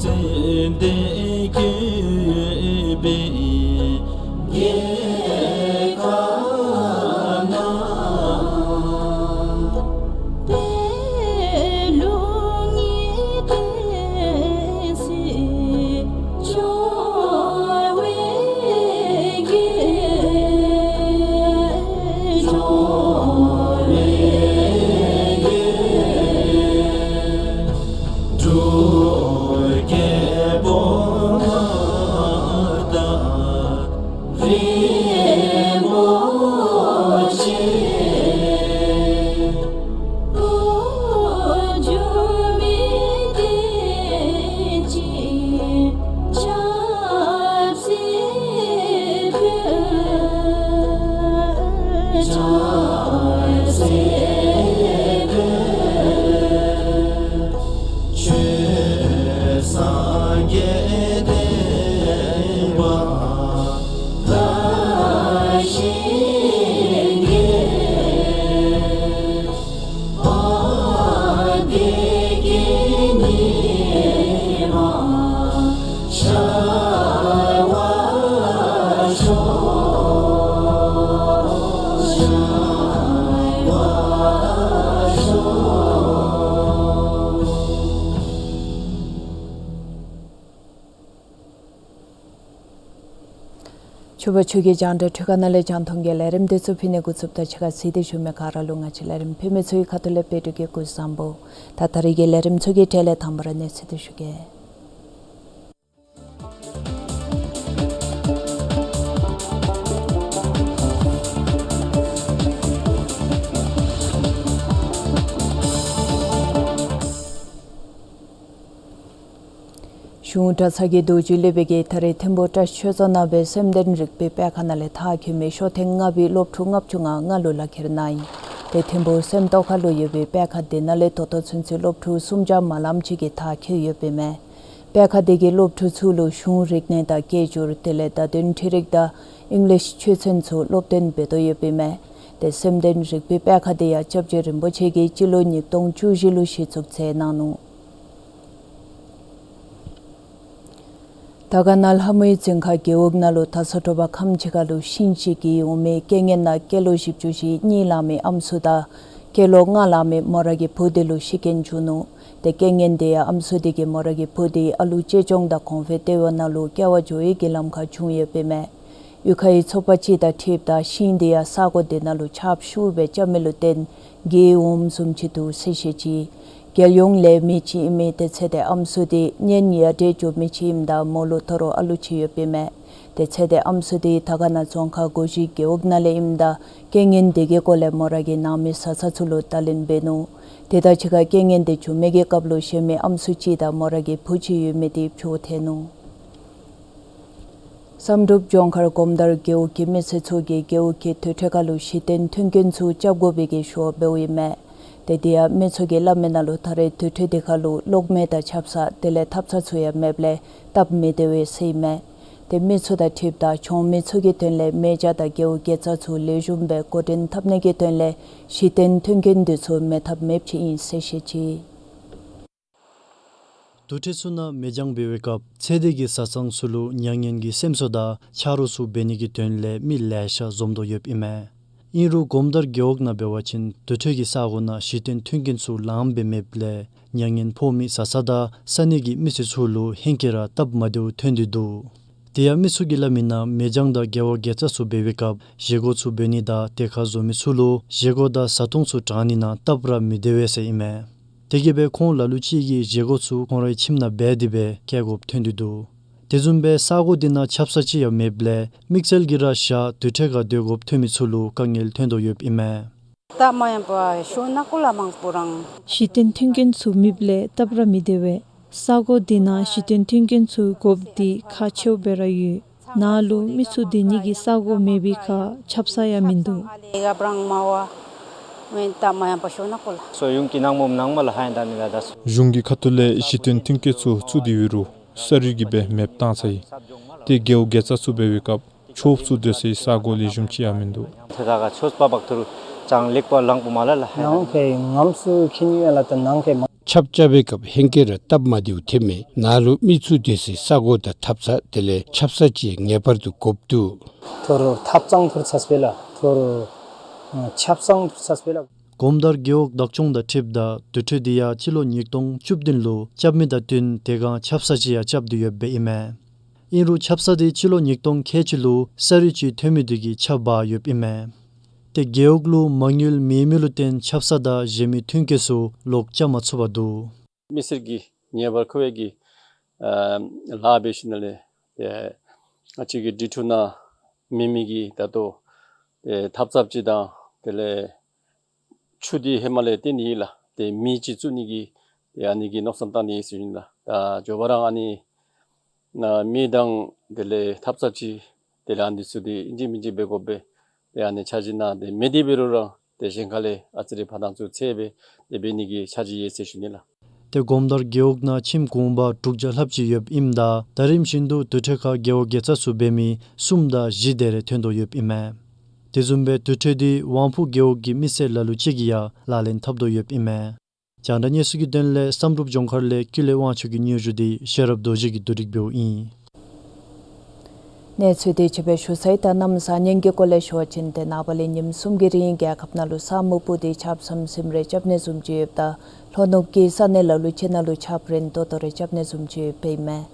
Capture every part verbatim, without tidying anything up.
ཙན་དན་བཀོད་པའི་རྒྱལ་ཁབ་ན། ཆུ་བོ་ཆུ་གི་རྒྱང་བསྒྲགས་འཕྲུལ་ཁང་ནང་ལས་རྒྱང་མཐོང་གི་ལས་རིམ་འདི་ཚུ་ཕུལ་ནི་འགོ་བཙུགསཔ་ད་ཕྱི་ཁར་གཟིགས་ཏེ་བཞུགས་མི་ག་ར་ལུ་ང་བཅས་ལས་རིམ་ཕུལ་མི་ཚུ་གི་ཁ་ཐུག་ལས་དཔལ་སྤྲུལ་གྱིས་སྐུ་གཟུགས་བཟང་པོ། ད་ད་རེས་ཀྱི་ལས་རིམ་ཚུ་གི་གྲས་ལས་དང་པ་ར་གནས་ཚུལ་འདི་ཞུ་གེ། གཞུང་གྲྭ་ཚང་གི་རྡོ་རྗེ་སློབ་དཔོན་གྱིས་ད་རེས་ཐིམ་ཕུག་བཀྲ་ཤིས་ཆོས་རྫོང་ནང་སྦེ་སེམས་དོན་རིག་པའི་སྤེལ་ཁང་ནང་ལས་མཐར་འཁྱོལ་མི་ཤོག་ཐེངས་ལྔ་པའི་སློབ་ཕྲུག་ལྔ་བཅུ་ང་ལྔ་ལུ་ལག་ཁྱེར་གནང་ཡི། ཏེ་ཐིམ་ཕུག་སེམས་རྟོགས་ཁ་ལུ་ཡོད་པའི་སྤེལ་ཁང་དེ་ནང་ལས་ད་ལྟོ་ཚུན་ཚོད་སློབ་ཕྲུག་སུམ་བརྒྱ་མ་ལངམ་ཅིག་གིས་མཐར་འཁྱོལ་ཡོདཔ་ཨིན་མས། སྤེལ་ཁང་དེ་གིས་སློབ་ཕྲུག་ཚུ་ལུ་གཞུང་རིག་གནས་དང་སྐད་སྒྱུར་དེ་ལས་བརྡ་དོན་འཕྲུལ་རིག་དང་ཨིང་ལིཤ་ཆོས་ཚན་ཚུ་སློབ་སྟོན་འབད་དོ་ཡོདཔ་ཨིན་མས། ཏེ་སེམས་དོན་རིག་པའི་སྤེལ་ཁང་དེ་ཡང་སྐྱབས་རྗེ་རིན་པོ་ཆེ་གིས་སྤྱི་ལོ་ཉིས་སྟོང་བཅུ་བཞི་ལུ་གཞི་བཙུགས་མཛད་གནང་ནུག། དར་དཀར་ན་ལྷ་མོའི་འཛིན་ཁང་རྒེད་འོག་ནང་ལུ་ད་སོ་དྲོ་པ་ཁམས་ཕྱེད་ཀ་ལུ་ཤིང་ཅིག་གི་འོག་མའི་རྐྱེན་ངན་ནང་སྐྱེས་ལོ་བཞི་བཅུ་ཞེ་གཉིས་ལང་མི་ཨམ་སྲུ་དང་སྐྱེས་ལོ་ལྔ་ལང་མི་མོ་རའི་བུ་དེ་ལུ་ཤི་རྐྱེན་བྱུང་ནུག། ཏེ་རྐྱེན་ངན་དེ་ཡང་ཨམ་སྲུ་དེ་གིས་མོ་རའི་བུ་དེ་ཨ་ལུ་གཅེས་སྐྱོང་དང་གོང་འཕེལ་བཏོན་པའི་ནང་ལུ་སྐྱེ་བ་འགྱོ་ནིའི་ལམ་ཁར་བྱུང་ཡོདཔ་ཨིན་མས། གཡུས་ཁའི་ཚོ་པ་ཅིག་དང་འཁྲིལཝ་ད་ཤིང་དེ་ཡང་ས་གོ་དེ་ནང་ལུ་ཆརཔ་ཤུགས་སྦེ་རྐྱབ་མི་ལུ་བརྟེན་འགྱེལ་འོངམ་བཟུམ་ཅིག་འདུག་ཟེར་བཤད་ཅི། རྒྱལ་ཡོངས་ལས་མི་ཅིག་ཨིན་མི་དེ་ཚེ་འདས་ཨམ་སྲུ་དེ་གཉེན་ཡ་བྲལ་འགྱོ་མི་ཅིག་ཨིནམ་ད་མོ་ལུ་ད་རུང་ཨ་ལུ་ཅིག་ཡོདཔ་ཨིན་མས། དེ་ཚེ་འདས་ཨམ་སྲུ་དེ་དར་དཀར་ན་རྫོང་ཁག་སྒོ་བཞི་རྒེད་འོག་ནང་ལས་ཨིནམ་ད་རྐྱེན་ངན་དེ་གི་སྐོར་ལས་མོ་རའི་ནང་མི་བཟའ་ཚང་ཚུ་ལུ་བརྡ་ལན་འབད་ནུག། དེ་དང་གཅིག་ཁར་རྐྱེན་ངན་དེ་བྱུང་མི་གི་སྐབས་ལུ་གཞན་མི་ཨམ་སྲུ་ཅིག་དང་མོ་རའི་བུ་ཅིག་ཡོད་མི་དེ་འཕྱོག་ཐལ་ནུག། བསམ་གྲུབ་ལྗོངས་མཁར་གོམ་དར་རྒེད་འོག་གི་མི་སེར་ཚུ་གིས་རྒེད་འོག་གི་དུར་ཁྲོད་ཁ་ལུ་གཞི་རྟེན་མཐུན་རྐྱེན་ཚུ་རྐྱབ་དགོ་པའི་གི་ཞུ་བ་འབདཝ་ཨིན་མས། ཏེ་དེ་ཡང་མི་ཚུ་གིས་སླབ་མི་ནང་ལུ་ད་རེས་དུར་ཁྲོད་དེ་ཁ་ལུ་གློག་མེ་དང་ཆབ་གསང་དེ་ལས་ཐབ་ཚང་ཚུ་ཡང་མེདཔ་ལས་སྟབས་མི་བདེ་བས་ཟེར་ཨིན་མས། ཏེ་མི་ཚུ་དང་འཁྲིལཝ་ད་གྲོང་མི་ཚུ་གི་དོན་ལས་མེ་སྦྱང་དང་རྒེད་འོག་དགེ་རྩ་ཚུ་ལེགས་ཤོམ་སྦེ་འགོ་འདྲེན་འཐབ་ནི་གི་དོན་ལས་གཞི་རྟེན་མཐུན་རྐྱེན་དེ་ཚུ་མེད་ཐབས་མེདཔ་ཅིག་ཨིན་ཟེར་བཤད་ཅི། དུར་ཁྲོད་ཚུ་ནང་མེ་སྦྱང་འབད་བའི་སྐབས་ཚེ་འདས་ཀྱི་བཟའ་ཚང་ཚུ་ལུ་མྱ་ངན་གྱི་སེམས་གསོ་དང་ཆ་རོགས་ཚུ་འབད་ནི་གི་དོན་ལས་མི་ལེ་ཤ་འཛོམས་དོ་ཡོདཔ་ཨིན་མས། ཨིན་རུང་གོམ་དར་རྒེད་འོག་ནང་འབད་བ་ཅིན་དུར་ཁྲོད་ཀྱི་ས་གོ་ནང་གཞི་རྟེན་མཐུན་རྐྱེན་ཚུ་ལངམ་སྦེ་མེདཔ་ལས་མྱ་ངན་ཕོག་མི་བཟའ་ཚང་དང་ས་གནས་ཀྱི་མི་སེར་ཚུ་ལུ་ཧེང་སྐལ་ར་སྟབས་མ་བདེཝ་ཐོན་ཏེ་འདུག། དེ་ཡང་མི་ཚུ་གིས་སླབ་མི་ནང་མེ་སྦྱང་དང་རྒེད་འོག་དགེ་རྩ་ཚུ་འབད་བའི་སྐབས་བཞེས་སྒོ་ཚུ་འབད་ནི་དང་དེ་ཁར་འཛོམས་མི་ཚུ་ལུ་བཞེས་སྒོ་དང་བཟའ་འཐུང་ཚུ་དྲང་ནི་ནང་སྟབས་ར་མི་བདེ་བས་ཟེར་ཨིན་མས། དེ་གིས་སྦེ་ཁོང་ལ་ལུ་ཅིག་གིས་བཞེས་སྒོ་ཚུ་ཁོང་རའི་ཁྱིམ་ནང་འབད་དེ་སྦེ་བསྐྱལ་དགོཔ་ཐོན་ཏེ་འདུག། དེ་བཟུམ་སྦེ་ས་གོ་དེ་ནང་ཆབ་གསང་ཅིག་ཡང་མེདཔ་ལས་དམིགས་བསལ་གྱིས་ར་ཞག་དུར་ཁྲོད་ཁར་སྡོད་དགོཔ་ཐོན་མི་ཚུ་ལུ་དཀའ་ངལ་ཐོན་དོ་ཡོདཔ་ཨིན་མས། སྟབས་མ་ཡངས་པ་ཤོར་ན་གོ་ལ་མང་པོ་རང་། གཞི་རྟེན་མཐུན་རྐྱེན་ཚུ་མེདཔ་ལས་སྟབས་ར་མི་བདེ་བས། ས་གོ་དེ་ནང་གཞི་རྟེན་མཐུན་རྐྱེན་ཚུ་དགོཔ་དེ་ཁག་ཆེཝ་སྦེ་ར་ཡོད། ནཱ་ལུ་མི་ཚུ་སྡོད་ནི་གི་ས་གོ་མེད་པའི་ཁར་ཆབ་གསང་ཡང་མིན་འདུག། གཞུང་གི་ཁ་ཐུག་ལས་གཞི་རྟེན་མཐུན་རྐྱེན་ཚུ་བཙུགས་ཏེ་ཡོད་རུང་ས་རུད་ཀྱིས་སྦེ་མེདཔ་བཏང་ཚར་ཡི། ཏེ་རྒེད་འོག་དགེ་རྩ་ཚུ་འབད་བའི་སྐབས་ཆོསཔ་ཚུ་སྡོད་སའི་ས་གོ་ལེགས་ཤོམ་ཅིག་ཡང་མིན་འདུག། ཏེ་ད་ག་ཆོས་པ་བག་ཐུར་ཅང་ལེགས་པ་ལང་པོ་མ་ལ་ལ་ཧ། ནང་གི་ངམ་སུ་ཁྱིམ་ཡོད་ལ་ད་ནང་གི་མ། ཆརཔ་རྐྱབ་པའི་སྐབས་ཧེང་སྐལ་ར་སྟབས་མ་བདེཝ་ཐོནམ་མས། ནཱ་ལུ་མི་ཚུ་སྡོད་སའི་ས་གོ་དང་ཐབ་ཚང་དེ་ལས་ཆབ་གསང་ཅིག་ངེས་པར་དུ་དགོཔ་འདུག། ཐོར་ཐབ་ཚང་ཐོར་ཚར་སྦེ་ལགས། ཐོར་ཆབ་གསང་ཐོར་ཚར་སྦེ་ལགས། གོམ་དར་རྒེད་འོག་བདག་སྐྱོང་དང་འཁྲིལཝ་ད་དུར་ཁྲོད་འདི་ཡང་སྤྱི་ལོ་ཉིས་སྟོང་བཅུ་བདུན་ལུ་རྐྱབ་མི་དང་བསྟུན་དེ་སྒང་ཆབ་གསང་ཅིག་ཡང་རྐྱབ་སྟེ་ཡོདཔ་ཨིན་མས། ཨིན་རུང་ཆབ་གསང་འདི་སྤྱི་ལོ་ཉིས་སྟོང་ཁལ་གཅིག་ལུ་ས་རུད་ཅིག་ཐོན་མི་དེ་གིས་ཆརཔ་འབག་ཡོདཔ་ཨིན་མས། ཏེ་རྒེད་འོག་ལུ་མ་དངུལ་མེད་མི་ལུ་བརྟེན་ཆབ་གསང་དང་གཞན་མི་མཐུན་རྐྱེན་ཚུ་ལོག་རྐྱབ་མ་ཚུགས་པར་འདུག། མི་སེར་གྱིས་ངེས་པར་ཁོ་བའི་གི་ཨ་ལཱ་འབད་ཞིནམ་ལས་ཏེ་ང་བཅས་ཀྱི་འབྲི་ཕྲུག་ནང་མེད་མི་གི་ད་ལྟོ་ཏེ་ཐབ་ཚང་ཅིག་དང་དེ་ལས་ཆུ་འདི་ཧེ་མ་ལས་བཏོན་ནི་ཨིན་ལགས། ཏེ་མེ་ཅིག་བཙུགས་ནི་གི་ཏེ་ཨ་ནི་གི་མནོ་བསམ་བཏང་ནི་ཨིན་ཟེར་ཞུ་ནི་ལགས། ད་མགྱོགས་པ་ར་ཨ་ནི་ནཱ་མེ་དང་དེ་ལས་ཐབ་ཚང་ཅིག་དེ་ལས་ཨ་ནི་ཚུ་འདི་ཨིན་ཅི་མིན་ཅི་འབད་དགོ་པས། ཏེ་ཨ་ནི་འཆར་གཞི་ནང་ཏེ་མེད་དེ་འབད་རུང་ར་ཏེ་གཞན་ཁ་ལས་ཨ་ཙི་རེ་ཕར་དང་ཚུར་འཚོལ་སྦེ་ཏེ་འབད་ནི་གི་འཆར་གཞི་ཡོད་ཟེར་ཞུ་ནི་ལགས། ཏེ་གོམ་དར་རྒེད་འོག་ནང་ཁྱིམ་གུང་པ་དྲུག་བརྒྱ་ལྷགཔ་ཅིག་ཡོདཔ་ཨིནམ་ད་ད་རིམ་བཞིན་དུ་དུར་ཁྲོད་ཁར་རྒེད་འོག་དགེ་རྩ་ཚུ་འབད་མི་གསུམ་དང་བཞི་དེ་རེ་ཐོན་དོ་ཡོདཔ་ཨིན་མས། དེ་བཟུམ་སྦེ་དུར་ཁྲོད་འདི་དབང་ཕུག་རྒེད་འོག་གི་མི་སེར་ལ་ལུ་ཅིག་གིས་ཡང་ལག་ལེན་འཐབ་དོ་ཡོདཔ་ཨིན་མས། རྒྱང་བསྒྲགས་གནས་ཚུལ་གྱི་དོན་ལས་བསམ་གྲུབ་ལྗོངས་མཁར་ལས་ཀུན་ལེགས་དབང་ཕྱུག་གི་སྙན་ཞུ་འདི་ཤེས་རབ་རྡོ་རྗེ་གིས་བསྡུ་སྒྲིག་འབདཝ་ཨིན། གནས་ཚུལ་དེ་ཅིག་སྦེ་ཞུ་ཚར་ཡི། ད་གནམ་བཟང་ངན་གྱི་སྐོར་ལས་ཞུ་བ་ཅིན་ཏེ་ནངས་པ་ལས་ཉིནམ་གསུམ་གྱི་རིང་རྒྱལ་ཁབ་ནང་ལུ་ས་སྨུག་པོ་དེ་ཆརཔ་ཟམ་ཟིམ་རེ་རྐྱབ་ནི་བཟུམ་ཅིག་ཡོདཔ་ད་ལྷོ་ནུབ་ཀྱི་ས་གནས་ལ་ལུ་ཅིག་ནང་ལུ་ཆརཔ་རན་ཏོག་ཏོ་རེ་རྐྱབ་ནི་བཟུམ་ཅིག་ཡོདཔ་ཨིན་མས།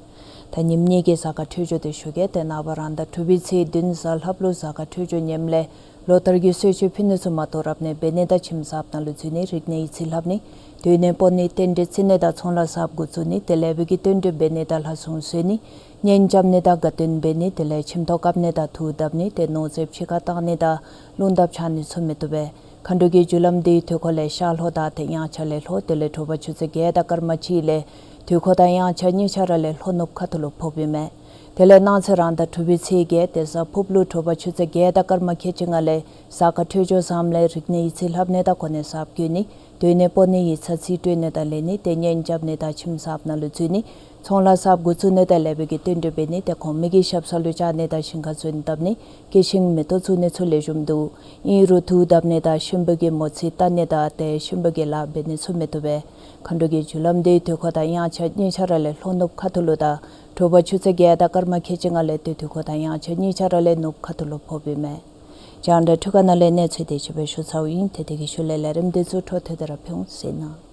ད་ཉིནམ་གཉིས་ཀྱི་གཟའ་སྐར་འཕྲོད་སྦྱོར་དེ་ཞུ་གེ། ཏེ་ནངས་པ་རང་ཟླ་དྲུག་པའི་ཚེས་བདུན་གཟའ་ལྷགཔ་ལུ་གཟའ་སྐར་འཕྲོད་སྦྱོར་ངནམ་ལས་ལོ་ལྟར་གྱི་གསོལ་མཆོད་ཕུལ་ནི་ཚུ་མ་གཏོགས་རབ་གནས་འབད་ནི་དང་ཁྱིམ་གསརཔ་ནང་ལུ་འཛུལ་ནི་རིག་གནས་ཡིག་རྩིས་ལྷབ་ནི་སྡོད་གནས་སྤོ་ནི་རྟེན་འབྲེལ་བརྩི་ནི་དང་ཚོང་ལཱ་གསརཔ་འགོ་བཙུགས་ནི་དེ་ལས་འབད་གི་རྟེན་འབྲེལ་འབད་ནི་དང་ལྷ་སྲུང་གསོལ་ནི་གཉེན་རྐྱབ་ནི་དང་དགའ་སྟོན་འབད་ནི་དེ་ལས་ཁྱིམ་ཐོག་བཀབ་ནི་དང་ཐུགས་དམ་ནི་ཏེ་ནོར་རྫས་ཕྱི་ཁར་བཏང་ནི་དང་རླུང་དམ་འཆའ་ནི་ཚུ་མི་བཏུབ་པས། མཁའ་འགྲོ་གི་རྒྱུ་ལམ་འདི་དུས་འཁོར་ལས་ཤར་ལྷོ་དང་ཏེ་དབྱངས་འཆར་ལས་ལྷོ་དེ་ལས་དྲོ་པ་ཆུ་ཚོད་བརྒྱད་དང་སྐར་མ་གཅིག་ལས་དུས་འཁོར་དང་དབྱངས་འཆར་གཉིས་ཆ་ར་ལས་ལྷོ་ནུབ་ཁ་ཐུག་ལུ་ཕོགཔ་ཨིན་མས། དེ་ལས་གནངས་ཚེ་རང་ཟླ་དྲུག་པའི་ཚེས་བརྒྱད་ཏེ་གཟའ་ཕུརཔ་ལུ་དྲོ་པ་ཆུ་ཚོད་བརྒྱད་དང་སྐར་མ་ཁལ་གཅིག་ལྔ་ལས་གཟའ་སྐར་འཕྲོད་སྦྱོར་བཟངམ་ལས་རིག་གནས་ཡིག་རྩིས་ལྷབ་ནི་དང་གོ་གནས་གསརཔ་བསྐོ་ནི་སྡོད་གནས་སྤོ་ནི་ཡིག་ཚང་རྩིས་སྤྲོད་ནི་དང་ལེན་ནི་ཏེ་གཉེན་རྐྱབ་ནི་དང་ཁྱིམ་གསརཔ་ནང་ལུ་འཛུལ་ནི་ཚོང་ལཱ་གསརཔ་འགོ་བཙུགས་ནི་དེ་ལས་འབད་གི་རྟེན་འབྲེལ་འབད་ནི་ཏེ་གོང་མའི་གི་ཞབས་ས་ལུ་བཅར་ནི་དང་ཞིང་ཁར་ཚོན་བཏབ་ནི་སྐྱེད་ཤིང་མེ་ཏོག་བཙུགས་ནི་ཚུ་ལེགས་ཤོམ་འདུག། ཨིན་རུང་ཐུགས་དམ་ནི་དང་གཤིན་པོ་གི་མོ་རྩིས་བལྟ་ནི་དང་ཏེ་གཤིན་པོ་གི་ལཱ་འབད་ནི་ཚུ་མི་བཏུབ་པས། མཁའ་འགྲོ་གི་རྒྱུ་ལམ་འདི་དུས་འཁོར་དང་དབྱངས་འཆར་གཉིས་ཆ་ར་ལས་ལྷོ་ནུབ་ཁ་ཐུག་ལུ་དང་དྲོ་པ་ཆུ་ཚོད་བརྒྱད་དང་སྐར་མ་ཁལ་གཅིག་ལྔ་ལས་ཏེ་དུས་འཁོར་དང་དབྱངས་འཆར་གཉིས་ཆ་ར་ལས་ནུབ་ཁ་ཐུག་ལུ་ཕོགཔ་ཨིན་མས། རྒྱང་བསྒྲགས་འཕྲུལ་ཁང་ནང་ལས་གནས་ཚུལ་དེ་ཅིག་སྦེ་ཞུ་ཚརཝ་ཨིན། ཏེ་དེ་གི་ཤུལ་ལས་ལས་རིམ་འདི་ཚུ་འཕྲོ་མཐུད་དེ་ར་ཕུལ་འོང་ཟེར་ཨིན།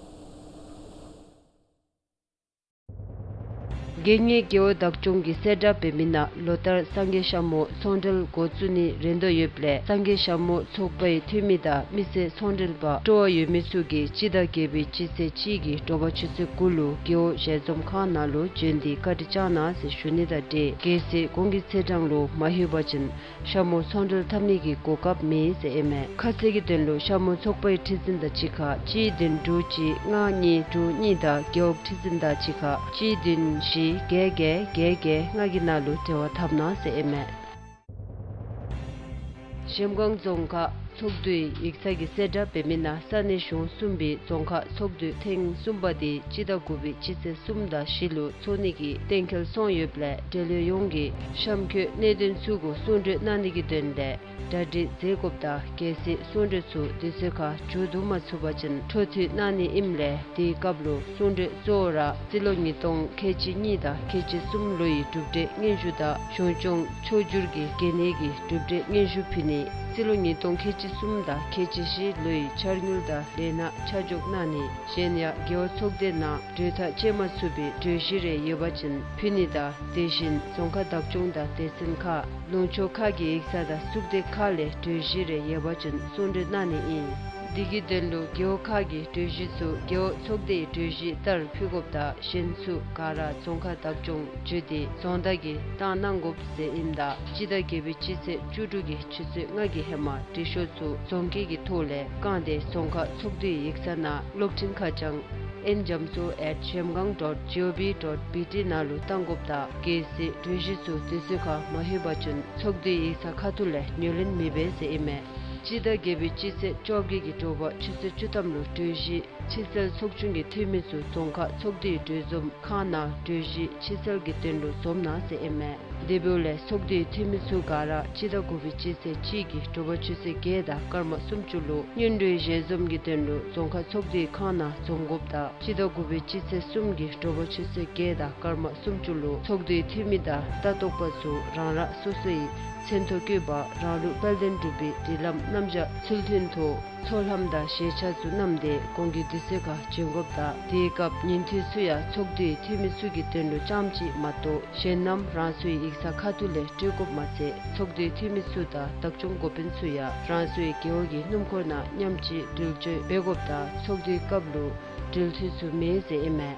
དགེ་བསྙེན་རྒེད་འོག་བདག་སྐྱོང་གིས་གསལ་བསྒྲགས་འབད་མི་ནང་ལོ་ལྟར་སངས་རྒྱས་ཞྭ་མོ་ཚོང་འབྲེལ་འགོ་བཙུགས་ནི་རན་དོ་ཡོདཔ་ལས་སངས་རྒྱས་ཞྭ་མོ་ཚོགས་པའི་འཐུས་མི་དང་མི་སེར་ཚོང་འབྲེལ་པ་སྤྲོ་བ་ཡོད་མི་ཚུ་གིས་སྤྱི་ཟླ་བརྒྱད་པའི་སྤྱི་ཚེས་གཅིག་གི་དྲོ་པ་ཆུ་ཚོད་དགུ་ལུ་རྒེད་འོག་ཞལ་འཛོམས་ཁང་ནང་ལུ་བྱོན་ཏེ་བཀའ་དྲིན་བསྐྱང་གནང་ཟེར་ཞུ་ནི་དང་འབྲེལ་གལ་སྲིད་གོང་གི་ཚེས་གྲངས་ལུ་མ་ལྷོད་པ་ཅིན་ཞྭ་མོ་ཚོང་འབྲེལ་འཐབ་ནི་གི་གོ་སྐབས་མེད་ཟེར་ཨིན་མས། ཁ་གསལ་གྱི་དོན་ལུ་ཞྭ་མོ་ཚོགས་པའི་ཁྲི་འཛིན་དང་གཅིག་ཁར་གཅིག་བདུན་དྲུག་གཅིག་ལྔ་གཉིས་དྲུག་གཉིས་དང་རྒེད་འོག་ཁྲི་འཛིན་དང་གཅིག་ཁར་གཅིག་བདུན་བཞི་བརྒྱད་བརྒྱད་བརྒྱད་བརྒྱད་ལྔ་གི་ནང་ལུ་འབྲེལ་བ་འཐབ་གནང་ཟེར་ཨིན་མས། གཞལམ་སྒང་རྫོང་ཁག་ཚོགས་འདུའི་ཡིག་ཚང་གིས་གསལ་བསྒྲགས་འབད་མི་ནང་ས་གནས་གཞུང་གསུམ་པའི་རྫོང་ཁག་ཚོགས་འདུ་ཐེངས་གསུམ་པ་དེ་སྤྱི་ཟླ་དགུ་པའི་སྤྱི་ཚེས་གསུམ་དང་བཞི་ལུ་འཚོགས་ནི་གི་གཏན་འཁེལ་སོང་ཡོདཔ་ལས་འབྲེལ་ཡོད་ཡོངས་ཀྱིས་གཤམ་འཁོད་གནད་དོན་ཚུ་གུ་གསུང་གྲོས་གནང་ནི་གི་དོན་ལས་གྲ་སྒྲིག་མཛད་དགོཔ་དང་གལ་སྲིད་གསུང་གྲོས་ཚུ་དུས་ཚོད་ཁར་མཇུག་བསྡུ་མ་ཚུགས་པ་ཅིན་འཕྲོ་མཐུད་གནང་ནི་ཨིནམ་ལས་དེའི་སྐབས་ལུ་གསུང་གྲོས་གཙོ་བོ་ར་རྩིས་ལོ་ཉིས་སྟོང་ཁལ་གཅིག་གཉིས་དང་ཁལ་གཅིག་གསུམ་ལོའི་གྲུབ་འབྲས་སྙན་ཞུ་དང་གཞུང་སྐྱོང་ཕྱོགས་བསྒྱུར་གྱི་གལ་གནད་ཀྱི་གྲུབ་འབྲས་སྙན་ཞུ་ཕུལ་ནི། རྩིས་ལོ་ཉིས་སྟོང་ཁལ་གཅིག་གསུམ་དང་ཁལ་གཅིག་བཞི་ལོའི་འཆར་དངུལ་དང་ལས་སྣ་ཆ་འཇོག་གནང་ནི། གཞན་ཡང་རྒེད་འོག་ཚོགས་སྡེ་ནང་གྲོས་ཐག་བཅད་མ་ཚུགས་པའི་གྲོས་གཞི་རེ་ཡོད་པ་ཅིན་ཕུལ་ནི་དང་དེ་བཞིན་རྫོང་ཁག་བདག་སྐྱོང་དང་སྡེ་ཚན་ཁག་ལུང་ཕྱོགས་ཁག་གི་ཡིག་ཚང་དང་གསུབ་སྡེ་ཁག་ལས་གྲོས་གཞི་རེ་ཡོད་པ་ཅིན་གསུང་གྲོས་གནང་ནི་ཨིན། འདི་གི་དོན་ལུ་རྒེད་འོག་ཁག་གི་གྲོས་གཞི་ཚུ་རྒེད་འོག་ཚོགས་སྡེའི་གྲོས་གཞི་ལྟར་ཕུལ་དགོཔ་དང་གཞན་ཚུ་ག་ར་རྫོང་ཁག་བདག་སྐྱོང་བརྒྱུད་དེ་རྫོང་བདག་གིས་བཏང་གནང་དགོཔ་ཟེར་ཨིནམ་ད་སྤྱི་ཟླ་བརྒྱད་པའི་སྤྱི་ཚེས་བཅུ་དྲུག་གི་ཆུ་ཚོད་ལྔ་གི་ཧེ་མ་འབྲི་ཤོག་ཚུ་རྫོང་སྐད་ཀྱི་ཐོག་ལས་བཀང་སྟེ་རྫོང་ཁག་ཚོགས་འདུའི་ཡིག་ཚང་ནང་གློག་འཕྲིན་ཁ་བྱང་ཨེན་རྒྱ་མཚོ་ཨེཊ་གཞལམ་སྒང་ཌོཊ་ཇི་ཨོ་བི་ཌོཊ་བི་ཊི་ནང་ལུ་བཏང་དགོཔ་དང་གལ་སྲིད་གྲོས་གཞི་ཚུ་དུས་ཚོད་ཁར་མ་ལྷོད་པ་ཅིན་ཚོགས་འདུའི་ཡིག་ཚང་ཁ་ཐུག་ལས་ངོས་ལེན་མི་འབད་ཟེར་ཨིན་མས། སྤྱི་ཟླ་བརྒྱད་པའི་སྤྱི་ཚེས་བཅོ་བརྒྱད་ཀྱི་དྲོ་པ་ཆུ་ཚོད་བཅུ་ཐམ་ལུ་གྲོས་གཞི་ ཕྱི་སེལ་ཚོགས་ཆུང་གི་འཐུས་མི་ཚུ་རྫོང་ཁག་ཚོགས་སྡེའི་གྲོས་འཛོམས་ཁང་ནང་གྲོས་གཞི་ཕྱི་སེལ་གྱི་དོན་ལུ་འཛོམས་གནང་ཟེར་ཨིན་མས། དེ་འབདཝ་ལས་ཚོགས་སྡེའི་འཐུས་མི་ཚུ་ག་ར་སྤྱི་ཟླ་དགུ་པའི་སྤྱི་ཚེས་གཅིག་གི་དྲོ་པ་ཆུ་ཚོད་བརྒྱད་དང་སྐར་མ་སུམ་ཅུ་ལུ་སྔོན་འགྲོའི་ཞལ་འཛོམས་ཀྱི་དོན་ལུ་རྫོང་ཁག་ཚོགས་སྡེའི་ཁང་ནང་འཛོམས་དགོཔ་དང་སྤྱི་ཟླ་དགུ་པའི་སྤྱི་ཚེས་གསུམ་གྱི་དྲོ་པ་ཆུ་ཚོད་བརྒྱད་དང་སྐར་མ་སུམ་ཅུ་ལུ་ཚོགས་སྡེའི་འཐུས་མི་དང་ལྟ་རྟོག་པ་ཚུ་རང་རང་སོ་སོའི་མཚན་ཐོ་བཀོད་པ་རང་ལུགས་དཔལ་ལྡན་འབྲུག་པའི་སྒྲིག་ལམ་རྣམ་གཞག་ཚུལ་མཐུན་ཐོག་ཚོགས་ལྷམ་དང་ཞལ་ཆས་ཚུ་བསྣམས་ཏེ་གོང་གི་དུས་ཚོད་ཁར་བྱོན་དགོཔ་དང་དེའི་སྐབས་ཉིན་ཐོའི་ཚུ་ཡང་ཚོགས་སྡེའི་འཐུས་མི་ཚུ་གི་དོན་ལུ་རྐྱངམ་གཅིག་མ་གཏོགས་གཞན་རྣམས་རང་སོའི་ཡིག་ཚང་ཁ་ཐུག་ལས་སྤྲོད་དགོཔ་མ་ཚད་ཚོགས་སྡེའི་འཐུས་མི་ཚུ་དང་བདག་སྐྱོང་འགོ་དཔོན་ཚུ་ཡང་རང་སོའི་རྒེད་འོག་གི་སྣུམ་འཁོར་ནང་མཉམ་གཅིག་འགྲུལ་བསྐྱོད་འབད་དགོཔ་དང་ཚོགས་འདུའི་སྐབས་ལུ་འགྲུལ་འཐུས་ཚུ་མེད་ཟེར་ཨིན་མས།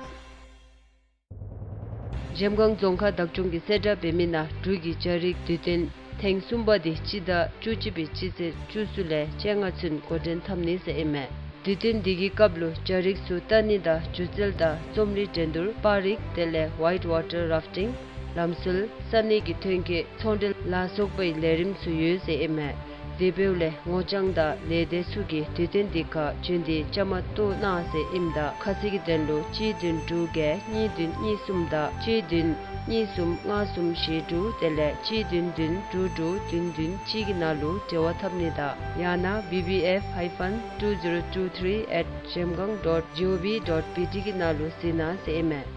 འཇམ་དབྱངས་རྫོང་ཁག་བདག་སྐྱོང་གིས་གསལ་བསྒྲགས་འབད་མི་ནང་འབྲུག་གི་རྒྱ་རིགས་དུས་སྟོན་ཐེངས་གསུམ་པ་དེ་སྤྱི་ཟླ་བཅུ་གཅིག་པའི་སྤྱི་ཚེས་བཅུ་གསུམ་ལས་བཅོ་ལྔ་ཚུན་འགོ་འདྲེན་འཐབ་ནི་ཟེར་ཨིན་མས། དུས་སྟོན་འདི་གི་སྐབས་ལུ་རྒྱ་རིགས་ཚུ་ལྟ་ནི་དང་སྒྱུ་རྩལ་དང་རྩོམ་རིག་འགྲན་བསྡུར་པར་རིས་དེ་ལས་ཝའིཊ་ཝ་ཊར་རཱཕ་ཊིང་ལམ་སྲོལ་ས་གནས་ཀྱི་ཐོན་སྐྱེད་ཚོང་འབྲེལ་ལ་སོགས་པའི་ལས་རིམ་ཚུ་ཡོད་ཟེར་ཨིན་མས། དེ་འབདཝ་ལས་ངོ་རྐྱང་དང་ལས་སྡེ་ཚུ་གིས་དུས་སྟོན་འདི་ཁར་བྱོན་ཏེ་བཅའ་མར་གཏོགས་གནང་ཟེར་ཨིནམ་ད་ཁ་གསལ་གྱི་དོན་ལུ་གཅིག་བདུན་དྲུག་བརྒྱད་གཉིས་བདུན་གཉིས་གསུམ་དང་གཅིག་བདུན་གཉིས་གསུམ་ལྔ་གསུམ་བཞི་དྲུག་དེ་ལས་གཅིག་བདུན་བདུན་དྲུག་དྲུག་བདུན་བདུན་གཅིག་གི་ནང་ལུ་འབྲེལ་བ་འཐབ་ནི་དང་ཡང་ན་བི་བི་ཨེཕ་ཧའི་ཕན་ཊུ་ཛི་རོ་ཊུ་ཐི་རི་ཨེཊ་ཇེམ་གང་ཌོཊ་ཇི་ཨོ་ཝི་ཌོཊ་བི་ཊི་གི་ནང་ལུ་གཟིགས་གནང་ཟེར་ཨིན་མས།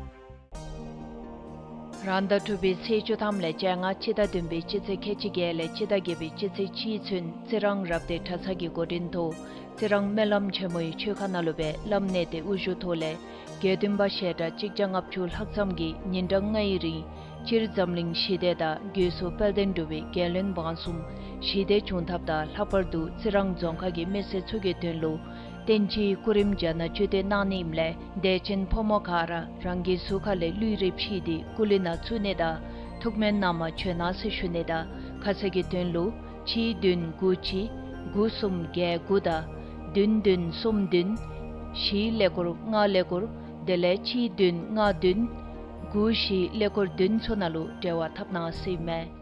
རང་ཟླ་དྲུག་པའི་ཚེས་བཅུ་ཐམ་ལས་བཅོ་ལྔ་སྤྱི་ཟླ་བདུན་པའི་སྤྱི་ཚེས་ཁལ་གཅིག་བརྒྱད་ལས་སྤྱི་ཟླ་བརྒྱད་པའི་སྤྱི་ཚེས་གཅིག་ཚུན་རྩི་རང་རབ་སྡེ་གྲྭ་ཚང་གི་འགོ་འདྲེན་ཐོག་རྩི་རང་སྨོན་ལམ་ཆེན་མོའི་ཆོས་ཁང་ནང་ལུ་སྦེ་བླམ་གནས་བརྟན་དབུ་བཞུགས་ཐོག་ལས་དགེ་འདུན་པ་ཞལ་གྲངས་གཅིག་བརྒྱ་ལྔ་བཅུ་ལྷག་ཙམ་གྱིས་ཉིན་གྲངས་ལྔའི་རིང་སྤྱིར་འཛམ་གླིང་ཞི་བདེ་དང་སྒོས་སུ་དཔལ་ལྡན་འབྲུག་པའི་རྒྱལ་བློན་འབངས་གསུམ་ཞི་བདེ་འབྱུང་ཐབས་དང་ལྷག་པར་དུ་རྩི་རང་རྫོང་ཁག་གི་མི་སེར་ཚུ་གི་དོན་ལུ་བསྟན་སྤྱིའི་སྐུ་རིམ་རྒྱ་ནག་བཅུད་དེ་གནང་ནི་ཨིནམ་ལས་དད་ཅན་ཕོ་མོ་ག་ར་རང་གི་གཟུགས་ཁ་ལས་ལུས་རེ་ཕྱིས་ཏེ་སྐུ་ལུས་ནང་བཙུགས་ནི་དང་ཐུགས་སྨོན་གནང་མ་བྱོན་གནང་ཟེར་ཞུ་ནི་དང་ཁ་གསལ་གྱི་དོན་ལུ་གཅིག་བདུན་དགུ་གཅིག་དགུ་གསུམ་བརྒྱད་དགུ་དང་བདུན་བདུན་གསུམ་བདུན་བཞི་ཀླད་ཀོར་ལྔ་ཀླད་ཀོར་དེ་ལས་གཅིག་བདུན་ལྔ་བདུན་དགུ་བཞི་ཀླད་ཀོར་བདུན་ཚུ་ནང་ལུ་འབྲེལ་བ་འཐབ་གནང་ཟེར་ཨིན་མས།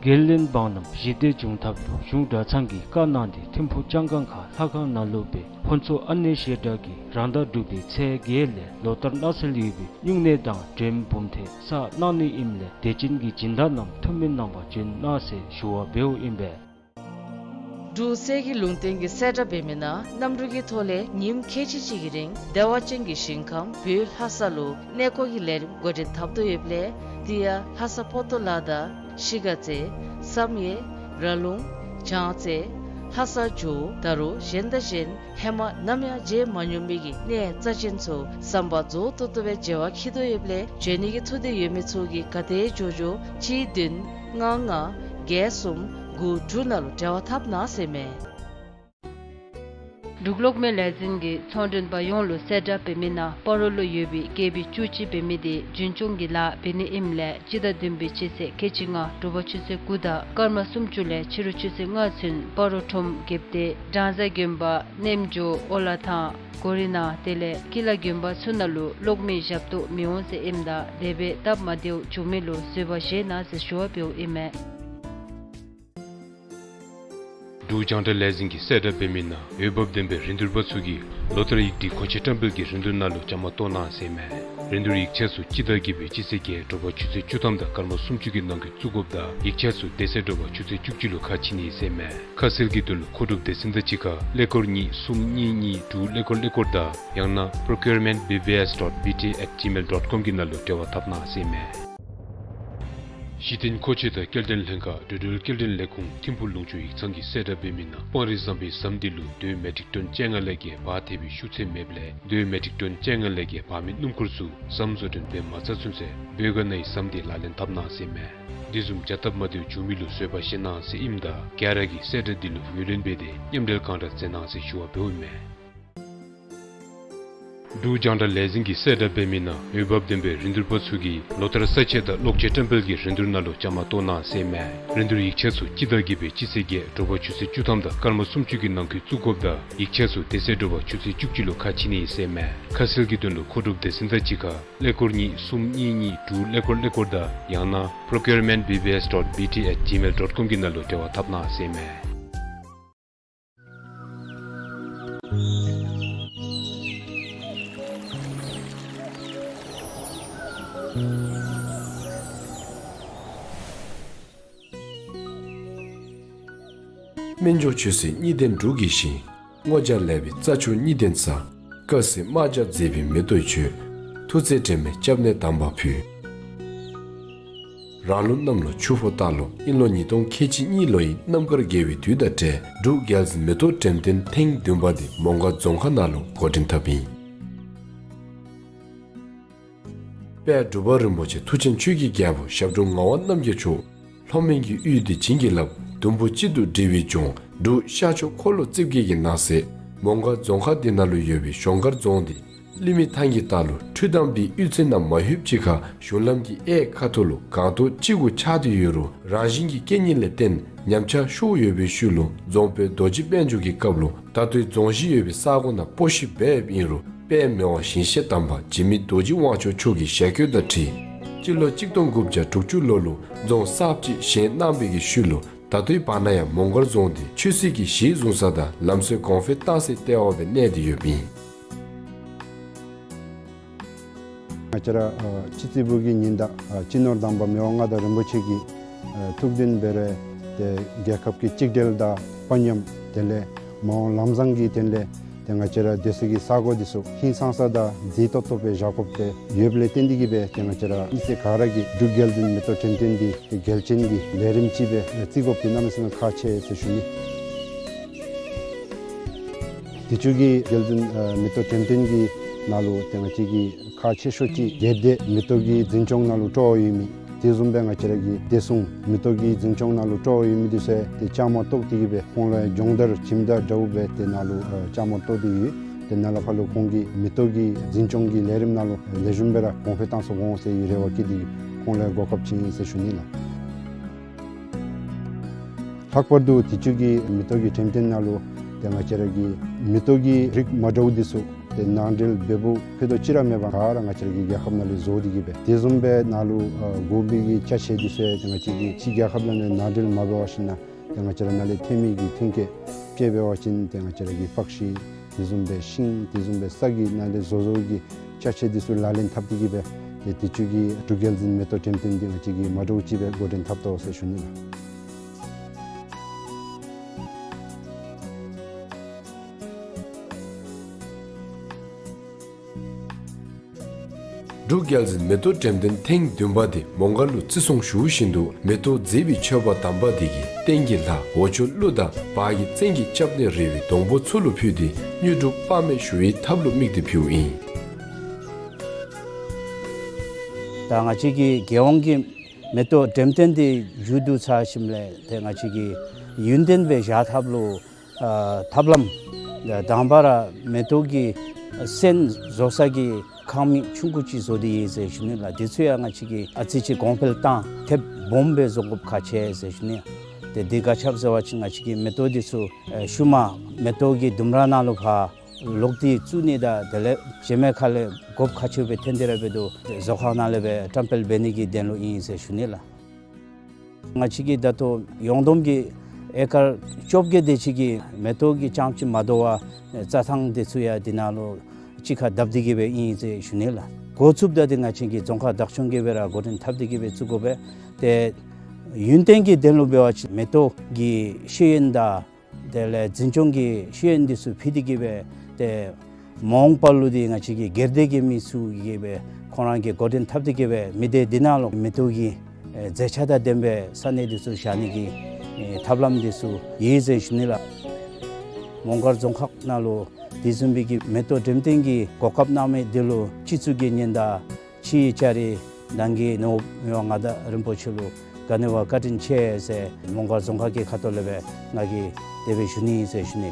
རྒྱལ་བློན་འབངས་རྣམས་ཞི་བདེ་འབྱུང་ཐབས་ལུ་གཞུང་གྲྭ་ཚང་གིས་བཀའ་གནང་སྟེ་ཐིམ་ཕུག་ལྕང་སྒང་ཁ་ལྷ་ཁང་ནང་ལུ་སྦེ་ཕུན་ཚོགས་ཨ་ནེ་ཞལ་གྲངས་ཀྱིས་རང་ཟླ་དྲུག་པའི་ཚེས་བརྒྱད་ལས་ལོ་ལྟར་གནང་སྲོལ་ཡོད་པའི་སྨྱུང་གནས་དང་འགྲེམས་འབུམ་ཐེངས་གསར་གནང་ནི་ཨིནམ་ལས་དད་ཅན་གྱི་སྦྱིན་བདག་རྣམས་ཐུགས་སྨོན་གནང་བར་བྱོན་གནང་ཟེར་ཞུ་བ་འབདཝ་ཨིན་པས། འབྲུག་གསེར་གྱི་ལུང་བསྟན་གྱིས་གསལ་བསྒྲགས་འབད་མི་ནང་གནམ་གྲུ་གི་ཐོག་ལས་ཉིནམ་ཁལ་གཅིག་གཅིག་གི་རིང་བདེ་བ་ཅན་གྱི་ཞིང་ཁམས་བོད་ལྷ་ས་ལུ་གནས་སྐོར་གྱི་ལས་རིམ་འགོ་འདྲེན་འཐབ་དོ་ཡོདཔ་ལས་དེ་ཡང་ལྷ་ས་པོ་ཏོ་ལ་དང་ཤི་ག་རྩེ་བསམ་ཡས་ར་ལུང་བྱང་རྩེ་ལྷ་ས་ཇོ་བོ་ད་རུང་གཞན་དང་གཞན་ཧེ་མ་ནམ་ཡང་མཇལ་མ་མྱོང་མི་གི་གནས་རྩ་ཅན་ཚུ་ཟམ་པ་རྫོགས་ཏོག་ཏོ་སྦེ་མཇལ་བར་འཁྱིད་དོ་ཡོདཔ་ལས་བྱོན་ནི་གི་ཐུགས་འདོད་ཡོད་མི་ཚུ་གིས་ག་དེ་མགྱོགས་མགྱོགས་གཅིག་བདུན་ལྔ་ལྔ་བརྒྱད་གསུམ་དགུ་དྲུག་ནང་ལུ་འབྲེལ་བ་འཐབ་གནང་ཟེར་མས། འབྲུག་གློག་མེ་ལས་འཛིན་གྱིས་ཚོང་མགྲོན་པ་ཡོངས་ལུ་གསལ་བསྒྲགས་འབད་མི་ནང་སྤ་རོ་ལུ་ཡོད་པའི་ཀེ་བི་བཅུ་གཅིག་འབད་མི་དེ་རྒྱུན་སྐྱོང་གི་ལཱ་འབད་ནི་ཨིནམ་ལས་སྤྱི་ཟླ་བདུན་པའི་སྤྱི་ཚེས་ཁལ་གཅིག་ལྔ་དྲོ་པ་ཆུ་ཚོད་དགུ་དང་སྐར་མ་སུམ་ཅུ་ལས་ཕྱི་རུ་ཆུ་ཚོད་ལྔ་ཚུན་སྤ་རོ་ཁྲོམ་རྒྱལཔོ་སྡེ་སྦྲང་བཟའ་དགོན་པ་རྣལ་འབྱོར་ཨོ་ལ་ཐང་གོ་རི་ནང་དེ་ལས་ཀི་ལ་དགོན་པ་ཚུ་ནང་ལུ་གློག་མེ་ཞབས་ཏོག་མི་འོང་ཟེར་ཨིནམ་ད་དེ་སྦེ་སྟབས་མ་བདེཝ་བྱུང་མི་ལུ་བཟོད་པ་བཞེས་གནང་ཟེར་ཞུ་བ་འབདཝ་ཨིན་མས། འབྲུག་རྒྱང་བསྒྲགས་ལས་འཛིན་གྱིས་གསལ་བསྒྲགས་འབད་མི་ནང་འོས་འབབ་ལྡན་པའི་རིན་བསྡུར་པ་ཚུ་གིས་ལོ་ལྟར་ཡིག་སྒྲིག་མཁོ་ཆས་བཀྲམ་སྤེལ་གྱི་རིན་བསྡུར་ནང་ལུ་བཅའ་མར་གཏོགས་གནང་ཟེར་མས། རིན་བསྡུར་ཡིག་ཆ་ཚུ་སྤྱི་ཟླ་བརྒྱད་པའི་སྤྱི་ཚེས་བརྒྱད་དྲོ་པ་ཆུ་ཚོད་བཅུ་ཐམ་དང་སྐར་མ་སུམ་ཅུ་གི་ནང་འཁོད་བཙུགས་དགོཔ་དང་ཡིག་ཆ་ཚུ་དེ་ཚེ་དྲོ་པ་ཆུ་ཚོད་བཅུ་གཅིག་ལུ་ཁ་ཕྱེ་ནི་ཟེར་མས། ཁ་གསལ་གྱི་དོན་ལུ་མཁོ་སྒྲུབ་སྡེ་ཚན་དང་གཅིག་ཁར་ཀླད་ཀོར་གཉིས་གསུམ་གཉིས་གཉིས་དྲུག་ཀླད་ཀོར་ཀླད་ཀོར་དང་ཡང་ན་procurement B B S dot B T at gmail dot com གི་ནང་ལུ་འབྲེལ་བ་འཐབ་གནང་ཟེར་མས། གཞི་རྟེན་མཁོ་ཆས་དང་སྐྱེལ་འདྲེན་ལྷན་ཁག་འགྲོ་འགྲུལ་སྐྱེལ་འདྲེན་ལས་ཁུངས་ཐིམ་ཕུག་ལུང་ཕྱོགས་ཡིག་ཚང་གིས་གསལ་བསྒྲགས་འབད་མི་ནང་སྤང་རི་ཟམ་པའི་ཟམ་དེ་ལུ་རྡོའི་མེ་ཊིག་ཊོན་བཅོ་ལྔ་ལས་བརྒལ་འབག་ཐེབས་པའི་ཤུགས་ཚད་མེདཔ་ལས་རྡོའི་མེ་ཊིག་ཊོན་བཅོ་ལྔ་ལས་བརྒལ་འབག་མི་སྣུམ་འཁོར་ཚུ་ཟམ་བཟོ་སྐྲུན་འབད་མ་ཚར་ཚུན་ཚོད་བོད་ག་ནའི་ཟམ་དེ་ལག་ལེན་འཐབ་གནང་ཟེར་མས། དེ་བཟུམ་བྱ་སྟབས་མ་བདེཝ་བྱུང་མི་ལུ་བཟོད་པ་བཞེས་གནང་ཟེར་ཨིནམ་ད་ག་ར་གིས་གསལ་བསྒྲགས་དེ་ལུ་ངོས་ལེན་འབད་དེ་མཉམ་འབྲེལ་གང་དྲག་མཛད་གནང་ཟེར་ཞུ་བ་འབདཝ་ཨིན་མས། འབྲུག་རྒྱང་བསྒྲགས་ལས་འཛིན་གྱིས་གསལ་བསྒྲགས་འབད་མི་ནང་འོས་འབབ་ལྡན་པའི་རིན་བསྡུར་པ་ཚུ་གིས་ལོ་ལྟར་ས་ཆ་དང་གློག་ཆས་བཀྲམ་སྤེལ་གྱི་རིན་བསྡུར་ནང་ལུ་བཅའ་མར་གཏོགས་གནང་ཟེར་མས། རིན་བསྡུར་ཡིག་ཆ་ཚུ་སྤྱི་ཟླ་བརྒྱད་པའི་སྤྱི་ཚེས་བརྒྱད་དྲོ་པ་ཆུ་ཚོད་བཅུ་ཐམ་དང་སྐར་མ་སུམ་ཅུ་གི་ནང་འཁོད་བཙུགས་དགོཔ་དང་ཡིག་ཆ་ཚུ་དེ་ཚེ་དྲོ་པ་ཆུ་ཚོད་བཅུ་གཅིག་ལུ་ཁ་ཕྱེ་ནི་ཨིན་ཟེར་མས། ཁ་གསལ་གྱི་དོན་ལུ་མཁོ་སྒྲུབ་སྡེ་ཚན་དང་གཅིག་ཁར་ཀླད་ཀོར་གཉིས་གསུམ་གཉིས་གཉིས་དྲུག་ཀླད་ཀོར་ཀླད་ཀོར་དང་ཡང་ན་procurement B B S dot B T at gmail dot com གི་ནང་ལུ་འབྲེལ་བ་འཐབ་གནང་ཟེར་མས། སྨན་ལྗོངས་ཆོས་སྲིད་གཉིས་ལྡན་འབྲུག་གི་ཞིང་། སྔོ་ལྗང་ལེགས་པའི་རྩྭ་ཆུ་གཉིས་ལྡན་ས། དཀར་སེར་དམར་ལྗང་མཛེས་པའི་མེ་ཏོག་མཆོད། ཐུགས་བརྩེ་དྲན་པའི་སྐྱབས་གནས་དམ་པ་ཕུལ། རང་ལུགས་གནམ་ལོ་ཆུ་ཕོ་སྟག་ལོ། དབྱིན་ལོ་ཉིས་སྟོང་ཁལ་གཅིག་གཉིས་ལོ་ཡི་རྣམ་དཀར་དགེ་བའི་དུས་དང་འབྲེལ་འབྲུག་རྒྱལ་འཛིན་མེ་ཏོག་འགྲེམས་སྟོན་ཐེངས་བདུན་པ་འདི་མོང་སྒར་རྫོང་ཁག་ནང་ལུ་འགོ་འདྲེན་འཐབ་ཨིན། དཔལ་འབྲུག་པ་རིན་པོ་ཆེ་མཐུ་ཆེན་ཆོས་ཀྱི་རྒྱལ་པོ་ཞབས་དྲུང་ངག་དབང་རྣམ་རྒྱལ་མཆོག་ལྷོ་མོན་གྱི་དབུས་འདི་བྱིན་གྱིས་བརླབས། ཟླུམ་པོ་གཅིག་ཏུ་སྒྲིལ་བའི་ལྗོངས་འབྲུག་ཤར་ཕྱོགས་འཁོར་ལོ་རྩིབས་བརྒྱད་ཀྱི་ནང་གསེས་མོང་སྒར་རྫོང་ཁག་འདི་ནང་ལུ་ཡོད་པའི་གཞོང་སྒར་རྫོང་འདི་གླིང་མི་ཐང་གི་ལྟག་ལུ་ཁྲུས་དམ་པའི་གཡུས་ཚན་ནང་མ་ལྷོདཔ་ཅིག་ཁར་གཞུང་ལམ་གྱི་གཡས་ཁ་ཐུག་ལུ་སྒང་ཏོག་གཅིག་གུ་ཆགས་ཏེ་ཡོད་རུང་རང་བཞིན་གྱི་རྐྱེན་ངན་ལས་བརྟེན་ཉམས་ཆག་ཤོར་ཡོད་པའི་ཤུལ་ལུ་རྫོང་དཔོན་རྡོ་རྗེ་དཔལ་འབྱོར་གྱི་སྐབས་ལུ་ད་ལྟོའི་རྫོང་གཞི་ཡོད་པའི་ས་གོ་ནང་སྤོ་བཤུད་འབདཝ་ཨིན་རུང་དཔལ་མི་དབང་ཞིང་གཤེགས་དམ་པ་འཇིགས་མེད་རྡོ་རྗེ་དབང་ཕྱུག་མཆོག་གི་ཞལ་བཀོད་དང་འཁྲིལ་སྤྱི་ལོ་གཅིག་སྟོང་དགུ་བརྒྱ་དྲུག་ཅུ་ལོ་ལུ་རྫོང་གསརཔ་ཅིག་བཞེངས་གནང་བའི་གི་ཤུལ་ལུ་ད་ལྟོའི་བར་ན་ཡང་མོང་སྒར་རྫོང་འདི་ཆོས་སྲིད་ཀྱི་གཞི་བཟུང་ས་དང་ལམ་སྲོལ་གོང་འཕེལ་བཏང་སའི་ལྟེ་བ་སྦེ་གནས་ཏེ་ཡོདཔ་ཨིན། ང་བཅས་ར་ཨ་སྤྱི་རྩིས་པོ་གི་ཉི་ཟླ་ཨ་སྤྱི་ནོར་དམ་པ་མི་དབང་མངའ་བདག་རིན་པོ་ཆེ་གི་ཨ་ཐུགས་འདུན་འབད་རུང་ཏེ་རྒྱལ་ཁབ་ཀྱི་གཅིག་སྒྲིལ་དང་དཔའ་ཉམས་དེ་ལས་མ་འོངས་ལམ་བཟང་གི་དོན་ལས་ཏེ་ང་བཅས་ར་སྡོད་སའི་གི་ས་གོ་འདི་ཚུ་ཧིང་སངས་ས་དང་མཛེས་ཏོག་ཏོ་སྦེ་བཞག་དགོཔ་དེ་ཡོདཔ་ལས་བརྟེན་ཏེ་གིས་སྦེ་ཏེ་ང་བཅས་ར་མི་སེར་ག་ར་གིས་འབྲུག་རྒྱལ་འཛིན་མེ་ཏོག་འགྲེམས་སྟོན་འདི་ཏེ་གལ་ཆེན་གྱི་ལས་རིམ་ཅིག་སྦེ་བརྩི་དགོཔ་འདི་གནམ་མེད་ས་མེད་ཁག་ཆེ་ཟེར་ཞུ་ནི། དུས་ཅི་གི་རྒྱལ་འཛིན་ཨ་མེ་ཏོག་འགྲེམས་སྟོན་གྱི་ནང་ལུ་ཏེ་ང་བཅས་ཀྱི་ཁག་ཆེ་ཤོས་ཅིག་སྒེར་སྡེ་མེ་ཏོག་གི་འཛིན་སྐྱོང་ནང་ལུ་སྤྲོ་བ་ཡོད་མི་དེ་བཟུམ་སྦེ་ང་བཅས་ར་གི་བདེ་སྲུང་མེ་ཏོག་གི་འཛིན་སྐྱོང་ནང་ལུ་སྤྲོ་བ་ཡོད་མི་དེ་ཚུ་ཡང་ཏེ་བཅའ་མར་གཏོགས་ཏེ་གིས་སྦེ་ཁོང་ལུ་ཡང་སྦྱོང་བརྡར་ཁྱིམ་བདག་འདྲཝ་སྦེ་ཏེ་ནཱ་ལུ་ཨ་བཅའ་མར་གཏོགས་ཏེ་ཡོད། ཏེ་ནཱ་ལས་ཕར་ལུ་ཁོང་གིས་མེ་ཏོག་གི་འཛིན་སྐྱོང་གི་ལས་རིམ་ནང་ལུ་ལེགས་ཤོམ་སྦེ་ར་གོང་འཕེལ་བཏང་ཚུགས་འོང་ཟེར་བའི་རེ་བ་བསྐྱེད་དེ་ཁོང་ལུ་ཡང་གོ་སྐབས་བྱིན་ཡི་ཟེར་ཞུ་ནི་ལགས། ལྷག་པར་དུ་དུས་ཅི་གི་མེ་ཏོག་གི་འགྲེམས་སྟོན་ནང་ལུ་ཏེ་ང་བཅས་ར་གི་མེ་ཏོག་གི་རིགས་མ་འདྲཝ་དེ་ཚུ་ཏེ་ནང་འགྲེལ་འབད་འབདཝ་ཕུད་རྡོག་ཅིག་ར་མེད་པར་ག་ར་ང་བཅས་ར་གི་རྒྱལ་ཁབ་ནང་ལས་བཟོ་སྟེ་གིས་སྦེ་དེ་བཟུམ་སྦེ་ནཱ་ལུ་ཨ་དགོ་པའི་གི་ཅ་ཆས་དེ་ཚུ་ཡང་ཏེ་ང་བཅས་ཀྱིས་ཕྱི་རྒྱལ་ཁབ་ནང་ལས་ནང་འགྲེལ་མ་འབད་བར་ཞིན་ན་ཏེ་ང་བཅས་ར་ནཱ་ལས་ཐོན་མི་གི་ཐོན་སྐྱེད་དཔྱེ་འབད་བ་ཅིན་ཏེ་ང་བཅས་ར་གི་པགས་ཤིང་དེ་བཟུམ་སྦེ་ཤིང་དེ་བཟུམ་སྦེ་ས་གི་ནང་ལས་བཟོ་བཟོཝ་གི་ཅ་ཆས་དེ་ཚུ་ལག་ལེན་འཐབ་སྟེ་གིས་སྦེ་ཏེ་དུས་ཅི་གི་འབྲུག་རྒྱལ་འཛིན་མེ་ཏོག་འགྲེམས་སྟོན་འདི་ང་བཅས་ཀྱིས་མ་འདྲཝ་ཅིག་སྦེ་འགོ་འདྲེན་འཐབ་དོ་ཟེར་ཞུ་ནི་ལགས། འབྲུག་རྒྱལ་འཛིན་མེ་ཏོག་འགྲེམས་སྟོན་ཐེངས་བདུན་པ་འདི་མོང་སྒར་ལུ་བརྩི་སྲུང་ཞུ་བཞིན་དུ་མེ་ཏོག་མཛེས་པའི་མཆོད་པ་དམ་པ་འདི་གིས་སྟེང་གི་ལྷ་འོག་ཕྱོགས་ཀླུ་དང་བར་གྱི་བཙན་གྱི་སྐྱབས་གནས་རི་བོའི་སྡོང་པོ་ཚུ་ལུ་ཕུལ་ཏེ་དངོས་གྲུབ་དཔག་མེད་ཞུ་བའི་ཐབས་ལུ་དམིགས་ཏེ་ཕུལཝ་ཨིན། ད་ང་བཅས་ཀྱི་རྒྱལ་ཡོངས་ཀྱི་མེ་ཏོག་འགྲེམས་སྟོན་འདི་མཇུག་བསྡུ་ཚར་ཞིནམ་ལས་ཏེ་ང་བཅས་ཀྱི་ཡུན་བརྟན་སྦེ་བཞག་ཐབས་ལུ་ཨ་ཐབས་ལམ་དང་པ་ར་མེ་ཏོག་གི་སོན་བཟོ་ས་གི་ཁང་མིག་ཆུང་ཀུ་ཅིག་བཟོ་སྟེ་ཡོད་ཟེར་ཞུ་ནི་ལགས། དེ་ཚུ་ཡང་ང་བཅས་ཀྱིས་ཨ་ཙི་ཅིག་གོང་འཕེལ་བཏང་ཐེབས་སྦོམ་སྦེ་བཟོ་དགོཔ་ཁག་ཆེ་ཟེར་ཞུ་ནི། ཏེ་དེ་ག་ཅི་སྦེ་ཟེར་བ་ཅིན་ང་བཅས་ཀྱི་མེ་ཏོག་འདི་ཚུ་ཨེ་ཤུལ་མ་མེ་ཏོག་གི་ལྡུམ་ར་ནང་ལུ་ཕར་ལོག་སྟེ་བཙུགས་ནི་དང་དེ་ལས་བྱེ་མའི་ཁ་ལས་དགོཔ་ཁག་ཆེ་སྦེ་ཐོན་ཏེ་ར་འབད་དོ། བཟོ་ཁང་ནང་ལས་སྦེ་བཀྲམ་སྤེལ་འབད་ནི་གི་དོན་ལུ་ཨིན་ཟེར་ཞུ་ནི་ལགས། ང་བཅས་ཀྱིས་ད་ལྟོ་ཡོངས་བསྡོམས་ཀྱི་ཨེ་ཀར་བཅོ་བརྒྱད་དེ་ཅིག་གི་མེ་ཏོག་གི་རྐྱངམ་ཅིག་མ་དོ་བར་རྩྭ་ཐང་དེ་ཚུ་ཡང་དེ་ནང་ལུ་གཅིག་ཁར་བརྡབ་སྟེ་གིས་སྦེ་ཨིན་ཟེར་ཞུ་ནི་ལགས། འགོ་བཙུགསཔ་ད་ཏེ་ང་བཅས་ཀྱི་རྫོང་ཁག་བདག་སྐྱོང་གིས་སྦེ་ར་འགོ་འདྲེན་འཐབ་སྟེ་གིས་སྦེ་བཙུགས་དགོ་པས། ཏེ་ཡུན་བརྟན་གྱི་དོན་ལུ་འབད་བ་ཅིན་མེ་ཏོག་གི་ཤེས་ཡོན་དང་དེ་ལས་འཛིན་སྐྱོང་གི་ཤེས་ཡོན་འདི་ཚུ་ཕུལ་ཏེ་གིས་སྦེ་ཏེ་མ་འོངས་པ་ལུ་འདི་ང་བཅས་ཀྱི་སྒེར་སྡེ་གི་མི་ཚུ་གིས་སྦེ་ཁོང་ར་གིས་འགོ་འདྲེན་འཐབ་སྟེ་གིས་སྦེ་མི་སྡེ་འདི་ནང་ལུ་མེ་ཏོག་གི་ཨེ་མཛེས་ཆ་དང་ལྡན་པའི་ས་གནས་འདི་ཚུ་བཞག་ནི་གི་ཨེ་ཐབས་ལམ་འདི་ཚུ་ཡོད་ཟེར་ཞུ་ནི་ལགས། མོང་སྒར་རྫོང་ཁག་ནང་ལུ་དེ་བཟུམ་སྦེ་གི་མེ་ཏོག་འགྲེམས་སྟོན་གྱི་གོ་སྐབས་གནང་མི་འདི་ལུ་སྤྱི་གཙུག་གི་ཉི་ཟླ་ཕྱིའི་ལྕགས་རི་ནང་གི་ནོར་བུ་མི་དབང་མངའ་བདག་རིན་པོ་ཆེ་ལུ་ག་ནི་བ་བཀའ་དྲིན་ཆེ་ཟེར་མོང་སྒར་རྫོང་ཁག་གི་ཁ་ཐུག་ལས་སྦེ་ང་གིས་དེ་སྦེ་ཞུ་ནི་ཨིན་ཟེར་ཞུ་ནི།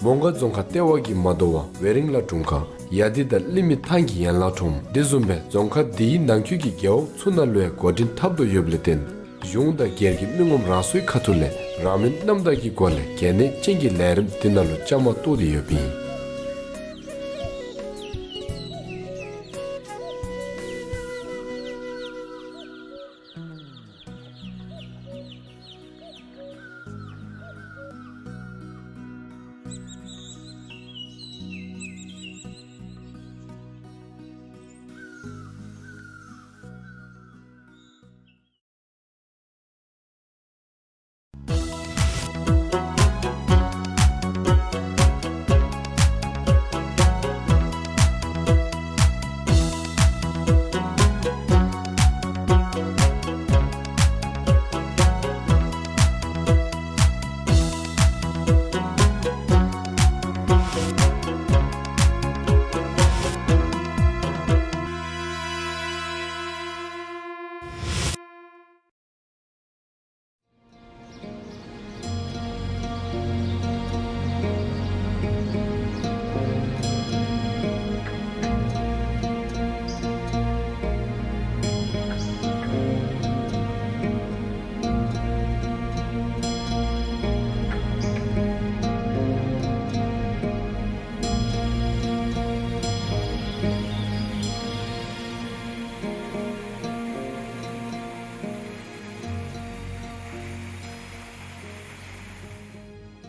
མོང་སྒར་རྫོང་ཁག་ལྟེ་བ་གི་མ་དོ་བར་ཝེ་རིང་ལ་དྲུང་ཁག་ཡ་དི་དང་གླིང་མི་ཐང་གི་ཡན་ལག་ཁྲོམ་དེ་བཟུམ་སྦེ་རྫོང་ཁག་འདིའི་ནང་འཁོད་ཀྱི་རྒེད་འོག་ཚུ་ནང་ལུ་ཡང་འགོ་འདྲེན་འཐབ་དོ་ཡོདཔ་ལས་བརྟེན་གཞུང་དང་སྒེར་གྱི་མི་ངོམ་རང་སོའི་ཁ་ཐུག་ལས་རང་མོས་རྣམ་དག་གི་སྒོ་ལས་གལ་གནད་ཅན་གྱི་ལས་རིམ་དེ་ནང་ལུ་བཅའ་མར་གཏོགས་ཏེ་ཡོདཔ་ཨིན།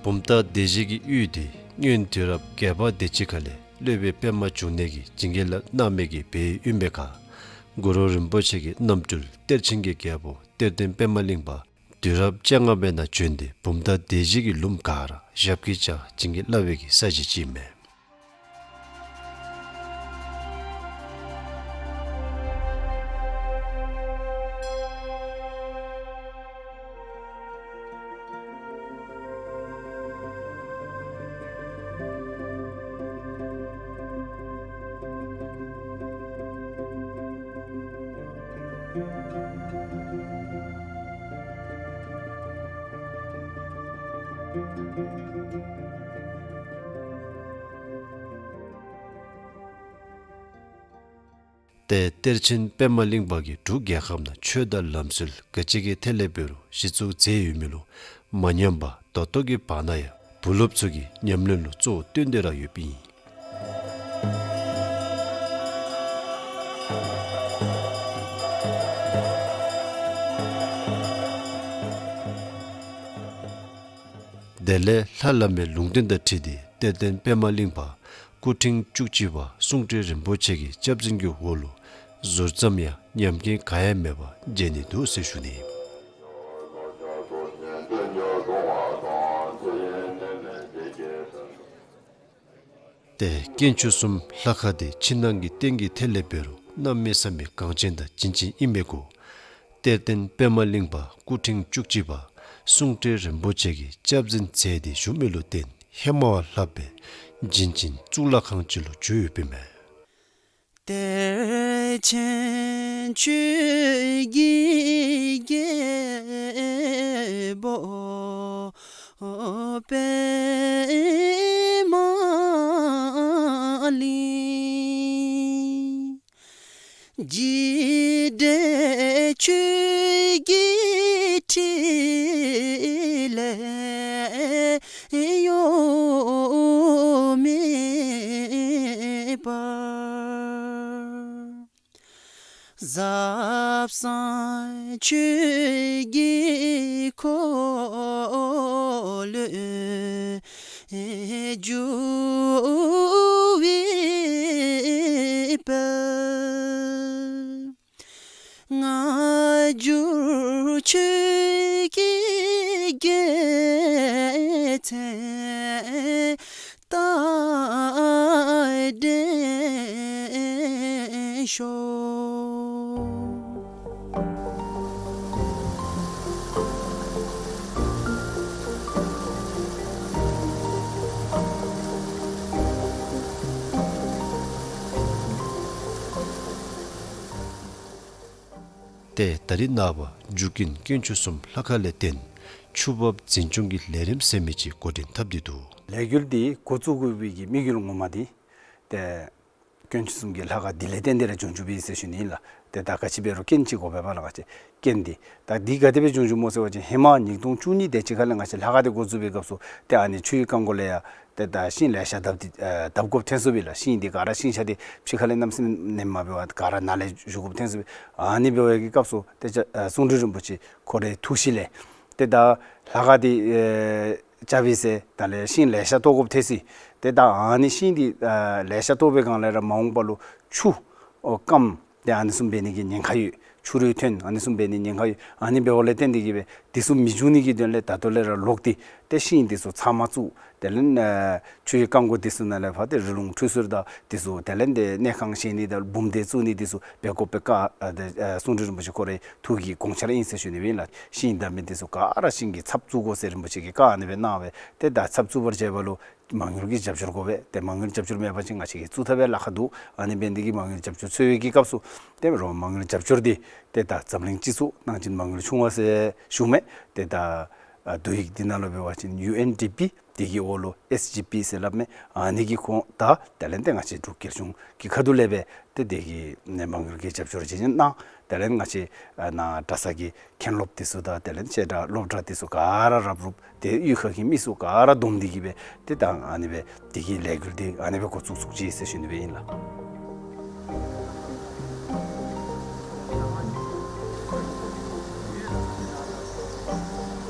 བུམ་ཐང་སྡེ་བཞི་གི་ཡུལ་འདི་སྔོན་དུས་རབས་བརྒྱད་པ་དེ་ཅིག་ཁ་ལས་སློབ་དཔོན་པདྨ་འབྱུང་གནས་ཀྱིས་བྱིན་གྱིས་བརླབས་གནང་མི་གི་སྦས་ཡུལ་ཨིན་པའི་ཁར་གུ་རུ་རིན་པོ་ཆེ་གི་རྣམ་སྤྲུལ་གཏེར་ཆེན་གྱི་རྒྱལ་པོ་གཏེར་སྟོན་པདྨ་གླིང་པ་དུས་རབས་བཅོ་ལྔ་པའི་ནང་བྱོན་ཏེ་བུམ་ཐང་སྡེ་བཞི་གི་ལུངམ་ག་ར་ཞབས་ཀྱིས་བཅགས་བྱིན་གྱིས་བརླབས་པའི་གི་ས་གཞི་ཅིག་ཨིན་མས། ཏེ་གཏེར་ཆེན་པདྨ་གླིང་པ་གིས་འབྲུག་རྒྱལ་ཁབ་ནང་ཆོས་དང་ལམ་སྲོལ་ག་ཅི་གི་ཐད་ལས་འབད་རུང་གཞི་བཙུགས་མཛད་ཡོད་མི་ལུ་མ་ཉམས་པར་ད་ལྟོ་གི་བར་ན་ཡང་བུ་སློབ་ཚུ་གི་ཉམས་ལེན་ལུ་གཙོ་བོ་བཏོན་ཏེ་ར་ཡོདཔ་ཨིན། དེ་ལས་ལྷ་བླ་མའི་ལུང་བསྟན་དང་འཁྲིལ་ཏེ་གཏེར་སྟོན་པདྨ་གླིང་པ་སྐུ་ཕྲེང་བཅུ་གཅིག་པ་གསུང་སྤྲུལ་རིན་པོ་ཆེ་གི་སྐྱབས་འཛིན་གྱི་འོག་ལུ་ཟུར་ཙམ་ཡང་ཉམས་རྐྱེན་ག་ཡང་མེད་པར་མཇལ་ནི་འདུག་ཟེར་ཞུ་ནི། ཏེ་དཀོན་མཆོག་གསུམ་ལྷ་ཁང་འདི་ཕྱི་ནང་གི་རྟེན་གྱི་ཐད་ལས་འབད་རུང་གནམ་མེད་ས་མེད་འགངས་ཆེན་དང་བྱིན་ཅན་ཨིན་མི་གུ་གཏེར་སྟོན་པདྨ་གླིང་པ་སྐུ་ཕྲེང་བཅུ་གཅིག་པ་གསུང་སྤྲུལ་རིན་པོ་ཆེ་གིས་སྐྱབས་འཛིན་མཛད་དེ་བཞུགས་མི་ལུ་བརྟེན་ཧེ་མ་བ་ལྷག་པའི་བྱིན་ཅན་གཙུག་ལག་ཁང་ཅིག་ལུ་གྱུར་ཡོདཔ་ཨིན་མས། གཏེར་ཆེན་ཆོས་ཀྱི་རྒྱལ་པོ་པདྨ་གླིང་། འཇིགས་བྲལ་ཆོས་ཀྱི་ཕྲིན་ལས་གཡོ་མེད་པར། ཟབ་གསང་ཆོས་ཀྱི་འཁོར་ལོས་སྒྱུར་བའི་དཔལ། སྔ་འགྱུར་ཆོས་ཀྱི་རྒྱལ་མཚན་རྟག་བརྟན་ཤོག། ཏེ་ད་རིས་ནངས་པ་འཇུག་ཀུན་དཀོན་མཆོག་གསུམ་ལྷ་ཁང་ལས་བརྟེན་ཆུ་འབབ་འཛིན་སྐྱོང་གི་ལས་རིམ་ཟེར་མི་ཅིག་འགོ་འདྲེན་འཐབ་སྟེ་འདུག། ལས་འགུལ་འདི་འགོ་བཙུགས་དགོ་པའི་གི་དམིགས་ཡུལ་ངོ་མ་འདི་ཏེ་དཀོན་མཆོག་གསུམ་གྱི་ལྷ་ཁང་འདི་ལས་བརྟེན་ཏེ་ར་བྱུང་བྱུངམ་ཨིན་ཟེར་ཞུ་ནི་ཨིན་ལགས། ཏེ་ད་ག་ཅི་འབད་རུང་རྐྱེན་ཅིག་དགོ་པས་པ་ལགས། ང་བཅས་རྐྱེན་འདི་ད་འདི་ག་དེ་སྦེ་བྱུང་བྱུངམ་སྨོ་ཟེར་བ་ཅིན་ཧེ་མ་ཉིས་སྟོང་བཅུ་གཉིས་དེ་ཅིག་ཁ་ལས་ང་བཅས་ལྷ་ཁང་འདི་འགོ་བཙུགས་པའི་སྐབས་སུ་ཏེ་ཨ་ནི་ཆུའི་རྐང་མགོ་ལས་ཡང་ཏེ་ད་ཤིང་ལེ་ཤ་བརྡབ་སྟེ་ཨ་བརྡབ་དགོཔ་ཐོན་སོངམ་ཨིན་ལགས། ཤིང་འདི་ག་ར་ཤིང་ཆ་འདི་ཕྱི་ཁ་ལས་གནམ་མེད་ས་མེད་མ་འབད་བར་ག་ར་ནང་ལས་བཞུགས་དགོཔ་ཐོན་སོངམ་ཨིན། ཨ་ནི་འབད་བའི་གི་སྐབས་སུ་ཏེ་ཅ་ཨ་གསུང་སྤྲུལ་རིན་པོ་ཆེ་ཁོ་རའི་ཐུགས་བཞེད་ལས་ཏེ་ད་ལྷ་ཁང་འདི་ཨེ་རྐྱབ་པའི་ཚེ་ད་ལས་ཤིང་ལེ་ཤ་བཏོག་དགོཔ་ཐོན་སོངམ་ཨིན། ཏེ་ད་ཨ་ནི་ཤིང་འདི་ཨ་ལེ་ཤ་བཏོག་པའི་སྒང་ལས་ར་མ་འོངས་པ་ལུ་ཆུ་ཨོ་སྐམ་ཏེ་ཨ་ནི་བཟུམ་འབད་ནི་གི་ཉེན་ཁ་ཡོད། ཆུ་རུད་ཐོན་ཨ་ནི་བཟུམ་འབད་ནི་ཉེན་ཁ་ཡོད། ཨ་ནི་འབདཝ་ལས་བརྟེན་ཏེ་གིས་སྦེ་འདི་ཚུ་མི་འབྱུང་ནི་གི་དོན་ལས་ད་ལྟོ་ལས་ར་ལོག་སྟེ་ཏེ་ཤིང་འདི་ཚུ་ཚང་མ་བཙུགས། དེ་ལས་ཨ་ཆུའི་རྐང་མགོ་འདི་ཚུ་ནང་ལས་ཕར་ཏེ་རི་ལུང་ཁྲུས་གསོལ་དང་འདི་ཚུ་དེ་ལས་ཏེ་གནས་ཁང་བཞེངས་ནི་དང་འབུམ་སྡེ་བཙུགས་ནི་འདི་ཚུ་འབད་དགོ་པའི་བཀའ་ཨ་ཏེ་ཨ་གསུང་སྤྲུལ་རིན་པོ་ཆེ་ཁོ་རའི་ཐུགས་ཀྱི་དགོངས་འཆར་ཨིན་ཟེར་ཞུ་ནི་ཨིན་ལགས། ཤིང་བརྡབ་མི་འདི་ཚུ་ག་ར་ཤིང་གི་ཚབ་བཙུགས་དགོ་ཟེར་རིན་པོ་ཆེ་གིས་བཀའ་ཨ་ནི་སྦེ་གནང་བས། ཏེ་ད་ཚབ་བཙུགས་པར་བྱེད་པ་ལུ་མ་དངུལ་གྱི་རྒྱབ་སྐྱོར་དགོ་པས། ཏེ་མ་དངུལ་རྒྱབ་སྐྱོར་མེད་པ་ཅིན་ང་བཅས་ཀྱིས་བཙུགས་ཐབས་ཡང་ལཱ་ཁག་འདུག། ཨ་ནི་འབད་ནི་འདི་གིས་མ་དངུལ་རྒྱབ་སྐྱོར་འཚོལ་བའི་གི་སྐབས་སུ་ཏེ་རོགས་མ་དངུལ་རྒྱབ་སྐྱོར་འདི་ཏེ་ད་འཛམ་གླིང་སྤྱི་ཚོགས་གནང་སྦྱིན་མ་དངུལ་ཆུང་བ་ཟེར་ཞུཝ་མས། ཏེ་ད་ཨ་བསྡུ་ཡིག་འདི་ནང་ལུ་འབད་བ་ཅིན་ཡུ་ཨེན་ཌི་པི་འདི་གི་འོག་ལུ་ཨེས་ཇི་པི་ཟེར་སླབ་མས། ཨ་ནི་གི་ཁོངས་ད་དེ་ལས་ཏེ་ང་བཅས་འབྲུག་རྒྱལ་གཞུང་གི་ཁ་ཐུག་ལས་སྦེ་ཏེ་འདི་གི་ནི་མ་དངུལ་གྱི་རྒྱབ་སྐྱོར་ཅིག་གནང་། དེ་ལས་ང་བཅས་ཨ་ནཱ་གྲྭ་ཚང་གི་མཁན་སློབ་འདི་ཚུ་དང་དེ་ལས་བཤད་གྲྭ་སློབ་གྲྭ་འདི་ཚུ་ག་ར་རབ་རུབ་ཏེ་གཡུས་ཁ་གི་མི་ཚུ་ག་ར་བསྡོམས་ཏེ་གིས་སྦེ་ཏེ་ད་ཨ་ནི་སྦེ་འདི་གི་ལས་འགུལ་འདི་ཨ་ནི་སྦེ་འགོ་བཙུགས་བཙུགསཔ་ཅིག་ཟེར་ཞུ་ནི་སྦེ་ཨིན་ལགས།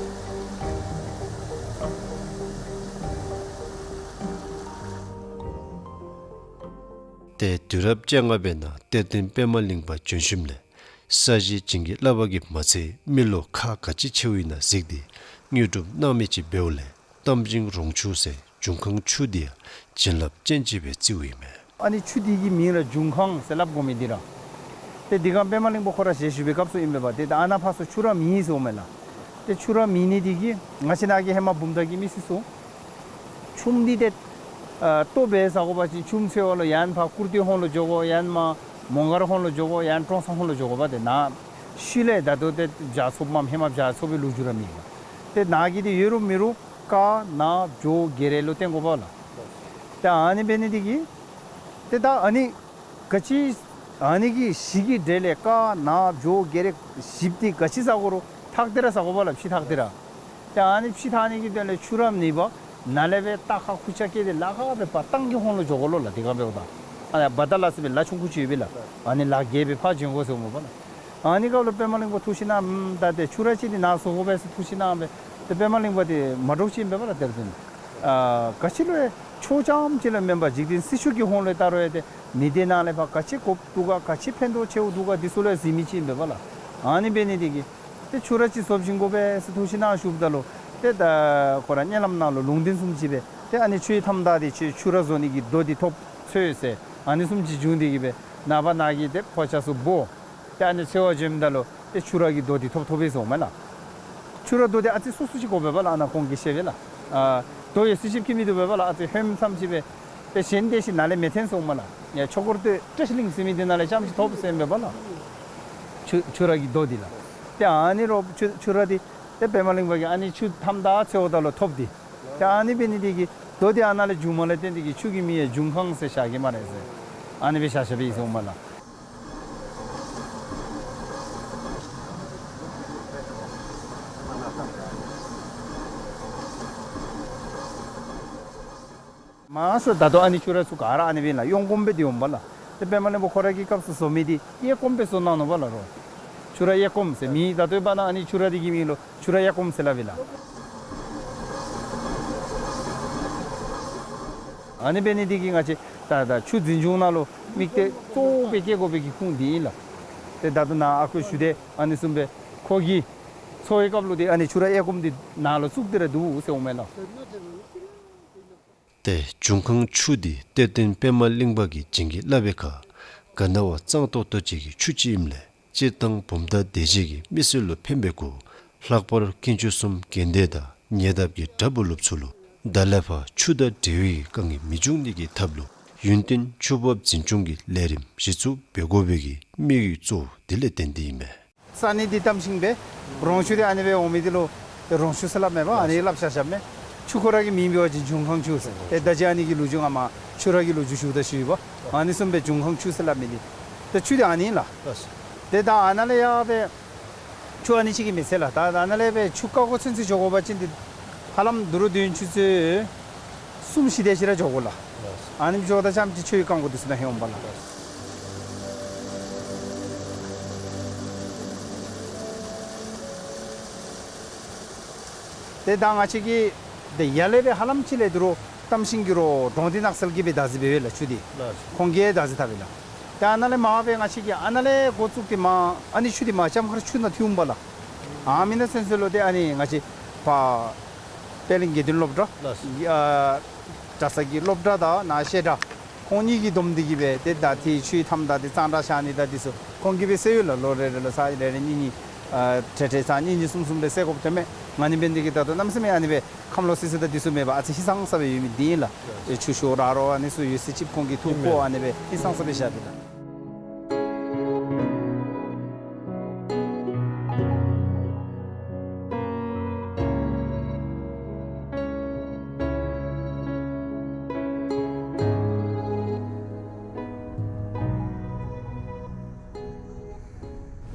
ཏེ་དུས་རབས་བཅོ་ལྔ་པའི་ནང་གཏེར་སྟོན་པདྨ་གླིང་པ་བྱོན་ཞིནམ་ལས་ས་གཞི་བྱིན་གྱིས་བརླབས་པ་གིས་མ་ཚད་མི་ལོ་ཁག་ག་ཅི་ཆེཝ་ཨིན་ན་གཟིགས་ཏེ་དངོས་གྲུབ་གནང་མི་ཅིག་འབདཝ་ལས་གཏམ་ཆེན་རོང་ཆུ་ཟེར་འབྱུང་ཁང་ཆུ་འདི་ཡང་བྱིན་རླབས་ཅན་ཅིག་སྦེ་བརྩིཝ་ཨིན་མས། ཨ་ནི་ཆུ་འདི་གི་མིང་ར་འབྱུང་ཁང་ཟེར་སླབ་དགོ་མི་འདི་ར། ཏེ་འདི་སྒང་པདྨ་གླིང་པ་ཁོ་ར་ཞལ་བཞུགས་པའི་སྐབས་སུ་ཨིན་པས་པ། ཏེ་ད་ཨ་ནཱ་ཕར་ཚུར་ཆུ་ར་མེད་ཟེརཝ་མས་ལགས། ཏེ་ཆུ་ར་མེད་ནི་འདི་གིས་ང་བཅས་ནཱ་གི་ཧེ་མ་བུམ་ཐང་གི་མི་སེར་ཚུ་ཆུམ་འདི་ཏེ་ཨ་ལྟོ་འབད་ཟ་དགོ་པ་ཅིན་ཆུམ་འཚོལ་བ་ལུ་ཡང་ཕར་ཀུར་སྟོད་ཧོང་ལུ་འགྱོ་དགོ། ཡང་མར་མོང་སྒར་ཧོང་ལུ་འགྱོ་དགོ། ཡང་ཀྲོང་གསར་ཧོང་ལུ་འགྱོ་དགོ་པ། ཏེ་ནཱ་ཤུལ་ལས་ད་ལྟོ་ཏེ་བྱ་ཚུགསཔ་མས། ཧེ་མ་བྱ་ཚུགས་པའི་ལོ་རྒྱུས་ར་མེད་ལགས། ཏེ་ནཱ་གི་འདི་ཡོད་རུང་མེད་རུང་ཀ་ན་བྱོ་གེ་རེ་ལུ་བརྟེན་དགོ་པས་ལགས། ཏེ་ཨ་ནི་འབད་ནི་འདི་གིས་ཏེ་ད་ཨ་ནི་ག་ཅི་ཨ་ནི་གི་གཞི་གི་གྲས་ལས་ཀ་ན་བྱོ་གེ་རེ་ཞིབ་འདི་ག་ཅི་ཟ་དགོ་རུང་ཐག་འདི་ར་ཟ་དགོ་པས་ལགས། ཕྱེ་ཐག་འདི་ར། ཏེ་ཨ་ནི་ཕྱེ་ཐག་ནི་གི་དོན་ལས་ཆུ་ར་མེད་པར་ནཱ་ལས་སྦེ་རྟ་ཁ་ཁུར་ཆ་བཀལ་ཏེ་ལ་ཁ་སྦེ་ཕར་ཐང་གི་ཧོང་ལུ་འགྱོ་དགོ་ལོ་ལགས། དེ་སྒང་འབདཝ་ད་ཨ་ནི་བ་ད་ལ་ཟེར་བའི་ལ་ཆུང་ཀུ་ཅིག་ཡོད་པས་ལགས། ཨ་ནི་ལ་བརྒལ་སྦེ་ཕར་འབྱོན་དགོ་ཟེརཝ་མས་པ་ལགས། ཨ་ནི་སྐབས་ལུ་པདྨ་གླིང་པ་ཐུགས་ཞིབ་གནང་། ཨམ་ད་ཏེ་ཆུ་ར་ཅིག་འདི་ནཱ་བཟོ་དགོ་པས་ཟེར་ཐུགས་ཞིབ་གནང་སྦེ། ཏེ་པདྨ་གླིང་པ་འདི་མ་འདྲོག་ཅིག་ཨིན་པས་པ་ལགས། དེར་ཏེ་ཨ་ག་ཅི་ལུ་ཡང་ཆོས་རྐྱངམ་ཅིག་ལུ་མེན་པར་འཇིག་རྟེན་སྲིད་ཕྱོགས་ཀྱི་ཧོང་ལུ་ད་རུང་ཡང་ཏེ་མི་སྡེ་ནང་ལས་ཕར་ག་ཅི་དགོཔ་འདུག་ག་ག་ཅི་ཕན་ཐོགས་ཆེཝ་འདུག་ག་འདི་ཚུ་ལུ་ཡང་གཟིགས་མི་ཅིག་ཨིན་པས་པ་ལགས། ཨ་ནི་འབད་ནི་འདི་གིས་ཏེ་ཆུ་ར་ཅིག་བཟོ་བྱིན་དགོ་པས་ཟེར་ཐུགས་ཞིབ་གནང་ཞུཝ་ད་ལུ་ཏེ་ད་ཁོ་ར་གཉིད་ལམ་ནང་ལུ་ལུང་བསྟན་བཟུམ་ཅིག་སྦེ་ཏེ་ཨ་ནི་ཆུའི་མཐའམ་བདའ་སྟེ་ཆུ་ཆུ་ར་བཟོ་ནི་གི་རྡོ་འདི་ཐོབ་འཚོལ་ཟེར་ཨ་ནི་བཟུམ་ཅིག་བྱུང་སྟེ་གིས་སྦེ་ནངས་པ་ནཱ་གི་ཏེ་ཕོ་རྒྱས་ཚུ་འབོ་ཏེ་ཨ་ནི་འཚོལ་བར་འབྱོནམ་ད་ལུ་ཏེ་ཆུ་ར་གི་རྡོ་འདི་ཐོབ་ཐོབ་པས་ཟེརཝ་མས་ལགས། ཆུ་ར་རྡོ་འདི་ཨ་ཙི་སོ་སོ་ཅིག་དགོ་པས་པ་ལགས། ཨ་ནཱ་ཁོང་གིས་བཤད་པས་ལགས། ཨ་རྡོ་ཡོད་ཚད་ཅིག་ཁྱད་མིན་འདུག་པས་པ་ལགས། ཨ་ཙི་ཧོནམ་ཙམ་ཅིག་སྦེ་ཏེ་གཞན་དེ་ཅིག་ནཱ་ལས་མི་ཐོན་ཟེརཝ་མས་ལགས། ཡ་ཆོས་འཁོར་སྟོད་བཀྲ་ཤིས་གླིང་ཟེར་མི་འདི་ནང་ལས་རྐྱངམ་ཅིག་ཐོབ་ཟེར་ཨིན་པས་པ་ལགས། ཆུ་ཆུ་ར་གི་རྡོ་འདི་ལགས། ཏེ་ཨ་ནི་རོགས་ཆུ་ཆུ་ར་འདི་ཏེ་པདྨ་གླིང་པ་གིས་ཨ་ནི་ཆུ་མཐའམ་བདའ་འཚོལཝ་ད་ལུ་ཐོབ་སྟེ་ཏེ་ཨ་ནི་འབད་ནི་འདི་གིས་རྡོ་འདི་ཨ་ནཱ་ལས་བྱུངམ་ལས་བརྟེན་ཏེ་གིས་ཆུ་གི་མིང་ཡང་འབྱུང་ཁང་ཟེར་བཞག་གེ་སྨ་རེ་ཟེར་ཨ་ནི་སྦེ་བཞག་བཞགཔ་ཨིན་ཟེརཝ་མས་ལགས། མང་ཤོས་ད་ལྟོ་ཨ་ནི་ཆུ་ར་ཚུ་ག་ར་ཨ་ནི་སྦེ་ལགས། གཡོན་སྐོརམ་སྦེ་འདི་འོངམ་པ་ལགས། ཏེ་པདྨ་གླིང་པ་ཁོ་ར་གི་སྐབས་སུ་བཟོ་མི་འདི་གཡས་སྐོརམ་སྦེ་བཟོ་གནང་ནུག་པ་ལགས་རོགས། ཆུ་ར་གཡས་སྐོརམ་ཟེར་མི་ད་ལྟོའི་བར་ན་ཨ་ནི་ཆུ་ར་འདི་གི་མིང་ལུ་ཆུ་ར་གཡས་སྐོརམ་ཟེར་སླབ་ཨིན་ལགས། ཨ་ནི་འབད་ནི་འདི་གིས་ང་བཅས་ད་ད་ཆུ་འཛིན་སྐྱོང་ནང་ལུ་དམིགས་གཏད་གཙོ་བོ་སྦེ་བསྐྱེད་དགོ་པའི་གི་ཁུངས་འདི་ཨིན་ལགས། ཏེ་ད་ལྟོ་ནཱ་ཨ་ཁུ་ཞུ་དེ་ཨ་ནི་བཟུམ་སྦེ་ཁོ་གིས་འཚོལ་བའི་སྐབས་ལུ་ཏེ་ཨ་ནི་ཆུ་ར་གཡས་སྐོརམ་འདི་ནང་ལུ་བཙུགས་ཏེ་ར་འདུག་ཟེརཝ་མས་ལགས། ཏེ་འབྱུང་ཁང་ཆུ་འདི་གཏེར་སྟོན་པདྨ་གླིང་པ་གིས་བྱིན་གྱིས་བརླབས་པའི་ཁར་ག་ན་བ་གཙང་ཏོག་ཏོ་ཅིག་གི་ཆུ་ཅིག་ཨིནམ་ལས་སྤྱིར་བཏང་བུམ་ཐང་སྡེ་བཞི་གི་མི་སེར་ལུ་ཕན་པའི་སྒོ་ལྷག་པར་དཀོན་མཆོག་གསུམ་དགོན་སྡེ་དང་ཉེ་འདབས་ཀྱི་གྲྭ་བུ་སློབ་ཚུ་ལུ་ད་ལས་ཕར་ཆུ་དང་འབྲེལ་བའི་དཀའ་ངལ་མི་འབྱུང་ནི་གི་ཐབས་ལུ་ཡུན་བརྟན་ཆུ་འབབ་འཛིན་སྐྱོང་གི་ལས་རིམ་གཞི་བཙུགས་འབད་དགོ་པའི་གི་དམིགས་ཡུལ་གཙོ་བོ་དེ་ལས་བརྟེན་ཏེ་ཨིན་མས། ས་གནས་འདི་གཏམ་ཤིང་སྦེ་རོང་ཆུ་འདི་ཨ་ནི་སྦེ་འོང་མི་འདི་ལུ་རོང་ཆུ་ཟེར་སླབ་མས་པ། ཨ་ནི་སླབ་བཞག་བཞགཔ་མས། ཆུ་ཁོ་ར་གི་མིང་འབད་བ་ཅིན་འབྱུང་ཁང་ཆུ་ཟེར། ཏེ་ད་ཅི་ཨ་ནི་གི་ལོ་རྒྱུས་ང་མ་ཆུ་ར་གི་ལོ་རྒྱུས་ཞུཝ་ད་ཞུ་ཡི་པ། ཨ་ནི་བཟུམ་སྦེ་འབྱུང་ཁང་ཆུ་ཟེར་སླབ་མི་འདི་ད་ཆུ་འདི་ཨ་ནི་ལགས། ཏེ་ད་ཨ་ནཱ་ལས་ཡར་སྦེ་ཆུ་ཨ་ནི་ཅིག་གིས་མི་ཚད་ལགས། ད་ད་ཨ་ནཱ་ལས་སྦེ་ཆུ་བཀག་སྒོ་ཚུན་ཚོད་འགྱོ་དགོ་པ་ཅིན་འདི་ཧ་ལམ་དུ་རུ་དུས་ཡུན་ཆུ་ཚོད་གསུམ་བཞི་དེ་ཅིག་ར་འགྱོ་དགོ་ལགས། ཨ་ནི་འགྱོཝ་ད་རྐྱངམ་ཅིག་ཆུའི་རྐང་མགོ་འདི་ཚུ་ནང་ཧེ་འོང་པ་ལགས། ཏེ་ད་ང་བཅས་ཀྱིས་ཏེ་ཡར་ལས་སྦེ་ཧ་ལམ་ཅིག་ལས་དུ་རུ་གཏམ་ཤིང་གི་རོགས་གྲོང་སྡེ་ནགས་ཚལ་གྱིས་སྦེ་བདག་འཛིན་འབད་བས་ལགས་ཆུ་འདི། ལགས། ཁོང་གིས་བདག་འཛིན་འཐབ་པས་ལགས། ཏེ་ཨ་ནཱ་ལས་མར་སྦེ་ང་བཅས་ཀྱིས་ཨ་ནཱ་ལས་འགོ་བཙུགས་ཏེ་མར་ཨ་ནི་ཆུ་འདི་མར་ལྕམ་མཁར་ཆུ་ནང་ཐིམ་པས་ལགས། ཨ་མི་ནང་ཚུན་ཚོད་ལུ་ཏེ་ཨ་ནི་ང་བཅས་ཕར་པད་གླིང་དགེ་འདུན་སློབ་གྲྭ། ལགས། ཨ་གྲྭ་ཚང་གི་སློབ་གྲྭ་དང་ནཱ་བཤད་གྲྭ་ཁོང་གཉིས་ཀྱིས་བསྡོམས་ཏེ་གིས་སྦེ་ཏེ་ད་ཏེ་ཆུའི་མཐའམ་ད་ཏེ་གཙང་སྦྲ་བཞག་ནི་དང་འདི་ཚུ་ཁོང་གིས་སྦེ་སེལ་ཡོད་ལགས། ལོ་རེ་རེ་ལུ་ཚར་རེ་རེ་གཉིས་གཉིས་ཨ་ཏེ་ཏེ་ཚར་གཉིས་གཉིས་གསུམ་གསུམ་སྦེ་སེལ་དགོཔ་ཐོནམ་མས། ང་ནི་འབད་ནི་འདི་གིས་ད་ལྟོ་གནམ་མེད་ས་མེད་ཨ་ནི་སྦེ་ཁམས་ལོག་སི་སི་དང་འདི་ཚུ་མེད་པར་ཨ་ཙི་ཧིང་སངས་ས་སྦེ་ཡོད་མི་འདི་ཨིན་ལགས། ཨེ་ཆུ་ཤོག་ར་རོ་ཨ་ནི་ཚུ་ཡོད་ས་ཅིག་ཁོང་གིས་འཐུ་བཀོ་ཨ་ནི་སྦེ་ཧིང་སངས་ས་སྦེ་བཞག་སྟེ་ལགས།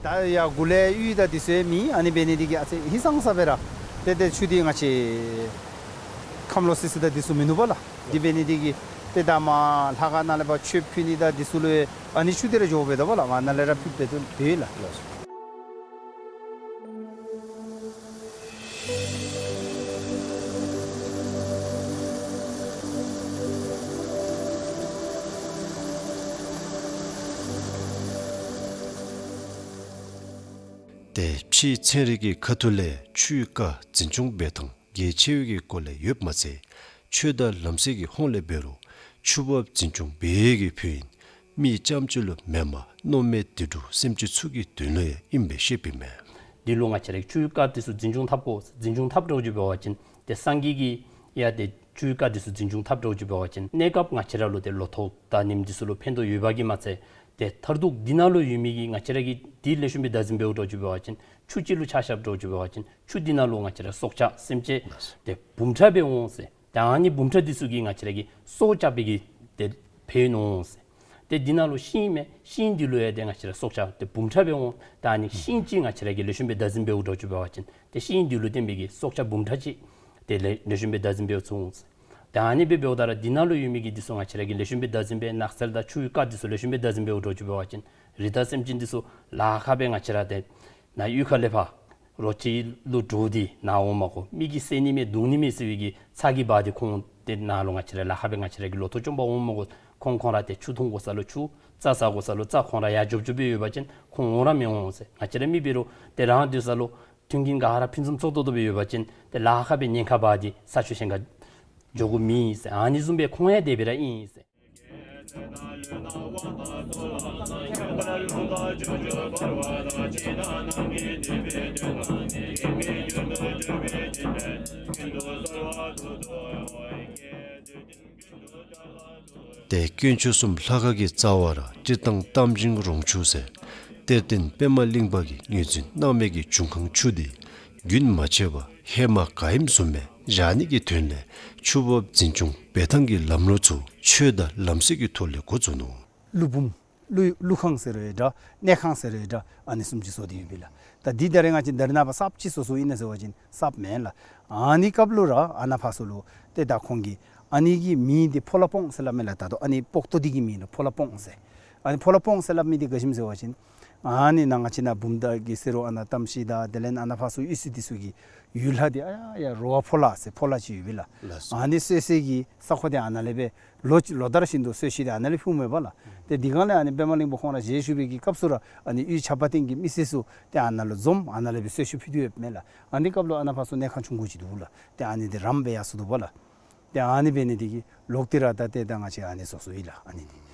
ད་ཡར་མགུ་ལས་གཡུས་དང་འདི་ཚུ་ཡང་མེད། ཨ་ནི་འབད་ནི་འདི་གིས་ཨ་ཙི་ཧིང་སངས་ས་སྦེ་ར་ཏེ་ཏེ་ཆུ་འདི་ང་བཅས་ཁམས་ལོག་སི་སི་དང་འདི་ཚུ་མིན་ནུག་པ་ལགས། འདི་འབད་ནི་འདི་གིས་ཏེ་ད་མར་ལྷ་ཁང་ནང་ལས་ཕར་མཆོད་ཕུལ་ནི་དང་འདི་ཚུ་ལུ་ཨ་ནི་ཆུ་འདི་ར་འགྱོཝ་འབད་དོ་པ་ལགས། ཨ་ནཱ་ལས་ར་ཕུལ་སྦེ་འདུག་པས་ལགས། ཏེ་ཕྱིའི་ཚན་རིག་གི་ཁ་ཐུག་ལས་ཆུའི་རྐ་འཛིན་སྐྱོང་འབད་ཐངས་གལ་ཆེ་བའི་གི་སྐོར་ལས་ཡོདཔ་མ་ཚད་ཆོས་དང་ལམ་སྲོལ་གྱི་ཧོངས་ལས་འབད་རུང་ཆུ་འབབ་འཛིན་སྐྱོང་འབད་ཡས་ཀྱི་ཕན་ཡོན་མི་རྐྱངམ་ཅིག་ལུ་མེནམ་མནོ་མེད་དུད་འགྲོ་སེམས་ཅན་ཚུ་གི་དོན་ལུ་ཡང་ཨིནམ་སྦེ་བཤདཔ་ཨིན་མས། འདི་ལུ་ང་བཅས་ར་ཆུའི་རྐ་འདི་ཚུ་འཛིན་སྐྱོང་འཐབ་དགོ། འཛིན་སྐྱོང་འཐབ་འགྱོ་བ་ཅིན་ཏེ་སངས་རྒྱས་ཀྱིས་ཡང་ཏེ་ཆུའི་རྐ་འདི་ཚུ་འཛིན་སྐྱོང་འཐབ་འགྱོ་བ་ཅིན་གནས་སྐབས་ང་བཅས་ར་ལུ་ཏེ་ལོ་ཐོག་དང་ཉིནམ་འདི་ཚུ་ལུ་ཕན་ཐོགས་ཡོདཔ་གིས་མ་ཚད་ཏེ་མཐར་ཐུག་འདི་ནང་ལུ་ཡོད་མི་གི་ང་བཅས་ར་གིས་འདི་ལེགས་ཤོམ་སྦེ་བདག་འཛིན་འབདཝ་འགྱོ་བ་ཅིན་ཆུ་ཅིག་ལུ་ཆ་བཞག་འགྱོ་བ་ཅིན་ཆུ་འདི་ནང་ལུ་ང་བཅས་ར་སྲོག་ཆགས་སེམས་ཅན་ཏེ་འབུམ་ཕྲག་སྦེ་འོང་ཟེར། ཏེ་ཨ་ནི་འབུམ་ཕྲག་འདི་ཚུ་གིས་ང་བཅས་ར་གི་སྲོག་སྐྱབས་པའི་གི་ཏེ་ཕན་ཡོན་འོང་ཟེར། ཏེ་འདི་ནང་ལུ་ཤིང་མས། ཤིང་འདི་ལུ་ཡང་ཏེ་ང་བཅས་ར་སྲོག་ཆགས་ཏེ་འབུམ་ཕྲག་སྦེ་འོང་། ད་ཨ་ནི་ཤིང་ཅིག་ང་བཅས་ར་གིས་ལེགས་ཤོམ་སྦེ་བདག་འཛིན་འབདཝ་འགྱོ་བ་ཅིན་ཏེ་ཤིང་འདི་ལུ་བརྟེན་པའི་གི་སྲོག་ཆགས་འབུམ་ཕྲག་ཅིག་ཏེ་ལེགས་ལེགས་ཤོམ་སྦེ་བདག་འཛིན་འབདཝ་ཚུགས་འོང་ཟེར། ད་ཨ་ནི་སྦེ་འབདཝ་ད་ར་འདི་ནང་ལུ་ཡོད་མི་གི་འདི་ཚུ་ང་བཅས་ར་གིས་ལེགས་ཤོམ་སྦེ་བདག་འཛིན་འབད་ནགས་ཚལ་དང་ཆུའི་རྐ་འདི་ཚུ་ལེགས་ཤོམ་སྦེ་བདག་འཛིན་འབདཝ་འགྱོ་བ་ཅིན་རི་དྭགས་སེམས་ཅན་འདི་ཚུ་ལཱ་ཁག་སྦེ་ང་བཅས་ར་ཏེ་ནཱ་གཡུས་ཁ་ལས་ཕར་རོ་ཁྱི་ལུ་འདྲོག་སྟེ་ནཱ་འོང་མ་དགོ། མི་གིས་བསད་ནི་མས་བརྡུང་ནི་མས་ཟེར་བའི་གི་ཚ་གྱང་འབག་སྟེ་ཁོང་ཏེ་ནཱ་ལུ་ང་བཅས་ར་ལཱ་ཁག་སྦེ་ང་བཅས་ར་གི་ལོ་ཐོག་བཅོམ་པར་འོང་མ་དགོ། ཁོང་ཁོང་ར་ཏེ་ཆུ་འཐུང་དགོ་ས་ལུ་ཆུ་རྩྭ་ཟ་དགོ་ས་ལུ་རྩྭ་ཁོང་ར་ཡར་འཇོབ་འཇོབ་སྦེ་ཡོད་པ་ཅིན་ཁོང་འོང་ར་མི་འོང་ཟེར། ང་བཅས་ར་མི་འབད་རུང་ཏེ་རང་སྡོད་ས་ལུ་མཐུན་རྐྱེན་ག་ར་ཕུན་སུམ་ཚོགས་ཏོག་ཏོ་སྦེ་ཡོད་པ་ཅིན་ཏེ་ལཱ་ཁག་སྦེ་ཉེན་ཁ་འབག་སྟེ་ས་ཆུ་གཞན་ཁར་འགྱོ་དགོཔ་མེད་ཟེར། ཨ་ནི་བཟུམ་སྦེ་ཁོང་ཡང་དེ་སྦེ་ར་ཨིན་ཟེར། ཏེ་དཀོན་མཆོག་གསུམ་ལྷ་ཁང་གི་རྩ་བར་སྤྱིར་བཏང་གཏམ་ཞིང་རོང་ཆུ་ཟེར་གཏེར་སྟོན་པདྨ་གླིང་པ་གིས་ངོས་འཛིན་གནང་མི་གི་འབྱུང་ཁུངས་ཆུ་འདི་རྒྱུན་མ་ཆད་པར་ཧེ་མ་ག་ཨིནམ་བཟུམ་སྦེ་བཞག་ནི་གི་དོན་ལས་ཆུ་འབབ་འཛིན་སྐྱོང་འབད་ཐངས་ཀྱི་ལམ་ལུགས་ཚུ་ཆོས་དང་ལམ་སྲོལ་གྱི་ཐོག་ལས་འགོ་བཙུགས་ནུག། ཀླུ་འབུམ། ཀླུ་ཀླུ་ཁང་ཟེར་རུང་འདྲ། གནས་ཁང་ཟེར་རུང་འདྲ། ཨ་ནི་བཟུམ་ཅིག་བཟོ་སྟེ་ཡོདཔ་ཨིན་ལགས། ད་འདི་ད་རེས་ང་བཅས་ད་རེས་ནངས་པ་གསརཔ་ཅིག་བཟོ་བཟོཝ་ཨིན་ན་ཟེར་བ་ཅིན་གསརཔ་མེན་ལགས། ཨ་ནི་སྐབས་ལུ་ར་ཨ་ནཱ་ཕར་ཚུ་ལུ་ཏེ་ད་ཁོང་གིས་ཨ་ནི་གི་མིང་འདི་ཕོ་ལྷ་སྤོང་ཟེར་སླབ་མས་ལགས། ད་ལྟོ་ཨ་ནི་སྤོག་ཏོ་འདི་གི་མིང་ལུ་ཕོ་ལྷ་སྤོང་ཟེར། ཨ་ནི་ཕོ་ལྷ་སྤོང་ཟེར་སླབ་མི་འདི་ག་ཅི་སྨོ་ཟེར་བ་ཅིན་ཨ་ནི་ནཱ་ང་བཅས་ནཱ་བུམ་ཐང་གི་ཟེར་རུང་ཨ་ནཱ་གཏམ་ཤེས་དང་དེ་ལས་ཨ་ནཱ་ཕར་ཚུ་གཡུས་ཚན་འདི་ཚུ་གི་ཡུལ་ལྷ་འདི་ཨ་ཡ་ཡ་རོ་བ་ཕོ་ལྷ་ཟེར་ཕོ་ལྷ་ཅིག་ཡོདཔ་ཨིན་ལགས། ལགས་སོ། ཨ་ནི་གསོལ་སའི་གི་ས་ཁོངས་འདི་ཨ་ནཱ་ལས་སྦེ་ལོ་ལོ་ལྟར་བཞིན་དུ་གསོལ་ཞིང་འདི་ཨ་ནཱ་ལས་ཕུལཝ་མས་པ་ལགས། ཏེ་དེ་སྒང་ལས་ཨ་ནི་པདྨ་གླིང་པ་ཁོང་ར་ཞལ་བཞུགས་པའི་གི་སྐབས་སུ་ར་ཨ་ནི་གཡུས་ཆབ་དཔལ་སྟེང་གི་མི་སེར་ཚུ་ཏེ་ཨ་ནཱ་ལུ་འཛོམས་ཨ་ནཱ་ལས་སྦེ་གསོལ་ཞིང་ཕུལ་ཏེ་ཡོདཔ་མས་ལགས། ཨ་ནི་སྐབས་ལུ་ཨ་ནཱ་ཕར་ཚུ་གནས་ཁང་ཆུང་ཀུ་ཅིག་འདུག་ལགས། ཏེ་ཨ་ནི་འདི་རམ་སྦེ་ཡར་སོང་འདུག་པ་ལགས། ཏེ་ཨ་ནི་འབད་ནི་འདི་གིས་ལོག་སྟེ་ར་ད་ཏེ་ད་ང་བཅས་ཨ་ནི་བཟོ་བཟོཝ་ཨིན་ལགས། ཨ་ནི་འདི།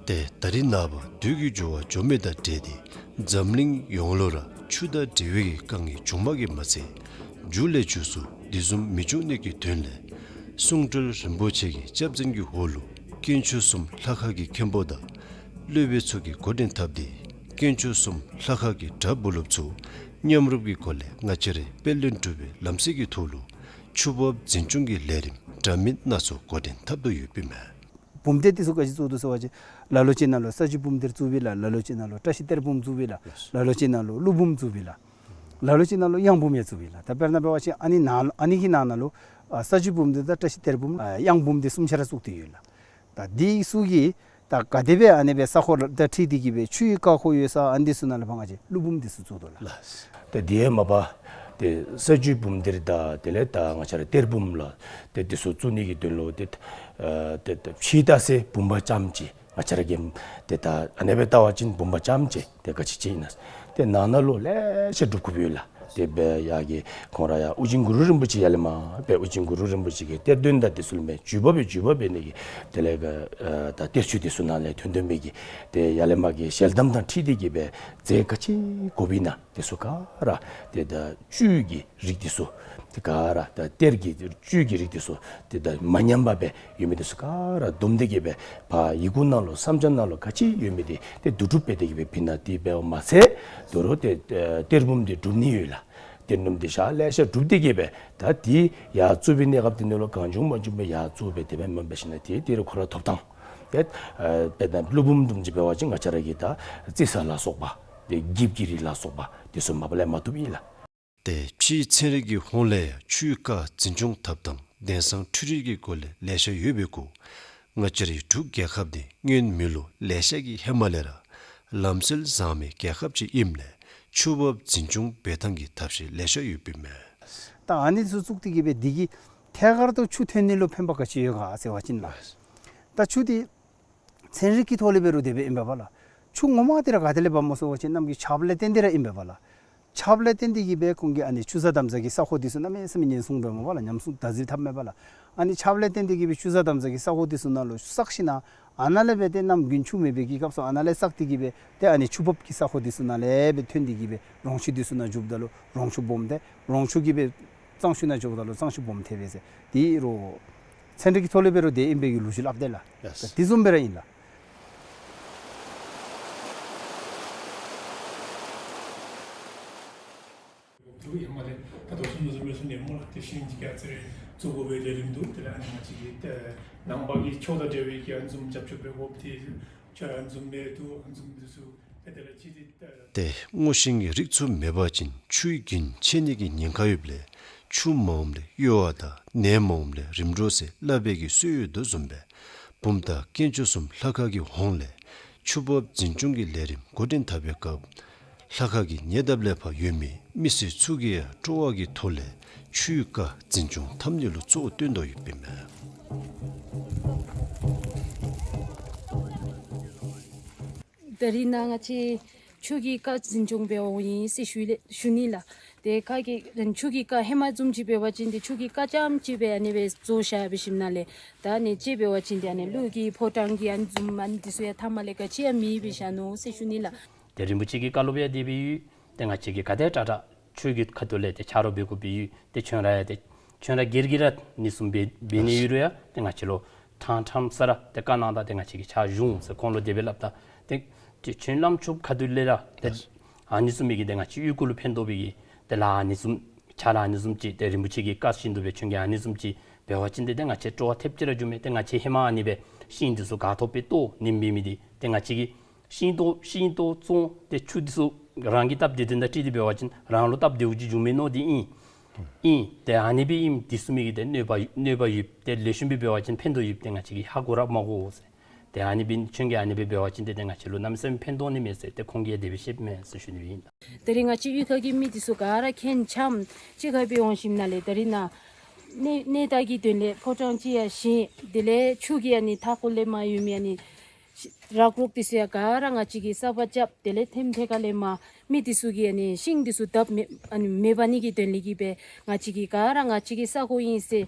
ཏེ་ད་རེས་ནངས་པ་དུས་ཀྱི་འགྱུར་བ་འགྱོ་མི་དང་འབྲེལ་ཏེ་འཛམ་གླིང་ཡོངས་ལུ་ར་ཆུ་དང་འབྲེལ་བའི་གི་དཀའ་ངལ་བྱུངམ་གིས་མ་ཚད་མཇུག་ལས་མཇུག་སུ་དེ་བཟུམ་མི་འབྱུང་ནི་གི་དོན་ལས་གསུང་སྤྲུལ་རིན་པོ་ཆེ་གི་སྐྱབས་འཛིན་གྱི་འོག་ལུ་དཀོན་མཆོག་གསུམ་ལྷ་ཁང་གི་མཁན་པོ་དང་སློབ་དཔོན་ཚུ་གིས་འགོ་འདྲེན་འཐབ་སྟེ་དཀོན་མཆོག་གསུམ་ལྷ་ཁང་གི་གྲྭ་བུ་སློབ་ཚུ་མཉམ་རུབ་ཀྱི་སྒོ་ལས་ང་བཅས་རའི་དཔལ་ལྡན་འབྲུག་པའི་ལམ་སྲོལ་གྱི་ཐོག་ལུ་ཆུ་འབབ་འཛིན་སྐྱོང་གི་ལས་རིམ་འདྲ་མིན་སྣ་ཚོགས་འགོ་འདྲེན་འཐབ་དོ་ཡོདཔ་ཨིན་མས། བུམ་གཏེར་འདི་ཚུ་ག་ཅི་བཙུགས་དོ་ཟེར་བ་ཅིན་ལ་ལུ་ཅིག་ནང་ལུ་ས་བཅུད་བུམ་གཏེར་བཙུགསཔ་ཨིན་ལགས། ལ་ལུ་ཅིག་ནང་ལུ་བཀྲ་ཤིས་གཏེར་བུམ་བཙུགསཔ་ཨིན་ལགས། ལ་ལུ་ཅིག་ནང་ལུ་ཀླུ་བུམ་བཙུགསཔ་ཨིན་ལགས། ལ་ལུ་ཅིག་ནང་ལུ་གཡང་བུམ་ཡང་བཙུགསཔ་ཨིན་ལགས། ད་དཔེར་ན་འབད་བ་ཅིན་ཨ་ནི་ནང་ཨ་ནི་གི་ནང་ན་ལུ་ཨ་ས་བཅུད་བུམ་གཏེར་དང་བཀྲ་ཤིས་གཏེར་བུམ་ཨ་གཡང་བུམ་འདི་གསུམ་ཆ་ར་བཙུགས་ཏེ་ཡོད་ལགས། ད་འདི་ཚུ་གིས་ད་ག་དེ་སྦེ་ཨ་ནི་སྦེ་ས་ཁོངས་དང་འཁྲིལ་ཏེ་གི་སྦེ་ཆུའི་རྐ་ཁོ་ཡོད་ས་ཨ་ནི་འདི་ཚུ་ནང་ལུ་ཕར་ང་བཅས་ཀླུ་བུམ་འདི་ཚུ་བཙུགས་དོ་ལགས། ལགས། ཏེ་དེ་མ་པ་ཏེ་ས་བཅུད་བུམ་གཏེར་དང་དེ་ལས་ད་ང་བཅས་ར་གཏེར་བུམ་ལགས། ཏེ་འདི་ཚུ་བཙུགས་ནི་གི་དོན་ལུ་ཏེ་ཨ་ཏེ་ཏེ་ཕྱི་ལྟ་ས་བུམ་པ་རྐྱངམ་ཅིག་ང་བཅས་ར་གིས་ཏེ་ད་ཨ་ནི་སྦེ་བལྟ་བ་ཅིན་བུམ་པ་རྐྱངམ་ཅིག་ཏེ་ག་ཅི་ཅིག་ཨིན་ན། ཏེ་ནང་ན་ལུ་ལེ་ཤ་སྒྲུབ་དགོཔ་ཡོད་ལགས། ཏེ་སྦེ་ཡར་གི་ཁོང་ར་ཡར་ཨོ་རྒྱན་གུ་རུ་རིན་པོ་ཆེ་ཡར་ལས་མར་སྦེ་ཨོ་རྒྱན་གུ་རུ་རིན་པོ་ཆེ་གི་གཏེར་སྟོན་དང་འདི་ཚུ་ལུ་མས་བརྒྱུད་པ་སྦེ་བརྒྱུད་པ་འབད་ནི་གི་དེ་ལས་ག་ཨ་ད་གཏེར་ཆོས་འདི་ཚུ་ནང་ལས་ཐོན་ཐོན་མི་གི་ཏེ་ཡར་ལས་མར་གྱི་ཞལ་གདམས་དང་འཁྲིལ་ཏེ་གི་སྦེ་རྫས་ག་ཅི་དགོཔ་ཨིན་ན་འདི་ཚུ་ག་ར་ཏེ་ད་བཅུད་ཀྱི་རིགས་འདི་ཚུ་ཏེ་ག་ར་ད་གཏེར་གྱི་བཅུད་ཀྱི་རིགས་འདི་ཚུ་ཏེ་ད་མ་ཉམས་པར་སྦེ་ཡོད་མི་འདི་ཚུ་ག་ར་བསྡོམས་ཏེ་གི་སྦེ་ཕར་ཡི་གུ་ནང་ལུ་བསམ་འཆར་ནང་ལུ་ག་ཅི་ཡོད་མི་འདི་ཏེ་བསྡུ་སྒྲུབ་འབད་དེ་གི་སྦེ་ཕུལ་ནི་འདི་འབདཝ་མ་ཚད་དོ་རུང་ཏེ་ཨ་གཏེར་བུམ་འདི་སྒྲུབ་ནི་ཡོད་ལགས། གཏེར་བུམ་འདི་ཞག་ལེ་ཤ་སྒྲུབ་སྟེ་གི་སྦེ་ད་འདི་ཡར་བཙུགས་པའི་གནས་སྐབས་འདི་ནང་ལུ་གང་བྱུང་མང་བྱུང་སྦེ་ཡར་བཙུགས་སྦེ་དེ་སྦེ་མེན་པར་ཞིནམ་ལས་ཏེ་འདི་རུ་ཁོ་ར་ཐོབ་ཐངས་ཏེ་ཨ་དཔེར་ན་ཀླུ་བུམ་བཟུམ་ཅིག་འབད་བ་ཅིན་ང་བཅས་ར་གིས་ད་རྩི་ས་ལ་སོགས་པ་ཏེ་འགྱིབ་ཀྱི་རིགས་ལ་སོགས་པ་འདི་ཚུ་མ་པ་ལས་མ་བཏུབ་ཨིན་ལགས། ཏེ་ཕྱིའི་ཚན་རིག་གི་ཧོངས་ལས་ཆུའི་རྐ་འཛིན་སྐྱོང་འཐབ་ཐངས་དེང་སང་འཕྲུལ་རིག་གི་སྒོ་ལས་ལེ་ཤ་ཡོད་པའི་སྐུ་ང་བཅས་རའི་འབྲུག་རྒྱལ་ཁབ་འདི་སྔོན་མེ་ལོ་ལེ་ཤ་གི་ཧེ་མ་ལས་ར་ལམ་སྲོལ་བཟང་མི་རྒྱལ་ཁབ་ཅིག་ཨིནམ་ལས་ ཆུ་འབབ་འཛིན་སྐྱོང་འབད་ཐངས་ཀྱི་ཐབས་ཤེས་ལེ་ཤ་ཡོདཔ་ཨིན་མས། ད་ཨ་ནི་ཚུ་བཙུགས་ཏེ་གི་སྦེ་འདི་གིས་ཐད་ཀར་དུ་ཆུ་ཐོན་ནི་ལུ་ཕན་པ་ག་ཅི་ཡོད་ག་ཟེར་བ་ཅིན་ལགས། ད་ཆུ་འདི་ཚན་རིག་གི་ཐོག་ལས་འབད་རུང་དེ་སྦེ་ཨིན་པས་པ་ལགས། ཆུ་ངོ་མ་འདི་ར་ག་ཏེ་ལས་འབབ་སྨོ་ཟེར་བ་ཅིན་གནམ་གྱི་ཆརཔ་ལས་བརྟེན་ཏེ་ར་ཨིན་པས་པ་ལགས། ཆརཔ་ལས་བརྟེན་ཏེ་གི་སྦེ་ཁོང་གིས་ཨ་ནི་ཆུ་གཟར་འདམ་གཟར་གྱི་ས་ཁོངས་འདི་ཚུ་གནམ་མེད་ས་མེད་ཉེན་སྲུང་འབད་སྨོ་པ་ལགས། ཉམས་སྲུང་བདག་འཛིན་འཐབ་མས་པ་ལགས། ཨ་ནི་ཆརཔ་ལས་བརྟེན་ཏེ་གི་སྦེ་ཆུ་གཟར་འདམ་གཟར་གྱི་ས་ཁོངས་འདི་ཚུ་ནང་ལུ་བསགས་ཞིན་ན་ཨ་ནཱ་ལས་སྦེ་ཏེ་གནམ་དགུན་ཆུ་མེད་པའི་གི་སྐབས་སུ་ཨ་ནཱ་ལས་བསགས་ཏེ་གི་སྦེ་ཏེ་ཨ་ནི་ཆུ་འབབ་ཀྱི་ས་ཁོངས་འདི་ཚུ་ནང་ལས་སྦེ་ཐོན་ཏེ་གི་སྦེ་རོང་ཆུ་འདི་ཚུ་ནང་འཇུགཔ་ད་ལུ་རོང་ཆུ་སྦོམ་སྟེ་རོང་ཆུ་གིས་སྦེ་གཙང་ཆུ་ནང་འཇུགཔ་ད་ལུ་གཙང་ཆུ་སྦོམ་ཐལ་བས་ཟེར། དེ་རུང་ཚན་རིག་གི་ཐོག་ལས་འབད་རུང་དེ་ཨིན་པའི་གི་ལོ་རྒྱུས་སླབ་སྟེ་ལགས། ཡེས། དེ་བཟུམ་སྦེ་ར་ཨིན་ལགས། འདུག། ཧེ་མ་ལས་ད་དོ་སུ་ནུ་ཟུ་མེ་སུ་ནེ་མོ་ལ་དེ་ཤིང་གཅིག་ཀྱང་ཚེ་རེ་བཙུགས་དགོ་པའི་ལས་རིམ་འདུག། དེ་ལས་ཨ་ནི་ང་བཅས་ཀྱི་ཏེ་ནང་པ་གི་ཆོས་དང་འབྲེལ་བའི་གི་ཨ་ནི་བཟུམ་རྒྱབ་སྐྱོར་འབད་དགོཔ་དེ་ཆོས་ཨ་ནི་བཟུམ་མེད་འདུག། ཨ་ནི་བཟུམ་འདི་ཚུ་ཏེ་དེ་ལས་ཅི་སྟེ་ཏེ་ཏེ་སྔོ་ཤིང་གི་རིགས་ཚུ་མེད་པ་ཅིན་ཆུའི་རྒྱུན་ཆད་ནི་གི་ཉེན་ཁ་ཡོདཔ་ལས་ཆུ་མ་འོངམ་ལས་གཡོ་བ་དང་ནད་མ་འོངམ་ལས་རིམ་གྲོ་ཟེར་སླབ་པའི་གི་སྲོལ་ཡོད་དོ་བཟུམ་སྦེ་བུམ་ཐང་དཀོན་མཆོག་གསུམ་ལྷ་ཁང་གི་ཧོངས་ལས་ཆུ་འབབ་འཛིན་སྐྱོང་གི་ལས་རིམ་འགོ་འདྲེན་འཐབ་པའི་སྐབས་ལྷ་ཁང་གི་ཉེ་འདབས་ལས་ཕར་ཡོད་མི་མི་སེར་ཚུ་གིས་ཡང་སྤྲོ་བ་གི་ཐོག་ལས་ཆུའི་རྐ་འཛིན་སྐྱོང་འཐབ་ནི་ལུ་གཙོ་བོ་བཏོན་དོ་ཡོདཔ་ཨིན་མས། ད་རིས་ནཱ་ང་བཅས་ཆུ་གི་རྐ་འཛིན་སྐྱོང་འབད་བར་འོང་ཡི་ཟེར་ཞུ་ལེ་ཞུ་ནི་ལགས། ཏེ་རྐ་གི་ཆུ་གི་རྐ་ཧེ་མ་བཟུམ་ཅིག་འབད་བ་ཅིན་ཏེ་ཆུ་གི་རྐ་རྐྱངམ་ཅིག་སྦེ་ཨ་ནི་སྦེ་བཟོ་བཞག་འབད་ཞིནམ་ལས་ད་ཨ་ནི་ཅིག་འབད་བ་ཅིན་ཏེ་ཨ་ནི་ཀླུ་གི་ཕོ་བྲང་གི་ཨ་ནི་བཟུམ་ཨ་ནི་འདི་ཚུ་ཡང་མཐའ་མ་ལས་ག་ཅི་ཡང་མེདཔ་སྦེ་བཞག་ནུག་ཟེར་ཞུ་ནི་ལགས། ཏེ་རིན་པོ་ཆེ་གི་བཀའ་སློབ་ཡང་དེ་སྦེ་ཡོད། ཏེ་ང་བཅས་ཀྱིས་ག་དེ་དྲག་དྲག་ཆུ་གི་ཁ་ཐུག་ལས་ཏེ་ཆ་རོགས་འབད་དགོཔ་སྦེ་ཡོད། ཏེ་ཁྱོད་ར་ཡང་ཏེ་ཁྱོད་ར་སྒེར་གྱིས་ར་ཨ་ནི་བཟུམ་འབད་འབད་ནི་ཡོད་རུང་ཡང་ཏེ་ང་བཅས་ལུ་ཕྲང་ཕྲང་ས་ར་ཏེ་བཀའ་གནང་ད་ཏེ་ང་བཅས་ཀྱིས་ཕྱག་ཞུ་འོང་ཟེར་ཁོང་ལུ་དེ་སྦེ་སླབ་ད། ཏེ་ཏེ་ཁྱོད་བླམ་ཆོསཔ་ཁ་ཐུག་ལས་ར་ཏེ་ཨ་ནི་བཟུམ་མའི་གི་ཏེ་ང་བཅས་གཡུས་སྒོ་ལུ་ཕན་ཐོགས་པའི་གི་ཏེ་ལཱ་ཨ་ནི་བཟུམ་ཕྱག་ལཱ་ཨ་ནི་བཟུམ་ཅིག་ཏེ་རིན་པོ་ཆེ་གི་བཀའ་བཞིན་དུ་སྦེ་ཁྱོད་ཀྱིས་ཨ་ནི་བཟུམ་ཅིག་འབད་བ་ཅིན་ཏེ་ཏེ་ང་བཅས་སྤྲོ་བ་ཐེབས་ཅིག་ར་འགྱོཝ་མས། ཏེ་ང་བཅས་ཧེ་མ་ཨ་ནི་སྦེ་ཤིང་འདི་ཚུ་ག་ཐོབ་སྦེ་བཏོག་ནིམ་འབད་མི་འདི་ཏེ་ང་བཅས་ཀྱིས་ཤིང་ཏོག་ཤིང་ཏོག་བཙོང་ཏེ་ཆུ་འདི་ཚུ་རང་གི་སྟབས་བདེ་དོན་དང་འཁྲིལ་ཏེ་འབད་བ་ཅིན་རང་ལུ་སྟབས་བདེཝ་ཅིག་འབྱུང་མས་མནོ་སྟེ་ཨིན། ཨིན། ཏེ་ཨ་ནི་སྦེ་ཨིནམ་འདི་བཟུམ་མའི་གི་ཏེ་གནོད་པ་གནོད་པ་ཡོདཔ་ཏེ་ལེགས་ཤོམ་སྦེ་འབད་བ་ཅིན་ཕན་ཐོགས་ཡོདཔ་ཏེ་ང་བཅས་ཀྱིས་ཧ་གོ་ར་མ་གོ་ཟེར། ཏེ་ཨ་ནི་སྦེ་ཁྱོད་ཀྱིས་ཨ་ནི་སྦེ་འབད་བ་ཅིན་ཏེ་ཏེ་ང་བཅས་ལུ་གནམ་མེད་ས་མེད་ཕན་ཐོགས་ནི་མས་ཟེར་ཏེ་ཁོང་གིས་དེ་སྦེ་བཤདཔ་མས་ཟེར་ཞུ་ནི་ཨིན། ད་རིས་ང་བཅས་གཡུས་ཁ་གི་མི་འདི་ཚུ་ག་ར་ཁྱེད་འཆམ་གཅིག་ཁར་སྦེ་འོང་ཞིནམ་ལས་ད་རིས་ནཱ་གནས་གནས་བདག་གི་དོན་ལས་ཕོ་བྲང་ཅིག་ཡང་བཞེངས། དེ་ལས་ཆུ་གི་ཨ་ནི་མཐའ་འཁོར་ལས་མར་ཡོད་མི་ཨ་ནི་ར་ཀོག་འདི་ཚུ་ཡང་ག་ར་ང་བཅས་ཀྱིས་གསརཔ་རྐྱབ། དེ་ལས་ཐེམ་ཐེ་ཁ་ལས་མར་མི་འདི་ཚུ་གིས་ཨ་ནི་ཤིང་འདི་ཚུ་བརྡབ་མེད་ཨ་ནི་མེད་པ་ནི་གི་དོན་ལས་ཀྱི་སྦེ་ང་བཅས་ཀྱིས་ག་ར་ང་བཅས་ཀྱི་ས་གོ་ཨིན་ཟེར་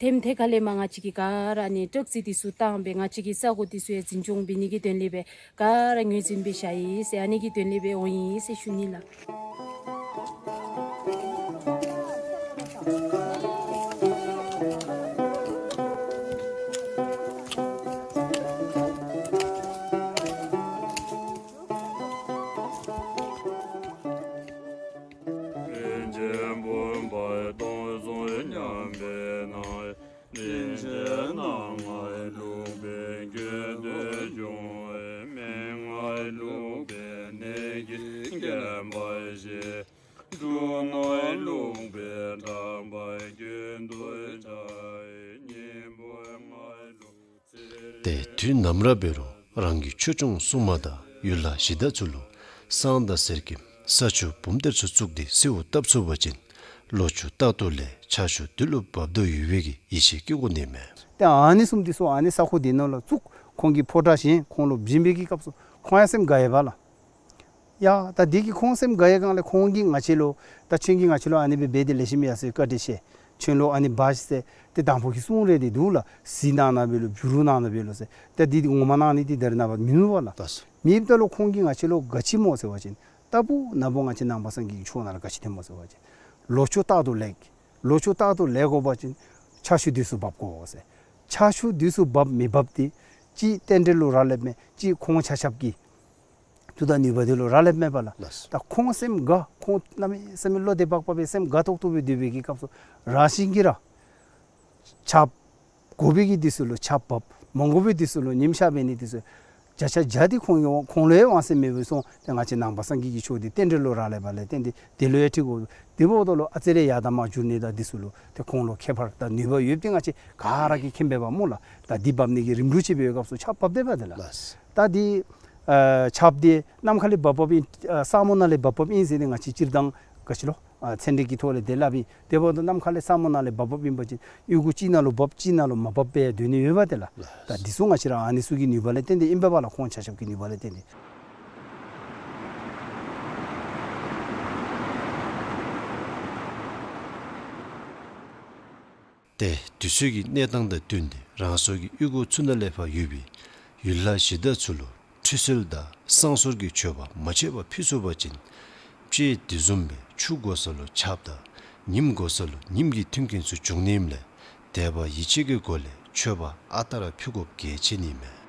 ཐེམ་ཐེ་ཁ་ལས་མར་ང་བཅས་ཀྱིས་ག་ར་ཨ་ནི་བསྒྲགས་རྩིས་འདི་ཚུ་བཏང་སྦེ་ང་བཅས་ཀྱི་ས་གོ་འདི་ཚུ་ཡང་འཛིན་སྐྱོང་འབད་ནི་གི་དོན་ལས་སྦེ་ག་ར་ངོས་འཛིན་འབད་བཞག་ཡི་ཟེར་ཨ་ནི་གི་དོན་ལས་སྦེ་འོང་ཡི་ཟེར་ཞུ་ནི་ལགས། རིན་ཆེན་བུམ་པ་སྟོང་གསུམ་མཉམ་པའི་ནང་། རིན་ཆེན་སྣ་ལྔས་བླུགས་པའི་དགེ་འདུན་གཞུང་། མན་ངག་བླུགས་པའི་ནད་ཀྱིས་འགེམས་པར་བྱེད། འབྲུ་སྣ་བླུགས་པས་དྲག་པོའི་གྱེན་དུ་བྱ། སྙིང་པོ་ལྔས་བླུགས། ཏེ་དུས་ནམ་ར་འབད་རུང་རང་གི་ཆོས་སྐྱོང་སྲུང་མ་དང་ཡུལ་ལྷ་གཞི་བདག་ཚུ་ལུ་བསང་དང་གསེར་སྐྱེམས་ས་ཆུ་བུམ་གཏེར་ཚུ་བཙུགས་ཏེ་གསོལཝ་བཏབ་ཚུགས་པ་ཅིན་ལོ་ཕྱུགས་རྟག་ཏུ་ལེགས། ཆར་ཆུ་དུས་ལུ་འབབ་དོ་ཡོད་པའི་གི་ཡིད་ཆེས་བསྐྱེད་དགོ་ནི་མས། ཏེ་ཨ་ནི་བཟུམ་འདི་ཚུ་ཨ་ནི་ས་ཁོངས་འདི་ནང་ལུ་བཙུགས། ཁོང་གིས་ཕོ་བྲང་བཞེངས། ཁོང་ལུ་བྱིན་པའི་གི་སྐབས་སུ་ཁོང་ཡང་སེམས་དགའ་ཡི་པ་ལགས། ཡ་ད་འདི་གིས་ཁོང་སེམས་དགའ་ཡི་སྒང་ལས་ཁོང་གིས་ང་བཅས་ལུ་ད་ཁྱོད་ཀྱིས་ང་བཅས་ལུ་ཨ་ནི་སྦེ་འབད་དེ་ལེགས་ཤོམ་ཡར་སོང་ཡི། བཀའ་དྲིན་ཆེ། ཁྱོད་ལུ་ཨ་ནི་འབག་ཤིག་ཟེར་ཏེ་དང་ཕུ་གི་གསུང་རེ་འདི་འདུག་ལགས། གཟི་གནང་གནངམ་འབད་ལོ། བྱུ་རུ་གནང་གནངམ་འབད་ལོ་ཟེར། ཏེ་འདི་འདི་ངོ་མ་གནང་ནི་འདི་ད་རེས་ནངས་པ་མིན་འདུག་པ་ལགས། ལགས་སོ། མེདཔ་ད་ལུ་ཁོང་གིས་ང་བཅས་ལུ་ག་ཅི་སྨོ་ཟེར་བ་ཅིན་ལྟ་བུ་ན་བུ་ང་བཅས་ནང་པ་སངས་རྒྱས་ཀྱི་ཆོས་ནང་ལུ་ག་ཅི་ཐོནམ་སྨོ་ཟེར་བ་ཅིན་ལོ་ཕྱུགས་རྟག་ཏུ་ལེགས། ལོ་ཕྱུགས་རྟག་ཏུ་ལེགས་དགོ་པ་ཅིན་ཆར་ཆུ་དུས་སུ་འབབ་དགོ་ཟེར། ཆར་ཆུ་དུས་སུ་འབབ་མི་འབབ་འདི་གཅིག་རྟེན་འབྲེལ་ལུ་རག་ལསཔ་མས། གཅིག་ཁོང་ཆ་ཁྱབ་ཀྱི་མཐུ་དང་ནུས་པ་འདི་ལུ་རག་ལསཔ་མས་པ་ལགས། ལགས། ད་ཁོང་སེམས་དགའ། ཁོང་གནམ་མེད་ས་མེད་བློ་བདེ་བག་ཕེབས་སྦེ་སེམས་དགའ་ཏོག་ཏོ་སྦེ་སྡོད་པའི་གི་སྐབས་སུ་རང་བཞིན་གྱིས་ར་ཆརཔ་དགོ་པའི་གི་དུས་སུ་ལུ་ཆརཔ་འབབ། མ་དགོ་པའི་དུས་སུ་ལུ་ཉིམ་ཤར་འབད་ནི་དུས་སུ་བརྒྱ་ཆ་བརྒྱ་འདི་ཁོང་གི་ཁོང་ལུ་ཡང་དབང་ཤེད་མེད་པར་སོང་། ཏེ་ང་བཅས་ནང་པ་སངས་རྒྱས་ཀྱི་ཆོས་འདི་རྟེན་འབྲེལ་ལུ་རག་ལསཔ་ལས་བརྟེན་ཏེ་དེ་ལུ་ཡང་འཁྲིལ་དགོ། དེ་འབདཝ་ད་ལུ་ཨ་ཙི་རེ་ཡར་དང་མར་འགྱུར་ནི་དང་འདི་ཚུ་ལུ་ཏེ་ཁོང་ལུ་ཁྱད་པར་དང་ནུས་པ་ཡོདཔ་འདི་ང་བཅས་ག་ར་གིས་མཁྱེན་པས་པ་སྨོ་ལགས། ད་འདི་འབབ་ནི་གི་རིམ་གྲོ་ཅིག་འབད་བའི་སྐབས་སུ་ཆརཔ་འབབ་སྡོདཔ་འདི་ལགས། ལགས། ད་འདི་ ཨ་ཆརཔ་འདི་ནམ་མཁའ་ལས་འབབ་འབབ་ཨིན། ཨ་ས་མོ་ནང་ལས་འབབ་འབབ་ཨིན་ཟེར་ཏེ་ང་བཅས་སྤྱིར་བཏང་ག་ཅི་ལོ་ཨ་ཚན་རིག་གི་ཐོག་ལས་དེ་སླབ་ཨིན། དེ་འབདཝ་ད་ནམ་མཁའ་ལས་ས་མོ་ནང་ལས་འབབ་འབབ་ཨིན་པ་ཅིན་གཡུས་སྒོ་གཅིག་ནང་ལུ་འབབ་གཅིག་ནང་ལུ་མ་འབབ་པར་སྡོད་ནི་ཡོད་པ་དེ་ལགས། ད་འདི་ཚུ་ང་བཅས་ར་ཨ་ནི་ཚུ་གི་ནུས་པ་ལས་བརྟེན་ཏེ་ཨིན་པས་ལགས། ཁོང་ཆ་ཁྱབ་ཀྱི་ནུས་པ་ལས་བརྟེན་ཏེ། ཏེ་དུས་ཚོད་ཀྱི་གནས་སྟངས་དང་བསྟུན་ཏེ་རང་སོའི་གཡུས་སྒོ་ཚུ་ནང་ལས་ཕར་ཡོད་པའི་ཡུལ་ལྷ་གཞི་བདག་ཚུ་ལུ་ཁྲུས་གསོལ་དང་བསང་གསོལ་གྱི་མཆོད་པ་མ་ཆད་པར་ཕུལ་ཚུགས་པ་ཅིན་དཔྱེ་དེ་བཟུམ་སྦེ་ཆུ་དགོ་ས་ལུ་ཆརཔ་དང་ཉིམ་དགོ་ས་ལུ་ཉིམ་གྱི་མཐུན་རྐྱེན་ཚུ་འབྱུང་ནི་ཨིནམ་ལས་དད་པ་ཡིད་ཆེས་ཀྱི་སྒོ་ལས་མཆོད་པ་ཨ་རྟག་ར་ཕུལ་དགོཔ་གལ་ཆེ་ནི་མས།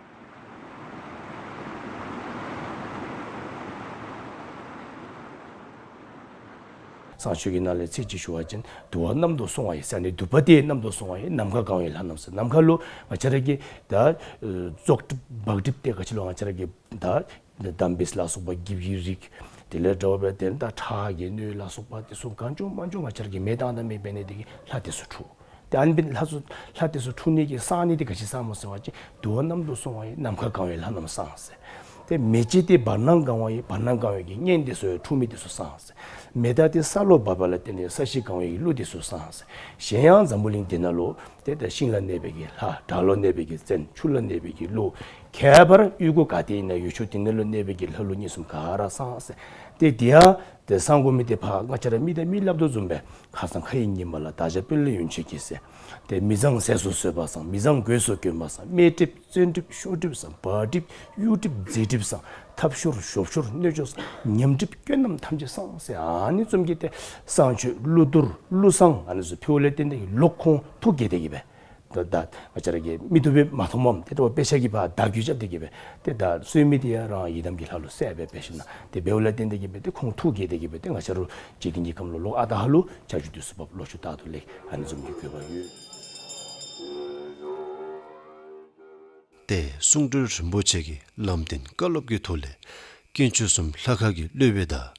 བསང་མཆོད་ཀྱི་ནང་ལས་ཚིག་གཅིག་ཞུ་བ་ཅིན་དུ་བ་གནམ་དུ་སོང་བ་ཡི་ཟེར་ནི་དུ་བ་དེ་གནམ་དུ་སོང་བ་ཡི་ནམ་མཁའ་གང་བའི་ལྷ་རྣམས་ཟེར། ནམ་མཁའ་ལུ་ང་བཅས་ར་གི་ད་ཨེ་བཙོག་གྲིབ་བག་གྲིབ་དེ་ག་ཅི་ལོ་ང་བཅས་ར་གི་ད་འདམ་སྦིས་ལ་སོགས་པ་འགྱིབ་ཀྱི་རིགས་དེ་ལས་འདྲ་བ་སྦེ་དེ་ད་ཁྲག་གི་སྣོད་ལ་སོགས་པ་དེ་ཚུ་གང་བྱུང་མང་བྱུང་ང་བཅས་ར་གི་མེ་བཏང་ད་མེ་འབད་ནི་དེ་གིས་ལྷ་དེ་ཚུ་འཁྲུགས། ཏེ་ཨ་ནི་འབད་ལྷ་ཚུ་ལྷ་དེ་ཚུ་འཁྲུགས་ནི་གི་བསང་ནི་དེ་ག་ཅི་བསངམ་སྨོ་ཟེར་བ་ཅིན་དུ་བ་གནམ་དུ་སོང་བ་ཡི་ནམ་མཁའ་གང་བའི་ལྷ་རྣམས་བསང་ཟེར། ཏེ་མེ་ལྕེ་དེ་བར་སྣང་གང་བ་ཡི་བར་སྣང་གང་བའི་གི་གཉེན་དེ་ཚུ་འཁྲུགས་མི་དེ་ཚུ་བསང་ཟེར། མེ་སྟག་དེ་ས་ལུ་བབས་པ་ལ་བརྟེན་ནས་ས་གཞི་གང་བའི་གི་ཀླུ་དེ་ཚུ་བསང་ཟེར། གཞན་ཡང་འཛམ་བུ་གླིང་འདི་ནང་ལུ་ཏེ་ད་ཤིང་ལ་གནས་པའི་གི་ལྷ། བྲག་ལུ་གནས་པའི་གི་བཙན། ཆུ་ལ་གནས་པའི་གི་ཀླུ། ཁྱད་པར་གཡུས་སྒོ་ག་ཏེ་ཨིན་ན་ཡུལ་ཕྱོགས་དེ་ནང་ལུ་གནས་པའི་གི་ལྷ་ཀླུ་གཉིས་གསུམ་ག་ར་བསང་ཟེར། ཏེ་དེ་ཡང་ཏེ་བསང་དགོ་མི་དེ་ཕར་ང་བཅས་ར་མི་དང་མི་སླབ་དོ་བཟུམ་སྦེ་ཁ་སང་ཁ་ཡི་ཉི་མ་ལ་བདག་ཅག་དཔོན་སློབ་ཡོན་མཆོད་ཀྱིས་ཟེར། ཏེ་མི་བཟང་ཟས་སུ་ཟོས་པ་བསང་། མི་བཟང་གོས་སུ་གྱོན་པ་བསང་། དམེ་གྲིབ་བཙན་གྲིབ་ཤོར་གྲིབ་བསང་། བག་གྲིབ་གཡུ་གྲིབ་མཛེ་གྲིབ་བསང་། ཐབ་ཤོར་གཞོབ་ཤོར་གནོད་སྐྱོན་བསང་། ཉམས་གྲིབ་སྐྱོན་རྣམས་ཐམས་ཅད་བསང་ཟེར། ཨ་ནི་བཟུམ་གྱི་ཏེ་བསང་མཆོད་ཀླུ་གཏོར་ཀླུ་བསང་ཨ་ནི་ཚུ་ཕུལཝ་ལས་བརྟེན་ཏེ་ལོག་ཁོང་ཐུགས་དགྱེས་ཏེ་གི་སྦེ་ད་ད་ང་བཅས་ར་གི་མིག་ཏོ་སྦེ་མ་མཐོངམ་ཏེ་ད་དཔེ་ཆ་གིས་ཕར་བརྡ་བརྒྱུད་རྐྱབ་སྟེ་གི་སྦེ་ཏེ་ད་གསོལ་མི་དེ་ཡང་རང་ཡི་དམ་གྱི་ལྷ་ལུ་གསལ་སྦེ་འབད་ཞིན་ན་ཏེ་འབདཝ་ལས་བརྟེན་ཏེ་གི་སྦེ་ཏེ་ཁོང་ཐུགས་དགྱེས་ཏེ་གི་སྦེ་ཏེ་ང་བཅས་ར་འཇིག་རྟེན་གྱི་ཁམས་ལུ་ལོག་ཨ་རྟག་ཧ་ལུ་བྱ་རྒྱུད་དུས་སུ་བབ་ལོ་ཕྱུགས་རྟག་ཏུ་ལེགས། ཨ་ནི་བཟུམ་གྱི་དགོས་པ་ཡོད། ཏེ་གསུང་སྤྲུལ་རིན་པོ་ཆེ་གིས་ལམ་སྟོན་བཀའ་སློབ་ཀྱི་ཐོག་ལས་དཀོན་མཆོག་གསུམ་ལྷ་ཁང་གི་སློབ་དཔོན་དང་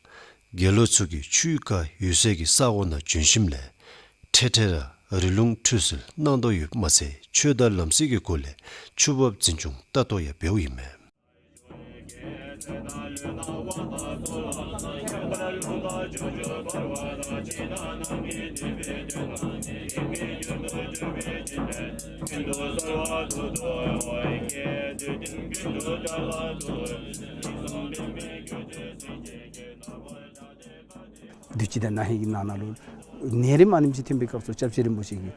དགེ་སློང་ཚུ་གིས་ཆུའི་ཁ་ཡོད་ཚད་ཀྱི་ས་གོ་ནང་བྱོན་ཞིནམ་ལས་འཕྲལ་འཕྲལ་ར་རི་ལུང་ཁྲུས་གསོལ་གནང་དོ་ཡོདཔ་མ་ཚད་ཆོས་དང་ལམ་སྲོལ་གྱི་སྒོ་ལས་ཆུ་འབབ་འཛིན་སྐྱོང་ལྟ་རྟོག་ཡང་འབདཝ་ཨིན་མས། བདུད་སྤྱི་དང་ན་ཧིང་གི་ནང་ན་ལུ་ནད་རིམས་ཨ་ནེམ་ཅིག་ཐོན་པའི་སྐབས་སུ་སྐྱབས་རྗེ་རིན་པོ་ཆེ་གིས་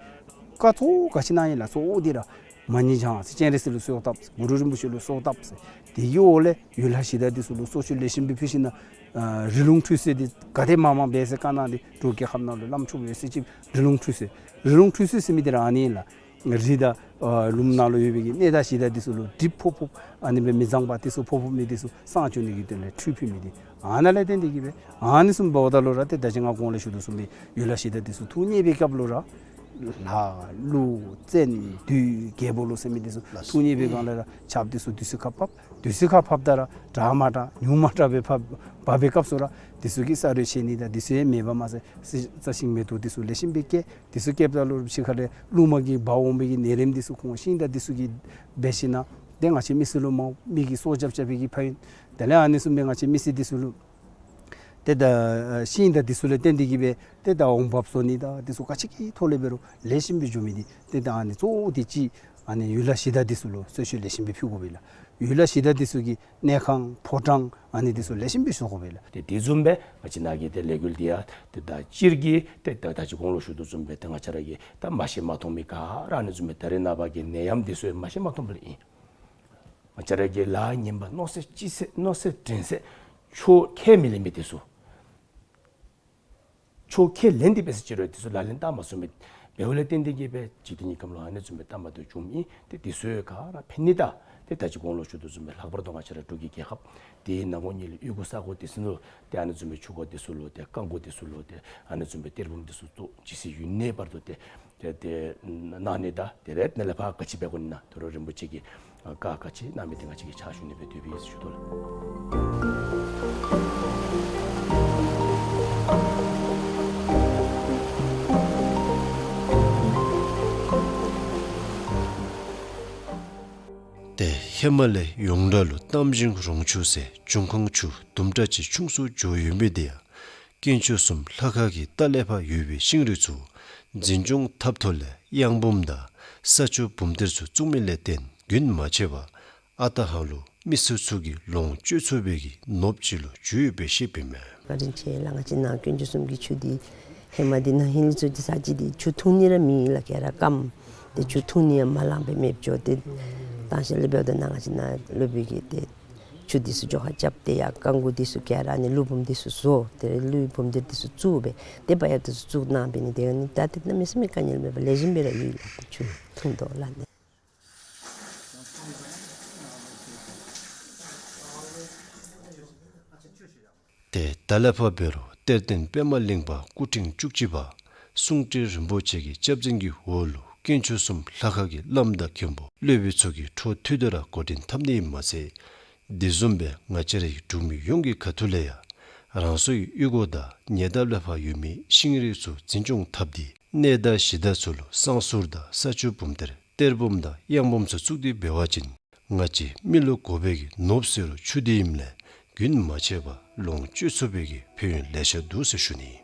བཀའ་གཙོ་བོ་ག་ཅི་གནང་ཡི་ལགས་ཟེར་བ་ཅིན་ཏེ་ར་མ་ཎི་བགྱང་ཟེར། སྤྱན་རས་གཟིགས་ལུ་གསོལཝ་བཏབ་ཟེར། གུ་རུ་རིན་པོ་ཆེ་ལུ་གསོལཝ་བཏབ་ཟེར། དེ་གི་འོག་ལས་ཡུལ་ལྷ་གཞི་བདག་འདི་ཚུ་ལུ་གསོལ་མཆོད་ལེགས་ཤོམ་སྦེ་ཕུལ་ཞིན་ན་ཨ་རི་ལུང་ཁྲུས་གསོལ་འདི་ག་དེ་མང་མང་འབད་ཟེར་བཀའ་གནང་སྟེ་འབྲུག་རྒྱལ་ཁབ་ནང་ལུ་བླམ་ཆོསཔ་ཡོད་ཚད་ཅིག་རི་ལུང་ཁྲུས་གསོལ། རི་ལུང་ཁྲུས་གསོལ་ཟེར་མི་འདི་ར་ཨ་ནི་ཨིན་ལགས། རི་དང་ཨ་ལུངམ་ནང་ལུ་ཡོད་པའི་གི་གནས་བདག་གཞི་བདག་འདི་ཚུ་ལུ་གྲིབ་ཕོག་ཕོགཔ་ཨ་ནི་སྦེ་མི་བཟང་པ་འདི་ཚུ་ཕོག་ཕོག་མི་འདི་ཚུ་བསང་མཆོད་ནི་གི་དོན་ལས་ཁྲུས་ཕུལ་མི་འདི་ཨ་ནཱ་ལས་བརྟེན་ཏེ་གི་སྦེ་ཨ་ནི་བཟུམ་འབདཝ་ད་ལུ་ར་ཏེ་ད་ཅི་ང་གོང་ལས་ཞུ་དོ་བཟུམ་སྦེ་ཡུལ་ལྷ་གཞི་བདག་འདི་ཚུ་ཐུགས་མཉེས་པའི་སྐབས་ལུ་ར་ལྷ་ཀླུ་བཙན་བདུད་རྒྱལ་པོ་ལོ་ཟེར་མི་འདི་ཚུ་ཐུགས་མཉེས་པའི་སྒང་ལས་ར་ཆརཔ་འདི་ཚུ་དུས་ཚོད་ཁར་ཕབ། དུས་ཚོད་ཁར་ཕབ་ད་ར་དྲག་མ་དྲག་ཉུང་མ་དྲག་སྦེ་ཕབ་འབབ་པའི་སྐབས་སུ་ར་འདི་ཚུ་གིས་ས་རོད་ཆད་ནི་དང་འདི་ཚུ་ཡང་མེདཔ་མ་ཚད་རྩྭ་ཤིང་མེ་ཏོག་འདི་ཚུ་ལེགས་ཤོམ་སྦེ་སྐྱེ། འདི་ཚུ་སྐྱེཝ་ད་ལུ་ཕྱི་ཁ་ལས་རླུང་མ་གིས་འབག་འོང་བའི་གི་ནད་རིམས་འདི་ཚུ་ཁོང་ཤིང་དང་འདི་ཚུ་གིས་འབད་ཞིན་ན་ཏེ་ང་བཅས་མི་སེར་ལུ་མ་མི་གི་སྲོག་སྐྱབས་རྐྱབ་པའི་གི་ཕན་ཡོན། དེ་ལས་ཨ་ནི་བཟུམ་སྦེ་ང་བཅས་མི་སེར་འདི་ཚུ་ལུ་ཏེ་ད་ཤིང་དང་འདི་ཚུ་ལས་བརྟེན་ཏེ་གི་སྦེ་ཏེ་ད་འོང་འབབ་བཟོ་ནི་དང་འདི་ཚུ་ག་ཅི་གི་ཐོག་ལས་འབད་རུང་ལེགས་ཤོམ་སྦེ་འགྱོ་མི་འདི་ཏེ་ད་ཨ་ནི་གཙོ་བོ་འདི་ཅིག་ཨ་ནི་ཡུལ་ལྷ་གཞི་བདག་འདི་ཚུ་ལུ་གསོལ་མཆོད་ལེགས་ཤོམ་སྦེ་ཕུལ་དགོ་པས་ལགས། ཡུལ་ལྷ་གཞི་བདག་འདི་ཚུ་གི་གནས་ཁང་ཕོ་བྲང་ཨ་ནི་འདི་ཚུ་ལེགས་ཤོམ་སྦེ་བཟོ་དགོ་པས་ལགས། ཏེ་དེ་བཟུམ་སྦེ་ང་བཅས་ནཱ་གི་ཏེ་ལས་འགུལ་འདི་ཡང་ཏེ་ད་སྤྱིར་གྱི་ཏེ་ད་ད་ཅི་གོང་ལུ་ཞུ་དོ་བཟུམ་སྦེ་ཏེ་ང་བཅས་ར་གི་ད་མ་ཤེས་མ་མཐོང་མི་ག་ར་ཨ་ནི་བཟུམ་སྦེ་ད་རེས་ནངས་པ་གི་ནད་ཡམས་འདི་ཚུ་མ་ཤེས་མ་མཐོང་པ་ལས་ཨིན། ང་བཅས་ར་གི་ལཱ་ངན་པ་མནོ་ཚད་ཅི་ཚད་མནོ་ཚད་དྲན་ཚད་ཆོས་ཁས་མི་ལེན་པའི་འདི་ཚུ། ཆོས་ཁས་ལེན་ཏེ་འབད་ཟེར་ཅི་རུང་འདི་ཚུ་ལག་ལེན་བསྟར་མ་ཚུགས་མི་འབདཝ་ལས་བརྟེན་ཏེ་གི་སྦེ་འཇིག་རྟེན་གྱི་ཁམས་ལུ་ཨ་ནི་བཟུམ་སྦེ་བསྟར་མ་བཏུབ་བྱུངམ་ཨིན། ཏེ་འདི་ཚུ་ག་ར་ཕན་ནི་དང་ཏེ་ད་ཅི་གོང་ལུ་ཞུ་དོ་བཟུམ་སྦེ་ལྷག་པར་དུ་ང་བཅས་ར་འབྲུག་གི་རྒྱལ་ཁབ་ཏེ་ནང་ངོ་ཉིད་ལུ་གཡུས་སྒོ་ས་གོ་འདི་ཚུ་ནང་ལུ་ཏེ་ཨ་ནི་བཟུམ་སྦེ་ཆུ་འགོ་འདི་ཚུ་ལུ་ཏེ་རྐང་འགོ་འདི་ཚུ་ལུ་ཏེ་ཨ་ནི་བཟུམ་སྦེ་གཏེར་བུམ་འདི་ཚུ་བཙུགས་ཇི་སྲིད་ཡུན་གནས་བར་དུ་ཏེ་ཏེ་ཏེ་གནང་ནི་དང་ཏེ་རེ་ནཱ་ལས་ཕར་ག་ཅི་འབད་དགོ་ནི་ན་ད་རུང་རིན་པོ་ཆེ་གིས་ཨ་བཀའ་ག་ཅི་གནང་མི་འདི་ང་བཅས་ཀྱིས་ཕྱག་ཞུ་ནི་སྦེ་འདོད་པའི་ཞུ་དོ་ལགས། ཏེ་ ཧེ་མ་ལས་ཡོངས་གྲགས་ལུ་གཏམ་ཞིང་རོང་ཆུ་ཟེར་འབྱུང་ཁུངས་ཆུ་དུམ་གྲ་ཅིག་ཆུང་སུ་འགྱོ་ཡོད་མི་དེ་ཡང་དཀོན་མཆོག་གསུམ་ལྷ་ཁང་གི་ལྟག་ལས་ཕར་ཡོད་པའི་ཤིང་རིགས་ཚུ་འཛིན་སྐྱོང་འཐབ་ཐོག་ལས་གཡང་འབུམ་དང་ས་ཆུ་འབུམ་གཏེར་ཚུ་བཙུགས་མི་ལས་བརྟེན་རྒྱུན་མ་ཆད་པར་ཨ་རྟག་ཧ་ལུག་མི་སེར་ཚུ་གིས་ལོངས་སྤྱོད་ཚུགས་པའི་གི་ནོར་བུ་ཅིག་ལུ་གྱུར་ཡོདཔ་སྦེ་བཤདཔ་ཨིན་མས། བཀའ་དྲིན་ཆེ་ལགས། ང་བཅས་ནཱ་དཀོན་མཆོག་གསུམ་གྱི་ཆུ་འདི་ཧེ་མ་འདི་ནཱ་ཧིན་ལི་ཚུ་གི་ས་ཅིག་འདི་ཆུ་འཐུང་ནི་ར་མེད་ལགས། ཁེ་ར་སྐམ། ཏེ་ཆུ་འཐུང་ནི་ཡང་མ་ལང་པར་མེདཔ་འགྱོ། ཏེ་དང་ཤེས་ལས་འབདཝ་ད་ནཱ་ང་བཅས་ནཱ་སློབ་དཔོན་གྱིས་ཏེ་ཆུ་འདི་ཚུ་འགྱོ་ཁ་རྐྱབ་སྟེ་ཡར་རྐང་མགོ་འདི་ཚུ་ཁེ་ར་ནི་ཀླུ་འབུམ་འདི་ཚུ་བཟོ། ཏེ་ཀླུའི་འབུམ་གཏེར་འདི་ཚུ་བཙུགས་སྦེ་ཏེ་པ་ཡ་འདི་ཚུ་བཙུགས་གནང་འབད་ནི་དེ་གིས་ནི་ད་ཏེ་གནམ་མེད་ས་མེད་དཀའ་ངལ་མེད་པར་ལེགས་ཤོམ་སྦེ་ར་ཡོད་ལགས། ཆུ་འཐུང་དོ་ལགས་ནི། ཏེ་ད་ལས་ཕར་འབད་རུང་གཏེར་སྟོན་པདྨ་གླིང་པ་སྐུ་ཕྲེང་བཅུ་གཅིག་པ་གསུང་སྤྲུལ་རིན་པོ་ཆེ་གི་སྐྱབས་འཛིན་གྱི་འོག་ལུ་དཀོན་མཆོག་གསུམ་ལྷ་ཁང་གི་བླམ་དང་མཁན་པོ་སློབ་དཔོན་ཚུ་གིས་འཕྲོ་མཐུད་དེ་ར་འགོ་འདྲེན་འཐབ་ནི་ཨིནམ་མ་ཚད་དེ་བཟུམ་སྦེ་ང་བཅས་རའི་འབྲུག་མི་ཡོངས་ཀྱི་ཁ་ཐུག་ལས་ཡང་རང་སོའི་གཡུས་སྒོ་དང་ཉེ་འདབས་ལས་ཕར་ཡོད་མི་ཤིང་རིགས་ཚུ་འཛིན་སྐྱོང་འཐབ་སྟེ་གནས་བདག་གཞི་བདག་ཚུ་ལུ་བསང་གསུར་དང་ས་ཆུ་འབུམ་གཏེར་གཏེར་བུམ་དང་གཡང་བུམ་ཚུ་བཙུགས་ཏེ་འབད་བ་ཅིན་ང་བཅས་མི་ལུ་དགོ་པའི་གི་ནོར་བུ་ཟེར་རུང་ཆུ་འདི་ཨིནམ་ལས་རྒྱུན་མ་ཆད་པར་ལོངས་སྤྱོད་ཚུགས་པའི་གི་ཕན་ཡོན་ལེ་ཤ་འདུག་ཟེར་ཞུ་ནི།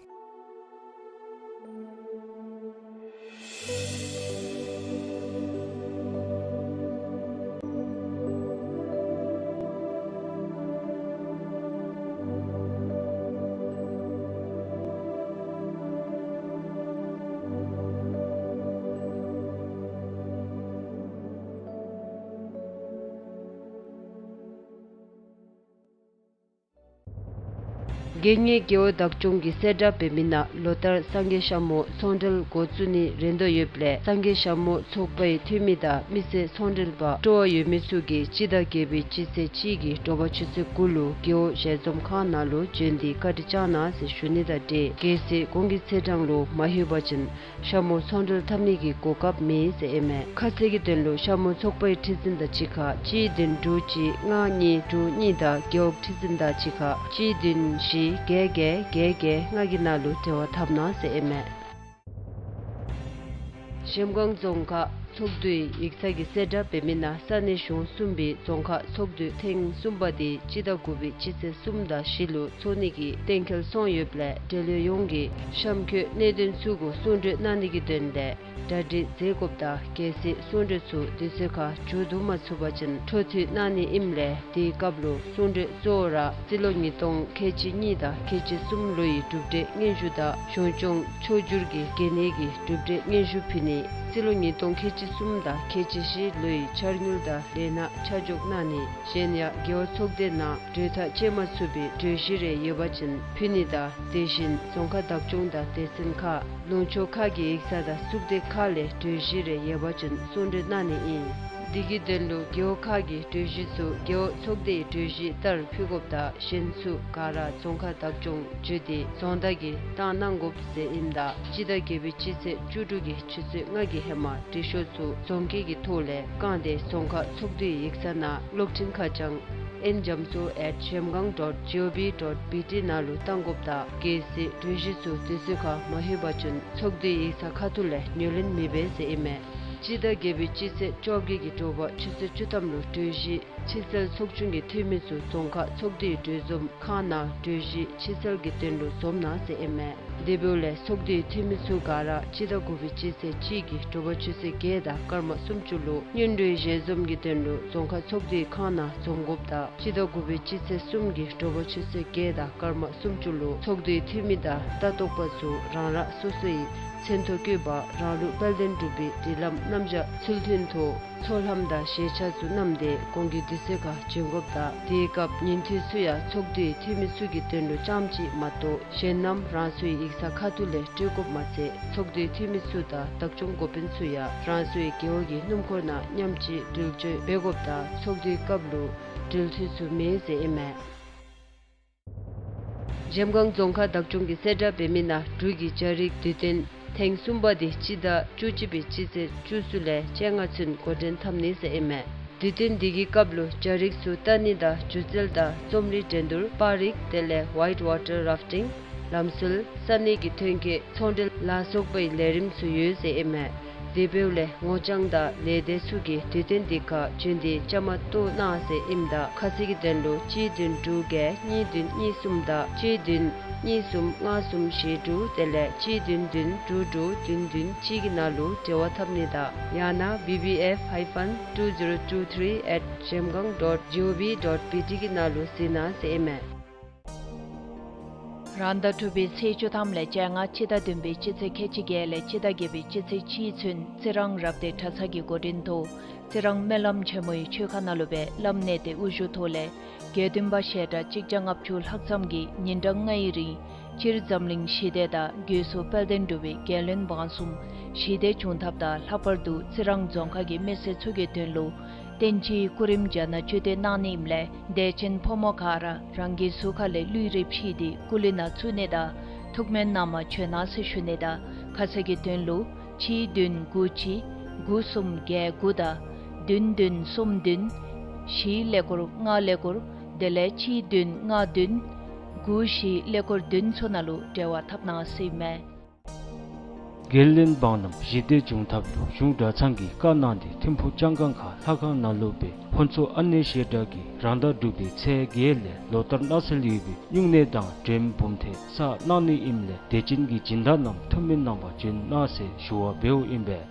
དགེ་བསྙེན་རྒེད་འོག་བདག་སྐྱོང་གིས་གསལ་བསྒྲགས་འབད་མི་ནང་ལོ་ལྟར་སངས་རྒྱས་ཞྭ་མོ་ཚོང་འབྲེལ་འགོ་བཙུགས་ནི་རན་དོ་ཡོདཔ་ལས་སངས་རྒྱས་ཞྭ་མོ་ཚོགས་པའི་འཐུས་མི་དང་མི་སེར་ཚོང་འབྲེལ་པ་སྤྲོ་བ་ཡོད་མི་ཚུ་གིས་སྤྱི་ཟླ་བརྒྱད་པའི་སྤྱི་ཚེས་གཅིག་གི་དྲོ་པ་ཆུ་ཚོད་དགུ་ལུ་རྒེད་འོག་ཞལ་འཛོམས་ཁང་ནང་ལུ་བྱོན་ཏེ་བཀའ་དྲིན་བསྐྱང་གནང་ཟེར་ཞུ་ནི་དང་འབྲེལ་གལ་སྲིད་གོང་གི་ཚེས་གྲངས་ལུ་མ་ལྷོད་པ་ཅིན་ཞྭ་མོ་ཚོང་འབྲེལ་འཐབ་ནི་གི་གོ་སྐབས་མེད་ཟེར་ཨིན་མས། ཁ་གསལ་གྱི་དོན་ལུ་ཞྭ་མོ་ཚོགས་པའི་ཁྲི་འཛིན་དང་གཅིག་ཁར་གཅིག་བདུན་དྲུག་གཅིག་ལྔ་གཉིས་དྲུག་གཉིས་དང་རྒེད་འོག་ཁྲི་འཛིན་དང་གཅིག་ཁར་གཅིག་བདུན་བཞི་བརྒྱད་བརྒྱད་བརྒྱད་བརྒྱད་ལྔ་གི་ནང་ལུ་འབྲེལ་བ་འཐབ་གནང་ཟེར་ཨིན་མས། གཞལམ་སྒང་རྫོང་ཁག་ཚོགས་འདུའི་ཡིག་ཚང་གིས་གསལ་བསྒྲགས་འབད་མི་ནང་ས་གནས་གཞུང་གསུམ་པའི་རྫོང་ཁག་ཚོགས་འདུ་ཐེངས་གསུམ་པ་དེ་སྤྱི་ཟླ་དགུ་པའི་སྤྱི་ཚེས་གསུམ་དང་བཞི་ལུ་འཚོགས་ནི་གི་གཏན་འཁེལ་སོང་ཡོདཔ་ལས་འབྲེལ་ཡོད་ཡོངས་ཀྱིས་གཤམ་འཁོད་གནད་དོན་ཚུ་གུ་གསུང་གྲོས་གནང་ནི་གི་དོན་ལས་གྲ་སྒྲིག་མཛད་དགོཔ་དང་གལ་སྲིད་གསུང་གྲོས་ཚུ་དུས་ཚོད་ཁར་མཇུག་བསྡུ་མ་ཚུགས་པ་ཅིན་འཕྲོ་མཐུད་གནང་ནི་ཨིནམ་ལས་དེའི་སྐབས་ལུ་གསུང་གྲོས་གཙོ་བོ་ར་རྩིས་ལོ་ཉིས་སྟོང་ཁལ་གཅིག་གཉིས་དང་ཁལ་གཅིག་གསུམ་ལོའི་གྲུབ་འབྲས་སྙན་ཞུ་དང་གཞུང་སྐྱོང་ཕྱོགས་བསྒྱུར་གྱི་གལ་གནད་ཀྱི་གྲུབ་འབྲས་སྙན་ཞུ་ཕུལ་ནི། རྩིས་ལོ་ཉིས་སྟོང་ཁལ་གཅིག་གསུམ་དང་ཁལ་གཅིག་བཞི་ལོའི་འཆར་དངུལ་དང་ལས་སྣ་ཆ་འཇོག་གནང་ནི། གཞན་ཡང་རྒེད་འོག་ཚོགས་སྡེ་ནང་གྲོས་ཐག་བཅད་མ་ཚུགས་པའི་གྲོས་གཞི་རེ་ཡོད་པ་ཅིན་ཕུལ་ནི་དང་དེ་བཞིན་རྫོང་ཁག་བདག་སྐྱོང་དང་སྡེ་ཚན་ཁག་ལུང་ཕྱོགས་ཁག་གི་ཡིག་ཚང་དང་གཙུག་སྡེ་ཁག་ལས་གྲོས་གཞི་རེ་ཡོད་པ་ཅིན་གསུང་གྲོས་གནང་ནི་ཨིན། འདི་གི་དོན་ལུ་རྒེད་འོག་ཁག་གི་གྲོས་གཞི་ཚུ་རྒེད་འོག་ཚོགས་སྡེའི་གྲོས་གཞི་ལྟར་ཕུལ་དགོཔ་དང་གཞན་ཚུ་ག་ར་རྫོང་ཁག་བདག་སྐྱོང་བརྒྱུད་དེ་རྫོང་བདག་གིས་བཏང་གནང་དགོཔ་ཟེར་ཨིནམ་ད་སྤྱི་ཟླ་བརྒྱད་པའི་སྤྱི་ཚེས་བཅུ་དྲུག་གི་ཆུ་ཚོད་ལྔ་གི་ཧེ་མ་འབྲི་ཤོག་ཚུ་རྫོང་སྐད་ཀྱི་ཐོག་ལས་བཀང་སྟེ་རྫོང་ཁག་ཚོགས་འདུའི་ཡིག་ཚང་ནང་གློག་འཕྲིན་ཁ་བྱང་ཨེན་ཇམ་སོ་ཨེཊ་ཞལམ་སྒང་ཌོཊ་ཇི་ཨོ་བི་ཌོཊ་བི་ཊི་ནང་ལུ་བཏང་དགོཔ་དང་གལ་སྲིད་གྲོས་གཞི་ཚུ་དུས་ཚོད་ཁར་མ་ལྷོད་པ་ཅིན་ཚོགས་འདུའི་ཡིག་ཚང་ཁ་ཐུག་ལས་ཉོ་ལེན་མི་འབད་ཟེར་ཨིན་མས། སྤྱི་ཟླ་བརྒྱད་པའི་སྤྱི་ཚེས་བཅོ་བརྒྱད་ཀྱི་དྲོ་པ་ཆུ་ཚོད་བཅུ་ཐམ་ལུ་གྲོས་གཞི་ཕྱིར་སེལ་ཚོགས་ཆུང་གི་འཐུས་མི་ཚུ་རྫོང་ཁག་ཚོགས་འདུའི་གྲོས་འཛོམས་ཁང་ནང་གྲོས་གཞི་ཕྱིར་སེལ་གྱི་དོན་ལུ་འཛོམས་གནང་ཟེར་ཨིན་མས། དེ་འབདཝ་ལས་ཚོགས་འདུའི་འཐུས་མི་ཚུ་ག་ར་སྤྱི་ཟླ་དགུ་པའི་སྤྱི་ཚེས་གཅིག་གི་དྲོ་པ་ཆུ་ཚོད་བརྒྱད་དང་སྐར་མ་སུམ་ཅུ་ལུ་སྔོན་འགྲོའི་ཞལ་འཛོམས་ཀྱི་དོན་ལུ་རྫོང་ཁག་ཚོགས་འདུའི་ཁང་ནང་འཛོམས་དགོཔ་དང་སྤྱི་ཟླ་དགུ་པའི་སྤྱི་ཚེས་གསུམ་གྱི་དྲོ་པ་ཆུ་ཚོད་བརྒྱད་དང་སྐར་མ་སུམ་ཅུ་ལུ་ཚོགས་འདུའི་འཐུས་མི་དང་ལྟ་རྟོག་པ་ཚུ་རང་རང་སོ་སོའི་མཚན་ཐོ་བཀོད་པ་རང་ལུགས་དཔལ་ལྡན་འབྲུག་པའི་སྒྲིག་ལམ་རྣམ་གཞག་ཚུལ་མཐུན་ཐོག་ཚོགས་ལམ་དང་ཞལ་ཆད་ཚུ་བསྣམས་ཏེ་གོང་གི་དུས་ཚོད་ཁར་བྱོན་དགོཔ་དང་དེའི་སྐབས་ཉིན་ཐོ་ཚུ་ཡང་ཚོགས་འདུའི་འཐུས་མི་ཚུ་གི་དོན་ལུ་རྐྱངམ་གཅིག་མ་གཏོགས་གཞན་རྣམས་རང་སོའི་ཡིག་ཚང་ཁ་ཐུག་ལས་སྤྲོད་དགོཔ་མ་ཚད་ཚོགས་འདུའི་འཐུས་མི་ཚུ་དང་བདག་སྐྱོང་འགོ་དཔོན་ཚུ་ཡང་རང་སོའི་རྒེད་འོག་གི་སྣུམ་འཁོར་ནང་མཉམ་གཅིག་འགྲུལ་བཞུད་འབད་དགོཔ་དང་ཚོགས་འདུའི་སྐབས་ལུ་འགྲུལ་འཐུས་ཚུ་མེད་ཟེར་ཨིན་མས། གཞལམ་སྒང་རྫོང་ཁག་བདག་སྐྱོང་གིས་གསལ་བསྒྲགས་འབད་མི་ནང་འབྲུག་གི་རྒྱ་རིགས་དུས་སྟོན་ཐེངས་གསུམ་པ་དེ་སྤྱི་ཟླ་བཅུ་གཅིག་པའི་སྤྱི་ཚེས་བཅུ་གསུམ་ལས་བཅོ་ལྔ་ཚུན་འགོ་འདྲེན་འཐབ་ནི་ཟེར་ཨིན་མས། དུས་སྟོན་འདི་གི་སྐབས་ལུ་རྒྱ་རིགས་ཚུ་ལྟ་ནི་དང་སྒྱུ་རྩལ་དང་རྩོམ་རིག་འགྲན་བསྡུར་པར་རིས་དེ་ལས་ཝའིཊ་ཝ་ཊར་རཱཕ་ཊིང་ལམ་སྲོལ་ས་གནས་ཀྱི་ཐོན་སྐྱེད་ཚོང་འབྲེལ་ལ་སོགས་པའི་ལས་རིམ་ཚུ་ཡོད་ཟེར་ཨིན་མས། དེ་འབདཝ་ལས་ངོ་རྐྱང་དང་ལས་སྡེ་ཚུ་གིས་དུས་སྟོན་འདི་ཁར་བྱོན་ཏེ་བཅའ་མར་གཏོགས་གནང་ཟེར་ཨིནམ་ད་ཁ་གསལ་གྱི་དོན་ལུ་གཅིག་བདུན་དྲུག་བརྒྱད་གཉིས་བདུན་གཉིས་གསུམ་དང་གཅིག་བདུན་གཉིས་གསུམ་ལྔ་གསུམ་བཞི་དྲུག་དེ་ལས་གཅིག་བདུན་བདུན་དྲུག་དྲུག་བདུན་བདུན་གཅིག་གི་ནང་ལུ་འབྲེལ་བ་འཐབ་ནི་དང་ཡང་ན་བི་བི་ཨེཕ་hyphen two zero two three at zhemgang dot gov dot bt གི་ནང་ལུ་གཟིགས་གནང་ཟེར་ཨིན་མས། རང་ཟླ་དྲུག་པའི་ཚེས་བཅུ་ཐམ་ལས་བཅོ་ལྔ་སྤྱི་ཟླ་བདུན་པའི་སྤྱི་ཚེས་ཁལ་གཅིག་བརྒྱད་ལས་སྤྱི་ཟླ་བརྒྱད་པའི་སྤྱི་ཚེས་གཅིག་ཚུན་རྩི་རང་རབ་སྡེ་གྲྭ་ཚང་གི་འགོ་འདྲེན་ཐོག་རྩི་རང་སྨོན་ལམ་ཆེན་མོའི་ཆོས་ཁང་ནང་ལུ་སྦེ་བླམ་གནས་བརྟན་དབུ་བཞུགས་ཐོག་ལས་དགེ་འདུན་པ་བཤད་གྲྭ་གཅིག་བརྒྱ་ལྔ་བཅུ་ལྷག་ཙམ་གྱིས་ཉིན་གྲངས་ལྔའི་རིང་སྤྱིར་འཛམ་གླིང་ཞི་བདེ་དང་སྒོས་སུ་དཔལ་ལྡན་འབྲུག་པའི་རྒྱལ་བློན་འབངས་གསུམ་ཞི་བདེ་འབྱུང་ཐབས་དང་ལྷག་པར་དུ་རྩི་རང་རྫོང་ཁག་གི་མི་སེར་ཚུ་གི་དོན་ལུ་བསྟན་སྤྱིའི་སྐུ་རིམ་བརྒྱ་ནང་བཅུད་དེ་གནང་ནི་ཨིནམ་ལས་དད་ཅན་ཕོ་མོ་ག་ར་རང་གི་གཟུགས་ཁ་ལས་ལུས་རེ་ཕྱིས་ཏེ་སྐུ་ལུས་ནང་བཙུགས་ནི་དང་ཐུགས་སྨོན་གནང་བར་བྱོན་གནང་ཟེར་ཞུ་ནི་དང་ཁ་གསལ་གྱི་དོན་ལུ་གཅིག་བདུན་དགུ་གཅིག་དགུ་གསུམ་བརྒྱད་དགུ་དང་བདུན་བདུན་གསུམ་བདུན་བཞི་ཀླད་ཀོར་ལྔ་ཀླད་ཀོར་དེ་ལས་གཅིག་བདུན་ལྔ་བདུན་དགུ་བཞི་ཀླད་ཀོར་བདུན་ཚུ་ནང་ལུ་འབྲེལ་བ་འཐབ་གནང་ཟེར་ཨིན་མས། རྒྱལ་བློན་འབངས་རྣམས་ཞི་བདེ་འབྱུང་ཐབས་ལུ་གཞུང་གྲྭ་ཚང་གིས་བཀའ་གནང་སྟེ་ཐིམ་ཕུག་ལྕང་སྒང་ཁ་ལྷ་ཁང་ནང་ལུ་སྦེ་ཕུན་ཚོགས་ཨ་ནེ་ཤེས་གྲྭ་གིས་རང་ཟླ་དྲུག་པའི་ཚེས་བརྒྱད་ལས་ལོ་ལྟར་གནང་སྲོལ་ཡོད་པའི་སྨྱུང་གནས་དང་མགྲོནམ་བུམ་ཐེངས་བསགས་གནང་ནི་ཨིནམ་ལས་དད་ཅན་གྱི་སྦྱིན་བདག་རྣམས་ཐུགས་སྨོན་གནང་བར་བྱོན་གནང་ཟེར་ཞུ་བ་འབདཝ་ཨིན་པས།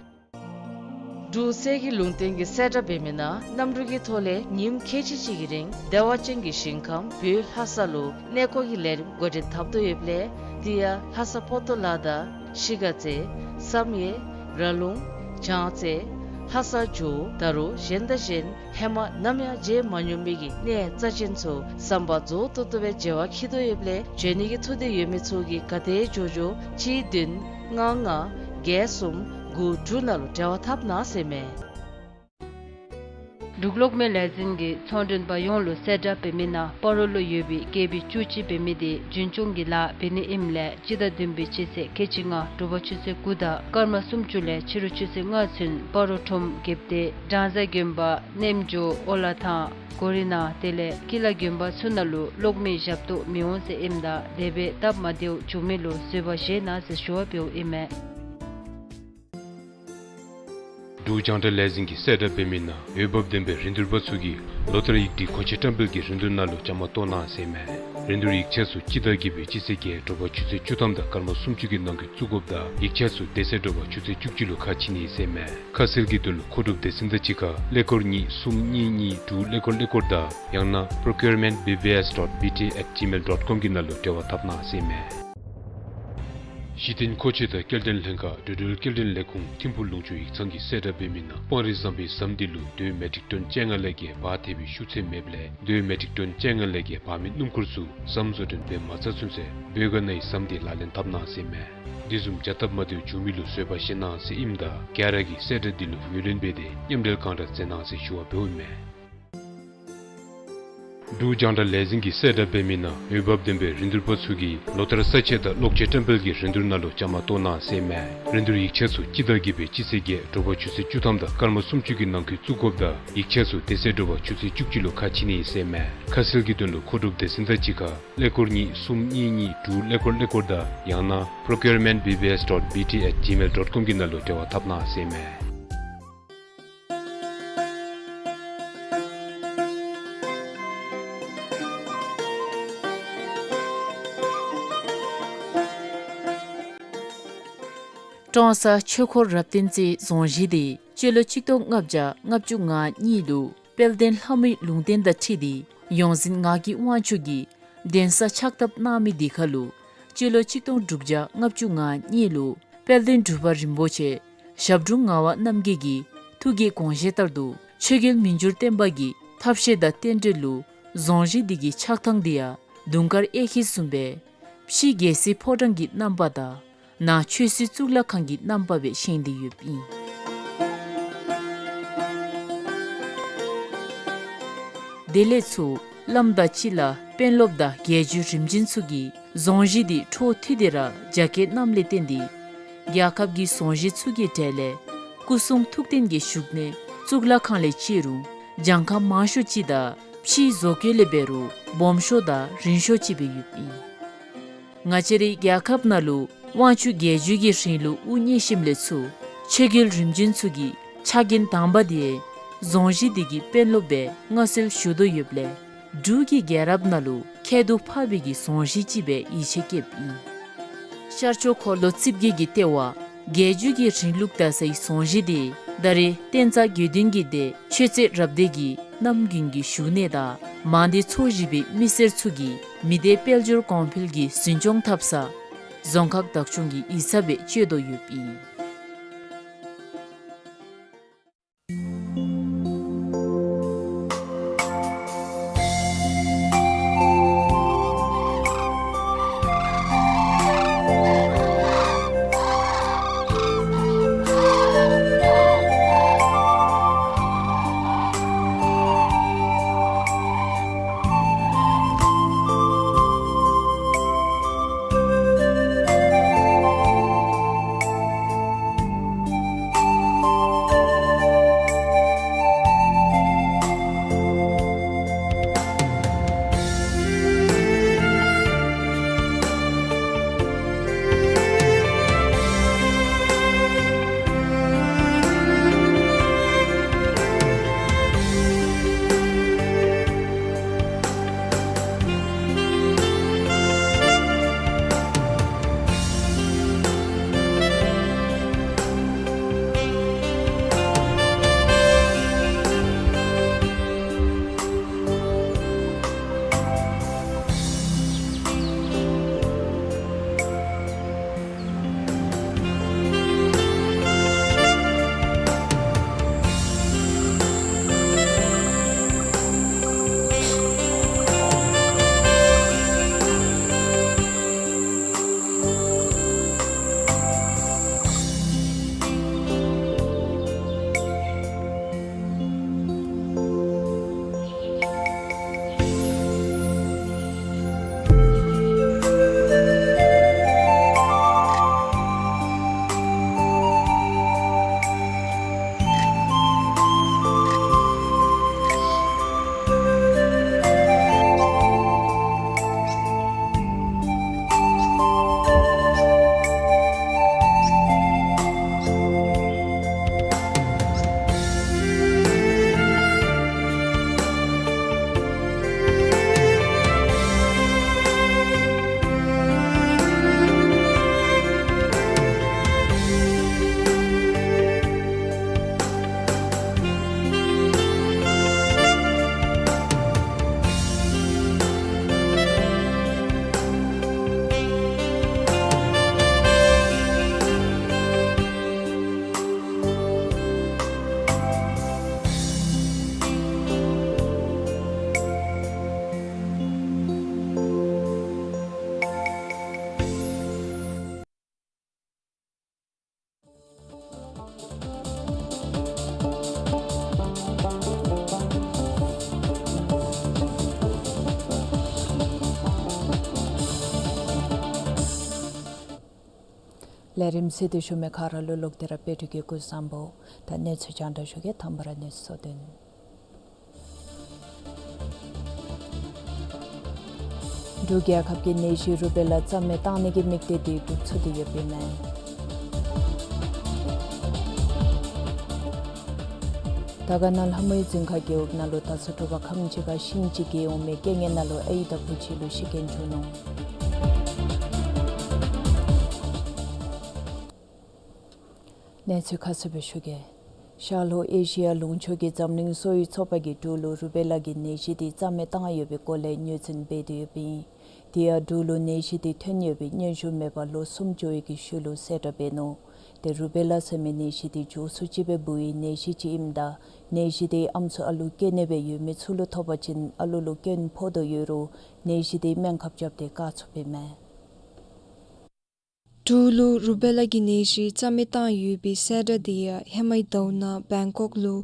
འབྲུག་གསེར་གྱི་ལུང་བསྟན་གྱི་གསལ་བསྒྲགས་འབད་མི་ནང་གནམ་གྲུ་གི་ཐོག་ལས་ཉིནམ་ཁལ་གཅིག་གཅིག་གི་རིང་བདེ་བ་ཅན་གྱི་ཞིང་ཁམས་བོད་ལྷ་ས་ལུ་གནས་སྐོར་གྱི་ལས་རིམ་འགོ་འདྲེན་འཐབ་དོ་ཡོདཔ་ལས་དེ་ཡང་ལྷ་ས་པོ་ཏོ་ལ་དང་གཞིས་ཀ་རྩེ་བསམ་ཡས་ར་ལུང་བྱང་རྩེ་ལྷ་ས་ཇོ་བོ་ད་རུང་གཞན་དང་གཞན་ཧེ་མ་ནམ་ཡང་མཇལ་མ་མྱོང་མི་གི་གནས་རྩ་ཅན་ཚུ་ཟམ་པ་རྫོགས་ཏོག་ཏོ་སྦེ་མཇལ་བར་འཁྱིད་དོ་ཡོདཔ་ལས་འབྱོན་ནི་གི་ཐུགས་འདོད་ཡོད་མི་ཚུ་གིས་ག་དེ་མགྱོགས་མགྱོགས་གཅིག་བདུན་ལྔ་ལྔ་བརྒྱད་གསུམ་དགུ་དྲུག་ནང་ལུ་འབྲེལ་བ་འཐབ་གནང་ཟེར་མས། འབྲུག་གློག་མེ་ལས་འཛིན་གྱིས་ཚོང་མགྲོན་པ་ཡོངས་ལུ་གསལ་བསྒྲགས་འབད་མི་ནང་སྤ་རོ་ལུ་ཡོད་པའི་ཀེ་བི་བཅུ་གཅིག་འབད་མི་དེ་རྒྱུན་སྐྱོང་གི་ལཱ་འབད་ནི་ཨིནམ་ལས་སྤྱི་ཟླ་བདུན་པའི་སྤྱི་ཚེས་ཁལ་གཅིག་ལྔ་དྲོ་པ་ཆུ་ཚོད་དགུ་དང་སྐར་མ་སུམ་ཅུ་ལས་ཕྱི་རུ་ཆུ་ཚོད་ལྔ་ཚུན་སྤ་རོ་ཁྲོམ་རྒྱལཔོ་སྡེ་བྲང་བཟའ་དགོན་པ་རྣལ་འབྱོར་ཨོ་ལ་ཐང་གོ་རི་ནང་དེ་ལས་ཀི་ལ་དགོན་པ་ཚུ་ནང་ལུ་གློག་མེ་ཞབས་ཏོག་མི་འོང་ཟེར་ཨིནམ་ད་དེ་སྦེ་སྟབས་མ་བདེཝ་བྱུང་མི་ལུ་བཟོད་པ་བཞེས་གནང་ཟེར་ཞུ་བ་འབདཝ་ཨིན་མས། འབྲུག་རྒྱང་བསྒྲགས་ལས་འཛིན་གྱིས་གསལ་བསྒྲགས་འབད་མི་ནང་འོས་འབབ་ལྡན་པའི་རིན་བསྡུར་པ་ཚུ་གིས་ལོ་ལྟར་ཡིག་སྒྲིག་གོང་ཆེན་བཀྲམ་སྤེལ་གྱི་རིན་བསྡུར་ནང་ལུ་བཅའ་མར་གཏོགས་གནང་ཟེར་མས། རིན་བསྡུར་ཡིག་ཆ་ཚུ་སྤྱི་ཟླ་བརྒྱད་པའི་སྤྱི་ཚེས་བརྒྱད་དྲོ་པ་ཆུ་ཚོད་བཅུ་ཐམ་དང་སྐར་མ་སུམ་ཅུ་གི་ནང་འཁོད་བཙུགས་དགོཔ་དང་ཡིག་ཆ་ཚུ་དེ་ཚེ་དྲོ་པ་ཆུ་ཚོད་བཅུ་གཅིག་ལུ་ཁ་ཕྱེ་ནི་ཟེར་མས། ཁ་གསལ་གྱི་དོན་ལུ་མཁོ་སྒྲུབ་སྡེ་ཚན་དང་གཅིག་ཁར་ཀླད་ཀོར་གཉིས་གསུམ་གཉིས་གཉིས་དྲུག་ཀླད་ཀོར་ཀླད་ཀོར་དང་ཡང་ན་procurement B B S dot B T at gmail dot com གི་ནང་ལུ་འབྲེལ་བ་འཐབ་གནང་ཟེར་མས། གཞི་རྟེན་མཁོ་ཆས་དང་སྐྱེལ་འདྲེན་ལྷན་ཁག་འགྲོ་འགྲུལ་སྐྱེལ་འདྲེན་ལས་ཁུངས་ཐིམ་ཕུག་ལུང་ཕྱོགས་ཡིག་ཚང་གིས་གསལ་བསྒྲགས་འབད་མི་ནང་སྤང་རི་ཟམ་པའི་ཟམ་འདི་ལུ་རྡོའི་མེ་ཊིག་ཊོན་བཅོ་ལྔ་ལས་བརྒལ་འབག་ཐེབས་པའི་ཤུགས་ཚད་མེདཔ་ལས་རྡོའི་མེ་ཊིག་ཊོན་བཅོ་ལྔ་ལས་བརྒལ་འབག་མི་སྣུམ་འཁོར་ཚུ་ཟམ་བཟོ་སྐྲུན་འབད་མ་ཚར་ཚུན་ཚོད་བོད་ག་ནའི་ཟམ་འདི་ལག་ལེན་འཐབ་གནང་ཟེར་མས། དེ་བཟུམ་བྱ་སྟབས་མ་བདེཝ་བྱུང་མི་ལུ་བཟོད་པ་བཞེས་གནང་ཟེར་ཨིནམ་ད་ག་ར་གིས་གསལ་བསྒྲགས་འདི་ལུ་ངོས་ལེན་འབད་དེ་མཉམ་འབྲེལ་གང་དྲག་མཛད་གནང་ཟེར་ཞུ་བ་འབདཝ་ཨིན་མས། འབྲུག་རྒྱང་བསྒྲགས་ལས་འཛིན་གྱིས་གསལ་བསྒྲགས་འབད་མི་ནང་འོས་འབབ་ལྡན་པའི་རིན་བསྡུར་པ་ཚུ་གིས་ལོ་ལྟར་ས་ཆ་དང་གློག་ཆས་བཀྲམ་སྤེལ་གྱི་རིན་བསྡུར་ནང་ལུ་བཅའ་མར་གཏོགས་གནང་ཟེར་མས། རིན་བསྡུར་ཡིག་ཆ་ཚུ་སྤྱི་ཟླ་བརྒྱད་པའི་སྤྱི་ཚེས་བརྒྱད་དྲོ་པ་ཆུ་ཚོད་བཅུ་ཐམ་དང་སྐར་མ་སུམ་ཅུ་གི་ནང་འཁོད་བཙུགས་དགོཔ་དང་ཡིག་ཆ་ཚུ་དེ་ཚེ་དྲོ་པ་ཆུ་ཚོད་བཅུ་གཅིག་ལུ་ཁ་ཕྱེ་ནི་ཟེར་མས། ཁ་གསལ་གྱི་དོན་ལུ་མཁོ་སྒྲུབ་སྡེ་ཚན་དང་གཅིག་ཁར་ཀླད་ཀོར་གཉིས་གསུམ་གཉིས་གཉིས་དྲུག་ཀླད་ཀོར་ཀླད་ཀོར་དང་ཡང་ན་procurement B B S dot B T at gmail dot com གི་ནང་ལུ་འབྲེལ་བ་འཐབ་གནང་ཟེར་མས། ཀྲོང་གསར་ཆོས་འཁོར་རབ་བརྟན་རྩེ་རྫོང་གཞིས་འདི་སྤྱི་ལོ་ཆིག་སྟོང་ལྔ་བརྒྱ་ལྔ་བཅུ་ང་གཉིས་ལུ་དཔལ་ལྡན་ལྷ་མོའི་ལུང་བསྟན་དང་འཁྲིལ་ཏེ་ཡོངས་འཛིན་ངག་གི་དབང་ཕྱུག་གིས་གདན་ས་ཕྱག་བཏབ་གནང་མི་འདི་ཁར་ལུ་སྤྱི་ལོ་ཆིག་སྟོང་དྲུག་བརྒྱ་ལྔ་བཅུ་ང་གཉིས་ལུ་དཔལ་ལྡན་འབྲུག་པ་རིན་པོ་ཆེ་ཞབས་དྲུང་ངག་དབང་རྣམ་རྒྱལ་གྱི་ཐུགས་ཀྱི་དགོངས་བཞེད་ལྟར་དུ་ཆོས་རྒྱལ་མི་འགྱུར་བརྟན་པ་གི་ཐབས་ཤེས་དང་རྟེན་འབྲེལ་ལུ་རྫོང་གཞིས་འདི་གི་ཕྱག་ཐང་འདི་ཡང་དུང་དཀར་གཡས་འཁྱིལ་བཟུམ་སྦེ་ཕྱི་རྒྱལ་སྲིད་ཕོ་བྲང་གི་རྣམ་པ་དང་ནང་ཆོས་སྲིད་གཙུག་ལག་ཁང་གི་རྣམ་པ་སྦེ་བཞེངས་ཏེ་ཡོདཔ་ཨིན། དེ་ལས་ཚུར་བླམ་དང་སྤྱི་བླ་དཔོན་སློབ་དང་རྒྱལ་བརྒྱུད་རིམ་བྱོན་ཚུ་གིས་རྫོང་གཞིས་འདི་འཕྲོ་མཐུད་དེ་ར་རྒྱ་བསྐྱེད་གནངམ་ལས་བརྟེན་ཏེ་རྒྱལ་ཁབ་ཀྱི་རྫོང་གཞིས་ཚུ་གི་གྲས་ལས་སྐུ་གསུང་ཐུགས་རྟེན་གྱི་བཞུགས་གནས་གཙུག་ལག་ཁང་ལས་བརྩི་རུང་གྱངས་ཁ་མང་ཤོས་ཅིག་དང་ཕྱིའི་བཟོ་བཀོད་ལས་འབད་རུང་སྦོམ་ཤོས་དང་རིང་ཤོས་ཅིག་སྦེ་ཡོདཔ་ཨིན། ང་བཅས་རའི་རྒྱལ་ཁབ་ནང་ལུ་དབང་ཕྱུག་རྒྱལ་བརྒྱུད་ཀྱི་རིང་ལུགས་དབུ་བརྙེས་ཞིནམ་ལས་ཚུར་ ཆོས་རྒྱལ་རིམ་བྱོན་ཚུ་གིས་ཕྱག་འགན་དང་པ་དེ་རྫོང་གཞི་དེ་གི་དཔོན་སློབ་སྦེ་མངའ་གསོལ་ཞུ་དོ་ཡོདཔ་ལས་འབྲུག་གི་རྒྱལ་རབས་ནང་ལུ་ཁྱད་དུ་འཕགས་པའི་གི་རྫོང་གཞི་ཅིག་སྦེ་ཡིད་ཆེས་བསྐྱེདཔ་ཨིན། ཤར་ཕྱོགས་འཁོར་ལོ་རྩིབས་བརྒྱད་ཀྱི་ལྟེ་བ་བརྒྱད་བཅུ་གི་རིང་ལུགས་དར་སའི་རྫོང་གཞི་དེ་ད་རེས་བསྟན་རྩ་དགེ་འདུན་གྱི་སྡེ་ཆོས་རྩེ་རབ་སྡེ་གི་རྣམ་རྒྱུན་གྱི་བཞུགས་གནས་དང་མང་སྡེ་ཚོ་བཞི་པའི་མི་སེར་ཚུ་གིས་མི་སྡེ་དཔལ་འབྱོར་གོང་འཕེལ་གྱི་འཛིན་སྐྱོང་འཐབ་ས་རྫོང་ཁག་བདག་སྐྱོང་གི་ཡིག་ཚང་སྦེ་སྤྱོད་དོ་ཡོདཔ་ཨིན། ལས་རིམ་གཟིགས་ཏེ་བཞུགས་མི་ག་ར་ལུ་ལོག་སྟེ་ར་དཔལ་སྤྲུལ་གྱི་སྐུ་གཟུགས་བཟང་པོ། ད་གནས་ཚུལ་རྒྱང་བསྒྲགས་ཞུ་གེ། དང་པ་ར་གནས་ཚུལ་གཙོ་དོན། འབྲུག་རྒྱལ་ཁབ་ཀྱིས་ནད་གཞི་རུ་བེ་ལ་རྩ་མེད་བཏང་ནི་གི་དམིགས་གཏད་དེ་འགྲུབ་ཚུགས་ཏེ་ཡོདཔ་ཨིན་མས། དར་དཀར་ན་ལྷ་མོའི་རྫིང་ཁ་རྒེད་འོག་ནང་ལུ་ད་ཚོད་དྲོ་པ་ཁམས་ཅིག་ཁར་ཤིང་ཅིག་གས་འོང་མི་རྐྱེན་ངན་ནང་ལུ་ཨའི་དང་བུ་གཅིག་ལུ་ཤི་རྐྱེན་བྱུང་ནུག། གནས་ཚུལ་ཁ་གསལ་སྦེ་ཞུ་གེ། ཤར་ལྷོ་ཨེ་ཤི་ཡ་ལུང་ཕྱོགས་ཀྱི་འཛམ་གླིང་གསོ་བའི་ཚོགས་པ་གིས་འབྲུག་ལུ་རུ་བེ་ལ་གི་ནད་གཞི་དེ་རྩ་མེད་བཏང་ཡོད་པའི་སྐོར་ལས་ངོས་འཛིན་འབད་དེ་ཡོདཔ་ཨིན། དེ་ཡང་འབྲུག་ལུ་ནད་གཞི་དེ་ཐོན་ཡོད་པའི་སྙན་ཞུ་མེད་པར་ལོ་གསུམ་འགྱོ་ཡི་གི་ཤུལ་ལུ་གསལ་བསྒྲགས་འབད་ནུག། ཏེ་རུ་བེ་ལ་ཟེར་མི་ནད་གཞི་དེ་འགྱོ་སུ་ཅིག་སྦེ་འབུ་བའི་ནད་གཞི་ཅིག་ཨིནམ་ད་ནད་གཞི་དེ་ཨམ་སྲུ་ཨ་ལུ་སྐྱེ་གནས་སྦེ་ཡོད་མི་ཚུ་ལུ་ཐོབ་པ་ཅིན་ཨ་ལུ་ལུ་སྐྱོན་ཕོག་དོ་ཡོད་རུང་ནད་གཞི་དེ་སྨན་ཁབ་བརྒྱབ་སྟེ་བཀག་ཚུགསཔ་ཨིན་མས། འབྲུག་ལུ་རུ་བེ་ལ་གི་ནད་གཞི་རྩ་མེད་བཏང་ཡོད་པའི་གསལ་བསྒྲགས་དེ་ཡང་ཧེ་མའི་ཟླཝ་ནང་བེང་ཀོག་ལུ་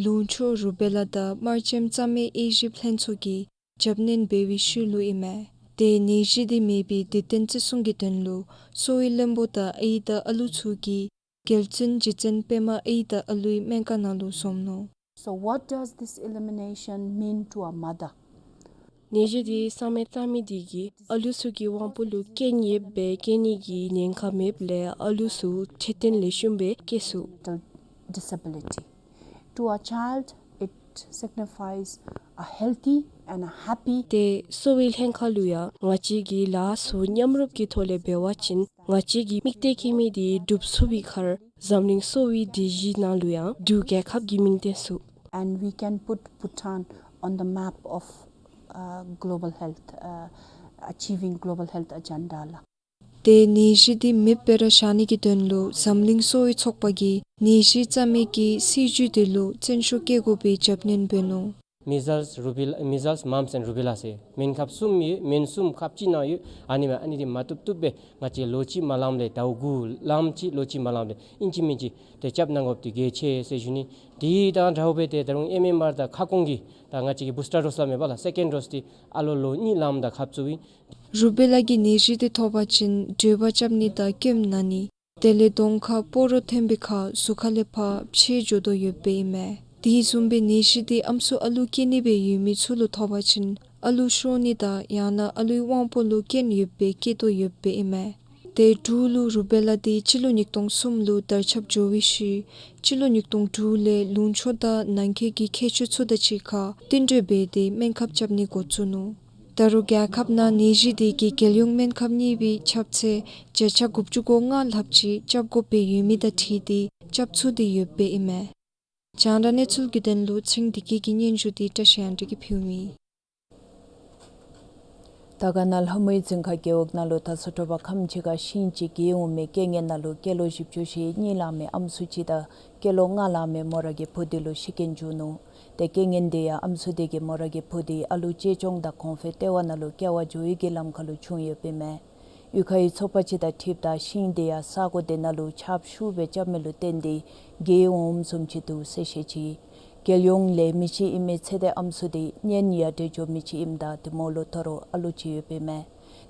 ལུང་ཕྱོགས་རུ་བེ་ལ་དང་དམར་ཆེམས་རྩ་མེད་དབྱེ་ཞིབ་ལྷན་ཚོགས་ཀྱིས་རྒྱབ་སྣོན་འབད་བའི་ཤུལ་ལུ་ཨིན་མས། ཏེ་ནད་གཞི་དེ་མེད་པའི་དུས་སྟོན་བརྩི་སྲུང་གི་དོན་ལུ་གསོ་བའི་བློན་པོ་དང་ཨའི་དང་ཨ་ལུ་ཚུ་གིས་རྒྱལ་བཙུན་རྗེ་བཙུན་པདྨ་ཨའི་དང་ཨ་ལུའི་སྨན་ཁང་ནང་ལུ་འཛོམས་ནུག། So what does this elimination mean to a mother? ནད་གཞི་འདི་ས་མེད་རྩ་མེད་འདི་གིས་ཨ་ལུ་ཚུ་གི་དབང་པོ་ལུ་རྐྱེན་ཡོདཔ་སྦེ་སྐྱེ་ནི་གི་ཉེན་ཁ་མེདཔ་ལས་ཨ་ལུ་ཚུ་འཕྲོད་བསྟེན་ལེགས་ཤོམ་སྦེ་སྐྱེ་ཚུགས། Disability. To a child, it signifies a healthy and a happy. ཏེ་གསོ་བའི་ལྷན་ཁག་ལུ་ཡང་ང་བཅས་ཀྱིས་ལཱ་ཚུ་མཉམ་རུབ་ཀྱི་ཐོག་ལས་འབད་བ་ཅིན་ང་བཅས་ཀྱི་དམིགས་གཏད་བསྐྱེད་མི་འདི་འགྲུབ་ཚུགས་པའི་ཁར་འཛམ་གླིང་གསོ་བའི་སྒྲིག་གཞི་ནང་ལུ་ཡང་འབྲུག་རྒྱལ་ཁབ་ཀྱི་མིང་བཏོན་ཚུགས། And we can put Bhutan on the map of, uh, global health, uh, achieving global health agenda ལགས། ཏེ་ནད་གཞི་འདི་མེདཔ་སྦེ་ར་བཞག་ནི་གི་དོན་ལུ་འཛམ་གླིང་གསོ་བའི་ཚོགས་པ་གིས་ནད་གཞི་རྩ་མེད་ཀྱི་སྲིད་བྱུས་འདི་ལུ་བརྩོན་ཤུགས་བསྐྱེད་དགོ་པའི་རྒྱབ་སྣོན་འབད་ནུག། Measles, rubella, measles, mumps and rubella ཟེར་སྨན་ཁབ་གསུམ་ཡོད། སྨན་གསུམ་ཁབ་གཅིག་ནང་ཡོད། ཨ་ནི་མས་ཨ་ནི་འདི་མ་བཏུབ་བཏུབ་སྦེ་ང་བཅས་ལོ་གཅིག་མ་ལངམ་ལས་ཟླཝ་དགུ་ལངམ་ཅིག་ལོ་གཅིག་མ་ལངམ་ལས་ཨིན་ཅི་མིན་ཅི་ཏེ་རྐྱབ་གནང་དགོཔ་འདི་གལ་ཆེ་ཟེར་ཞུ་ནི། དེ་དང་འདྲཝ་སྦེ་ཏེ་ད་རུང་ཨེམ་ཨེམ་ཨར་དང་ཁ་སྐོང་གི་ད་ང་བཅས་ཀྱི་booster dose སླབ་མས་པ་ལགས། Second dose འདི་ཨ་ལོ་ལོ་གཉིས་ལངམ་ད་ཁབ་བཙུགས་ཨིན། རུ་བེ་ལ་གི་ནད་གཞི་འདི་ཐོབ་པ་ཅིན་དྲོད་འབར་རྐྱབ་ནི་དང་སྐྱོམ་ན་ནི། དེ་ལས་གདོང་ཁར་སྤོ་རོ་ཐོན་པའི་ཁར་གཟུགས་ཁ་ལས་ཕར་འཕྱལ་འགྱོ་དོ་ཡོདཔ་ཨིན་མས། དེ་བཟུམ་སྦེ་ནད་གཞི་འདི་ཨམ་སྲུ་ཨ་ལུ་སྐྱེ་ནི་སྦེ་ཡོད་མི་ཚུ་ལུ་ཐོབ་པ་ཅིན་ཨ་ལུ་ཤོར་ནི་དང་ཡང་ན་ཨ་ལུའི་དབང་པོ་ལུ་རྐྱེན་ཡོདཔ་སྦེ་སྐྱེ་དོ་ཡོདཔ་ཨིན་མས། ཏེ་འབྲུག་ལུ་རུ་བེ་ལ་འདི་སྤྱི་ལོ་ཉིས་སྟོང་གསུམ་ལུ་དར་ཁྱབ་འགྱོ་བའི་ཤུལ་སྤྱི་ལོ་ཉིས་སྟོང་དྲུག་ལས་ལུང་ཕྱོགས་དང་ནང་འཁོད་ཀྱི་མཁས་མཆོག་ཚུ་དང་གཅིག་ཁར་བསྟུན་གྲོས་འབད་དེ་སྨན་ཁབ་རྐྱབ་ནི་འགོ་བཙུགས་ནུག། ད་རུང་རྒྱལ་ཁབ་ནང་ནད་གཞི་འདི་གིས་རྒྱལ་ཡོངས་སྨན་ཁབ་གཉིས་པའི་ཁྱབ་ཚད་བརྒྱ་ཆ་དགུ་བཅུ་གོ་ལྔ་ལྷགཔ་ཅིག་རྐྱབ་དགོཔ་སྦེ་ཡོད་མི་དང་འཁྲིལ་ཏེ་རྐྱབ་ཚུགས་ཏེ་ཡོདཔ་ཨིན་མས། རྒྱང་བསྒྲགས་གནས་ཚུལ་གྱི་དོན་ལུ་ཚེ་རིང་བདེ་སྐྱིད་ཀྱི་སྙན་ཞུ་འདི་བཀྲ་ཤིས་དབང་འདུས་ཀྱིས་ཕུལཝ་ཨིན། དར་དཀར་ན་ལྷ་མོའི་རྫིང་ཁ་རྒེད་འོག་ནང་ལུ་ད་སོ་དྲོ་པ་ཁམས་ཅིག་ཁར་ཤིང་ཅིག་གས་འོང་མི་རྐྱེན་ངན་ནང་ལུ་སྐྱེས་ལོ་བཞི་བཅུ་ཞེ་གཉིས་ལང་མི་ཨམ་སྲུ་ཅིག་དང་སྐྱེས་ལོ་ལྔ་ལང་མི་མོ་ར་གི་བུ་འདི་ལུ་ཤི་རྐྱེན་བྱུང་ནུག། ཏེ་རྐྱེན་ངན་འདི་ཡང་ཨམ་སྲུ་འདི་གིས་མོ་ར་གི་བུ་འདི་ཨ་ལུ་གཅེས་སྐྱོང་དང་གོང་འཕེལ་ལྟེ་བ་ནང་ལུ་སྐྱེལ་བར་འགྱོ་ཡི་གི་ལམ་ཁ་ལུ་བྱུང་ཡོདཔ་ཨིན་མས། གཡུས་ཁའི་ཚོགས་པ་ཅིག་དང་འཁྲིལཝ་ད་ཤིང་འདི་ཡང་ས་གོ་འདི་ནང་ལུ་ཆརཔ་ཤུགས་སྦེ་རྐྱབ་མི་ལུ་བརྟེན་ཏེ་གས་འོངམ་བཟུམ་ཅིག་འདུག་ཟེར་བཤད་ཅི། རྒྱལ་ཡོངས་ལས་མི་ཅིག་ཨིན་མི་ཚེ་བརྟན་ཨམ་སྲུ་འདི་གཉེན་ཡ་བྲལ་འགྱོ་མི་ཅིག་ཨིནམ་ད་ཏེ་མོ་ལུ་ད་རུང་ཨ་ལུ་ཅིག་ཡོདཔ་ཨིན་མས།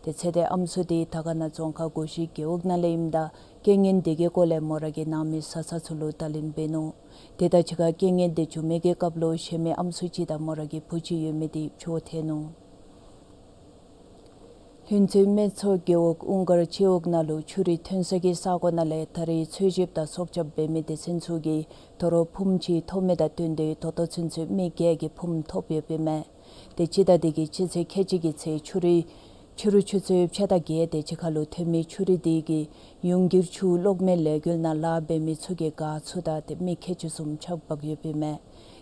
ཏེ་ཚེ་བརྟན་ཨམ་སྲུ་འདི་དར་དཀར་ན་རྫོང་ཁག་སྒོ་བཞི་རྒེད་འོག་ནང་ལས་ཨིནམ་ད་རྐྱེན་ངན་འདི་གི་སྐོར་ལས་མོ་ར་གི་ནང་མི་བཟའ་ཚང་ཚུ་ལུ་བརྡ་ལན་འབད་ནུག། ཏེ་ད་ཅི་ཁར་རྐྱེན་ངན་འདི་བྱུང་མི་གི་སྐབས་ལུ་གཞན་མི་ཨམ་སྲུ་ཅིག་དང་མོ་ར་གི་བུ་ཅིག་ཡོད་མི་འདི་འཕྱོག་ཐལ་ནུག། ལྷུན་རྩེ་སྨད་མཚོ་རྒེད་འོག་ཨུང་དཀར་སྤྱི་འོག་ནང་ལུ་ཆུ་རུད་ཐོན་ས་གི་ས་གོ་ནང་ལས་ད་རིས་འཚོལ་ཞིབ་དང་སྲོག་སྐྱབས་འབད་མི་སྡེ་ཚན་ཚུ་གིས་དོ་རུང་ཕུངམ་ཅིག་ཐོབ་མི་དང་བསྟུན་ཏེ་ད་ལྟོ་ཚུན་ཚོད་མི་བརྒྱད་ཀྱིས་ཕུངམ་ཐོབ་ཡོདཔ་ཨིན་མས། ཏེ་སྤྱི་ཟླ་འདི་གི་སྤྱི་ཚེས་ཁལ་གཅིག་གི་ཚེ་ཆུ་རུད་ཕྱི་རུ་ཆུ་ཚོད་ཕྱེད་དང་བརྒྱད་དེ་ཅིག་ཁར་ལུ་ཐོན་མི་ཆུ་རུད་འདི་གིས་ཡུངས་འགྱུར་ཆུ་གློག་མེ་ལས་འགུལ་ནང་ལཱ་འབད་མི་ཚུ་གི་ག་ཚུ་དང་ཏེ་མི་ཁལ་གཅིག་གསུམ་ཆག་འབག་ཡོདཔ་ཨིན་མས།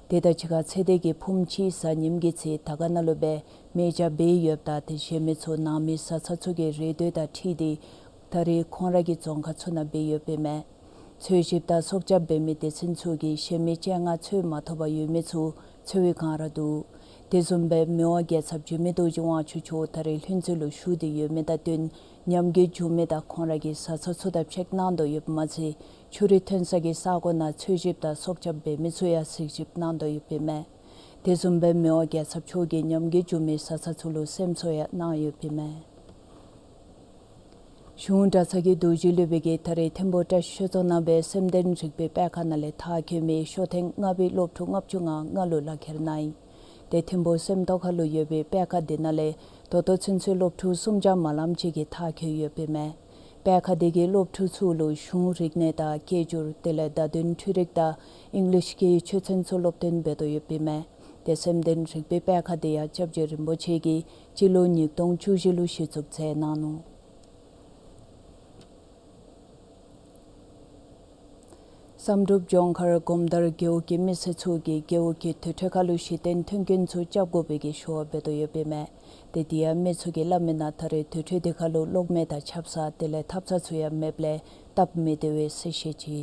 ཏེ་ད་ཅི་ཁར་ཚེ་འདས་ཀྱི་ཕུངམ་ཅིག་གཟའ་ཉིམ་གི་ཚེ་དར་དཀར་ན་ལུ་སྦེ་མེ་སྦྱང་འབད་ཡོདཔ་ད་ཏེ་གཞན་མི་ཚུ་ནང་མི་བཟའ་ཚང་ཚུ་གི་རེ་འདོད་དང་འཁྲིལ་ཏེ་ད་རིས་ཁོང་ར་གི་རྫོང་ཁག་ཚུ་ནང་འབད་ཡོདཔ་ཨིན་མས། འཚོལ་ཞིབ་དང་སྲོག་སྐྱབས་འབད་མི་སྡེ་ཚན་ཚུ་གིས་གཞན་མི་བཅོ་ལྔ་འཚོལ་མ་ཐོབ་པར་ཡོད་མི་ཚུ་འཚོལ་བའི་བསྒང་ར་འདུག། དེ་བཟུམ་སྦེ་མི་དབང་རྒྱལ་ཚབ་འཇིགས་མེད་རྡོ་རྗེ་དབང་ཕྱུག་མཆོག་ད་རིས་ལྷུན་རྩེ་ལུ་བཞུགས་ཏེ་ཡོད་མི་དང་བསྟུན་ཉམས་རྒུད་བྱུང་མི་དང་ཁོང་ར་གི་བཟའ་ཚང་ཚུ་དང་ཕྱད་གནང་དོ་ཡོདཔ་མ་ཚད་ཆུ་རུད་ཐོན་ས་གི་ས་གོ་ནང་འཚོལ་ཞིབ་དང་སྲོག་སྐྱབས་འབད་མི་ཚུ་ཡང་གཟིགས་ཞིབ་གནང་དོ་ཡོདཔ་ཨིན་མས། དེ་བཟུམ་སྦེ་མི་དབང་རྒྱལ་ཚབ་མཆོག་གིས་ཉམས་རྒུད་བྱུང་མི་བཟའ་ཚང་ཚུ་ལུ་སེམས་གསོ་ཡང་གནང་ཡོདཔ་ཨིན་མས། གཞུང་གྲྭ་ཚང་གི་རྡོ་རྗེ་སློབ་དཔོན་གྱིས་ད་རིས་ཐིམ་ཕུ་བཀྲ་ཤིས་ཆོས་རྫོང་ནང་སྦེ་སེམས་དོན་རིག་པའི་སྤེལ་ཁང་ནང་ལས་མཐར་འཁྱོལ་མི་ཤོ་ཐེངས་ལྔ་པའི་སློབ་ཕྲུག་ལྔ་བཅུ་ང་ལྔ་ལུ་ལག་ཁྱེར་གནང་ཡི། ཏེ་ཐིམ་ཕུ་སེམས་རྟོགས་ཁ་ལུ་ཡོད་པའི་སྤེལ་ཁང་འདི་ནང་ལས་ད་ལྟོ་ཚུན་ཚོད་སློབ་ཕྲུག་སུམ་བརྒྱ་མ་ལངམ་ཅིག་གིས་མཐར་འཁྱོལ་ཡོདཔ་ཨིན་མས། སྤེལ་ཁང་འདི་གིས་སློབ་ཕྲུག་ཚུ་ལུ་གཞུང་རིག་གནས་དང་སྐད་སྒྱུར་དེ་ལས་བརྡ་དོན་འཕྲུལ་རིག་དང་ཨིང་ལིཤ་གི་ཆོས་ཚན་ཚུ་སློབ་སྟོན་འབད་དོ་ཡོདཔ་ཨིན་མས། ཏེ་སེམས་དོན་རིག་པའི་སྤེལ་ཁང་འདི་ཡང་སྐྱབས་རྗེ་རིན་པོ་ཆེ་གིས་སྤྱི་ལོ་ཉིས་སྟོང་བཅུ་བཞི་ལུ་གཞི་བཙུགས་མཛད་གནང་ནུག། བསམ་གྲུབ་ལྗོངས་མཁར་སྒོམ་དར་རྒེད་འོག་གི་མི་སེར་ཚུ་གིས་རྒེད་འོག་གི་དུར་ཁྲོད་ཁ་ལུ་གཞི་རྟེན་མཐུན་རྐྱེན་ཚུ་རྐྱབ་དགོ་པའི་གི་ཞུ་བ་འབད་དོ་ཡོདཔ་ཨིན་མས། ཏེ་དེ་ཡང་མི་ཚུ་གིས་སླབ་མི་ནང་ད་རེས་དུར་ཁྲོད་འདི་ཁ་ལུ་གློག་མེ་དང་ཆབ་གསང་དེ་ལས་ཐབ་ཚང་ཚུ་ཡང་མེདཔ་ལས་སྟབས་མི་བདེ་བས་ཟེར་བཤད་ཅི།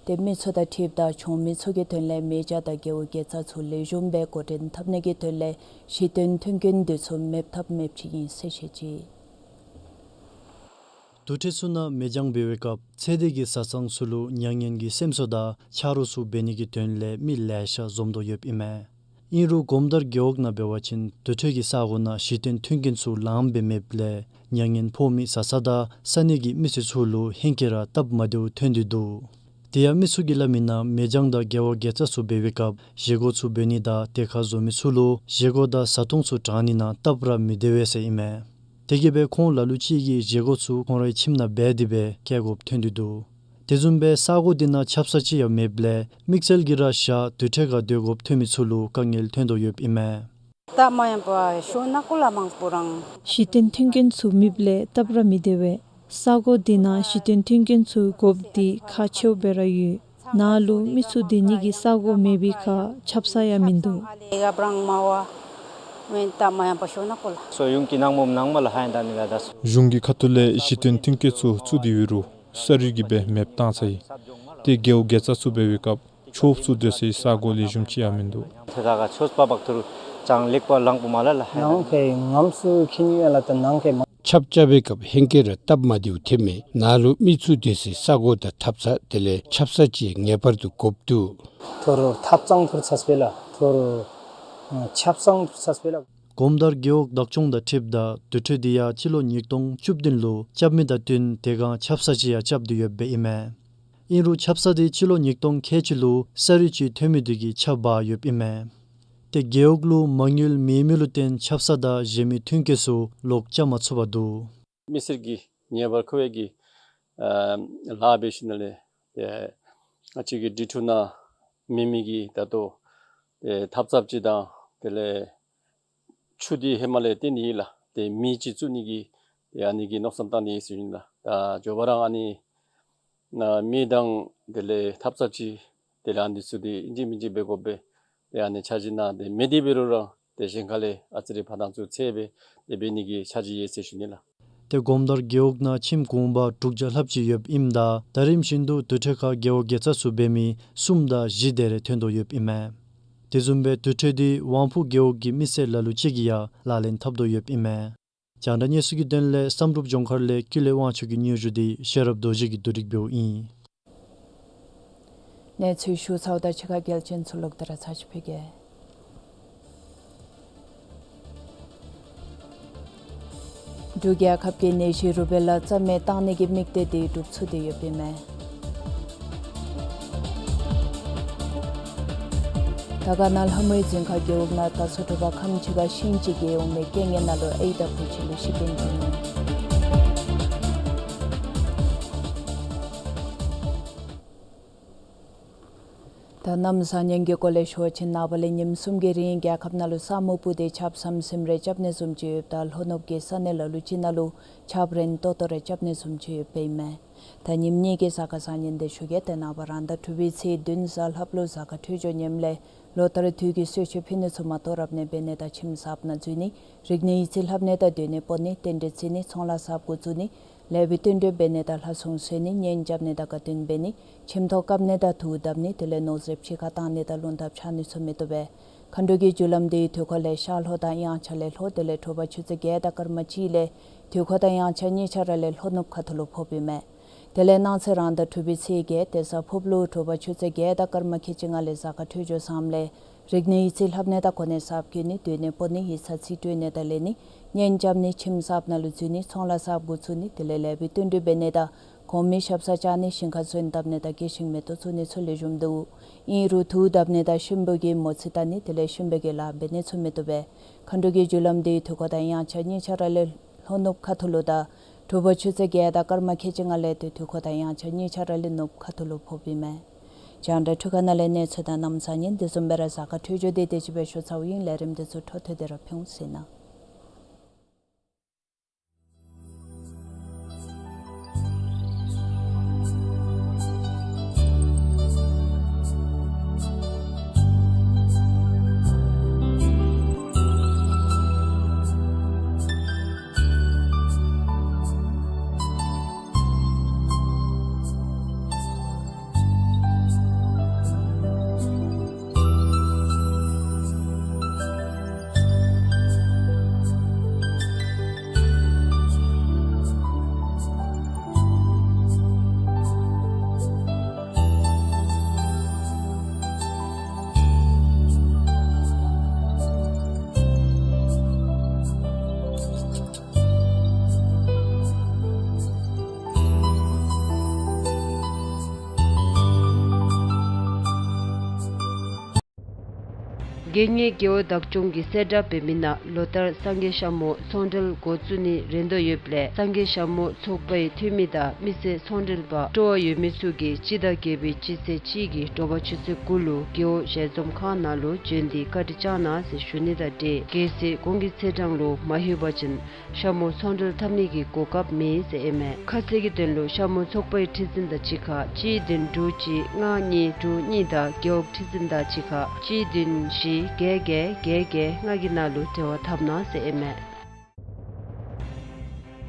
ཏེ་མི་ཚུ་དང་འཁྲིལཝ་ད་གྲོང་མི་ཚུ་གི་དོན་ལས་མེ་སྦྱང་དང་རྒེད་འོག་དགེ་རྩ་ཚུ་ལེགས་ཤོམ་སྦེ་འགོ་འདྲེན་འཐབ་ནི་གི་དོན་ལས་གཞི་རྟེན་མཐུན་རྐྱེན་འདི་ཚུ་མེདཔ་ཐབས་མེདཔ་ཅིག་ཨིན་ཟེར་བཤད་ཅི། དུར་ཁྲོད་ཚུ་ནང་མེ་སྦྱང་འབད་བའི་སྐབས་ཚེ་འདས་ཀྱི་བཟའ་ཚང་ཚུ་ལུ་མྱ་ངན་གྱི་སེམས་གསོ་དང་ཆ་རོགས་ཚུ་འབད་ནི་གི་དོན་ལས་མི་ལེ་ཤ་འཛོམས་དོ་ཡོདཔ་ཨིན་མས། ཨིན་རུང་སྒོམ་དར་རྒེད་འོག་ནང་འབད་བ་ཅིན་དུར་ཁྲོད་ཀྱི་ས་གོ་ནང་གཞི་རྟེན་མཐུན་རྐྱེན་ཚུ་ལངམ་སྦེ་མེདཔ་ལས་མྱ་ངན་ཕོག་མི་བཟའ་ཚང་དང་ས་གནས་ཀྱི་མི་སེར་ཚུ་ལུ་ཧེང་སྐལ་ར་སྟབས་མ་བདེཝ་ཐོན་ཏེ་འདུག། དེ་ཡང་མི་ཚུ་གིས་སླབ་མི་ནང་མེ་སྦྱང་དང་དགེ་བ་དགེ་རྩ་ཚུ་འབད་བའི་སྐབས་བཞེས་སྒོ་ཚུ་འབད་ནི་དང་དེ་ཁར་འཛོམས་མི་ཚུ་ལུ་བཞེས་སྒོ་དང་བཟའ་འཐུང་ཚུ་དྲང་ནི་ནང་སྟབས་ར་མི་བདེ་བས་ཟེར་ཨིན་མས། དེ་གིས་སྦེ་ཁོང་ལ་ལུ་ཅིག་གིས་བཞེས་སྒོ་ཚུ་ཁོང་རའི་ཁྱིམ་ནང་འབད་དེ་སྦེ་བསྐྱལ་དགོཔ་ཐོན་ཏེ་འདུག། དེ་བཟུམ་སྦེ་ས་གོ་དེ་ནང་ཆབ་གསང་ཅིག་ཡང་མེདཔ་ལས་དམིགས་བསལ་གྱིས་ར་ཞག་དུས་ཁྲི་ཁར་སྡོད་དགོཔ་ཐོན་མི་ཚུ་ལུ་དཀའ་ངལ་ཐོན་དོ་ཡོདཔ་ཨིན་མས། སྟབས་མ་ཡོདཔ་ཤོར་ན་གོ་ལ་མང་པོ་རང་། གཞི་རྟེན་མཐུན་རྐྱེན་ཚུ་མེདཔ་ལས་སྟབས་ར་མི་བདེ་བས། ས་གོ་དེ་ནང་གཞི་རྟེན་མཐུན་རྐྱེན་ཚུ་དགོཔ་དེ་ཁག་ཆེཝ་སྦེ་ར་ཡོད། ནཱ་ལུ་མི་ཚུ་སྡོད་ནི་གི་ས་གོ་མེད་པའི་ཁར་ཆབ་གསང་ཡང་མིན་འདུག། ཨེ་ག་བྲང་མ་བ་ཝེན་སྟབས་མ་ཡོདཔ་ཤོར་ན་གོ་ལ། སོ་ཡུང་གི་ནང་མོ་ནང་མ་ལ་ཧ་ཡང་ད་ནི་ག་ད་སོ། གཞུང་གི་ཁ་ཐུག་ལས་གཞི་རྟེན་མཐུན་རྐྱེན་ཚུ་བཙུགས་ཏེ་ཡོད་རུང་ས་རུད་ཀྱིས་སྦེ་མེདཔ་བཏང་ཚར་ཡི། ཏེ་དགེ་བ་དགེ་རྩ་ཚུ་འབད་བའི་སྐབས་ཆོསཔ་ཚུ་སྡོད་སའི་ས་གོ་ལེགས་ཤོམ་ཅིག་ཡང་མིན་འདུག། ཐེ་ད་ག་ཆོས་པ་བག་ཐུར་ཅང་ལེགས་པ་ལང་པོ་མ་ལ་ལ་ཧ་ཡང་ད། ནང་གི་ངམ་སུ་ཁྱིམ་ཡོད་ལ་ད་ནང་གི་མ། ཆབ་རྐྱབ་པའི་སྐབས་ཧེང་སྐལ་ར་སྟབས་མ་བདེཝ་ཐོནམ་མས། ནཱ་ལུ་མི་ཚུ་སྡོད་སའི་ས་གོ་དང་ཐབ་ཚང་དེ་ལས་ཆབ་གསང་ཅིག་ངེས་པར་དུ་དགོཔ་འདུག། ཐོ་རུ་ཐབ་ཚང་ཐུར་ཚས་པས་ལ་ཐོ་རུ་ཆབ་གསང་ཐུར་ཚས་པས་ལ། གོམ་དར་རྒེད་འོག་བདག་སྐྱོང་དང་འཁྲིལཝ་ད་དུར་ཁྲོད་དེ་ཡང་སྤྱི་ལོ་ཉིས་སྟོང་བཅུ་བདུན་ལུ་རྐྱབ་མི་དང་བསྟུན་དེ་སྒང་ཆབ་གསང་ཅིག་ཡང་རྐྱབ་སྟེ་ཡོདཔ་ཨིན་མས། ཨིན་རུང་ཆབ་གསང་དེ་སྤྱི་ལོ་ཉིས་སྟོང་ཁལ་གཅིག་ལུ་ས་རུད་ཅིག་ཐོན་མི་དེ་གིས་ཆགཔ་འབག་ཡོདཔ་ཨིན་མས། ཏེ་རྒེད་འོག་ལུ་མ་དངུལ་མེད་མི་ལུ་བརྟེན་ཆབ་གསང་དང་གཞན་མི་མཐུན་རྐྱེན་ཚུ་ལོག་རྐྱབ་མ་ཚུགས་པར་འདུག། མི་སེར་གྱི་ཉེ་བར་མཁོ་བའི་གི་ཨ་ལཱ་འབད་ཞིནམ་ལས་ཏེ་ཨ་ཅིག་གི་འབྲི་ཕྲུག་ནང་མེད་མི་གི་ད་ལྟོ་ཏེ་ཐབ་ཚངཔ་ཅིག་དང་དེ་ལས་ཆུ་དེ་ཧེ་མ་ལས་བཏོན་ནི་ཨིན་ལགས། ཏེ་མེ་ཅིག་བཙུགས་ནི་གི་ཏེ་ཨ་ནི་གི་མནོ་བསམ་བཏང་ནི་ཨིན་ཟེར་ཞུ་ནི་ལགས། ད་མགྱོགས་པ་རང་ཨ་ནི་ནང་མེ་དང་དེ་ལས་ཐབ་ཚངཔ་ཅིག་དེ་ལས་ཨ་ནི་ཚུ་དེ་ཨིན་ཅི་མིན་ཅི་འབད་དགོ་པས། ཏེ་ཨ་ནི་འཆར་གཞི་ནང་ཏེ་མེད་དེ་འབད་རུང་རང་ཏེ་གཞན་ཁ་ལས་ཨ་ཙི་རེ་ཕར་དང་ཚུར་འཚོལ་སྦེ་ཏེ་འབད་ནི་གི་འཆར་གཞི་ཡོད་ཟེར་ཞུ་ནི་ལགས། ཏེ་གོམ་དར་རྒེད་འོག་ནང་ཁྱིམ་གུང་པ་དྲུག་བརྒྱ་ལྷགཔ་ཅིག་ཡོདཔ་ཨིནམ་ད་ད་རིམ་བཞིན་དུ་དུར་ཁྲོད་ཁར་དགེ་བ་དགེ་རྩ་ཚུ་འབད་མི་གསུམ་དང་བཞི་དེ་རེ་ཐོན་དོ་ཡོདཔ་ཨིན་མས། དེ་བཟུམ་སྦེ་དུར་ཁྲོད་དེ་དབང་ཕུག་རྒེད་འོག་གི་མི་སེར་ལ་ལུ་ཅིག་གིས་ཡང་ལག་ལེན་འཐབ་དོ་ཡོདཔ་ཨིན་མས། རྒྱང་བསྒྲགས་གནས་ཚུལ་གྱི་དོན་ལས་བསམ་གྲུབ་ལྗོངས་མཁར་ལས་ཀུན་ལེགས་དབང་ཕྱུག་གི་སྙན་ཞུ་དེ་ཤེས་རབ་རྡོ་རྗེ་གིས་བསྡུ་སྒྲིག་འབདཝ་ཨིན། གནས་ཚུལ་ཞུ་ཚརཝ་ད་ཕྱི་ཁར་གལ་ཆེན་ཚུ་ལོག་སྟེ་ར་ཚར་ཅིག་ཕུལ་གེ། འབྲུག་རྒྱལ་ཁབ་ཀྱིས་ནད་གཞི་རུ་བེ་ལ་རྩ་མེད་བཏང་ནི་གི་དམིགས་གཏད་དེ་སྒྲུབ་ཚུགས་ཏེ་ཡོདཔ་ཨིན་མས། དར་དཀར་ན་ལྷ་མོའི་རྫིང་ཁ་རྒེད་འོག་ནང་ད་སོ་དྲོ་པ་ཁམས་ཕྱི་ཁར་ཤིང་ཅིག་གིས་འོང་མི་རྐྱེན་ངན་ནང་ལུ་ཨའི་དང་བུ་གཅིག་ལུ་ཤི་རྐྱེན་བྱུང་ཡོད། ད་གནམ་བཟང་ངན་གྱི་སྐོར་ལས་ཞུ་བ་ཅིན་ནངས་པ་ལས་ཉིནམ་གསུམ་གྱི་རིང་རྒྱལ་ཁབ་ནང་ལུ་ས་སྨུག་སྤུབས་ཏེ་ཆརཔ་ཟམ་ཟིམ་རེ་རྐྱབ་ནི་བཟུམ་ཅིག་ཡོདཔ་ད་ལྷོ་ནུབ་ཀྱི་ས་གནས་ལ་ལུ་ཅིག་ནང་ལུ་ཆརཔ་རན་ཏོག་ཏོ་རེ་རྐྱབ་ནི་བཟུམ་ཅིག་ཡོདཔ་ཨིན་མས། ད་ཉིནམ་གཉིས་ཀྱི་གཟའ་སྐར་བཟང་ངན་དེ་ཞུ་གེ། ཏེ་ནངས་པ་རང་ཟླ་དྲུག་པའི་ཚེས་བདུན་གཟའ་ལྷགཔ་ལུ་གཟའ་སྐར་འཕྲོད་སྦྱོར་ངནམ་ལས་ལོ་ལྟར་དུས་ཀྱི་གསོལ་མཆོད་ཕུལ་ནི་ཚུ་མ་དོ་རབ་གནས་འབད་ནི་དང་ཁྱིམ་གསརཔ་ནང་འཛུལ་ནི་རིག་གནས་ཡིག་རྩིས་ལྷབ་ནི་དང་སྡོད་གནས་སྤོ་ནི་རྟེན་འབྲེལ་བརྩི་ནི་ཚོང་ལཱ་གསརཔ་འགོ་བཙུགས་ནི་ལེགས་པའི་བསྟུན་གྲོས་འབད་ནི་དང་ལྷ་སྲུང་གསོལ་ནི་གཉེན་རྐྱབ་ནི་དང་དགའ་སྟོན་འབད་ནི་ཁྱིམ་ཐོག་བཀབ་ནི་དང་དུག་བརྡབ་ནི་དེ་ལས་ནོར་རྫས་ཕྱི་ཁར་བཏང་ནི་དང་རླུང་ཐབ་ཆག་ནི་ཚུ་མི་བཏུབ་པས། མཁའ་འགྲོ་གི་རྒྱུ་ལམ་དེ་དུས་འཁོར་ལས་ཤར་ལྷོ་དང་དབྱངས་འཆར་ལས་ལྷོ་དེ་ལས་དྲོ་པ་ཆུ་ཚོད་བརྒྱད་དང་སྐར་མ་གཅིག་ལས་དུས་འཁོར་དང་དབྱངས་འཆར་གཉིས་ཆ་ར་ལས་ལྷོ་ནུབ་ཁ་ཐུག་ལུ་ཕོགཔ་ཨིན་མས། དེ་ལས་གནངས་ཚེ་རང་ཟླ་དྲུག་པའི་ཚེས་བརྒྱད་དེ་གཟའ་ཕུརཔ་ལུ་དྲོ་པ་ཆུ་ཚོད་བརྒྱད་དང་སྐར་མ་ཁལ་གཅིག་ལྔ་ལས་གཟའ་སྐར་འཕྲོད་སྦྱོར་བཟངམ་ལས་རིག་གནས་ཡིག་རྩིས་ལྷབ་ནི་དང་གོ་གནས་གསརཔ་བསྐོ་ནི་སྡོད་གནས་སྤོ་ནི་ཡིག་ཚང་རྩིས་སྤྲོད་ནི་དང་ལེན་ནི་གཉེན་རྐྱབ་ནི་ཁྱིམ་གསརཔ་ནང་ལུ་འཛུལ་ནི་ཚོང་ལཱ་གསརཔ་འགོ་བཙུགས་ནི་དེ་ལས་ལེགས་པའི་བསྟུན་གྲོས་འབད་ནི་དང་གོང་མའི་ཞབས་སར་བཅར་ནི་ཞིང་ཁར་སོན་བཏབ་ནི་དང་དགེ་ཞིང་མེ་ཏོག་བཙུགས་ནི་ཚུ་ལེགས་ཤོམ་འདུག། ཨིན་རུང་དུག་བརྡབ་ནི་དང་གཤིན་པོ་གི་མོ་རྩིས་བལྟ་ནི་དེ་ལས་གཤིན་པོ་གི་ལཱ་འབད་ནི་ཚུ་མི་བཏུབ་པས། མཁའ་འགྲོ་གི་རྒྱུ་ལམ་དེ་དུས་འཁོར་དང་དབྱངས་འཆར་གཉིས་ཆ་ར་ལས་ལྷོ་ནུབ་ཁ་ཐུག་ལུ་དང་དྲོ་པ་ཆུ་ཚོད་བརྒྱད་དང་སྐར་མ་ཁལ་གཅིག་ལྔ་ལས་ཏེ་དུས་འཁོར་དང་དབྱངས་འཆར་གཉིས་ཆ་ར་ལས་ནུབ་ཁ་ཐུག་ལུ་ཕོགཔ་ཨིན་མས། རྒྱང་བསྒྲགས་འཕྲུལ་ཁང་ནང་ལས་གནས་ཚུལ་དང་གནམ་བཟང་ངན་དེ་བཟུམ་སྦེ་ར་གཟའ་སྐར་འཕྲོད་སྦྱོར་དེ་དེ་ཅིག་སྦེ་ཞུ་ཚརཝ་ཨིན། ལས་རིམ་དེ་ཚུ་འཕྲོ་མཐུད་དེ་ར་ཕུལ་ཟེར་ན། དགེ་བསྙེན་རྒེད་འོག་བདག་སྐྱོང་གིས་གསལ་བསྒྲགས་འབད་མི་ནང་ལོ་ལྟར་སངས་རྒྱས་ཞྭ་མོ་ཚོང་འབྲེལ་འགོ་བཙུགས་ནི་རན་དོ་ཡོདཔ་ལས་སངས་རྒྱས་ཞྭ་མོ་ཚོགས་པའི་འཐུས་མི་དང་མི་སེར་ཚོང་འབྲེལ་པ་སྤྲོ་བ་ཡོད་མི་ཚུ་གིས་སྤྱི་ཟླ་བརྒྱད་པའི་སྤྱི་ཚེས་གཅིག་གི་དྲོ་པ་ཆུ་ཚོད་དགུ་ལུ་རྒེད་འོག་ཞལ་འཛོམས་ཁང་ནང་ལུ་བྱོན་ཏེ་བཀའ་དྲིན་བསྐྱང་གནང་ཟེར་ཞུ་ནི་དང་འབྲེལ་གལ་སྲིད་གོང་གི་ཚེས་གྲངས་ལུ་མ་ལྷོད་པ་ཅིན་ཞྭ་མོ་ཚོང་འབྲེལ་འཐབ་ནི་གི་གོ་སྐབས་མེད་ཟེར་ཨིན་མས། ཁ་གསལ་གྱི་དོན་ལུ་ཞྭ་མོ་ཚོགས་པའི་ཁྲི་འཛིན་དང་གཅིག་ཁར་གཅིག་བདུན་དྲུག་གཅིག་ལྔ་གཉིས་དྲུག་གཉིས་དང་རྒེད་འོག་ཁྲི་འཛིན་དང་གཅིག་ཁར་གཅིག་བདུན་བཞི་བརྒྱད་བརྒྱད་བརྒྱད་བརྒྱད་ལྔ་གི་ནང་ལུ་འབྲེལ་བ་འཐབ་གནང་ཟེར་ཨིན་མས།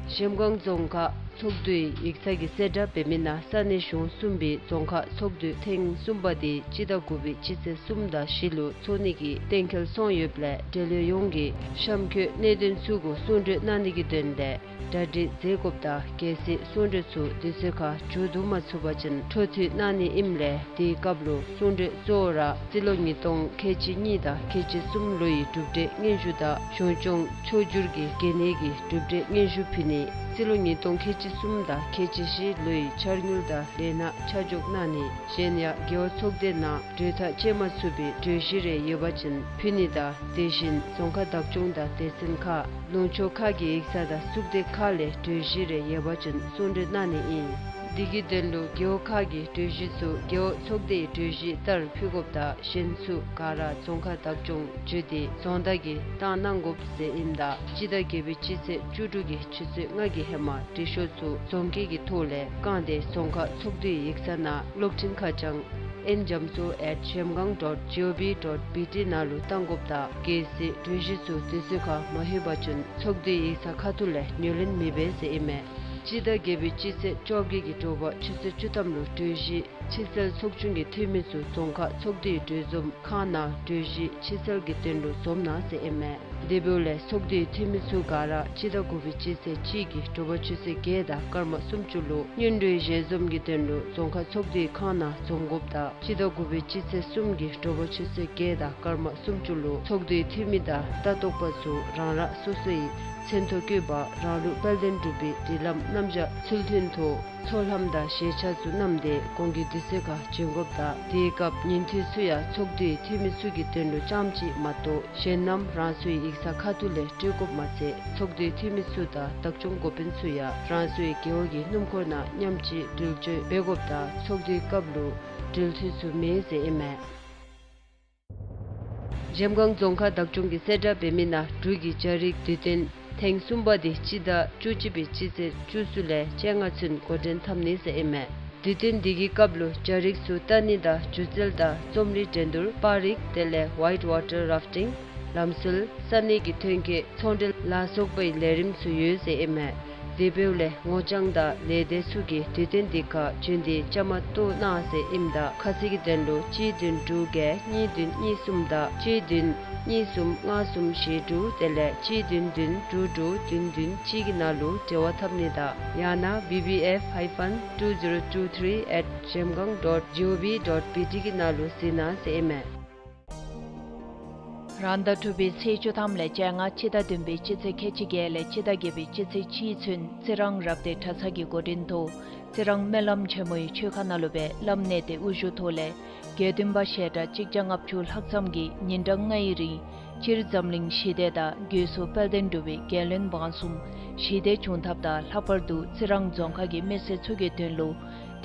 གཞལམ་སྒང་རྫོང་ཁག་ཚོགས་འདུའི་ཡིག་ཚང་གིས་གསལ་བསྒྲགས་འབད་མི་ནང་ས་གནས་གཞུང་གསུམ་པའི་རྫོང་ཁག་ཚོགས་འདུ་ཐེངས་གསུམ་པ་དེ་སྤྱི་ཟླ་དགུ་པའི་སྤྱི་ཚེས་གསུམ་དང་བཞི་ལུ་འཚོགས་ནི་གི་གཏན་འཁེལ་སོང་ཡོདཔ་ལས་འབྲེལ་ཡོད་ཡོངས་ཀྱིས་གཤམ་འཁོད་གནད་དོན་ཚུ་གུ་གསུང་གྲོས་གནང་ནི་གི་དོན་ལས་གྲ་སྒྲིག་མཛད་དགོཔ་དང་གལ་སྲིད་གསུང་གྲོས་ཚུ་དུས་ཚོད་ཁར་མཇུག་བསྡུ་མ་ཚུགས་པ་ཅིན་འཕྲོ་མཐུད་གནང་ནི་ཨིནམ་ལས་དེའི་སྐབས་ལུ་གསུང་གྲོས་གཙོ་བོ་ར་རྩིས་ལོ་ཉིས་སྟོང་ཁལ་གཅིག་གཉིས་དང་ཁལ་གཅིག་གསུམ་ལོའི་གྲུབ་འབྲས་སྙན་ཞུ་དང་གཞུང་སྐྱོང་ཕྱོགས་བསྒྱུར་གྱི་གལ་གནད་ཀྱི་གྲུབ་འབྲས་སྙན་ཞུ་ཕུལ་ནི། རྩིས་ལོ་ཉིས་སྟོང་ཁལ་གཅིག་གསུམ་དང་ཁལ་གཅིག་བཞི་ལོའི་འཆར་དངུལ་དང་ལས་སྣ་ཆ་འཇོག་གནང་ནི། གཞན་ཡང་རྒེད་འོག་ཚོགས་སྡེ་ནང་གྲོས་ཐག་བཅད་མ་ཚུགས་པའི་གྲོས་གཞི་རེ་ཡོད་པ་ཅིན་ཕུལ་ནི་དང་དེ་བཞིན་རྫོང་ཁག་བདག་སྐྱོང་དང་སྡེ་ཚན་ཁག་ལུང་ཕྱོགས་ཁག་གི་ཡིག་ཚང་དང་གཙུག་སྡེ་ཁག་ལས་གྲོས་གཞི་རེ་ཡོད་པ་ཅིན་གསུང་གྲོས་གནང་ནི་ཨིན། འདི་གི་དོན་ལུ་རྒེད་འོག་ཁག་གི་གྲོས་གཞི་ཚུ་རྒེད་འོག་ཚོགས་སྡེའི་གྲོས་གཞི་ལྟར་ཕུལ་དགོཔ་དང་གཞན་ཚུ་ག་ར་རྫོང་ཁག་བདག་སྐྱོང་བརྒྱུད་དེ་རྫོང་བདག་གིས་བཏང་གནང་དགོཔ་ཟེར་ཨིནམ་ད་སྤྱི་ཟླ་བརྒྱད་པའི་སྤྱི་ཚེས་བཅུ་དྲུག་གི་ཆུ་ཚོད་ལྔ་གི་ཧེ་མ་འབྲི་ཤོག་ཚུ་རྫོང་སྐད་ཀྱི་ཐོག་ལས་བཀང་སྟེ་རྫོང་ཁག་ཚོགས་སྡེའི་ཡིག་ཚང་ནང་གློག་འཕྲིན་ཁ་བྱང་ཨེན་ཇམ་སོ་ཨེཊ་ཇེམ་གང་ཌོཊ་ཇི་ཨོ་ཝི་ཌོཊ་བི་ཊི་ནང་ལུ་བཏང་དགོཔ་དང་གལ་སྲིད་གྲོས་གཞི་ཚུ་དུས་ཚོད་ཁར་མ་ལྷོད་པ་ཅིན་ཚོགས་སྡེའི་ཡིག་ཚང་ཁ་ཐུག་ལས་ངོས་ལེན་མི་འབད་ཟེར་ཨིན་མས། སྤྱི་ཟླ་བརྒྱད་པའི་སྤྱི་ཚེས་བཅོ་བརྒྱད་ཀྱི་དྲོ་པ་ཆུ་ཚོད་བཅུ་ཐམ་ལུ་གྲོས་གཞི་ཕྱིར་སེལ་ཚོགས་ཆུང་གི་འཐུས་མི་ཚུ་རྫོང་ཁག་ཚོགས་སྡེའི་གྲོས་འཛོམས་ཁང་ནང་གྲོས་གཞི་ཕྱིར་སེལ་གྱི་དོན་ལུ་འཛོམས་གནང་ཟེར་ཨིན་མས། དེ་འབདཝ་ལས་ཚོགས་སྡེའི་འཐུས་མི་ཚུ་ག་ར་སྤྱི་ཟླ་དགུ་པའི་སྤྱི་ཚེས་གཅིག་གི་དྲོ་པ་ཆུ་ཚོད་བརྒྱད་དང་སྐར་མ་སུམ་ཅུ་ལུ་སྔོན་འགྲོའི་ཞལ་འཛོམས་ཀྱི་དོན་ལུ་རྫོང་ཁག་ཚོགས་སྡེའི་ཁང་ནང་འཛོམས་དགོཔ་དང་སྤྱི་ཟླ་དགུ་པའི་སྤྱི་ཚེས་གསུམ་གྱི་དྲོ་པ་ཆུ་ཚོད་བརྒྱད་དང་སྐར་མ་སུམ་ཅུ་ལུ་ཚོགས་སྡེའི་འཐུས་མི་དང་ལྟ་རྟོག་པ་ཚུ་རང་རང་སོ་སོའི་མཚན་ཐོ་བཀོད་པ་རང་ལུགས་དཔལ་ལྡན་འབྲུག་པའི་སྒྲིག་ལམ་རྣམ་གཞག་ཚུལ་མཐུན་ཐོག་ཚོགས་ལམ་དང་ཞལ་ཆས་ཚུ་བསྣམས་ཏེ་གོང་གི་དུས་ཚོད་ཁར་བྱོན་དགོཔ་དང་དེའི་སྐབས་ཉིན་ཐོ་ཚུ་ཡང་ཚོགས་སྡེའི་འཐུས་མི་ཚུ་གི་དོན་ལུ་རྐྱངམ་གཅིག་མ་གཏོགས་གཞན་རྣམས་རང་སོའི་ཡིག་ཚང་ཁ་ཐུག་ལས་སྤྲོད་དགོཔ་མ་ཚད་ཚོགས་སྡེའི་འཐུས་མི་ཚུ་དང་བདག་སྐྱོང་འགོ་དཔོན་ཚུ་ཡང་རང་སོའི་རྒེད་འོག་གི་སྣུམ་འཁོར་ནང་མཉམ་གཅིག་འགྲུལ་བཞུད་འབད་དགོཔ་དང་ཚོགས་འདུའི་སྐབས་ལུ་འགྲུལ་འཐུས་ཚུ་མེད་ཟེར་ཨིན་མས། གཞལམ་སྒང་རྫོང་ཁག་བདག་སྐྱོང་གིས་གསལ་བསྒྲགས་འབད་མི་ནང་འབྲུག་གི་རྒྱ་རིགས་དུས་སྟོན་ཐེངས་གསུམ་པ་དེ་སྤྱི་ཟླ་བཅུ་གཅིག་པའི་སྤྱི་ཚེས་བཅུ་གསུམ་ལས་བཅོ་ལྔ་ཚུན་འགོ་འདྲེན་འཐབ་ནི་ཟེར་ཨིན་མས། དུས་སྟོན་འདི་གི་སྐབས་ལུ་རྒྱ་རིགས་ཚུ་རྟ་ནི་དང་སྒྱུ་རྩལ་དང་རྩོམ་རིག་འགྲན་བསྡུར་པར་རིས་དེ་ལས་ཝའིཊ་ཝ་ཊར་རཱཕ་ཊིང་ལམ་སྲོལ་ས་གནས་ཀྱི་ཐོན་སྐྱེད་ཚོང་འབྲེལ་ལ་སོགས་པའི་ལས་རིམ་ཚུ་ཡོད་ཟེར་ཨིན་མས། དེ་འབདཝ་ལས་ངོ་རྐྱང་དང་ལས་སྡེ་ཚུ་གིས་དུས་སྟོན་འདི་ཁར་བྱོན་ཏེ་བཅའ་མར་གཏོགས་གནང་ཟེར་ཨིནམ་ད་ཁ་གསལ་གྱི་དོན་ལུ་གཅིག་བདུན་དྲུག་བརྒྱད་གཉིས་བདུན་གཉིས་གསུམ་དང་གཅིག་བདུན་གཉིས་གསུམ་ལྔ་གསུམ་བཞི་དྲུག་དེ་ལས་གཅིག་བདུན་བདུན་དྲུག་དྲུག་བདུན་བདུན་གཅིག་གི་ནང་ལུ་འབྲེལ་བ་འཐབ་ནི་དང་ཡང་ན་བི་བི་ཨེཕ་ཧའི་ཕན་ཊུ་ཛི་རོ་ཊུ་ཐི་རི་ཨེཊ་ཇེམ་གང་ཌོཊ་ཇི་ཨོ་ཝི་ཌོཊ་བི་ཊི་གི་ནང་ལུ་གཟིགས་གནང་ཟེར་ཨིན་མས། རང་ཟླ་དྲུག་པའི་ཚེས་བཅུ་ཐམ་ལས་བཅོ་ལྔ་སྤྱི་ཟླ་བདུན་པའི་སྤྱི་ཚེས་ཁལ་གཅིག་བརྒྱད་ལས་སྤྱི་ཟླ་བརྒྱད་པའི་སྤྱི་ཚེས་གཅིག་ཚུན་རྩི་རང་རབ་སྡེ་གྲྭ་ཚང་གི་འགོ་འདྲེན་ཐོག་རྩི་རང་སྨོན་ལམ་ཆེན་མོའི་ཆོས་ཁང་ནང་ལུ་སྦེ་བླམ་གནས་བརྟན་དབུ་བཞུགས་ཐོག་ལས་དགེ་འདུན་པ་ཞལ་གྲངས་གཅིག་བརྒྱ་ལྔ་བཅུ་ལྷག་ཙམ་གྱིས་ཉིན་གྲངས་ལྔའི་རིང་སྤྱིར་འཛམ་གླིང་ཞི་བདེ་དང་སྒོས་སུ་དཔལ་ལྡན་འབྲུག་པའི་རྒྱལ་བློན་འབངས་གསུམ་ཞི་བདེ་འབྱུང་ཐབས་དང་ལྷག་པར་དུ་རྩི་རང་རྫོང་ཁག་གི་མི་སེར་ཚུ་གི་དོན་ལུ་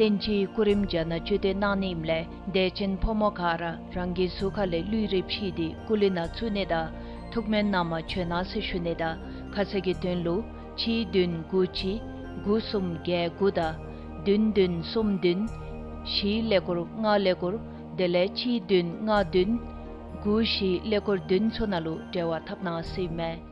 བསྟན་སྤྱིའི་སྐུ་རིམ་རྒྱ་ནག་བཅུད་དེ་གནང་ནི་ཨིནམ་ལས་དད་ཅན་ཕོ་མོ་ག་ར་རང་གི་གཟུགས་ཁ་ལས་ལུས་རེ་ཕྱིས་ཏེ་སྐུ་ལུས་ནང་བཙུགས་ནི་དང་ཐུགས་སྨོན་གནང་མ་བྱོན་གནང་ཟེར་ཞུ་ནི་དང་ཁ་གསལ་གྱི་དོན་ལུ་གཅིག་བདུན་དགུ་གཅིག་དགུ་གསུམ་བརྒྱད་དགུ་དང་བདུན་བདུན་གསུམ་བདུན་བཞི་ཀླད་ཀོར་ལྔ་ཀླད་ཀོར་དེ་ལས་གཅིག་བདུན་ལྔ་བདུན་དགུ་བཞི་ཀླད་ཀོར་བདུན་ཚུ་ནང་ལུ་འབྲེལ་བ་འཐབ་གནང་ཟེར་ཨིན་མས།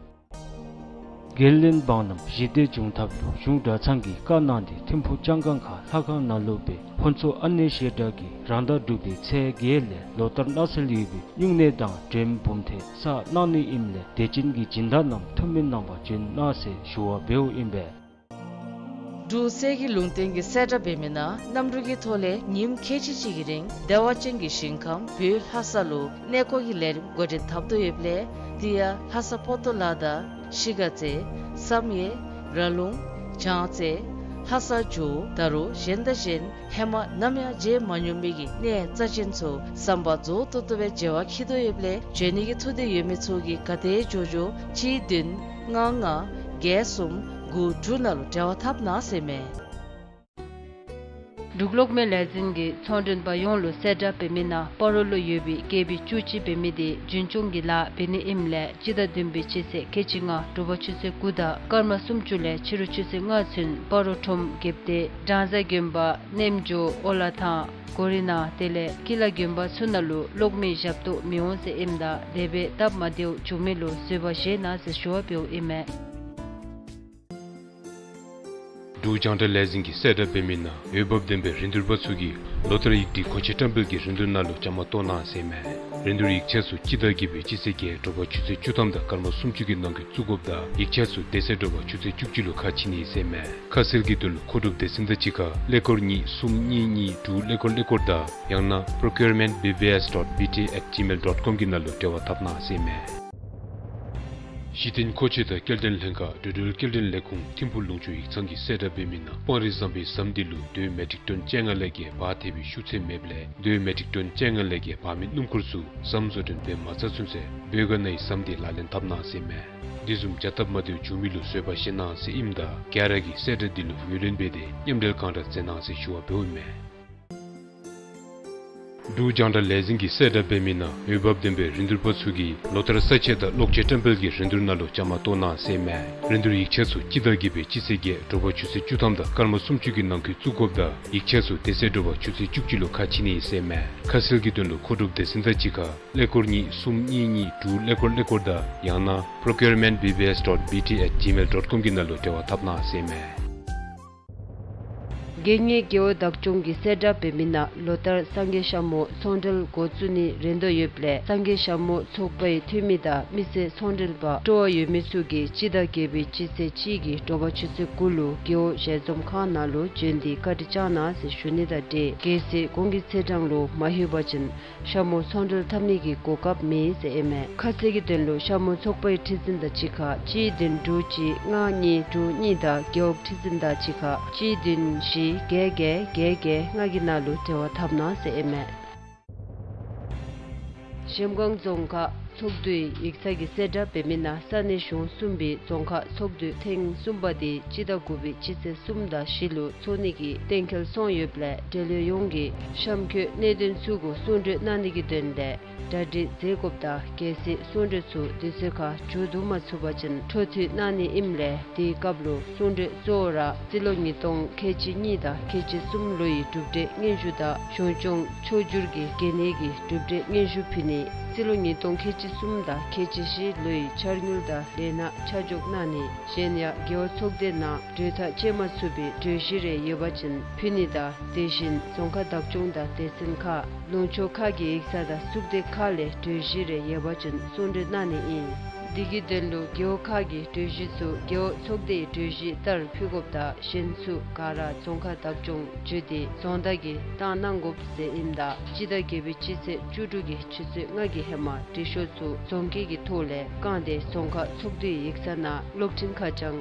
རྒྱལ་བློན་འབངས་རྣམས་ཞི་བདེ་འབྱུང་ཐབས་ལུ་གཞུང་གྲྭ་ཚང་གིས་བཀའ་གནང་སྟེ་ཐིམ་ཕུག་ལྕང་སྒང་ཁ་ལྷ་ཁང་ནང་ལུ་སྦེ་ཕུན་ཚོགས་ཨ་ནེ་ཞལ་གྲངས་ཀྱིས་རང་ཟླ་དྲུག་པའི་ཚེས་བརྒྱད་ལས་ལོ་ལྟར་གནས་སྲོལ་ཡོད་པའི་སྨྱུང་གནས་དང་འདྲེན་འབུམ་ཐེངས་བསགས་གནང་ནི་ཨིནམ་ལས་དད་ཅན་གྱི་སྦྱིན་བདག་རྣམས་ཐུགས་སྨོན་གནང་བར་བྱོན་གནང་ཟེར་ཞུ་བ་འབདཝ་ཨིན་པས། འབྲུག་གསེར་གྱི་ལུང་བསྟན་གྱིས་གསལ་བསྒྲགས་འབད་མི་ནང་གནམ་གྲུ་གི་ཐོག་ལས་ཉིནམ་ཁལ་གཅིག་གཅིག་གི་རིང་བདེ་བ་ཅན་གྱི་ཞིང་ཁམས་བོད་ལྷ་ས་ལུ་གནས་སྐོར་གྱི་ལས་རིམ་འགོ་འདྲེན་འཐབ་དོ་ཡོདཔ་ལས་དེ་ཡང་ལྷ་ས་པོ་ཏོ་ལ་དང་གཞིས་ཀ་རྩེ་བསམ་ཡས་ར་ལུང་བྱང་རྩེ་ ལྷ་ས་འགྱོ། ད་རུང་གཞན་དང་གཞན་ཧེ་མ་ནམ་ཡང་མཇལ་མ་མྱོང་མི་གི་གནས་རྩ་ཅན་ཚུ་ཟམ་པ་རྫོགས་ཏོག་ཏོ་སྦེ་མཇལ་བར་འཁྱིད་དོ་ཡོདཔ་ལས་འགྱོ་ནི་གི་ཐུགས་འདོད་ཡོད་མི་ཚུ་གིས་ག་དེ་འགྱོ་འགྱོ་གཅིག་བདུན་ལྔ་ལྔ་བརྒྱད་གསུམ་དགུ་དྲུག་ནང་ལུ་འབྲེལ་བ་འཐབ་གནང་ཟེར་མས། འབྲུག་གློག་མེ་ལས་འཛིན་གྱིས་ཚོང་མགྲོན་པ་ཡོངས་ལུ་གསལ་བསྒྲགས་འབད་མི་ནང་སྤ་རོ་ལུ་ཡོད་པའི་བརྒྱད་པའི་བཅུ་གཅིག་འབད་མི་དེ་རྒྱུན་སྐྱོང་གི་ལཱ་འབད་ནི་ཨིནམ་ལས་སྤྱི་ཟླ་བདུན་པའི་སྤྱི་ཚེས་ཁལ་གཅིག་ལྔ་དྲོ་པ་ཆུ་ཚོད་དགུ་དང་སྐར་མ་སུམ་ཅུ་ལས་ཕྱི་རུ་ཆུ་ཚོད་ལྔ་ཚུན་སྤ་རོ་ཁྲོམ་བརྒྱད་པ་སྡེ་སྦྲང་རྩི་དགོན་པ་རྣམ་འགྱོ་ཨོ་ལ་ཐང་གོ་རི་ནང་དེ་ལས་ཀི་ལ་དགོན་པ་ཚུ་ནང་ལུ་གློག་མེ་ཞབས་ཏོག་མི་འོང་ཟེར་ཨིནམ་ད་དེ་སྦེ་སྟབས་མ་བདེཝ་བྱུང་མི་ལུ་བཟོད་པ་བཞེས་གནང་ཟེར་ཞུ་བ་འབདཝ་ཨིན་མས། འབྲུག་རྒྱང་བསྒྲགས་ལས་འཛིན་གྱིས་གསལ་བསྒྲགས་འབད་མི་ནང་འོས་འབབ་ལྡན་པའི་རིན་བསྡུར་པ་ཚུ་གིས་ལོ་ལྟར་ཡིག་སྒྲིག་མཁོ་ཆས་བཀྲམ་སྤེལ་གྱི་རིན་བསྡུར་ནང་ལུ་བཅའ་མར་གཏོགས་གནང་ཟེར་མས། རིན་བསྡུར་ཡིག་ཆ་ཚུ་སྤྱི་ཟླ་བརྒྱད་པའི་སྤྱི་ཚེས་བརྒྱད་དྲོ་པ་ཆུ་ཚོད་བཅུ་ཐམ་དང་སྐར་མ་སུམ་ཅུ་གི་ནང་འཁོད་བཙུགས་དགོཔ་དང་ཡིག་ཆ་ཚུ་དེ་ཚེ་དྲོ་པ་ཆུ་ཚོད་བཅུ་གཅིག་ལུ་ཁ་ཕྱེ་ནི་ཟེར་མས། ཁ་གསལ་གྱི་དོན་ལུ་མཁོ་སྒྲུབ་སྡེ་ཚན་དང་གཅིག་ཁར་ཀླད་ཀོར་གཉིས་གསུམ་གཉིས་གཉིས་དྲུག་ཀླད་ཀོར་ཀླད་ཀོར་དང་ཡང་ན་procurement B B S dot B T at gmail dot com གི་ནང་ལུ་འབྲེལ་བ་འཐབ་གནང་ཟེར་མས། གཞི་རྟེན་མཁོ་ཆས་དང་སྐྱེལ་འདྲེན་ལྷན་ཁག་འགྲོ་འགྲུལ་སྐྱེལ་འདྲེན་ལས་ཁུངས་ཐིམ་ཕུག་ལུང་ཕྱོགས་ཡིག་ཚང་གིས་གསལ་བསྒྲགས་འབད་མི་ནང་སྤང་རི་ཟམ་པའི་ཟམ་དེ་ལུ་རྡོའི་མེ་ཊིག་ཊོན་བཅོ་ལྔ་ལས་བརྒལ་འབག་ཐེབས་པའི་ཤུགས་ཚད་མེདཔ་ལས་རྡོའི་མེ་ཊིག་ཊོན་བཅོ་ལྔ་ལས་བརྒལ་འབག་མི་སྣུམ་འཁོར་ཚུ་ཟམ་བཟོ་སྐྲུན་འབད་མ་ཚར་ཚུན་ཚོད་བོད་ག་ནི་ཟམ་དེ་ལག་ལེན་འཐབ་གནང་ཟེར་མས། དེ་བཟུམ་བྱ་སྟབས་མ་བདེཝ་བྱུང་མི་ལུ་བཟོད་པ་བཞེས་གནང་ཟེར་ཨིནམ་ད་ག་ར་གིས་གསལ་བསྒྲགས་དེ་ལུ་ངོས་ལེན་འབད་དེ་མཉམ་འབྲེལ་གང་དྲག་མཛད་གནང་ཟེར་ཞུ་བ་འབདཝ་ཨིན་མས། འབྲུག་རྒྱང་བསྒྲགས་ལས་འཛིན་གྱིས་གསལ་བསྒྲགས་འབད་མི་ནང་འོས་འབབ་ལྡན་པའི་རིན་བསྡུར་པ་ཚུ་གིས་ལོ་ལྟར་ས་ཆ་དང་གློག་ཆས་བཀྲམ་སྤེལ་གྱི་རིན་བསྡུར་ནང་ལུ་བཅའ་མར་གཏོགས་གནང་ཟེར་མས། རིན་བསྡུར་ཡིག་ཆ་ཚུ་སྤྱི་ཟླ་བརྒྱད་པའི་སྤྱི་ཚེས་བརྒྱད་དྲོ་པ་ཆུ་ཚོད་བཅུ་ཐམ་དང་སྐར་མ་སུམ་ཅུ་གི་ནང་འཁོད་བཙུགས་དགོཔ་དང་ཡིག་ཆ་ཚུ་དེ་ཚེ་དྲོ་པ་ཆུ་ཚོད་བཅུ་གཅིག་ལུ་ཁ་ཕྱེ་ནི་ཟེར་མས། ཁ་གསལ་གྱི་དོན་ལུ་མཁོ་སྒྲུབ་སྡེ་ཚན་དང་གཅིག་ཁར་ཀླད་ཀོར་གཉིས་གསུམ་གཉིས་གཉིས་དྲུག་ཀླད་ཀོར་ཀླད་ཀོར་དང་ཡང་ན་procurement B B S dot B T at gmail dot com གི་ནང་ལུ་འབྲེལ་བ་འཐབ་གནང་ཟེར་མས། རྒྱལ་གཉེར་རྒེད་འོག་བདག་སྐྱོང་གིས་གསལ་བསྒྲགས་འབད་མི་ནང་ལོ་ལྟར་སངས་རྒྱས་ཞྭ་མོ་ཚོང་འབྲེལ་འགོ་བཙུགས་ནིའི་རན་དོ་ཡོདཔ་ལས་སངས་རྒྱས་ཞྭ་མོ་ཚོགས་པའི་འཐུས་མི་དང་མི་སེར་ཚོང་འབྲེལ་པ་སྤྲོ་བ་ཡོད་མི་ཚུ་གིས་སྤྱི་ཟླ་བརྒྱད་པའི་སྤྱི་ཚེས་གཅིག་གི་དྲོ་པ་ཆུ་ཚོད་དགུ་ལུ་རྒེད་འོག་ཞལ་འཛོམས་ཁང་ནང་ལུ་བྱོན་ཏེ་བཀའ་དྲིན་བསྐྱང་གནང་ཟེར་ཞུ་ནི་དང་འབྲེལ་གལ་སྲིད་གོང་གི་ཚེས་གྲངས་ལུ་མ་ལྷོད་པ་ཅིན་ཞྭ་མོ་ཚོང་འབྲེལ་འཐབ་ནི་གི་གོ་སྐབས་མེད་ཟེར་ཨིན་མས། ཁ་གསལ་གྱི་དོན་ལུ་ཞྭ་མོ་ཚོགས་པའི་ཁྲི་འཛིན་དང་གཅིག་ཁར་གཅིག་བདུན་དྲུག་གཅིག་ལྔ་གཉིས་དྲུག་གཉིས་དང་རྒེད་འོག་ཁྲི་འཛིན་དང་གཅིག་ཁར་གཅིག་བདུན་བཞི་བརྒྱད་བརྒྱད་བརྒྱད་བརྒྱད་ལྔ་གི་ནང་ལུ་འབྲེལ་བ་འཐབ་གནང་ཟེར་ཨིན་མས། གཞལམ་སྒང་རྫོང་ཁག་ཚོགས་འདུའི་ཡིག་ཚང་གིས་གསལ་བསྒྲགས་འབད་མི་ནང་ས་གནས་གཞུང་གསུམ་པའི་རྫོང་ཁག་ཚོགས་འདུ་ཐེངས་གསུམ་པ་དེ་སྤྱི་ཟླ་དགུ་པའི་སྤྱི་ཚེས་གསུམ་དང་བཞི་ལུ་ཚོགས་ནི་གི་གཏན་འཁེལ་སོང་ཡོདཔ་ལས་འབྲེལ་ཡོད་ཡོངས་ཀྱིས་གཤམ་འཁོད་གནད་དོན་ཚུ་གུ་གསུང་གྲོས་གནང་ནི་གི་དོན་ལས་གྲ་སྒྲིག་མཛད་དགོཔ་དང་གལ་སྲིད་གསུང་གྲོས་ཚུ་དུས་ཚོད་ཁར་མཇུག་བསྡུ་མ་ཚུགས་པ་ཅིན་འཕྲོ་མཐུད་གནང་ནི་ཨིནམ་ལས་དེའི་སྐབས་ལུ་གསུང་གྲོས་གཙོ་བོ་ར་རྩིས་ལོ་ཉིས་སྟོང་ཁལ་གཅིག་གཉིས་དང་ཁལ་གཅིག་གསུམ་ལོའི་གྲུབ་འབྲས་སྙན་ཞུ་དང་གཞུང་སྐྱོང་ཕྱོགས་བསྒྱུར་གྱི་གལ་གནད་ཀྱི་གྲུབ་འབྲས་སྙན་ཞུ་ཕུལ་ནི། རྩིས་ལོ་ཉིས་སྟོང་ཁལ་གཅིག་གསུམ་དང་ཁལ་གཅིག་བཞི་ལོའི་འཆར་དངུལ་དང་ལས་སྣ་ཆ་འཇོག་གནང་ནི། གཞན་ཡང་རྒེད་འོག་ཚོགས་སྡེ་ནང་གྲོས་ཐག་བཅད་མ་ཚུགས་པའི་གྲོས་གཞི་རེ་ཡོད་པ་ཅིན་ཕུལ་ནི་དང་དེ་བཞིན་རྫོང་ཁག་བདག་སྐྱོང་དང་སྡེ་ཚན་ཁག་ལུང་ཕྱོགས་ཁག་གི་ཡིག་ཚང་དང་གཙུག་སྡེ་ཁག་ལས་གྲོས་གཞི་རེ་ཡོད་པ་ཅིན་གསུང་གྲོས་གནང་ནི་ཨིན། དེ་གི་དོན་ལུ་རྒེད་འོག་ཁག་གི་གྲོས་གཞི་ཚུ་རྒེད་འོག་ཚོགས་སྡེའི་གྲོས་གཞི་ལྟར་ཕུལ་དགོཔ་དང་གཞན་ཚུ་ག་ར་རྫོང་ཁག་བདག་སྐྱོང་བརྒྱུད་དེ་རྫོང་བདག་གིས་བཏང་གནང་དགོཔ་ཟེར་ཨིནམ་ད་སྤྱི་ཟླ་བརྒྱད་པའི་སྤྱི་ཚེས་བཅུ་དྲུག་གི་ཆུ་ཚོད་ལྔ་གི་ཧེ་མ་འབྲི་ཤོག་ཚུ་རྫོང་སྐྱིད་ཀྱི་ཐོག་ལས་བཀང་སྟེ་རྫོང་ཁག་ཚོགས་འདུའི་ཡིག་ཚང་ནང་གློག་འཕྲིན་ཁ་བྱང་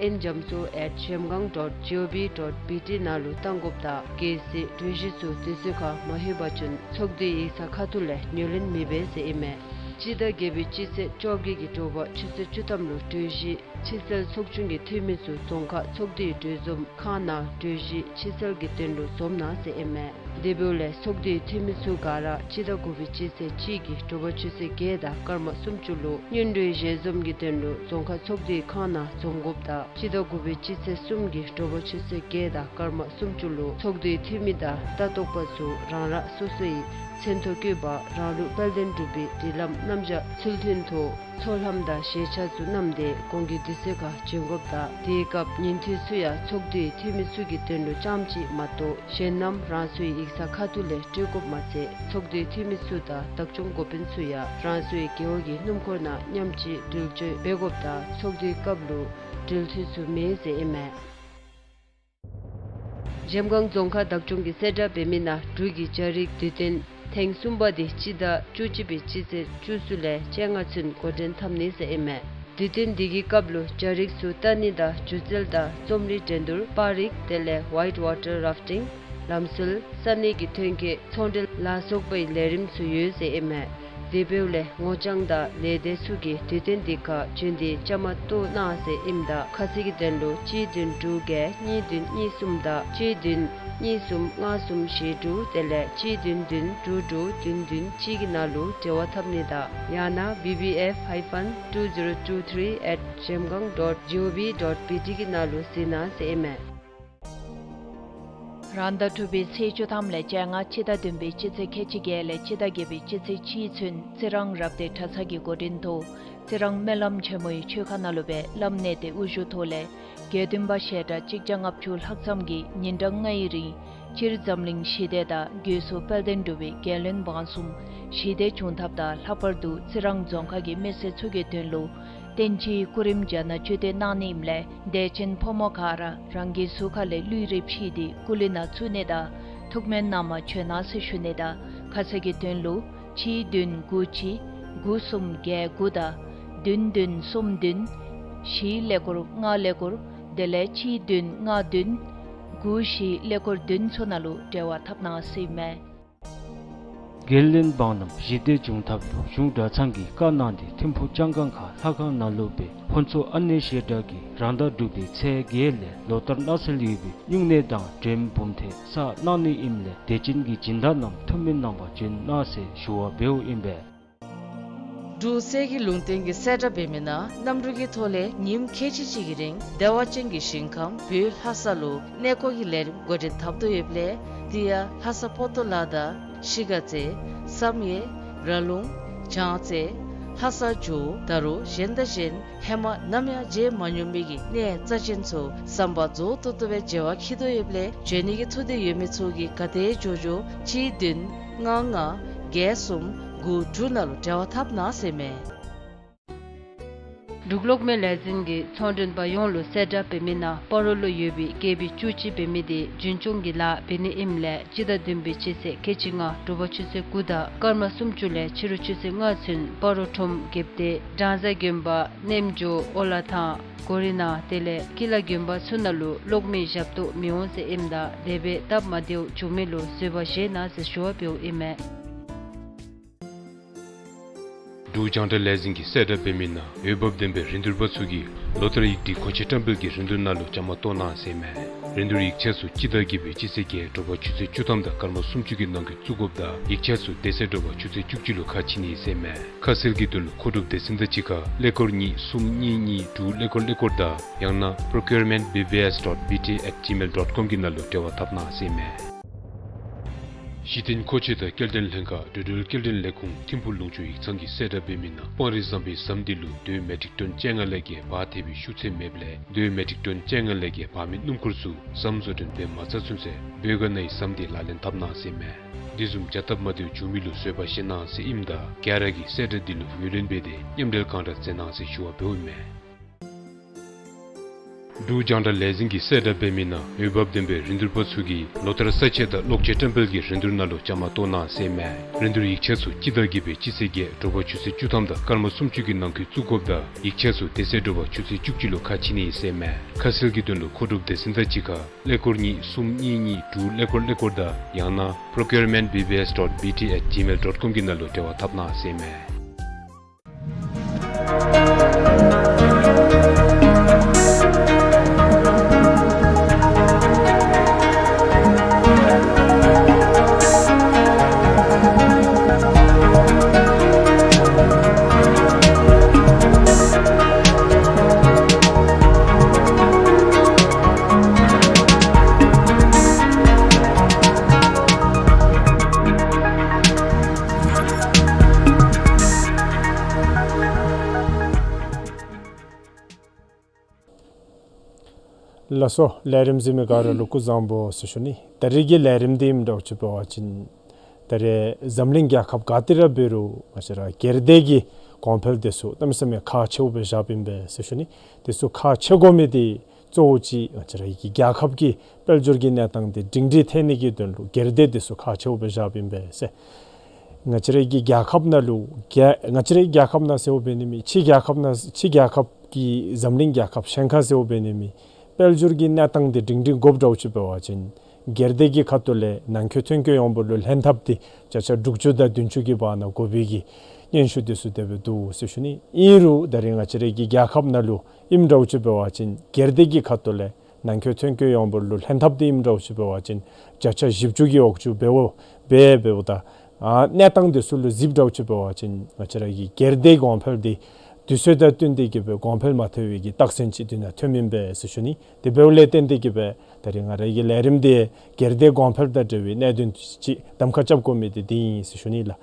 ཨེན་རྒྱ་མཚོ་at zhemgang dot gov dot bt ནང་ལུ་བཏང་དགོཔ་དང་གལ་སྲིད་གྲོས་གཞི་ཚུ་དུས་ཚོད་ཁར་མ་ལྷོད་པ་ཅིན་ཚོགས་འདུའི་ཡིག་ཚང་ཁ་ཐུག་ལས་ངོས་ལེན་མི་འབད་ཟེར་ཨིན་མས། སྤྱི་ཟླ་བརྒྱད་པའི་སྤྱི་ཚེས་བཅོ་བརྒྱད་ཀྱི་དྲོ་པ་ཆུ་ཚོད་བཅུ་ཐམ་ལུ་གྲོས་གཞི་ཕྱི་སེལ་ཚོགས་ཆུང་གི་འཐུས་མི་ཚུ་རྫོང་ཁག་ཚོགས་འདུའི་གྲོས་འཛོམས་ཁང་ནང་གྲོས་གཞི་ཕྱི་སེལ་གྱི་དོན་ལུ་འཛོམས་གནང་ཟེར་ཨིན་མས། དེ་འབདཝ་ལས་ཚོགས་འདུའི་འཐུས་མི་ཚུ་ག་ར་སྤྱི་ཟླ་དགུ་པའི་སྤྱི་ཚེས་གཅིག་གི་དྲོ་པ་ཆུ་ཚོད་བརྒྱད་དང་སྐར་མ་སུམ་ཅུ་ལུ་སྔོན་འགྲོའི་ཞལ་འཛོམས་ཀྱི་དོན་ལུ་རྫོང་ཁག་ཚོགས་འདུའི་ཁང་ནང་འཛོམས་དགོཔ་དང་སྤྱི་ཟླ་དགུ་པའི་སྤྱི་ཚེས་གསུམ་གྱི་དྲོ་པ་ཆུ་ཚོད་བརྒྱད་དང་སྐར་མ་སུམ་ཅུ་ལུ་ཚོགས་འདུའི་འཐུས་མི་དང་ལྟ་རྟོག་པ་ཚུ་རང་རང་སོ་སོའི་མཚན་ཐོ་བཀོད་པ་རང་ལུགས་དཔལ་ལྡན་འབྲུག་པའི་སྒྲིག་ལམ་རྣམ་གཞག་ཚུལ་མཐུན་ཐོག་ཚོགས་ལྷམ་དང་ཞལ་ཆས་ཚུ་བསྣམས་ཏེ་གོང་གི་དུས་ཚོད་ཁར་བྱོན་དགོཔ་དང་དེའི་སྐབས་ཉིན་ཐོའི་ཚུ་ཡང་ཚོགས་འདུའི་འཐུས་མི་ཚུ་གི་དོན་ལུ་རྐྱངམ་གཅིག་མ་གཏོགས་གཞན་རྣམས་རང་སོའི་ཡིག་ཚང་ཁ་ཐུག་ལས་སྤྲོད་དགོཔ་མ་ཚད་ཚོགས་འདུའི་འཐུས་མི་ཚུ་དང་བདག་སྐྱོང་འགོ་དཔོན་ཚུ་ཡང་རང་སོའི་རྒེད་འོག་གི་སྣུམ་འཁོར་ནང་མཉམ་གཅིག་འགྲུལ་སྐྱོད་འབད་དགོཔ་དང་ཚོགས་འདུའི་སྐབས་ལུ་འགྲུལ་འཐུས་ཚུ་མེད་ཟེར་ཨིན་མས། གཞལམ་སྒང་རྫོང་ཁག་བདག་སྐྱོང་གིས་གསལ་བསྒྲགས་འབད་མི་ནང་འབྲུག་གི་རྒྱ་རིགས་དུས་སྟོན་ཐེངས་གསུམ་པ་དེ་སྤྱི་ཟླ་བཅུ་གཅིག་པའི་སྤྱི་ཚེས་བཅུ་གསུམ་ལས་བཅོ་ལྔ་ཚུན་འགོ་འདྲེན་འཐབ་ནི་ཟེར་ཨིན་མས། དུས་སྟོན་འདི་གི་སྐབས་ལུ་བྱ་རིགས་ཚུ་བལྟ་ནི་དང་སྒྱུ་རྩལ་དང་རྩོམ་རིག་འགྲན་བསྡུར་པར་རིས་དེ་ལས་ཝའིཊ་ཝ་ཊར་རཱཕ་ཊིང་ལམ་སྲོལ་ས་གནས་ཀྱི་ཐོན་སྐྱེད་ཚོང་འབྲེལ་ལ་སོགས་པའི་ལས་རིམ་ཚུ་ཡོད་ཟེར་ཨིན་མས། དེ་འབདཝ་ལས་ངོ་རྐྱང་དང་ལས་སྡེ་ཚུ་གིས་དུས་སྟོན་འདི་ཁར་བྱོན་ཏེ་བཅའ་མར་གཏོགས་གནང་ཟེར་ཨིནམ་ད་ཁ་གསལ་གྱི་དོན་ལུ་གཅིག་བདུན་དྲུག་བརྒྱད་གཉིས་བདུན་གཉིས་གསུམ་དང་གཅིག་བདུན་གཉིས་གསུམ་ལྔ་གསུམ་ཞེ་དྲུག་དེ་ལས་གཅིག་བདུན་བདུན་དྲུག་དྲུག་བདུན་བདུན་གཅིག་གི་ནང་ལུ་འབྲེལ་བ་འཐབ་ནི་དང་ཡང་ན་བི་བི་ཨེཕ་ཧའི་ཕན་ཊུ་ཟི་རོ་ཊུ་ཐི་རི་ཨེཊ་ཇེམ་གང་ཌོཊ་ཇི་ཨོ་ཝི་ཌོཊ་བི་ཊི་གི་ནང་ལུ་གཟིགས་གནང་ཟེར་ཨིན་མས། རང་ཟླ་དྲུག་པའི་ཚེས་བཅུ་ཐམ་ལས་བཅོ་ལྔ་སྤྱི་ཟླ་བདུན་པའི་སྤྱི་ཚེས་ཁལ་གཅིག་བརྒྱད་ལས་སྤྱི་ཟླ་བརྒྱད་པའི་སྤྱི་ཚེས་གཅིག་ཚུན་རྩི་རང་རབ་སྡེ་གྲྭ་ཚང་གི་འགོ་འདྲེན་ཐོག་རྩི་རང་སྨོན་ལམ་ཆེན་མོའི་ཆོས་ཁང་ནང་ལུ་སྦེ་བླམ་གནས་བརྟན་དབུ་བཞུགས་ཐོག་ལས་དགེ་འདུན་པ་ཞལ་གྲངས་གཅིག་བརྒྱ་ལྔ་བཅུ་ལྷག་ཙམ་གྱིས་ཉིན་གྲངས་ལྔའི་རིང་སྤྱིར་འཛམ་གླིང་ཞི་བདེ་དང་སྒོས་སུ་དཔལ་ལྡན་འབྲུག་པའི་རྒྱལ་བློན་འབངས་གསུམ་ཞི་བདེ་འབྱུང་ཐབས་དང་ལྷག་པར་དུ་རྩི་རང་རྫོང་ཁག་གི་མི་སེར་ཚུ་གི་དོན་ལུ་བསྟན་སྤྱིའི་སྐུ་རིམ་རྒྱ་ནག་བཅུད་དེ་གནང་ནི་ཨིནམ་ལས་དད་ཅན་ཕོ་མོ་ག་ར་རང་གི་གཟུགས་ཁ་ལས་ལུས་རེ་ཕྱིས་ཏེ་སྐུ་གླུད་ནང་བཙུགས་ནི་དང་ཐུགས་སྨོན་གནང་མར་བྱོན་གནང་ཟེར་ཞུ་ནི་དང་ཁ་གསལ་གྱི་དོན་ལུ་གཅིག་བདུན་དགུ་གཅིག་དགུ་གསུམ་བརྒྱད་དགུ་དང་བདུན་བདུན་གསུམ་བདུན་བཞི་ཀླད་ཀོར་ལྔ་ཀླད་ཀོར་དེ་ལས་གཅིག་བདུན་ལྔ་བདུན་དགུ་བཞི་ཀླད་ཀོར་བདུན་ཚུ་ནང་ལུ་འབྲེལ་བ་འཐབ་གནང་ཟེར་ཨིན་མས། རྒྱལ་བློན་འབངས་རྣམས་ཞི་བདེ་འབྱུང་ཐབས་ལུ་གཞུང་གྲྭ་ཚང་གིས་བཀའ་གནང་སྟེ་ཐིམ་ཕུག་ལྕང་སྒང་ཁ་ལྷ་ཁང་ནང་ལུ་སྦེ་ཕུན་ཚོགས་ཨ་ནེ་ཞལ་གྲངས་ཀྱིས་རང་ཟླ་དྲུག་པའི་ཚེས་བརྒྱད་ལས་ལོ་ལྟར་གནང་སྲོལ་ཡོད་པའི་སྨྱུང་གནས་དང་འགྲེམས་འབུམ་ཐེངས་གསར་གནང་ནི་ཨིནམ་ལས་དད་ཅན་གྱི་སྦྱིན་བདག་རྣམས་ཐུགས་སྨོན་གནང་མར་བྱོན་གནང་ཟེར་ཞུ་བ་འབདཝ་ཨིན་པས། འབྲུག་གསེར་གྱི་ལུང་བསྟན་གྱི་གསལ་བསྒྲགས་འབད་མི་ནང་གནམ་གྲུ་གི་ཐོག་ལས་ཉིནམ་ཁལ་གཅིག་གཅིག་གི་རིང་བདེ་བ་ཅན་གྱི་ཞིང་ཁམས་བོད་ལྷ་ས་ལུ་གནས་སྐོར་གྱི་ལས་རིམ་འགོ་འདྲེན་འཐབ་དོ་ཡོདཔ་ལས་དེ་ཡང་ལྷ་ས་པོ་ཏོ་ལ་དང་ཤི་ག་རྩེ་བསམ་ཡས་ར་ལུང་བྱང་རྩེ་ལྷ་ས་ཇོ་བོ་ད་རུང་གཞན་དང་གཞན་ཧེ་མ་ནམ་ཡང་མཇལ་མ་མྱོང་མི་གི་གནས་རྩ་ཅན་ཚུ་བསམ་པ་རྫོགས་ཏོག་ཏོ་སྦེ་མཇལ་བར་འཁྱིད་དོ་ཡོདཔ་ལས་བྱོན་ནི་གི་ཐུགས་འདོད་ཡོད་མི་ཚུ་གིས་ག་དེ་མགྱོགས་མགྱོགས་གཅིག་བདུན་ལྔ་ལྔ་བརྒྱད་གསུམ་དགུ་དྲུག་ནང་ལུ་འབྲེལ་བ་འཐབ་གནང་ཟེར་ཨིན་མས། འབྲུག་གློག་མེ་ལས་འཛིན་གྱི་ཚོང་མགྲོན་པ་ཡོངས་ལུ་གསལ་བསྒྲགས་འབད་མི་ནང་སྤ་རོ་ལུ་ཡོད་པའི་ཀེ་བི་བཅུ་གཅིག་འབད་མི་དེ་རྒྱུན་སྐྱོང་གི་ལཱ་འབད་ནི་ཨིནམ་ལས་སྤྱི་ཟླ་བདུན་པའི་སྤྱི་ཚེས་ཁལ་གཅིག་ལྔ་དྲོ་པ་ཆུ་ཚོད་དགུ་དང་སྐར་མ་སུམ་ཅུ་ལས་ཕྱི་རུ་ཆུ་ཚོད་ལྔ་ཚུན་སྤ་རོ་ཁྲོམ་རྒྱལཔོ་སྡེ་སྦྲང་རྩི་དགོན་པ་རྣམ་འབྱོར་ཨོ་ལ་ཐང་གོ་རི་ནང་དེ་ལས་ཀི་ལ་དགོན་པ་ཚུ་ནང་ལུ་གློག་མེ་ཞབས་ཏོག་མི་འོང་ཟེར་ཨིནམ་ད་དེ་སྦེ་སྟབས་མ་བདེཝ་བྱུང་མི་ལུ་བཟོད་པ་བཞེས་གནང་ཟེར་ཞུ་བ་འབདཝ་ཨིན་མས། འབྲུག་རྒྱང་བསྒྲགས་ལས་འཛིན་གྱི་གསལ་བསྒྲགས་འབད་མི་ནང་འོས་འབབ་ལྡན་པའི་རིན་བསྡུར་པ་ཚུ་གིས་ལོ་ལྟར་ཡིག་སྒྲིག་མཁོ་ཆས་བཀྲམ་སྤེལ་གྱི་རིན་བསྡུར་ནང་ལུ་བཅའ་མར་གཏོགས་གནང་ཟེར་ཨིན་མས། རིན་བསྡུར་ཡིག་ཆ་ཚུ་སྤྱི་ཟླ་བརྒྱད་པའི་སྤྱི་ཚེས་བརྒྱད་དྲོ་པ་ཆུ་ཚོད་བཅུ་ཐམ་དང་སྐར་མ་སུམ་ཅུ་གི་ནང་འཁོད་བཙུགས་དགོཔ་ད་ཡིག་ཆ་ཚུ་དེ་ཚེ་དྲོ་པ་ཆུ་ཚོད་བཅུ་གཅིག་ལུ་ཁ་ཕྱེ་ནི་ཟེར་ཨིན་མས། ཁ་གསལ་གྱི་དོན་ལུ་མཁོ་སྒྲུབ་སྡེ་ཚན་དང་གཅིག་ཁར་ཀླད་ཀོར་གཉིས་གསུམ་གཉིས་གཉིས་དྲུག་ཀླད་ཀོར་ཀླད་ཀོར་དང་ཡང་ན་procurement B B S dot B T at gmail dot com གི་ནང་ལུ་འབྲེལ་བ་འཐབ་གནང་ཟེར་ཨིན་མས། གཞི་རྟེན་མཁོ་ཆས་དང་སྐྱེལ་འདྲེན་ལྷན་ཁག་འགྲོ་འགྲུལ་སྐྱེལ་འདྲེན་ལས་ཁུངས་ཐིམ་ཕུག་ལུང་ཕྱོགས་ཡིག་ཚང་གི་གསལ་བསྒྲགས་འབད་མི་ནང་སྤང་རི་ཟམ་པའི་ཟམ་དེ་ལུ་རྡོའི་མེ་ཊིག་ཊོན་བཅོ་ལྔ་ལས་བརྒལ་འབག་ཐེབས་པའི་ཤུགས་ཚད་མེདཔ་ལས་རྡོའི་མེ་ཊིག་ཊོན་བཅོ་ལྔ་ལས་བརྒལ་འབག་མི་སྣུམ་འཁོར་ཚུ་ཟམ་བཟོ་སྐྲུན་འབད་མ་ཚར་ཚུན་ཚོད་བོད་ག་ནའི་ཟམ་དེ་ལག་ལེན་འཐབ་གནང་ཟེར་ཨིན་མས། དེ་བཟུམ་བྱ་སྟབས་མ་བདེཝ་བྱུང་མི་ལུ་བཟོད་པ་བཞེས་གནང་ཟེར་ཨིནམ་ད་ག་ར་གིས་གསལ་བསྒྲགས་དེ་ལུ་ངོས་ལེན་འབད་དེ་མཉམ་འབྲེལ་གང་དྲག་མཛད་གནང་ཟེར་ཞུ་བ་འབདཝ་ཨིན་མས། འབྲུག་རྒྱང་བསྒྲགས་ལས་འཛིན་གྱི་གསལ་བསྒྲགས་འབད་མི་ནང་འོས་འབབ་ལྡན་པའི་རིན་བསྡུར་པ་ཚུ་གིས་ལོ་ལྟར་ས་ཆས་དང་གློག་ཆས་བཀྲམ་སྤེལ་གྱི་རིན་བསྡུར་ནང་ལུ་བཅའ་མར་གཏོགས་གནང་ཟེར་ཨིན་མས། རིན་བསྡུར་ཡིག་ཆ་ཚུ་སྤྱི་ཟླ་བརྒྱད་པའི་སྤྱི་ཚེས་བརྒྱད་དྲོ་པ་ཆུ་ཚོད་བཅུ་ཐམ་དང་སྐར་མ་སུམ་ཅུ་གི་ནང་འཁོད་བཙུགས་དགོཔ་ད་ཡིག་ཆ་ཚུ་དེ་ཚེ་དྲོ་པ་ཆུ་ཚོད་བཅུ་གཅིག་ལུ་ཁ་ཕྱེ་ནི་ཨིན་ཟེར་ཨིན་མས། ཁ་གསལ་གྱི་དོན་ལུ་མཁོ་སྒྲུབ་སྡེ་ཚན་དང་གཅིག་ཁར་ཀླད་ཀོར་གཉིས་གསུམ་གཉིས་གཉིས་དྲུག་ཀླད་ཀོར་ཀླད་ཀོར་དང་ཡང་ན་procurement B B S dot B T at gmail dot com གི་ནང་ལུ་འབྲེལ་བ་འཐབ་གནང་ཟེར་ཨིན་མས། ལགས་སོ། ལས་རིམ་གཟིགས་མི་ག་ར་ལུ་སྐུ་གཟུགས་བཟང་པོ་ཟེར་ཞུ་ནི། ད་རེས་ཀྱི་ལས་རིམ་འདི་ཨིནམ་འདྲཝ་ཅིག་འབད་བ་ཅིན་ད་རེས་འཛམ་གླིང་རྒྱལ་ཁབ་ག་ཏེ་ར་འབད་རུང་ང་བཅས་ར་སྒེར་སྡེ་གི་གོང་འཕེལ་དེ་ཚུ་གནམ་མེད་ས་མེད་ཁག་ཆེཝ་སྦེ་བཞགཔ་ཨིན་པས་ཟེར་ཞུ་ནི། དེ་ཚུ་ཁག་ཆེ་དགོ་མི་དེ་གཙོ་བོ་ཅིག་ང་བཅས་ར་གི་རྒྱལ་ཁབ་ཀྱི་དཔལ་འབྱོར་གྱི་གནས་སྟངས་དེ་སྒྲིང་སྒྲི་ཐལ་ནི་གི་དོན་ལུ་སྒེར་སྡེ་དེ་ཚུ་ཁག་ཆེཝ་སྦེ་བཞགཔ་ཨིན་པས་ཟེར། ང་བཅས་རའི་གི་རྒྱལ་ཁབ་ནང་ལུ་རྒྱ་ང་བཅས་རའི་རྒྱལ་ཁབ་ནང་ཟེརཝ་འབད་ནི་མེད། ཕྱི་རྒྱལ་ཁབ་ནང་ཕྱི་རྒྱལ་ཁབ་ཀྱི་འཛམ་གླིང་རྒྱལ་ཁབ་གཞན་ཁར་ཟེརཝ་འབད་ནི་མེད། དཔལ་འབྱོར་གྱི་གནས་སྟངས་འདི་སྒྲིང་སྒྲིང་དགོཔ་འདྲཝ་ཅིག་འབད་བ་ཅིན་སྒེར་སྡེ་གི་ཁ་ཐུག་ལས་ནང་འཁོད་ཐོན་སྐྱེད་ཡོང་འབབ་ལུ་ལྷན་ཐབས་འདི་བརྒྱ་ཆ་དྲུག་ཅུ་དང་བདུན་ཅུ་གི་བར་ན་དགོ་པའི་གི་སྙན་ཞུ་འདི་ཚུ་དེ་སྦེ་འདུག་ཟེར་ཞུ་ནི། ཨིན་རུང་ད་རིས་ང་བཅས་རའི་གི་རྒྱལ་ཁབ་ནང་ལུ་ཨིནམ་འདྲཝ་ཅིག་འབད་བ་ཅིན་སྒེར་སྡེ་གི་ཁ་ཐུག་ལས་ནང་འཁོད་ཐོན་སྐྱེད་ཡོང་འབབ་ལུ་ལྷན་ཐབས་འདི་ཨིནམ་འདྲཝ་ཅིག་འབད་བ་ཅིན་བརྒྱ་ཆ་བཞི་བཅུ་གི་འོག་ཅུ་འབདཝ་འབད་འབདཝ་ད་ཨ་གནས་སྟངས་འདི་ཚུ་ལུ་གཟིགསཔ་འདྲཝ་ཅིག་འབད་བ་ཅིན་ང་བཅས་རའི་གི་སྒེར་སྡེ་གོང་འཕེལ་འདི་དུས་ཚོད་དང་བསྟུན་ཏེ་གི་སྦེ་གོང་འཕེལ་མ་ཐལ་བའི་གི་རྟགས་མཚན་ཅིག་འདི་ནང་ཐོནམ་ཨིན་པས་ཟེར་ཞུ་ནི། དེ་འབདཝ་ལས་བརྟེན་ཏེ་གི་སྦེ་ད་རིས་ང་རའི་གི་ལས་རིམ་འདི་སྒེར་སྡེ་གོང་འཕེལ་དང་འབྲེལ་བའི་གནད་དོན་ཅིག་གདམ་ཁ་རྐྱབ་དགོ་མི་འདི་འདི་ཨིན་ཟེར་ཞུ་ནི་ལགས།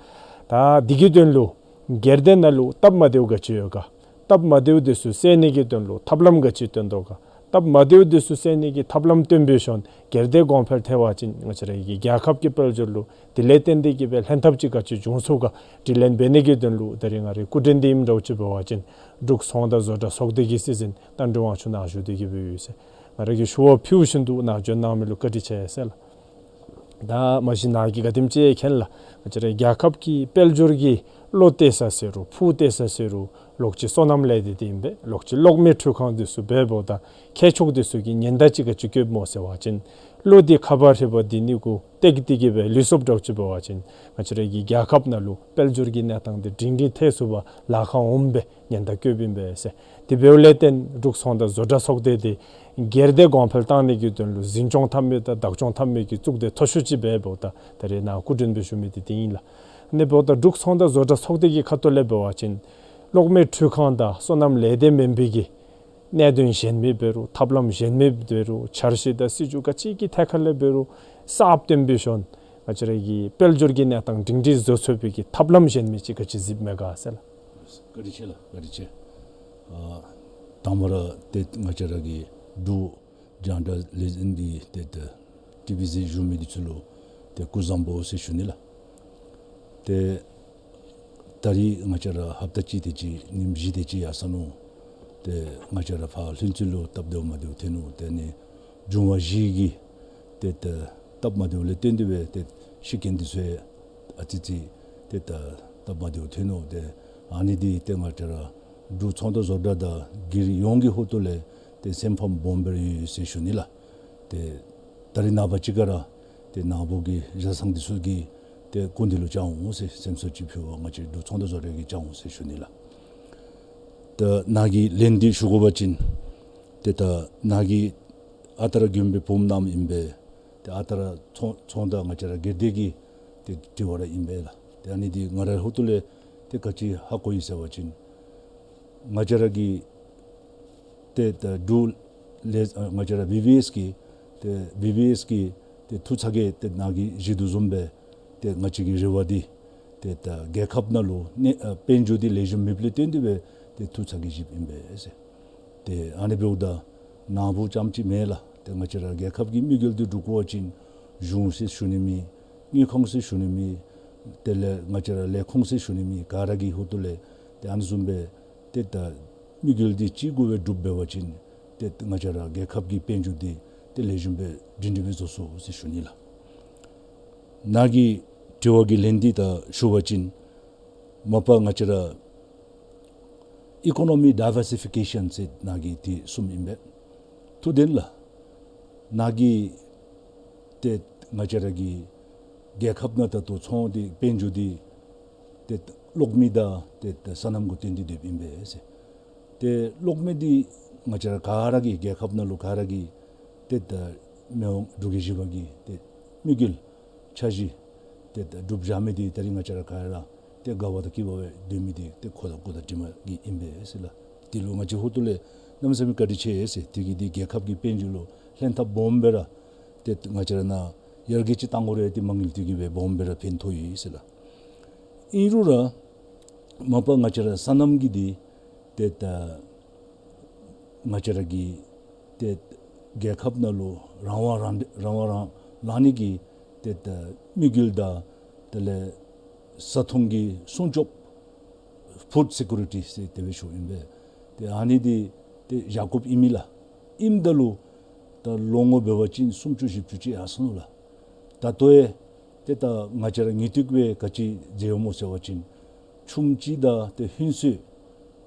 ད་འདི་གི་དོན་ལུ་སྒེར་སྡེ་ནང་ལུ་སྟབས་མ་བདེཝ་ག་ཅི་ཡོད་ག། སྟབས་མ་བདེཝ་འདི་ཚུ་སེལ་ནི་གི་དོན་ལུ་ཐབས་ལམ་ག་ཅི་བཏོན་དོ་ག། སྟབས་མ་བདེཝ་འདི་ཚུ་སེལ་ནི་གི་ཐབས་ལམ་བཏོན་པའི་ཤུལ་སྒེར་སྡེ་གོང་འཕེལ་ཐལ་བ་ཅིན་ང་བཅས་རའི་གི་རྒྱལ་ཁབ་ཀྱི་དཔལ་འབྱོར་ལུ་དེ་ལས་བརྟེན་ཏེ་གི་སྦེ་ལྷན་ཐབས་ཅིག་ག་ཅི་འབྱུང་ཚུགས་ག་དྲི་ལན་འབད་ནི་གི་དོན་ལུ་ད་རིས་ང་རའི་སྐུ་མགྲོན་འདི་ཨིནམ་འདྲཝ་ཅིག་འབད་བ་ཅིན་འབྲུག་ཚོང་དང་བཟོ་གྲྭ་ཚོགས་སྡེ་གི་སྲིད་འཛིན་རྟ་མགྲིན་དབང་ཕྱུག་ནཱ་བཞུགས་ཏེ་གི་སྦེ་ཡོད་ཟེར། ང་ར་གིས་ཞུ་བ་ཕུལཝ་བཞིན་དུ་ནཱ་བྱོན་གནང་མི་ལུ་བཀའ་དྲིན་ཆེ་ཟེར་ལགས། ད་མ་གཞི་ནཱ་གིས་ག་དེམ་ཅིག་མཁྱེན་ལགས། ང་བཅས་རའི་རྒྱལ་ཁབ་ཀྱི་དཔལ་འབྱོར་གྱི་བློ་གཏད་ས་ཟེར་རུང་ཕུགས་གཏད་ས་ཟེར་རུང་ལོག་ཅི་སོ་ནམ་ལས་སྡེ་འདི་ཨིན་པས། ལོག་ཅི་གློག་མེ་འཕྲུལ་ཁང་འདི་ཚུ་འབདཝ་ད་མཁས་མཆོག་འདི་ཚུ་གིས་ཉེན་བརྡ་ཅིག་ག་ཅི་བཀོདཔ་སྨོ་ཟེར་བ་ཅིན་བློ་འདི་ཁ་བ་ཧྲིལ་བ་འདི་ནི་གུ་བཏེག་སྟེ་གི་སྦེ་ལུས་སོཔ་འདྲཝ་ཅིག་འབད་བ་ཅིན་ང་བཅས་རའི་གི་རྒྱལ་ཁབ་ནང་ལུ་དཔལ་འབྱོར་གྱི་གནས་སྟངས་འདི་སྒྲིང་སྒྲིང་ཐལ་ཚུགསཔ་ལཱ་ཁག་འོངམ་སྦེ་ཉེན་བརྡ་བཀོདཔ་ཨིན་པས་ཟེར། དེ་འབདཝ་ལས་བརྟེན་འབྲུག་ཚོང་དང་བཟོ་གྲྭ་ཚོགས་སྡེ་འདི་སྒེར་སྡེ་གོང་འཕེལ་གཏང་ནི་གི་དོན་ལུ་འཛིན་སྐྱོང་འཐབ་མི་དང་བདག་སྐྱོང་འཐབ་མི་གི་གཙུག་སྡེ་མཐོ་ཤོས་ཅིག་འབདཝ་ད་ད་རིས་ནཱ་སྐུ་མགྲོན་སྦེ་ཞུ་མི་འདི་འདི་ཨིན་ལགས། ཨ་ནི་འབདཝ་ད་འབྲུག་ཚོང་དང་བཟོ་གྲྭ་ཚོགས་སྡེ་གི་ཁ་ཐུག་ལས་འབད་བ་ཅིན་གློག་མེ་འཕྲུལ་ཁང་དང་སོ་ནམ་ལས་སྡེ་མེན་པའི་གི་གནད་དོན་གཞན་མི་འབད་རུང་ཐབས་ལམ་གཞན་མི་འབད་རུང་འཆར་གཞི་དང་སྲིད་བྱུས་ག་ཅི་གི་ཐད་ཁར་ལས་འབད་རུང་གསརཔ་བཏོན་པའི་ཤུལ་ང་བཅས་རའི་གི་དཔལ་འབྱོར་གྱི་གནས་སྟངས་སྒྲིང་སྒྲིང་བཟོ་ཚུགས་པའི་གི་ཐབས་ལམ་གཞན་མི་ཅིག་ག་ཅི་གཟིགསཔ་མས་ག་ཟེར་ལགས། བཀའ་དྲིན་ཆེ་ལགས། བཀའ་དྲིན་ཆེ། ཨ་དང་པ་ར་ཏེ་ང་བཅས་ར་གི་འབྲུག་རྒྱང་བསྒྲགས་ལས་འཛིན་གྱི་ཏེ་ཏེ་ཊི་བི་ཟེར་ཞུ་མི་འདི་ཚུ་ལུ་ཏེ་སྐུ་གཟུགས་བཟང་པོ་ཟེར་ཞུ་ནི་ལགས། ཏེ་ད་རིས་ང་བཅས་ར་ཧབ་ཏ་གཅིག་དེ་ཅིག་ཉིནམ་བཞི་དེ་ཅིག་ཡར་སོ་ནུག། ཏེ་ང་བཅས་ར་ཕར་ལྷུན་རྩེ་ལུ་སྟབས་བདེཝ་མ་བདེཝ་ཐོན་ནུག། ཏེ་ཨ་ནི་འབྱུང་བ་བཞི་གིས་ཏེ་ཏེ་སྟབས་མ་བདེཝ་ལས་བརྟེན་ཏེ་སྦེ་ཏེ་ཤི་རྐྱེན་འདི་ཚུ་ཡང་ཨ་ཙི་ཙི་ཏེ་ད་སྟབས་མ་བདེཝ་ཐོན་ནུག། ཏེ་ཨ་ནི་འདི་ཏེ་ང་བཅས་ར་འབྲུག་ཚོང་དང་བཟོ་གྲྭ་དང་སྒེར་ཡོངས་ཀྱི་ཧོངས་ལས་ཏེ་སེམས་ཕམ་སྦོམ་སྦེ་ར་ཡོད་ཟེར་ཞུ་ནི་ལགས། ཏེ་ད་རིས་ནངས་པ་ཅིག་ཁར་ར་ཏེ་ནཱ་བུ་གི་བཟའ་ཚང་འདི་ཚུ་གི་ཏེ་སྐུ་མདུན་ལུ་བཅར་འོང་ཟེར་སེམས་གསོ་ཅིག་ཕུལ་བར་ང་བཅས་འབྲུག་ཚོང་དང་བཟོ་གྲྭ་གིས་བཅར་འོང་ཟེར་ཞུ་ནི་ལགས། ད་ནཱ་གི་ལན་འདི་ཞུ་དགོ་པ་ཅིན་ཏེ་ད་ནཱ་གི་ཨ་རྟག་ར་དགོན་པའི་བུམོ་ནང་ཨིན་པས། ཏེ་ཨ་རྟག་ར་ཚོང་ཚོང་དང་ང་བཅས་ར་སྒེར་སྡེ་གི་ཏེ་དྲི་བ་ར་ཨིན་པས་ལགས། ཏེ་ཨ་ནི་འདི་ང་རའི་ཧོངས་ལས་ཏེ་ག་ཅི་ཧ་གོ་ཡི་ཟེར་བ་ཅིན་ང་བཅས་ར་གི་ཏེ་ད་འབྲུག་ལས་ཨ་ང་བཅས་ར་བི་བི་ཨེསི་གི་ཏེ་བི་བི་ཨེསི་གི་ཏེ་ཐུགས་ཚ་གྱང་ཏེ་ནཱ་གིས་བཞེས་དོ་བཟུམ་སྦེ་ཏེ་ང་བཅས་ཀྱི་རེ་བ་འདི་ཏེ་ད་རྒྱལ་ཁབ་ནང་ལུ་ནི་ཨ་དཔལ་འབྱོར་འདི་ལེགས་ཤོམ་མེདཔ་ལས་བརྟེན་ཏེ་སྦེ་ཏེ་ཐུགས་ཚ་གྱང་བཞེསཔ་ཨིན་པས་ཟེར། ཏེ་ཨ་ནི་འབདཝ་ད་ནཱ་བུ་རྐྱངམ་ཅིག་མེན་ལགས། ཏེ་ང་བཅས་ར་རྒྱལ་ཁབ་ཀྱི་དམིགས་ཡུལ་འདི་སྒྲུབ་དགོ་པ་ཅིན་གཞུང་ཟེར་ཞུ་ནི་མེད། དངུལ་ཁང་ཟེར་ཞུ་ནི་མེད། དེ་ལས་ང་བཅས་ར་ལས་ཁུངས་ཟེར་ཞུ་ནི་མེད། ག་ར་གི་ཧོངས་ལས་ཏེ་ཨ་ནི་བཟུམ་སྦེ་ཏེ་ད་དམིགས་ཡུལ་འདི་གཅིག་དགུ་སྦེ་སྒྲུབ་འབད་བ་ཅིན་ཏེ་ང་བཅས་ར་རྒྱལ་ཁབ་ཀྱི་དཔལ་འབྱོར་འདི་ཏེ་ལེགས་ཤོམ་སྦེ་སྒྲིང་སྒྲིང་སྦེ་བཟོ་ཚུགས་ཟེར་ཞུ་ནི་ལགས། ནཱ་གི་དྲི་བ་གི་ལན་འདི་ད་ཞུ་བ་ཅིན་མ་པ་ང་བཅས་ར་ཨི་ཀོ་ནོ་མི་ཌའི་བར་སི་ཕི་ཀེ་ཤཱན་ཟེར་ནཱ་གིས་འདི་གསུངམ་ཨིན་པས། ཐུགས་བདེན་ལགས། ནཱ་གིས་ཏེ་ང་བཅས་ར་གི་རྒྱལ་ཁབ་ནང་ད་ལྟོ་ཚོང་འདི་དཔལ་འབྱོར་འདི་ཏེ་གློག་མེ་དང་ཏེ་ད་སོ་ནམ་གུ་བརྟེན་ཏེ་སྡོདཔ་ཨིན་པས་ཟེར། ཏེ་གློག་མེ་འདི་ང་བཅས་ར་ག་ར་གིས་རྒྱལ་ཁབ་ནང་ལུ་ག་ར་གིས་ཏེ་ད་མི་དབང་འབྲུག་རྒྱལ་བཞི་པ་གི་ཏེ་དམིགས་ཡུལ་འཆར་གཞི་ཏེ་ད་སྒྲུབ་བཞག་མི་འདི་ད་རིས་ང་བཅས་ར་ག་ར་ཏེ་དགའ་བ་དང་སྐྱིད་པ་སྦེ་སྡོད་མི་འདི་ཏེ་ཁོ་དང་སྐུ་དང་གྲིབ་མ་གིས་ཨིན་པས་ཟེར་ལགས། དེ་ལུ་ང་བཅས་ཧོངས་ལས་གནམ་མེད་ས་མེད་བཀའ་དྲིན་ཆེ་ཟེར། དེ་གིས་འདི་རྒྱལ་ཁབ་ཀྱི་དཔལ་འབྱོར་ལུ་ལྷན་ཐབས་སྦོམ་སྦེ་ར་ཏེ་ང་བཅས་ར་ནཱ་ཡར་རྒྱས་ཅིག་གཏང་དགོ་རུང་ཏེ་མ་དངུལ་འདི་གིས་སྦེ་སྦོམ་སྦེ་ར་ཕན་ཐོགས་ཡི་ཟེར་ལགས། ཨིན་རུང་ར་མ་པ་ང་བཅས་ར་སོ་ནམ་གྱི་འདི་ཏེ་ད་ང་བཅས་ར་གི་ཏེ་རྒྱལ་ཁབ་ནང་ལུ་རང་དབང་རང་རང་དབང་རང་ལང་ནི་གི་ཏེ་ད་དམིགས་ཡུལ་དང་དེ་ལས་བཟའ་འཐུང་གི་སྲུང་སྐྱོབ་ཕུཌ་སི་ཀུ་རི་ཊི་ཟེར་དེ་སྦེ་ཞུཝ་ཨིན་པས། ཏེ་ཨ་ནི་འདི་ཏེ་བཞག་དགོཔ་ཨིན་མས་ལགས། ཨིནམ་ད་ལུ་ད་ལོ་ངོ་འབད་བ་ཅིན་སུམ་ཅུ་བཞི་བཅུ་ཅིག་ཡར་སོ་ནུག་ལགས། ད་ལྟོ་ཡང་ ཏེ་ད་ང་བཅས་ར་ཉིས་སྟོང་གི་སྦེ་ག་ཅི་མཛད་འོང་སྨོ་ཟེར་བ་ཅིན་ཆུམ་ཅིག་དང་ཏེ་ཧིན་སུ་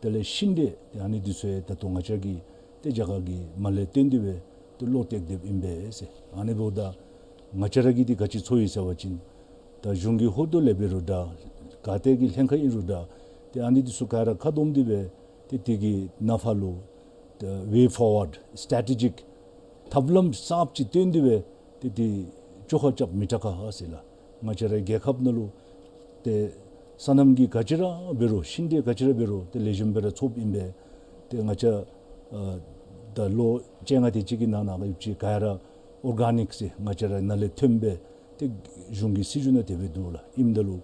དེ་ལས་ཤིང་འབྲས་ཏེ་ཨ་ནི་འདི་ཚུ་ད་ལྟོ་ང་བཅས་ཀྱི་ཏེ་རྒྱ་གར་གྱི་མ་ལས་བཏོན་ཏེ་སྦེ་ཏེ་ལོ་ཏེ་དེ་སྦེ་ཨིན་པས་ཟེར། ཨ་ནི་འབདཝ་ད་ང་བཅས་ར་གིས་འདི་ག་ཅི་འཚོལ་ཡི་ཟེར་བ་ཅིན་ད་གཞུང་གི་ཧོངས་ལས་འབད་རུང་འདྲ་ག་ཏེ་གི་ལྷན་ཁག་ཨིན་རུང་འདྲ་ཏེ་ཨ་ནི་འདི་ཚུ་ག་ར་ཁ་བསྡོམས་ཏེ་སྦེ་ཏེ་དེ་གི་ནང་ཕར་ལུ་ཏེ་ཝེ་ཕོར་ཝརཌ་སི་ཊེ་ཊི་ཇིཀ་ཐབས་ལམ་གསརཔ་ཅིག་བཏོན་ཏེ་སྦེ་ཏེ་དེ་བཅོ་ཁ་རྐྱབ་མི་དྲག་ག་ཟེར་ལགས། ང་བཅས་རའི་རྒྱལ་ཁབ་ནང་ལུ་ཏེ་སོ་ནམ་གྱི་ག་ཅི་ར་འབད་རུང་ཤིང་འབྲས་ག་ཅི་ར་འབད་རུང་ཏེ་ལེགས་ཤོམ་སྦེ་ར་འཚོཝ་ཨིན་པས། ཏེ་ང་བཅས་ཨ་ད་ལོ་བཅོ་ལྔ་དེ་ཅིག་གི་ནང་ན་ག་ཡོད་ཅིག་ག་ར་ཨོར་གེ་ནིཀ་ཟེར་ང་བཅས་ར་ནང་ལས་ཐོན་སྦེ་ཏེ་གཞུང་གི་སྲིད་བྱུས་ནང་དེ་སྦེ་འདུག་ལགས། ཨིནམ་ད་ལུ་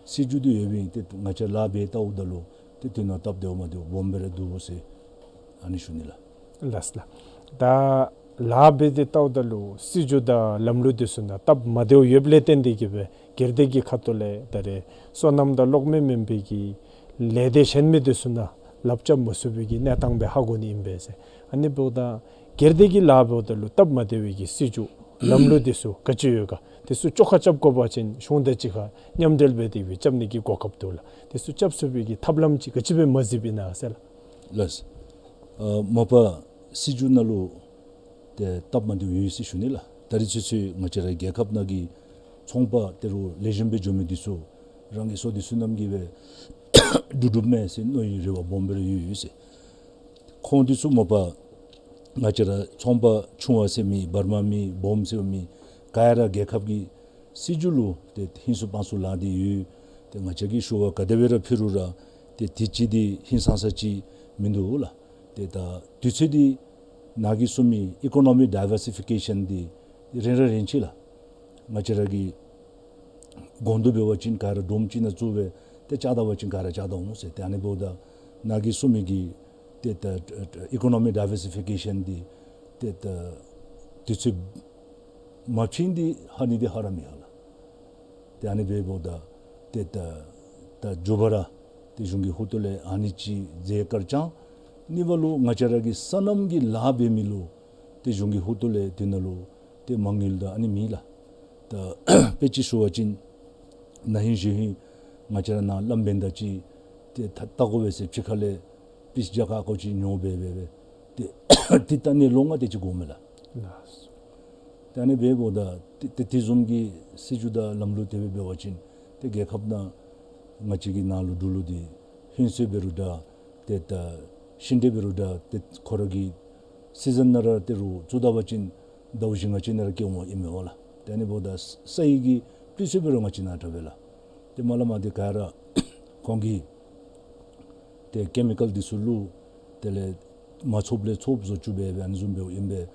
སྲིད་བྱུས་འདི་ཡོདཔ་ཨིན། ཏེ་ང་བཅས་ལཱ་འབད་བལྟཝ་ད་ལུ་ཏེ་དེ་ནང་སྟབས་བདེཝ་མ་བདེཝ་སྦོམ་སྦེ་ར་འདུག་ཟེར་ཨ་ནི་ཞུ་ནི་ལགས། ལགས་ལགས། ད་ལཱ་འབད་དེ་བལྟཝ་ད་ལུ་སྲིད་བྱུས་དང་ལམ་ལུགས་འདི་ཚུ་ནང་སྟབས་མ་བདེཝ་ཡོདཔ་ལས་བརྟེན་ཏེ་གིས་སྦེ་སྒེར་སྡེ་གི་ཁ་ཐུག་ལས་ད་རེས་སོ་ནམ་དང་གློག་མེ་མེན་པའི་གི་ལས་སྡེ་གཞན་མི་འདི་ཚུ་ནང་ལགཔ་རྐྱབ་མ་ཚུགས་པའི་གི་གནས་སྟངས་སྦེ་ཧ་གོ་ནི་ཨིན་པས་ཟེར། ཨ་ནི་འབདཝ་ད་སྒེར་སྡེ་གི་ལཱ་འབདཝ་ད་ལུ་སྟབས་མ་བདེ་བའི་གི་སྲིད་བྱུས་ལམ་ལུགས་འདི་ཚུ་ག་ཅི་ཡོད་ག། འདི་ཚུ་བཅོ་ཁ་རྐྱབ་དགོ་པ་ཅིན་གཞུང་དང་གཅིག་ཁར་མཉམ་འབྲེལ་འབད་དེ་སྦེ་རྐྱབ་ནི་གི་གོ་སྐབས་འདུག་ལགས། འདི་ཚུ་རྐྱབ་ཚུགས་པའི་གི་ཐབས་ལམ་ཅིག་ག་ཅི་སྦེ་མ་གཟིགསཔ་ཨིན་ན་ཟེར་ལགས། ལགས། ཨ་མ་པ་སྲིད་བྱུས་ནང་ལུ་ཏེ་སྟབས་མ་བདེཝ་ཡོད་ཟེར་ཞུ་ནི་ལགས། ད་རེས་ཚུན་ཚོད་ང་བཅས་རའི་རྒྱལ་ཁབ་ནང་གི་ཚོང་པ་ཏེ་རུང་ལེགས་ཤོམ་སྦེ་འགྱོ་མི་འདི་ཚུ་རང་གི་སོ་འདི་ཚུ་ནམ་གྱི་སྦེ་འགྲུབ་འགྲུབ་མས་ཟེར་མནོ་བའི་རེ་བ་སྦོམ་སྦེ་ར་ཡོད་ཡོད་ཟེར། ཁོང་འདི་ཚུ་མ་པ་ང་བཅས་ར་ཚོང་པ་ཆུང་བ་ཟེར་མི་འབར་མ་མི་སྦོམ་ཟེར་མི་ག་ར་རྒྱལ་ཁབ་ཀྱི་སྲིད་བྱུས་ལུ་ཏེ་ཧིང་སུ་དཔང་སུ་ལང་སྟེ་ཡོད། ཏེ་ང་བཅས་ཀྱིས་ཞུ་བ་ག་དེ་སྦེ་ར་ཕུལ་རུང་ར་ཏེ་དེ་ཅིག་འདི་ཧིང་སངས་ས་ཅིག་མིན་འདུག་ལགས། ཏེ་ད་དུས་ཚོད་འདི་ནཱ་གིས་གསུངས་མི་ཨི་ཀོ་ནོ་མི་ཌའི་ཝར་སི་ཕི་ཀེ་ཤཱན་འདི་རན་ར་རན་ཅི་ལགས། ང་བཅས་ར་གི་གོང་དུ་འབད་བ་ཅིན་ག་ར་སྒྲོམ་ཅིག་ནང་བཙུགས་སྦེ་ཏེ་བཅག་ད་པ་ཅིན་ག་ར་བཅག་ད་འོང་ཟེར། ཏེ་ཨ་ནི་འབདཝ་ད་ནཱ་གིས་གསུངས་མི་གི་ཏེ་ད་ཨི་ཀོ་ནོ་མི་ཌའི་ཝར་སི་ཕི་ཀེ་ཤཱན་འདི་ཏེ་ད་དུས་ཚོད་མ་ཕྱིན་འདི་ཧ་ནི་འདི་ཧ་ར་མི་ཧ་ལགས། ཏེ་ཨ་ནི་འབདཝ་ད་ཏེ་ད་ད་མགྱོགས་པ་ར་ཏེ་གཞུང་གི་ཧོངས་ལས་ཨ་ནི་ཅིག་མཛད་དཀར་ཅང་ནི་བ་ལུ་ང་བཅས་ར་གི་སོ་ནམ་གྱི་ལཱ་འབད་མི་ལུ་ཏེ་གཞུང་གི་ཧོངས་ལས་དེ་ནང་ལུ་ཏེ་མ་དངུལ་དང་ཨ་ནི་མེད་ལགས། ད་དཔེ་ཅིག་ཞུ་བ་ཅིན་ན་ཧིང་གཞེས་ཧིང་ང་བཅས་ར་ནཱ་གླམ་བེན་ད་ཅིག་ཏེ་ད་ལྟ་དགོ་པས་ཟེར་ཕྱི་ཁ་ལས་པིསི་རྒྱ་ཁ་ཀོ་ཅིག་ཉོ་སྦེ་སྦེ་སྦེ་ཏེ་ཏེ་ད་ནི་ལོ་ལྔ་དེ་ཅིག་འགོརཝ་མས་ལགས། ལགས། ཏེ་ཨ་ནི་འབདཝ་ད་ཏེ་ཏེ་དེ་བཟུམ་གྱི་སྲིད་བྱུས་དང་ལམ་ལུགས་དེ་སྦེ་འབད་བ་ཅིན་ཏེ་རྒྱལ་ཁབ་ནང་ང་བཅས་ཀྱི་ནང་ལུ་འབྲུག་ལུ་འདི་ཧིང་སུ་འབད་རུང་འདྲ་ཏེ་ད་ཤིང་འབྲས་འབད་རུང་འདྲ་ཏེ་ཁོ་ར་གི་སི་ཛན་ནང་ར་ཏེ་རུང་བཙུགས་ད་པ་ཅིན་ཟླཝ་བཞི་ལྔ་ཅིག་ནང་ར་སྐྱེཝ་ཨིན་མས་ལགས། ཏེ་ཨ་ནི་འབདཝ་ད་ས་ཡི་གི་སྤུས་ཚད་འབད་རུང་ང་བཅས་ནཱ་དྲག་པས་ལགས། ཏེ་མ་ལས་མར་འདི་ག་ར་ཁོང་གིས་ཏེ་ཀེ་མི་ཀཱལ་འདི་ཚུ་བླུགས། དེ་ལས་མ་ཚུགསཔ་ལས་ཚུགསཔ་བཟོ་བཅུག་སྦེ་སྦེ་ཨ་ནི་བཟུམ་སྦེ་ཨིན་པས།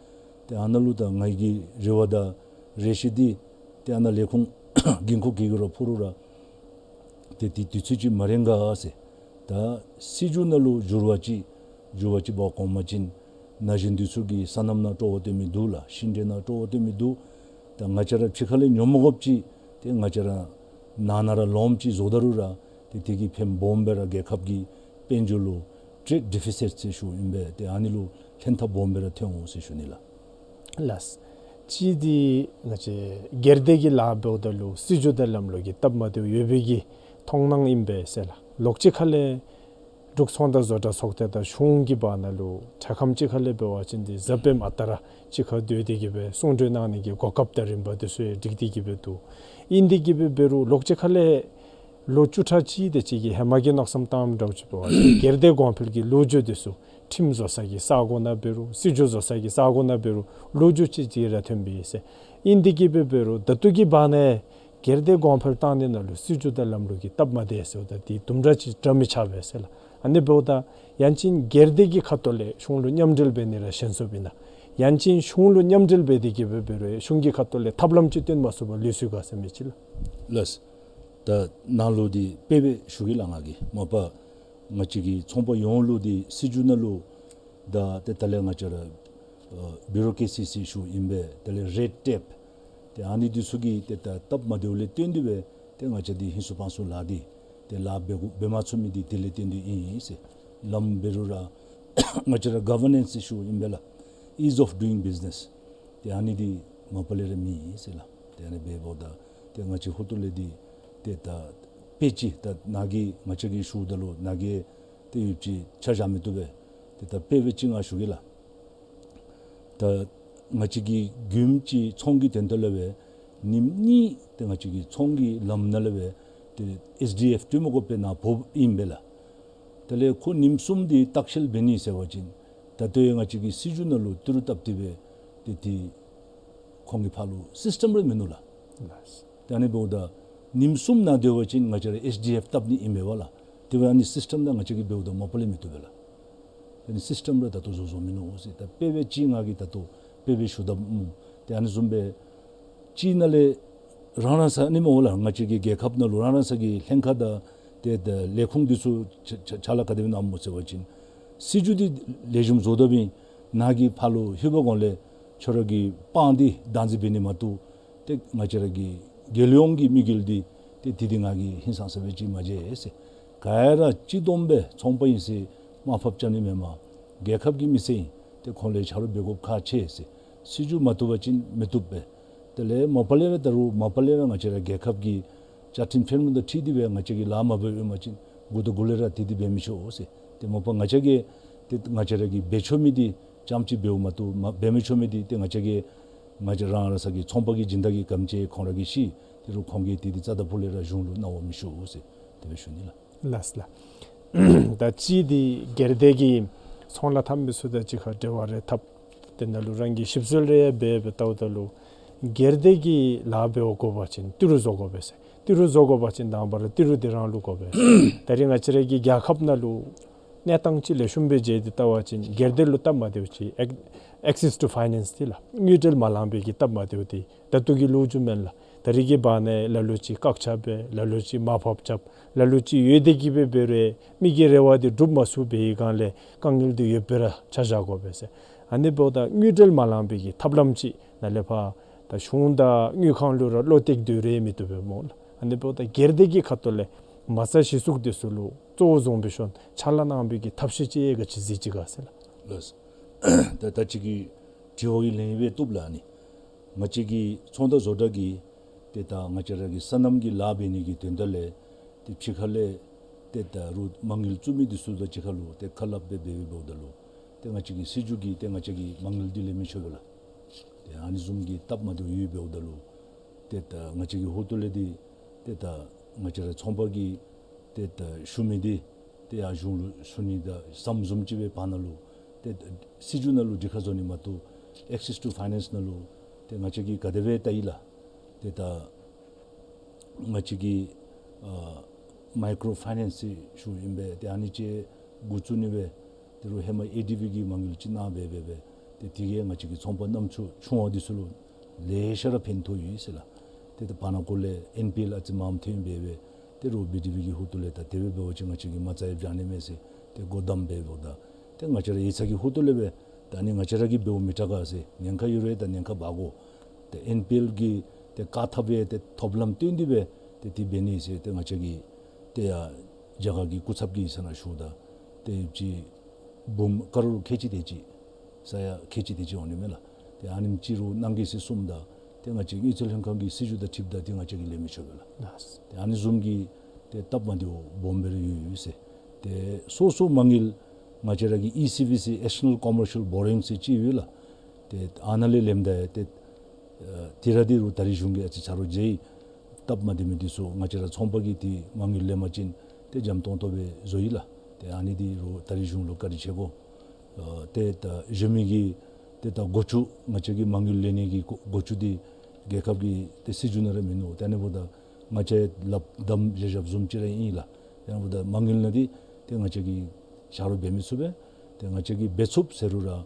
ཏེ་ཨ་ནཱ་ལུ་ད་ངེའི་གི་རེ་བ་དང་རེ་ཆེ་འདི་ཏེ་ཨ་ནཱ་ལས་ཁུངས་འགན་ཁུར་ག་གིས་ར་ཕུལ་རུང་ར་ཏེ་དེ་དུས་ཚོད་ཅིག་མ་རན་ག་ཟེར། ད་སྲིད་བྱུས་ནང་ལུ་འགྱུར་བ་ཅིག་འགྱུར་བ་ཅིག་འབག་འོང་པ་ཅིན་ན་གཞོན་འདི་ཚུ་གིས་སོ་ནམ་ནང་སྤྲོ་བ་སྟོན་མི་འདུག་ལགས། ཤིང་འབྲས་ནང་སྤྲོ་བ་སྟོན་མི་འདུག། ད་ང་བཅས་ར་ཕྱི་ཁ་ལས་ཉོ་མ་དགོཔ་ཅིག་ཏེ་ང་བཅས་ར་ནང་ན་ར་ལོངམ་ཅིག་བཟོ་ད་རུང་ར་ཏེ་དེ་གིས་ཕན་སྦོམ་སྦེ་ར་རྒྱལ་ཁབ་ཀྱི་དཔལ་འབྱོར་ལུ་ཊེརེཌ་ཌི་ཕི་སིཊ་ཟེར་ཞུཝ་ཨིན་པས། ཏེ་ཨ་ནི་ལུ་ལྷན་ཐབས་སྦོམ་སྦེ་ར་ཐོན་འོང་ཟེར་ཞུ་ནི་ལགས། ལགས། གཅིག་འདི་ང་བཅས་སྒེར་སྡེ་གི་ལཱ་འབདཝ་ད་ལུ་སྲིད་བྱུས་དང་ལམ་ལུགས་ཀྱི་སྟབས་མ་བདེཝ་ཡོད་པའི་གི་མཐོང་སྣང་ཨིན་པས་ཟེར་ལགས། ལོགས་གཅིག་ཁ་ལས་འབྲུག་ཚོང་དང་བཟོ་གྲྭ་ཚོགས་སྡེ་དང་གཞུང་གི་བར་ན་ལུ་ཆ་ཁྱབ་གཅིག་ཁ་ལས་འབད་བ་ཅིན་འདི་གཟའ་སྤེནམ་ཨ་རྟག་ར་གཅིག་ཁར་སྡོད་དེ་གིས་སྦེ་གསུང་གྲོས་གནང་ནི་གི་གོ་སྐབས་དང་རིམ་པ་འདི་ཚུ་ཡང་སྒྲིག་སྟེ་གིས་སྦེ་འདུག། ཨིན་ཏེ་གིས་སྦེ་འབད་རུང་ལོགས་གཅིག་ཁ་ལས་ལོ་བཅུ་ཕྲག་གཅིག་དེ་ཅིག་གི་ཧེ་མ་གི་མནོ་བསམ་བཏངམ་འདྲཝ་ཅིག་འབད་བ་ཅིན་སྒེར་སྡེ་གོང་འཕེལ་གྱི་ལོ་རྒྱུས་འདི་ཚུ་ཁྲིམས་བཟོ་ས་གི་ས་གོ་ནང་འབད་རུང་སྲིད་བྱུས་བཟོ་ས་གི་ས་གོ་ནང་འབད་རུང་ལོ་རྒྱུས་ཅིག་ཅིག་ར་ཐོན་པས་ཟེར། ཨིན་ཏེ་གིས་སྦེ་འབད་རུང་ད་ལྟོ་གི་བར་ན་སྒེར་སྡེ་གོང་འཕེལ་བཏང་ནི་ནང་ལུ་སྲིད་བྱུས་དང་ལམ་ལུགས་ཀྱི་སྟབས་མ་བདེ་ཟེརཝ་ད་འདི་དུམ་གྲ་ཅིག་འདྲ་མི་ཆགས་པས་ཟེར་ལགས། ཨ་ནི་འབདཝ་ད་ཡང་ཅིན་སྒེར་སྡེ་གི་ཁ་ཐུག་ལས་གཞུང་ལུ་མཉམ་འབྲེལ་འབད་ནི་ར་ཞན་སོངམ་ཨིན་ན། ཡང་ཅིན་གཞུང་ལུ་མཉམ་འབྲེལ་འབད་དེ་གིས་སྦེ་འབད་རུང་གཞུང་གི་ཁ་ཐུག་ལས་ཐབས་ལམ་ཅིག་སྟོན་མ་ཚུགས་པར་ལུས་སོང་ག་ཟེར་མི་ཅིག་ལགས། ལགས། ད་ནཱ་ལུ་འདི་དཔེ་སྦེ་ཞུ་གེ་ལགས། ང་གིས་མ་པ་ང་བཅས་ཀྱི་ཚོང་པ་ཡོངས་ལུ་འདི་སྲིད་བྱུས་ནང་ལུ་ད་ཏེ་ད་ལས་ང་བཅས་ར་ཨ་བི་རོ་ཀེ་སི་ཟེར་ཞུཝ་ཨིན་པས། དེ་ལས་རེཌ་ཊེབ་ཏེ་ཨ་ནི་འདི་ཚུ་གིས་ཏེ་ད་སྟབས་མ་བདེཝ་ལས་བརྟེན་ཏེ་སྦེ་ཏེ་ང་བཅས་འདི་ཧིང་སུ་དཔང་སུ་ལཱ་འདི་ཏེ་ལཱ་འབད་དགོ་འབད་མ་ཚུགས་མི་འདི་དེ་ལས་བརྟེན་ཏེ་ཨིན་ཟེར། ལམ་འབད་རུང་ར་ང་བཅས་ར་ག་ཝར་ནེནསི་ཟེར་ཞུཝ་ཨིན་པས་ལགས། ཨིཛ་ཨོཕ་ཌུ་ཨིང་བིཛ་ནེསི་ཏེ་ཨ་ནི་འདི་མ་པ་ལས་ར་མེད་ཟེར་ལགས། ཏེ་ཨ་ནི་འབདཝ་ད་ ཏེ་ང་བཅས་ཧོ་ཏོ་ལས་འདི་ཏེ་ད་དཔེ་ཅིག་ད་ནཱ་གིས་ང་བཅས་ཀྱིས་ཞུཝ་ད་ལུ་ནཱ་གིས་ཏེ་ཡོདཔ་ཅིག་ཆ་བཞག་མི་བཏུབ་པས། ཏེ་ད་དཔེ་སྦེ་ཅིག་ང་ཞུ་གེ་ལགས། ད་ང་བཅས་ཀྱི་རྒྱུན་གྱི་ཚོང་གི་དོན་དག་ལུ་སྦེ་ཉིནམ་གཉིས་ཏེ་ང་བཅས་ཀྱི་ཚོང་གི་ལམ་ནང་ལུ་སྦེ་ཏེ་ཨེསི་ཌི་ཨེཕ་སྤྲོད་མ་དགོ་པར་ནཱ་ཕོགཔ་ཨིན་པས་ལགས། དེ་ལས་ཁོ་ཉིནམ་གསུམ་འདི་བརྟག་དཔྱད་འབད་ནི་ཟེར་བ་ཅིན་ད་ལྟོ་ཡང་ང་བཅས་ཀྱི་སྲིད་བྱུས་ནང་ལུ་ཏི་རུ་བཏབ་སྟེ་སྦེ་ཏེ་ཏེ་ཁོང་གི་ཕར་ལུ་སིསི་ཊམ་ར་མིན་ནུག་ལགས། ལགས། ཏེ་ཨ་ནི་འབདཝ་ད་ཉིནམ་གསུམ་ནང་སྡོད་པ་ཅིན་ང་བཅས་ར་ཨེསི་ཌི་ཨེཕ་བཏབ་ནི་ཨིན་མས་པ་ལགས། དེ་འབདཝ་ཨ་ནི་སིསི་ཊམ་དང་ང་བཅས་ཀྱིས་འབདཝ་ད་མ་པ་ལས་མི་བཏུབ་པས་ལགས། ཨ་ནི་སིསི་ཊམ་ར་ད་ལྟོ་བཟོ་བཟོཝ་མིན་ནུག་ཟེར། ད་དཔེ་སྦེ་ཅིག་ང་གིས་ད་ལྟོ་དཔེ་སྦེ་ཞུ་དོ་སྨོ། ཏེ་ཨ་ནི་བཟུམ་སྦེ་ཅིག་ནང་ལས་རང་རང་ས་ཨ་ནི་སྨོ་ལགས། ང་བཅས་ཀྱི་རྒྱལ་ཁབ་ནང་ལུ་རང་རང་ས་གི་ལྷན་ཁག་དང་ཏེ་ད་ལས་ཁུངས་འདི་ཚུ་ཕྱག་ཕྱག་ཕྱག་ལཱ་ག་དེ་སྦེ་གནངམ་སྨོ་ཟེར་བ་ཅིན་སྲིད་བྱུས་འདི་ལེགས་ཤོམ་བཟོ་དོ་བའི་ནཱ་གིས་ཕར་ལུ་ལྷོད་པའི་གོང་ལས་ཁྱོད་ར་གི་དཔང་འདི་བདག་འཛིན་འབད་ནི་མ་གཏོགས་ཏེ་ང་བཅས་ར་གི་རྒྱལ་ཡོངས་ཀྱི་དམིགས་ཡུལ་འདི་ཏེ་དེ་འདི་ང་གིས་ཧིང་སངས་ས་སྦེ་ཅིག་མ་མཇལ་ཟེར། ག་ར་གཅིག་འདོམས་སྦེ་ཚོང་པ་ཨིན་ཟེར་དམའ་ཕབ་རྐྱབ་ནི་མེན་པར་རྒྱལ་ཁབ་ཀྱི་མི་སེར་ཨིན། ཏེ་ཁོང་ལས་ཆ་རོགས་འབད་དགོཔ་ཁག་ཆེ་ཟེར། སྲིད་བྱུས་མ་བཏུབ་པ་ཅིན་མི་བཏུབ་པས། དེ་ལས་མ་པ་ལས་ར་ད་རུང་མ་པ་ལས་ར་ང་བཅས་ར་རྒྱལ་ཁབ་ཀྱི་བཅའ་ཁྲིམས་ཁྲིམས་ལུགས་དང་འཁྲིལ་ཏེ་སྦེ་ང་བཅས་ཀྱིས་ལཱ་མ་འབད་འོང་པ་ཅིན་མགུ་ཏོ་གུ་ལས་ར་ཏེ་འདི་འབད་མི་ཆོག་ཟེར། ཏེ་མ་པ་ང་བཅས་ཀྱིས་ཏེ་ང་བཅས་ར་གིས་འབད་ཆོག་མི་འདི་རྐྱངམ་ཅིག་འབདཝ་མ་གཏོགས་མ་འབད་མི་ཆོག་མི་འདི་ཏེ་ང་བཅས་ཀྱིས་ང་བཅས་རང་རང་ས་གི་ཚོང་པ་གི་སྦྱིན་བདག་གིས་ག་དེམ་ཅིག་ཁོང་ར་གིས་ཤེས། དེ་རུང་ཁོང་གིས་ཏེ་འདི་རྩ་དང་ཕུ་ལས་ར་གཞུང་ལུ་གནང་བ་མི་ཆོག་ཟེར་དེ་སྦེ་ཞུ་ནི་ལགས། ལགས་ལགས། ད་ཅི་འདི་སྒེར་སྡེ་གི་ཚོང་ལཱ་འཐབ་མི་ཚུ་དང་གཅིག་ཁར་འབྲེལ་བ་རེ་འཐབ། དེ་ནང་ལུ་རང་གིས་ཞིབ་འཚོལ་རེ་འབད་འབད་བལྟཝ་ད་ལུ་སྒེར་སྡེ་གི་ལཱ་འབད་བ་དགོ་པ་ཅིན་ཏི་རུ་བཟོ་དགོ་པས་ཟེར། ཏི་རུ་བཟོ་དགོ་པ་ཅིན་དང་པ་ར་ཏི་རུ་འདི་རང་ལུ་དགོ་པས་ཟེར། ད་རིས་ང་བཅས་ར་གི་རྒྱལ་ཁབ་ནང་ལུ་གནས་སྟངས་ཅིག་ལེགས་ཤོམ་སྦེ་མཇལ་ཏེ་བལྟ་བ་ཅིན་སྒེར་སྡེ་ལུ་སྟབས་མ་བདེཝ་ཅིག་ཨེག་ཨེག་སེསི་ཊུ་ཕའི་ནེནསི་འདི་ལགས། དངུལ་འབྲེལ་མ་ལང་པའི་གི་སྟབས་མ་བདེཝ་འདི་ད་ལྟོ་གི་ལོ་རྒྱུས་མེན་ལགས། ད་རིས་ཀྱི་བར་ན་ལ་ལུ་ཅིག་བཀག་ཆ་འབད། ལ་ལུ་ཅིག་དམའ་ཕབ་རྐྱབ། ལ་ལུ་ཅིག་ཡོད་དེ་གི་སྦེ་འབད་རུང་མི་གི་རེ་བ་འདི་སྒྲུབ་མ་ཚུགས་པའི་སྒང་ལས་དཀའ་ངལ་འདི་ཡོདཔ་སྦེ་ར་ཆ་བཞག་དགོ་པས་ཟེར། ཨ་ནི་འབདཝ་ད་དངུལ་འབྲེལ་མ་ལང་པའི་གི་ཐབས་ལམ་ཅིག་ནཱ་ལས་ཕར་ད་གཞུང་དང་དངུལ་ཁང་ལུ་ར་བློ་གཏད་སྡོད་རུང་མི་བཏུབ་པས་སྨོ་ལགས། ཨ་ནི་འབདཝ་ད་སྒེར་སྡེ་གི་ཁ་ཐུག་ལས་མ་རྩ་གཞི་བཙུགས་འདི་ཚུ་ལུ་གཙོ་བོ་བཟུང་སྦེ་ཞུ་ན་ཕྱག་ལཱ་གནང་བའི་གི་ཐབས་ཤེས་ཅིག་ག་ཅི་གཟིགས་ཅི་ག་ཟེར་ལགས། ལགས། ད་ད་ཅི་གི་དྲི་བ་གི་ལན་སྦེ་བཏུབ་ལགས། ཨ་ནི་ང་བཅས་ཀྱི་ཚོང་དང་བཟོ་གྲྭ་གིས་ཏེ་ད་ང་བཅས་ར་གི་སོ་ནམ་གྱི་ལཱ་འབད་ནི་གི་དོན་དག་ལས་ཏེ་ཕྱི་ཁ་ལས་ཏེ་ད་རུང་མ་དངུལ་བཙུགས་མི་འདི་ཚུ་དང་གཅིག་ཁར་ལུ་ཏེ་ཁ་སླབ་སྦེ་འབད་འབདཝ་ད་ལུ་ཏེ་ང་བཅས་ཀྱི་སྲིད་བྱུས་ཀྱིས་ཏེ་ང་བཅས་ཀྱི་མ་དངུལ་འདི་ལེན་མི་ཆོག་པས་ལགས། ཏེ་ཨ་ནི་བཟུམ་གྱི་སྟབས་མ་བདེཝ་ཡོདཔ་འབདཝ་ད་ལུ་ཏེ་ད་ང་བཅས་ཀྱི་ཧོ་ཏོ་ལས་འདི་ཏེ་ད་ང་བཅས་ར་ཚོང་པ་གིས་ཏེ་ད་ཞུ་མི་འདི་ཏེ་ཡར་གཞུང་ལུ་ཞུ་ནི་དང་ཟམ་བཟུམ་ཅིག་སྦེ་བར་ན་ལུ་ཏེ་སྲིད་བྱུས་ནང་ལུ་འདི་ཁར་བཟོ་ནི་མ་གཏོགས་ཨེག་སེསི་ཊུ་ཕའི་ནེནསི་ནང་ལུ་ཏེ་ང་བཅས་ཀྱིས་ག་དེ་སྦེ་བལྟ་ཡི་ལགས། ཏེ་ད་ང་བཅས་ཀྱིས་ཨ་མའི་ཀྲོ་ཕའི་ནེནསི་ཞུཝ་ཨིན་པས། ཏེ་ཨ་ནི་ཅིག་འགོ་བཙུགས་ནི་སྦེ་ཏེ་རུང་ཧེ་མ་ཨེ་ཌི་བི་གིས་མ་དངུལ་ཅིག་གནང་སྦེ་སྦེ་སྦེ་ཏེ་དེ་གིས་ང་བཅས་ཀྱི་ཚོང་པ་རྣམ་ཅོ་ཆུང་བ་འདི་ཚུ་ལུ་ལེ་ཤ་ར་ཕན་ཐོགས་ཡོད་ཟེར་ལགས། ཏེ་ད་བར་ན་ཀོ་ལས་ཨེན་པི་ཨེལ་ཨ་ཙི་མངམ་ཐོན་སྦེ་སྦེ་ཏེ་རུང་བི་ཌི་བི་གི་ཧོ་ཏོ་ལས་ད་དེ་སྦེ་འབད་བ་ཅིན་ང་བཅས་ཀྱིས་མ་རྩ་ཡང་བཞག་ནི་མེད་ཟེར་ཏེ་སྒོ་བསྡམས་སྦེ་འབདཝ་ད་ཏེ་ང་བཅས་ར་ཡིག་ཚང་གི་ཧོ་ཏོ་ལས་སྦེ་ད་ཨ་ནི་ང་བཅས་ར་གིས་འབདཝ་མི་དྲག་ག་ཟེར། ཉེན་ཁ་ཡོད་རུང་ད་ཉེན་ཁ་འབག་དགོ། ཏེ་ཨེན་པི་ཨེལ་གྱི་ཏེ་བཀག་ཐབས་ཡང་ཏེ་ཐོབ་ལམ་བཏོན་ཏེ་སྦེ་ཏེ་དེ་འབད་ནི་ཟེར་ཏེ་ང་བཅས་ཀྱིས་ཏེ་ཡར་རྒྱ་གར་གྱི་སྐུ་ཚབ་ཀྱི་ས་ནང་ཞུཝ་ད་ཏེ་ཅིག་འབུམ་ཀ་རོར་ཁལ་གཅིག་དེ་ཅིག་ས་ཡ་ཁལ་གཅིག་དེ་ཅིག་འོང་ནི་མས་ལགས། ཏེ་ཨ་ནེམ་ཅིག་རུང་གནང་གེ་ཟེར་གསུངམ་ད་ཏེ་ང་བཅས་དངུལ་རྩིས་ལྷན་ཁང་གི་སྲིད་བྱུས་དང་འཁྲིལཝ་ད་ཏེ་ང་བཅས་ཀྱིས་ལེན་མི་ཆོག་པས་ལགས། ལགས། ཏེ་ཨ་ནི་བཟུམ་གྱི་ཏེ་སྟབས་མ་བདེཝ་སྦོམ་སྦེ་ར་ཡོད་ཡོད་ཟེར། ཏེ་སོ་སོ་མ་དངུལ་ང་བཅས་ར་གི་ཨི་སི་བི་སི་ཨེག་སི་ཊར་ནཱལ་ཀོ་མར་ཤལ་བོ་རོ་ཡིང་ཟེར་ཅིག་ཡོད་ལགས། ཏེ་ཨ་ནཱ་ལས་ལེནམ་ད་ཡང་ཏེ་ཨ་དེ་ར་འདི་རུང་ད་རིས་གཞུང་གིས་ཨ་ཙི་ཆ་རོགས་མཛད་ཡི། སྟབས་མ་བདེ་མི་འདི་ཚུ་ང་བཅས་ར་ཚོང་པ་གིས་ཏེ་མ་དངུལ་ལེན་པ་ཅིན་ཏེ་འཇམ་ཏོང་ཏོ་སྦེ་བཟོ་ཡི་ལགས། ཏེ་ཨ་ནི་འདི་རུང་ད་རིས་གཞུང་ལུ་བཀའ་དྲིན་ཆེ་དགོ། ཨ་ཏེ་ད་གཞན་མི་གི་ཏེ་ད་འགོ་བཙུགས་ང་བཅས་ཀྱིས་མ་དངུལ་ལེན་ནི་གི་འགོ་འགོ་བཙུགས་འདི་རྒྱལ་ཁབ་ཀྱི་ཏེ་སྲིད་བྱུས་ནང་ར་མིན་ནུག། ཏེ་ཨ་ནི་འབདཝ་ད་ང་བཅས་ལགཔ་བསྡམས་བཞག་བཞགཔ་བཟུམ་ཅིག་ར་ཨིན་ལགས། ཏེ་ཨ་ནི་འབདཝ་ད་མ་དངུལ་ནང་འདི་ཏེ་ང་བཅས་ཀྱིས་ཆ་རོགས་འབད་མི་ཚུགས་པས། ཏེ་ང་བཅས་ཀྱིས་འབད་ཚུགས་ཟེར་རུང་ར་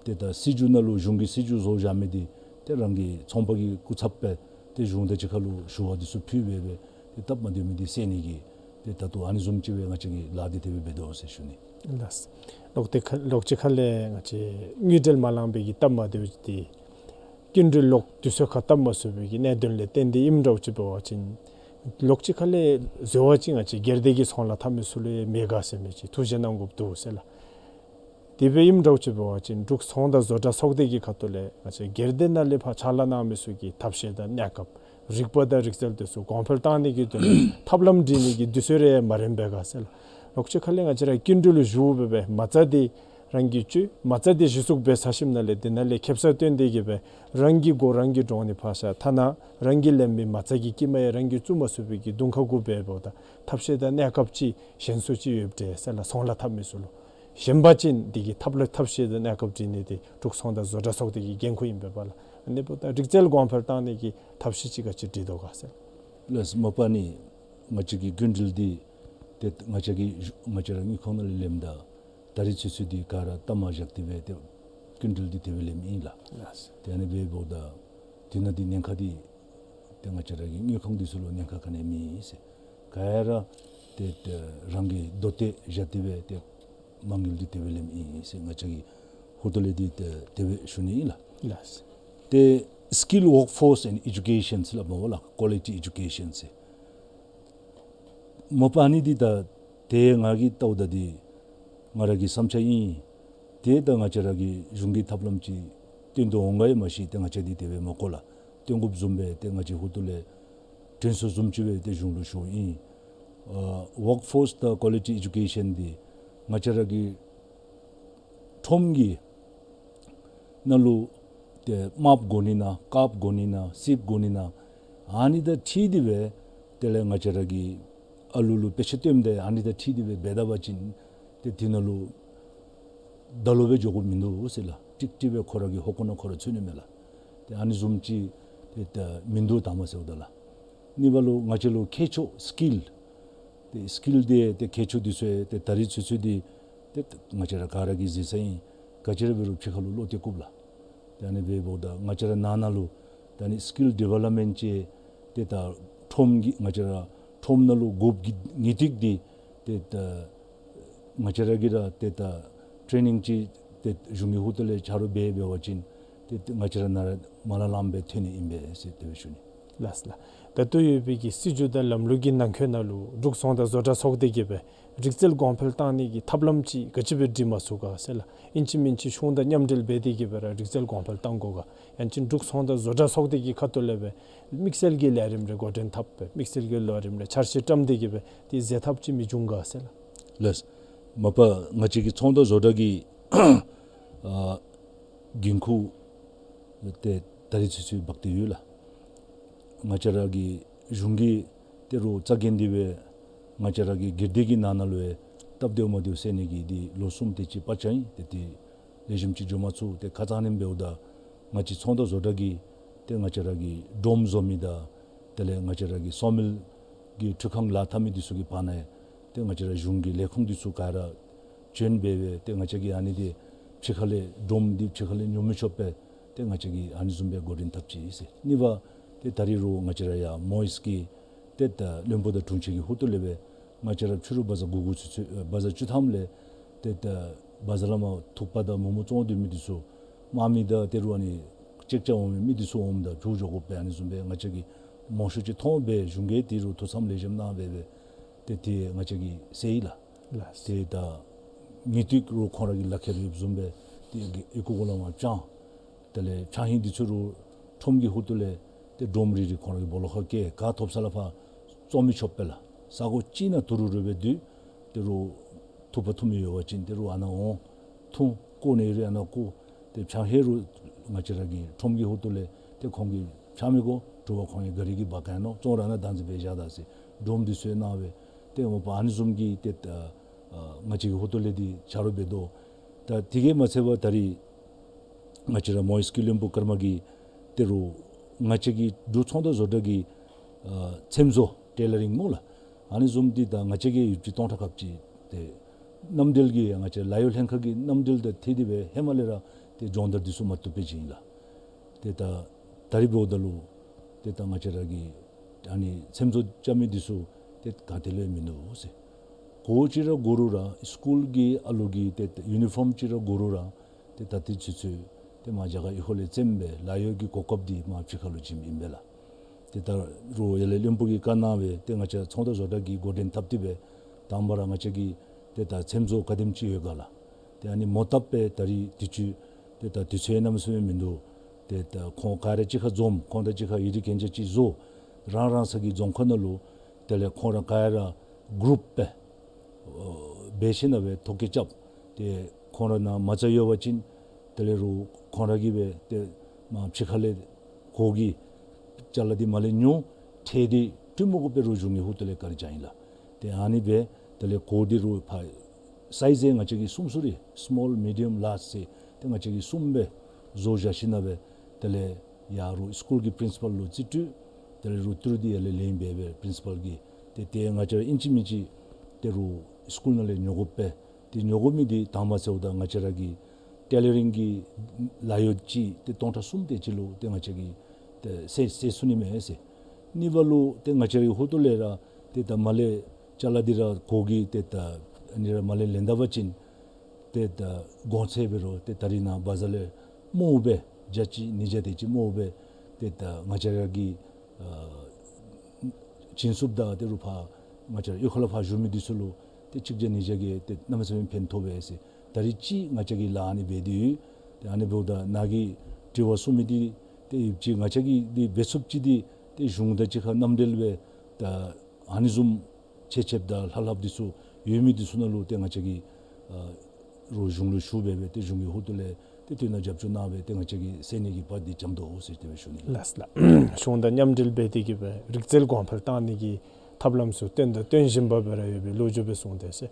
ཏེ་ད་སྲིད་བྱུས་ནང་ལུ་གཞུང་གིས་སྲིད་བྱུས་བཟོ་བཞག་མི་འདི་ཏེ་རང་གི་ཚོང་པ་གི་སྐུ་ཚབ་སྦེ་ཏེ་གཞུང་དང་གཅིག་ཁར་ལུ་ཞུ་བ་འདི་ཚུ་ཕུལ་སྦེ་སྦེ་ཏེ་སྟབས་མ་བདེ་མི་འདི་སེལ་ནི་གི་ཏེ་ད་ལྟོ་ཨ་ནི་བཟུམ་ཅིག་སྦེ་ང་བཅས་ཀྱིས་ལཱ་འདི་དེ་སྦེ་འབད་དོ་ཟེར་ཞུ་ནི། ལགས། ལོག་སྟེ་ཁ་ལོག་ཅིག་ཁ་ལས་ང་བཅས་དངུལ་འབྲེལ་མ་ལང་པའི་གི་སྟབས་མ་བདེཝ་འདི་སྐྱིན་འགྲུལ་ལོག་དུས་ཚོད་ཁར་བཏབ་མ་ཚུགས་པའི་གི་གནད་དོན་ལས་བརྟེན་ཏེ་ཨིནམ་འདྲཝ་ཅིག་འབད་བ་ཅིན་ལོག་ཅིག་ཁ་ལས་འཛོལ་བ་ཅིག་ང་བཅས་སྒེར་སྡེ་གི་ཚོང་ལཱ་འཐབ་མི་ཚུ་ལུ་ཡང་མེད་ག་ཟེར་མི་ཅིག་ཐུགས་བཞེད་གནང་དགོཔ་འདུག་ཟེར་ལགས། དེ་སྦེ་ཨིནམ་འདྲཝ་ཅིག་འབད་བ་ཅིན་འབྲུག་ཚོང་དང་བཟོ་གྲྭ་ཚོགས་སྡེ་གི་ཁ་ཐུག་ལས་ང་བཅས་སྒེར་སྡེ་ནང་ལས་ཕར་ཕྱག་ལཱ་གནང་མི་ཚུ་གི་ཐབས་ཤེས་དང་གནས་སྐབས་ རིག་པ་དང་རིག་རྩལ་དེ་ཚུ་གོང་འཕེལ་བཏང་ནི་གི་དོན་ལུ་ཐབས་ལམ་སྒྲིག་ནི་གི་དུས་ཚོད་རེ་མ་རན་པས་ག་ཟེར་ལགས། ལོག་ཅི་ཁ་ལས་ང་བཅས་ར་སྐྱིན་འགྲུལ་ལུ་བཞུགས་སྦེ་སྦེ་མ་རྩ་འདི་རང་གིས་བཅོས། མ་རྩ་འདི་གཞི་བཙུགས་འབད་ཚར་ཞིནམ་ལས་དེ་ནང་ལས་ཁེབ་ས་བཏོན་ཏེ་གི་སྦེ་རང་གི་མགོ་རང་གིས་དྲོངས་ནི་ཕར་བཞག། ཐ་ན་རང་གིས་ལེན་མི་མ་རྩ་གི་དཀྱིལ་མ་ཡང་རང་གིས་བཙུགས་མ་ཚུགས་པའི་གི་གདོང་ཁར་བཀུག་སྦེ་འབདཝ་ད་ཐབས་ཤེས་དང་གནས་སྐབས་ཅིག་ཞན་སུ་ཅིག་ཡོདཔ་འདྲས་ཟེར་ལགས། ཚོང་ལཱ་འཐབ་མི་ཚུ་ལུ། ཞན་པ་ཅིན་དེ་གི་ཐབས་ལ་ཐབས་ཤེས་དང་གནས་སྐབས་སྒྲིག་ནི་དེ་འབྲུག་ཚོང་དང་བཟོ་གྲྭ་ཚོགས་སྡེ་གི་འགན་ཁུར་ཨིན་པས་པ་ལགས། ཨ་ནི་འབདཝ་ད་རིག་རྩལ་གོང་འཕེལ་བཏང་ནི་གི་ཐབས་ཤེས་ཅིག་ག་ཅི་སྒྲིག་དོ་ག་ཟེར། ལགས། མ་པ་ནི་ང་བཅས་ཀྱི་སྐྱིན་འགྲུལ་འདི་ཏེ་ང་བཅས་ཀྱི་ང་བཅས་ར་དངུལ་ཁང་ནང་ལས་ལེནམ་ད་ད་རིས་ཚུན་ཚོད་འདི་ག་ར་གཏའ་མ་བཞག་སྟེ་སྦེ་ཏེ་སྐྱིན་འགྲུལ་འདི་དེ་སྦེ་ལེནམ་ཨིན་ལགས། ལགས། ཏེ་ཨ་ནི་འབདཝ་ད་དེ་ནང་འདི་ཉེན་ཁ་འདི་ཏེ་ང་བཅས་ར་གི་དངུལ་ཁང་འདི་ཚུ་ལུ་ཉེན་ཁ་ག་ནི་མེད་ཟེར། ག་ར་ཏེ་ཏེ་རང་གི་དོ་ཏེ་བཞག་སྟེ་སྦེ་ཏེ་མ་དངུལ་འདི་དེ་སྦེ་ལེནམ་ཨིན་ཟེར་ང་བཅས་ཀྱི་ཧོངས་ལས་འདི་ཏེ་དེ་སྦེ་ཞུ་ནི་ཨིན་ལགས། ལགས། ཏེ་skill workforce and education ཟེར་སླབ་མས་ལགས། quality education ཟེར། མ་པ་ནི་འདི་ད་ཏེ་ང་གིས་བལྟཝ་ད་འདི་ང་ར་གི་བསམ་འཆར་ཨིན། ཏེ་ད་ང་བཅས་ར་གིས་གཞུང་གི་ཐབས་ལམ་ཅིག་བཏོན་དོ་འོང་ག་ཡང་མ་ཤེས། ཏེ་ང་བཅས་འདི་དེ་སྦེ་མ་གོ་ལགས། བཏོན་དགོཔ་བཟུམ་སྦེ་ཏེ་ང་བཅས་ཧོངས་ལས་དྲན་གསོ་བཟུམ་ཅིག་སྦེ་ཏེ་གཞུང་ལུ་ཞུཝ་ཨིན། ཨ་workforce དང་quality education འདི་ང་བཅས་ར་གི་ཁྲོམ་གྱི་ནང་ལུ་ཏེ་རྨགཔ་དགོ་ནི་ན་དཀརཔ་དགོ་ནི་ན་སིལཔ་དགོ་ནི་ན་ཨ་ནི་དང་འཁྲིལ་ཏེ་སྦེ་དེ་ལས་ང་བཅས་ར་གི་ཨ་ལུ་ལུ་དཔེ་ཆ་སྟོནམ་ད་ཨ་ནི་དང་འཁྲིལ་ཏེ་སྦེ་འབད་ད་པ་ཅིན་ཏེ་དེ་ནང་ལུ་ད་ལོ་སྦེ་འགྱོ་དགོཔ་མིན་འདུག་ཟེར་ལགས། ཀྲིག་ཀྲི་སྦེ་ཁོ་ར་གི་ཧོ་ཀོ་ནང་ཁོ་ར་ཚུད་ནི་མས་ལགས། ཏེ་ཨ་ནི་བཟུམ་ཅིག་ཏེ་ད་མིན་འདུག་དང་པ་ཟེརཝ་ད་ལགས། གཉིས་པ་ལུ་ང་བཅས་ལུ་མཁས་མཆོག་skill ཏེ་skill འདི་ཏེ་མཁས་མཆོག་འདི་ཚུ་ཡང་ཏེ་ད་རིས་ཚུན་ཚོད་འདི་ཏེ་ང་བཅས་ར་ག་ར་གིས་གཟིགས་ས་ཨིན། ག་ཅི་ར་འབད་རུང་ཕྱི་ཁ་ལུ་བློ་གཏད་བཀུགཔ་ལགས། ཏེ་ཨ་ནི་འབདཝ་ད་ང་བཅས་ར་ནང་ན་ལུ་ད་ཨ་ནི་skill development ཅིག་ཏེ་ད་ཁྲོམ་གྱི་ང་བཅས་ར་ཁྲོམ་ནང་ལུ་དགོཔ་གི་ངེས་ཏིག་འདི་ཏེ་ད་ང་བཅས་ར་གིས་ར་ཏེ་ད་ཊེ་ནིང་ཅིག་ཏེ་གཞུང་གི་ཧོངས་ལས་ཆ་རོགས་འབད་འབད་བ་ཅིན་ཏེ་ཏེ་ང་བཅས་ར་ནཱ་ར་མ་ལ་ལངམ་སྦེ་ཐོན་ནི་ཨིན་པས་ཟེར་དེ་སྦེ་ཞུ་ནི། ལགས་ལགས། ད་ལྟོ་ཡོད་པའི་གི་སྲིད་བྱུས་དང་ལམ་ལུགས་ཀྱི་ནང་འཁོད་ནང་ལུ་འབྲུག་ཚོང་དང་བཟོ་གྲྭ་ཚོགས་སྡེ་གིས་སྦེ་རིག་རྩལ་གོང་འཕེལ་བཏང་ནི་གི་ཐབས་ལམ་ཅིག་ག་ཅི་སྦེ་སྒྲིག་མ་ཚུགས་ག་ཟེར་ལགས། ཨིན་ཅི་མིན་ཅི་གཞུང་དང་མཉམ་འབྲེལ་འབད་དེ་གིས་སྦེ་ར་རིག་རྩལ་གོང་འཕེལ་བཏང་དགོ་ག། ཡང་ཅིན་འབྲུག་ཚོང་དང་བཟོ་གྲྭ་ཚོགས་སྡེ་གི་ཁ་ཐུག་ལས་སྦེ་དམིགས་བསལ་གྱི་ལས་རིམ་རེ་འགོ་འདྲེན་འཐབ་སྦེ་དམིགས་བསལ་གྱི་ལས་རིམ་རེ་འཆར་གཞི་བཀྲམ་སྟེ་གིས་སྦེ་ཏེ་མཛད་ཐབས་ཅིག་མི་འབྱུང་ག་ཟེར་ལགས། ལགས། མ་པ་ང་བཅས་ཀྱི་ཚོང་དང་བཟོ་གྲྭ་གི་ཨ་འགན་ཁུར་ཏེ་ད་རིས་ཚུན་ཚོད་འབག་སྟེ་ཡོད་ལགས། ང་བཅས་ར་གི་གཞུང་གིས་ཏེ་རོགས་རྩ་འགེངས་ཏེ་སྦེ་ང་བཅས་ར་གི་སྒེར་སྡེ་གི་ནང་ན་ལུ་ཡང་སྟབས་བདེཝ་མ་བདེཝ་བསལ་ནི་གི་འདི་ལོ་གསུམ་དེ་ཅིག་ཕར་ཆགས་ཡི། ཏེ་དེ་ལེགས་ཤོམ་ཅིག་འགྱོ་མ་ཚུགས། ཏེ་ཁ་ཙ་ནཱ་འབདཝ་ད་ང་བཅས་ཚོང་དང་བཟོ་གྲྭ་གིས་ཏེ་ང་བཅས་ར་གི་སྒྲོམ་བཟོ་མི་དང་དེ་ལས་ང་བཅས་ར་གི་སོ་མིལ་གྱི་འཕྲུལ་ཁང་ལཱ་འཐབ་མི་འདི་ཚུ་གི་བར་ན་ཡང་ཏེ་ང་བཅས་ར་གཞུང་གི་ལས་ཁུངས་འདི་ཚུ་ག་ར་བྱོན་སྦེ་སྦེ་ཏེ་ང་བཅས་ཀྱིས་ཨ་ནི་འདི་ཕྱི་ཁ་ལས་སྒྲོམ་འདི་ཕྱི་ཁ་ལས་ཉོ་མི་ཆོགཔ་སྦེ་ཏེ་ང་བཅས་ཀྱིས་ཨ་ནི་བཟུམ་སྦེ་འགོ་འདྲེན་འཐབ་ཅི་ཟེར། གཉིས་པ་ཏེ་ད་རིས་རོགས་ང་བཅས་ར་ཡར་མོའིས་ཀྱི་ཏེ་ད་བློན་པོ་དང་དྲུང་ཆེན་གྱི་ཧོངས་ལས་སྦེ་ང་བཅས་ར་ཕྱི་རུ་བ་ཛར་དགུ་དགུ་ཚུན་ཚོད་ཨ་བ་ཛར་བཅུ་ཐམ་ལས་ཏེ་ད་བ་ཛར་ལས་མར་ཐུགཔ་དང་མོག་མོག་བཙོང་སྡོད་མི་འདི་ཚུ་དམག་མི་དང་ཏེ་རོགས་ཨ་ནི་ཅེག་རྐྱབ་འོང་མི་མི་འདི་ཚུ་འོངམ་ད་བྱོག་བྱོག་དགོ་པས། ཨ་ནི་བཟུམ་སྦེ་ང་བཅས་ཀྱིས་མང་ཤོས་ཅིག་མཐོང་སྦེ་གཞུང་གིས་ཏེ་རོགས་ཐུགས་བསམ་ལེགས་ཤོམ་གནང་སྦེ་སྦེ་ཏེ་ཏེ་ང་བཅས་ཀྱིས་བསལ་ཡི་ལགས། ལགས། ཏེ་ད་ངེས་ཏིག་རོགས་ཁོང་ར་གི་ལག་ཁྱེར་ཡོདཔ་བཟུམ་སྦེ་ཏེ་ཨོལ་ཀོ་གུ་ལས་མར་བཅང་། དེ་ལས་ཕྱགས་སྙིགས་འདི་ཚུ་རོགས་ཁྲོམ་གྱི་ཧོངས་ལས་ཏེ་སྒྲོམ་རིལ་རི་ཁོང་ར་གི་སྦོ་ལོགས་ཁར་བཀལ། ག་ཐོབ་ས་ལས་ཕར་བཙོང་མི་ཆོགཔ་སྦེ་ལགས། ས་གོ་ཅིག་ནང་ཐུ་རུ་རུ་སྦེ་སྡོད། ཏེ་རོགས་འཐུ་འཕང་འཐུ་མི་ཡོད་པ་ཅིན་ཏེ་རོགས་ཨ་ནཱ་འོང་འཐུ། བཀོ་ནི་རེ་ཨ་ནཱ་བཀོ། ཏེ་ཕྱགས་སྙིགས་རོགས་ང་བཅས་ར་གི་ཁྲོམ་གྱི་ཧོངས་ལས་ཏེ་ཁོང་གིས་ཕྱགས་མི་དགོ། དྲོ་པ་ཁོང་གི་ག་རི་གིས་འབག་ག་ནོ། བཙོང་ར་ཨ་ནཱ་བདག་འཛིན་འབད་བཞག་ད་ཟེར་སྒྲོམ་འདི་ཚུ་ཡང་གནང་སྦེ་ཏེ་མ་པ་ཨ་ནི་བཟུམ་གྱི་ཏེ་ད་ཨ་ང་བཅས་ཀྱི་ཧོངས་ལས་འདི་ཆ་རོགས་འབད་དོ། ད་དེ་གིས་མ་ཚད་པར་ད་རིས་ང་བཅས་ར་མོའིས་ཀྱི་བློན་པོ་ཀརྨ་གིས་ཏེ་རོགས་ང་བཅས་ཀྱི་འབྲུག་ཚོང་དང་བཟོ་གྲྭ་གི་ཨ་ཚེམ་བཟོ་ཊེ་ལ་རིང་སྨོ་ལགས། ཨ་ནི་བཟུམ་འདི་ད་ང་བཅས་ཀྱིས་ཡོདཔ་ཅིག་སྟོང་ཕྲག་ཁལ་གཅིག་ཏེ་མནའམ་འབྲེལ་གྱི་ང་བཅས་ལཱ་གཡོག་ལྷན་ཁག་གི་མནའམ་འབྲེལ་དང་འཁྲིལ་ཏེ་སྦེ་ཧེ་མ་ལས་ར་ཏེ་སྦྱོང་བརྡར་འདི་ཚུ་མ་བཏུབ་པའི་ཅིག་ཨིན་ལགས། ཏེ་ད་ད་རིས་འབདཝ་ད་ལུ་ཏེ་ད་ང་བཅས་ར་གི་ཨ་ནི་ཚེམ་བཟོ་རྐྱབ་མི་འདི་ཚུ་ཏེ་ག་ཏེ་ལུ་ཡང་མིན་འདུག་ཟེར། གོ་ཅིག་ར་དགོ་རུང་ར་སི་ཀུལ་གྱི་ཨ་ལུ་གི་ཏེ་ཡུ་ནི་ཕོརམ་ཅིག་ར་དགོ་རུང་ར་ཏེ་ད་ལྟོ་ཚུན་ཚོད་ཏེ་མར་རྒྱ་གར་གཡུས་ཁ་ལས་བཙེམ་སྦེ་ལཱ་གཡོག་གི་གོ་སྐབས་འདི་མར་ཕྱི་ཁ་ལུ་བྱིནམ་ཨིན་པས་ལགས། ཏེ་ད་རོགས་ཡར་ལས་བློན་པོ་གིས་བཀའ་གནང་སྦེ་ཏེ་ང་བཅས་ཚོང་དང་བཟོ་གྲྭ་གིས་འགོ་འདྲེན་འཐབ་སྟེ་སྦེ་དང་པ་ར་ང་བཅས་ཀྱི་ཏེ་ད་ཚེམ་བཟོ་ག་དེམ་ཅིག་ཡོད་ག་ལགས། ཏེ་ཨ་ནི་མོ་བཏབ་སྦེ་ད་རིས་དུས་ཅི་ཏེ་ད་དུས་ཚོད་གནམ་མེད་ས་མེད་མིན་འདུག། ཏེ་ད་ཁོང་ག་ར་གཅིག་ཁར་འཛོམས། ཁོང་དང་གཅིག་ཁར་ཡིག་རིགས་གན་རྒྱ་ཅིག་བཟོ། རང་རང་ས་གི་རྫོང་ཁག་ནང་ལུ་དེ་ལས་ཁོང་ར་ག་ཡ་ར་གུ་རུབ་སྦེ་ཨོ་འབད་ཞིན་ན་སྦེ་ཐོ་བཀོད་རྐྱབ། ཏེ་ཁོང་ར་ནང་མ་རྩ་ཡོད་པ་ཅིན་དེ་ལས་རུང་ཁོང་ར་གིས་སྦེ་ཏེ་མར་ཕྱི་ཁ་ལས་གོ་གི་ཅ་ལ་འདི་མར་ལས་ཉོ་ཁྲལ་འདི་སྤྲོད་མ་དགོ་པར་རུང་གཞུང་གི་ཧོངས་ལས་བཀལ་རྐྱབ་ཨིན་ལགས། ཏེ་ཨ་ནི་སྦེ་དེ་ལས་གོ་འདི་རུང་ཕར་སའིཛ་ཡང་ང་བཅས་ཀྱིས་གསུམ་ཚུ་རེ་སི་མཱོལ་མི་ཌི་ཡམ་ལཱརཇ་ཟེར་ཏེ་ང་བཅས་ཀྱིས་གསུམ་སྦེ་བཟོ་བཞག་ཞིན་ན་སྦེ་དེ་ལས་ཡར་རུང་སི་ཀུལ་གྱི་པིརིན་སི་པཱལ་ལུ་རྩིས་སྤྲོད། དེ་ལས་རུང་ཏི་རུ་འདི་ཡར་ལས་ལེན་འབད་སྦེ་པིརིན་སི་པཱལ་གྱིས་ཏེ་ཏེ་ང་བཅས་ར་ཨིན་ཅི་མིན་ཅི་ཏེ་རུང་སི་ཀུལ་ནང་ལས་ཉོ་དགོ་པས། ཏེ་ཉོ་དགོ་མི་འདི་དང་པ་ཟེརཝ་ད་ང་བཅས་ར་གི་ཊེ་ལ་རིང་གི་ལཱ་གཡོག་ཅིག་ཏེ་སྟོང་ཕྲག་གསུམ་དེ་ཅིག་ལུ་ཏེ་ང་བཅས་ཀྱིས་ཏེ་སེལ་སེལ་ཚུགས་ནི་མས་ཟེར། གཉིས་པ་ལུ་ཏེ་ང་བཅས་ར་གི་ཧོངས་ལས་ར་ཏེ་ད་མར་ལས་ཅ་ལ་འདི་ར་གོ་གི་ཏེ་ད་ཨ་ནི་ར་མར་ལས་ལེན་ད་པ་ཅིན་ཏེ་ད་གོང་ཚད་འབད་རུང་ཏེ་ད་རིས་ནངས་པ་བ་ཛར་ལས་དམའཝ་སྦེ་བརྒྱ་ཅིག་ཉིས་བརྒྱ་དེ་ཅིག་དམའཝ་སྦེ་ཏེ་ད་ང་བཅས་ར་གི་ཨ་བྱིན་ཚུགསཔ་ད་ཏེ་རུང་ཕར་ང་བཅས་ར་གཡུས་ཁ་ལས་ཕར་བཞུགས་མི་འདི་ཚུ་ལུ་ཏེ་གཅིག་བརྒྱ་ཉིས་བརྒྱ་གི་ཏེ་གནམ་མེད་ས་མེད་ཕན་ཐོགས་པས་ཟེར། ད་རིས་ཅིག་ང་བཅས་ཀྱིས་ལཱ་ཨ་ནི་འབད་དེ་ཡོད། ཏེ་ཨ་ནི་འབདཝ་ད་ནཱ་གིས་དྲི་བ་གསུངས་མི་འདི་ཏེ་ཡོདཔ་ཅིག་ང་བཅས་ཀྱིས་འདི་འབད་ཚུགསཔ་ཅིག་འདི་ཏེ་གཞུང་དང་གཅིག་ཁར་མཉམ་འབྲེལ་སྦེ་ད་ཨ་ནི་བཟུམ་ཆེད་ཆེདཔ་དང་ལྷབ་ལྷབ་འདི་ཚུ་ཡོད་མི་འདི་ཚུ་ནང་ལུ་ཏེ་ང་བཅས་ཀྱིས་ཨ་རུང་གཞུང་ལུ་ཞུ་འབད་སྦེ་ཏེ་གཞུང་གི་ཧོངས་ལས་ཏེ་དོན་དག་རྒྱབ་སྐྱོར་གནང་སྦེ་ཏེ་ང་བཅས་ཀྱིས་སེལ་ནི་གི་བར་འདི་འཇམ་དོ་ཟེར་དེ་སྦེ་ཞུ་ནི་ལགས། ལགས་ལགས། གཞུང་དང་མཉམ་འབྲེལ་འབད་དེ་གིས་སྦེ་རིག་རྩལ་གོང་འཕེལ་བཏང་ནི་གི་ཐབས་ལམ་ཚུ་སྟོན་དང་སྟོན་བཞིན་པ་སྦེ་ར་ཡོད་པའི་ལོ་རྒྱུས་སྦེ་གསུངས་ཏེ་ཟེར།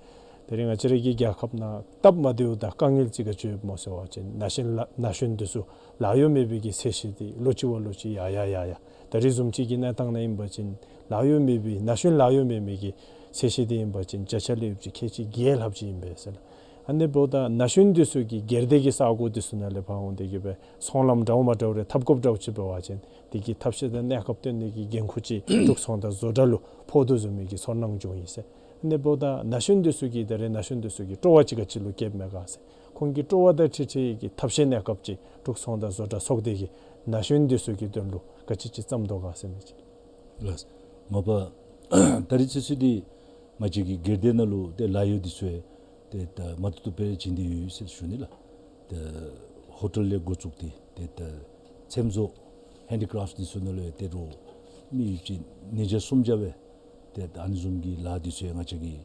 དེ་རིང་ང་བཅས་ར་གི་རྒྱལ་ཁབ་ནང་སྟབས་མ་བདེཝ་དང་དཀའ་ངལ་ཅིག་ག་ཅི་ཡོདཔ་སྨོ་ཟེར་བ་ཅིན་ན་གཞོན་ལ་ན་གཞོན་འདི་ཚུ་ལཱ་གཡོག་མེད་པའི་གི་ཚད་གཞི་འདི་ལོ་གཅིག་བ་ལོ་གཅིག་ཡར་ཡར་ཡར་ཡར། ད་རིས་བཟུམ་ཅིག་གི་གནས་སྟངས་ནང་ཨིན་པ་ཅིན་ལཱ་གཡོག་མེད་པའི་ན་གཞོན་ལཱ་གཡོག་མེད་མི་གི་ཚད་གཞི་འདི་ཨིན་པ་ཅིན་བརྒྱ་ཆ་ལས་ཡོདཔ་ཅིག་ཁལ་གཅིག་བརྒྱད་ལྷགཔ་ཅིག་ཨིན་པས་ཟེར་ལགས། ཨ་ནི་འབདཝ་ད་ན་གཞོན་འདི་ཚུ་གིས་སྒེར་སྡེ་གི་ས་གོ་འདི་ཚུ་ནང་ལས་ཕར་འོང་སྟེ་གིས་སྦེ་ཚོང་ལམ་འདྲཝ་མ་འདྲཝ་རེ་འཐབ་དགོཔ་འདྲཝ་ཅིག་འབད་བ་ཅིན་དེ་གི་ཐབས་ཤེས་དང་གནས་སྐབས་སྟོན་ནི་གི་འགན་ཁུར་ཅིག་འབྲུག་ཚོང་དང་བཟོ་གྲྭ་ལུ་ཕོག་དོ་བཟུམ་མའི་གི་ཚོར་སྣང་བྱུང་ཡི་ཟེར། ཨ་ནི་འབདཝ་ད་ན་གཞོན་འདི་ཚུ་གིས་ད་རེས་ན་གཞོན་འདི་ཚུ་གིས་སྤྲོ་བ་ཅིག་ག་ཅི་ལུ་བསྐྱེདཔ་མས་ག་ཟེར། ཁོང་གི་སྤྲོ་བ་དང་འཁྲིལ་འཁྲིལ་གྱི་ཐབས་ཤེས་གནས་སྐབས་ཅིག་འབྲུག་ཚོང་དང་བཟོ་གྲྭ་ཚོགས་སྡེ་གིས་ན་གཞོན་འདི་ཚུ་གི་དོན་ལུ་ག་ཅི་ཅིག་བརྩམ་དོ་ག་ཟེར་མི་ཅིག། ལགས། མ་པ་ད་རིས་ཚུན་ཚོད་འདི་ང་བཅས་ཀྱི་སྒེར་སྡེ་ནང་ལུ་ཏེ་ལཱ་གཡོག་འདི་ཚུ་ཡང་ཏེ་ད་མ་བཏུབ་བཏུབ་སྦེ་བྱིན་ཏེ་ཡོད་ཟེར་ཞུ་ནི་ལགས། ཏེ་ཧོ་ཊེལ་ལས་འགོ་བཙུགས་ཏེ་ཏེ་ད་ཚེམ་བཟོ་ཧེན་ཌི་ཀེ་རེཕཊ་འདི་ཚུ་ནང་ལུ་ཡང་ཏེ་རུང་མི་ཡོདཔ་ཅིག་ཉིས་བརྒྱ་སུམ་བརྒྱ་སྦེ་ཏེ་ད་ཨ་ནི་བཟུམ་གྱི་ལཱ་འདི་ཚུ་ཡང་ང་བཅས་ཀྱིས་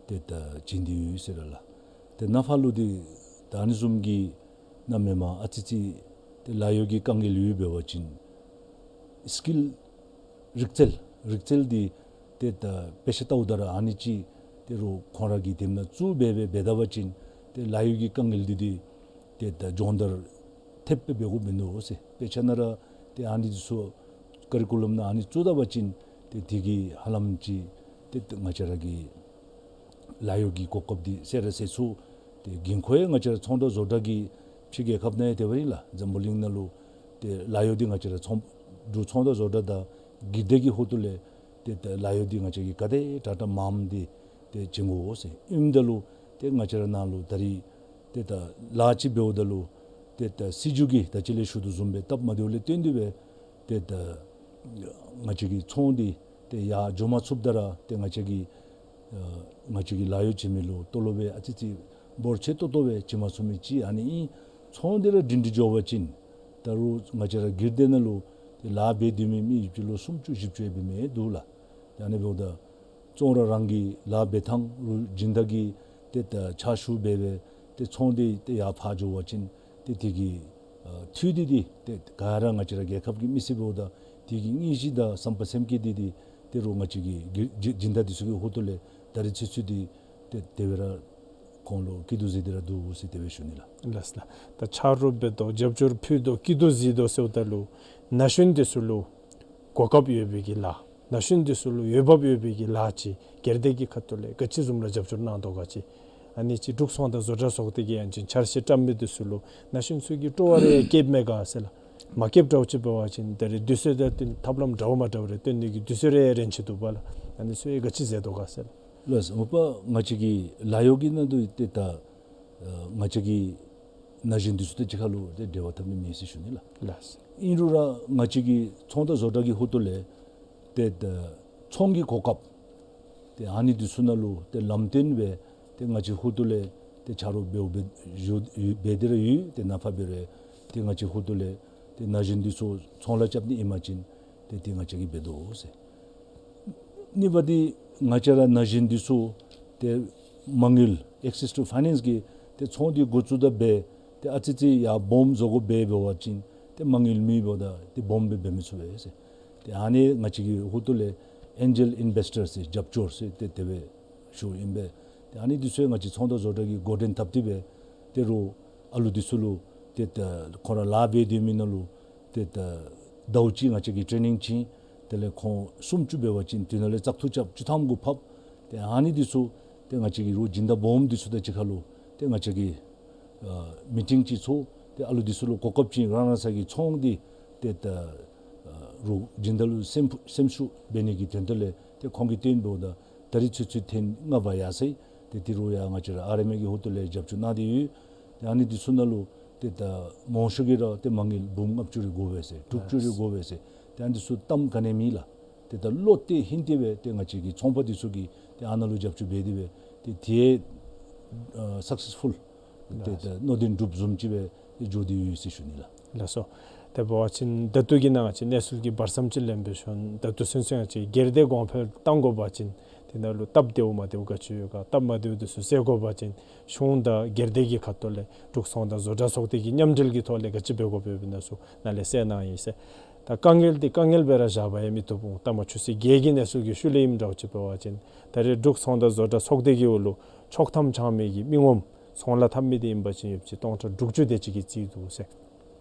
ཏེ་ད་བྱིན་ཏེ་ཡོད་ཟེར་ར་ལགས། ཏེ་ནཱ་ཕར་ལུ་འདི་ད་ཨ་ནི་བཟུམ་གྱི་ནང་མེན་པར་ཨ་ཙི་ཙི་ཏེ་ལཱ་གཡོག་གི་དཀའ་ངལ་ཡོདཔ་འབད་བ་ཅིན་སི་ཀིལ་རིག་རྩལ་རིག་རྩལ་འདི་ཏེ་ད་དཔེ་ཆ་ལྟཝ་ད་ར་ཨ་ནི་ཅིག་ཏེ་རུང་ཁོང་ར་གིས་དེ་ནང་བཙུགས་འབད་འབད་འབད་ད་པ་ཅིན་ཏེ་ལཱ་གཡོག་གི་དཀའ་ངལ་འདི་འདི་ཏེ་ད་སྦྱོང་བརྡར་ཐེབས་སྦེ་འབད་དགོཔ་མིན་འདུག་ཟེར། དཔེ་ཆ་ནང་ར་ཏེ་ཨ་ནི་འདི་ཚུ་ཀ་རི་ཀུ་ལམ་ནང་ཨ་ནི་བཙུགས་ད་པ་ཅིན་ཏེ་དེ་གིས་ཧ་ལམ་ཅིག་ཏེ་ང་བཅས་ར་གི་ལཱ་གཡོག་གི་གོ་སྐབས་འདི་སེལ་ར་སེལ་ཚུགས། ཏེ་འགན་ཁུར་ཡང་ང་བཅས་ར་ཚོང་དང་བཟོ་གྲྭ་གི་ཕྱི་རྒྱལ་ཁབ་ནང་ཡང་དེ་སྦེ་ཨིན་ལགས། འཛམ་བུ་གླིང་ནང་ལུ་ཏེ་ལཱ་གཡོག་འདི་ང་བཅས་ར་ཚོང་འབྲུག་ཚོང་དང་བཟོ་གྲྭ་དང་སྒེར་སྡེ་གི་ཧོངས་ལས་ཏེ་ད་ལཱ་གཡོག་འདི་ང་བཅས་ཀྱིས་ག་དེ་དྲག་དྲག་མངམ་འདི་ཏེ་བྱིན་དགོ་ཟེར། ཨིནམ་ད་ལུ་ཏེ་ང་བཅས་ར་ནང་ལུ་ད་རིས་ཏེ་ད་ལཱ་ཅིག་འབདཝ་ད་ལུ་ཏེ་ད་སྲིད་བྱུས་ཀྱི་ད་ཅི་ལས་ཞུ་དོ་བཟུམ་སྦེ་སྟབས་མ་བདེཝ་ལས་བརྟེན་ཏེ་སྦེ་ཏེ་ད་ང་བཅས་ཀྱི་ཚོང་འདི་ཏེ་ཡར་འགྱོ་མ་ཚུགསཔ་ད་ར་ཏེ་ང་བཅས་ཀྱི་ཨ་ང་བཅས་ཀྱི་ལཱ་གཡོག་བྱིན་མི་ལུ་ཏོ་ལོབ་སྦེ་ཨ་ཙི་ཙི་འབོར་ཆེ་ཏོག་ཏོ་སྦེ་བྱིན་མ་ཚུགས་མི་ཅིག་ཨ་ནི་ཨིན། ཚོང་འདི་ར་སྒྲིང་སྒྲི་འགྱོ་བ་ཅིན་ད་རུང་ང་བཅས་ར་སྒེར་སྡེ་ནང་ལུ་ཏེ་ལཱ་འབད་སྡོད་མི་མི་ཡོདཔ་ཅིག་ལུ་སུམ་ཅུ་བཞི་བཅུ་ཡང་འབད་མི་འདུག་ལགས། ཨ་ནི་འབདཝ་ད་ཚོང་ར་རང་གི་ལཱ་འབད་ཐངས་རུང་སྦྱིན་བདག་གི་ཏེ་ད་ཕྱག་ཞུ་འབད་འབད་ཏེ་ཚོང་འདི་ཏེ་ཡར་འཕར་འགྱོ་བ་ཅིན་ཏེ་དེ་གི་ཨ་འཐུས་འདི་འདི་ཏེ་ག་ར་ང་བཅས་ར་རྒྱལ་ཁབ་ཀྱི་མི་སེར་འབདཝ་ད་དེ་གི་དངོས་གཞི་དང་བསམ་པ་སེམས་བསྐྱེད་འདི་འདི་ཏེ་རུང་ང་བཅས་ཀྱི་སྒྱུར་སྦྱིན་བདག་འདི་ཚུ་གི་ཧོངས་ལས་ད་རིས་ཚུན་ཚོད་འདི་ཏེ་དེ་སྦེ་ར་ཁོང་ལུ་སྐྱིད་སྡུག་གཟིགས་ཏེ་ར་འདུག་ཟེར་དེ་སྦེ་ཞུ་ནི་ལགས། ལགས་ལགས། ད་ཆ་རོགས་འབད་དོ་རྒྱབ་སྐྱོར་ཕུལ་དོ་སྐྱིད་སྡུག་གཟིགས་དོ་ཟེརཝ་ད་ལུ་ན་གཞོན་འདི་ཚུ་ལུ་གོ་སྐབས་ཡོད་པའི་གི་ལཱ་ན་གཞོན་འདི་ཚུ་ལུ་འོས་འབབ་ཡོད་པའི་གི་ལཱ་ཅིག་སྒེར་སྡེ་གི་ཁ་ཐུག་ལས་ག་ཅི་བཟུམ་ར་རྒྱབ་སྐྱོར་གནང་དོ་ག་ཅིག། ཨ་ནི་ཅིག་འབྲུག་ཚོང་དང་བཟོ་གྲྭ་ཚོགས་སྡེ་གིས་ཡང་ཅིན་འཆར་གཞི་བཀྲམ་མི་འདི་ཚུ་ལུ་ན་གཞོན་ཚུ་གིས་སྤྲོ་བ་རེ་བསྐྱེདཔ་མས་ག་ཟེར་ལགས། མ་བསྐྱེདཔ་འདྲཝ་ཅིག་འབད་བ་ཅིན་ད་རིས་དུས་ཚོད་དང་བསྟུན་ཐབས་ལམ་འདྲཝ་མ་འདྲཝ་རེ་སྟོན་ནི་གི་དུས་ཚོད་རེ་རན་ཅི་འདུག་པ་ལགས། ཨ་ནི་ཚུ་ཡང་ག་ཅི་མཛད་དོ་ག་ཟེར་ལགས། ལགས་སོ། མ་པ་ང་བཅས་ཀྱི་ལཱ་གཡོག་གི་ནང་དུ་ཏེ་ད་ཨ་ང་བཅས་ཀྱི་ན་གཞོན་འདི་ཚུ་དང་གཅིག་ཁར་ལུ་ཏེ་འབྲེལ་བ་འཐབ་ནི་མེད་ཟེར་ཞུ་ནི་ལགས། ལགས། ཨིན་རུང་ར་ང་བཅས་ཀྱི་ཚོང་དང་བཟོ་གྲྭ་གི་ཧོངས་ལས་ཏེ་ད་ཚོང་གི་གོ་སྐབས་ཏེ་ཨ་ནི་འདི་ཚུ་ནང་ལུ་ཏེ་ལམ་སྟོན་སྦེ་ཏེ་ང་བཅས་ཧོངས་ལས་ཏེ་ཆ་རོགས་འབདཝ་སྦེ་ཡོད་འབད་དེ་ར་ཡོད། ཏེ་ནཱ་ཕར་འབད་རུང་ཏེ་ང་བཅས་ཧོངས་ལས་ཏེ་ན་གཞོན་འདི་ཚུ་ཚོང་ལཱ་རྐྱབ་ནི་ཨིན་པ་ཅིན་ ཏེ་འདི་ང་བཅས་ཀྱིས་འབད་དོ་ཟེར། གཉིས་པ་འདི་ང་བཅས་ར་ན་གཞོན་འདི་ཚུ་ཏེ་མ་དངུལ་access to finance གི་ཏེ་ཚོང་འདི་འགོ་བཙུགས་ད་འབད་ཏེ་ཨ་ཙི་ཅིག་ཡར་སྦོམ་བཟོ་དགོ་འབད་འབད་བ་ཅིན་ཏེ་མ་དངུལ་མེད་འབདཝ་ད་ཏེ་སྦོམ་སྦེ་འབད་མི་ཚུགས་པས་ཟེར། ཏེ་ཨ་ནི་ང་བཅས་ཀྱི་ཧོངས་ལས་angel investor ཟེར་རྒྱབ་སྐྱོར་ཟེར་ཏེ་དེ་སྦེ་ཞུཝ་ཨིན་པས། ཏེ་ཨ་ནི་འདི་ཚུ་ཡང་ང་བཅས་ཚོང་དང་བཟོ་གྲྭ་གིས་འགོ་འདྲེན་འཐབ་སྟེ་འབད་ཏེ་རོགས་ཨ་ལུ་འདི་ཚུ་ལུ་ཏེ་ད་ཁོང་ར་ལཱ་འབད་སྡོད་མི་ནང་ལུ་ཏེ་ད་ཟླཝ་གཅིག་ང་བཅས་ཀྱིས་ཊེ་ནིང་བྱིན། དེ་ལས་ཁོང་སུམ་ཅུ་འབད་བ་ཅིན་དེ་ནང་ལས་བཙག་འཐུ་རྐྱབ་བཅུ་ཐམ་གུ་ཕབ། ཏེ་ཨ་ནི་འདི་ཚུ་ཏེ་ང་བཅས་ཀྱིས་རོགས་སྦྱིན་བདག་སྦོམ་འདི་ཚུ་དང་གཅིག་ཁར་ལུ་ཏེ་ང་བཅས་ཀྱིས་ཨ་མི་ཊིང་ཅིག་ཚོགས། ཏེ་ཨ་ལུ་འདི་ཚུ་ལུ་གོ་སྐབས་ཅིག་རང་རང་སོ་གི་ཚོང་འདི་ཏེ་ད་ཨ་རོགས་སྦྱིན་བདག་ལུ་སེམས་སེམས་ཤུགས་འབད་ནི་གི་དོན་དག་ལས་ཏེ་ཁོང་གིས་བཏོན་འབདཝ་ད་ད་རིས་ཚུན་ཚོད་ཐེངས་ལྔ་པ་ཡར་སོ་ཡི། ཏེ་དེ་རོགས་ཡང་ང་བཅས་ར་ཨར་ཨེམ་ཨེ་གི་ཧོངས་ལས་རྒྱབ་སྐྱོར་གནང་སྟེ་ཡོད། ཏེ་ཨ་ནི་འདི་ཚུ་ནང་ལུ་ཏེ་ད་མང་ཤོས་ཀྱིས་ར་ཏེ་མ་དངུལ་འབུམ་ལྔ་བཅུ་རེ་དགོ་པས་ཟེར་དྲུག་ཅུ་རེ་དགོ་པས་ཟེར་ཏེ་ཨ་ནི་འདི་ཚུ་གཏམ་ག་ནི་མེད་ལགས། ཏེ་ད་བློ་གཏད་ཧིང་གཏད་སྦེ་ཏེ་ང་བཅས་ཀྱི་ཚོང་པ་འདི་ཚུ་གིས་ཏེ་ཨ་ནཱ་ལུ་རྒྱབ་སྐྱོར་འབད་དེ་སྦེ་ཏེ་དེ་ཨ་སག་སེསི་ཕུལ་ཏེ་ད་མནོ་དོན་འགྲུབ་བཟུམ་ཅིག་སྦེ་ཏེ་འགྱོ་སྟེ་ཡོད་ཟེར་ཞུ་ནི་ལགས། ལགས་སོ། དེ་འབད་བ་ཅིན་ད་ལྟོ་གི་ནང་ང་ཅིག་གནས་ཚུལ་གྱི་བར་མཚམས་ཅིག་ལེན་འབད་ཞིནམ་ད་ལྟོ་ཚུན་ཚོད་ང་བཅས་སྒེར་སྡེ་གོང་འཕེལ་གཏང་དགོ་པ་ཅིན་དེ་ནང་ལུ་སྟབས་བདེཝ་མ་བདེཝ་ག་ཅི་ཡོད་ག། སྟབས་མ་བདེཝ་འདི་ཚུ་སེལ་དགོ་པ་ཅིན་གཞུང་དང་སྒེར་སྡེ་གི་ཁ་ཐུག་ལས་འབྲུག་ཚོང་དང་བཟོ་གྲྭ་ཚོགས་སྡེ་གི་མཉམ་འབྲེལ་གྱི་ཐོག་ལས་ག་ཅི་འབད་དགོཔ་ཡོདཔ་ཨིན་ན་ཚུ་ནཱ་ལས་གསལ་གནང་ཡི་ཟེར། ད་དཀའ་ངལ་འདི་དཀའ་ངལ་སྦེ་ར་བཞག་པ་ཡང་མི་བཏུབ་འོང་། ད་མ་ཆུ་ཚོད་བརྒྱད་ཀྱི་གནས་ཚུལ་གྱི་ཤུལ་ལས་ཨིནམ་འདྲཝ་ཅིག་འབད་བ་ཅིན་ད་རེས་འབྲུག་ཚོང་དང་བཟོ་གྲྭ་ཚོགས་སྡེ་གི་འོག་ལུ་ཆོག་ཐམ་འཆང་མི་གི་མི་ངོམ་ཚོང་ལཱ་འཐབ་མི་འདི་ཨིན་པ་ཅིན་ཡོདཔ་ཅིག་སྟོང་ཕྲག་དྲུག་ཅུ་དེ་ཅིག་གིས་རྩིས་འདུག་ཟེར།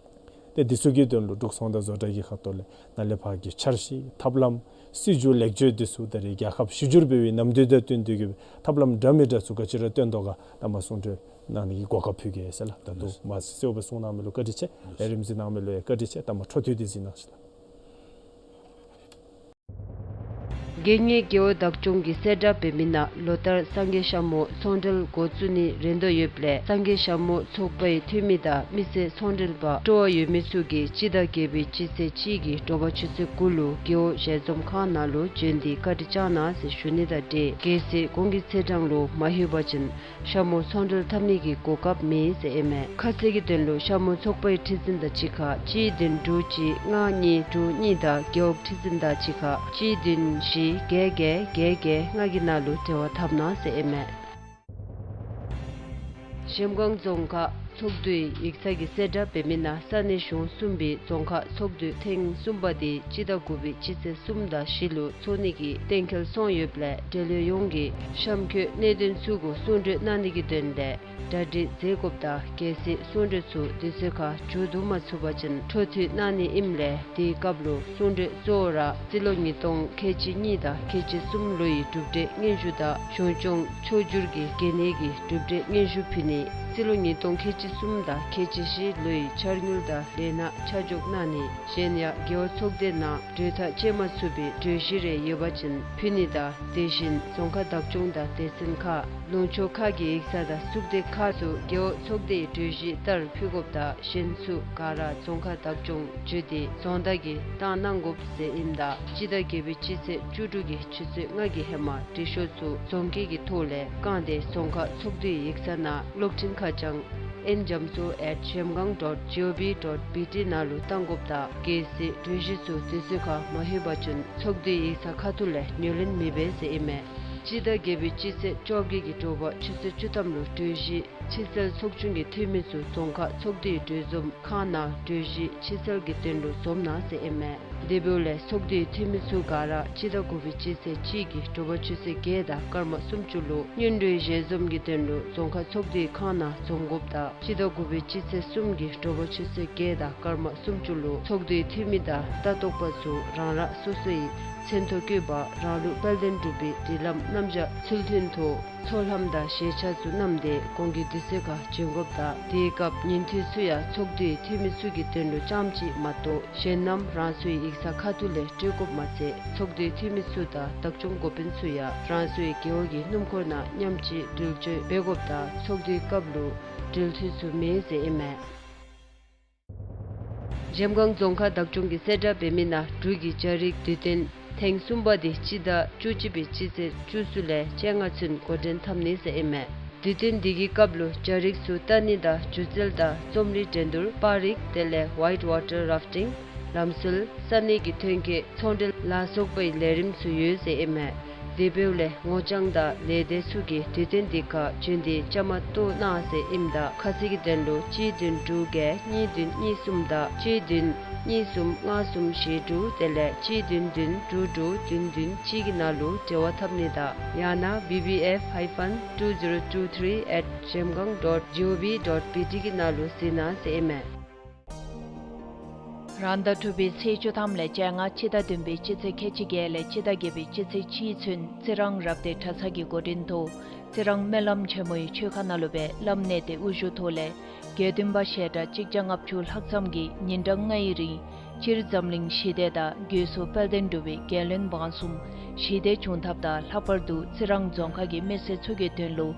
ཏེ་འདི་ཚུ་གི་དོན་ལུ་འབྲུག་ཚོང་དང་བཟོ་གྲྭ་གི་ཁ་ཐུག་ལས་ནཱ་ལས་ཕར་གྱི་འཆར་གཞི་ཐབས་ལམ་སྲིད་བྱུས་ལེགས་བཅོས་འདི་ཚུ་ད་རེས་རྒྱལ་ཁབ་གཞི་འགྱུར་འབད་བའི་ནམ་དུས་དང་བསྟུན་ཏེ་གི་ཐབས་ལམ་འདྲ་མི་འདྲ་ཚུ་ག་ཅི་ར་བཏོན་དོ་ག་ད་མ་གསུང་གྲོས་གནང་ནི་གི་གོ་སྐབས་ཕུལ་གེ་ཟེར་ལགས། ད་ལྟོ་མ་གསལཝ་སྦེ་གསུང་གནང་མི་ལུ་བཀའ་དྲིན་ཆེ། ལས་རིམ་གཟིགས་གནང་མི་ལུ་ཡང་བཀའ་དྲིན་ཆེ། ད་མ་འཕྲོ་མཐུད་དེ་གཟིགས་གནང་ཤིག་ལགས། དགེ་བསྙེན་རྒེད་འོག་བདག་སྐྱོང་གིས་གསལ་བསྒྲགས་འབད་མི་ནང་ལོ་ལྟར་སངས་རྒྱས་ཞྭ་མོ་ཚོང་འབྲེལ་འགོ་བཙུགས་ནིའི་རན་དོ་ཡོདཔ་ལས་སངས་རྒྱས་ཞྭ་མོ་ཚོགས་པའི་འཐུས་མི་དང་མི་སེར་ཚོང་འབྲེལ་པ་སྤྲོ་བ་ཡོད་མི་ཚུ་གིས་སྤྱི་ཟླ་བརྒྱད་པའི་སྤྱི་ཚེས་གཅིག་གི་དྲོ་པ་ཆུ་ཚོད་དགུ་ལུ་རྒེད་འོག་ཞལ་འཛོམས་ཁང་ནང་ལུ་བྱོན་ཏེ་བཀའ་དྲིན་བསྐྱང་གནང་ཟེར་ཞུ་ནི་དང་འབྲེལ་གལ་སྲིད་གོང་གི་ཚེས་གྲངས་ལུ་མ་ལྷོད་པ་ཅིན་ཞྭ་མོ་ཚོང་འབྲེལ་འཐབ་ནི་གི་གོ་སྐབས་མེད་ཟེར་ཨིན་མས། ཁ་གསལ་གྱི་དོན་ལུ་ཞྭ་མོ་ཚོགས་པའི་ཁྲི་འཛིན་དང་གཅིག་ཁར་གཅིག་བདུན་དྲུག་གཅིག་ལྔ་གཉིས་དྲུག་གཉིས་དང་རྒེད་འོག་ཁྲི་འཛིན་དང་གཅིག་ཁར་གཅིག་བདུན་བཞི་བརྒྱད་བརྒྱད་བརྒྱད་བརྒྱད་ལྔ་གི་ནང་ལུ་འབྲེལ་བ་འཐབ་གནང་ཟེར་ཨིན་མས། གཞལམ་སྒང་རྫོང་ཁག་ཚོགས་འདུའི་ཡིག་ཚང་གིས་གསལ་བསྒྲགས་འབད་མི་ནང་ས་གནས་གཞུང་གསུམ་པའི་རྫོང་ཁག་ཚོགས་འདུ་ཐེངས་གསུམ་པ་དེ་སྤྱི་ཟླ་དགུ་པའི་སྤྱི་ཚེས་གསུམ་དང་བཞི་ལུ་ཚོགས་ནི་གི་གཏན་འཁེལ་སོང་ཡོདཔ་ལས་འབྲེལ་ཡོད་ཡོངས་ཀྱིས་གཤམ་འཁོད་གནད་དོན་ཚུ་གུ་གསུང་གྲོས་གནང་ནི་གི་དོན་ལས་གྲ་སྒྲིག་མཛད་དགོཔ་དང་གལ་སྲིད་གསུང་གྲོས་ཚུ་དུས་ཚོད་ཁར་མཇུག་བསྡུ་མ་ཚུགས་པ་ཅིན་འཕྲོ་མཐུད་གནང་ནི་ཨིནམ་ལས་དེའི་སྐབས་ལུ་གསུང་གྲོས་གཙོ་བོ་ར་རྩིས་ལོ་ཉིས་སྟོང་ཁལ་གཅིག་གཉིས་དང་ཁལ་གཅིག་གསུམ་ལོའི་གྲུབ་འབྲས་སྙན་ཞུ་དང་གཞུང་སྐྱོང་ཕྱོགས་བསྒྱུར་གྱི་གལ་གནད་ཀྱི་གྲུབ་འབྲས་སྙན་ཞུ་ཕུལ་ནི། རྩིས་ལོ་ཉིས་སྟོང་ཁལ་གཅིག་གསུམ་དང་ཁལ་གཅིག་བཞི་ལོའི་འཆར་དངུལ་དང་ལས་སྣ་ཆ་འཇོག་གནང་ནི། གཞན་ཡང་རྒེད་འོག་ཚོགས་སྡེ་ནང་གྲོས་ཐག་བཅད་མ་ཚུགས་པའི་གྲོས་གཞི་རེ་ཡོད་པ་ཅིན་ཕུལ་ནི་དང་དེ་བཞིན་རྫོང་ཁག་བདག་སྐྱོང་དང་སྡེ་ཚན་ཁག་ལུང་ཕྱོགས་ཁག་གི་ཡིག་ཚང་དང་གཙུག་སྡེ་ཁག་ཚུ་རྒེད་འོག་ཚོགས་སྡེའི་གྲོས་གཞི་ལྟར་ཕུལ་དགོཔ་དང་གཞན་ཚུ་ག་ར་རྫོང་ཁག་བདག་སྐྱོང་བརྒྱུད་དེ་རྫོང་བདག་གིས་བཏང་གནང་དགོཔ་ཟེར་ཨིནམ་ད་སྤྱི་ཟླ་བརྒྱད་པའི་སྤྱི་ཚེས་བཅུ་དྲུག་གི་ཆུ་ཚོད་ལྔ་གི་ཧེ་མ་འབྲི་ཤོག་ཚུ་རྫོང་སྐད་ཀྱི་ཐོག་ལས་བཀང་སྟེ་རྫོང་ཁག་ཚོགས་འདུའི་ཡིག་ཚང་ནང་གློག་འཕྲིན་ཁ་བྱང་ཨེན་རྒྱ་མཚོ་ཨེཊ་གཞལམ་སྒང་ཌོཊ་ཇི་ཨོ་བི་ཌོཊ་བི་ཊི་ནང་ལུ་བཏང་དགོཔ་དང་གལ་སྲིད་གྲོས་གཞི་ཚུ་དུས་ཚོད་ཁར་མ་ལྷོད་པ་ཅིན་ཚོགས་འདུའི་ཡིག་ཚང་ཁ་ཐུག་ལས་ངོས་ལེན་མི་འབད་ཟེར་ཨིན་མས། སྤྱི་ཟླ་བརྒྱད་པའི་སྤྱི་ཚེས་བཅོ་བརྒྱད་ཀྱི་དྲོ་པ་ཆུ་ཚོད་བཅུ་ཐམ་ལུ་གྲོས་གཞི་ཕྱིར་སེལ་ཚོགས་ཆུང་གི་འཐུས་མི་ཚུ་རྫོང་ཁག་ཚོགས་འདུའི་གྲོས་འཛོམས་ཁང་ནང་གྲོས་གཞི་ཕྱིར་སེལ་གྱི་དོན་ལུ་འཛོམས་གནང་ཟེར་ཨིན་མས། དེ་འབདཝ་ལས་ཚོགས་འདུའི་འཐུས་མི་ཚུ་ག་ར་སྤྱི་ཟླ་དགུ་པའི་སྤྱི་ཚེས་གཅིག་གི་དྲོ་པ་ཆུ་ཚོད་བརྒྱད་དང་སྐར་མ་སུམ་ཅུ་ལུ་སྔོན་འགྲོའི་ཞལ་འཛོམས་ཀྱི་དོན་ལུ་རྫོང་ཁག་ཚོགས་འདུའི་ཁང་ནང་འཛོམས་དགོཔ་དང་སྤྱི་ཟླ་དགུ་པའི་སྤྱི་ཚེས་གསུམ་གྱི་དྲོ་པ་ཆུ་ཚོད་བརྒྱད་དང་སྐར་མ་སུམ་ཅུ་ལུ་ཚོགས་འདུའི་འཐུས་མི་དང་ལྟ་རྟོག་པ་ཚུ་རང་རང་སོ་སོའི་མཚན་ཐོ་བཀོད་པ་རང་ལུགས་དཔལ་ལྡན་འབྲུག་པའི་སྒྲིག་ལམ་རྣམ་གཞག་ཚུལ་མཐུན་ཐོག་ཚོགས་ལྷམ་དང་ཞལ་ཆས་ཚུ་བསྣམས་ཏེ་གོང་གི་དུས་ཚོད་ཁར་བྱོན་དགོཔ་དང་དེའི་སྐབས་ཉིན་ཐོའི་ཚུ་ཡང་ཚོགས་འདུའི་འཐུས་མི་ཚུ་གི་དོན་ལུ་རྐྱངམ་གཅིག་མ་གཏོགས་གཞན་རྣམས་རང་སོའི་ཡིག་ཚང་ཁ་ཐུག་ལས་སྤྲོད་དགོཔ་མ་ཚད་ཚོགས་འདུའི་འཐུས་མི་ཚུ་དང་བདག་སྐྱོང་འགོ་དཔོན་ཚུ་ཡང་རང་སོའི་རྒེད་འོག་གི་སྣུམ་འཁོར་ནང་མཉམ་གཅིག་འགྲུལ་སྐྱོད་འབད་དགོཔ་དང་ཚོགས་འདུའི་སྐབས་ལུ་འགྲུལ་འཐུས་ཚུ་མེད་ཟེར་ཨིན་མས། གཞལམ་སྒང་རྫོང་ཁག་བདག་སྐྱོང་གིས་གསལ་བསྒྲགས་འབད་མི་ནང་འབྲུག་གི་སྦྱ་རིག་དུས་སྟོན་ཐེངས་གསུམ་པ་དེ་སྤྱི་ཟླ་བཅུ་གཅིག་པའི་སྤྱི་ཚེས་བཅུ་གསུམ་ལས་བཅོ་ལྔ་ཚུན་འགོ་འདྲེན་འཐབ་ནི་ཟེར་ཨིན་མས། དུས་སྟོན་འདི་གི་སྐབས་ལུ་སྦྱ་རིག་ཚུ་ལྟ་ནི་དང་སྒྱུ་རྩལ་དང་རྩོམ་རིག་འགྲན་བསྡུར་པར་རིག་དེ་ལས་white water rafting ལམ་སྲོལ་ས་གནས་ཀྱི་ཐོན་སྐྱེད་ཚོང་འབྲེལ་ལ་སོགས་པའི་ལས་རིམ་ཚུ་ཡོད་ཟེར་ཨིན་མས། དེ་འབདཝ་ལས་ངོ་རྐྱང་དང་ལས་སྡེ་ཚུ་གིས་དུས་སྟོན་དེ་ཁར་བྱོན་ཏེ་བཅའ་མར་གཏོགས་གནང་ཟེར་ཨིནམ་ད་ཁ་གསལ་གྱི་དོན་ལུ་གཅིག་བདུན་དྲུག་བརྒྱད་གཉིས་བདུན་གཉིས་གསུམ་དང་གཅིག་བདུན་གཉིས་གསུམ་ལྔ་གསུམ་བཞི་དྲུག་དེ་ལས་གཅིག་བདུན་བདུན་དྲུག་དྲུག་བདུན་བདུན་གཅིག་གི་ནང་ལུ་འབྲེལ་བ་འཐབ་ནི་དང་ཡང་ན་B B F hyphen two zero two three at zhemgang dot G O V dot B T གི་ནང་ལུ་གཟིགས་གནང་ཟེར་ཨིན་མས། རང་ཟླ་དྲུག་པའི་ཚེས་བཅུ་ཐམ་ལས་བཅོ་ལྔ་སྤྱི་ཟླ་བདུན་པའི་སྤྱི་ཚེས་ཁལ་གཅིག་བརྒྱད་ལས་སྤྱི་ཟླ་བརྒྱད་པའི་སྤྱི་ཚེས་གཅིག་ཚུན་རྩི་རང་རབ་སྡེ་གྲྭ་ཚང་གི་འགོ་འདྲེན་ཐོག་རྩི་རང་སྨོན་ལམ་ཆེན་མོའི་ཆོས་ཁང་ནང་ལུ་སྦེ་བླམ་གནས་བརྟན་དབུ་བཞུགས་ཐོག་ལས་དགེ་འདུན་པ་ཞལ་གྲངས་གཅིག་བརྒྱ་ལྔ་བཅུ་ལྷག་ཙམ་གྱིས་ཉིན་གྲངས་ལྔའི་རིང་སྤྱིར་འཛམ་གླིང་ཞི་བདེ་དང་སྒོས་སུ་དཔལ་ལྡན་འབྲུག་པའི་རྒྱལ་བློན་འབངས་གསུམ་ཞི་བདེ་འབྱུང་ཐབས་དང་ལྷག་པར་དུ་རྩི་རང་རྫོང་ཁག་གི་མི་སེར་ཚུ་གི་དོན་ལུ་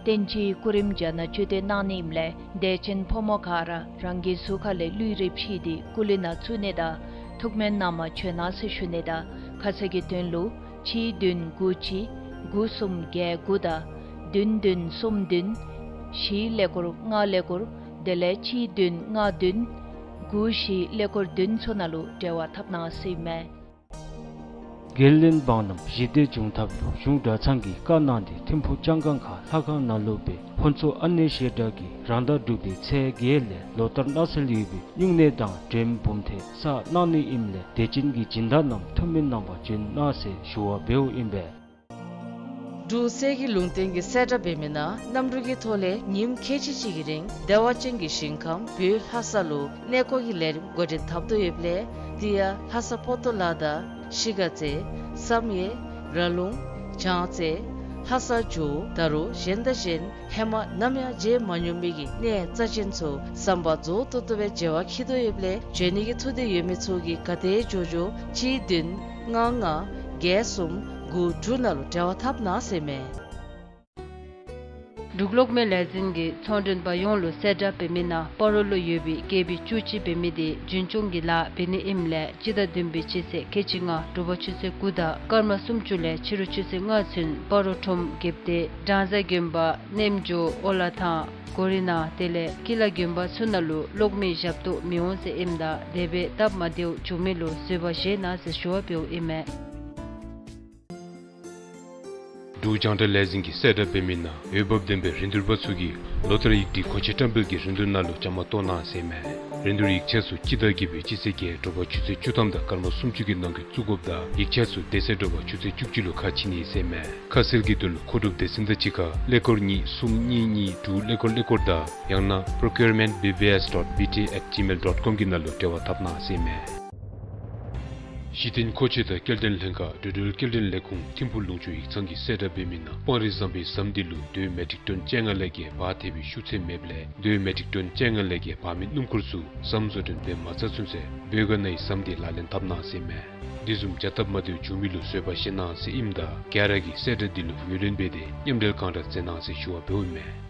བསྟན་སྤྱིའི་སྐུ་རིམ་རྒྱ་ནག་བཅུད་དེ་གནང་ནི་ཨིནམ་ལས་དད་ཅན་ཕོ་མོ་ག་ར་རང་གི་གཟུགས་ཁ་ལས་ལུས་རེ་ཕྱིས་ཏེ་སྐུ་ལུས་ནང་བཙུགས་ནི་དང་ཐུགས་སྨོན་གནང་བར་བྱོན་གནང་ཟེར་ཞུ་ནི་དང་ཁ་གསལ་གྱི་དོན་ལུ་གཅིག་བདུན་དགུ་གཅིག་དགུ་གསུམ་བརྒྱད་དགུ་དང་བདུན་བདུན་གསུམ་བདུན་བཞི་ཀླད་ཀོར་ལྔ་ཀླད་ཀོར་དེ་ལས་གཅིག་བདུན་ལྔ་བདུན་དགུ་བཞི་ཀླད་ཀོར་བདུན་ཚུ་ནང་ལུ་འབྲེལ་བ་འཐབ་གནང་ཟེར་ཨིན་མས། རྒན་གླིང་འབངས་རྣམས་ཞི་བདེ་འབྱུང་ཐབས་ལུ་གཞུང་གྲྭ་ཚང་གིས་བཀའ་གནང་སྟེ་ཐིམ་ཕུག་ལྕང་སྒང་ཁ་ལྷ་ཁང་ནང་ལུ་སྦེ་ཕུན་ཚོགས་ཨ་ནེ་ཞལ་གྲངས་ཀྱིས་རང་ཟླ་དྲུག་པའི་ཚེས་བརྒྱད་ལས་ལོ་ལྟར་གནང་སྲོལ་ཡོད་པའི་སྨྱུང་གནས་དང་འདྲེན་འབུམ་ཐེབས་བསགས་གནང་ནི་ཨིནམ་ལས་དད་ཅན་གྱི་སྦྱིན་བདག་རྣམས་ཐུགས་སྨོན་གནང་བར་བྱོན་གནང་ཟེར་ཞུ་བ་འབདཝ་ཨིན་པས། འབྲུག་གསེར་གྱི་ལུང་བསྟན་གྱི་གསལ་བསྒྲགས་འབད་མི་ནང་གནམ་གྲུ་གི་ཐོག་ལས་ཉིནམ་ཁལ་གཅིག་གཅིག་གི་རིང་བདེ་བ་ཅན་གྱི་ཞིང་ཁམས་བོད་ལྷ་ས་ལུ་གནས་སྐོར་གྱི་ལས་རིམ་འགོ་འདྲེན་འཐབ་དོ་ཡོདཔ་ལས་དེ་ཡང་ལྷ་ས་པོ་ཏོ་ལ་དང་གཞིས་ཀ་རྩེ་བསམ་ཡས་ར་ལུང་བྱང་རྩེ་ལྷ་ས་ཇོ་བོ་ད་རུང་གཞན་དང་གཞན་ཧེ་མ་ནམ་ཡང་མཇལ་མ་མྱོང་མི་གི་གནས་རྩ་ཅན་ཚུ་བསམ་པ་རྫོགས་ཏོག་ཏོ་སྦེ་མཇལ་བར་འཁྱིད་དོ་ཡོདཔ་ལས་བྱོན་ནི་གི་ཐུགས་འདོད་ཡོད་མི་ཚུ་གིས་ག་དེ་མགྱོགས་མགྱོགས་གཅིག་བདུན་ལྔ་ལྔ་བརྒྱད་གསུམ་དགུ་དྲུག་ནང་ལུ་འབྲེལ་བ་འཐབ་གནང་ཟེར་མས། འབྲུག་གློག་མེ་ལས་འཛིན་གྱི་ཚོང་མགྲོན་པ་ཡོངས་ལུ་གསལ་བསྒྲགས་འབད་མི་ནང་སྤ་རོ་ལུ་ཡོད་པའི་ཀེ་བི་བཅུ་གཅིག་འབད་མི་དེ་རྒྱུན་སྐྱོང་གི་ལཱ་འབད་ནི་ཨིནམ་ལས་སྤྱི་ཟླ་བདུན་པའི་སྤྱི་ཚེས་ཁལ་གཅིག་ལྔ་དྲོ་པ་ཆུ་ཚོད་དགུ་དང་སྐར་མ་སུམ་ཅུ་ལས་ཕྱི་རུ་ཆུ་ཚོད་ལྔ་ཚུན་སྤ་རོ་ཁྲོམ་རྒྱལ་བདེ་བྲང་ཟ་དགོན་པ་རྣམ་འབྱོར་ཨོ་ལ་ཐང་གོ་རི་ནང་དེ་ལས་ཀི་ལ་དགོན་པ་ཚུ་ནང་ལུ་གློག་མེ་ཞབས་ཏོག་མི་འོང་ཟེར་ཨིནམ་ད་དེ་སྦེ་སྟབས་མ་བདེཝ་བྱུང་མི་ལུ་བཟོད་པ་བཞེས་གནང་ཟེར་ཞུ་བ་འབདཝ་ཨིན་མས། འབྲུག་རྒྱང་བསྒྲགས་ལས་འཛིན་གྱི་གསལ་བསྒྲགས་འབད་མི་ནང་འོས་འབབ་ལྡན་པའི་རིན་བསྡུར་པ་ཚུ་གིས་ལོ་ལྟར་ཡིག་སྒྲིག་མཁོ་ཆས་བཀྲམ་སྤེལ་གྱི་རིན་བསྡུར་ནང་ལུ་བཅའ་མར་གཏོགས་གནང་ཟེར་མས། རིན་བསྡུར་ཡིག་ཆས་ཚུ་སྤྱི་ཟླ་བརྒྱད་པའི་སྤྱི་ཚེས་བརྒྱད་དྲོ་པ་ཆུ་ཚོད་བཅུ་ཐམ་དང་སྐར་མ་སུམ་ཅུ་གི་ནང་འཁོད་བཙུགས་དགོཔ་དང་ཡིག་ཆས་ཚུ་དེ་ཚེ་དྲོ་པ་ཆུ་ཚོད་བཅུ་གཅིག་ལུ་ཁ་ཕྱེ་ནི་ཟེར་མས། ཁ་གསལ་གྱི་དོན་ལུ་མཁོ་སྒྲུབ་སྡེ་ཚན་དང་གཅིག་ཁར་ཀླད་ཀོར་གཉིས་གསུམ་གཉིས་གཉིས་དྲུག་ཀླད་ཀོར་ཀླད་ཀོར་དང་ཡང་ན་procurement B B S dot B T at gmail dot com གི་ནང་ལུ་འབྲེལ་བ་འཐབ་གནང་ཟེར་མས། གཞི་རྟེན་མཁོ་ཆས་དང་སྐྱེལ་འདྲེན་ལྷན་ཁག་འགྲོ་འགྲུལ་སྐྱེལ་འདྲེན་ལས་ཁུངས་ཐིམ་ཕུག་ལུང་ཕྱོགས་ཡིག་ཚང་གི་གསལ་བསྒྲགས་འབད་མི་ནང་སྤང་རི་ཟམ་པའི་ཟམ་དེ་ལུ་རྡོའི་མེ་ཊིག་ཊོན་བཅོ་ལྔ་ལས་བརྒལ་འབག་ཐེབས་པའི་ཤུགས་ཚད་མེདཔ་ལས་རྡོའི་མེ་ཊིག་ཊོན་བཅོ་ལྔ་ལས་བརྒལ་འབག་མི་སྣུམ་འཁོར་ཚུ་ཟམ་བཟོ་སྐྲུན་འབད་མ་ཚར་ཚུན་ཚོད་བོད་ག་ནའི་ཟམ་དེ་ལག་ལེན་འཐབ་གནང་ཟེར་མས། དེ་བཟུམ་བྱ་སྟབས་མ་བདེཝ་བྱུང་མི་ལུ་བཟོད་པ་བཞེས་གནང་ཟེར་ཨིནམ་ད་ག་ར་གིས་གསལ་བསྒྲགས་དེ་ལུ་ངོས་ལེན་འབད་དེ་མཉམ་འབྲེལ་གང་དྲག་མཛད་གནང་ཟེར་ཞུ་བ་འབདཝ་ཨིན་མས།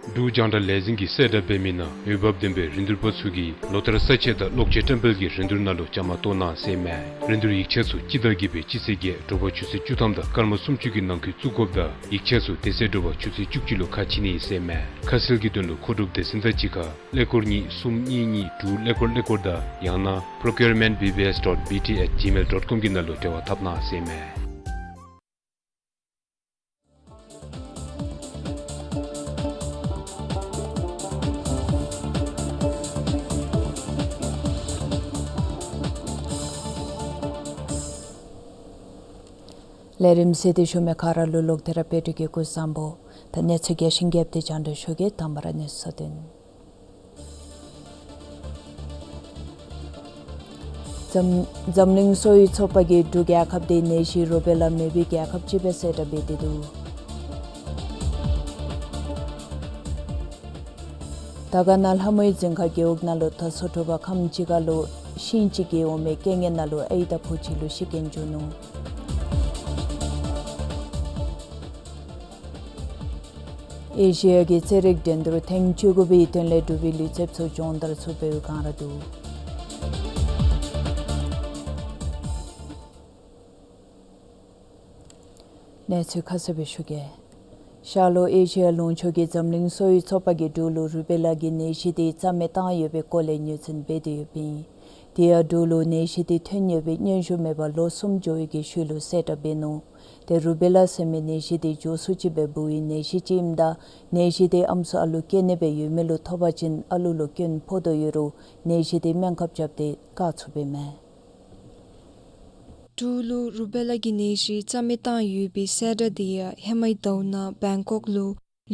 འབྲུག་རྒྱང་བསྒྲགས་ལས་འཛིན་གྱི་གསལ་བསྒྲགས་འབད་མི་ནང་འོས་འབབ་ལྡན་པའི་རིན་བསྡུར་པ་ཚུ་གིས་ལོ་ལྟར་ས་ཆས་དང་གློག་ཆས་བཀྲམ་སྤེལ་གྱི་རིན་བསྡུར་ནང་ལུ་བཅའ་མར་གཏོགས་གནང་ཟེར་མས། རིན་བསྡུར་ཡིག་ཆས་ཚུ་སྤྱི་ཟླ་བརྒྱད་པའི་སྤྱི་ཚེས་བརྒྱད་དྲོ་པ་ཆུ་ཚོད་བཅུ་ཐམ་དང་སྐར་མ་སུམ་ཅུ་གི་ནང་འཁོད་བཙུགས་དགོཔ་དང་ཡིག་ཆས་ཚུ་དེ་ཚེ་དྲོ་པ་ཆུ་ཚོད་བཅུ་གཅིག་ལུ་ཁ་ཕྱེ་ནི་ཟེར་མས། ཁ་གསལ་གྱི་དོན་ལུ་མཁོ་སྒྲུབ་སྡེ་ཚན་དང་གཅིག་ཁར་ཀླད་ཀོར་གཉིས་གསུམ་གཉིས་གཉིས་དྲུག་ཀླད་ཀོར་ཀླད་ཀོར་དང་ཡང་ན་procurement B B S dot B T at gmail dot com གི་ནང་ལུ་འབྲེལ་བ་འཐབ་གནང་ཟེར་མས། ལས་རིམ་གཟིགས་ཏེ་བཞུགས་མི་ག་ར་ལུ་ལོག་སྟེ་ར་དཔལ་སྤྲུལ་གྱི་སྐུ་གཟུགས་བཟང་པོ། ད་གནས་ཚུལ་རྒྱས་ཤིང་རྒྱསཔ་དེ་སྙན་ཞུ་གེ། དང་པ་ར་གནས་ཚུལ་དོན། འཛམ་འཛམ་གླིང་གསོ་བའི་ཚོགས་པ་གིས་འབྲུག་རྒྱལ་ཁབ་དེ་ནད་གཞི་རུ་བེ་ལ་མེད་པའི་རྒྱལ་ཁབ་ཅིག་སྦེ་གསལ་བསྒྲགས་འབད་དེ་འདུག། དར་དཀར་ན་ལྷ་མོའི་རྫིང་ཁ་རྒེད་འོག་ནང་ལུ་ད་སོ་དྲོ་པ་ཁམས་ཅིག་ཁར་ལུ་ཤིང་ཅིག་གི་འོང་མའི་རྐྱེན་ངན་ནང་ལུ་ཨའི་དང་བུ་གཅིག་ལུ་ཤི་རྐྱེན་བྱུང་ནུག། ཨེ་ཤི་ཡ་གི་རྩེད་རིགས་འགྲན་བསྡུར་ཐེངས་བཅུ་དགུ་པའི་དོན་ལས་འབྲུག་པའི་ལུས་རྩལཔ་ཚུ་སྦྱོང་བརྡར་ཚུ་འབད་བའི་བསྒང་ར་འདུག། གནས་ཚུལ་ཁ་གསལ་སྦེ་ཞུ་གེ། ཤར་ལྷོ་ཨེ་ཤི་ཡ་ལུང་ཕྱོགས་ཀྱི་འཛམ་གླིང་གསོ་བའི་ཚོགས་པ་གིས་འབྲུག་ལུ་རུ་བེ་ལ་གི་ནད་གཞི་དེ་རྩ་མེད་བཏང་ཡོད་པའི་སྐོར་ལས་ངོས་འཛིན་འབད་དེ་ཡོདཔ་ཨིན། དེ་ཡང་འབྲུག་ལུ་ནད་གཞི་དེ་ཐོན་ཡོད་པའི་སྙན་ཞུ་མེད་པར་ལོ་གསུམ་འགྱོ་བའི་གི་ཤུལ་ལུ་གསལ་བསྒྲགས་འབད་ནུག། ཏེ་རུ་བེ་ལ་ཟེར་མི་ནད་གཞི་དེ་མགྱོགས་སུ་ཅིག་སྦེ་འབུ་བའི་ནད་གཞི་ཅིག་ཨིནམ་ད་ནད་གཞི་དེ་ཨམ་སྲུ་ཨ་ལུ་སྐྱེ་ནི་སྦེ་ཡོད་མི་ལུ་ཐོབ་པ་ཅིན་ཨ་ལུ་ལུ་སྐྱོན་ཕོག་དོ་ཡོད་རུང་ནད་གཞི་དེ་སྨན་ཁབ་རྐྱབ་སྟེ་བཀག་ཚུགསཔ་ཨིན་མས། འབྲུག་ལུ་རུ་བེ་ལ་གི་ནད་གཞི་རྩ་མེད་བཏང་ཡོད་པའི་གསལ་བསྒྲགས་དེ་ཡང་ཧེ་མའི་ཟླཝ་ནང་བེང་ཀོག་ལུ་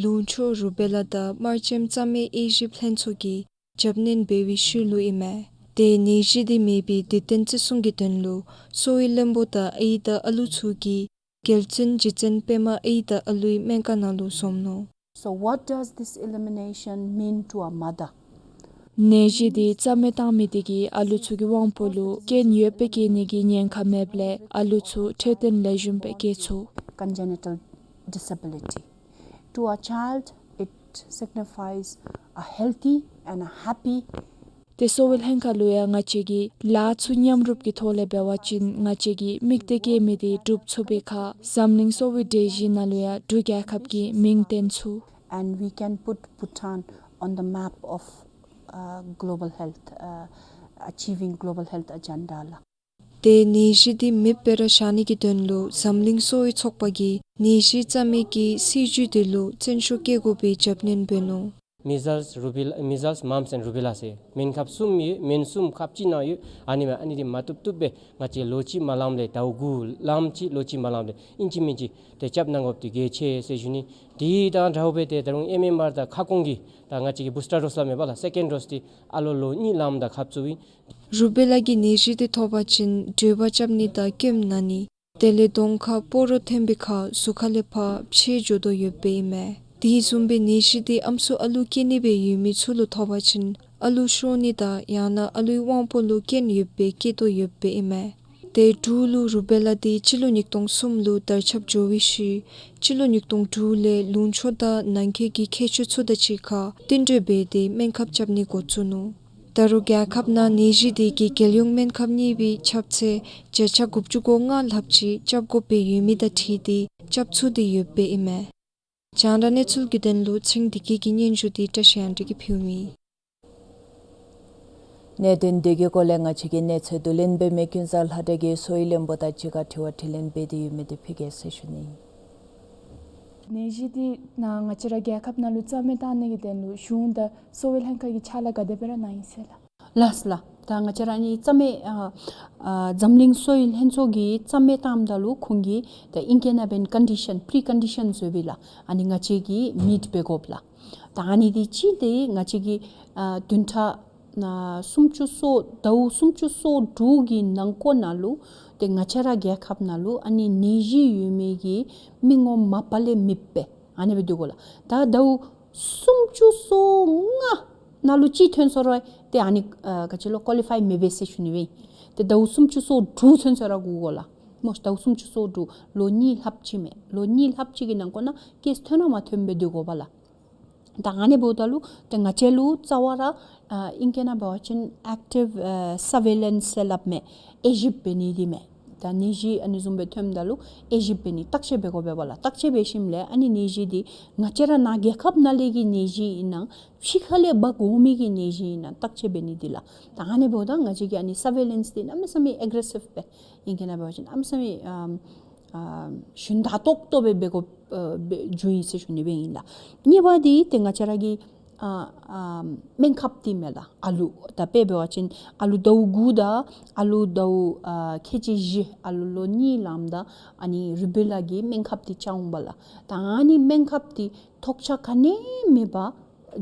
ལུང་ཕྱོགས་རུ་བེ་ལ་དང་དམར་རྗེན་རྩ་མེད་དབྱེ་ཞིབ་ལྷན་ཚོགས་ཀྱིས་རྒྱབ་སྣོན་འབད་བའི་ཤུལ་ལུ་ཨིན་མས། ཏེ་ནད་གཞི་དེ་མེད་པའི་དུས་སྟོན་བརྩི་སྲུང་གི་དོན་ལུ་གསོ་བའི་བློན་པོ་དང་ཨའི་དང་ཨ་ལུ་ཚུ་གིས་རྒྱལ་བཙུན་རྗེ་བཙུན་པདྨ་ཨའི་དང་ཨ་ལུའི་སྨན་ཁང་ནང་ལུ་འཛོམས་ནུག། So what does this elimination mean to a mother? ནད་གཞི་དེ་རྩ་མེད་བཏང་མི་དེ་གིས་ཨ་ལུ་ཚུ་གི་དབང་པོ་ལུ་སྐྱོན་ཡོདཔ་སྦེ་སྐྱེ་ནི་གི་ཉེན་ཁ་མེདཔ་ལས་ཨ་ལུ་ཚུ་འཕྲོད་བསྟེན་ལེགས་ཤོམ་སྦེ་སྐྱེ་ཚུགས། Congenital disability. To a child, it signifies a healthy and a happy. ཏེ་གསོ་བའི་ལྷན་ཁག་ལུ་ཡང་ང་བཅས་ཀྱིས་ལཱ་ཚུ་མཉམ་རུབ་ཀྱི་ཐོག་ལས་འབད་བ་ཅིན་ང་བཅས་ཀྱིས་དམིགས་གཏད་བསྐྱེད་མི་དེ་འགྲུབ་ཚུགས་པའི་ཁར་འཛམ་གླིང་གསོ་བའི་གྲོས་གཞི་ནང་ལུ་ཡང་འབྲུག་རྒྱལ་ཁབ་ཀྱི་མིང་བཏོན་ཚུགས། And we can put Bhutan on the map of, uh, global health, uh, achieving global health agenda ལགས། ཏེ་ནད་གཞི་དེ་མེདཔ་སྦེ་ར་བཞག་ནི་གི་དོན་ལུ་འཛམ་གླིང་གསོ་བའི་ཚོགས་པ་གིས་ནད་གཞི་རྩ་མེད་ཀྱི་སྲིད་བྱུས་དེ་ལུ་བརྩོན་ཤུགས་བསྐྱེད་དགོ་པའི་རྒྱབ་སྣོན་འབད་ནུག། Measles, rubella, measles, mumps and rubella ཟེར་སྨན་ཁབ་གསུམ་ཡོད། སྨན་གསུམ་ཁབ་གཅིག་ནང་ཡོད། ཨ་ནི་མས། ཨ་ནི་དེ་མ་བཏུབ་བཏུབ་སྦེ་ང་བཅས་ལོ་གཅིག་མ་ལངམ་ལས་ཟླཝ་དགུ་ལངམ་ཅིག་ལོ་གཅིག་མ་ལངམ་ལས་ཨིན་ཅི་མིན་ཅི་ཏེ་རྐྱབ་གནང་དགོཔ་དེ་གལ་ཆེ་ཟེར་ཞུ་ནི། དེ་དང་འདྲཝ་སྦེ་ཏེ་ད་རུང་ཨེམ་ཨེམ་ཨར་དང་ཁ་སྐོང་གི་ད་ང་བཅས་ཀྱི་བུ་སི་ཊར་ཌོསི་སླབ་མས་པ་ལགས། སེ་ཀེནཌ་ཌོསི་དེ་ཨ་ལོ་ལོ་གཉིས་ལངམ་ད་ཁབ་བཙུགས་ཨིན། རུ་བེ་ལ་གི་ནད་གཞི་དེ་ཐོབ་པ་ཅིན་འགྲོས་པ་རྐྱབ་ནི་དང་སྐྱོམ་ན་ནི། དེ་ལས་གདོང་ཁར་སྤོ་རོ་ཐོན་པའི་ཁར་གཟུགས་ཁ་ལས་ཕར་ཕྱེད་འགྱོ་དོ་ཡོདཔ་སྦེ་ཨིན་མས། དེ་བཟུམ་སྦེ་ནད་གཞི་དེ་ཨམ་སྲུ་ཨ་ལུ་སྐྱེ་ནི་སྦེ་ཡོད་མི་ཚུ་ལུ་ཐོབ་པ་ཅིན་ཨ་ལུ་ཤོར་ནི་དང་ཡང་ན་ཨ་ལུའི་དབང་པོ་ལུ་སྐྱོན་ཡོདཔ་སྦེ་སྐྱེ་དོ་ཡོདཔ་སྦེ་ཨིན་མས། ཏེ་འབྲུག་ལུ་རུ་བེ་ལ་དེ་སྤྱི་ལོ་ཉིས་སྟོང་གསུམ་ལུ་དར་ཁྱབ་འགྱོ་བའི་ཤུལ་སྤྱི་ལོ་ཉིས་སྟོང་དྲུག་ལས་ལུང་ཕྱོགས་དང་ནང་འཁོད་ཀྱི་མཁས་མཆོག་ཚུ་དང་གཅིག་ཁར་བསྟུན་གྲོས་འབད་དེ་སྨན་ཁབ་རྐྱབ་ནི་འགོ་བཙུགས་ནུག། ད་རུང་རྒྱལ་ཁབ་ནང་ནད་གཞི་དེ་གི་རྒྱལ་ཡོངས་སྨན་ཁབ་གཉིས་པའི་ཁྱབ་ཚད་བརྒྱ་ཆ་དགུ་བཅུ་གོ་ལྔ་ལྷགཔ་ཅིག་རྐྱབ་དགོཔ་སྦེ་ཡོད་མི་དང་འཁྲིལ་ཏེ་རྐྱབ་ཚུགས་ཏེ་ཡོདཔ་སྦེ་ཨིན་མས། རྒྱང་བསྒྲགས་གནས་ཚུལ་གྱི་དོན་ལུ་ཚེ་རིང་བདེ་སྐྱིད་ཀྱི་སྙན་ཞུ་དེ་བཀྲ་ཤིས་དབང་འདུས་ཀྱིས་ཕུལཝ་ཨིན། གནད་དོན་དེ་གི་སྐོར་ལས་ང་བཅས་ཀྱི་གནས་ཚུལ་བསྡུ་ལེན་འབད་མི་ཀུན་བཟང་ལྷ་སྒྲོན་གྱིས་གསོ་བའི་བློན་པོ་དང་གཅིག་ཁར་དྲི་བ་དྲིས་ལན་འབད་དེ་ཡོད་མི་དེ་ཕུལ་གེ་ཟེར་ཞུ་ནི། ནད་གཞི་དེ་ནཱ་ང་བཅས་ར་རྒྱལ་ཁབ་ནང་ལུ་རྩ་མེད་བཏང་ནི་གི་དོན་ལུ་གཞུང་དང་གསོ་བའི་ལྷན་ཁག་གི་ཕྱག་ལཱ་ག་དེ་སྦེ་ར་གནང་ཡི་ཟེར་ལགས། ལགས་ལགས། ད་ང་བཅས་ར་ཨ་ནི་རྩ་མེད་ཨ་ཨ་འཛམ་གླིང་གསོ་བའི་ལྷན་ཚོགས་ཀྱིས་རྩ་མེད་བཏངམ་ད་ལུ་ཁོང་གིས་ད་ཨིང་སྐད་ནང་འབད་བ་ཅིན་ཀོན་ཌི་ཤཱན་པི་རི་ཀོན་ཌི་ཤཱན་བཟོ་བས་ལགས། ཨ་ནི་ང་བཅས་ཀྱིས་མིཊ་འབད་དགོཔ་ལགས། ད་ཨ་ནི་དེ་ཅིག་དེ་ང་བཅས་ཀྱིས་ཨ་བདུན་ཕྲག་ཨ་སུམ་ཅུ་སོ་ཟླཝ་སུམ་ཅུ་སོ་དྲུག་གི་ནང་འཁོད་ནང་ལུ་ཏེ་ང་བཅས་ར་རྒྱལ་ཁབ་ནང་ལུ་ཨ་ནི་ནད་གཞི་ཡོད་མི་གི་མི་ངོམ་མ་པ་ལས་མེདཔ་སྦེ་ཨ་ནི་སྦེ་སྡོད་དགོ་ལགས། ད་ཟླཝ་སུམ་ཅུ་སོ་ལྔ་ནང་ལུ་ཅིག་ཐོན་སོང་རུང་ཏེ་ཨ་ནི་ཨ་ག་ཅི་ལོ་ཀོ་ལི་ཕའི་མེད་པས་ཟེར་ཞུ་ནི་སྦེ་ཨིན། ཏེ་ཟླཝ་སུམ་ཅུ་སོ་དྲུག་ཚུན་ཚོད་ར་སྒུག་དགོ་ལགས། སྨོ་ཟླཝ་སུམ་ཅུ་སོ་དྲུག་ལོ་གཉིས་ལྷགཔ་ཅིག་མས། ལོ་གཉིས་ལྷགཔ་ཅིག་གི་ནང་འཁོད་ནང་ཀེསི་ཐོན་ར་མ་ཐོན་སྦེ་སྡོད་དགོ་པས་ལགས། ད་ཨ་ནི་འབདཝ་ད་ལུ་ཏེ་ང་བཅས་ལུ་རྩ་བ་ར་ཨ་ཨིང་སྐད་ནང་འབད་བ་ཅིན་ཨེཀ་ཊིབ་ཨ་སར་ཝེ་ལེནསི་ཟེར་སླབ་མས། དབྱེ་ཞིབ་འབད་ནི་འདི་མས། ད་ནད་གཞི་ཨ་ནི་བཟུམ་སྦེ་ཐོནམ་ད་ལུ་དབྱེ་ཞིབ་འབད་ནི་བརྟག་དཔྱད་འབད་དགོ་པས་པ་ལགས། བརྟག་དཔྱད་འབད་ཞིནམ་ལས་ཨ་ནི་ནད་གཞི་འདི་ང་བཅས་ར་ནཱ་རྒྱལ་ཁབ་ནང་ལས་ཀྱི་ནད་གཞི་ཨིན་ན་ཕྱི་ཁ་ལས་འབག་འོང་མི་གི་ནད་གཞི་ཨིན་ན་བརྟག་དཔྱད་འབད་ནི་འདི་ལགས། ད་ཨ་ནི་འབདཝ་ད་ང་བཅས་ཀྱི་ཨ་ནི་སར་ཝེ་ལེནསི་འདི་གནམ་མེད་ས་མེད་ཨེག་རེ་སིབ་སྦེ་ཨིང་སྐད་ནང་འབད་བ་ཅིན་གནམ་མེད་ས་མེད་ཨམ་ཨ་ཞུན་དག་ཏོག་ཏོ་སྦེ་འབད་དགོཔ་ཨ་སྦེ་འགྱོཝ་ཨིན་ཟེར་ཞུ་ནི་སྦེ་ཨིན་ལགས། གཉིས་པ་འདི་ཏེ་ང་བཅས་ར་གི་ཨ་ཨ་སྨན་ཁབ་འདི་མས་ལགས། ཨ་ལུ་ད་དཔེ་འབད་བ་ཅིན་ཨ་ལུ་ཟླཝ་དགུ་དང་ཨ་ལུ་ཟླཝ་ཨ་ཁལ་གཅིག་བཞི་ཨ་ལུ་ལོ་གཉིས་ལངམ་ད་ཨ་ནི་རུ་བེ་ལ་གི་སྨན་ཁབ་འདི་བཅའ་འོང་པས་ལགས། ད་ཨ་ནི་སྨན་ཁབ་འདི་ཐོགས་ཆགས་ག་ནི་མེད་པར་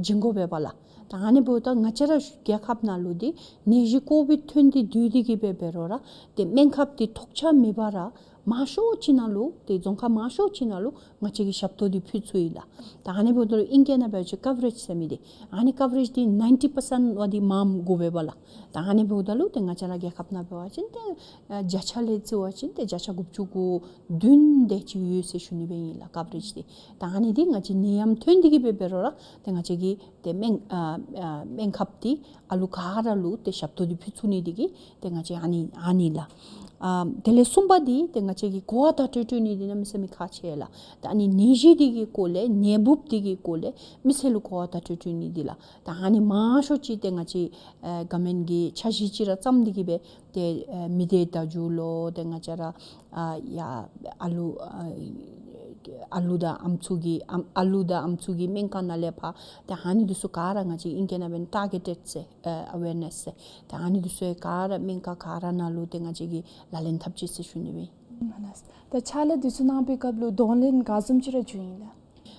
བྱིན་དགོ་པས་པ་ལགས། ད་ཨ་ནི་འབདཝ་ད་ང་བཅས་ར་རྒྱལ་ཁབ་ནང་ལུ་འདི་ནད་གཞི་ཀོ་བིཌ་ཐོན་ཏེ་སྡོད་དེ་གིས་སྦེ་འབད་རུང་ར་ཏེ་སྨན་ཁབ་འདི་ཐོགས་ཆགས་མེད་པར་ར་མང་ཤོས་ཅིག་ནང་ལུ་ཏེ་རྫོང་ཁག་མང་ཤོས་ཅིག་ནང་ལུ་ང་བཅས་ཀྱིས་ཞབས་ཏོག་འདི་ཕུལ་ཚུགས་ཡི་ལགས། ད་ཨ་ནི་འབདཝ་ད་ལུ་ཨིང་སྐད་ནང་འབད་བ་ཅིན་ཀ་བ་རེཇ་ཟེར་མི་འདི་ཨ་ནི་ཀ་བ་རེཇ་འདི་ནའིན་ཊི་པར་སེནཊ་བ་འདི་མངམ་དགོ་པས་པ་ལགས། ད་ཨ་ནི་འབདཝ་ད་ལུ་ཏེ་ང་བཅས་ར་རྒྱལ་ཁབ་ནང་འབད་བ་ཅིན་ཏེ་ཨ་བརྒྱ་ཆ་ལས་བརྩི་བ་ཅིན་ཏེ་བརྒྱ་ཆ་དགུ་བཅུ་གོ་བདུན་དེ་ཅིག་ཡོད་ཟེར་ཞུ་ནི་སྦེ་ཨིན་ལགས་ཀ་བ་རེཇ་འདི། ད་ཨ་ནི་འདི་ང་བཅས་ནད་ཡམས་ཐོན་ཏེ་གིས་སྦེ་འབད་རུང་ར་ཏེ་ང་བཅས་ཀྱིས་ཏེ་སྨན་ཨ་ཨ་སྨན་ཁབ་འདི་ཨ་ལུ་ག་ར་ལུ་ཏེ་ཞབས་ཏོག་འདི་ཕུལ་ཚུགས་ནི་འདི་གིས་ཏེ་ང་བཅས་ཨ་ནི་ཨ་ནི་ལགས། ཨ་དེ་ལས་གསུམ་པ་འདི་ཏེ་ང་བཅས་ཀྱིས་གོ་བ་བརྡ་སྤྲོད་སྤྲོད་ནི་འདི་གནམ་མེད་ས་མེད་ཁག་ཆེ་ལགས། ད་ཨ་ནི་ནད་གཞི་འདི་གི་སྐོར་ལས་ནད་འབུབ་འདི་གི་སྐོར་ལས་མི་སེར་ལུ་གོ་བ་བརྡ་སྤྲོད་སྤྲོད་ནི་འདི་ལགས། ད་ཨ་ནི་མང་ཤོས་ཅིག་ཏེ་ང་བཅས་ཨེ་གོ་མེནཊ་གི་འཆར་གཞི་ཅིག་ར་བརྩམས་ཏེ་གི་སྦེ་ཏེ་ཨེ་མི་སྡེ་བརྡ་བརྒྱུད་ལུ་ཏེ་ང་བཅས་ར་ཨ་ཡ་ཨ་ལུ་ཨ་ཨ་ལུ་དང་ཨམ་སྲུ་གི་ཨམ་ཨ་ལུ་དང་ཨམ་སྲུ་གི་སྨན་ཁང་ནང་ལས་ཕར་ཏེ་ཨ་ནི་འདི་ཚུ་ག་ར་ང་བཅས་ཨིང་སྐད་ནང་འབད་ན་ཊར་གེ་ཊེཌ་ཟེར་ཨ་ཨ་ཝེར་ནེསི་ཟེར། ཏེ་ཨ་ནི་འདི་ཚུ་ག་ར་སྨན་ཁང་ག་ར་ནང་ལུ་ཏེ་ང་བཅས་ཀྱིས་ལག་ལེན་འཐབ་ཅི་ཟེར་ཞུ་ནི་སྦེ་ཨིན། ལགས། ད་ཕྱག་ལཱ་འདི་ཚུ་གནང་པའི་སྐབས་ལུ་གདོང་ལེན་ག་བཟུམ་ཅིག་ར་བྱུང་ཡི་ལགས།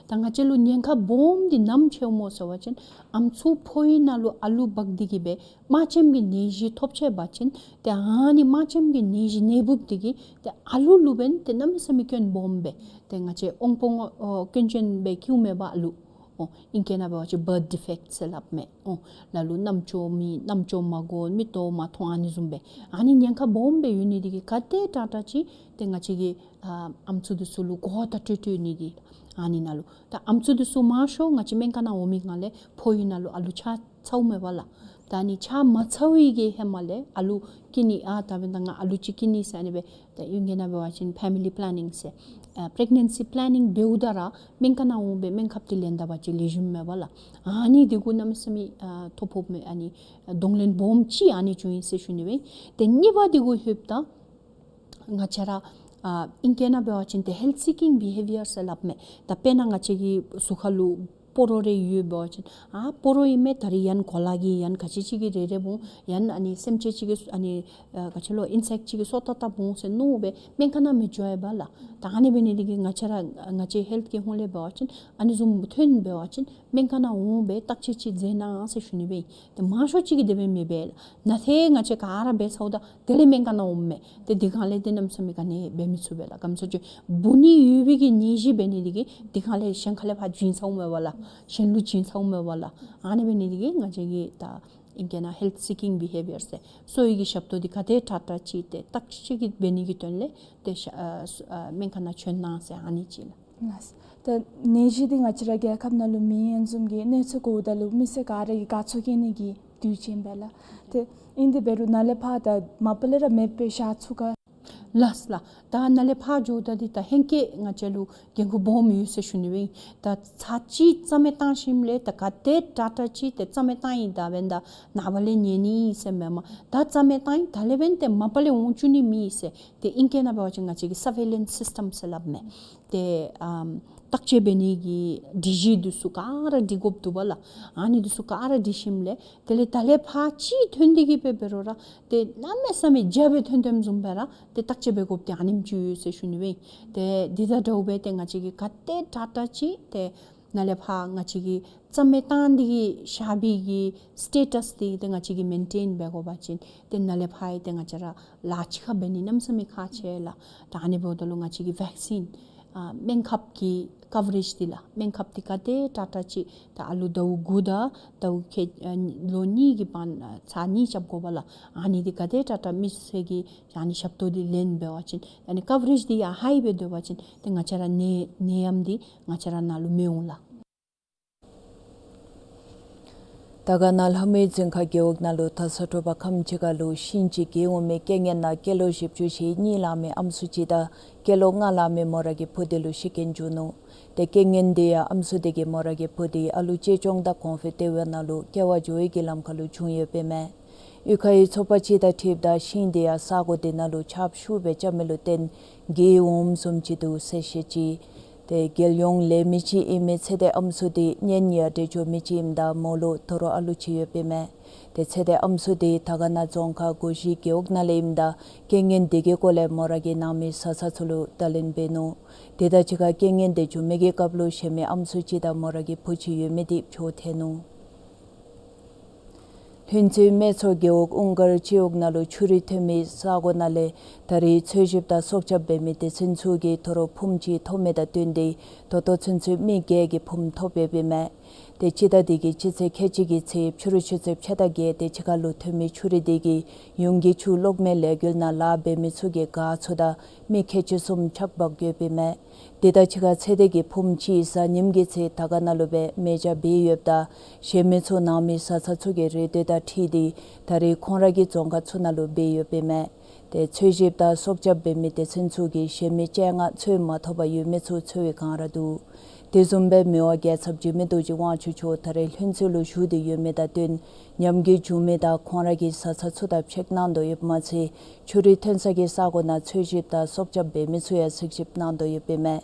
ད་ང་བཅས་ལུ་ཉེན་ཁ་སྦོམ་འདི་ནམ་ཆེཝ་སྨོ་ཟེར་བ་ཅིན་ཨམ་སྲུ་ཕོ་ཡི་ནང་ལུ་ཨ་ལུ་འབག་སྟེ་གི་སྦེ་རྨ་ཆེན་གྱི་ནད་གཞི་ཐོབ་ཆི་བ་ཅིན་ཏེ་ཨ་ནི་རྨ་ཆེན་གྱི་ནད་གཞི་ནད་འབུབ་འདི་གིས་ཏེ་ཨ་ལུ་ལུ་འབདན་ཏེ་གནམ་མེད་ས་མེད་སྐྱོན་སྦོམ་སྦེ་ཏེ་ང་བཅས་དབང་པོ་ངོ་ཨོ་སྐྱོན་ཅན་སྦེ་སྐྱེཝ་མས་པ་ཨ་ལུ། ཨོ་ཨིང་སྐད་ནང་འབད་བ་ཅིན་བརཐ་ཌི་ཕེཀཊ་ཟེར་སླབ་མས། ཨོ་ལ་ལུ་རྣམ་ཅོ་མེད་རྣམ་ཅོ་མ་གོ་མིག་ཏོ་མ་མཐོང་ཨ་ནི་བཟུམ་སྦེ་ཨ་ནི་ཉེན་ཁ་སྦོམ་སྦེ་ཡོད་ནི་འདི་གིས་ག་དེ་དྲག་དྲག་ཅིག་ཏེ་ང་བཅས་ཀྱིས་ཨ་ཨམ་སྲུ་འདི་ཚུ་ལུ་གོ་བ་བརྡ་སྤྲོད་སྤྲོད་ནི་འདི་ཨ་ནི་ནང་ལུ་ད་ཨམ་སྲུ་འདི་ཚུ་མང་ཤོས་ང་བཅས་སྨན་ཁང་ནང་འོང་མི་སྒང་ལས་ཕོ་ཡི་ནང་ལུ་ཨ་ལུ་ཆ་ཚཝ་མས་པ་ལགས། ད་ཨ་ནི་ཆ་མ་ཚཝ་མི་གི་ཧེ་མ་ལས་ཨ་ལུ་སྐྱེ་ནི་ཨ་ད་འབདན་ད་ང་ཨ་ལུ་ཅིག་སྐྱེ་ནི་ཟེར་ཨ་ནི་སྦེ་ད་ཨིང་སྐད་ནང་འབད་བ་ཅིན་ཕེ་མི་ལི་པ་ལེ་ནིང་ཟེར་ཨ་པི་རེག་ནེན་སི་པ་ལེ་ནིང་འབདཝ་ད་ར་སྨན་ཁང་ནང་འོང་སྦེ་སྨན་ཁབ་འདི་ལེན་ད་པ་ཅིན་ལེགས་ཤོམ་མས་པ་ལགས། ཨ་ནི་འདི་གུ་གནམ་མེད་ས་མེད་ཨ་ཐོ་ཕོགཔ་མས། ཨ་ནི་གདོང་ལེན་སྦོམ་ཅིག་ཨ་ནི་བྱུང་ཡི་ཟེར་ཞུ་ནི་སྦེ་ཨིན། ཏེ་གཉིས་པ་འདི་གུ་ལྷོདཔ་ད་ང་བཅས་ར་ཨ་ཨིང་སྐད་ནང་འབད་བ་ཅིན་ཏེ་ཧེལཐ་སི་ཀིང་བི་ཧེ་བི་ཡར་ཟེར་སླབ་མས། ད་དཔེར་ན་ང་བཅས་ཀྱི་གཟུགས་ཁ་ལུ་སྤོ་རོ་རེ་ཡོད་འབད་བ་ཅིན་ཨ་སྤོ་རོ་ཨིན་མས། ད་རིས་ཡང་གོ་ལ་གིས་ཡང་ག་ཅི་ཅིག་གིས་རེག་རེགཔ་འོང་ཡང་ཨ་ནི་སེམས་ཅན་ཅིག་གིས་ཨ་ནི་ཨ་ག་ཅི་ལོ་ཨིན་སེཀཊ་ཅིག་གིས་སོ་བཏབ་བཏབཔ་འོང་ཟེར་མནོ་སྦེ་སྨན་ཁང་ནང་མི་འགྱོ་བས་པ་ལགས། ད་ཨ་ནི་འབད་ནི་འདི་གིས་ང་བཅས་ར་ང་བཅས་ཧེལཐ་གི་ཧོངས་ལས་འབད་བ་ཅིན་ཨ་ནི་བཟུམ་ཐོན་འབད་བ་ཅིན་སྨན་ཁང་ནང་འོང་སྦེ་བརྟག་དཔྱད་ཅིག་མཛད་གནང་ཟེར་ཞུ་ནི་སྦེ་ཨིན། ཏེ་མང་ཤོས་ཅིག་གིས་དེ་སྦེ་མི་འབད་ལགས། ན་ཚ་ང་བཅས་ག་ར་འབད་ཚརཝ་ད་དེ་ལས་སྨན་ཁང་ནང་འོངམ་མས། ཏེ་དེ་སྒང་ལས་ཏེ་གནམ་མེད་ས་མེད་ག་ནི་འབད་མི་ཚུགས་པས་ལགས། ག་ཅི་སྨོ་ཟེར་བ་ཅིན་འབུ་ནི་ཡོད་པའི་གི་ནད་གཞི་འབད་ནི་འདི་གིས་དེ་སྒང་ལས་གཞན་ཁ་ལས་ཕར་བྱིན་ཚརཝ་མས་པ་ལགས། གཞན་ལུ་བྱིན་ཚརཝ་མས་པ་ལགས། ཨ་ནི་འབད་ནི་འདི་གིས་ང་བཅས་ཀྱིས་ད་ཨིང་སྐད་ནང་ཧེལཐ་སི་ཀིང་བི་ཧེ་བི་ཡར་ཟེར་གསོ་བའི་གི་ཞབས་ཏོག་འདི་ག་དེ་དྲག་དྲག་ཅིག་ཏེ་བརྟག་དཔྱད་ཅིག་འབད་ནི་གི་དོན་ལས་ཏེ་ཤ་ཨ་སུ་ཨ་སྨན་ཁང་ནང་བྱོན་གནང་ཟེར་ཨ་ནི་ཅིག་ལགས། ལགས། ད་ནད་གཞི་འདི་ང་བཅས་ར་རྒྱལ་ཁབ་ནང་ལུ་མེད་ཡང་བཟུམ་གྱི་གནས་ཚུལ་གོཝ་ད་ལུ་མི་སེར་ག་ར་གིས་དགའ་ཚོར་སྐྱེ་ནི་གི་དུས་ཅིག་ཨིན་པས་ལགས། ཏེ་ཨིན་དེ་འབད་རུང་ནཱ་ལས་ཕར་ད་མ་པ་ལས་ར་མེདཔ་སྦེ་བཞག་ཚུགས་ག། ལགས་ལགས། ད་ནཱ་ལས་ཕར་འགྱོཝ་ད་འདི་ད་ཧེང་སྐལ་ང་བཅས་ལུ་འགན་ཁུར་སྦོམ་ཡོད་ཟེར་ཞུ་ནི་སྦེ་ཨིན། ད་ཚར་གཅིག་རྩ་མེད་བཏང་ཞིནམ་ལས་ད་ག་དེ་དྲག་དྲག་ཅིག་ཏེ་རྩ་མེད་བཏང་ཡི་ད་འབདན་ད་ནངས་པ་ལས་ཉལ་ནི་ཨིན་ཟེར་མེན་པར་ད་རྩ་མེད་བཏང་ཡི་ད་ལས་འབདན་ཏེ་མ་པ་ལས་འོང་བཅུག་ནི་མེད་ཟེར། ཏེ་ཨིང་སྐད་ནང་འབད་བ་ཅིན་ང་བཅས་ཀྱིས་སར་ཝེ་ལེནསི་སིསི་ཊམ་ཟེར་སླབ་མས། ཏེ་ཨམ་བརྟག་དཔྱད་འབད་ནི་གི་སྒྲིག་གཞི་འདི་ཚུ་ག་ར་སྒྲིག་དགོཔ་འདུག་པ་ལགས། ཨ་ནི་འདི་ཚུ་ག་ར་སྒྲིག་ཞིནམ་ལས་དེ་ལས་ད་ལས་ཕར་གཅིག་ཐོན་ཏེ་གི་སྦེ་འབད་རུང་ར་ཏེ་གནམ་མེད་ས་མེད་རྒྱ་སྦེ་ཐོན་ཐོནམ་བཟུམ་སྦེ་ར་ཏེ་བརྟག་དཔྱད་འབད་དགོཔ་འདི་ཨ་ནེམ་ཅིག་ཡོད་ཟེར་ཞུ་ནི་སྦེ་ཨིན། ཏེ་འདི་དང་འདྲཝ་སྦེ་ཏེ་ང་བཅས་ཀྱིས་ག་དེ་དྲག་དྲག་ཅིག་ཏེ་ནཱ་ལས་ཕར་ང་བཅས་ཀྱིས་རྩ་མེད་བཏང་སྟེ་གི་བཞག་པའི་གི་སི་ཊེ་ཊས་འདི་ཏེ་ང་བཅས་ཀྱིས་མེན་ཊེན་འབད་དགོ་པ་ཅིན་ཏེ་ནཱ་ལས་ཕར་ཡང་ཏེ་ང་བཅས་ར་ལཱ་ཅིག་ཁར་འབད་ནི་གནམ་མེད་ས་མེད་ཁག་ཆེ་ལགས། ད་ཨ་ནི་འབདཝ་ད་ལུ་ང་བཅས་ཀྱིས་བེག་སིན་ཨ་སྨན་ཁབ་ཀྱི་ཀ་བ་རེཇ་འདི་ལགས། སྨན་ཁབ་འདི་ག་དེ་དྲག་དྲག་ཅིག་ད་ཨ་ལུ་ཟླཝ་དགུ་དང་ཟླཝ་ཁལ་ཨ་ལོ་གཉིས་ཀྱི་བར་ན་ཚར་གཉིས་རྐྱབ་དགོ་པ་ལགས། ཨ་ནི་འདི་ག་དེ་དྲག་དྲག་མི་སེར་གྱིས་ཨ་ནི་ཞབས་ཏོག་འདི་ལེན་འབད་བ་ཅིན་ཨ་ནི་ཀ་བ་རེཇ་འདི་ཡང་ཧའི་སྦེ་སྡོད་པ་ཅིན་ཏེ་ང་བཅས་ར་ནད་ནད་ཡམས་འདི་ང་བཅས་ར་ནང་ལུ་མི་འོང་ལགས། དར་དཀར་ན་ལྷ་མོའི་རྫིང་ཁ་རྒེད་འོག་ནང་ལུ་ད་ས་དྲོ་པ་ཁམས་ཅིག་ཁར་ལུ་ཤིང་ཅིག་གས་འོང་མི་རྐྱེན་ངན་ནང་སྐྱེས་ལོ་བཞི་བཅུ་ཞེ་གཉིས་ལང་མི་ཨམ་སྲུ་ཅིག་དང་སྐྱེས་ལོ་ལྔ་ལང་མི་མོ་ར་གི་བུ་དེ་ལུ་ཤི་རྐྱེན་བྱུང་ནུག། ཏེ་རྐྱེན་ངན་དེ་ཡང་ཨམ་སྲུ་དེ་གིས་མོ་ར་གི་བུ་དེ་ཨ་ལུ་གཅེས་སྐྱོང་དང་གོང་འཕེལ་གཏོད་པའི་ནང་ལུ་སྐྱེ་བ་འགྱོ་བའི་གི་ལམ་ཁར་ལུ་བྱུང་ཡོདཔ་ཨིན་མས། གཡུས་ཁའི་ཚོ་པ་ཅིག་དང་འཁྲིལཝ་ད་ཤིང་དེ་ཡང་ས་གོ་དེ་ནང་ལུ་ཆརཔ་ཤུགས་སྦེ་རྐྱབ་མི་ལུ་བརྟེན་གས་འོངམ་བཟུམ་ཅིག་འདུག་ཟེར་བཤད་ཅི། ཏེ་རྒྱལ་ཡོངས་ལས་མི་ཅིག་ཨིན་མི་ཚེ་བརྟན་ཨམ་སྲུ་དེ་གཉེན་ཉེ་འབྲེལ་འགྱོ་མི་ཅིག་ཨིནམ་ད་མོ་ལུ་དོ་རུང་ཨ་ལུ་ཅིག་ཡོདཔ་ཨིན་མས། ཏེ་ཚེ་བརྟན་ཨམ་སྲུ་དེ་དར་དཀར་ན་རྫོང་ཁག་སྒོ་བཞི་རྒེད་འོག་ནང་ལས་ཨིནམ་ད་རྐྱེན་ངན་དེ་གི་སྐོར་ལས་མོ་ར་གི་ནང་མི་བཟའ་ཚང་ཚུ་ལུ་བརྡ་ལན་འབད་ནུག། དེ་དང་གཅིག་ཁར་རྐྱེན་ངན་དེ་བྱུང་མི་གི་སྐབས་ལུ་གཞན་མི་ཨམ་སྲུ་ཅིག་དང་མོ་ར་གི་བུ་ཅིག་ཡོད་མི་དེ་འཕྱོག་ཐལ་ནུག། ལྷུན་རྩེ་སྨད་ཚོ་རྒེད་འོག་ཨུང་དཀར་སྤྱི་འོག་ནང་ལུ་ཆུ་རུད་ཐོན་མི་ས་གོ་ནང་ལས་ད་རིས་འཚོལ་ཞིབ་དང་སྲོག་སྐྱབས་འབད་མི་སྡེ་ཚན་ཚུ་གིས་དོ་རུང་ཕུངམ་ཅིག་ཐོབ་མི་དང་བསྟུན་ཏེ་ད་ལྟོ་ཚུན་ཚོད་མི་བརྒྱད་ཀྱི་ཕུངམ་ཐོབ་ཡོདཔ་ཨིན་མས། ཏེ་སྤྱི་ཟླ་འདི་གི་སྤྱི་ཚེས་ཁལ་གཅིག་གི་ཚེ་ཕྱི་རུ་ཆུ་ཚོད་ཕྱེད་དང་བརྒྱད་དེ་ཅིག་ཁར་ལུ་ཐོན་མི་ཆུ་རུད་དེ་གིས་ཡུན་གྱི་ཆུ་གློག་མེ་ལས་འགུལ་ནང་ལཱ་འབད་མི་ཚུ་གི་ག་ཚོད་དང་མི་ཁལ་གཅིག་གསུམ་ཆག་འབག་ཡོདཔ་ཨིན་མས། དེ་དང་གཅིག་ཁར་ཚེ་འདས་ཀྱི་ཕུངམ་ཅིག་གཟའ་ཉིམ་གི་ཚེ་དར་དཀར་ནང་ལུ་སྦེ་མེ་བྱ་འབད་ཡོདཔ་ད་གཞན་མི་ཚུ་ནང་མི་བཟའ་ཚང་ཚུ་གི་རེ་འདོད་དང་འཁྲིལ་ཏེ་ད་རིས་ཁོང་ར་གི་རྫོང་ཁག་ཚུ་ནང་ལུ་འབད་ཡོདཔ་ཨིན་མས། ཏེ་འཚོལ་ཞིབ་དང་སྲོག་སྐྱབས་འབད་མི་སྡེ་ཚན་ཚུ་གིས་གཞན་མི་བཅོ་ལྔ་འཚོལ་མ་ཐོབ་པར་ཡོད་མི་ཚུ་འཚོལ་བའི་བསྒང་ར་འདུག། དེ་བཟུམ་སྦེ་མི་དབང་རྒྱལ་ཚབ་འཇིགས་མེད་རྡོ་རྗེ་དབང་ཕྱུག་མཆོག་ད་རེས་ལྷུན་རྩེ་ལུ་བཞུགས་ཏེ་ཡོད་མི་དང་བསྟུན་ཉམས་རྒུད་བྱུང་མི་དང་ཁོང་ར་གི་བཟའ་ཚང་ཚུ་དང་ཕྱད་གནང་དོ་ཡོདཔ་མ་ཚད་ཆུ་རུད་ཐོན་ས་གི་ས་གོ་ནང་འཚོལ་ཞིབ་དང་སྲོག་སྐྱབས་འབད་མི་ཚུ་ཡང་གཟིགས་ཞིབ་གནང་དོ་ཡོདཔ་ཨིན་མས།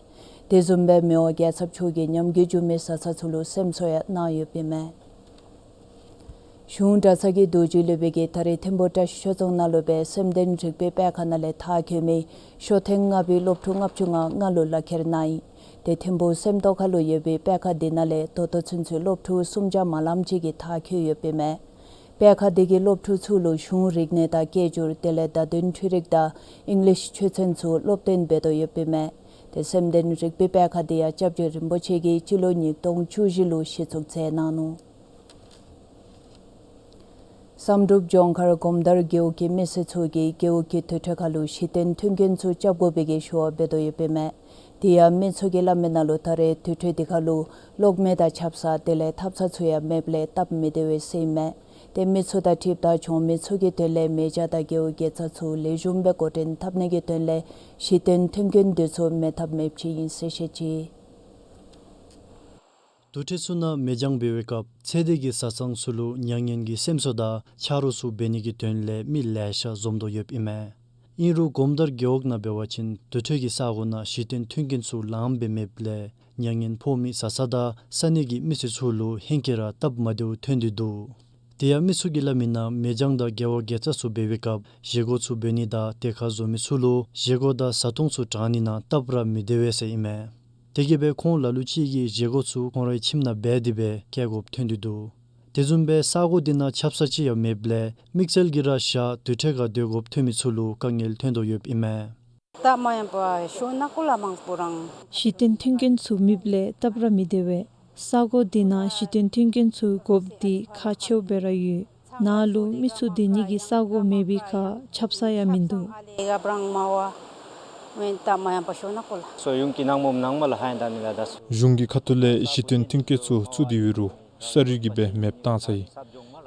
དེ་བཟུམ་སྦེ་མི་དབང་རྒྱལ་ཚབ་མཆོག་གིས་ཉམས་རྒུད་བྱུང་མི་བཟའ་ཚང་ཚུ་ལུ་སེམས་གསོ་ཡང་གནང་ཡོདཔ་ཨིན་མས། གཞུང་གྲྭ་ཚང་གི་རྡོ་རྗེ་སློབ་དཔོན་གྱིས་ད་རེས་ཐིམ་ཕུ་བཀྲ་ཤིས་ཆོས་རྫོང་ནང་ལུ་སྦེ་སེམས་ལྡན་རིག་པའི་སྤེལ་ཁང་ནང་ལས་མཐར་འཁྱོལ་མི་ཤོག་ཐེངས་ལྔ་པའི་སློབ་ཕྲུག་ལྔ་བཅུ་ང་ལྔ་ལུ་ལག་ཁྱེར་གནང་ཡི། ཏེ་ཐིམ་ཕུ་སེམས་རྟོགས་ཁ་ལུ་ཡོད་པའི་སྤེལ་ཁང་འདི་ནང་ལས་ད་ལྟོ་ཚུན་ཚོད་སློབ་ཕྲུག་སུམ་བརྒྱ་མ་ལངམ་ཅིག་གིས་མཐར་འཁྱོལ་ཡོདཔ་ཨིན་མས། སྤེལ་ཁང་འདི་གིས་སློབ་ཕྲུག་ཚུ་ལུ་གཞུང་རིག་གནས་དང་སྐད་སྒྱུར་དེ་ལས་བརྡ་དོན་འཕྲུལ་རིག་དང་ཨིང་ལིཤ་ཆོས་ཚན་ཚུ་སློབ་སྟོན་འབད་དོ་ཡོདཔ་ཨིན་མས། ཏེ་སེམས་ལྡན་རིག་པའི་སྤེལ་ཁང་འདི་ཡང་སྐྱབས་རྗེ་རིན་པོ་ཆེ་གིས་སྤྱི་ལོ་ཉིས་སྟོང་བཅུ་བཞི་ལུ་གཞི་བཙུགས་མཛད་གནང་ནུག། བསམ་གྲུབ་ལྗོངས་མཁར་གོམ་དར་རྒེད་འོག་གི་མི་སེར་ཚུ་གིས་རྒེད་འོག་གི་དུར་ཁྲོད་ཁ་ལུ་གཞི་རྟེན་མཐུན་རྐྱེན་ཚུ་རྐྱབ་དགོ་པའི་གི་ཞུ་བ་འབད་དོ་ཡོདཔ་ཨིན་མས། དེ་ཡང་མི་ཚུ་གིས་སླབ་མི་ནང་ལུ་ད་རེས་དུར་ཁྲོད་འདི་ཁ་ལུ་གློག་མེ་དང་ཆབ་གསང་དེ་ལས་ཐབ་ཚང་ཚུ་ཡང་མེདཔ་ལས་སྟབས་མི་བདེ་བས་ཟེར་ཨིན་མས། ཏེ་མི་ཚུ་དང་འཁྲིལཝ་ད་གྲོང་མི་ཚུ་གི་དོན་ལས་མེ་བྱ་དང་རྒེད་འོག་དགེ་རྩ་ཚུ་ལེགས་ཤོམ་སྦེ་འགོ་འདྲེན་འཐབ་ནི་གི་དོན་ལས་གཞི་རྟེན་མཐུན་རྐྱེན་འདི་ཚུ་མེད་ཐབས་མེདཔ་ཅིག་ཨིན་ཟེར་བཤད་ཅི། དུར་ཁྲོད་ཚུ་ནང་མེ་སྦྱང་འབད་བའི་སྐབས་ཚེ་འདས་ཀྱི་བཟའ་ཚང་ཚུ་ལུ་མྱ་ངན་གྱི་སེམས་གསོ་དང་ཆ་རོགས་ཚུ་འབད་ནི་གི་དོན་ལས་མི་ལེ་ཤ་འཛོམས་དོ་ཡོདཔ་ཨིན་མས། ཨིན་རུང་གོམ་དར་རྒེད་འོག་ནང་འབད་བ་ཅིན་དུར་ཁྲོད་ཀྱི་ས་གོ་ནང་གཞི་རྟེན་མཐུན་རྐྱེན་ཚུ་ལངམ་སྦེ་མེདཔ་ལས་མྱ་ངན་ཕོག་མི་བཟའ་ཚང་དང་ས་གནས་ཀྱི་མི་སེར་ཚུ་ལུ་ཧེང་སྐལ་ར་སྟབས་མ་བདེཝ་ཐོན་ཏེ་འདུག། དེ་ཡང་མི་ཚུ་གིས་སླབ་མི་ནང་མེ་སྦྱང་དང་རྒེད་འོག་དགེ་རྩ་ཚུ་འབད་བའི་སྐབས་བཞེས་སྒོ་ཚུ་འབད་ནི་དང་དེ་ཁར་འཛོམས་མི་ཚུ་ལུ་བཞེས་སྒོ་དང་བཟའ་འཐུང་ཚུ་དྲང་ནི་ནང་སྟབས་ར་མི་བདེ་བས་ཟེར་ཨིན་མས། དེ་གིས་སྦེ་ཁོང་ལ་ལུ་ཅིག་གིས་བཞེས་སྒོ་ཚུ་ཁོང་རའི་ཁྱིམ་ནང་འབད་དེ་སྦེ་བསྐྱལ་དགོཔ་ཐོན་ཏེ་འདུག། དེ་བཟུམ་སྦེ་ས་གོ་འདི་ནང་ཆབ་གསང་ཅིག་ཡང་མེདཔ་ལས་དམིགས་བསལ་གྱིས་ར་ཞག་དུར་ཁྲོད་ཁར་སྡོད་དགོཔ་ཐོན་མི་ཚུ་ལུ་དཀའ་ངལ་ཐོན་དོ་ཡོདཔ་ཨིན་མས། སྟབས་མ་ཡོདཔ་ཤོར་ན་གོ་ལ་མང་པོ་རང་། གཞི་རྟེན་མཐུན་རྐྱེན་ཚུ་མེདཔ་ལས་སྟབས་ར་མི་བདེ་བས། ས་གོ་འདི་ནང་གཞི་རྟེན་མཐུན་རྐྱེན་ཚུ་དགོཔ་འདི་ཁག་ཆེཝ་སྦེ་ར་ཡོད། ནཱ་ལུ་མི་ཚུ་སྡོད་ནི་གི་ས་གོ་མེད་པའི་ཁར་ཆབ་གསང་ཡང་མིན་འདུག། གཞུང་གི་ཁ་ཐུག་ལས་གཞི་རྟེན་མཐུན་རྐྱེན་ཚུ་བཙུགས་ཏེ་ཡོད་རུང་ས་རུད་ཀྱིས་སྦེ་མེདཔ་བཏང་ཚར་ཡི།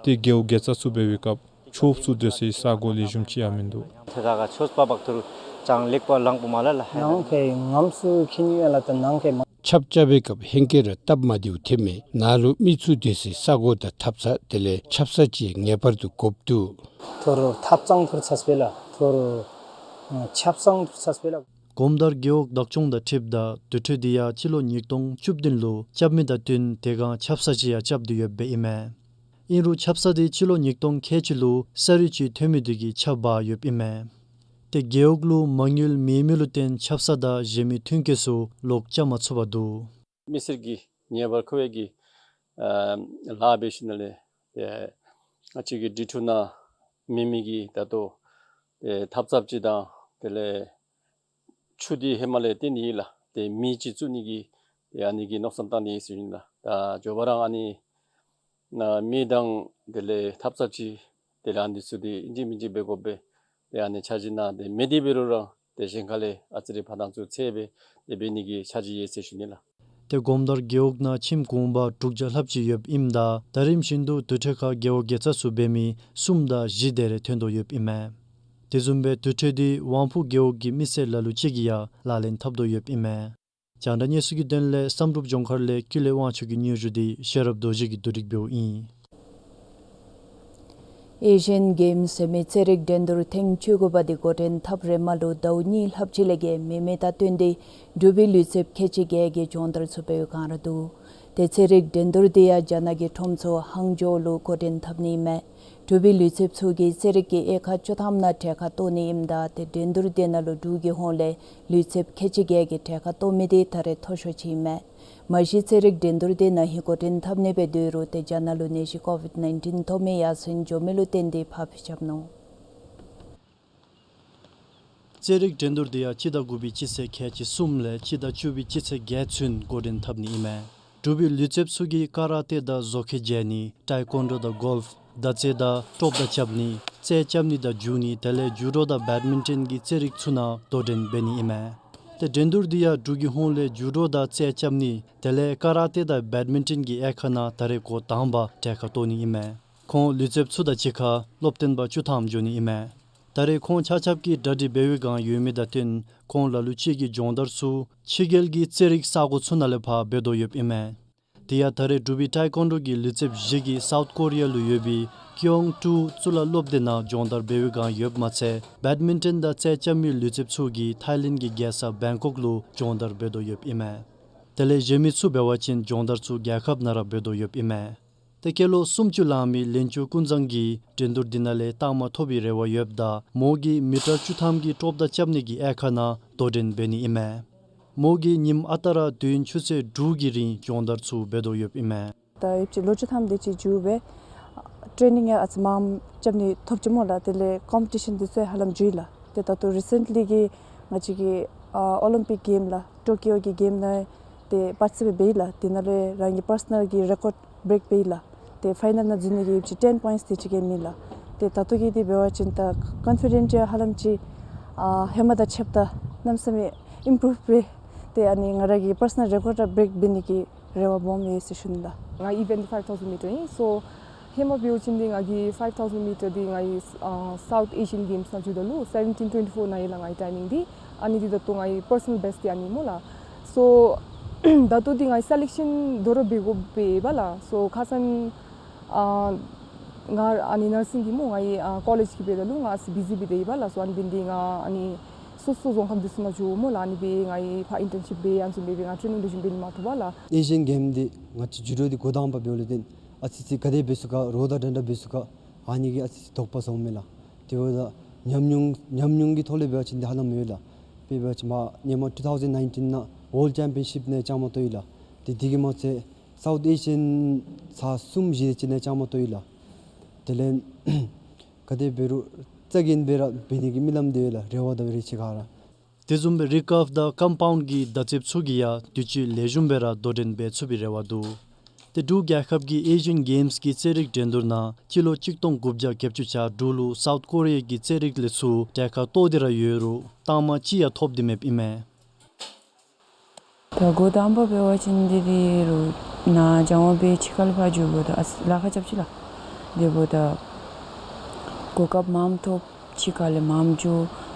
ཏེ་རྒེད་འོག་དགེ་རྩ་ཚུ་འབད་བའི་སྐབས་ཆོསཔ་ཚུ་སྡོད་སའི་ས་གོ་ལེགས་ཤོམ་ཅིག་ཡང་མིན་འདུག། ཐད་ཀར་ཆོས་པ་བག་ཐུར་ཅང་ལེགས་པར་ལང་པོ་མ་ལ་ལ་ཧ་ནང་ཁེ་ངམ་སུ་ཁྱི་ཉི་ཡ་ལ་ཏེ་ནང་ཁེ་མ། ཆབ་རྐྱབ་པའི་སྐབས་ཧེང་སྐལ་ར་སྟབས་མ་བདེཝ་ཐོན་མས། ནཱ་ལུ་མི་ཚུ་སྡོད་སའི་ས་གོ་དང་ཐབ་ཚང་དེ་ལས་ཆབ་གསང་ཅིག་ངེས་པར་དུ་དགོཔ་འདུག། ཐོར་ཐབ་ཚང་ཐོར་ཚས་པས་ལགས། ཐོར་ཆབ་གསང་ཐོར་ཚས་པས་ལགས། གོམ་དར་རྒེད་འོག་བདག་སྐྱོང་དང་འཁྲིལཝ་ད་དུར་ཁྲོད་འདི་ཡང་སྤྱི་ལོ་ཉིས་སྟོང་བཅུ་བདུན་ལུ་རྐྱབ་མི་དང་བསྟུན་དེ་སྒང་ཆབ་གསང་ཅིག་ཡང་རྐྱབ་སྟེ་ཡོདཔ་ཨིན་མས། ཨིན་རུང་ཆབ་གསང་འདི་སྤྱི་ལོ་ཉིས་སྟོང་ཁལ་གཅིག་ལུ་ས་རུད་ཅིག་ཐོན་མི་འདི་གིས་ཆག་འབག་ཡོདཔ་ཨིན་མས། ཏེ་རྒེད་འོག་ལུ་མ་དངུལ་མེད་མི་ལུ་བརྟེན་ཆབ་གསང་དང་གཞན་མི་མཐུན་རྐྱེན་ཚུ་ལོག་རྐྱབ་མ་ཚུགས་པར་འདུག། མི་སེར་གྱིས་ངེས་པར་ཁོ་བའི་གི་ཨ་ལཱ་འབད་ཞིནམ་ལས་ཏེ་ང་བཅས་ཀྱི་འབྲི་ཕྲུག་ནང་མེད་མི་གི་ད་ལྟོ་ཏེ་ཐབ་ཚང་ཅིག་དང་དེ་ལས་ཆུ་འདི་ཧེ་མ་ལས་བཏོན་ནི་ཨིན་ལགས། ཏེ་མེ་ཅིག་བཙུགས་ནི་གི་ཏེ་ཨ་ནི་གི་མནོ་བསམ་བཏང་ནི་ཨིན་ཟེར་ཞུ་ནི་ལགས། ད་མགྱོགས་པ་ར་ཨ་ནི་ནང་མེ་དང་དེ་ལས་ཐབ་ཚང་ཅིག་དེ་ལས་ཨ་ནི་ཚུ་འདི་ཨིན་ཅི་མིན་ཅི་འབད་དགོ་པས། ཏེ་ཨ་ནི་འཆར་གཞི་ནང་ཏེ་མེད་དེ་འབད་རུང་ར་ཏེ་གཞན་ཁ་ལས་ཨ་ཙི་རེ་ཕར་དང་ཚུར་འཚོལ་སྦེ་ཏེ་འབད་ནི་གི་འཆར་གཞི་ཡོད་ཟེར་ཞུ་ནི་ལགས། ཏེ་གོམ་དར་རྒེད་འོག་ནང་ཁྱིམ་གུང་པ་དྲུག་བརྒྱ་ལྷགཔ་ཅིག་ཡོདཔ་ཨིནམ་ད་ད་རིམ་བཞིན་དུ་དུར་ཁྲོད་ཁར་རྒེད་འོག་དགེ་རྩ་ཚུ་འབད་མི་གསུམ་དང་བཞི་དེ་རེ་ཐོན་དོ་ཡོདཔ་ཨིན་མས། དེ་བཟུམ་སྦེ་དུར་ཁྲོད་འདི་དབང་ཕུག་རྒེད་འོག་གི་མི་སེར་ལ་ལུ་ཅིག་གིས་ཡང་ལག་ལེན་འཐབ་དོ་ཡོདཔ་ཨིན་མས། རྒྱང་བསྒྲགས་གནས་ཚུལ་གྱི་དོན་ལས་བསམ་གྲུབ་ལྗོངས་མཁར་ལས་ཀུན་ལེགས་དབང་ཕྱུག་གི་སྙན་ཞུ་འདི་ཤེས་རབ་རྡོ་རྗེ་གིས་བསྡུ་སྒྲིག་འབདཝ་ཨིན། ཨེ་ཤི་ཡན་གེམསི་ཟེར་མི་རྩེད་རིགས་འགྲན་བསྡུར་ཐེངས་བཅུ་དགུ་པ་འདི་འགོ་འདྲེན་འཐབ་རནམ་ལུ་ཟླཝ་གཉིས་ལྷགཔ་ཅིག་ལས་བརྒལ་མེད་མི་དང་བསྟུན་ཏེ་འབྲུག་པའི་ལུས་རྩལཔ་ཁལ་གཅིག་བརྒལ་གྱིས་སྦྱོང་བརྡར་ཚུ་འབད་བའི་བསྒང་ར་འདུག། ཏེ་རྩེད་རིགས་འགྲན་བསྡུར་འདི་ཡང་རྒྱ་ནག་གི་ཁྲོམ་ཚོགས་ཧང་ཇོ་ལུ་འགོ་འདྲེན་འཐབ་ནི་ཨིན་མས། འབྲུག་པའི་ལུས་རྩལཔ་ཚུ་གིས་རྩེད་རིགས་ཀྱི་དབྱེ་ཁག་བཅུ་ཐམ་ནང་གྲལ་ཁར་གཏོགས་ནི་ཨིནམ་ད་ཏེ་འགྲན་བསྡུར་འདི་ནང་ལུ་འབྲུག་གི་ཧོངས་ལས་ལུས་རྩལཔ་ཁལ་གཅིག་བརྒལ་གྱིས་གྲལ་ཁར་གཏོགས་མི་འདི་ད་རེས་མཐོ་ཤོས་ཅིག་ཨིན་མས། མ་གཞི་རྩེད་རིགས་འགྲན་བསྡུར་འདི་ནང་ཧེ་འགོ་འདྲེན་འཐབ་ནི་སྦེ་སྡོད་རུང་ཏེ་རྒྱ་ནག་ལུ་ནད་གཞི་ཀོ་ཝིཌ་ནའིན་ཊིན་ཐོབ་མི་ཡར་སེང་འགྱོ་མི་ལུ་བརྟེན་ཏེ་ཕར་འགྱངས་འཐབ་ནུག། རྩེད་རིགས་འགྲན་བསྡུར་འདི་ཡང་སྤྱི་ཟླ་དགུ་པའི་སྤྱི་ཚེས་ཁལ་གཅིག་གསུམ་ལས་སྤྱི་ཟླ་བཅུ་པའི་སྤྱི་ཚེས་བརྒྱད་ཚུན་འགོ་འདྲེན་འཐབ་ནི་ཨིན་མས། འབྲུག་པའི་ལུས་རྩལཔ་ཚུ་གིས་ཀ་ར་ཏེ་དང་བཟོ་ཁེ་རྒྱས་ནི་ཊའི་ཀོན་ཌོ་དང་གོལཕ་མདའ་རྩེད་དང་ཀྲོབ་དང་རྐྱབ་ནི་རྩལ་རྐྱབ་ནི་དང་རྒྱུག་ནི་དེ་ལས་ཇུ་ཌོ་དང་བེཌ་མིན་ཊོན་གྱི་རྩེད་རིགས་ཚུ་ནང་དོ་འགྲན་འབད་ནི་ཨིན་མས། ཏེ་འགྲན་བསྡུར་འདི་ཡང་འབྲུག་གི་ཧོངས་ལས་ཇུ་ཌོ་དང་རྩལ་རྐྱབ་ནི་དེ་ལས་ཀ་ར་ཏེ་དང་བེཌ་མིན་ཊོན་གྱི་དབྱེ་ཁག་ནང་ད་རེས་འགོ་དང་པ་གྲལ་ཁར་གཏོགས་ནི་ཨིན་མས། ཁོང་ལུས་རྩལཔ་ཚུ་དང་གཅིག་ཁར་སློབ་སྟོན་པ་བཅུ་ཐམ་འགྱོ་ནི་ཨིན་མས། ད་རེས་ཁོང་ཆ་ཁྱབ་ཀྱིས་གྲ་སྒྲིག་འབད་བའི་བསྒང་ཡོད་མི་དང་བསྟུན་ཁོང་ལ་ལུ་ཅིག་གིས་སྦྱོང་བརྡར་ཚུ་ཕྱི་རྒྱལ་གྱི་རྩེད་རིགས་ས་གོ་ཚུ་ནང་ལས་ཕར་འབད་དོ་ཡོདཔ་ཨིན་མས། དེ་ཡང་ད་རེས་འབྲུག་པའི་ཊའི་ཀོན་ཌོ་གི་ལུས་རྩལཔ་བཞི་གིས་སའུཐ་ཀོ་རི་ཡ་ལུ་ཡོད་པའི་ཀི་ཡོང་ཀྲུའུ་གཙུག་ལག་སློབ་སྡེ་ནང་སྦྱོང་བརྡར་འབད་བའི་བསྒང་ཡོདཔ་མ་ཚད་བེཌ་མིན་ཊོན་དང་རྩེད་རྐྱབ་མི་ལུས་རྩལཔ་ཚུ་གིས་ཐའི་ལེནཌ་གི་རྒྱལ་ས་བེང་ཀོག་ལུ་སྦྱོང་བརྡར་འབད་དོ་ཡོདཔ་ཨིན་མས། དེ་ལས་གཞན་མི་ཚུ་འབད་བ་ཅིན་སྦྱོང་བརྡར་ཚུ་རྒྱལ་ཁབ་ནང་ར་འབད་དོ་ཡོདཔ་ཨིན་མས། ཏེ་སྐྱེས་ལོ་སུམ་ཅུ་ལང་མི་ལན་ཅུ་ཀུན་བཟང་གིས་འགྲན་བསྡུར་འདི་ནང་ལས་རྟགས་མ་ཐོབ་པའི་རེ་བ་ཡོདཔ་ད་མོ་གིས་མི་ཊར་བཅུ་ཐམ་གྱི་ཀྲོབ་མདའ་རྐྱབ་ནི་གི་དབྱེ་ཁག་ནང་དོ་འགྲན་འབད་ནི་ཨིན་མས། མོ་གིས་ཉིནམ་ཨ་རྟག་ར་དུས་ཡུན་ཆུ་ཚོད་དྲུག་གི་རིང་སྦྱོང་བརྡར་ཚུ་འབད་དོ་ཡོདཔ་ཨིན་མས། ད་ཡོདཔ་ཅིག་ལོ་བཅུ་ཐམ་དེ་ཅིག་འགྱོ་སྦེ་ཊེ་ནིང་ཡང་ཨ་ཙི་མངམ་རྐྱབ་ནི་ཐོབ་ཅི་སྨོ་ལགས། དེ་ལས་ཀོམ་པི་ཊི་ཤཱན་འདི་ཚུ་ཡང་ཧ་ལམ་འགྱོ་ཡི་ལགས། ཏེ་ད་ལྟོ་རི་སེནཊ་ལི་གི་ང་བཅས་ཀྱི་ཨ་ཨོ་ལིམ་པིཀ་གེམ་ལགས། ཊོ་ཀི་ཡོ་གི་གེམ་ནང་ཏེ་པར་ཊི་སི་པེཊ་འབད་ཡི་ལགས། དེ་ནང་ལས་རང་གི་པར་སོ་ནཱལ་གྱི་རེ་ཀོཌ་བྲེཀ་འབད་ཡི་ལགས། ཏེ་ཕའི་ནཱལ་ནང་འཛུལ་ནི་གི་ཡོདཔ་ཅིག་ཊེན་པོའིནཊསི་དེ་ཅིག་གེམ་ཨིན་ལགས། ཏེ་ད་ལྟོ་གི་འདི་འབད་བ་ཅིན་ད་ཀོན་ཕི་ཌེནཊ་ཡང་ཧ་ལམ་ཅིག་ཨ་ཧེ་མ་དང་ཕྱདཔ་ད་གནམ་མེད་ས་མེད་ཨིམ་པུརུབ་འབད། ཏེ་ཨ་ནི་ང་ར་གི་པར་སོ་ནཱལ་རེ་ཀོཌ་བྲེཀ་འབད་ནི་གི་རེ་བ་སྦོམ་ཡོད་ཟེར་ཞུ་ནི་ལགས། ང་ཨི་ཝེནཊ་ཕའིབ་ཐའུ་ཟེནཊ་མི་ཊར་ཨིན། སོ་ཧེ་མ་འབད་བ་ཅིན་འདི་ང་གི་ཕའིབ་ཐའུ་ཟེནཊ་མི་ཊར་འདི་ང་གི་ཨ་སའུཐ་ཨེ་ཤི་ཡཱན་གེམསི་ནང་འགྱོཝ་ད་ལུ་སེ་བེན་ཊིན་ཊུ་ཝེན་ཊི་ཕོར་ནང་ཡོད་ལགས། ང་གི་ཊའི་མིང་འདི་ཨ་ནི་འདི་ད་ལྟོ་ང་གི་པར་སོ་ནཱལ་བེསཊ་འདི་ཨ་ནི་སྨོ་ལགས། སོ་ད་ལྟོ་འདི་ང་གི་སེ་ལེཀ་ཤཱན་དོ་རུང་འབད་དགོཔ་འབདཝ་ལགས། སོ་ཁ་སང་ཨ་ང་ཨ་ནི་ནར་སིང་གི་སྨོ་ང་གི་ཨ་ཀོ་ལེཇ་གི་འབདཝ་ད་ལུ་ང་ཨ་ཙི་བི་ཟི་འབད་དེ་ཡོདཔ་ལགས། སོ་ཨ་ནི་འབད་ནི་འདི་ང་ཨ་ནི་སོ་སོ་རྫོང་ཁག་འདི་ཚུ་ནང་འགྱོཝ་སྨོ་ལགས། ཨ་ནི་སྦེ་ང་གིས་ཕར་ཨིན་ཊརན་ཤིཔ་འབད་ཨ་ནི་བཟུམ་སྦེ་འབད་ང་ཊེ་ནིང་འདི་བཟུམ་འབད་ནི་མ་ཐོབ་པས་ལགས། ཨེ་ཤི་ཡཱན་གེམ་འདི་ང་བཅས་ཇུ་ཌོ་འདི་འགོ་དང་པ་འབདཝ་ལས་བརྟེན་ཨ་ཙི་ཙི་ག་དེ་འབད་ཚུགས་ག་རོགས་དང་འདྲན་འདྲ་འབད་ཚུགས་ག་ཨ་ནི་གིས་ཨ་ཙི་ཙི་དོགས་པ་ཟཝ་མས་ལགས། དེ་འབདཝ་ད་ཉམས་མྱོང་ཉམས་མྱོང་གི་ཐོག་ལས་འབད་བ་ཅིན་འདི་ཧ་ལམ་ཡོད་ལགས། དཔེ་འབད་བ་ཅིན་མ་སྔོན་མ་ཊུ་ཐའུ་ཟེནཊ་ནའིན་ཊིན་ནང་ཝཱལཌ་ཅེམ་པི་ཡན་ཤིཔ་ནང་བཅའ་མར་གཏོགས་ཡི་ལགས། ཏེ་དེ་གིས་མ་ཚད་སའུཐ་ཨེ་ཤི་ཡཱན་ཚར་གསུམ་བཞི་དེ་ཅིག་ནང་བཅའ་མར་གཏོགས་ཡི་ལགས། དེ་ལས་ག་དེ་འབད་རུང་རྩ་འགེངས་སྦེ་ར་འབད་ནི་གི་རྨི་ལམ་འདི་ཡོད་ལགས། རེ་བ་དང་རེ་ཆེ་ག་ར། དེ་བཟུམ་སྦེ་རི་ཀརབ་དང་ཀམ་པའུནཌ་གི་མདའ་རྩེདཔ་ཚུ་གིས་ཡང་དུས་ཅི་ལེགས་ཤོམ་སྦེ་ར་དོ་འགྲན་འབད་ཚུགས་པའི་རེ་བ་འདུག། ཏེ་འབྲུག་རྒྱལ་ཁབ་ཀྱི་ཨེ་ཤི་ཡཱན་གེམསི་གི་རྩེད་རིགས་འགྲན་བསྡུར་ནང་སྤྱི་ལོ་གཅིག་སྟོང་དགུ་བརྒྱ་བརྒྱད་ཅུ་གྱ་དྲུག་ལུ་སའུཐ་ཀོ་རི་ཡ་གི་རྩེད་རིགས་ལས་ཚུར་གྲལ་ཁར་གཏོགས་ཏེ་ར་ཡོད་རུང་རྟགས་མ་གཅིག་ཡང་ཐོབ་སྟེ་མེདཔ་ཨིན་མས། ད་འགོ་དང་པ་འབད་བ་ཅིན་འདི་འདི་རུང་ནཱ་སྦྱང་བ་འབད་ཕྱི་ཁར་ལུ་ཕར་འགྱོཝ་ད་ཨ་ཙི་ལཱ་ཁག་རྐྱབ་ཅི་ལགས། དེ་འབདཝ་ད་གོ་སྐབས་མངམ་ཐོབ། ཕྱི་ཁ་ལས་མངམ་འགྱོ།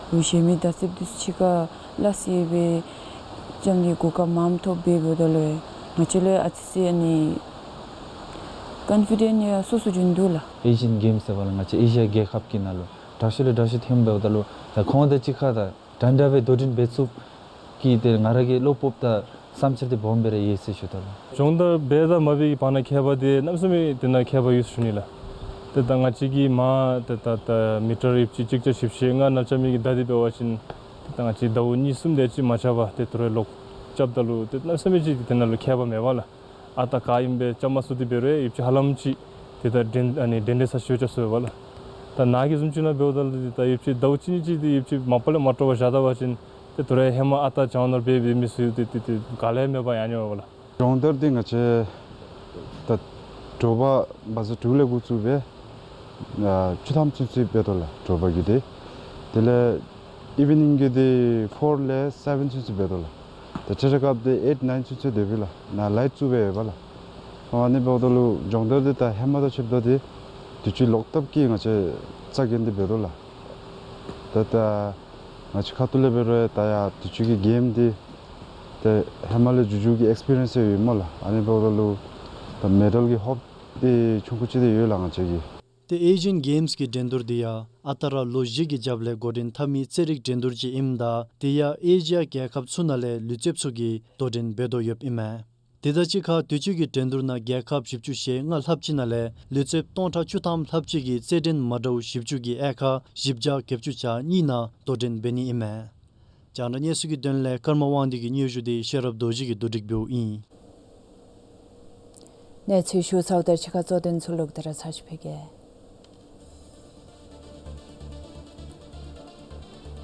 རུང་གཞན་མི་མདའ་རྩེདཔ་འདི་ཚུ་ཕྱི་ཁར་ལས་ཡོད་པའི་རྐྱངམ་གི་གོ་སྐབས་མངམ་ཐོབ་སྦེ་འབདཝ་ད་ལུ་ང་བཅས་ལུ་ཨ་ཙི་ཙི་ཨ་ནི་ཀོན་ཕི་ཌེནཊ་ཡང་སོ་སོ་བྱུང་འདུག་ལགས། ཨེ་ཤི་ཡཱན་གེམསི་ཟེར་བ་ལགས། ང་བཅས་ཨེ་ཤི་ཡ་རྒྱལ་ཁབ་ཀྱི་ནང་ལུ་དྲག་ཤོས་ལས་དྲག་ཤོས་ཐོནམ་འབདཝ་ད་ལུ་ད་ཁོང་དང་གཅིག་ཁར་ད་འདྲན་འདྲ་སྦེ་དོ་འགྲན་འབད་ཚུགསཔ་གི་ཏེ་ང་ར་གི་བློ་སྤོབས་དང་བསམ་འཆར་འདི་སྦོམ་སྦེ་ར་ཡོད་ཟེར་ཞུ་དོ་ལགས། སྦྱོང་བརྡར་འབད་དང་མ་འབད་ཀྱི་བར་ན་ཁྱད་པར་འདི་གནམ་མེད་ས་མེད་དེ་ནང་ཁྱད་པར་ཡོད་ཟེར་ཞུ་ནི་ལགས། ཏེ་ད་ང་བཅས་ཀྱིས་མ་ཏེ་ད་ད་མི་ཊར་ཡོདཔ་ཅིག་གཅིག་བརྒྱ་བཞི་བཅུ་ཞེ་ལྔ་ནང་རྐྱབ་མི་གི་མདའ་འདི་འབད་བ་ཅིན་ཏེ་ད་ང་བཅས་ཟླཝ་གཉིས་གསུམ་དེ་ཅིག་མ་རྐྱབ་པར་ཏེ་དོ་རུང་ལོག་རྐྱབ་ད་ལུ་ཏེ་གནམ་མེད་ས་མེད་ཅིག་དེ་ནང་ལུ་ཁྱད་པར་མེད་པས་ལགས། ཨ་རྟག་ག་ཨིནམ་སྦེ་རྐྱབ་མ་ཚུགས་ཏེ་འབད་རུང་ཡོདཔ་ཅིག་ཧ་ལམ་ཅིག་ཏེ་ད་འགྲན་ཨ་ནི་འགྲན་ཏེ་ས་ཞུ་ཆ་སོ་ཡོདཔ་ལགས། ད་ནཱ་གི་བཟུམ་ཅིག་ནང་འབདཝ་ད་ལུ་ཏེ་ད་ཡོདཔ་ཅིག་ཟླཝ་གཅིག་གཉིས་ཅིག་ཏེ་ཡོདཔ་ཅིག་མ་པ་ལས་མ་དྲོ་བར་བཞག་ད་བ་ཅིན་ཏེ་དོ་རུང་ཧེ་མ་ཨ་རྟག་སྦྱང་ནོར་སྦེ་འབད་མི་ཚུ་ཡོད་དེ་ཏེ་ཏེ་ག་ལས་མེད་པར་ཡར་འགྱོཝ་ལགས། སྦྱོང་བརྡར་འདི་ང་བཅས་ད་དྲོ་པ་བ་ཟ་དྲུག་ལས་འགོ་བཙུགས་སྦེ་ཨ་བཅུ་ཐམ་ཚུན་ཚོད་འབད་དོ་ལགས། དྲོ་པ་གི་འདི། དེ་ལས་ཨི་ཝི་ནིང་གི་འདི་ཕོར་ལས་སེ་བེན་ཚུན་ཚོད་འབད་དོ་ལགས། ད་ཆ་ཆ་སྐབས་འདི་ཨེཊ་ནའིན་ཚུན་ཚོད་འབདཝ་ལགས། ནཱ་ལའིཊ་བཙུགས་སྦེ་ཡོདཔ་ལགས། ཨ་ནི་འབདཝ་ད་ལུ་སྦྱོང་བརྡར་འདི་ད་ཧེ་མ་དང་ཕྱདཔ་ད་འདི་དུས་ཅི་ལོག་ལྟབ་ཀྱིས་ང་བཅས་རྩ་འགེངས་ཏེ་འབད་དོ་ལགས། ད་ད་ང་བཅས་ཁ་ཐུག་ལས་འབད་རུང་ད་ཡར་དུས་ཅི་གི་གེམ་འདི་ཏེ་ཧེ་མ་ལས་འགྱོ་འགྱོ་གི་ཨེགསི་པི་རི་ཡནསི་ཡོད་སྨོ་ལགས། ཨ་ནི་འབདཝ་ད་ལུ་ད་མེ་ཌལ་གྱི་ཧོཔ་འདི་ཆུང་ཀུ་ཅིག་འདི་ཡོད་ལགས་ང་བཅས་ཀྱི། ཏེ་ཨེ་ཤི་ཡཱན་གེམསི་གི་འགྲན་བསྡུར་འདི་ཡང་ཨ་རྟག་ར་ལོ་བཞི་གི་རྒྱབ་ལས་འགོ་འདྲེན་འཐབ་མི་རྩེད་རིགས་འགྲན་བསྡུར་ཅིག་ཨིནམ་ད་དེ་ཡང་ཨེ་ཤི་ཡ་རྒྱལ་ཁབ་ཚུ་ནང་ལས་ལུས་རྩལཔ་ཚུ་གིས་དོ་འགྲན་འབད་དོ་ཡོདཔ་ཨིན་མས། དེ་དང་གཅིག་ཁར་དུས་ཅི་གི་འགྲན་བསྡུར་ནང་རྒྱལ་ཁབ་བཞི་བཅུ་ཞེ་ལྔ་ལྷགཔ་ཅིག་ནང་ལས་ལུས་རྩལཔ་སྟོང་ཕྲག་བཅུ་ཐམ་ལྷགཔ་ཅིག་གིས་རྩེད་འགྲན་མ་འདྲཝ་བཞི་བཅུ་གི་དབྱེ་ཁག་བཞི་བརྒྱ་བརྒྱད་ཅུ་གྱ་གཉིས་ནང་དོ་འགྲན་འབད་ནི་ཨིན་མས། རྒྱང་བསྒྲགས་གནས་ཚུལ་གྱི་དོན་ལས་ཀརྨ་དབང་འདུས་ཀྱི་སྙན་ཞུ་འདི་ཤེས་རབ་རྡོ་རྗེ་གིས་བསྡུ་སྒྲིག་འབདཝ་ཨིན། གནས་ཚུལ་ཞུ་ཚརཝ་ད་ཕྱི་ཁ་གཙོ་དོན་ཚུ་ལོག་སྟེ་ར་ཚར་ཅིག་ཕུལ་གེ།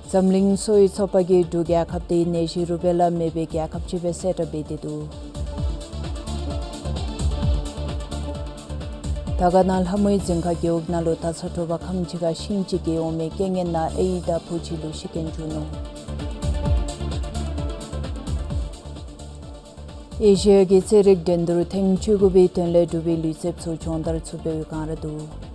འཛམ་གླིང་གསོ་བའི་ཚོགས་པ་གིས་འབྲུག་རྒྱལ་ཁབ་འདི་ནད་གཞི་རུ་བེ་ལ་མེད་པའི་རྒྱལ་ཁབ་ཅིག་སྦེ་གསལ་བསྒྲགས་འབད་དེ་འདུག། དར་དཀར་ན་ལྷ་མོའི་རྫིང་ཁ་རྒེད་འོག་ནང་ལུ་ད་ཚོད་དྲོ་པ་ཁམས་ཅིག་ཁར་ཤིང་ཅིག་གི་འོང་མི་རྐྱེན་ངན་ནང་ཨའི་དང་བུ་གཅིག་ལུ་ཤི་རྐྱེན་བྱུང་ནུག། ཨེ་ཤི་ཡ་གི་རྩེད་རིགས་འགྲན་བསྡུར་ཐེངས་བཅུ་དགུ་པའི་དོན་ལས་འབྲུག་པའི་ལུས་རྩལཔ་ཚུ་སྦྱོང་བརྡར་ཚུ་འབད་བའི་བསྒང་ར་འདུག།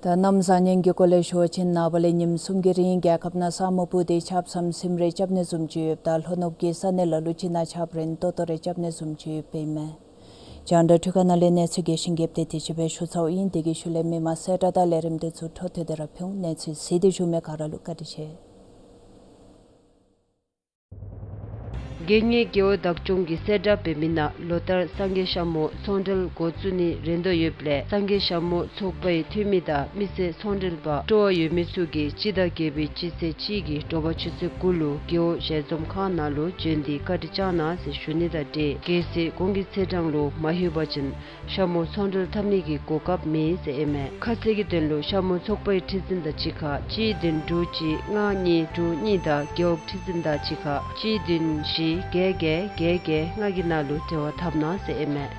ད་གནམ་བཟང་ངན་གྱི་སྐོར་ལས་ཞུ་བ་ཅིན་ནངས་པ་ལས་ཉིནམ་གསུམ་གྱི་རིང་རྒྱལ་ཁབ་ནང་ས་སྨུག་སྤུབས་ཏེ་ཆརཔ་ཟམ་ཟིམ་རེ་རྐྱབ་ནི་བཟུམ་ཅིག་ཡོདཔ་ད་ལྷོ་ནུབ་ཀྱི་ས་གནས་ལ་ལུ་ཅིག་ནང་ཆརཔ་རན་ཏོག་ཏོ་རེ་རྐྱབ་ནི་བཟུམ་ཅིག་ཡོདཔ་ཨིན་མས། རྒྱང་བསྒྲགས་འཕྲུལ་ཁང་ནང་ལས་གནས་ཚུལ་རྒྱས་ཤིང་རྒྱསཔ་སྦེ་དེ་ཅིག་སྦེ་ཞུ་ཚརཝ་ཨིན། དེ་གི་ཤུལ་ལས་མི་མང་གསལ་བསྒྲགས་དང་ལས་རིམ་དེ་ཚུ་འཕྲོ་མཐུད་དེ་ར་ཕུལ་འོང་། གནས་ཚུལ་གཟིགས་ཏེ་བཞུགས་མི་ག་ར་ལུ་བཀའ་དྲིན་ཆེ། རྒྱལ་གཉེར་རྒེད་འོག་བདག་སྐྱོང་གིས་གསལ་བསྒྲགས་འབད་མི་ནང་ལོ་ལྟར་སངས་རྒྱས་ཤ་མོ་ཚོང་འབྲེལ་འགོ་བཙུགས་ནིའི་རན་ཏོག་ཡོདཔ་ལས་སངས་རྒྱས་ཤ་མོ་ཚོགས་པའི་འཐུས་མི་དང་མི་སེར་ཚོང་འབྲེལ་པ་སྤྲོ་བ་ཡོད་མི་ཚུ་གིས་སྤྱི་ཟླ་བརྒྱད་པའི་སྤྱི་ཚེས་གཅིག་གི་དྲོ་པ་ཆུ་ཚོད་དགུ་ལུ་རྒེད་འོག་ཞལ་འཛོམས་ཁང་ནང་ལུ་བྱོན་ཏེ་བཀའ་དྲིན་བསྐྱང་གནང་ཟེར་ཞུ་ནི་དང་འབྲེལ་གལ་སྲིད་གོང་གི་ཚེས་གྲངས་ལུ་མ་ལྷོད་པ་ཅིན་ཤ་མོ་ཚོང་འབྲེལ་འཐབ་ནི་གི་གོ་སྐབས་མེད་ཟེར་ཨིན་མས། ཁ་གསལ་གྱི་དོན་ལུ་ཤ་མོ་ཚོགས་པའི་ཁྲི་འཛིན་དང་གཅིག་ཁར་གཅིག་བདུན་དྲུག་གཅིག་ལྔ་གཉིས་དྲུག་གཉིས་དང་རྒེད་འོག་ཁྲི་འཛིན་དང་གཅིག་ཁར་གཅིག་བདུན་བཞི་བརྒྱད་བརྒྱད་བརྒྱད་བརྒྱད་ལྔ་གི་ནང་ལུ་འབྲེལ་བ་འཐབ་གནང་ཟེར་ཨིན་མས།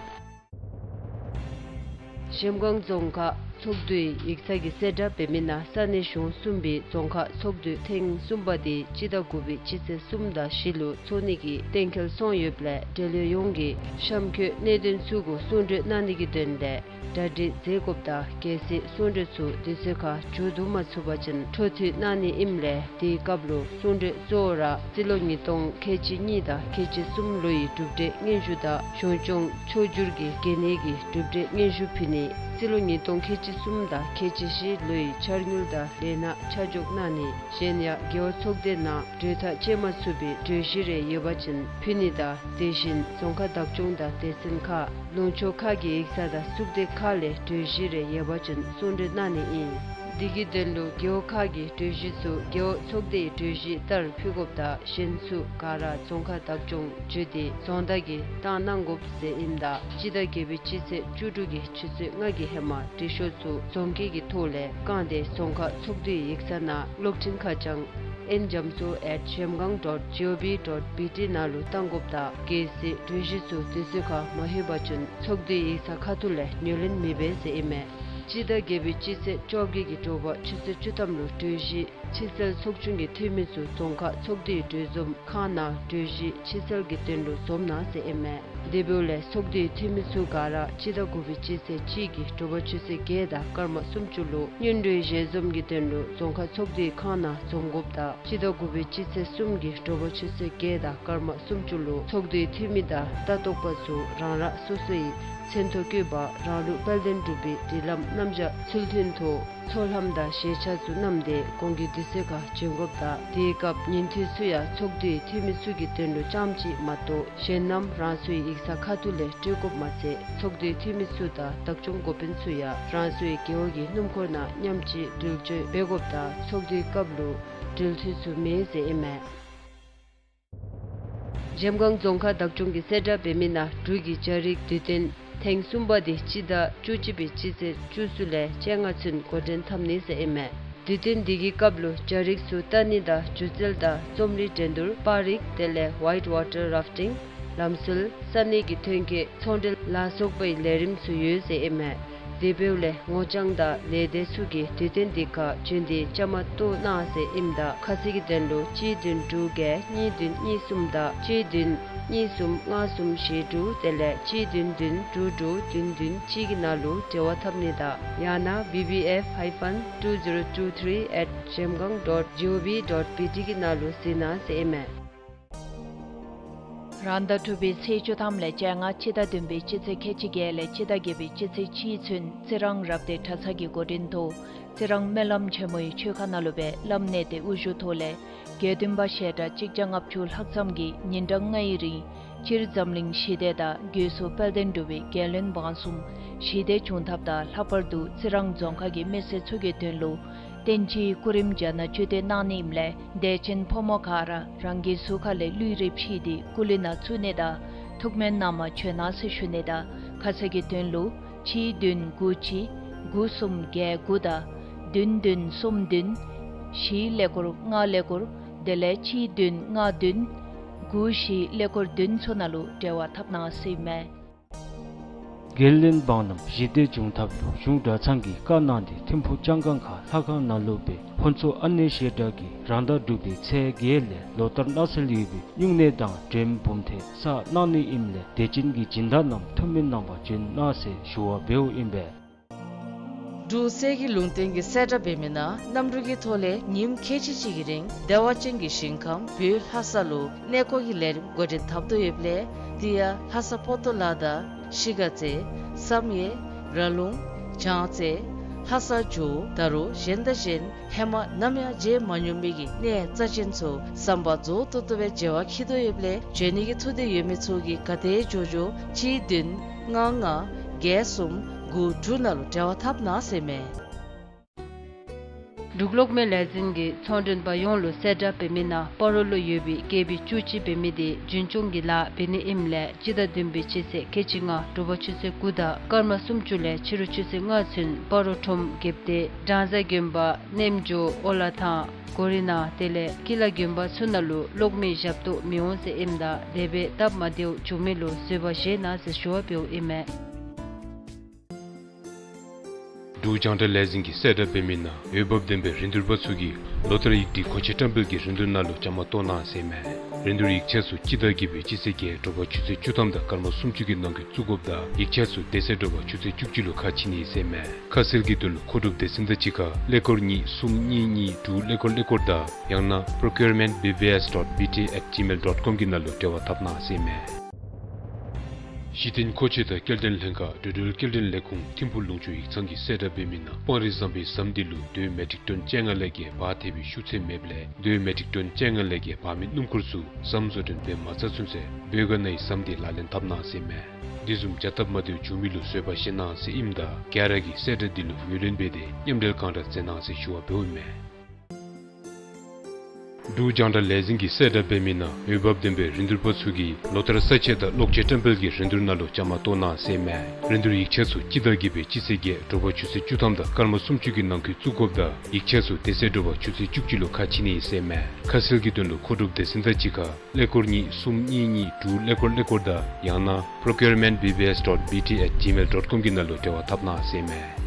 གཞལམ་སྒང་རྫོང་ཁག་ཚོགས་འདུའི་ཡིག་ཚང་གིས་གསལ་བསྒྲགས་འབད་མི་ནང་ས་གནས་གཞུང་གསུམ་པའི་རྫོང་ཁག་ཚོགས་འདུ་ཐེངས་གསུམ་པ་དེ་སྤྱི་ཟླ་དགུ་པའི་སྤྱི་ཚེས་གསུམ་དང་བཞི་ལུ་ཚོགས་ནི་གི་གཏན་འཁེལ་སོང་ཡོདཔ་ལས་འབྲེལ་ཡོད་ཡོངས་ཀྱིས་གཤམ་འཁོད་གནད་དོན་ཚུ་གུ་གསུང་གྲོས་གནང་ནི་གི་དོན་ལས་གྲ་སྒྲིག་མཛད་དགོཔ་དང་གལ་སྲིད་གསུང་གྲོས་ཚུ་དུས་ཚོད་ཁར་མཇུག་བསྡུ་མ་ཚུགས་པ་ཅིན་འཕྲོ་མཐུད་གནང་ནི་ཨིནམ་ལས་དེའི་སྐབས་ལུ་གསུང་གྲོས་གཙོ་བོ་ར་རྩིས་ལོ་ཉིས་སྟོང་ཁལ་གཅིག་གཉིས་དང་ཁལ་གཅིག་གསུམ་ལོའི་གྲུབ་འབྲས་སྙན་ཞུ་དང་གཞུང་སྐྱོང་ཕྱོགས་བསྒྱུར་གྱི་གལ་གནད་ཀྱི་གྲུབ་འབྲས་སྙན་ཞུ་ཕུལ་ནི། རྩིས་ལོ་ཉིས་སྟོང་ཁལ་གཅིག་གསུམ་དང་ཁལ་གཅིག་བཞི་ལོའི་འཆར་དངུལ་དང་ལས་སྣ་ཆ་འཇོག་གནང་ནི། གཞན་ཡང་རྒེད་འོག་ཚོགས་སྡེ་ནང་གྲོས་ཐག་བཅད་མ་ཚུགས་པའི་གྲོས་གཞི་རེ་ཡོད་པ་ཅིན་ཕུལ་ནི་དང་དེ་བཞིན་རྫོང་ཁག་བདག་སྐྱོང་དང་སྡེ་ཚན་ཁག་ལུང་ཕྱོགས་ཁག་གི་ཡིག་ཚང་དང་གཙུག་སྡེ་ཁག་ལས་གྲོས་གཞི་རེ་ཡོད་པ་ཅིན་གསུང་གྲོས་གནང་ནི་ཨིན། དེ་གི་དོན་ལུ་རྒེད་འོག་ཁག་གི་གྲོས་གཞི་ཚུ་རྒེད་འོག་ཚོགས་སྡེའི་གྲོས་གཞི་ལྟར་ཕུལ་དགོཔ་དང་གཞན་ཚུ་ག་ར་རྫོང་ཁག་བདག་སྐྱོང་བརྒྱུད་དེ་རྫོང་བདག་གིས་བཏང་གནང་དགོཔ་ཟེར་ཨིནམ་ད་སྤྱི་ཟླ་བརྒྱད་པའི་སྤྱི་ཚེས་བཅུ་དྲུག་གི་ཆུ་ཚོད་ལྔ་གི་ཧེ་མ་འབྲི་ཤོག་ཚུ་རྫོང་སྐད་ཀྱི་ཐོག་ལས་བཀང་སྟེ་རྫོང་ཁག་ཚོགས་འདུའི་ཡིག་ཚང་ནང་གློག་འཕྲིན་ཁ་བྱང་ཨེན་ཇམ་སོ་ཨེཊ་གཞལམ་སྒང་ཌོཊ་ཇི་ཨོ་ཝི་ཌོཊ་བི་ཊི་ནང་ལུ་བཏང་དགོཔ་དང་གལ་སྲིད་གྲོས་གཞི་ཚུ་དུས་ཚོད་ཁར་མ་ལྷོད་པ་ཅིན་ཚོགས་འདུའི་ཡིག་ཚང་ཁ་ཐུག་ལས་ངོས་ལེན་མི་འབད་ཟེར་ཨིན་མས། སྤྱི་ཟླ་བརྒྱད་པའི་སྤྱི་ཚེས་བཅོ་བརྒྱད་ཀྱི་དྲོ་པ་ཆུ་ཚོད་བཅུ་ཐམ་ལུ་གྲོས་གཞི་ཕྱིར་སེལ་ཚོགས་ཆུང་གི་འཐུས་མི་ཚུ་རྫོང་ཁག་ཚོགས་འདུའི་གྲོས་འཛོམས་ཁང་ནང་གྲོས་གཞི་ཕྱིར་སེལ་གྱི་དོན་ལུ་འཛོམས་གནང་ཟེར་ཨིན་མས། དེ་འབདཝ་ལས་ཚོགས་འདུའི་འཐུས་མི་ཚུ་ག་ར་སྤྱི་ཟླ་དགུ་པའི་སྤྱི་ཚེས་གཅིག་གི་དྲོ་པ་ཆུ་ཚོད་བརྒྱད་དང་སྐར་མ་སུམ་ཅུ་ལུ་སྔོན་འགྲོའི་ཞལ་འཛོམས་ཀྱི་དོན་ལུ་རྫོང་ཁག་ཚོགས་འདུའི་ཁང་ནང་འཛོམས་དགོཔ་དང་སྤྱི་ཟླ་དགུ་པའི་སྤྱི་ཚེས་གསུམ་གྱི་དྲོ་པ་ཆུ་ཚོད་བརྒྱད་དང་སྐར་མ་སུམ་ཅུ་ལུ་ཚོགས་འདུའི་འཐུས་མི་དང་ལྟ་རྟོག་པ་ཚུ་རང་རང་སོ་སོའི་མཚན་ཐོ་བཀོད་པ་རང་ལུགས་དཔལ་ལྡན་འབྲུག་པའི་སྒྲིག་ལམ་རྣམ་གཞག་ཚུལ་མཐུན་ཐོག་ཚོགས་ལྷམ་དང་ཞལ་ཆས་ཚུ་བསྣམས་ཏེ་གོང་གི་དུས་ཚོད་ཁར་བྱོན་དགོཔ་དང་དེའི་སྐབས་ཉིན་ཐོའི་ཚུ་ཡང་ཚོགས་འདུའི་འཐུས་མི་ཚུ་གི་དོན་ལུ་རྐྱངམ་ཅིག་མ་གཏོགས་གཞན་རྣམས་རང་སོའི་ཡིག་ཚང་ཁ་ཐུག་ལས་སྤྲོད་དགོཔ་མ་ཚད་ཚོགས་འདུའི་འཐུས་མི་ཚུ་དང་བདག་སྐྱོང་འགོ་དཔོན་ཚུ་ཡང་རང་སོའི་རྒེད་འོག་གི་སྣུམ་འཁོར་ནང་མཉམ་གཅིག་འགྲུལ་སྐྱོད་འབད་དགོཔ་དང་ཚོགས་འདུའི་སྐབས་ལུ་འགྲུལ་འཐུས་ཚུ་མེད་ཟེར་ཨིན་མས། གཞལམ་སྒང་རྫོང་ཁག་བདག་སྐྱོང་གིས་གསལ་བསྒྲགས་འབད་མི་ནང་འབྲུག་གི་རྒྱ་རིགས་དུས་སྟོན་ཐེངས་གསུམ་པ་དེ་སྤྱི་ཟླ་བཅུ་གཅིག་པའི་སྤྱི་ཚེས་བཅུ་གསུམ་ལས་བཅོ་ལྔ་ཚུན་འགོ་འདྲེན་འཐབ་ནི་ཟེར་ཨིན་མས། དུས་སྟོན་དེ་གི་སྐབས་ལུ་རྒྱ་རིགས་ཚུ་ལྟ་ནི་དང་སྒྱུ་རྩལ་དང་རྩོམ་རིག་འགྲན་བསྡུར་པར་རིག་དེ་ལས་ཝའིཊ་ཝ་ཊར་རཱཕ་ཊིང་ལམ་སྲོལ་ས་གནས་ཀྱི་ཐོན་སྐྱེད་ཚོང་འབྲེལ་ལ་སོགས་པའི་ལས་རིམ་ཚུ་ཡོད་ཟེར་ཨིན་མས། དེ་འབདཝ་ལས་ངོ་རྐྱང་དང་ལས་སྡེ་ཚུ་གིས་དུས་སྟོན་དེ་ཁར་བྱོན་ཏེ་བཅའ་མར་གཏོགས་གནང་ཟེར་ཨིནམ་ད་ཁ་གསལ་གྱི་དོན་ལུ་གཅིག་བདུན་དྲུག་བརྒྱད་གཉིས་བདུན་གཉིས་གསུམ་དང་གཅིག་བདུན་གཉིས་གསུམ་ལྔ་གསུམ་བཞི་དྲུག་དེ་ལས་གཅིག་བདུན་བདུན་དྲུག་དྲུག་བདུན་བདུན་གཅིག་གི་ནང་ལུ་འབྲེལ་བ་འཐབ་ནི་དང་ཡང་ན་བི་བི་ཨེཕ་ཧའི་ཕན་ཊུ་ཛི་རོ་ཊུ་ཐི་རི་ཨེཊ་གཞལམ་སྒང་ཌོཊ་ཇི་ཨོ་ཝི་ཌོཊ་བི་ཊི་གི་ནང་ལུ་གཟིགས་གནང་ཟེར་ཨིན་མས། རང་ཟླ་དྲུག་པའི་ཚེས་བཅུ་ཐམ་ལས་བཅོ་ལྔ་སྤྱི་ཟླ་བདུན་པའི་སྤྱི་ཚེས་ཁལ་གཅིག་བརྒྱད་ལས་སྤྱི་ཟླ་བརྒྱད་པའི་སྤྱི་ཚེས་གཅིག་ཚུན་རྩི་རང་རབ་སྡེ་གྲྭ་ཚང་གི་འགོ་འདྲེན་ཐོག་རྩི་རང་སྨོན་ལམ་ཆེན་མོའི་ཆོས་ཁང་ནང་ལུ་སྦེ་བླམ་གནས་བརྟན་དབུ་བཞུགས་ཐོག་ལས་དགེ་འདུན་པ་ཞལ་གྲངས་གཅིག་བརྒྱ་ལྔ་བཅུ་ལྷག་ཙམ་གྱིས་ཉིན་གྲངས་ལྔའི་རིང་སྤྱིར་འཛམ་གླིང་ཞི་བདེ་དང་སྒོས་སུ་དཔལ་ལྡན་འབྲུག་པའི་རྒྱལ་བློན་འབངས་གསུམ་ཞི་བདེ་འབྱུང་ཐབས་དང་ལྷག་པར་དུ་རྩི་རང་རྫོང་ཁག་གི་མི་སེར་ཚུ་གི་དོན་ལུ་བསྟན་སྤྱིའི་སྐུ་རིམ་བརྒྱ་ནང་བཅུད་དེ་གནང་ནི་ཨིནམ་ལས་དད་ཅན་ཕོ་མོ་ག་ར་རང་གི་གཟུགས་ཁ་ལས་ལུས་རེ་ཕྱིས་ཏེ་སྐུ་ལུས་ནང་བཙུགས་ནི་དང་ཐུགས་སྨོན་གནང་མ་བྱོན་གནང་ཟེར་ཞུ་ནི་དང་ཁ་གསལ་གྱི་དོན་ལུ་གཅིག་བདུན་དགུ་གཅིག་དགུ་གསུམ་བརྒྱད་དགུ་དང་བདུན་བདུན་གསུམ་བདུན་བཞི་ཀླད་ཀོར་ལྔ་ཀླད་ཀོར་དེ་ལས་གཅིག་བདུན་ལྔ་བདུན་དགུ་བཞི་ཀླད་ཀོར་བདུན་ཚུ་ནང་ལུ་འབྲེལ་བ་འཐབ་གནང་ཟེར་ཨིན་མས། རྒྱལ་བློན་འབངས་རྣམས་ཞི་བདེ་འབྱུང་ཐབས་ལུ་གཞུང་གྲྭ་ཚང་གིས་བཀའ་གནང་སྟེ་ཐིམ་ཕུག་ལྕང་སྒང་ཁ་ལྷ་ཁང་ནང་ལུ་སྦེ་ཕུན་ཚོགས་ཨ་ནེ་ཞལ་གྲངས་ཀྱིས་རང་ཟླ་དྲུག་པའི་ཚེས་བརྒྱད་ལས་ལོ་ལྟར་གནང་སྲོལ་ཡོད་པའི་སྨྱུང་གནས་དང་འགྲེམས་འབུམ་ཐེངས་བསགས་གནང་ནི་ཨིནམ་ལས་དད་ཅན་གྱི་སྦྱིན་བདག་རྣམས་ཐུགས་སྨོན་གནང་བར་བྱོན་གནང་ཟེར་ཞུ་བ་འབདཝ་ཨིན་པས། འབྲུག་གསེར་གྱི་ལུང་བསྟན་གྱི་གསལ་བསྒྲགས་འབད་མི་ནང་གནམ་གྲུ་གི་ཐོག་ལས་ཉིནམ་ཁལ་གཅིག་ཅིག་གི་རིང་བདེ་བ་ཅན་གྱི་ཞིང་ཁམས་བོད་ལྷ་ས་ལུ་གནས་སྐོར་གྱི་ལས་རིམ་འགོ་འདྲེན་འཐབ་དོ་ཡོདཔ་ལས་དེ་ཡང་ལྷ་ས་པོ་ཏོ་ལ་དང་ཤི་ག་རྩེ་བསམ་ཡས་ར་ལུང་བྱང་རྩེ་ལྷ་ས་ཇོ་བོ་ད་རུང་གཞན་དང་གཞན་ཧེ་མ་ནམ་ཡང་མཇལ་མ་མྱོང་མི་གི་གནས་རྩ་ཅན་ཚུ་ཟམ་པ་རྫོགས་ཏོག་ཏོ་སྦེ་མཇལ་བར་འཁྱིད་དོ་ཡོདཔ་ལས་འབྱོན་ནི་གི་ཐུགས་འདོད་ཡོད་མི་ཚུ་གིས་ག་དེ་མགྱོགས་མགྱོགས་གཅིག་བདུན་ལྔ་ལྔ་བརྒྱད་གསུམ་དགུ་དྲུག་ནང་ལུ་འབྲེལ་བ་འཐབ་གནང་ཟེར་མས། འབྲུག་གློག་མེ་ལས་འཛིན་གྱིས་ཚོང་མགྲོན་པ་ཡོངས་ལུ་གསལ་བསྒྲགས་འབད་མི་ནང་སྤ་རོ་ལུ་ཡོད་པའི་ཀེ་བི་བཅུ་གཅིག་འབད་མི་དེ་རྒྱུན་སྐྱོང་གི་ལཱ་འབད་ནི་ཨིནམ་ལས་སྤྱི་ཟླ་བདུན་པའི་སྤྱི་ཚེས་ཁལ་གཅིག་ལྔ་དྲོ་པ་ཆུ་ཚོད་དགུ་དང་སྐར་མ་སུམ་ཅུ་ལས་ཕྱི་རུ་ཆུ་ཚོད་ལྔ་ཚུན་སྤ་རོ་ཁྲོམ་རྒྱལཔོ་སྡེ་སྦྲང་བཟའ་དགོན་པ་རྣམ་ཇོ་ཨོ་ལ་ཐང་གོ་རི་ནང་དེ་ལས་ཀི་ལ་དགོན་པ་ཚུ་ནང་ལུ་གློག་མེ་ཞབས་ཏོག་མི་འོང་ཟེར་ཨིནམ་ད་དེ་སྦེ་སྟབས་མ་བདེཝ་བྱུང་མི་ལུ་བཟོད་པ་བཞེས་གནང་ཟེར་ཞུ་བ་འབདཝ་ཨིན་མས། འབྲུག་རྒྱང་བསྒྲགས་ལས་འཛིན་གྱིས་གསལ་བསྒྲགས་འབད་མི་ནང་འོས་འབབ་ལྡན་པའི་རིན་བསྡུར་པ་ཚུ་གིས་ལོ་ལྟར་ཡིག་སྒྲིག་མཁོ་ཆས་བཀྲམ་སྤེལ་གྱི་རིན་བསྡུར་ནང་ལུ་བཅའ་མར་གཏོགས་གནང་ཟེར་མས། རིན་བསྡུར་ཡིག་ཆ་ཚུ་སྤྱི་ཟླ་བརྒྱད་པའི་སྤྱི་ཚེས་བརྒྱད་དྲོ་པ་ཆུ་ཚོད་བཅུ་ཐམ་དང་སྐར་མ་སུམ་ཅུ་གི་ནང་འཁོད་བཙུགས་དགོཔ་དང་ཡིག་ཆ་ཚུ་དེ་ཚེ་དྲོ་པ་ཆུ་ཚོད་བཅུ་གཅིག་ལུ་ཁ་ཕྱེ་ནི་ཟེར་མས། ཁ་གསལ་གྱི་དོན་ལུ་མཁོ་སྒྲུབ་སྡེ་ཚན་དང་གཅིག་ཁར་ཀླད་ཀོར་གཉིས་གསུམ་གཉིས་གཉིས་དྲུག་ཀླད་ཀོར་ཀླད་ཀོར་དང་ཡང་ན་procurement B B S dot B T at gmail dot com གི་ནང་ལུ་འབྲེལ་བ་འཐབ་གནང་ཟེར་མས། གཞི་རྟེན་མཁོ་ཆས་དང་སྐྱེལ་འདྲེན་ལྷན་ཁག་འགྲོ་འགྲུལ་སྐྱེལ་འདྲེན་ལས་ཁུངས་ཐིམ་ཕུག་ལུང་ཕྱོགས་ཡིག་ཚང་གིས་གསལ་བསྒྲགས་འབད་མི་ནང་སྤང་རི་ཟམ་པའི་ཟམ་དེ་ལུ་རྡོའི་མེ་ཊིག་ཊོན་བཅོ་ལྔ་ལས་བརྒལ་འབག་ཐེབས་པའི་ཤུགས་ཚད་མེདཔ་ལས་རྡོའི་མེ་ཊིག་ཊོན་བཅོ་ལྔ་ལས་བརྒལ་འབག་མི་སྣུམ་འཁོར་ཚུ་ཟམ་བཟོ་སྐྲུན་འབད་མ་ཚར་ཚུན་ཚོད་བོད་ག་ནའི་ཟམ་དེ་ལག་ལེན་འཐབ་གནང་ཟེར་མས། དེ་བཟུམ་བྱ་སྟབས་མ་བདེཝ་བྱུང་མི་ལུ་བཟོད་པ་བཞེས་གནང་ཟེར་ཨིནམ་ད་ག་ར་གིས་གསལ་བསྒྲགས་དེ་ལུ་ངོས་ལེན་འབད་དེ་མཉམ་འབྲེལ་གང་དྲག་མཛད་གནང་ཟེར་ཞུ་བ་འབདཝ་ཨིན་མས། འབྲུག་རྒྱང་བསྒྲགས་ལས་འཛིན་གྱིས་གསལ་བསྒྲགས་འབད་མི་ནང་འོས་འབབ་ལྡན་པའི་རིན་བསྡུར་པ་ཚུ་གིས་ལོ་ལྟར་ས་ཆ་དང་གློག་ཆས་བཀྲམ་སྤེལ་གྱི་རིན་བསྡུར་ནང་ལུ་བཅའ་མར་གཏོགས་གནང་ཟེར་མས། རིན་བསྡུར་ཡིག་ཆ་ཚུ་སྤྱི་ཟླ་བརྒྱད་པའི་སྤྱི་ཚེས་བརྒྱད་དྲོ་པ་ཆུ་ཚོད་བཅུ་ཐམ་དང་སྐར་མ་སུམ་ཅུ་གི་ནང་འཁོད་བཙུགས་དགོཔ་དང་ཡིག་ཆ་ཚུ་དེ་ཚེ་དྲོ་པ་ཆུ་ཚོད་བཅུ་གཅིག་ལུ་ཁ་ཕྱེ་ནི་ཟེར་མས། ཁ་གསལ་གྱི་དོན་ལུ་མཁོ་སྒྲུབ་སྡེ་ཚན་དང་གཅིག་ཁར་ཀླད་ཀོར་གཉིས་གསུམ་གཉིས་གཉིས་དྲུག་ཀླད་ཀོར་ཀླད་ཀོར་དང་ཡང་ན་procurement B B S dot B T at gmail dot com གི་ནང་ལུ་འབྲེལ་བ་འཐབ་གནང་ཟེར་མས།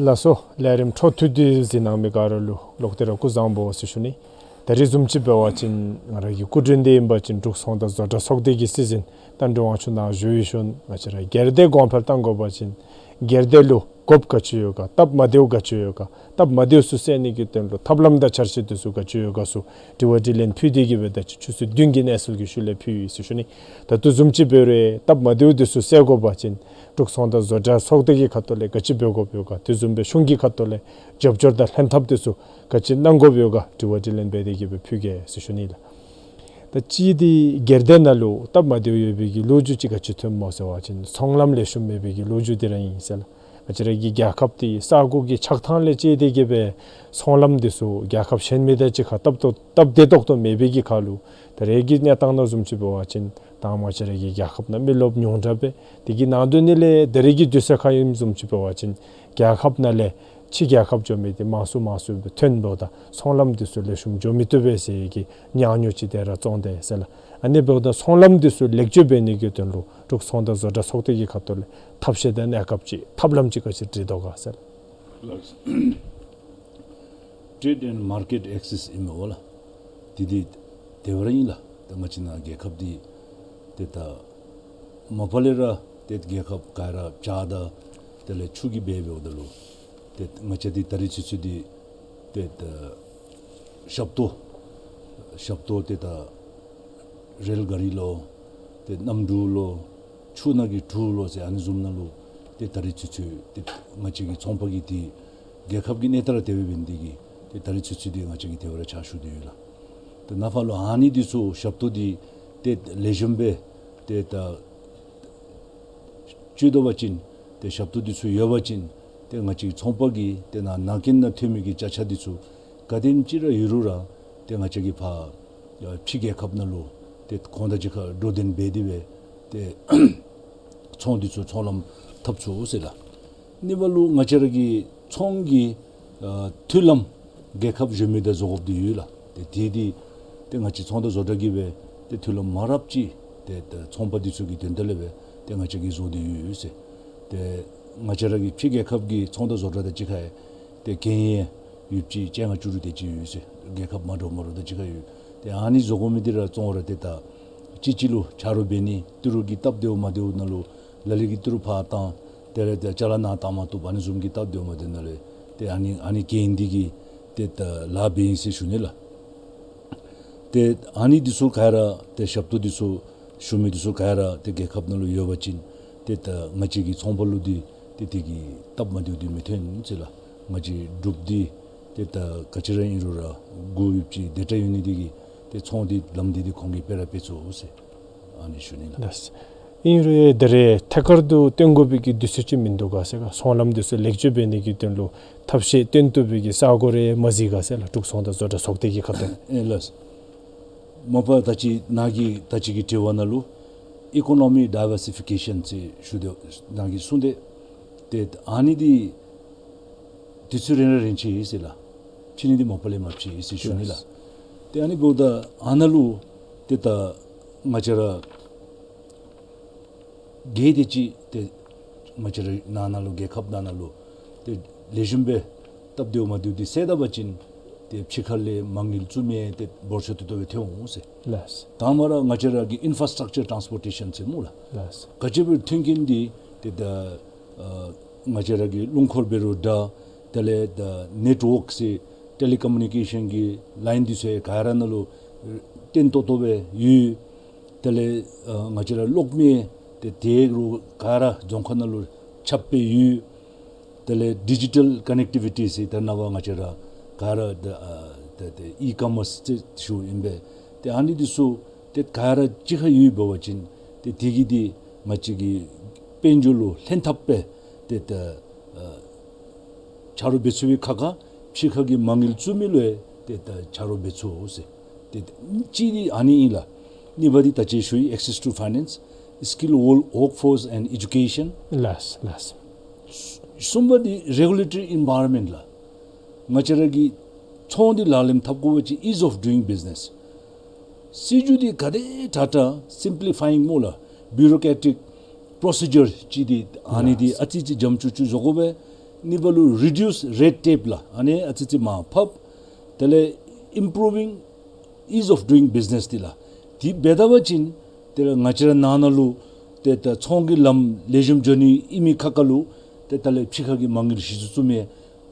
ལགས་སོ། ལས་རིམ་འཕྲོ་མཐུད་དེ་གཟིགས་གནང་མི་ག་ར་ལུ་ལོག་སྟེ་ར་སྐུ་གཟུགས་བཟང་པོ་ཟེར་ཞུ་ནི། ད་རེས་བཟུམ་ཅིག་འབད་བ་ཅིན་ང་ར་གི་སྐུ་མགྲོན་འདི་ཨིན་པ་ཅིན་འབྲུག་ཚོང་དང་བཟོ་གྲྭ་ཚོགས་སྡེ་གི་སྲིད་འཛིན་རྟ་མགྲིན་དབང་ཕྱུག་ནཱ་བཞུགས་ཡོད་ཞུ་ནི། ང་བཅས་ར་སྒེར་སྡེ་གོང་འཕེལ་གཏང་དགོ་པ་ཅིན་སྒེར་སྡེ་ལུ་དགོཔ་ག་ཅི་ཡོད་ག། སྟབས་མ་བདེཝ་ག་ཅི་ཡོད་ག། སྟབས་མ་བདེཝ་ཚུ་སེལ་ནི་གི་དོན་ལུ་ཐབས་ལམ་དང་འཆར་གཞི་འདི་ཚུ་ག་ཅི་ཡོད་ག་ཚུ་དྲི་བ་དྲིས་ལན་ཕུལ་ཏེ་གི་སྦེ་ད་ཅི་ཆུ་ཚོད་བདུན་གྱི་གནས་ཚུལ་གྱི་ཤུལ་ལས་ཕུལ་ཡི་ཟེར་ཞུ་ནི། ད་ལྟོ་བཟུམ་ཅིག་འབད་རུང་སྟབས་མ་བདེཝ་འདི་ཚུ་སེལ་དགོ་པ་ཅིན་འབྲུག་ཚོང་དང་བཟོ་གྲྭ་ཚོགས་སྡེ་གི་ཁ་ཐུག་ལས་ག་ཅི་འབད་དགོཔ་ཡོད་ག། དེ་བཟུམ་སྦེ་གཞུང་གི་ཁ་ཐུག་ལས་རྒྱབ་སྐྱོར་དང་ལྷན་ཐབས་འདི་ཚུ་ག་ཅི་གནང་དགོཔ་ཡོད་ག། དྲི་བ་དྲིས་ལན་འབད་དེ་གི་སྦེ་ཕུལ་གེ་ཟེར་ཞུ་ནི་ལགས། ད་གཅིག་འདི་སྒེར་སྡེ་ནང་ལུ་སྟབས་མ་བདེཝ་ཡོད་པའི་གི་ལོ་རྒྱུས་ཅིག་ག་ཅི་ཐོནམ་སྨོ་ཟེར་བ་ཅིན་ཚོང་ལམ་ལེགས་ཤོམ་མེད་པའི་གི་ལོ་རྒྱུས་འདི་ར་ཨིན་ཟེར་ལགས། ང་བཅས་ར་གི་རྒྱལ་ཁབ་འདི་ས་གོ་གི་ཆགས་ཐངས་ལས་བཅད་དེ་གི་སྦེ་ཚོང་ལམ་འདི་ཚུ་རྒྱལ་ཁབ་གཞན་མི་དང་གཅིག་ཁར་སྟབས་ཏོག་སྟབས་བདེ་ཏོག་ཏོ་མེད་པའི་གི་ཁར་ལུ་ད་རེས་ཀྱི་གནས་སྟངས་ནང་བཟུམ་ཅིག་འབད་བ་ཅིན་ད་ང་བཅས་ར་གི་རྒྱལ་ཁབ་ནང་མི་རློབས་ཉུང་དྲགས་སྦེ་དེ་གི་ནང་དོན་ནི་ལས་ད་རེས་ཀྱི་དུས་ཚོད་ཁར་ཨིནམ་བཟུམ་ཅིག་འབད་བ་ཅིན་རྒྱལ་ཁབ་ནང་ལས་ཕྱི་རྒྱལ་ཁབ་འགྱོ་མི་འདི་མང་སུ་མང་སུ་སྦེ་ཐོན་འབདཝ་ད་ཚོང་ལམ་འདི་ཚུ་ལེགས་ཤོམ་འགྱོ་མི་བཏུབ་པས་ཟེར་གྱི་ཉག་ཉོག་ཅིག་དེ་ར་བཙོང་དེས་ཟེར་ལགས། ཨ་ནི་འབདཝ་ད་ཚོང་ལམ་འདི་ཚུ་ལེགས་བཅོས་འབད་ནི་གི་དོན་ལུ་འབྲུག་ཚོང་དང་བཟོ་གྲྭ་ཚོགས་སྡེ་གི་ཁ་ཐུག་ལས་ཐབས་ཤེས་དང་གནས་སྐབས་ཅིག་ཐབས་ལམ་ཅིག་ག་ཅི་སྒྲིག་དོ་ག་ཟེར་ལགས། Trade and Market Access ཨིན་མས་ལགས། དེ་འདི་དེ་སྦེ་ར་ཨིན་ལགས། ད་ང་བཅས་ནཱ་རྒྱལ་ཁབ་འདི་ཏེ་ད་མ་པ་ལས་ར་ཏེ་རྒྱལ་ཁབ་ག་ར་བྱཱ་དང་དེ་ལས་ཆུ་གིས་འབད་འབདཝ་ད་ལུ་ཏེ་ང་བཅས་འདི་ད་རེས་ཚུན་ཚོད་འདི་ཏེ་ད་ཞབས་ཏོག་ཞབས་ཏོག་ཏེ་ད་རེལ་ག་རི་ལོ་ཏེ་གནམ་གྲུ་ལོ་ཆུ་ནང་གི་གྲུ་ལོ་ཟེར་ཨ་ནི་བཟུམ་ནང་ལུ་ཏེ་ད་རེས་ཚུན་ཚོད་ཏེ་ང་བཅས་ཀྱི་ཚོང་པ་གིས་ཏེ་རྒྱལ་ཁབ་ཀྱི་གནས་སྟངས་ར་དེ་སྦེ་འབད་ནི་འདི་གིས་ཏེ་ད་རེས་ཚུན་ཚོད་འདི་ང་བཅས་ཀྱིས་དེ་སྦེ་ར་ཕྱག་ཞུ་སྟེ་ཡོད་ལགས། ཏེ་ནངས་པ་ལུ་ཨ་ནི་འདི་ཚུ་ཞབས་ཏོག་འདི་ཏེ་ལེགས་ཤོམ་སྦེ་ཏེ་ད་སྤྱོད་དོ་བ་ཅིན་ཏེ་ཞབས་ཏོག་འདི་ཚུ་ཡོད་པ་ཅིན་ཏེ་ང་བཅས་ཀྱི་ཚོང་པ་གིས་ཏེ་ནཱ་ནང་འཁོད་ནང་ཐོན་མི་གི་ཅ་ཆས་འདི་ཚུ་ག་དེམ་ཅིག་ར་ཡོད་རུང་ར་ཏེ་ང་བཅས་ཀྱིས་ཕར་ཕྱི་རྒྱལ་ཁབ་ནང་ལུ་ཏེ་ཁོང་དང་གཅིག་ཁར་གྲོས་བསྟུན་འབད་དེ་སྦེ་ ཏེ་ཚོང་འདི་ཚུ་ཚོང་ལམ་འཐབ་ཚུགས་ཟེར་ལགས། ཨ་ནི་འབདཝ་ལུ་ང་བཅས་ར་གི་ཚོང་གི་ཨ་མཐུན་ལམ་རྒྱལ་ཁབ་གཞན་མི་དང་བཟོ་དགོཔ་འདི་ཡོད་ལགས། ཏེ་དེ་འདི་ཏེ་ང་བཅས་ཚོང་དང་བཟོ་གྲྭ་གིས་སྦེ་ཏེ་མཐུན་ལམ་མ་རབས་ཅིག་ཏེ་ད་ཚོང་པ་འདི་ཚུ་གི་དོན་དག་ལས་སྦེ་ཏེ་ང་བཅས་ཀྱིས་བཟོ་སྟེ་ཡོད་ཟེར། ཏེ་ང་བཅས་ར་གི་ཕྱི་རྒྱལ་ཁབ་ཀྱི་ཚོང་དང་བཟོ་གྲྭ་དང་གཅིག་ཁར་ཡང་ཏེ་གན་ཡང་ཡོདཔ་ཅིག་བཅོ་ལྔ་བཅུ་དྲུག་དེ་ཅིག་ཡོད་ཟེར། རྒྱལ་ཁབ་མ་འདྲཝ་མ་འདྲཝ་དང་གཅིག་ཁར་ཡོད། ཏེ་ཨ་ནི་བཟོ་དགོ་མི་འདི་ར་བཙོང་ར་ཏེ་ད་གཅིག་གཅིག་ལུ་ཆ་རོགས་འབད་ནི་ཏི་རུ་གི་སྟབས་བདེཝ་མ་བདེཝ་ནང་ལུ་ལ་ལུ་གིས་ཏི་རུ་ཕར་བཏང་། དེ་ལས་ཏེ་ཅ་ལ་ནཱ་བཏང་མ་བཏུབ། ཨ་ནི་བཟུམ་གྱི་སྟབས་བདེཝ་མ་བདེཝ་ནང་ལས་ཏེ་ཨ་ནི་ཨ་ནི་གན་འདི་གིས་ཏེ་ད་ལཱ་འབད་ཨིན་ཟེར་ཞུ་ནི་ལགས། ཏེ་ཨ་ནི་འདི་ཚུ་ག་ར་ཏེ་ཞབས་ཏོག་འདི་ཚུ་ཞུ་མི་འདི་ཚུ་ག་ར་ཏེ་རྒྱལ་ཁབ་ནང་ལུ་ཡོད་པ་ཅིན་ཏེ་ད་ང་བཅས་ཀྱི་ཚོང་པ་ལུ་འདི་ཏེ་དེ་གི་སྟབས་མ་བདེཝ་འདི་མི་ཐོན་ཟེར་ལགས། ང་བཅས་འབྲུགཔ་འདི་ཏེ་ད་ག་ཅི་ར་ཨིན་རུང་ར་མགུ་ཡོདཔ་ཅིག་དེ་འདྲ་ཡོད་ནི་འདི་གིས་ཏེ་ཚོང་འདི་ལམ་འདི་འདི་ཁོང་གིས་སྤེལ་ར་སྤེལ་ཚུགས་ཟེར་ཨ་ནི་ཞུ་ནི་ལགས། ལགས། ཨིན་རུང་ཡང་ད་རེས་ཐད་ཀར་དུ་བཏོན་དགོ་པའི་གི་དུས་ཚོད་ཅིག་མིན་འདུག་ག་ཟེར་ག། ཚོང་ལམ་འདི་ཚུ་ལེགས་བཅོས་འབད་ནི་གི་དོན་ལུ་ཐབས་ཤེས་བཏོན་བཏུབ་པའི་གི་ས་གོ་རེ་མ་གཟིགས་ག་ཟེར་ལགས། འབྲུག་ཚོང་དང་བཟོ་གྲྭ་ཚོགས་སྡེ་གི་ཁ་ཐུག། ཨེ་ལགས། མ་པ་ད་ཅི་ནཱ་གི་ད་ཅི་གི་དྲི་བ་ནང་ལུ་ཨི་ཀོ་ནོ་མི་ཌའི་ཝར་སི་ཕི་ཀེ་ཤཱན་ཟེར་ཞུ་དོ་ནཱ་གིས་གསུངས་ཏེ། ཏེ་ཨ་ནི་འདི་དུས་ཚོད་རིང་ར་རིང་ཅི་ཟེར་ལགས། ཕྱི་ནི་འདི་མ་པ་ལས་མ་ཕྱི་ཟེར་ཞུ་ནི་ལགས། ལགས། ཏེ་ཨ་ནི་འབདཝ་ད་ཨ་ནཱ་ལུ་ཏེ་ད་ང་བཅས་ར་གལ་ཏེ་ཅིག་ཏེ་ང་བཅས་ར་ནང་ན་ལུ་རྒྱལ་ཁབ་ནང་ན་ལུ་ཏེ་ལེགས་ཤོམ་སྦེ་སྟབས་བདེཝ་མ་བདེཝ་འདི་སེལ་ད་པ་ཅིན་ཏེ་ཕྱི་ཁ་ལས་མ་དངུལ་བཙུགས་མི་ཏེ་འབོར་ཆེ་ཏོག་ཏོ་སྦེ་ཐོན་འོང་ཟེར། ལགས། དང་པ་ར་ང་བཅས་ར་གི་ཨིན་ཕ་ར་སི་ཊག་ཅར་ཊཱནསི་པོར་ཊེ་ཤཱན་ཟེར་སྨོ་ལགས། ལགས། ག་ཅི་སྦེ་མཐུན་རྐྱེན་འདི་ཏེ་ད་ཨ་ང་བཅས་ར་གི་རླུང་འཁོར་འབད་རུང་འདྲ། དེ་ལས་ད་ནེཊ་ཝརཀ་ཟེར་ཊེ་ལི་ཀོ་མུ་ནི་ཀེ་ཤཱན་གྱི་ལའིན་འདི་ཚུ་ཡང་ག་ར་ནང་ལུ་བརྟན་ཏོག་ཏོ་སྦེ་ཡོད། དེ་ལས་ཨ་ང་བཅས་ར་གློག་མེ་ཏེ་དེ་རུང་ག་ར་རྫོང་ཁག་ནང་ལུ་ཁྱབ་སྦེ་ཡོད། དེ་ལས་ཌི་ཇི་ཊལ་ཀོ་ནེག་ཊི་བི་ཊི་ཟེར་ད་ནངས་པ་ང་བཅས་ར་ག་ར་ད་ཨ་ད་ད་ཨི་ཀོ་མརསི་ཟེར་ཞུཝ་ཨིན་པས། ཏེ་ཨ་ནི་འདི་ཚུ་ཏེ་ག་ར་གཅིག་ཁར་ཡོད་འབད་བ་ཅིན་ཏེ་དེ་གིས་འདི་ང་བཅས་ཀྱི་དཔལ་འབྱོར་ལུ་ལྷན་ཐབས་སྦེ་ཏེ་ད་ཨ་ཆ་རོགས་འབད་ཚུགས་པའི་ཁ་ཁ་ཕྱི་ཁ་གི་མ་དངུལ་བཙུགས་མི་ལུ་ཡང་ཏེ་ད་ཆ་རོགས་འབད་ཚུགས་ཟེར། ཏེ་གཅིག་འདི་ཨ་ནི་ཨིན་ལགས། གཉིས་པ་འདི་ད་ཅི་ཞུ་ཡི་access to finance, skill, workforce and education. ལགས་ལགས། གསུམ་པ་འདི་རེ་གུ་ལེ་ཊོ་རི་ཨེན་བཱའི་རོན་མེནཊ་ལགས། ང་བཅས་ར་གི་ཚོང་འདི་ལག་ལེན་འཐབ་དགོ་པ་ཅིན་ease of doing business། སྲིད་བྱུས་འདི་ག་དེ་དྲག་དྲག་སིམ་པི་ལི་ཕ་ཡིང་སྨོ་ལགས། བིའུ་རོ་ཀེ་རེ་ཊིག་པོརོ་སི་ཇར་ཅིག་འདི་ཨ་ནི་འདི་ལགས། ཨ་ཙི་ཙི་འཇམ་ཅུག་ཅུ་བཟོ་དགོ་པས། གཉིས་པ་ལུ་རི་ཌིའུསི་རེཌ་ཊེབ་ལགས། ཨ་ནི་ཨ་ཙི་ཙི་མར་ཕབ། དེ་ལས་ཨིམ་པྲུ་བིང་ease of doing business འདི་ལགས། འདི་འབད་ད་པ་ཅིན་དེ་ལས་ང་བཅས་ར་ནང་ན་ལུ་ཏེ་ད་ཚོང་གི་ལམ་ལེགས་ཤོམ་འགྱོ་ནི་ཨིན་མི་ཁ་ཁ་ལུ་ཏེ་ད་ལས་ཕྱི་ཁ་གི་མ་དངུལ་གཞི་བཙུགས་བཙུགས་མི་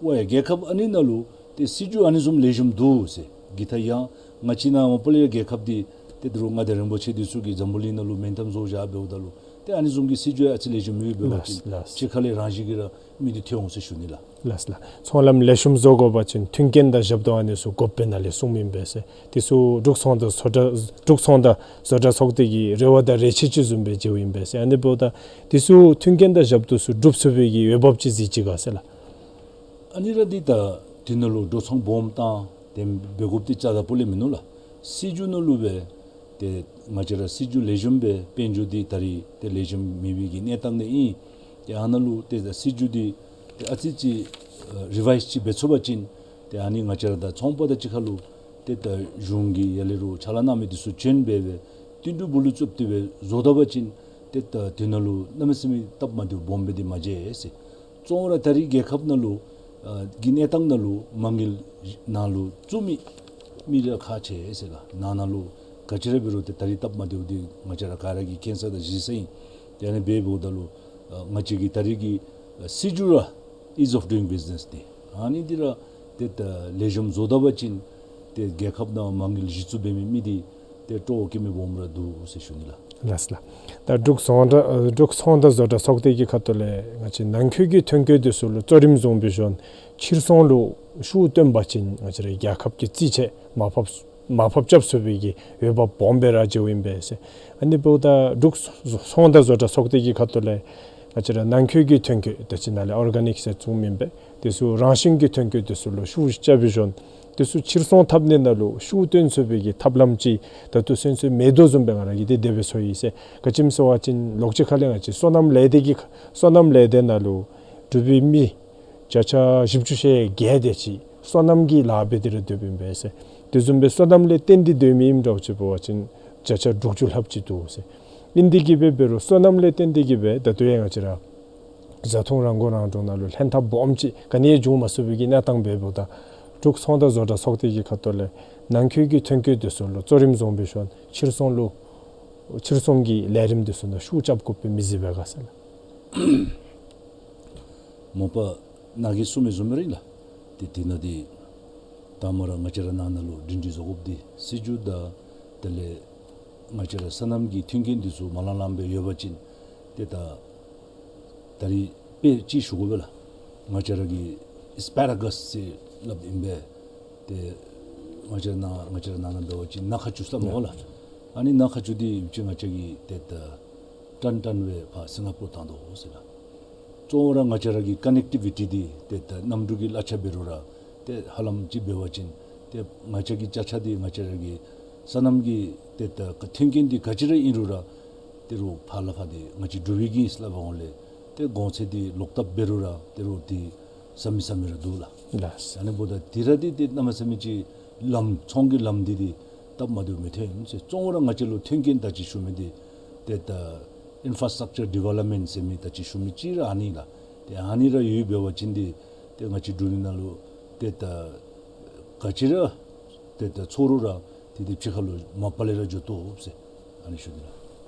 ཝའི་རྒྱལ་ཁབ་ཨ་ནི་ནང་ལུ་ཏེ་སྲིད་བྱུས་ཨ་ནི་བཟུམ་ལེགས་ཤོམ་འདུག་ཟེར། གི་ཐ་ཡང་ང་བཅས་ནཱ་མ་པ་ལས་རྒྱལ་ཁབ་འདི་ཏེ་དོ་རུང་མངའ་བདག་རིན་པོ་ཆེ་འདི་ཚུ་གིས་འཛམ་བུ་གླིང་ནང་ལུ་མིང་གཏམ་བཟོ་བཞག་འབདཝ་ད་ལུ་ཏེ་ཨ་ནི་བཟུམ་གྱི་སྲིད་བྱུས་ཨ་ཙི་ལེགས་ཤོམ་མེད་འབད་བ་ཅིན་ལགས་ལགས། ཕྱི་ཁ་ལས་རང་བཞིན་གྱིས་ར་མི་འདི་ཐོན་འོང་ཟེར་ཞུ་ནི་ལགས། ལགས་ལགས། ཚོང་ལམ་ལེགས་ཤོམ་བཟོ་དགོ་པ་ཅིན་མཐུན་རྐྱེན་དང་ཞབས་ཏོག་ཨ་ནི་ཚུ་དགོཔ་སྦེ་ནཱ་ལས་གསུངམ་ཨིན་པས་ཟེར། དེ་ཚུ་འབྲུག་ཚོང་དང་བཟོ་གྲྭ་འབྲུག་ཚོང་དང་བཟོ་གྲྭ་ཚོགས་སྡེ་གི་རེ་བ་དང་རེ་ཆེ་ཅིག་བཟུམ་སྦེ་མཇལཝ་ཨིན་པས་ཟེར། ཨ་ནི་འབདཝ་ད་དེ་ཚུ་མཐུན་རྐྱེན་དང་ཞབས་ཏོག་ཚུ་སྒྲུབ་ཚུགས་པའི་གི་འོས་འབབ་ཅིག་གཟིགས་ཅི་ག་ཟེར་ལགས། ཨ་ནི་ར་འདི་ད་དེ་ནང་ལུ་འགྲོ་སོང་སྦོམ་བཏང་དེ་འབད་དགོཔ་འདི་རྩ་དང་པོ་ལས་མིན་ནུག་ལགས། སྲིད་བྱུས་ནང་ལུ་སྦེ་ཏེ་ང་བཅས་ར་སྲིད་བྱུས་ལེགས་ཤོམ་སྦེ་དཔལ་འབྱོར་འདི་ད་རིས་ཏེ་ལེགས་ཤོམ་མེད་པའི་གི་གནས་སྟངས་ནང་ཨིན། ཏེ་ཨ་ནཱ་ལུ་ཏེ་ད་སྲིད་བྱུས་འདི་ཏེ་ཨ་ཙི་ཙི་ཨ་རི་ཝའིཛ་ཅིག་འབད་ཚུགས་པ་ཅིན་ཏེ་ཨ་ནི་ང་བཅས་ར་ད་ཚོང་པ་དང་གཅིག་ཁར་ལུ་ཏེ་ད་གཞུང་གི་ཡར་ལས་རུང་ཕྱག་ལཱ་གནང་མི་འདི་ཚུ་བྱོན་སྦེ་སྦེ་བསྟུན་གྲོས་སྦུག་ལུ་བཙུགས་ཏེ་སྦེ་བཟོ་ད་པ་ཅིན་ཏེ་ད་དེ་ནང་ལུ་གནམ་མེད་ས་མེད་སྟབས་མ་བདེཝ་སྦོམ་སྦེ་འདི་མ་མཇལ་ཟེར། གཙོ་བོ་ར་ད་རིས་རྒྱལ་ཁབ་ནང་ལུ་ཨ་གི་གནས་སྟངས་ནང་ལུ་མ་དངུལ་ནང་ལུ་བཙུགས་མི་མི་ར་ཁག་ཆེ་ཟེར་ལགས། ནང་ན་ལུ་ག་ཅི་ར་འབད་རུང་ཏེ་ད་རིས་སྟབས་མ་བདེཝ་འདི་ང་བཅས་ར་ག་ར་གིས་མཁྱེན་ས་དང་གཟིགས་ས་ཨིན། ཏེ་ཨ་ནི་འབདཝ་ད་ལུ་ཨ་ང་བཅས་ཀྱི་ད་རིས་ཀྱི་ཨ་སྲིད་བྱུས་ར་ease of doing business འདི་ཨ་ནི་འདི་ར་ཏེ་ད་ལེགས་ཤོམ་བཟོ་ད་པ་ཅིན་ཏེ་རྒྱལ་ཁབ་ནང་མ་དངུལ་གཞི་བཙུགས་འབད་མི་མི་འདི་ཏེ་སྤྲོ་བ་བསྐྱེད་མི་སྦོམ་ར་འདུག་ཟེར་ཞུ་ནི་ལགས། ལགས་ལགས། ད་འབྲུག་ཚོང་དང་ཨ་འབྲུག་ཚོང་དང་བཟོ་གྲྭ་ཚོགས་སྡེ་གི་ཁ་ཐུག་ལས་ང་བཅས་ནང་འཁོད་ཀྱི་ཐོན་སྐྱེད་འདི་ཚུ་ལུ་གཙོ་རིམ་བཟུང་སྦེ་བཞག་ཕྱིར་ཚོང་ལུ་ཤུགས་བཏོན་པ་ཅིན་ང་བཅས་རའི་རྒྱལ་ཁབ་ཀྱི་རྩིས་ཆད་མར་ཕབ་མར་ཕབ་རྐྱབ་ཚུགས་པའི་གི་འོས་འབབ་སྦོམ་སྦེ་ར་མཇལཝ་ཨིན་པས་ཟེར། ཨ་ནི་འབདཝ་ད་འབྲུག་ཚོང་དང་བཟོ་གྲྭ་ཚོགས་སྡེ་གི་ཁ་ཐུག་ལས་ ང་བཅས་ར་ནང་མཁོ་གི་ཐོན་སྐྱེད་ད་ཅི་ནཱ་ལས་ཨོར་ག་ནིཀ་ཟེར་བཙུགསཔ་ཨིན་པས། དེ་ཚུ་རང་བཞིན་གྱི་ཐོན་སྐྱེད་དེ་ཚུ་ལུ་ཤུགས་རྐྱབ་སྦེ་བཟོ་ནི། དེ་ཚུ་ཕྱིར་ཚོང་འཐབ་ནི་ནང་ལུ་ཤུགས་བཏོན་ཚུགས་པའི་གི་ཐབས་ལམ་ཅིག་ད་ལྟོ་ཚུན་ཚོད་མེད་དོ་བཟུམ་སྦེ་ང་ར་གིས་དེ་དེ་སྦེ་ཚོར་ཡི་ཟེར། ག་ཅི་སྨོ་ཟེར་བ་ཅིན་ལོགས་ཅིག་ཁ་ལས་ང་བཅས་སོ་ནམ་ལས་སྡེ་གི་སོ་ནམ་ལས་སྡེ་ནང་ལུ་འབྲུག་པའི་མི་བརྒྱ་ཆ་བཞི་བཅུ་ཞེ་བརྒྱད་དེ་ཅིག་སོ་ནམ་གྱི་ལཱ་འབད་དེ་ར་སྡོདཔ་ཨིན་པས་ཟེར། དེ་བཟུམ་སྦེ་སོ་ནམ་ལས་བརྟེན་ཏེ་སྡོད་མི་ཨིནམ་འདྲཝ་ཅིག་འབད་བ་ཅིན་བརྒྱ་ཆ་དྲུག་ཅུ་ལྷགཔ་ཅིག་འདུག་ཟེར། ཨིན་དེ་གིས་འབད་འབད་རུང་སོ་ནམ་ལས་བརྟེན་ཏེ་གིས་འབད་ད་ལྟོ་ཡང་ང་བཅས་ར་བཟའ་འཐུང་རང་མགོ་རང་འདྲོངས་ནང་ལུ་ལྷན་ཐབས་སྦོམ་ཅིག་ག་ནི་ཡང་འབྱུང་མ་ཚུགས་པའི་གི་གནས་སྟངས་འབདཝ་ད་འབྲུག་ཚོང་དང་བཟོ་གྲྭ་ཚོགས་སྡེ་གི་ཁ་ཐུག་ལས་ནང་མཁོ་གི་ཐོན་སྐྱེད་དེ་ཚུ་ལུ་གཙོ་རིམ་བཟུང་སྦེ་ཞིནམ་ཕྱིར་ཚོང་ལུ་ཕྱིར་ཚོང་གི་ལས་རིམ་དེ་ཚུ་ནང་ཤུགས་རྐྱབ་དགོཔ་སྦེ་མི་གཟིགས་པས་ག་ཟེར་ལགས། མ་པ་ནཱ་གིས་གསུངས་མི་བཟུམ་སྦེ་ར་ཨིན་ལགས། ཏེ་དེ་ནང་འདི་ད་མ་ར་ང་བཅས་ར་ནང་ན་ལུ་སྒྲིང་སྒྲི་བཟོ་དགོཔ་འདི་སྲིད་བྱུས་དང་དེ་ལས་ང་བཅས་ར་སོ་ནམ་གྱི་མཐུན་རྐྱེན་འདི་ཚུ་མ་ལང་ལངམ་སྦེ་ཡོད་པ་ཅིན་ཏེ་ད་ད་རིས་དཔེ་ཅིག་ཞུ་དགོ་པས་ལགས། ང་བཅས་ར་གི་ཨེས་པེ་ར་གཱས་ཟེར་སླབ་ཨིན་པས། ཏེ་ང་བཅས་ར་ནང་ང་བཅས་ར་ནང་ན་འབད་བ་ཅིན་ནཱ་ཁ་ཅུ་ཟེར་སླབ་མས་ལགས། ཨ་ནི་ནཱ་ཁ་ཅུ་འདི་ཅིག་ང་བཅས་ཀྱིས་ཏེ་ད་ཀྲན་ཀྲན་སྦེ་ཕར་སིང་ག་པོར་བཏང་དོ་ཟེར་ལགས། གཙོ་བོ་ར་ང་བཅས་ར་གི་ཀ་ནེག་ཊི་བི་ཊི་འདི་ཏེ་ད་གནམ་གྲུ་གི་གླ་ཆ་འབད་རུང་ར་ཏེ་ཧ་ལམ་ཅིག་འབད་བ་ཅིན་ཏེ་ང་བཅས་ཀྱི་ཅ་ཆས་འདི་ང་བཅས་ར་གི་སོ་ནམ་གྱི་ཏེ་ད་མཐུན་རྐྱེན་འདི་ག་ཅི་ར་ཨིན་རུང་ར་ཏེ་རུང་ཕར་ལས་ཕར་འདི་ང་བཅས་འབྲུག་པའི་གི་ཨིན་ཟེར་སླབ་འོང་ལས་ཏེ་གོང་ཚད་འདི་ལོག་བཏབ་འབད་རུང་ར་ཏེ་རུང་འདི་ཟ་མི་ཟ་མི་ར་འདུག་ལགས། ལགས། ཨ་ནི་འབདཝ་ད་འདི་ར་འདི་ཏེ་གནམ་མེད་ས་མེད་ཅིག་ལམ་ཚོང་གི་ལམ་འདི་འདི་སྟབས་མ་བདེཝ་མི་ཐོན་ཨིན་ཟེར། གཙོ་བོ་ར་ང་བཅས་ལུ་མཐུན་རྐྱེན་ད་ཅི་ཞུ་མི་འདི་ཏེ་ད་ཨིན་ཕ་ར་སི་ཊྲག་ཅར་ཌི་ཝེ་ལོབ་མེནཊ་ཟེར་མི་ད་ཅི་ཞུ་མི་ཅིག་ར་ཨ་ནི་ལགས། ཏེ་ཨ་ནི་ར་ཡོདཔ་འབད་བ་ཅིན་འདི་ཏེ་ང་བཅས་འབྲུག་ནང་ལུ་ཏེ་ད་ག་ཅི་ར་ཏེ་ད་ཚོར་རུང་ར་ཏེ་འདི་ཕྱི་ཁ་ལུ་མ་པ་ལས་ར་འགྱོ་བཏུབ་ཟེར་ཨ་ནི་ཞུ་ནི་ལགས།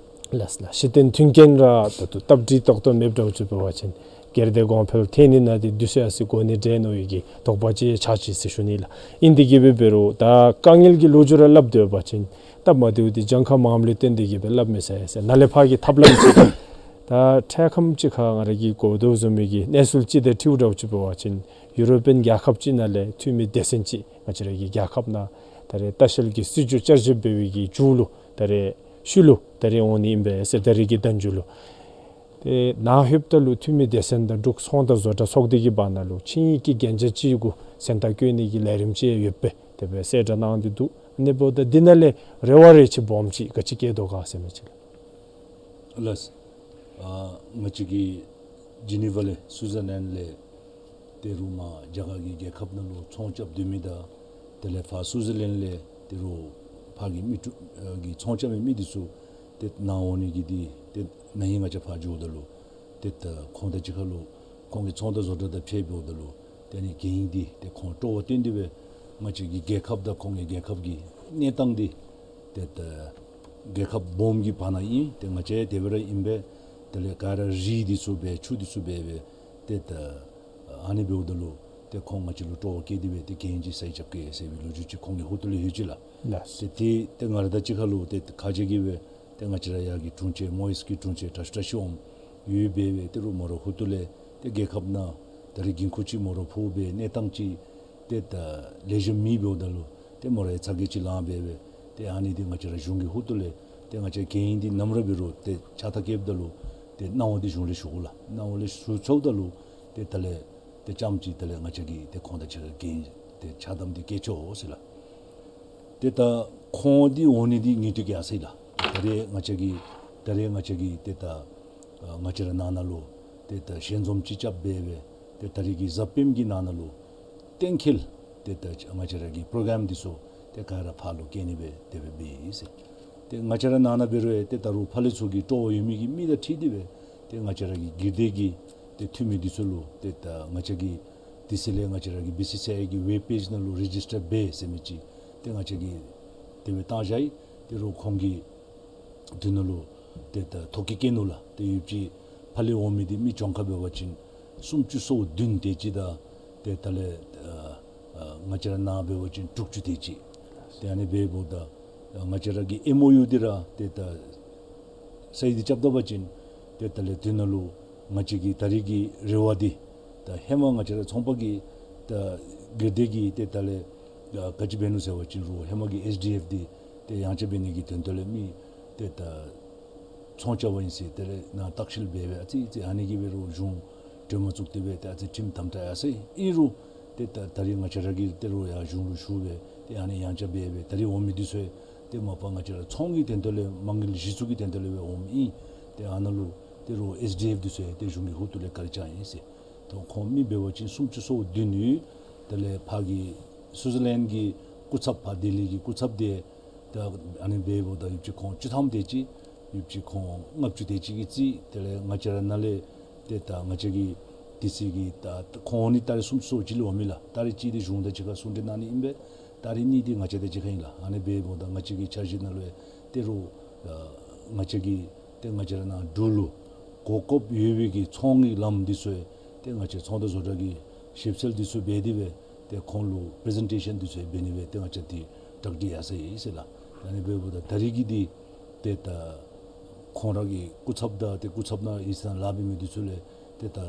ལགས་ལགས། གཞི་རྟེན་མཐུན་རྐྱེན་ར་ད་ལྟོ་སྟབས་བདེ་ཏོག་ཏོ་མེདཔ་འདྲཝ་ཅིག་འབད་བ་ཅིན་སྒེར་སྡེ་གོང་འཕེལ་ཐོན་ནི་ནང་འདི་དུས་ཚོད་ཡར་སོང་གོ་ནི་འདྲས་མནོ་བའི་གི་དོགས་པ་ཅིག་ཆགས་ཅི་ཟེར་ཞུ་ནི་ལགས། ཨིན་དེ་གིས་འབད་འབད་རུང་ད་དཀའ་ངལ་གྱི་ལོ་རྒྱུས་ར་སླབ་སྡོད་པ་ཅིན་སྟབས་མ་བདེཝ་འདི་གྱངས་ཁ་མངམ་ལས་བརྟེན་ཏེ་གིས་འབད་སླབ་མི་ཚར་ཟེར། ནཱ་ལས་ཕར་གྱི་ཐབས་ལམ་ཅིག་ད་འཕྲལ་ཁམས་ཅིག་ཁར་ང་ར་གིས་གོ་དོ་བཟུམ་མའི་གི་གནས་ཚུལ་ཅིག་དང་འཁྲིལཝ་འདྲཝ་ཅིག་འབད་བ་ཅིན་ཡུ་རོ་པིའན་རྒྱལ་ཁབ་ཅིག་ནང་ལས་འཐུས་མི་སྡེ་ཚན་ཅིག་ང་བཅས་ར་གི་རྒྱལ་ཁབ་ནང་ད་རེས་ལྟ་བཤལ་གྱི་སྲིད་བྱུས་བསྐྱར་ཞིབ་འབད་བའི་གི་མཇུག་ལུ་ད་རེས་ཤུལ་ལུ་ད་རེས་འོང་ནི་ཨིན་པས་ཟེར། ད་རེས་ཀྱི་ཟླཝ་མཇུག་ལུ། ཏེ་ནཱ་ལྷོདཔ་ད་ལུ་འཐུས་མི་སྡེ་ཚན་དང་འབྲུག་ཚོང་དང་བཟོ་གྲྭ་ཚོགས་སྡེ་གི་བར་ན་ལུ་ཆིངས་ཡིག་གི་གན་རྒྱ་ཅིག་གུ་མཚན་རྟགས་བཀོད་ནི་གི་ལས་རིམ་ཅིག་ཡོདཔ་སྦེ་དེ་སྦེ་གསལ་བསྒྲགས་གནང་སྟེ་འདུག། ཨ་ནི་འབདཝ་ད་འདི་ནང་ལས་རེ་བ་རེ་ཅིག་སྦོམ་ཅིག་ག་ཅི་བསྐྱེད་དོ་ག་ཟེར་མི་ཅིག་ལགས། ལགས། ཨ་ང་བཅས་ཀྱི་ཇི་ནི་ཝ་ལས་སུའི་ཛར་ལེནཌ་ལས་ཏེ་རུང་མར་རྒྱ་གར་གྱི་རྒྱལ་ཁབ་ནང་ལུ་ཚོང་རྐྱབ་སྡོད་མི་དང་དེ་ལས་ཕར་སུའི་ཛར་ལེནཌ་ལས་ཏེ་རུང་ཕར་གྱི་མི་ཏེ་ཨ་གི་ཚོང་རྐྱབ་མི་མི་འདི་ཚུ་ཏེ་ནཱ་འོང་ནི་གི་འདི་ཏེ་ན་ཧིང་ང་བཅས་ཕར་འགྱོཝ་ད་ལུ་ཏེ་ད་ཁོང་དང་གཅིག་ཁར་ལུ་ཁོང་གི་ཚོང་དང་བཟོ་གྲྭ་དང་ཕྱད་འབདཝ་ད་ལུ་ཏེ་ཨ་ནི་གན་ཡིག་འདི་ཏེ་ཁོང་སྤྲོ་བ་བཏོན་ཏེ་སྦེ་ང་བཅས་ཀྱི་རྒྱལ་ཁབ་དང་ཁོང་གི་རྒྱལ་ཁབ་ཀྱི་གནས་སྟངས་འདི་ཏེ་ད་རྒྱལ་ཁབ་སྦོམ་གྱི་བར་ན་ཨིན། ཏེ་ང་བཅས་དེ་སྦེ་ར་ཨིན་པས། དེ་ལས་ག་ར་རི་འདི་ཚུ་སྦེ་ཆུ་འདི་ཚུ་སྦེ་སྦེ་ཏེ་ད་ཨ་ནི་འབདཝ་ད་ལུ་ཏེ་ཁོང་ང་བཅས་ལུ་སྤྲོ་བ་བསྐྱེད་དེ་སྦེ་ཏེ་གན་ཅིག་ས་ཡིག་རྐྱབ་གེ་ཟེར་བའི་ལོ་རྒྱུས་ཅིག་ཁོང་གི་ཧོངས་ལས་ཡོད་ཅི་ལགས། ལགས། ཏེ་ཏེ་ཏེ་ང་ར་དང་གཅིག་ཁར་ལུ་ཏེ་ཁ་རྗེ་གིས་སྦེ་ཏེ་ང་བཅས་ར་ཡར་གྱི་དྲུང་ཆེན་མོ་ཡིས་ཀྱི་དྲུང་ཆེན་དྲག་ཤོས་དྲག་ཤོས་འོངམ་ཡོདཔ་སྦེ་ཏེ་རུང་མོ་ར་ཧོངས་ལས་ཏེ་རྒྱལ་ཁབ་ནང་ད་རིས་འགན་ཁུར་ཅིག་མོ་ར་ཕོག་སྦེ་གནས་སྟངས་ཅིག་ཏེ་ད་ལེགས་ཤོམ་མེདཔ་འབདཝ་ད་ལུ་ཏེ་མོ་ར་ཡང་ཚ་གྱང་ཅིག་ལངམ་སྦེ་སྦེ་ཏེ་ཨ་ནི་འདི་ང་བཅས་ར་གཞུང་གི་ཧོངས་ལས་ཏེ་ང་བཅས་གན་ཡིག་འདི་ནམ་ར་འབད་རུང་ཏེ་ཕྱག་རྟགས་བཀལཝ་ད་ལུ་ཏེ་གནང་བ་འདི་གཞུང་ལས་ཞུ་དགོ་ལགས། གནང་བ་ལས་ཞུ་ཚརཝ་ད་ལུ་ཏེ་ད་ལས་ཏེ་ཙམ་ཅིག་ད་ལས་ང་བཅས་ཀྱིས་ཏེ་ཁོང་དང་གཅིག་ཁར་གན་ཡིག་ཏེ་ཕྱག་དམ་འདི་བཀལ་ཆོག་ཟེར་ལགས། ཏེ་ད་ཁོང་འདི་འོང་ནི་འདི་ངེས་ཏིག་ཡར་སོ་ཡི་ལགས། ད་རེས་ང་བཅས་ཀྱིས་ད་རེས་ང་བཅས་ཀྱིས་ཏེ་ད་ཨ་ང་བཅས་ར་ནང་ན་ལུ་ཏེ་ད་ཞལ་འཛོམས་ཅིག་རྐྱབ་སྦེ་སྦེ་ཏེ་ད་རིས་ཀྱི་གཟའ་སྤེནམ་གྱི་ནང་ན་ལུ་གཏན་འཁེལ་ཏེ་ད་ང་བཅས་ར་གི་པྲོ་གྲམ་འདི་ཚུ་ཏེ་ག་ར་ཕར་ལུ་བསྐྱལ་ནི་སྦེ་དེ་སྦེ་འབད་ཡི་ཟེར། ཏེ་ང་བཅས་ར་ནང་ན་འབད་རུང་ཡང་ཏེ་ད་རུང་ཕར་ལས་ཚུར་གྱི་སྤྲོ་བ་ཡོད་མི་གི་མི་དང་འཁྲིལ་ཏེ་སྦེ་ཏེ་ང་བཅས་ར་གི་སྒེར་སྡེ་གི་ཏེ་འཐུས་མི་འདི་ཚུ་ལུ་ཏེ་ད་ང་བཅས་ཀྱིས་དེ་ཚེ་ལས་ང་བཅས་ར་གི་བི་སི་སི་ཨའི་གི་ཝེབ་པེཇ་ནང་ལུ་རེ་ཇིས་ཊར་འབད་ཟེར་མི་ཅིག་ཏེ་ང་བཅས་ཀྱིས་དེ་སྦེ་བཏང་བཞག་ཡི། ཏེ་རུང་ཁོང་གིས་དེ་ནང་ལུ་ཏེ་ད་ཐོ་བཀོད་བཀོད་ནུག་ལགས། ཏེ་ཡོདཔ་ཅིག་ཕར་ལས་འོང་མི་འདི་མི་གྱངས་ཁ་འབད་བ་ཅིན་སུམ་ཅུ་སོ་བདུན་དེ་ཅིག་དང་ཏེ་ད་ལས་ཨ་ཨ་ང་བཅས་ར་ནཱ་འབད་བ་ཅིན་དྲུག་ཅུ་དེ་ཅིག། ཏེ་ཨ་ནི་འབདཝ་ད་ང་བཅས་ར་གི་ཨེམ་ཨོ་ཡུ་འདི་ར་ཏེ་ད་ས་ཡིག་འདི་རྐྱབ་ད་པ་ཅིན་ཏེ་ད་ལས་དེ་ནང་ལུ་ང་བཅས་ཀྱི་ད་རིས་ཀྱི་རེ་བ་འདི་ད་ཧེ་མ་ང་བཅས་ར་ཚོང་པ་གི་ད་སྒེར་སྡེ་གི་ཏེ་ད་ལས་ཨ་ག་ཅི་འབད་ནུག་ཟེར་བ་ཅིན་རུང་ཧེ་མ་གི་ཨེས་ཌི་ཨེཕ་འདི་ཏེ་ཡང་ཅིན་འབད་ནི་གི་དོན་དག་ལས་མི་ཏེ་ད་ ཚོང་རྐྱབ་པ་ཨིན་ཟེར་ཏེ་ལས་ནཱ་བརྟག་ཞིབ་འབད་སྦེ་ཨ་ཙི་ཙི་ཨ་ནི་གི་འབད་རུང་གཞུང་གྲོས་མོལ་བཙུགས་ཏེ་སྦེ་ཏེ་ཨ་ཙི་ཁྲིམས་དམ་དྲག་ཡར་སོ་ཡི། ཨིན་རུང་ཏེ་ད་ད་རིས་ང་བཅས་ར་གིས་ཏེ་རུང་ཡར་གཞུང་ལུ་ཞུ་སྦེ་ཏེ་ཨ་ནི་ཡང་བསྐྱར་འབད་སྦེ་ད་རིས་འོང་མི་འདི་ཚུ་ཏེ་མ་པ་ང་བཅས་ར་ཚོང་གི་དོན་དག་ལས་མ་དངུལ་གཞི་བཙུགས་ཀྱི་དོན་དག་ལས་སྦེ་འོངམ་ཨིན། ཏེ་ཨ་ནཱ་ལུ་ཏེ་རུང་ཨེསི་ཌི་ཨེཕ་འདི་ཚུ་ཏེ་གཞུང་གི་ཧོངས་ལས་བཀའ་དྲིན་བསྐྱངས་ཡི་ཟེར། ཏེ་ཁོང་མི་འབད་བ་ཅིན་སུམ་ཅུ་སོ་བདུན་ཡོད། དེ་ལས་ཕར་གྱི་སུའུ་ཛར་ལེནཌ་གི་སྐུ་ཚབ་ཕར་ལྡི་ལི་གི་སྐུ་ཚབ་དེ་ད་ཨ་ནི་འབདཝ་ད་ཡོདཔ་ཅིག་ཁོང་བཅུ་ཐམ་དེ་ཅིག་ཡོདཔ་ཅིག་ཁོང་ལྔ་བཅུ་དེ་ཅིག་གིས་རྩིས། དེ་ལས་ང་བཅས་ར་ནཱ་ལས་ཏེ་ད་ང་བཅས་ཀྱི་ཌི་སི་གི་ད་ཁོང་ནི་ད་རིས་སུམ་ཅུ་སོ་གཅིག་ལུ་འོང་མི་ལགས། ད་རིས་གཅིག་འདི་གཞུང་དང་གཅིག་ཁར་གསུང་གྲོས་གནང་ནི་ཨིན་པས། ད་རིས་གཉིས་འདི་ང་བཅས་དང་གཅིག་ཁར་ཨིན་ལགས། ཨ་ནི་འབདཝ་ད་ང་བཅས་ཀྱི་འཆར་གཞི་ནང་ལུ་ཡང་ཏེ་རུང་ཨ་ང་བཅས་ཀྱི་ཏེ་ང་བཅས་ར་ནཱ་འབྲུག་ལུ་གོ་སྐབས་ཡོད་པའི་གི་ཚོང་གི་ལམ་འདི་ཚུ་ཡང་ཏེ་ང་བཅས་ཚོང་དང་བཟོ་གྲྭ་གིས་ཞིབ་འཚོལ་འདི་ཚུ་འབད་དེ་སྦེ་ཏེ་ཁོང་ལུ་པི་རི་ཛེན་ཊེ་ཤཱན་འདི་ཚུ་ཡང་འབད་ནི་སྦེ་ཏེ་ང་བཅས་འདི་གྲ་སྒྲིག་ཡར་སོ་ཡི་ཟེར་ལགས། ཨ་ནི་འབདཝ་ད་ད་རིས་ཀྱི་འདི་ཏེ་ད་ཁོང་ར་གི་སྐུ་ཚབ་དང་ཏེ་སྐུ་ཚབ་ནང་ཨིན་ས་ལཱ་འབད་མི་འདི་ཚུ་ལས་ཏེ་ད་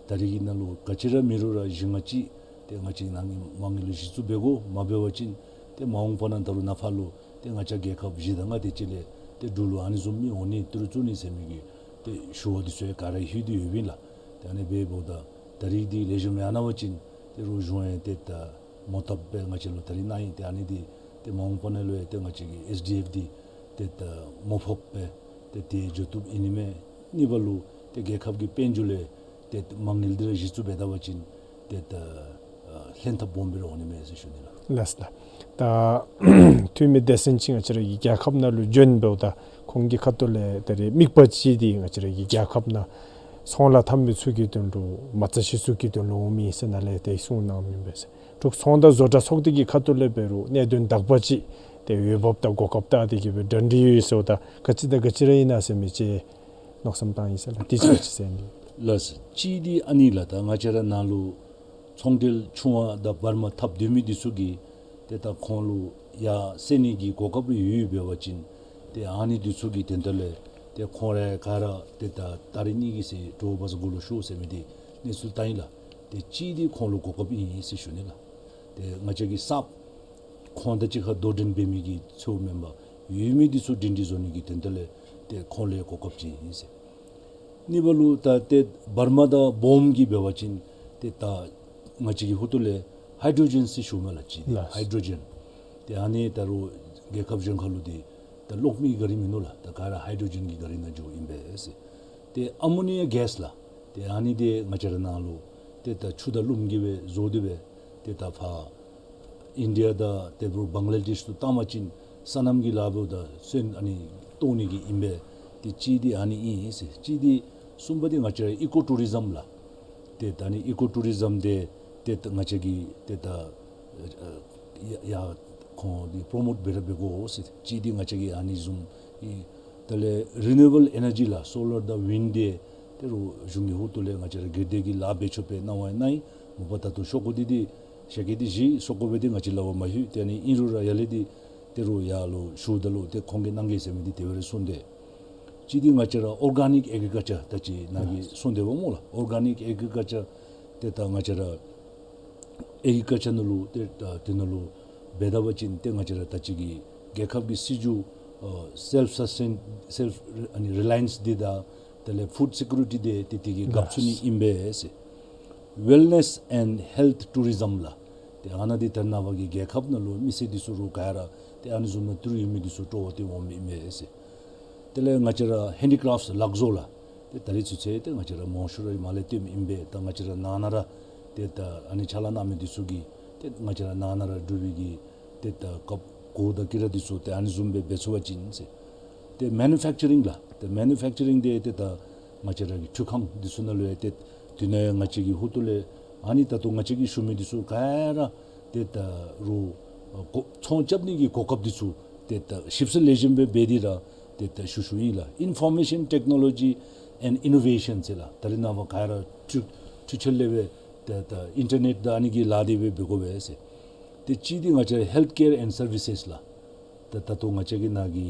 ད་རིས་ཀྱི་ནང་ལུ་ག་ཅི་ར་མེད་རུང་ར་བཞི་ལྔ་ཅིག་ཏེ་ང་བཅས་ནང་གི་མ་དངུལ་ལུ་གཞི་བཙུགས་འབད་དགོ། མ་འབད་བ་ཅིན་ཏེ་མ་འོངས་པ་ནང་ད་རུང་ནཱ་ཕར་ལུ་ཏེ་ང་བཅས་རྒྱལ་ཁབ་བཞི་དང་ལྔ་དེ་ཅིག་ལས་ཏེ་འབྲུག་ལུ་ཨ་ནི་བཟུམ་མི་འོང་ནི་ཏི་རུ་བཙུགས་ནི་ཟེར་མི་གི་ཏེ་ཞུ་བ་འདི་ཚུ་ཡང་ག་ར་ལྷོད་དེ་ཡོདཔ་ཨིན་ལགས། ཏེ་ཨ་ནི་འབདཝ་ད་ད་རིས་འདི་ལེགས་ཤོམ་ཡར་ན་བ་ཅིན་ཏེ་རུང་གཞུང་ཡང་ཏེ་ད་མོ་བཏབ་སྦེ་ང་བཅས་ལུ་ད་རིས་གནང་ཡི། ཏེ་ཨ་ནི་འདི་ཏེ་མ་འོངས་པ་ནང་ལུ་ཡང་ཏེ་ང་བཅས་ཀྱི་ཨེསི་ཌི་ཨེཕ་འདི་ཏེ་ད་མོ་ཕོགཔ་སྦེ་ཏེ་དེ་འགྱོ་བཏུབ་ཨིན་ནི་མས། གཉིས་པ་ལུ་ཏེ་རྒྱལ་ཁབ་ཀྱི་དཔལ་འབྱོར་ལས་ཏེ་མ་དངུལ་འདི་ར་གཞི་བཙུགས་འབད་ད་བ་ཅིན་ཏེ་ད་ཨ་ལྷན་ཐབས་སྦོམ་སྦེ་ར་འོང་ནི་མས་ཟེར་ཞུ་ནི་ལགས། ལགས་ལགས། ད་འཐུས་མི་བདེ་སྲུང་ཅིག་ང་བཅས་ར་གི་རྒྱལ་ཁབ་ནང་ལུ་བྱོན་འབདཝ་ད་ཁོང་གི་ཁ་ཐུག་ལས་ད་རིས་དམིགས་པ་ཅིག་འདི་ང་བཅས་ར་གི་རྒྱལ་ཁབ་ནང་ཚོང་ལཱ་འཐབ་མི་ཚུ་གི་དོན་ལུ་མ་རྩ་གཞི་བཙུགས་ཀྱི་དོན་ལུ་འོང་མི་ཨིན་ཟེར་ནཱ་ལས་ཏེ་གསུངས་གནངམ་ཨིན་པས་ཟེར། འབྲུག་ཚོང་དང་བཟོ་གྲྭ་ཚོགས་སྡེ་གི་ཁ་ཐུག་ལས་འབད་རུང་གནད་དོན་དག་པ་ཅིག་ཏེ་འོས་འབབ་དང་གོ་སྐབས་བལྟ་སྟེ་གི་སྦེ་གྲ་སྒྲིག་ཡོད་ཟེརཝ་ད་ག་ཅི་དང་ག་ཅི་ར་ཨིན་ན་ཟེར་མི་ཅིག་མནོ་བསམ་བཏང་ཡི་ཟེར་ལགས། དེ་ཅིག་ཅིག་ཟེར་ནི། ལགས་སོ། གཅིག་འདི་ཨ་ནི་ལགས། ད་ང་བཅས་ར་ནཱ་ལུ་ཚོང་འབྲེལ་ཆུང་བ་དང་འབར་མ་འཐབ་སྡོད་མི་འདི་ཚུ་གིས་ཏེ་ད་ཁོང་ལུ་ཡར་སེང་ནི་གི་གོ་སྐབས་རེ་ཡོད་འབད་བ་ཅིན་ཏེ་ཨ་ནི་འདི་ཚུ་གི་དོན་དག་ལས་ཏེ་ཁོང་ར་ག་ར་ཏེ་ད་ད་རིས་ནི་གི་ཟེར་དྲོ་པ་ས་གུ་ལུ་ཤོག་ཟེར་མི་འདི་གནས་ཚུལ་བཏང་ཡི་ལགས། ཏེ་གཅིག་འདི་ཁོང་ལུ་གོ་སྐབས་ཨིན་ཟེར་ཞུ་ནི་ལགས། ཏེ་ང་བཅས་ཀྱི་གསརཔ་ཁོང་དང་གཅིག་ཁར་དོ་འགྲན་འབད་མི་གི་ཚུ་མེན་པར་ཡོད་མི་འདི་ཚུ་སྒྲིང་སྒྲི་བཟོ་ནི་གི་དོན་དག་ལས་ཏེ་ཁོང་ལུ་གོ་སྐབས་ཅིག་ཨིན་ཟེར། གཉིས་པ་ལུ་ད་ཏེ་འབར་མ་དང་སྦོམ་གྱིས་འབད་བ་ཅིན་ཏེ་ད་ང་བཅས་ཀྱི་ཧོངས་ལས་ཧའི་ཌྲོ་ཇེན་ཟེར་ཞུཝ་མས་ལགས། གཅིག་འདི་ལགས། ཧའི་ཌྲོ་ཇེན། ཏེ་ཨ་ནི་ད་རུང་རྒྱལ་ཁབ་གཞན་ཁར་ལུ་འདི་ད་གློག་མེ་གི་ག་རི་མིན་ནུག་ལགས། ད་ག་ར་ཧའི་ཌྲོ་ཇེན་གྱི་ག་རི་ནང་འགྱོཝ་ཨིན་པས་ཟེར། ཏེ་ཨ་མོ་ནི་ཡ་གེསི་ལགས། ཏེ་ཨ་ནི་འདི་ང་བཅས་ར་ནཱ་ལུ་ཏེ་ད་ཆུ་དང་རླུང་གིས་སྦེ་བཟོ་སྟེ་སྦེ་ཏེ་ད་ཕར་ཨིན་ཌི་ཡ་དང་དེ་འབདཝ་བང་ལ་དེཤ་ལུ་བཏང་པ་ཅིན་སོ་ནམ་གྱི་ལཱ་འབདཝ་ད་སོན་ཨ་ནི་བཏོག་ནི་གི་ཨིན་པས། ཏེ་གཅིག་འདི་ཨ་ནི་ཨིན་ཟེར། གཅིག་འདི་གསུམ་པ་འདི་ང་བཅས་ཨི་ཀོ་ཊུ་རི་ཛམ་ལགས། ཏེ་ད་ཨ་ནི་ཨི་ཀོ་ཊུ་རི་ཛམ་འདི་ཏེ་ད་ང་བཅས་ཀྱིས་ཏེ་ད་ཡ་ཡ་ཁོང་འདི་པྲོ་མོཊ་འབད་ར་འབད་དགོ་ཟེར། གཅིག་འདི་ང་བཅས་ཀྱིས་ཨ་ནི་བཟུམ་ཨིན། དེ་ལས་རི་ནིའུ་ཨེ་བཱལ་ཨེ་ནར་ཇི་ལགས། སོ་ལར་དང་ཝིནཌ་འདི་ཏེ་རུང་གཞུང་གི་ཧོངས་ལས་ང་བཅས་ར་སྒེར་སྡེ་གིས་ལཱ་འབད་ཆོག་པའི་གནང་བ་གནང་ཡི། མ་པ་ད་ལྟོ་ཤོག་གུ་འདི་འདི་ཞལ་བཀོད་འདི་བཞེས་སོ་གོ་སྦེ་འདི་ང་བཅས་ལག་པར་མ་ལྷོད། ཏེ་ཨ་ནི་ཨིན་རུང་ར་ཡར་ལས་འདི་ཏེ་རུང་ཡར་ལུ་ཞུཝ་ད་ལུ་ཏེ་ཁོང་གིས་གནང་གེ་ཟེར་མི་འདི་དེ་སྦེ་ར་གསུངས་ཏེ། གཅིག་འདི་ང་བཅས་ར་ཨོར་ག་ནིཀ་ཨེག་རི་ཀལ་ཅར་ད་ཅི་ནཱ་གིས་གསུངས་ཏེ་འབདཝ་སྨོ་ལགས། ཨོར་ག་ནིཀ་ཨེག་རི་ཀལ་ཅར་ཏེ་ད་ང་བཅས་ར་ཨེག་རི་ཀལ་ཅར་ནང་ལུ་ཏེ་ད་དེ་ནང་ལུ་འབད་ད་པ་ཅིན་ཏེ་ང་བཅས་ར་ད་ཅི་གི་རྒྱལ་ཁབ་ཀྱི་སྲིད་བྱུས་ཨ་སེལཕ་སཱས་ཊེན་སེལཕ་ཨ་ནི་རི་ལ་ཡེནསི་འདི་དང་དེ་ལས་ཕུཌ་སི་ཀུ་རི་ཊི་འདི་ཏེ་དེ་གི་རྒཔོ་ཚུ་ནི་ཨིན་པས་ཟེར། ཝེལ་ནེསི་ཨེནཌ་ཧེལཐ་ཊུ་རི་ཛམ་ལགས། ཏེ་ཨ་ནཱ་འདི་ད་རེས་ནངས་པ་གི་རྒྱལ་ཁབ་ནང་ལུ་མི་སེར་འདི་ཚུ་རུང་ག་ར་ཏེ་ཨ་ནི་བཟུམ་ནང་ཏི་རུ་ཡོད་མི་འདི་ཚུ་སྤྲོ་བ་སྟེ་འོང་མི་ཨིན་མས་ཟེར། དེ་ལས་ང་བཅས་ར་ཧེན་ཌི་ཀ་རེཕཊ་ལག་བཟོ་ལགས། ཏེ་ད་རིས་ཚུན་ཚོད་ཏེ་ང་བཅས་ར་མང་ཤོས་ར་མར་ལས་བཏོན་མི་ཨིན་པས། ད་ང་བཅས་ར་ནང་ན་ར་ཏེ་ད་ཨ་ནི་ཕྱག་ལཱ་གནང་མི་འདི་ཚུ་གིས་ཏེ་ང་བཅས་ར་ནང་ན་ར་འབྲུག་པའི་གི་ཏེ་ད་ཀབ་གོ་དང་ཀི་ར་འདི་ཚུ་ཏེ་ཨ་ནི་བཟུམ་སྦེ་འབད་ཚུགས་པ་ཅིན་ཟེར། ཏེ་མེ་ནུ་ཕེཀ་ཅ་རིང་ལགས། ཏེ་མེ་ནུ་ཕེཀ་ཅ་རིང་འདི་ཏེ་ད་ང་བཅས་ར་གི་འཕྲུལ་ཁང་འདི་ཚུ་ནང་ལུ་ཡང་ཏེ་དེ་ནང་ཡང་ང་བཅས་ཀྱི་ཧོངས་ལས་ཨ་ནི་ད་ལྟོ་ང་བཅས་ཀྱིས་ཞུ་མི་འདི་ཚུ་ག་ར་ཏེ་ད་རུང་ཨ་གོ་ཚོང་རྐྱབ་ནི་གི་གོ་སྐབས་འདི་ཚུ་ཏེ་ད་ཞིབ་འཚོལ་ལེགས་ཤོམ་སྦེ་འབད་དེ་ར་ཏེ་ད་ཞུ་ཞུཝ་ཨིན་ལགས། Information Technology and Innovation ཟེར་ལགས། ད་རེས་ནངས་པ་ག་ར་འཕྲུལ་འཕྲུལ་ཆས་ལས་སྦེ་ཏེ་ད་ཨིན་ཊར་ནེཊ་དང་ཨ་ནི་གི་ལཱ་འདི་སྦེ་འབད་དགོ་པས་ཟེར། ཏེ་གཅིག་འདི་ང་བཅས་Health Care and Services ལགས། ཏེ་ད་ལྟོ་ང་བཅས་ཀྱི་ནཱ་གི་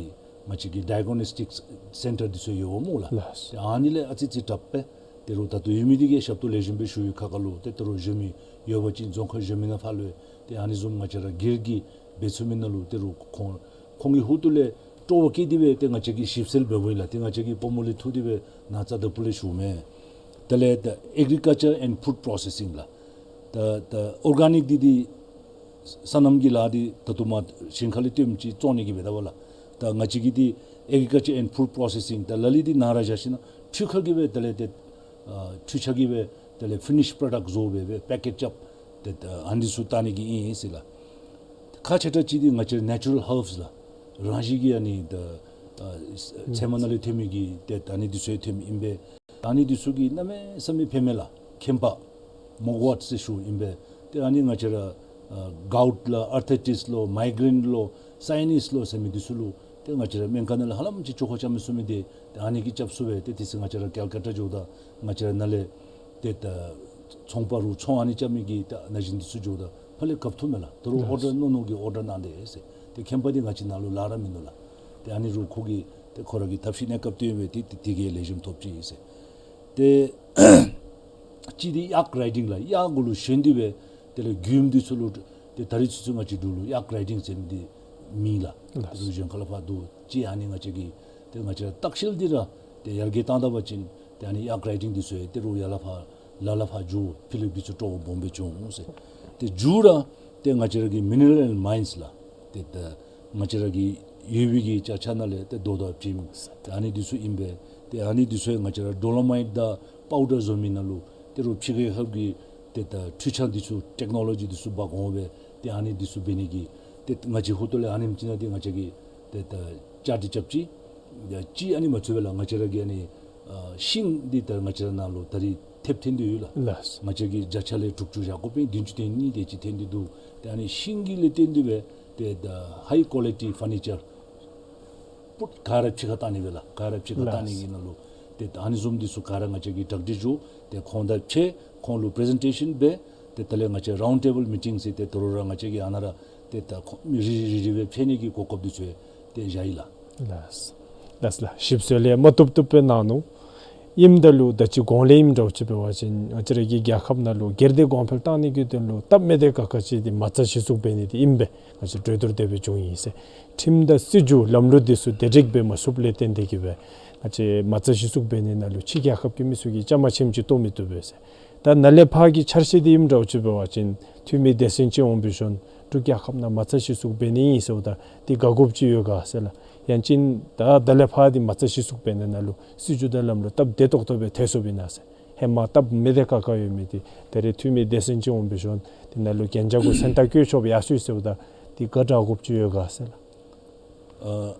ང་བཅས་ཀྱི་ཌའི་གནོ་སི་ཊིཀ་སེན་ཊར་འདི་ཚུ་ཡོདཔ་སྨོ་ལགས། ལགས། ཏེ་ཨ་ནི་ལས་ཨ་ཙི་ཙི་དྲག་པས། ཏེ་རུང་ད་ལྟོ་ཡོད་མི་འདི་གིས་ཞབས་ཏོག་ལེགས་ཤོམ་སྦེ་ཞུ་བའི་ཁར་ཁར་ལུ་ཏེ་ད་རུང་གཞན་མི་ཡོད་པ་ཅིན་རྫོང་ཁག་གཞན་མི་ནང་ཕར་ལུ་ཏེ་ཨ་ནི་བཟུམ་ང་བཅས་ར་སྒེར་གྱིས་འབད་ཚུགས་མི་ནང་ལུ་ཏེ་རུང་ཁོང་ཁོང་གི་ཧོངས་ལས་ སྤྲོ་བ་བསྐྱེད་དེ་སྦེ་ཏེ་ང་བཅས་ཀྱིས་ཞིབ་འཚོལ་འབདཝ་ཨིན་ལགས། ཏེ་ང་བཅས་ཀྱིས་བུ་མོ་ལས་ཐུག་སྟེ་སྦེ་ནཱ་རྩ་དང་ཕུ་ལས་ཞུཝ་མས། དེ་ལས་ད་agriculture and food processing ལགས། ད་ད་ཨོར་ག་ནིཀ་འདི་འདི་སོ་ནམ་གྱི་ལཱ་འདི་ད་ལྟོ་མ་ཞིང་ཁ་ལས་བཏོནམ་ཅིག་བཙོང་ནི་གི་འབད་དོ་བ་ལགས། ད་ང་བཅས་ཀྱིས་འདི་agriculture and food processing ད་ལ་ལུ་འདི་ནཱ་ར་བཞག་ཞིནམ་ལས་འཕྲུལ་ཁང་གིས་སྦེ་དེ་ལས་ཏེ་ཨ་འཕྲུལ་ཆས་ཀྱིས་སྦེ་དེ་ལས་ཕི་ནིཤཌ་པྲོ་ཌཀཊ་བཟོ་སྦེ་སྦེ་པེ་ཀེཇ་རྐྱབ་སྟེ་ད་ཨ་ནི་ཚུ་བཏང་ནི་གི་ཨིན་ཟེར་ལགས། ཁག་ཆེ་དྲགས་ཅིག་འདི་ང་བཅས་ར་ནེ་ཅུ་རཱལ་ཧརབསི་ལགས། རང་བཞིན་གྱིས་ཨ་ནི་ད་ཨ་ཚལ་མ་ནང་ལས་ཐོན་མི་གི་ཏེ་ད་ཨ་ནི་འདི་ཚུ་ཡང་ཐོནམ་ཨིན་པས། ད་ཨ་ནི་འདི་ཚུ་གིས་གནམ་མེད་ས་མེད་ཕན་མས་ལགས། མཁན་པ་མོག་ཝཊ་ཟེར་ཞུཝ་ཨིན་པས། ཏེ་ཨ་ནི་ང་བཅས་ར་ཨ་གའུཊ་ལགས་ཨར་ཐའི་ཊིསི་ལོ་མའི་གྲེན་ལོ་སའི་ནཱསི་ལོ་ཟེར་མི་འདི་ཚུ་ལུ་ཏེ་ང་བཅས་ར་སྨན་ཁང་ནང་ལས་ཧ་ལམ་ཅིག་བཅོས་ཁ་རྐྱབ་མི་ཚུགས་མི་འདི་ཏེ་ཨ་ནི་གིས་རྐྱབ་ཚུགས་པས། ཏེ་དེ་ཚེ་ང་བཅས་ར་ཀལ་ཀ་ཊ་འགྱོཝ་ད་ང་བཅས་ར་ནཱ་ལས་ཏེ་ད་ཚོང་པ་རུ་ཚོང་ཨ་ནི་རྐྱབ་མི་གི་ད་ན་གཞོན་འདི་ཚུ་འགྱོཝ་ད་ཕར་ལས་གབ་བཏུབ་མས་ལགས། ད་རུང་ཨོར་ཌར་མནོ་མནོ་གི་ཨོར་ཌར་གནང་དེས་ཟེར། ཏེ་མཁན་པ་འདི་ང་བཅས་ནཱ་ལུ་ལཱ་ར་མིན་འདུག་ལགས། ཏེ་ཨ་ནི་རུང་ཁོ་གིས་ཏེ་ཁོ་ར་གི་ཐབས་ཤེས་གནས་སྐབས་བཏོན་སྦེ་ཏེ་ཏེ་དེ་གིས་ལེགས་ཤོམ་ཐོབ་ཅི་ཟེར། ཏེ་གཅིག་འདི་ཡག་རའི་ཊིང་ལགས། ཡག་གུ་ལུ་ཞོན་ཏེ་སྦེ་དེ་ལས་མགྱོནམ་འདི་ཚུ་ལུ་ཏེ་ད་རིས་ཚུན་ཚོད་ང་བཅས་འབྲུག་ལུ་ཡག་རའི་ཊིང་ཟེར་མི་འདི་མེད་ལགས། ལགས། ཏེ་རུང་གཞན་ཁ་ལས་ཕར་འདུག་ཅི། ཨ་ནི་ང་བཅས་ཀྱིས་ཏེ་ང་བཅས་ར་ལྟ་བཤལ་འདི་ར་ཏེ་ཡར་རྒྱས་བཏང་ད་པ་ཅིན་ཏེ་ཨ་ནི་ཡག་རའི་ཊིང་འདི་ཚུ་ཡང་ཏེ་རུང་ཡར་ལས་ཕར་ལ་ལས་ཕར་འགྱོ་ཕྱི་ལས་འདི་ཚུ་སྤྲོ་བ་སྦོམ་སྦེ་བྱུང་ཟེར། ཏེ་མཇུག་ར་ཏེ་ང་བཅས་ར་གི་མི་ནི་རཱལ་ཨེནཌ་མའིནསི་ལགས། ཏེ་ད་ང་བཅས་ར་གི་ཡོད་པའི་གི་ཅ་ཆས་ནང་ལས་ཏེ་རྡོ་དང་བྱེམ་ཏེ་ཨ་ནི་འདི་ཚུ་ཨིན་པས། ཏེ་ཨ་ནི་འདི་ཚུ་ཡང་ང་བཅས་ར་ཌོ་ལོ་མའིཊ་དང་པའུ་ཌར་བཟོ་མི་ནང་ལུ་ཏེ་རུང་ཕྱི་རྒྱལ་ཁབ་ཀྱི་ཏེ་ད་འཕྲུལ་ཆས་འདི་ཚུ་ཊེཀ་ནོ་ལོ་ཇི་འདི་ཚུ་འབག་འོང་སྦེ་ཏེ་ཨ་ནི་འདི་ཚུ་འབད་ནི་གི་ཏེ་ང་བཅས་ཧོར་ཏོ་ལས་ཨ་ནེམ་ཅིག་ནང་འདི་ང་བཅས་ཀྱིས་ཏེ་ད་བཅའ་སྒྲིག་རྐྱབ་ཅི། ཡ་གཅིག་ཨ་ནི་མ་ཚུད་པར་ལགས་ང་བཅས་ར་གི་ཨ་ནི་ཨ་ཤིང་འདི་ད་ང་བཅས་ར་ནཱ་ལུ་ད་རིས་ཐེབས་ཐོན་ཏེ་ཡོད་ལགས། ལགས། ང་བཅས་ཀྱིས་བརྒྱ་ཆ་ལས་དྲུག་ཅུ་བཞག་དགོ་པས། བདུན་ཅུ་དེ་ཅིག་གཉིས་དེ་ཅིག་ཐོན་ཏེ་འདུག། ཏེ་ཨ་ནི་ཤིང་གི་ལས་བརྟེན་ཏེ་སྦེ་ཏེ་ད་ཧའི་ཀོ་ལི་ཊི་ཕར་ནི་ཅར་པུཊ་ག་ར་ཕྱི་ཁར་བཏང་ནི་སྦེ་ལགས། ག་ར་ཕྱི་ཁར་བཏང་ནི་གི་ནང་ལུ་ཏེ་ད་ཨ་ནི་བཟུམ་འདི་ཚུ་ག་ར་ང་བཅས་ཀྱིས་གྲ་སྒྲིག་འགྱོ། ཏེ་ཁོང་དང་ཕྱད་ཁོང་ལུ་པི་རི་ཛེན་ཊེ་ཤཱན་འབད། ཏེ་དེ་ལས་ང་བཅས་རའུནཌ་ཊེ་བཱལ་མི་ཊིང་ཟེར་ཏེ་དོ་རུང་ར་ང་བཅས་ཀྱིས་ཨ་ནཱ་ར་ཏེ་ད་ཁོང་མི་རེ་རེ་རེ་རེ་སྦེ་ཕྱད་ནི་གི་གོ་སྐབས་འདི་ཚུ་ཏེ་བཞག་ཡི་ལགས། ལགས། ལགས་ལགས། ཞིབ་འཚོལ་ཡང་མ་བཏུབ་བཏུབ་སྦེ་གནང་ནུག། ཨིནམ་ད་ལུ་ད་ཅི་གོང་ལས་ཨིནམ་འདྲཝ་ཅིག་འབད་བ་ཅིན་ང་བཅས་ར་གི་རྒྱལ་ཁབ་ནང་ལུ་སྒེར་སྡེ་གོང་འཕེལ་བཏང་ནི་གི་དོན་ལུ་སྟབས་མི་བདེ་ཁག་ཁ་ཅིག་འདི་མ་རྩ་གཞི་བཙུགས་འབད་ནི་འདི་ཨིན་པས། ང་བཅས་གྲོས་བསྡུར་དེ་སྦེ་བྱུང་ཡི་ཟེར། ཁྲིམས་དང་སྲིད་བྱུས་ལམ་ལུགས་འདི་ཚུ་བདེ་སྒྲིག་འབད་མ་ཚུགསཔ་ལས་བརྟེན་ཏེ་གིས་སྦེ་ང་བཅས་མ་རྩ་གཞི་བཙུགས་འབད་ནི་ནང་ལུ་ཕྱི་རྒྱལ་ཁབ་ཀྱི་མི་ཚུ་གིས་བཅའ་མར་ཆེཝ་ཅིག་གཏོགས་མི་བཏུབ་པས་ཟེར། ད་ནཱ་ལས་ཕར་གྱི་འཆར་གཞི་འདི་ཨིནམ་འདྲཝ་ཅིག་འབད་བ་ཅིན་འཐུས་མི་སྡེ་ཚན་ཅིག་འོང་བའི་ཤུལ་འབྲུག་རྒྱལ་ཁབ་ནང་མ་རྩ་གཞི་བཙུགས་འབད་ནི་ཨིན་ཟེརཝ་ད་འདི་དགའ་དགོཔ་ཅིག་ཡོད་ག་ཟེར་ལགས། ཡང་ཅིན་ད་ད་ལས་ཕར་འདི་མ་རྩ་གཞི་བཙུགས་འབད་ནི་ནང་ལུ་སྲིད་བྱུས་དང་ལམ་ལུགས་སྟབས་བདེ་ཏོག་ཏོ་སྦེ་ཐལ་སོངམ་ཨིན་ན་ཟེར། ཧེ་མ་སྟབས་མི་བདེ་ཁག་ཁ་ཡོད་མི་འདི་ད་རེས་འཐུས་མི་སྡེ་ཚན་ཅིག་འོང་བའི་ཤུལ་འདི་ནང་ལུ་གན་རྒྱ་གུ་མཚན་རྟགས་བཀོད་ཆོགཔ་ཡར་སོ་ཡི་ཟེརཝ་ད་འདི་དགའ་དྲགས་དགོཔ་ཅིག་ཡོད་ག་ཟེར་ལགས། ཨ་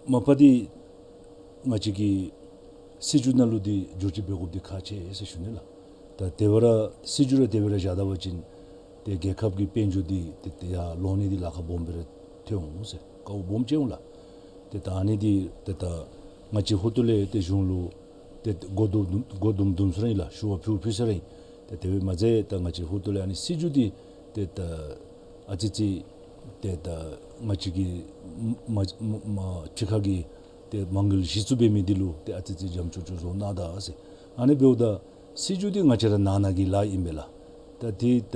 མ་པ་འདི་ང་བཅས་ཀྱི་སྲིད་བྱུས་ནང་ལུ་འདི་བསྒྱུར་བཅོས་འབད་དགོཔ་འདི་ཁག་ཆེ་ཟེར་ཞུ་ནི་ལགས། ད་དེ་སྦེ་ར་སྲིད་བྱུས་ར་དེ་སྦེ་ར་བཞག་ད་པ་ཅིན་ཏེ་རྒྱལ་ཁབ་ཀྱི་དཔལ་འབྱོར་འདི་ཏེ་ཏེ་ཡར་ལོང་ནི་འདི་ལཱ་ཁག་སྦོམ་སྦེ་ར་ཐོན་འོང་ཟེར། དཀའཝ་སྦོམ་སྤྱད་འོང་ལགས། ཏེ་ད་ཨ་ནི་འདི་ཏེ་ད་ང་བཅས་ཧོར་ཏོ་ལས་ཏེ་གཞུང་ལུ་ཏེ་སྒོ་རྡོག་རྡུང་སྒོ་རྡུང་རྡུང་ས་ར་ཨིན་ལགས། ཞུ་བ་ཕུལ་ཕུལ་ས་ར་ཨིན། ཏེ་དེ་སྦེ་མ་ཚད་ད་ང་བཅས་ཧོར་ཏོ་ལས་ཨ་ནི་སྲིད་བྱུས་འདི་ཏེ་ད་ཨ་ཙི་ཙི་ཏེ་ད་ང་བཅས་ཀྱིས་མ་མ་མ་ཕྱི་ཁ་གི་ཏེ་མ་དངུལ་གཞི་བཙུགས་འབད་མི་འདི་ལུ་ཏེ་ཨ་ཙི་ཙི་འཇམ་ཅུག་ཅུ་བཟོ་གནང་ད་ཟེར། ཨ་ནི་འབདཝ་ད་སྲིད་བྱུས་འདི་ང་བཅས་ར་ནང་ན་གི་ལཱ་ཨིན་པས་ལགས། ད་ཏེ་ད་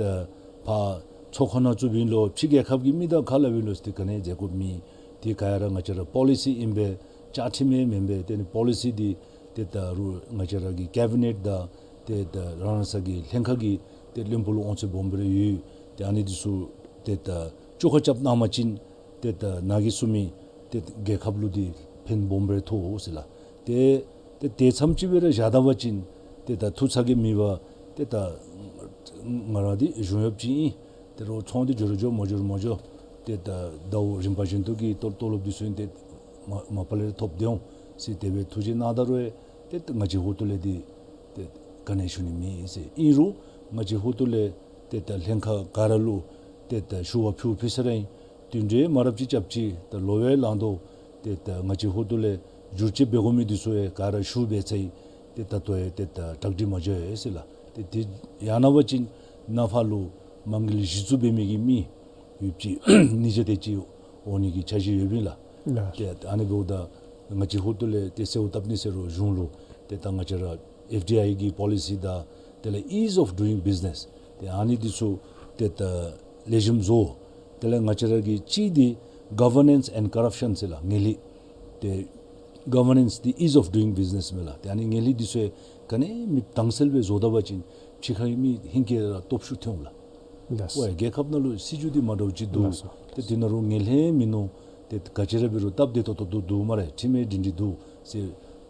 ཕར་ཚོགས་ཁང་ནང་བཙུགསཔ་ཨིན་ལོ་ཕྱི་རྒྱལ་ཁབ་ཀྱི་མི་དང་ཁ་སླབ་ཨིན་ལོ་ཟེར་ཏེ་ག་ནི་མཛད་དགོཔ་མེད། ཏེ་ག་ཡ་ར་ང་བཅས་ར་པོ་ལི་སི་ཨིན་པས། བཅའ་ཁྲིམས་ཡང་མེན་པས། ཏེ་ནི་པོ་ལི་སི་འདི་ཏེ་ད་རུང་ང་བཅས་ར་གི་ཀེ་བི་ནེཊ་དང་ཏེ་ད་རང་རང་ས་གི་ལྷན་ཁག་གི་ཏེ་བློན་པོ་ལུ་དབང་ཚད་སྦོམ་སྦེ་ར་ཡོད། ཏེ་ཨ་ནི་འདི་ཚུ་ཏེ་ད་བཅོ་ཁ་རྐྱབ་གནང་པ་ཅིན་ཏེ་ད་ནཱ་གིས་གསུང་མི་ཏེ་རྒྱལ་ཁབ་ལུ་འདི་ཕན་སྦོམ་སྦེ་ཐོགས་ཟེར་ལགས། ཏེ་ཏེ་དེ་ཙམ་ཅིག་སྦེ་ར་བཞག་ད་པ་ཅིན་ཏེ་ད་ཐུགས་ཚ་གྱང་མེད་པར་ཏེ་ད་ང་ར་འདི་གཞུང་གཡོགཔ་ཅིག་ཨིན། ཏེ་རོགས་ཚོང་འདི་འགྱོ་རུང་འགྱོ་མ་འགྱོ་རུང་མ་འགྱོ། ཏེ་ད་ཟླཝ་རིམ་པ་བཞིན་དུ་གི་ཏོ་ཏོ་ལོབ་འདི་ཚུ་ཨིན། ཏེ་མ་མ་པ་ལས་ཐོབ་སྟེ་འོང་ཟེར་དེ་སྦེ་ཐུགས་རྗེ་གནང་ད་རུང་ཡང་ཏེ་ང་བཅས་ཧོར་ཏོ་ལས་འདི་ཏེ་ག་ནི་ཞུ་ནི་མེད་ཟེར། ཨིན་རུང་ང་བཅས་ཧོར་ཏོ་ལས་ཏེ་ད་ལྷན་ཁག་ག་ར་ལུ་ཏེ་ད་ཞུ་བ་ཕུལ་ཕུལ་ས་ར་ཨིན། དུས་འདྲེ་མ་རབས་ཅིག་རྐྱབ་ཅི། ད་ལོ་བའི་ལང་དོ་ཏེ་ད་ང་བཅས་ཧོར་ཏོ་ལས་བསྒྱུར་བཅོས་འབད་དགོ་མི་འདི་ཚུ་ཡང་ག་ར་ཞུ་འབད་ཚར་ཡི། ཏེ་ད་ལྟོ་ཡང་ཏེ་ད་གྲ་སྒྲིག་མ་འགྱོ་ཡི་ཟེར་ལགས། ཏེ་དེ་ཡང་ན་པ་ཅིན་ནཱ་ཕར་ལུ་མ་དངུལ་གཞི་བཙུགས་འབད་མི་གི་མི་ཡོདཔ་ཅིག་ཉིས་བརྒྱ་དེ་ཅིག་འོང་ནི་གི་འཆར་གཞི་ཡོདཔ་ཨིན་ལགས། ལགས། ཏེ་ཨ་ནི་འབདཝ་ད་ང་བཅས་ཧོར་ཏོ་ལས་ཏེ་གསོལཝ་བཏབ་ནི་ཟེར་རུང་གཞུང་ལུ་ཏེ་ད་ང་བཅས་ར་ཨེཕ་ཌི་ཨའི་གི་པོ་ལི་སི་དང་དེ་ལས་ease of doing business ཏེ་ཨ་ནི་འདི་ཚུ་ཏེ་ད་ལེགས་ཤོམ་བཟོ། དེ་ལས་ང་བཅས་ར་གི་གཅིག་འདི་ Governance and corruption ཟེར་ལགས། ངན་ལྷད་ཏེ་governance the ease of doing business མས་ལགས། ཏེ་ཨ་ནི་ངན་ལྷད་འདི་ཚུ་ག་ནི་མེདཔ་དྭངས་གསལ་སྦེ་བཟོ་ད་པ་ཅིན་ཕྱི་ཁའི་མི་ཧིང་གིས་ར་སྟོབས་ཤུགས་ཐོན་འོང་ལགས། ལགས། ཨོ་ཡ་རྒྱལ་ཁབ་ནང་ལུ་སྲིད་བྱུས་འདི་མ་འདྲཝ་ཅིག་འདུག། ལགས་སོ། ཏེ་དེ་ནང་ལུ་ངན་ལྷད་མིན་ནུག། ཏེ་ག་ཅི་ར་འབད་རུང་སྟབས་བདེ་ཏོག་ཏོ་འདུག་འདུག་སྨ་རེ། ཁྲིམས་ཡང་སྒྲིང་སྒྲིང་འདུག་ཟེར་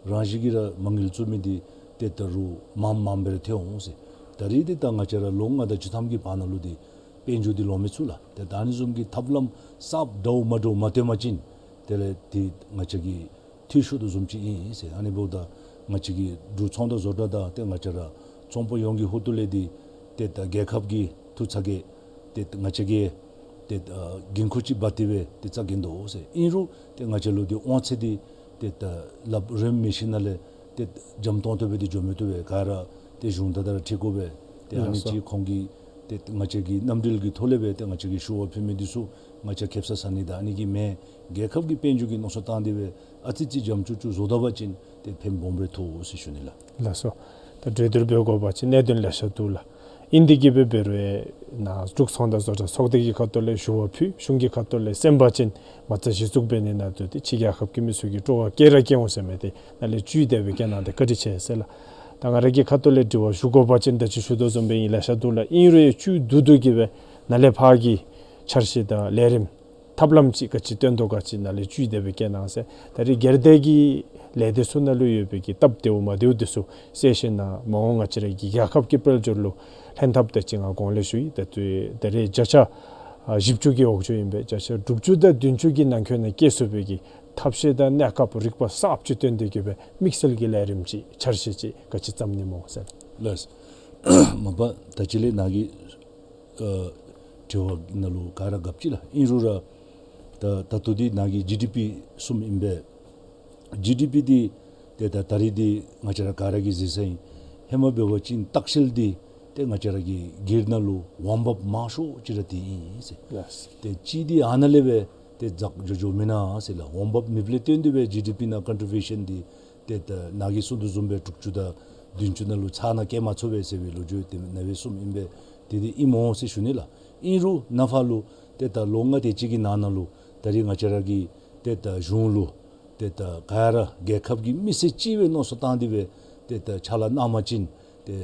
རང་བཞིན་གྱིས་ར་མ་དངུལ་བཙུགས་མི་འདི་ཏེ་ད་རུང་མངམ་མངམ་སྦེ་ར་ཐོན་འོང་ཟེར། ད་རིས་འདི་ད་ང་བཅས་ར་ལོ་ལྔ་དང་བཅུ་ཐམ་གྱི་བར་ན་ལུ་འདི་དཔལ་འབྱོར་འདི་ལོག་མི་ཚུགས་ལགས། ཏེ་ད་ཨ་ནི་བཟུམ་གྱི་ཐབས་ལམ་གསརཔ་འདྲཝ་མ་འདྲཝ་མ་བཏོན་པ་ཅིན་དེ་ལས་འདི་ང་བཅས་ཀྱི་འཐུས་ཤོར་དོ་བཟུམ་ཅིག་ཨིན་ཟེར། ཨ་ནི་འབདཝ་ད་ང་བཅས་ཀྱི་འབྲུག་ཚོང་དང་བཟོ་གྲྭ་དང་ཏེ་ང་བཅས་ར་ཚོང་པ་ཡོངས་ཀྱི་ཧོངས་ལས་འདི་ཏེ་ད་རྒྱལ་ཁབ་ཀྱི་ཐུགས་ཚ་གྱང་ཏེ་ང་བཅས་ཀྱིས་ཏེ་ཨ་འགན་ཁུར་ཅིག་འབག་སྟེ་སྦེ་ཏེ་རྩ་འགེངས་དོ་ཟེར། ཨིན་རུང་ཏེ་ང་བཅས་ལུ་འདི་དབང་ཚད་འདི་ཏེ་ད་ལགཔ་རོལ་མི་ཤེས་ནང་ལས་ཏེ་འཇམ་ཏོང་ཏོ་སྦེ་འདི་འགྱོ་མི་བཏུབ་པས། ག་ར་ཏེ་གཞུང་དང་ད་ར་འཁྲིལ་དགོ་པས། ཏེ་ཨ་ནི་ལགས་སོ། ཅིག་ཁོང་གིས་ཏེ་ང་བཅས་ཀྱི་མནའམ་འབྲེལ་གྱི་ཐོག་ལས་སྦེ་ཏེ་ང་བཅས་ཀྱིས་ཞུ་བ་ཕུལ་མི་འདི་ཚུ་ང་བཅས་ཁེབ་ས་ཟ་ནི་དང་ཨ་ནི་གིས་མེན། རྒྱལ་ཁབ་ཀྱི་དཔལ་འབྱོར་གྱི་མནོ་བསམ་བཏང་སྟེ་སྦེ་ཨ་ཙི་ཙི་འཇམ་ཅུག་ཅུ་བཟོ་ད་པ་ཅིན་ཏེ་ཕན་སྦོམ་རེ་ཐོགས་ཟེར་ཞུ་ནི་ལགས། ལགས་སོ། ད་གྲོས་བསྡུར་འབད་དགོ་པ་ཅིན་གནད་དོན་ལེ་ཤ་འདུག་ལགས། ཨིན་དེ་གིས་འབད་འབད་རུང་ནཱ་འབྲུག་ཚོང་དང་བཟོ་གྲྭ་ཚོགས་སྡེ་གི་ཁ་ཐུག་ལས་ཞུ་བ་ཕུལ། གཞུང་གི་ཁ་ཐུག་ལས་གསན་པ་ཅིན་མ་རྩ་གཞི་བཙུགས་འབད་ནི་ནང་འདུག་སྟེ་ཕྱི་རྒྱལ་ཁབ་ཀྱི་མི་ཚུ་གིས་སྤྲོ་བ་བསྐྱེད་ར་བསྐྱེད་འོང་ཟེར་མས། ཏེ་ནཱ་ལས་བཅུད་དེ་སྦེ་བསྐྱལ་གནང་སྟེ་བཀའ་དྲིན་ཆེ་ཟེར་ལགས། ད་ང་ར་གི་ཁ་ཐུག་ལས་དྲི་བ་ཞུ་དགོ་པ་ཅིན་ད་ཅི་ཞུ་དོ་བཟུམ་སྦེ་ཨིན། ལེ་ཤ་འདུག་ལགས། ཨིན་རུང་བཅུད་བསྡུ་བསྡུ་གིས་སྦེ་ནཱ་ལས་ཕར་གྱི་འཆར་གཞི་དང་ལས་རིམ་ཐབས་ལམ་ཅིག་ག་ཅི་བཏོན་དོ་ག་ཅི་ནཱ་ལས་བཅུད་དེ་སྦེ་བསྐྱལ་གནང་ཟེར། ད་རིས་སྒེར་སྡེ་གི་ལས་སྡེ་ཚུ་ནང་ལུ་ཡོད་པའི་གི་སྟབས་བདེཝ་མ་བདེཝ་འདི་ཚུ་གསལ་ཞིནམ་ལས་མ་འོངས་ང་བཅས་ར་གི་རྒྱལ་ཁབ་ཀྱི་དཔལ་འབྱོར་ལུ་ལྷན་ཐབས་དང་གཅིག་ཁར་གོང་ལས་ཞུ་ཡི། ད་ལྟོ་ད་རིས་བརྒྱ་ཆ་ཨ་བཞི་བཅུ་གི་འོག་ཅུ་ཨིན་པས། བརྒྱ་ཆ་དྲུག་ཅུ་དང་བདུན་ཅུ་གི་ནང་འཁོད་ནང་བསྐྱལ་ཚུགས་པའི་གི་ཐབས་ཤེས་དང་གནས་སྐབས་རིག་པ་གསརཔ་ཅིག་བཏོན་ཏེ་གིས་སྦེ་དམིགས་བསལ་གྱི་ལས་རིམ་ཅིག་འཆར་གཞི་ཅིག་ག་ཅི་བརྩམ་ནི་སྨོ་ཟེར། ལགས། མ་པ་ད་ཅི་ལས་ནཱ་གི་ཨ་དྲི་བ་ནང་ལུ་ག་ར་གབ་ཅི་ལགས། ཨིན་རུང་ར་ད་ད་ལྟོ་འདི་ནཱ་གི་ཇི་ཌི་པི་གསུངམ་ཨིན་པས། ཇི་ཌི་པི་འདི་ཏེ་ད་ད་རིས་འདི་ང་བཅས་ར་ག་ར་གིས་གཟིགས་ས་ཨིན། ཧེ་མ་འབད་བ་ཅིན་ལྟ་བཤལ་འདི་ཏེ་ང་བཅས་ར་གི་སྒེར་ནང་ལུ་འོང་འབབ་མང་ཤོས་ཅིག་ར་འདི་ཨིན་ཟེར། ལགས། ཏེ་ཅིག་འདི་ཨ་ནཱ་ལས་སྦེ་ཏེ་འཛག་འགྱོ་འགྱོཝ་མེན་ན་ཟེར་ལགས། འོང་འབབ་མེདཔ་ལས་བརྟེན་ཏེ་སྦེ་ཇི་ཌི་པི་ནང་ཀོན་ཊི་བིའུ་ཤཱན་འདི་ཏེ་ད་ནཱ་གིས་གསུང་དོ་བཟུམ་སྦེ་དྲུག་ཅུ་དང་བདུན་ཅུ་ནང་ལུ་ཚར་ནང་བསྐྱལ་མ་ཚུགས་པས་ཟེར་བའི་ལོ་རྒྱུས་ཏེ་ནཱ་སྦེ་གསུངམ་ཨིན་པས། དེ་འདི་ཨིན་སྨོ་ཟེར་ཞུ་ནི་ལགས། ཨིན་རུང་ནཱ་ཕར་ལུ་ཏེ་ད་ལོ་ལྔ་དེ་ཅིག་གི་ནང་ན་ལུ་ད་རིས་ང་བཅས་ར་གི་ཏེ་ད་གཞུང་ལུ་ཏེ་ད་ག་ར་རྒྱལ་ཁབ་ཀྱི་མི་སེར་གཅིག་སྦེ་མནོ་བསམ་བཏང་སྟེ་སྦེ་ཏེ་ད་ཕྱག་ལཱ་གནང་པ་ཅིན་ཏེ་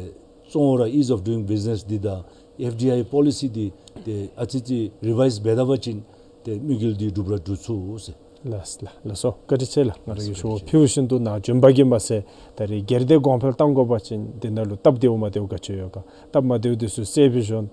གཙོ་བོ་ར་ཨིས་ཨོཕ་ཌུ་ཡིང་བིས་ནེས་འདི་དང་ཨེཕ་ཌི་ཨའི་པོ་ལི་སི་འདི་ཏེ་ཨ་ཙི་ཙི་རི་ཝའིཛ་འབད་ད་པ་ཅིན་ཏེ་དམིགས་ཡུལ་འདི་འགྲུབ་ར་འགྲུབ་ཚུགས་ཟེར། ལགས་ལགས་ལགས་སོ། བཀའ་དྲིན་ཆེ་ལགས། ང་ར་གིས་ཞུ་བ་ཕུལཝ་བཞིན་དུ་ནཱ་བྱོན་པ་གིས་མ་ཚད་ད་རིས་སྒེར་སྡེ་གོང་འཕེལ་གཏང་དགོ་པ་ཅིན་དེ་ནང་ལུ་སྟབས་བདེཝ་མ་བདེཝ་ག་ཅི་ཡོད་ག། སྟབས་མ་བདེཝ་འདི་ཚུ་སེལ་བའི་གཞུང་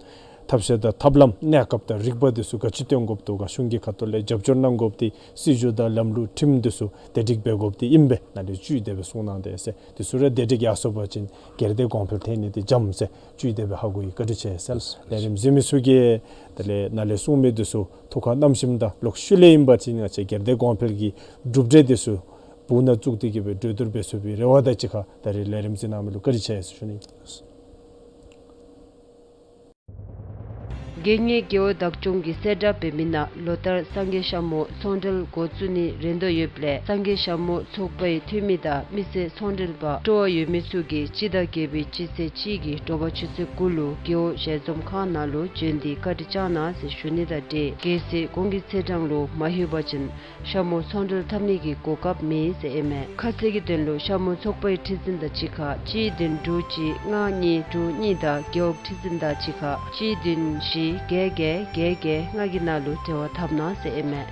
ཐབས་ཤེས་དང་ཐབས་ལམ་གནས་སྐབས་དང་རིག་པ་འདི་ཚུ་ག་ཅི་བཏོན་དགོཔ་འདུག་ག། གཞུང་གི་ཁ་ཐུག་ལས་རྒྱབ་སྐྱོར་གནང་དགོཔ་འདི་སྲིད་བྱུས་དང་ལམ་ལུགས་ཁྲིམས་འདི་ཚུ་བདེ་སྒྲིག་འབད་དགོཔ་འདི་ཨིན་པས། ནཱ་ལས་བཅུད་དེ་སྦེ་གསུང་གནང་དེས་ཟེར། འདི་ཚུ་ར་བདེ་སྒྲིག་ཡར་སོང་པ་ཅིན་སྒེར་སྡེ་གོང་འཕེལ་ཐོན་ནི་འདི་འཇམ་ཟེར་བཅུད་དེ་སྦེ་ཧ་གོ་ཡི། བཀའ་དྲིན་ཆེ་ཟེར། ལས་རིམ་གཟིགས་མི་ཚུ་གིས་དེ་ལས་ནཱ་ལས་གསུང་མི་འདི་ཚུ་ཐུགས་ཁར་བསྣམས་ཞིནམ་ད་ལོག་ཤུལ་ལས་ཨིན་པ་ཅིན་ང་བཅས་སྒེར་སྡེ་གོང་འཕེལ་གྱི་གྲུབ་འབྲས་འདི་ཚུ་སྦུག་ནང་བཙུགས་ཏེ་གིས་སྦེ་གྲོས་བསྡུར་འབད་ཚུགས་པའི་རེ་བ་དང་གཅིག་ཁར་ད་རིས་ལས་རིམ་གཟིགས་གནང་མི་ལུ་བཀའ་དྲིན་ཆེ་ཟེར་ཞུ་ནི། དགེ་བསྙེན་རྒེད་འོག་བདག་སྐྱོང་གིས་གསལ་བསྒྲགས་འབད་མི་ནང་ལོ་ལྟར་སངས་རྒྱས་ཞྭ་མོ་ཚོང་འབྲེལ་འགོ་བཙུགས་ནི་རན་དོ་ཡོདཔ་ལས་སངས་རྒྱས་ཞྭ་མོ་ཚོགས་པའི་འཐུས་མི་དང་མི་སེར་ཚོང་འབྲེལ་པ་སྤྲོ་བ་ཡོད་མི་ཚུ་གིས་སྤྱི་ཟླ་བརྒྱད་པའི་སྤྱི་ཚེས་གཅིག་གི་དྲོ་པ་ཆུ་ཚོད་དགུ་ལུ་རྒེད་འོག་ཞལ་འཛོམས་ཁང་ནང་ལུ་བྱོན་ཏེ་བཀའ་དྲིན་བསྐྱང་གནང་ཟེར་ཞུ་ནི་དང་འབྲེལ་གལ་སྲིད་གོང་གི་ཚེས་གྲངས་ལུ་མ་ལྷོད་པ་ཅིན་ཞྭ་མོ་ཚོང་འབྲེལ་འཐབ་ནི་གི་གོ་སྐབས་མེད་ཟེར་ཨིན་མས། ཁ་གསལ་གྱི་དོན་ལུ་ཞྭ་མོ་ཚོགས་པའི་ཁྲི་འཛིན་དང་གཅིག་ཁར་གཅིག་བདུན་དྲུག་གཅིག་ལྔ་གཉིས་དྲུག་གཉིས་དང་རྒེད་འོག་ཁྲི་འཛིན་དང་གཅིག་ཁར་གཅིག་བདུན་བཞི་བརྒྱད་བརྒྱད་བརྒྱད་བརྒྱད་ལྔ་གི་ནང་ལུ་འབྲེལ་བ་འཐབ་གནང་ཟེར་ཨིན་མས།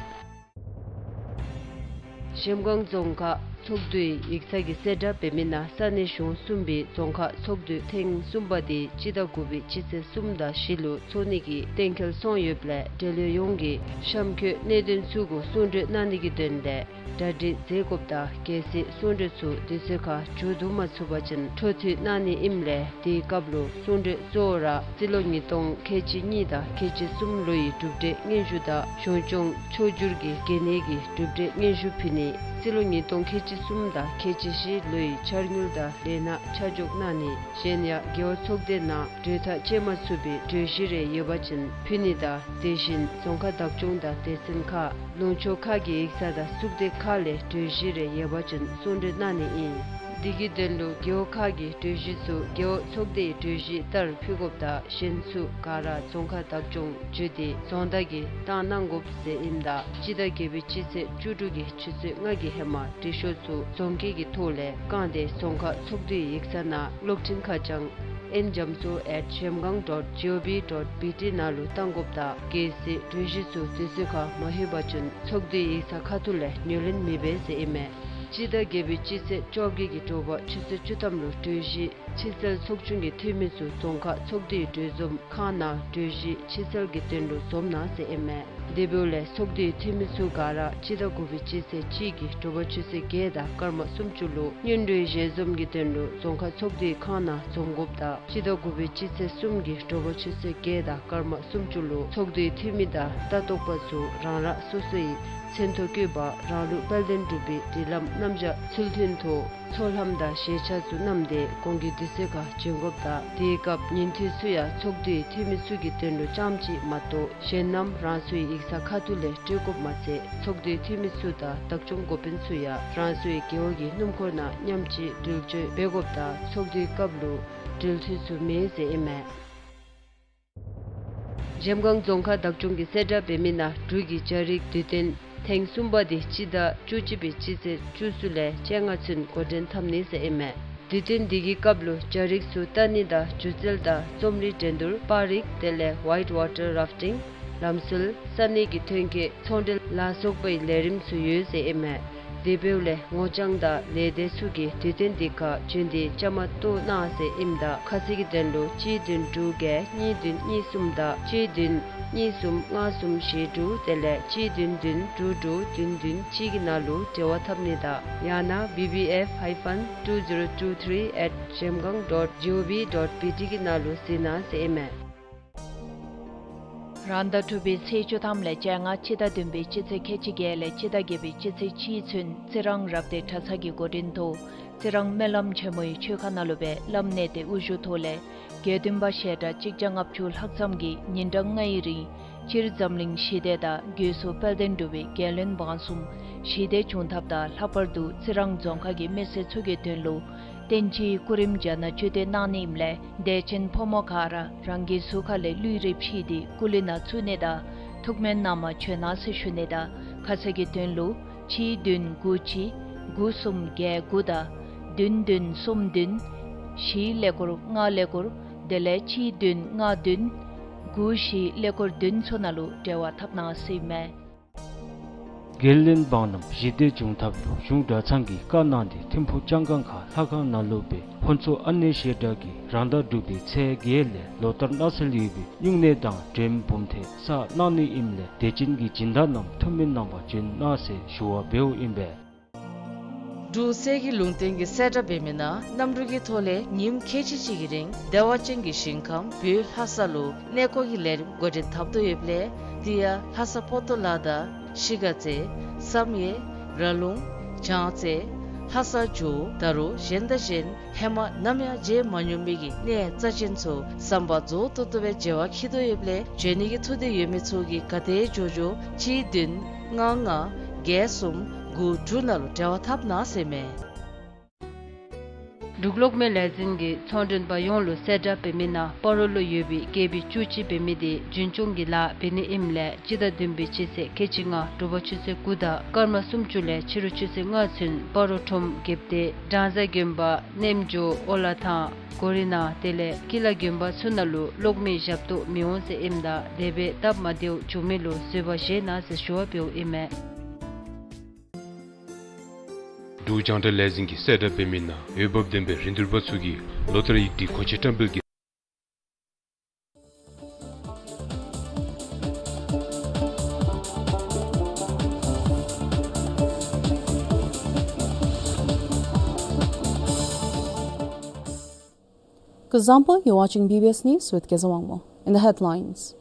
གཞལམ་སྒང་རྫོང་ཁག་ཚོགས་འདུའི་ཡིག་ཚང་གིས་གསལ་བསྒྲགས་འབད་མི་ནང་ས་གནས་གཞུང་གསུམ་པའི་རྫོང་ཁག་ཚོགས་འདུ་ཐེངས་གསུམ་པ་དེ་སྤྱི་ཟླ་དགུ་པའི་སྤྱི་ཚེས་གསུམ་དང་བཞི་ལུ་ཚོགས་ནི་གི་གཏན་འཁེལ་སོང་ཡོདཔ་ལས་འབྲེལ་ཡོད་ཡོངས་ཀྱིས་གཤམ་འཁོད་གནད་དོན་ཚུ་གུ་གསུང་གྲོས་གནང་ནི་གི་དོན་ལས་གྲ་སྒྲིག་མཛད་དགོཔ་དང་གལ་སྲིད་གསུང་གྲོས་ཚུ་དུས་ཚོད་ཁར་མཇུག་བསྡུ་མ་ཚུགས་པ་ཅིན་འཕྲོ་མཐུད་གནང་ནི་ཨིནམ་ལས་དེའི་སྐབས་ལུ་གསུང་གྲོས་གཙོ་བོ་ར་རྩིས་ལོ་ཉིས་སྟོང་ཁལ་གཅིག་གཉིས་དང་ཁལ་གཅིག་གསུམ་ལོའི་གྲུབ་འབྲས་སྙན་ཞུ་དང་གཞུང་སྐྱོང་ཕྱོགས་བསྒྱུར་གྱི་གལ་གནད་ཀྱི་གྲུབ་འབྲས་སྙན་ཞུ་ཕུལ་ནི། རྩིས་ལོ་ཉིས་སྟོང་ཁལ་གཅིག་གསུམ་དང་ཁལ་གཅིག་བཞི་ལོའི་འཆར་དངུལ་དང་ལས་སྣ་ཆ་འཇོག་གནང་ནི། གཞན་ཡང་རྒེད་འོག་ཚོགས་སྡེ་ནང་གྲོས་ཐག་བཅད་མ་ཚུགས་པའི་གྲོས་གཞི་རེ་ཡོད་པ་ཅིན་ཕུལ་ནི་དང་དེ་བཞིན་རྫོང་ཁག་བདག་སྐྱོང་དང་སྡེ་ཚན་ཁག་ལུང་ཕྱོགས་ཁག་གི་ཡིག་ཚང་དང་གཙུག་སྡེ་ཁག་ལས་གྲོས་གཞི་རེ་ཡོད་པ་ཅིན་གསུང་གྲོས་གནང་ནི་ཨིན། དེ་གི་དོན་ལུ་རྒེད་འོག་ཁག་གི་གྲོས་གཞི་ཚུ་རྒེད་འོག་ཚོགས་སྡེའི་གྲོས་གཞི་ལྟར་ཕུལ་དགོཔ་དང་གཞན་ཚུ་ག་ར་རྫོང་ཁག་བདག་སྐྱོང་བརྒྱུད་དེ་རྫོང་བདག་གིས་བཏང་གནང་དགོཔ་ཟེར་ཨིནམ་ད་སྤྱི་ཟླ་བརྒྱད་པའི་སྤྱི་ཚེས་བཅུ་དྲུག་གི་ཆུ་ཚོད་ལྔ་གི་ཧེ་མ་འབྲི་ཤོག་ཚུ་རྫོང་སྐད་ཀྱི་ཐོག་ལས་བཀང་སྟེ་རྫོང་ཁག་ཚོགས་སྡེའི་ཡིག་ཚང་ནང་གློག་འཕྲིན་ཁ་བྱང་ཨེན་རྒྱ་མཚོ་ཨེཊ་གཞལམ་སྒང་ཌོཊ་ཇི་ཨོ་ཝི་ཌོཊ་བི་ཊི་ནང་ལུ་བཏང་དགོཔ་དང་གལ་སྲིད་གྲོས་གཞི་ཚུ་དུས་ཚོད་ཁར་མ་ལྷོད་པ་ཅིན་ཚོགས་སྡེའི་ཡིག་ཚང་ཁ་ཐུག་ལས་ངོས་ལེན་མི་འབད་ཟེར་ཨིན་མས། སྤྱི་ཟླ་བརྒྱད་པའི་སྤྱི་ཚེས་བཅོ་བརྒྱད་ཀྱི་དྲོ་པ་ཆུ་ཚོད་བཅུ་ཐམ་ལུ་གྲོས་གཞི་ཕྱིར་སེལ་ཚོགས་ཆུང་གི་འཐུས་མི་ཚུ་རྫོང་ཁག་ཚོགས་སྡེའི་གྲོས་འཛོམས་ཁང་ནང་གྲོས་གཞི་ཕྱིར་སེལ་གྱི་དོན་ལུ་འཛོམས་གནང་ཟེར་ཨིན་མས། དེ་འབདཝ་ལས་ཚོགས་སྡེའི་འཐུས་མི་ཚུ་ག་ར་སྤྱི་ཟླ་དགུ་པའི་སྤྱི་ཚེས་གཅིག་གི་དྲོ་པ་ཆུ་ཚོད་བརྒྱད་དང་སྐར་མ་སུམ་ཅུ་ལུ་སྔོན་འགྲོའི་ཞལ་འཛོམས་ཀྱི་དོན་ལུ་རྫོང་ཁག་ཚོགས་སྡེའི་ཁང་ནང་འཛོམས་དགོཔ་དང་སྤྱི་ཟླ་དགུ་པའི་སྤྱི་ཚེས་གསུམ་གྱི་དྲོ་པ་ཆུ་ཚོད་བརྒྱད་དང་སྐར་མ་སུམ་ཅུ་ལུ་ཚོགས་སྡེའི་འཐུས་མི་དང་ལྟ་རྟོག་པ་ཚུ་རང་རང་སོ་སོའི་མཚན་ཐོ་བཀོད་པ་རང་ལུགས་དཔལ་ལྡན་འབྲུག་པའི་སྒྲིག་ལམ་རྣམ་གཞག་ཚུལ་མཐུན་ཐོག་ཚོགས་ལྷམ་དང་ཞལ་ཆས་ཚུ་བསྣམས་ཏེ་གོང་གི་དུས་ཚོད་ཁར་བྱོན་དགོཔ་དང་དེའི་སྐབས་ཉིན་ཐོ་ཚུ་ཡང་ཚོགས་སྡེའི་འཐུས་མི་ཚུ་གི་དོན་ལུ་རྐྱངམ་གཅིག་མ་གཏོགས་གཞན་རྣམས་རང་སོའི་ཡིག་ཚང་ཁ་ཐུག་ལས་སྤྲོད་དགོཔ་མ་ཚད་ཚོགས་སྡེའི་འཐུས་མི་ཚུ་དང་བདག་སྐྱོང་འགོ་དཔོན་ཚུ་ཡང་རང་སོའི་རྒེད་འོག་གི་སྣུམ་འཁོར་ནང་མཉམ་གཅིག་འགྲུལ་སྐྱོད་འབད་དགོཔ་དང་ཚོགས་འདུའི་སྐབས་ལུ་འགྲུལ་འཐུས་ཚུ་མེད་ཟེར་ཨིན་མས། གཞལམ་སྒང་རྫོང་ཁག་བདག་སྐྱོང་གིས་གསལ་བསྒྲགས་འབད་མི་ནང་འབྲུག་གི་སྦྱ་རིག་དུས་སྟོན་ཐེངས་གསུམ་པ་དེ་སྤྱི་ཟླ་བཅུ་གཅིག་པའི་སྤྱི་ཚེས་བཅུ་གསུམ་ལས་བཅོ་ལྔ་ཚུན་འགོ་འདྲེན་འཐབ་ནི་ཟེར་ཨིན་མས། དུས་སྟོན་འདི་གི་སྐབས་ལུ་སྦྱ་རིག་ཚུ་ལྟ་ནི་དང་སྒྱུ་རྩལ་དང་རྩོམ་རིག་འགྲན་བསྡུར་པར་རིས་དེ་ལས་ཝའིཊ་ཝ་ཊར་རཱཕ་ཊིང་ལམ་སྲོལ་ས་གནས་ཀྱི་ཐོན་སྐྱེད་ཚོང་འབྲེལ་ལ་སོགས་པའི་ལས་རིམ་ཚུ་ཡོད་ཟེར་ཨིན་མས། དེ་འབདཝ་ལས་ངོ་རྐྱང་དང་ལས་སྡེ་ཚུ་གིས་དུས་སྟོན་འདི་ཁར་བྱོན་ཏེ་བཅའ་མར་གཏོགས་གནང་ཟེར་ཨིནམ་ད་ཁ་གསལ་གྱི་དོན་ལུ་གཅིག་བདུན་དྲུག་བརྒྱད་གཉིས་བདུན་གཉིས་གསུམ་དང་གཅིག་བདུན་གཉིས་གསུམ་ལྔ་གསུམ་བཞི་དྲུག་དེ་ལས་གཅིག་བདུན་བདུན་དྲུག་དྲུག་བདུན་བདུན་གཅིག་གི་ནང་ལུ་འབྲེལ་བ་འཐབ་ནི་དང་ཡང་ན་བི་བི་ཨེཕ་ཧའི་ཕན་ཊུ་ཟི་རོ་ཊུ་ཐི་རི་ཨེཊ་གཞལམ་སྒང་ཌོཊ་ཇི་ཨོ་ཝི་ཌོཊ་བི་ཊི་གི་ནང་ལུ་གཟིགས་གནང་ཟེར་ཨིན་མས། རང་ཟླ་དྲུག་པའི་ཚེས་བཅུ་ཐམ་ལས་བཅོ་ལྔ་སྤྱི་ཟླ་བདུན་པའི་སྤྱི་ཚེས་ཁལ་གཅིག་བརྒྱད་ལས་སྤྱི་ཟླ་བརྒྱད་པའི་སྤྱི་ཚེས་གཅིག་ཚུན་རྩི་རང་རབ་སྡེ་གྲྭ་ཚང་གི་འགོ་འདྲེན་ཐོག་རྩི་རང་སྨོན་ལམ་ཆེན་མོའི་ཆོས་ཁང་ནང་ལུ་སྦེ་བླམ་གནས་བརྟན་དབུ་བཞུགས་ཐོག་ལས་དགེ་འདུན་པ་བཤད་གྲྭ་གཅིག་བརྒྱ་ལྔ་བཅུ་ལྷག་ཙམ་གྱིས་ཉིན་གྲངས་ལྔའི་རིང་སྤྱིར་འཛམ་གླིང་ཞི་བདེ་དང་སྒོས་སུ་དཔལ་ལྡན་འབྲུག་པའི་རྒྱལ་བློན་འབངས་གསུམ་ཞི་བདེ་འབྱུང་ཐབས་དང་ལྷག་པར་དུ་རྩི་རང་རྫོང་ཁག་གི་མི་སེར་ཚུ་གི་དོན་ལུ་རྟེན་ཅིང་སྐུ་རིམ་བཅའ་ན་བཅུད་དེ་གནང་ནི་ཨིནམ་ལས་དད་ཅན་ཕོ་མོ་ག་ར་རང་གི་གཟུགས་ཁ་ལས་ལུས་རེ་ཕྱིས་ཏེ་སྐུ་ལུས་ནང་བཙུགས་ནི་དང་ཐུགས་སྨོན་གནང་མ་བྱོན་གནང་ཟེར་ཞུ་ནི་དང་ཁ་གསལ་གྱི་དོན་ལུ་གཅིག་བདུན་དགུ་གཅིག་དགུ་གསུམ་བརྒྱད་དགུ་དང་བདུན་བདུན་གསུམ་བདུན་བཞི་ཀླད་ཀོར་ལྔ་ཀླད་ཀོར་དེ་ལས་གཅིག་བདུན་ལྔ་བདུན་དགུ་བཞི་ཀླད་ཀོར་བདུན་ཚུ་ནང་ལུ་འབྲེལ་བ་འཐབ་གནང་ཟེར་ཨིན་མས། རྒྱལ་བློན་འབངས་རྣམས་ཞི་བདེ་འབྱུང་ཐབས་ལུ་གཞུང་གྲྭ་ཚང་གིས་བཀའ་གནང་སྟེ་ཐིམ་ཕུག་ལྕང་སྒང་ཁ་ལྷ་ཁང་ནང་ལུ་སྦེ་ཕུན་ཚོགས་ཨ་ནེ་བཤད་གྲྭ་གིས་རང་ཟླ་དྲུག་པའི་ཚེས་བརྒྱད་ལས་ལོ་ལྟར་གནང་སྲོལ་ཡོད་པའི་སྨྱུང་གནས་དང་འདྲེན་འབུམ་ཐེབས་བསགས་གནང་ནི་ཨིནམ་ལས་དད་ཅན་གྱི་སྦྱིན་བདག་རྣམས་ཐུགས་སྨོན་གནང་བར་བྱོན་གནང་ཟེར་ཞུ་བ་འབདཝ་ཨིན་པས། འབྲུག་གསེར་གྱི་ལུང་བསྟན་གྱིས་གསལ་བསྒྲགས་འབད་མི་ནང་གནམ་གྲུ་གི་ཐོག་ལས་ཉིནམ་ཁལ་གཅིག་གཅིག་གི་རིང་བདེ་བ་ཅན་གྱི་ཞིང་ཁམས་བོད་ལྷ་ས་ལུ་གནས་སྐོར་གྱི་ལས་རིམ་འགོ་འདྲེན་འཐབ་དོ་ཡོདཔ་ལས་དེ་ཡང་ལྷ་ས་པོ་ཏོ་ལ་དང་ཤི་ག་རྩེ་བསམ་ཡས་ར་ལུང་བྱང་རྩེ་ལྷ་ས་ཇོ་བོ་ད་རུང་གཞན་དང་གཞན་ཧེ་མ་ནམ་ཡང་མཇལ་མ་མྱོང་མི་གི་གནས་རྩ་ཅན་ཚུ་བསམ་པ་རྫོགས་ཏོག་ཏོ་སྦེ་མཇལ་བར་འཁྱིད་དོ་ཡོདཔ་ལས་བྱོན་ནི་གི་ཐུགས་འདོད་ཡོད་མི་ཚུ་གིས་ག་དེ་མགྱོགས་མགྱོགས་གཅིག་བདུན་ལྔ་ལྔ་བརྒྱད་གསུམ་དགུ་དྲུག་ནང་ལུ་འབྲེལ་བ་འཐབ་གནང་ཟེར་མས། འབྲུག་གློག་མེ་ལས་འཛིན་གྱིས་ཚོང་མགྲོན་པ་ཡོངས་ལུ་གསལ་བསྒྲགས་འབད་མི་ནང་སྤ་རོ་ལུ་ཡོད་པའི་རྒྱལ་པོའི་བཅུ་གཅིག་འབད་མི་དེ་རྒྱུན་སྐྱོང་གི་ལཱ་འབད་ནི་ཨིནམ་ལས་སྤྱི་ཟླ་བདུན་པའི་སྤྱི་ཚེས་ཁལ་གཅིག་ལྔ་དྲོ་པ་ཆུ་ཚོད་དགུ་དང་སྐར་མ་སུམ་ཅུ་ལས་ཕྱི་རུ་ཆུ་ཚོད་ལྔ་ཚུན་སྤ་རོ་ཁྲོམ་རྒྱལཔོ་སྡེ་བྲང་བཟའ་དགོན་པ་རྣམ་འབྱོར་ཨོ་ལ་ཐང་གོ་རི་ནང་དེ་ལས་ཀི་ལ་དགོན་པ་ཚུ་ནང་ལུ་གློག་མེ་ཞབས་ཏོག་མི་འོང་ཟེར་ཨིནམ་ད་དེ་སྦེ་སྟབས་མ་བདེཝ་བྱུང་མི་ལུ་བཟོད་པ་བཞེས་གནང་ཟེར་ཞུ་བ་འབདཝ་ཨིན་མས། འབྲུག་རྒྱང་བསྒྲགས་ལས་འཛིན་གྱིས་གསལ་བསྒྲགས་འབད་མི་ནང་འོས་འབབ་ལྡན་པའི་རིན་བསྡུར་པ་ཚུ་གིས་ལོ་ལྟར་ཡིག་སྒྲིག་གོང་ཆེན་བཀྲམ་སྤེལ་གྱི། Kuzuzangpo, you're watching B B S News with Kezawangmo. In the headlines,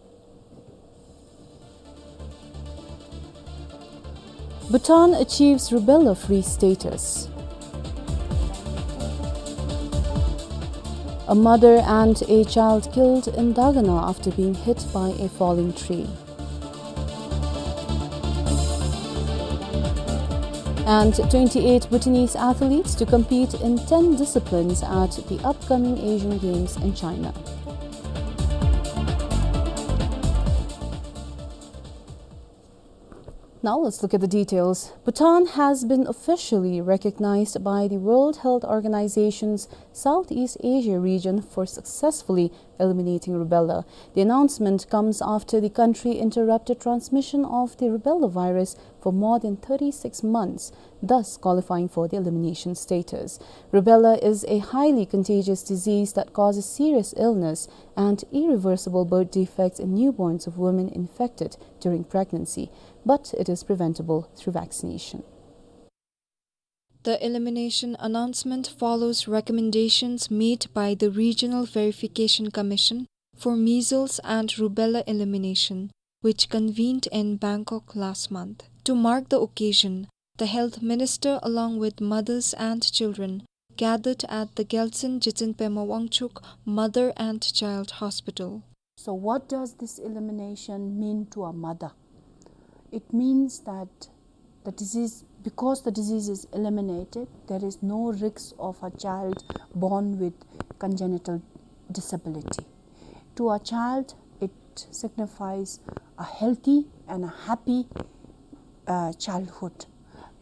Bhutan achieves rubella-free status. A mother and a child killed in Dagana after being hit by a falling tree. And twenty-eight Bhutanese athletes to compete in ten disciplines at the upcoming Asian Games in China. Now let's look at the details. Bhutan has been officially recognized by the World Health Organization's Southeast Asia region for successfully eliminating rubella. The announcement comes after the country interrupted transmission of the rubella virus for more than thirty-six months, thus qualifying for the elimination status. Rubella is a highly contagious disease that causes serious illness and irreversible birth defects in newborns of women infected during pregnancy, but it is preventable through vaccination. The elimination announcement follows recommendations made by the Regional Verification Commission for Measles and Rubella Elimination, which convened in Bangkok last month. To mark the occasion, the health minister, along with mothers and children, gathered at the Gyaltsuen Jiten Pema Wangchuck Mother and Child Hospital. So what does this elimination mean to a mother? It means that the disease, because the disease is eliminated, there is no risk of a child born with congenital disability. To a child, it signifies a healthy and a happy, uh, childhood.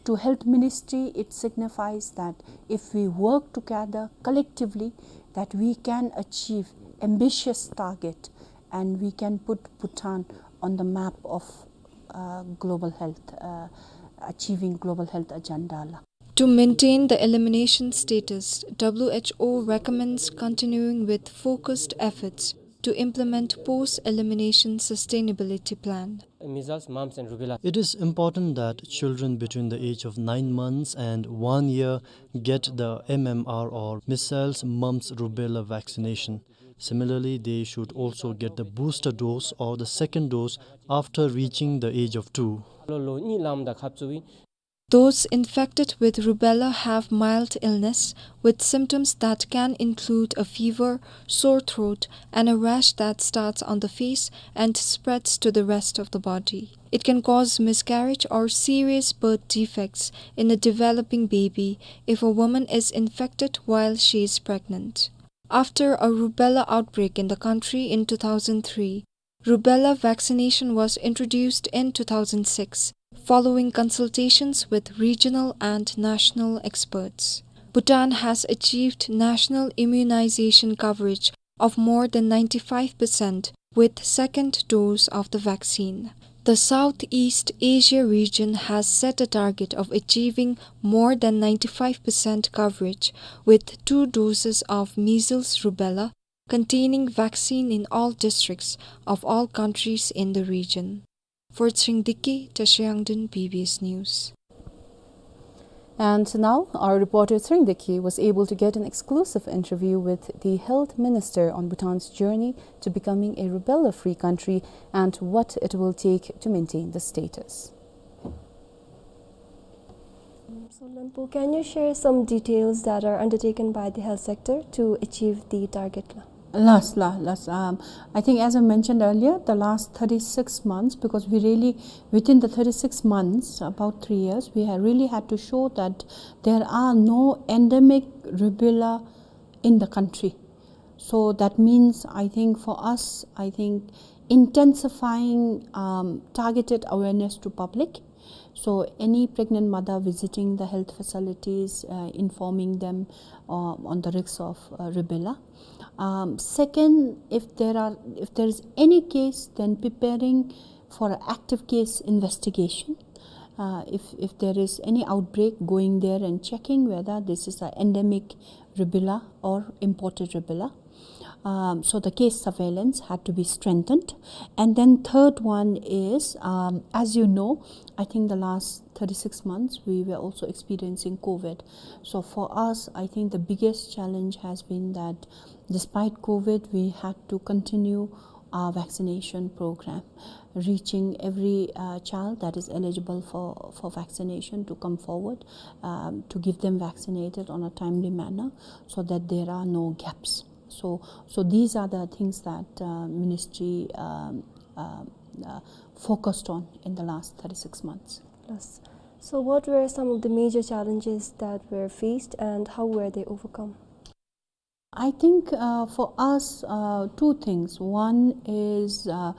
To health ministry, it signifies that if we work together collectively, that we can achieve ambitious target and we can put Bhutan on the map of, uh, global health, uh, achieving global health agenda la. To maintain the elimination status, W H O recommends continuing with focused efforts to implement post-elimination sustainability plan. Measles, mumps and rubella. It is important that children between the age of nine months and one year get the M M R or measles, mumps, rubella vaccination. Similarly, they should also get the booster dose or the second dose after reaching the age of two. Those infected with rubella have mild illness with symptoms that can include a fever, sore throat, and a rash that starts on the face and spreads to the rest of the body. It can cause miscarriage or serious birth defects in a developing baby if a woman is infected while she is pregnant. After a rubella outbreak in the country in two thousand three, rubella vaccination was introduced in two thousand six, following consultations with regional and national experts. Bhutan has achieved national immunization coverage of more than ninety-five percent with second dose of the vaccine. The Southeast Asia region has set a target of achieving more than ninety-five percent coverage with two doses of measles rubella containing vaccine in all districts of all countries in the region. For Tshering Deki, Tashe Yangden, B B S News. And now, our reporter Tshering Deki was able to get an exclusive interview with the health minister on Bhutan's journey to becoming a rubella-free country and what it will take to maintain the status. So, Lampu, can you share some details that are undertaken by the health sector to achieve the target la? Last, la-, last, um, I think as I mentioned earlier, the last thirty-six months, because we really, within the thirty-six months, about three years, we have really had to show that there are no endemic rubella in the country. So that means, I think, for us, I think intensifying, um, targeted awareness to public. So any pregnant mother visiting the health facilities, uh, informing them, uh, on the risks of, uh, rubella. Um, second, if there are, if there is any case, then preparing for an active case investigation. Uh, if, if there is any outbreak, going there and checking whether this is an endemic rubella or imported rubella. Um, so the case surveillance had to be strengthened. And then third one is, um, as you know, I think the last thirty-six months, we were also experiencing COVID. So for us, I think the biggest challenge has been that despite COVID, we had to continue our vaccination program, reaching every, uh, child that is eligible for, for vaccination to come forward, um, to give them vaccinated on a timely manner so that there are no gaps. So, so these are the things that, uh, ministry, um, um, uh, focused on in the last thirty-six months. Yes. So, what were some of the major challenges that were faced and how were they overcome? I think, uh, for us, uh, two things. One is, uh,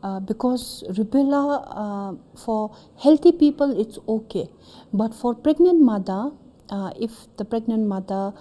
uh, because rubella, uh, for healthy people, it's okay. But for pregnant mother, uh, if the pregnant mother,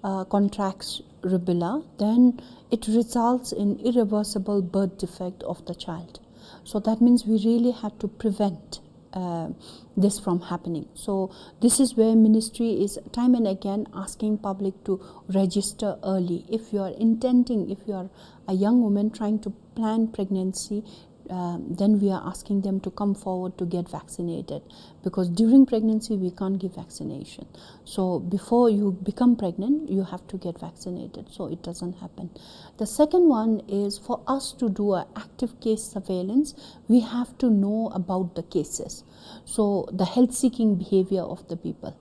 uh, contracts rubella, then it results in irreversible birth defect of the child. So that means we really had to prevent uh, this from happening. So this is where ministry is time and again asking public to register early. If you are intending, if you are a young woman trying to plan pregnancy, um, then we are asking them to come forward to get vaccinated, because during pregnancy we can't give vaccination. So before you become pregnant, you have to get vaccinated so it doesn't happen. The second one is for us to do a active case surveillance, we have to know about the cases. So the health seeking behavior of the people.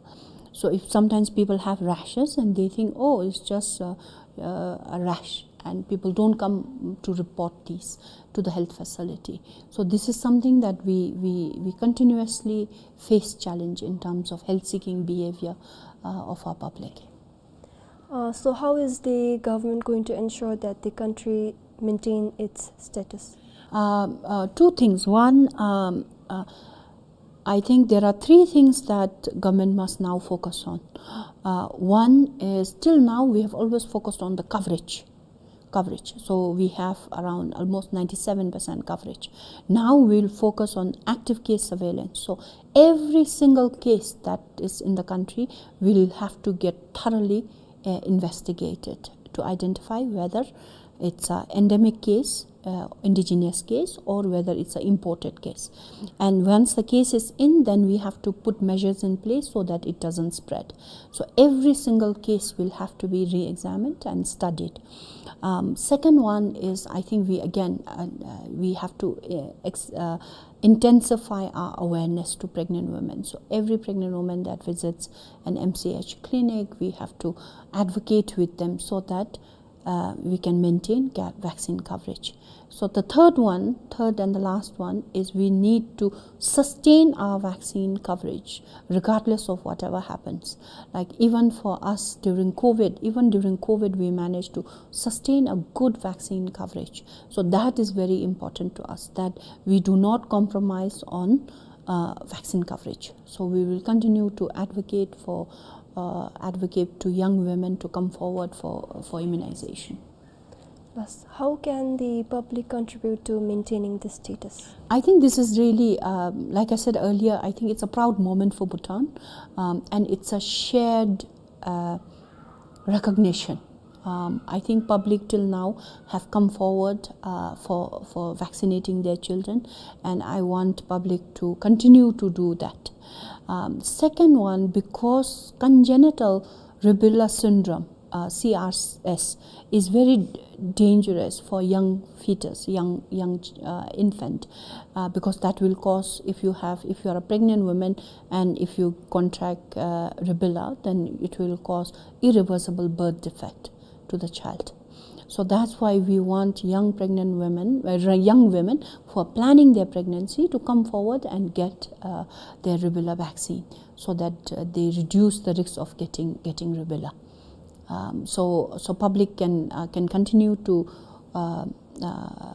So if sometimes people have rashes and they think, "Oh, it's just a, a, a rash," and people don't come to report these to the health facility. So this is something that we, we, we continuously face challenge in terms of health seeking behavior, uh, of our public. Uh, so how is the government going to ensure that the country maintain its status? Um, uh, two things. One, um, uh, I think there are three things that government must now focus on. Uh, one is, till now we have always focused on the coverage. Coverage. So we have around almost ninety-seven percent coverage. Now we'll focus on active case surveillance. So every single case that is in the country will have to get thoroughly, uh, investigated to identify whether it's an endemic case, uh, indigenous case, or whether it's an imported case. And once the case is in, then we have to put measures in place so that it doesn't spread. So every single case will have to be re-examined and studied. Um, second one is, I think we again, uh, uh, we have to, uh, ex-, uh, intensify our awareness to pregnant women. So every pregnant woman that visits an M C H clinic, we have to advocate with them so that, uh, we can maintain ga-, vaccine coverage. So the third one, third and the last one is we need to sustain our vaccine coverage regardless of whatever happens. Like, even for us during COVID, even during COVID, we managed to sustain a good vaccine coverage. So that is very important to us, that we do not compromise on, uh, vaccine coverage. So we will continue to advocate for, uh, advocate to young women to come forward for, for immunization. Thus, how can the public contribute to maintaining this status? I think this is really, um, like I said earlier, I think it's a proud moment for Bhutan, um, and it's a shared, uh, recognition. Um, I think public till now have come forward, uh, for, for vaccinating their children, and I want public to continue to do that. Um, second one, because congenital rubella syndrome, uh, C R S, is very d-, dangerous for young fetus, young, young, uh, infant, uh, because that will cause, if you have, if you are a pregnant woman and if you contract, uh, rubella, then it will cause irreversible birth defect to the child. So that's why we want young pregnant women, uh, young women who are planning their pregnancy to come forward and get, uh, their rubella vaccine, so that, uh, they reduce the risk of getting, getting rubella. Um, so, so public can, uh, can continue to, uh, uh,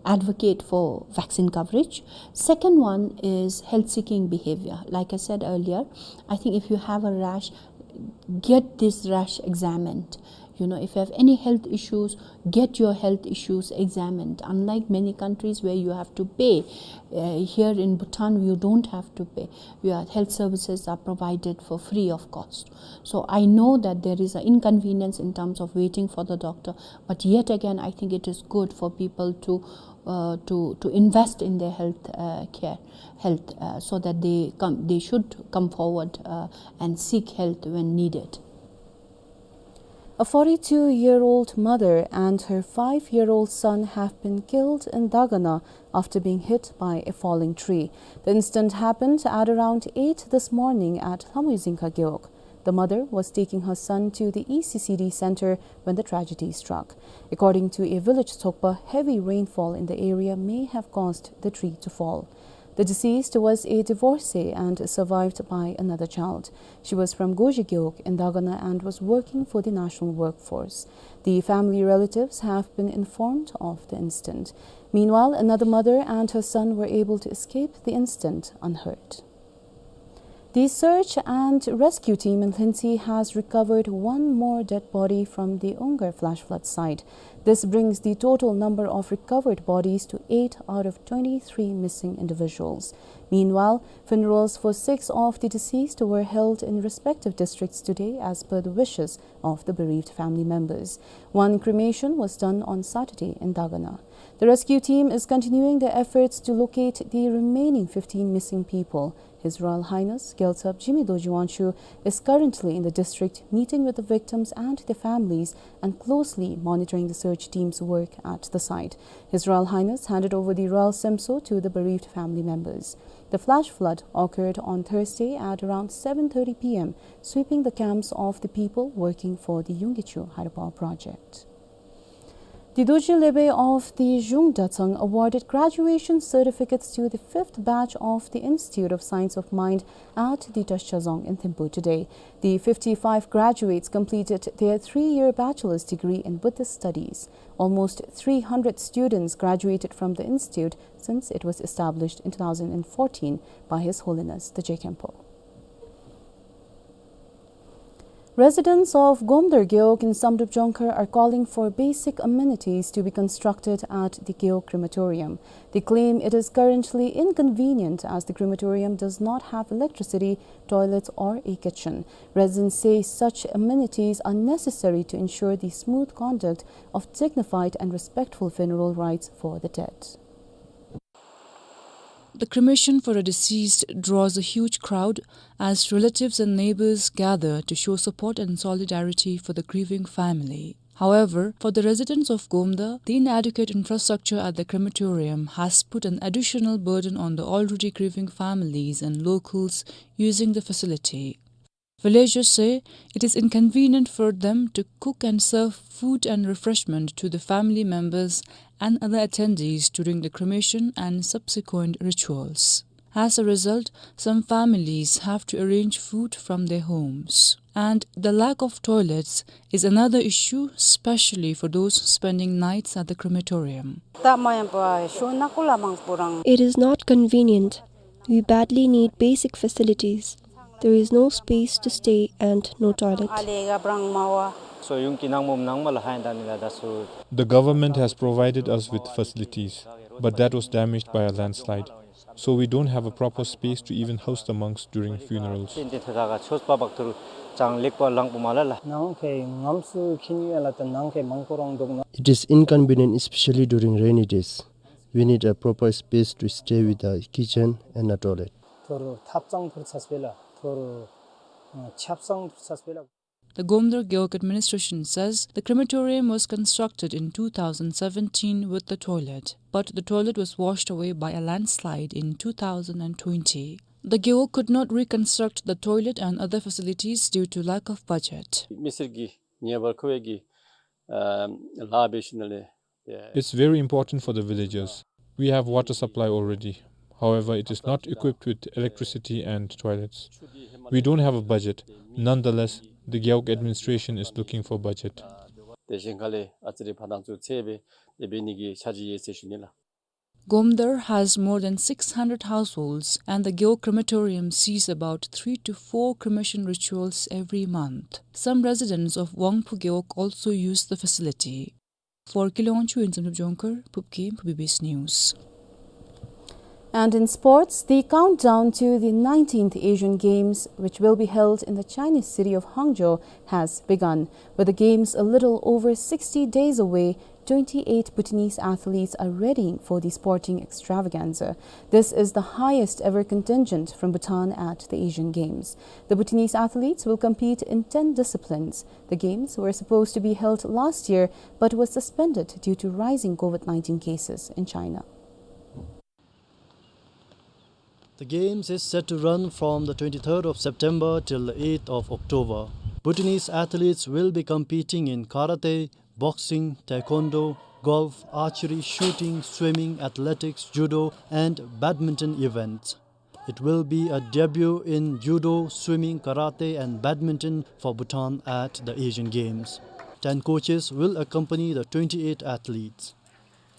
advocate for vaccine coverage. Second one is health-seeking behavior. Like I said earlier, I think if you have a rash, get this rash examined. You know, if you have any health issues, get your health issues examined. Unlike many countries where you have to pay, uh, here in Bhutan you don't have to pay. Your health services are provided for free of cost. So I know that there is an inconvenience in terms of waiting for the doctor, but yet again, I think it is good for people to, uh, to, to invest in their health, uh, care, health, uh, so that they come, they should come forward, uh, and seek health when needed. A forty-two-year-old mother and her five-year-old son have been killed in Dagana after being hit by a falling tree. The incident happened at around eight this morning at Lhamuizingka Gewog. The mother was taking her son to the E C C D center when the tragedy struck. According to a village thokpa, heavy rainfall in the area may have caused the tree to fall. The deceased was a divorcee and survived by another child. She was from Goji Gewog in Dagana and was working for the national workforce. The family relatives have been informed of the incident. Meanwhile, another mother and her son were able to escape the incident unhurt. The search and rescue team in Lhuentse has recovered one more dead body from the Ungar flash flood site. This brings the total number of recovered bodies to eight out of twenty-three missing individuals. Meanwhile, funerals for six of the deceased were held in respective districts today as per the wishes of the bereaved family members. One cremation was done on Saturday in Dagana. The rescue team is continuing their efforts to locate the remaining fifteen missing people. His Royal Highness Gyaltsab Jigme Dorji Wangchuck is currently in the district, meeting with the victims and their families and closely monitoring the search team's work at the site. His Royal Highness handed over the Royal Semso to the bereaved family members. The flash flood occurred on Thursday at around seven thirty P M, sweeping the camps of the people working for the Yungkichu hydropower project. The Dorji Lepe of the Zhung Dratshang awarded graduation certificates to the fifth batch of the Institute of Science of Mind at the Dreshazong in Thimphu today. The fifty-five graduates completed their three-year bachelor's degree in Buddhist studies. Almost three hundred students graduated from the institute since it was established in two thousand fourteen by His Holiness the Je Khenpo. Residents of Gomdor Gewog in Samdrup Jongkhar are calling for basic amenities to be constructed at the Gewog crematorium. They claim it is currently inconvenient as the crematorium does not have electricity, toilets or a kitchen. Residents say such amenities are necessary to ensure the smooth conduct of dignified and respectful funeral rites for the dead. The cremation for a deceased draws a huge crowd as relatives and neighbors gather to show support and solidarity for the grieving family. However, for the residents of Gomdor, the inadequate infrastructure at the crematorium has put an additional burden on the already grieving families and locals using the facility. Villagers say it is inconvenient for them to cook and serve food and refreshment to the family members and other attendees during the cremation and subsequent rituals. As a result, some families have to arrange food from their homes. And the lack of toilets is another issue, especially for those spending nights at the crematorium. It is not convenient. We badly need basic facilities. There is no space to stay and no toilet. The government has provided us with facilities, but that was damaged by a landslide. So we don't have a proper space to even house the monks during funerals. It is inconvenient, especially during rainy days. We need a proper space to stay with a kitchen and a toilet. The Gomdor Gewog administration says the crematorium was constructed in two thousand seventeen with the toilet, but the toilet was washed away by a landslide in two thousand twenty. The Gewog could not reconstruct the toilet and other facilities due to lack of budget. མི་སེར་གྱི་ཉེ་བར་མཁོ་བའི་གི་ཨ་ལཱ་འབད་ཞིནམ་ལས། It's very important for the villagers. We have water supply already. However, it is not equipped with electricity and toilets. We don't have a budget. Nonetheless, the Gewog administration is looking for budget. དེ་བཞིན་ག་ལས་ཨ་ཙི་རེ་ཕར་ནང་ཚུར་ཚད་སྦེ་དེ་འབད་ནི་གི་འཆར་གཞི་ཡོད་ཟེར་ཞུ་ནི་ལགས། Gomdor has more than six hundred households, and the Gewog crematorium sees about three to four cremation rituals every month. Some residents of Wangphu Gewog also use the facility. For Kile Wangchuk in Samdrup Jongkhar, Phubkem, Phubim News. And in sports, the countdown to the nineteenth Asian Games, which will be held in the Chinese city of Hangzhou, has begun. With the Games a little over sixty days away, twenty-eight Bhutanese athletes are readying for the sporting extravaganza. This is the highest ever contingent from Bhutan at the Asian Games. The Bhutanese athletes will compete in ten disciplines. The Games were supposed to be held last year, but was suspended due to rising COVID nineteen cases in China. The Games is set to run from the twenty-third of September till the eighth of October. Bhutanese athletes will be competing in karate, boxing, taekwondo, golf, archery, shooting, swimming, athletics, judo, and badminton events. It will be a debut in judo, swimming, karate, and badminton for Bhutan at the Asian Games. Ten coaches will accompany the twenty-eight athletes.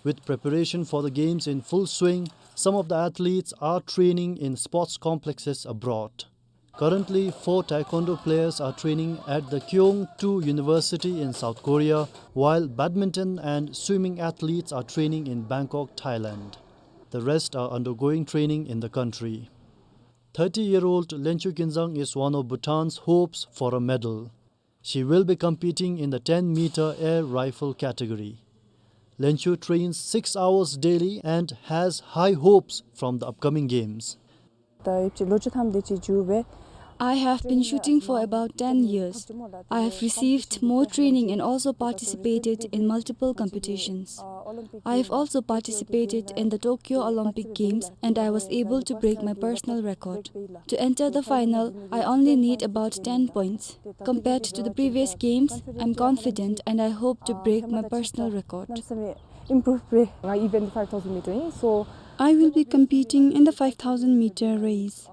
With preparation for the games in full swing, some of the athletes are training in sports complexes abroad. Currently, four taekwondo players are training at the Kyung-Too University in South Korea, while badminton and swimming athletes are training in Bangkok, Thailand. The rest are undergoing training in the country. Thirty-year-old Lenchu Kinzang is one of Bhutan's hopes for a medal. She will be competing in the ten-meter air rifle category. Lenchu trains six hours daily and has high hopes from the upcoming games. ད་ཡིབ་ཅི་ལོ་བཅུ་ཐམ་དེ་ཅིག་འགྱོ་བས། I have been shooting for about ten years. I have received more training and also participated in multiple competitions. I have also participated in the Tokyo Olympic Games and I was able to break my personal record. To enter the final, I only need about ten points. Compared to the previous games, I'm confident and I hope to break my personal record. Improve pre. Event five thousand meter, so I will be competing in the five thousand meter race.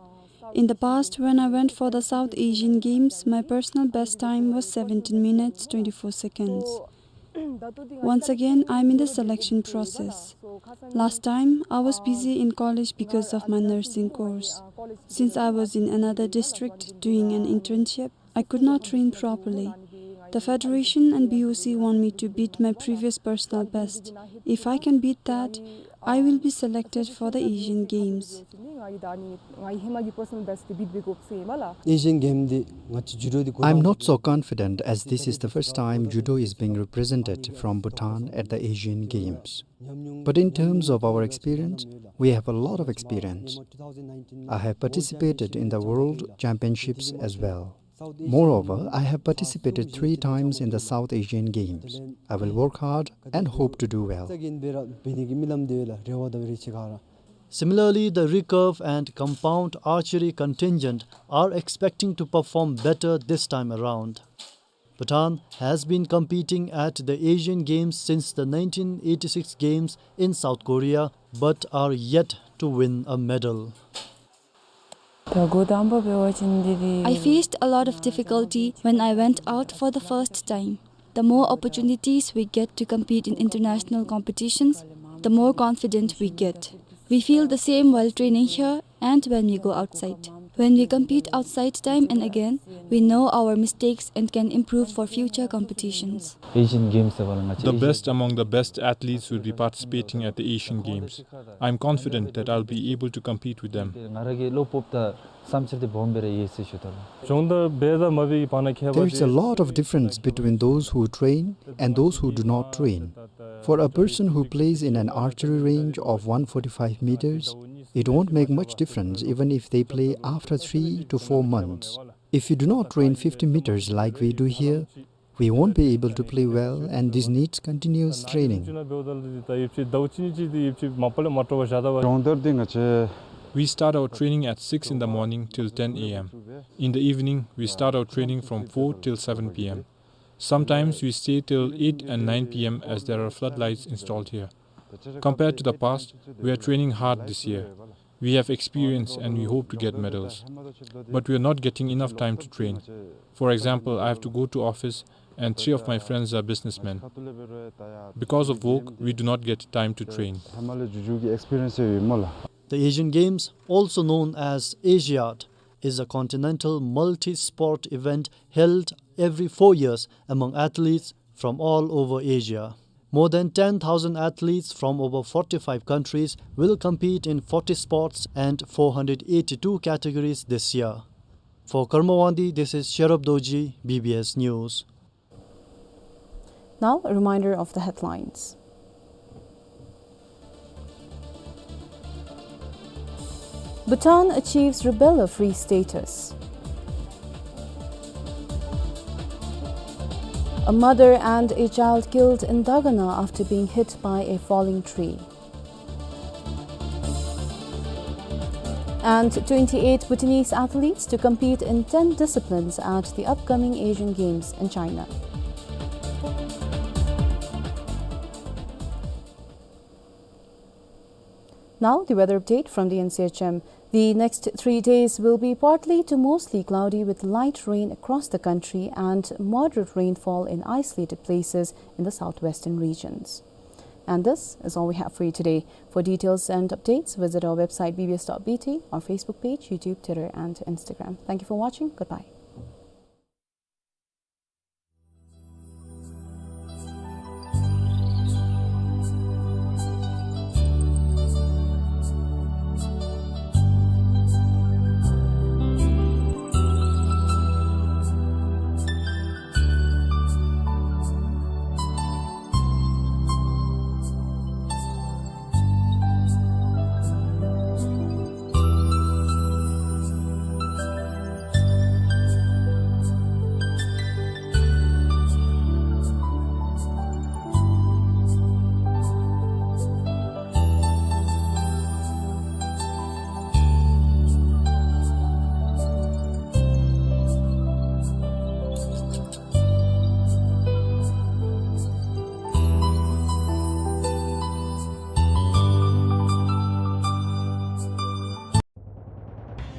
In the past, when I went for the South Asian Games, my personal best time was seventeen minutes, twenty-four seconds. Once again, I'm in the selection process. Last time, I was busy in college because of my nursing course. Since I was in another district doing an internship, I could not train properly. The federation and B O C want me to beat my previous personal best. If I can beat that, I will be selected for the Asian Games. Asian Game འདི་ང་བཅས་ཇུ་ཌོ་འདི། I'm not so confident as this is the first time judo is being represented from Bhutan at the Asian Games. But in terms of our experience, we have a lot of experience. I have participated in the World Championships as well. Moreover, I have participated three times in the South Asian Games. I will work hard and hope to do well. Similarly, the recurve and compound archery contingent are expecting to perform better this time around. Bhutan has been competing at the Asian Games since the nineteen eighty-six Games in South Korea, but are yet to win a medal. I faced a lot of difficulty when I went out for the first time. The more opportunities we get to compete in international competitions, the more confident we get. We feel the same while training here and when we go outside. When we compete outside time and again, we know our mistakes and can improve for future competitions. Asian Games ལས་ང་བཅས། The best among the best athletes will be participating at the Asian Games. I'm confident that I'll be able to compete with them. ང་ར་གི་བློ་སྤོབས་དང་བསམ་འཆར་འདི་སྦོམ་སྦེ་ར་ཡོད་ཟེར་ཞུ་དོ་ལགས། There is a lot of difference between those who train and those who do not train. For a person who plays in an archery range of one forty-five meters, it won't make much difference even if they play after three to four months. If you do not train fifty meters like we do here, we won't be able to play well, and this needs continuous training. We start our training at six in the morning till ten A M. In the evening, we start our training from four till seven P M. Sometimes we stay till eight and nine P M as there are floodlights installed here. Compared to the past, we are training hard this year. We have experience and we hope to get medals. But we are not getting enough time to train. For example, I have to go to office and three of my friends are businessmen. Because of work, we do not get time to train. The Asian Games, also known as Asiad, is a continental multi-sport event held every four years among athletes from all over Asia. More than ten thousand athletes from over forty-five countries will compete in forty sports and four hundred eighty-two categories this year. For Karma Wangdi, this is Sherab Dorji, B B S News. Now, a reminder of the headlines. Bhutan achieves rubella-free status. A mother and a child killed in Dagana after being hit by a falling tree. And twenty-eight Bhutanese athletes to compete in ten disciplines at the upcoming Asian Games in China. Now, the weather update from the N C H M. The next three days will be partly to mostly cloudy with light rain across the country and moderate rainfall in isolated places in the southwestern regions. And this is all we have for you today. For details and updates, visit our website B B S dot B T, our Facebook page, YouTube, Twitter, and Instagram. Thank you for watching. Goodbye.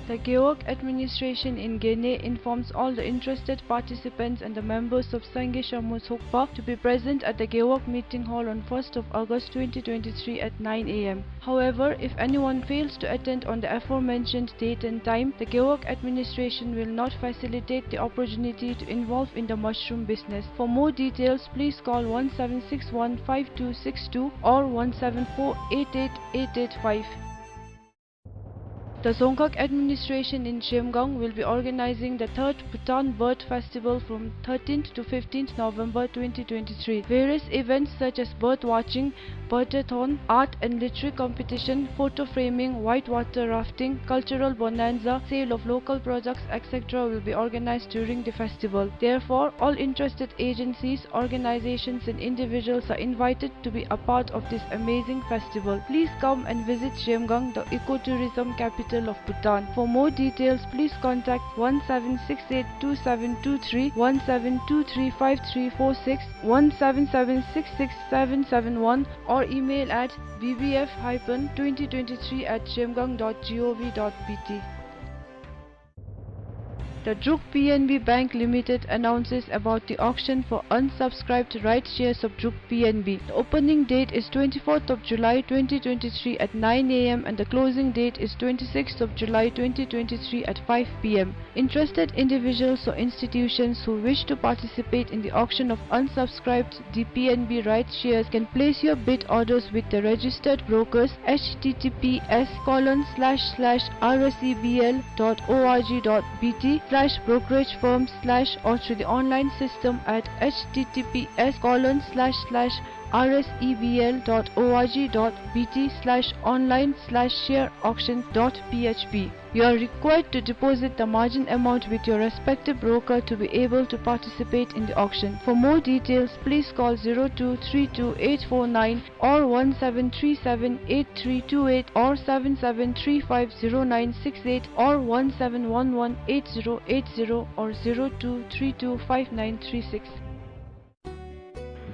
The Gewog administration in Gene informs all the interested participants and the members of Sangye Shammo Tsokpa to be present at the Gewog meeting hall on first of August twenty twenty-three at nine A M. However, if anyone fails to attend on the aforementioned date and time, the Gewog administration will not facilitate the opportunity to involve in the mushroom business. For more details, please call one seven six one five two six two or one seven four eight eight eight eight five. The Dzongkhag administration in Zhemgang will be organizing the third Bhutan Bird Festival from thirteenth to fifteenth November twenty twenty-three. Various events such as bird watching, bird-a-thon, art and literary competition, photo framing, whitewater rafting, cultural bonanza, sale of local products, et cetera will be organized during the festival. Therefore, all interested agencies, organizations and individuals are invited to be a part of this amazing festival. Please come and visit Zhemgang, the ecotourism capital of Bhutan. For more details, please contact one seven six eight two seven two three, one seven two three five three four six, one seven seven six six seven seven one, or email at B B F hyphen twenty twenty-three at zhemgang dot gov dot B T. The Druk P N B Bank Limited announces about the auction for unsubscribed rights shares of Druk P N B. The opening date is twenty-fourth of July twenty twenty-three at nine A M and the closing date is twenty-sixth of July twenty twenty-three at five P M. Interested individuals or institutions who wish to participate in the auction of unsubscribed D P N B rights shares can place your bid orders with the registered brokers, H T T P S colon slash slash R S E B L dot O R G dot B T slash brokerage firm slash, or through the online system at H T T P S colon slash slash R S E B L dot O R G dot B T slash online slash share auction dot P H P. You are required to deposit the margin amount with your respective broker to be able to participate in the auction. For more details, please call zero two three two eight four nine or one seven three seven eight three two eight or seven seven three five zero nine six eight or one seven one one eight zero eight zero or zero two three two five nine three six.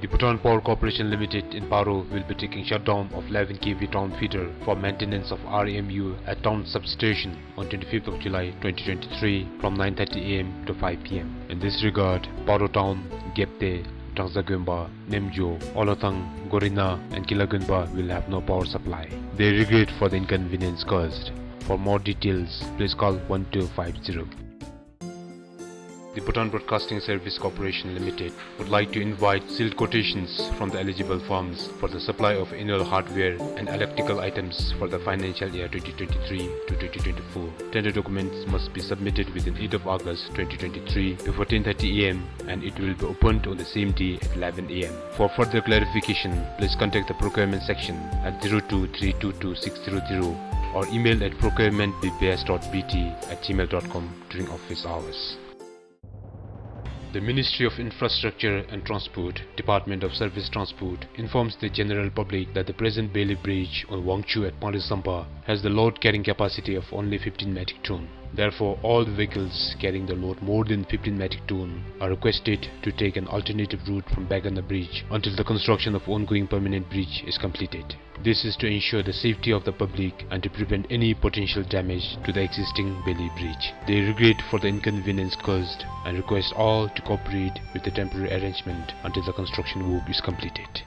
The Bhutan Power Corporation Limited in Paro will be taking shutdown of eleven K V town feeder for maintenance of R M U at town substation on twenty-fifth of July twenty twenty-three from nine thirty A M to five P M. In this regard, Paro Town, Gyepte, Drangza Gönba, Nemjo, Olathang, Gorina and Kila Gönba will have no power supply. They regret for the inconvenience caused. For more details, please call one two five zero. The Bhutan Broadcasting Service Corporation Limited would like to invite sealed quotations from the eligible firms for the supply of annual hardware and electrical items for the financial year twenty twenty-three to twenty twenty-four. Tender documents must be submitted within eighth of August twenty twenty-three before ten thirty A M and it will be opened on the same day at eleven A M. For further clarification, please contact the procurement section at zero two three two two six zero zero or email at procurement B B S dot B T at gmail dot com during office hours. The Ministry of Infrastructure and Transport, Department of Surface Transport, informs the general public that the present Bailey Bridge on Wangchhu at Panglai Sampa has the load carrying capacity of only fifteen metric ton. Therefore, all vehicles carrying the load more than fifteen metric ton are requested to take an alternative route from Begana Bridge until the construction of ongoing permanent bridge is completed. This is to ensure the safety of the public and to prevent any potential damage to the existing Beli Bridge. They regret for the inconvenience caused and request all to cooperate with the temporary arrangement until the construction work is completed.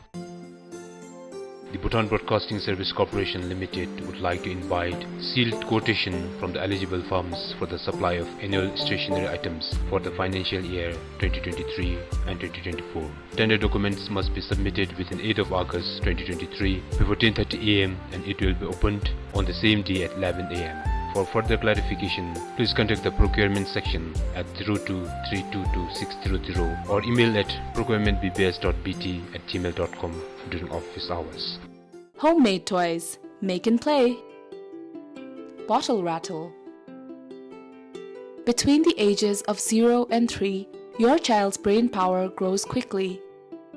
The Bhutan Broadcasting Service Corporation Limited would like to invite sealed quotation from the eligible firms for the supply of annual stationery items for the financial year twenty twenty-three and twenty twenty-four. Tender documents must be submitted within eighth of August twenty twenty-three before ten thirty A M and it will be opened on the same day at eleven A M. For further clarification, please contact the procurement section at zero two three two two six zero zero or email at procurement B B S dot B T at gmail dot com during office hours. Homemade toys. Make and play. Bottle rattle. Between the ages of zero and three, your child's brain power grows quickly.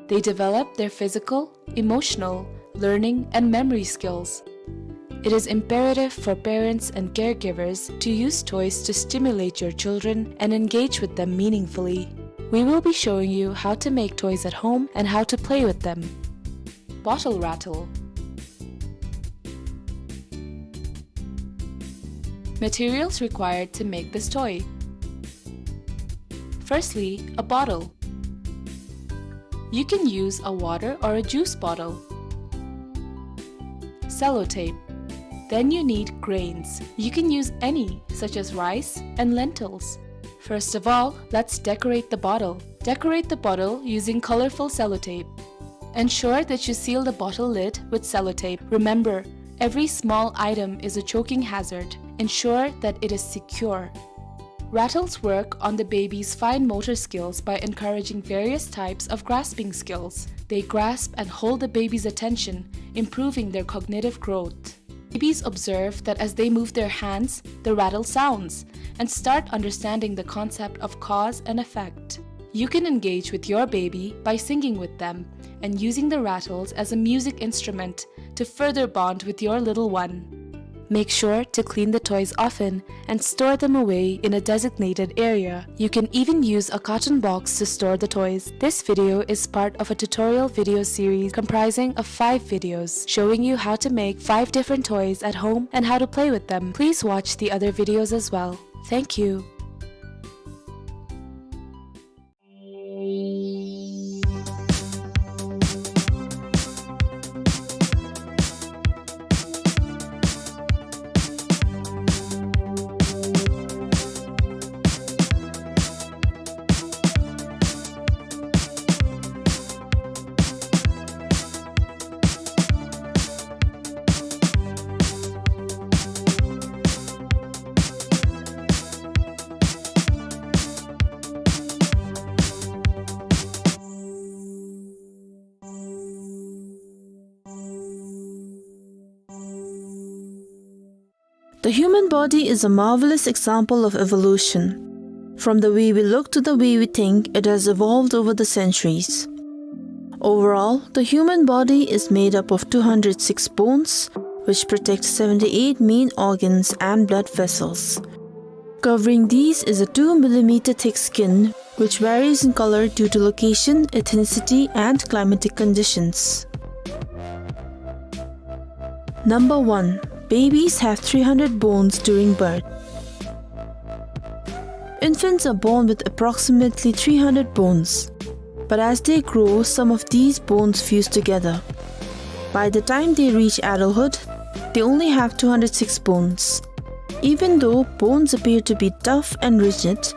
They develop their physical, emotional, learning, and memory skills. It is imperative for parents and caregivers to use toys to stimulate your children and engage with them meaningfully. We will be showing you how to make toys at home and how to play with them. Bottle rattle. Materials required to make this toy. Firstly, a bottle. You can use a water or a juice bottle. Sellotape. Then you need grains. You can use any, such as rice and lentils. First of all, let's decorate the bottle. Decorate the bottle using colorful sellotape. Ensure that you seal the bottle lid with sellotape. Remember, every small item is a choking hazard. Ensure that it is secure. Rattles work on the baby's fine motor skills by encouraging various types of grasping skills. They grasp and hold the baby's attention, improving their cognitive growth. Babies observe that as they move their hands, the rattle sounds, and start understanding the concept of cause and effect. You can engage with your baby by singing with them and using the rattles as a music instrument to further bond with your little one. Make sure to clean the toys often and store them away in a designated area. You can even use a carton box to store the toys. This video is part of a tutorial video series comprising of five videos showing you how to make five different toys at home and how to play with them. Please watch the other videos as well. Thank you. The human body is a marvelous example of evolution. From the way we look to the way we think, it has evolved over the centuries. Overall, the human body is made up of two hundred six bones, which protect seventy-eight main organs and blood vessels. Covering these is a two millimeter thick skin, which varies in color due to location, ethnicity, and climatic conditions. Number one, babies have three hundred bones during birth. Infants are born with approximately three hundred bones, but as they grow, some of these bones fuse together. By the time they reach adulthood, they only have two hundred six bones. Even though bones appear to be tough and rigid,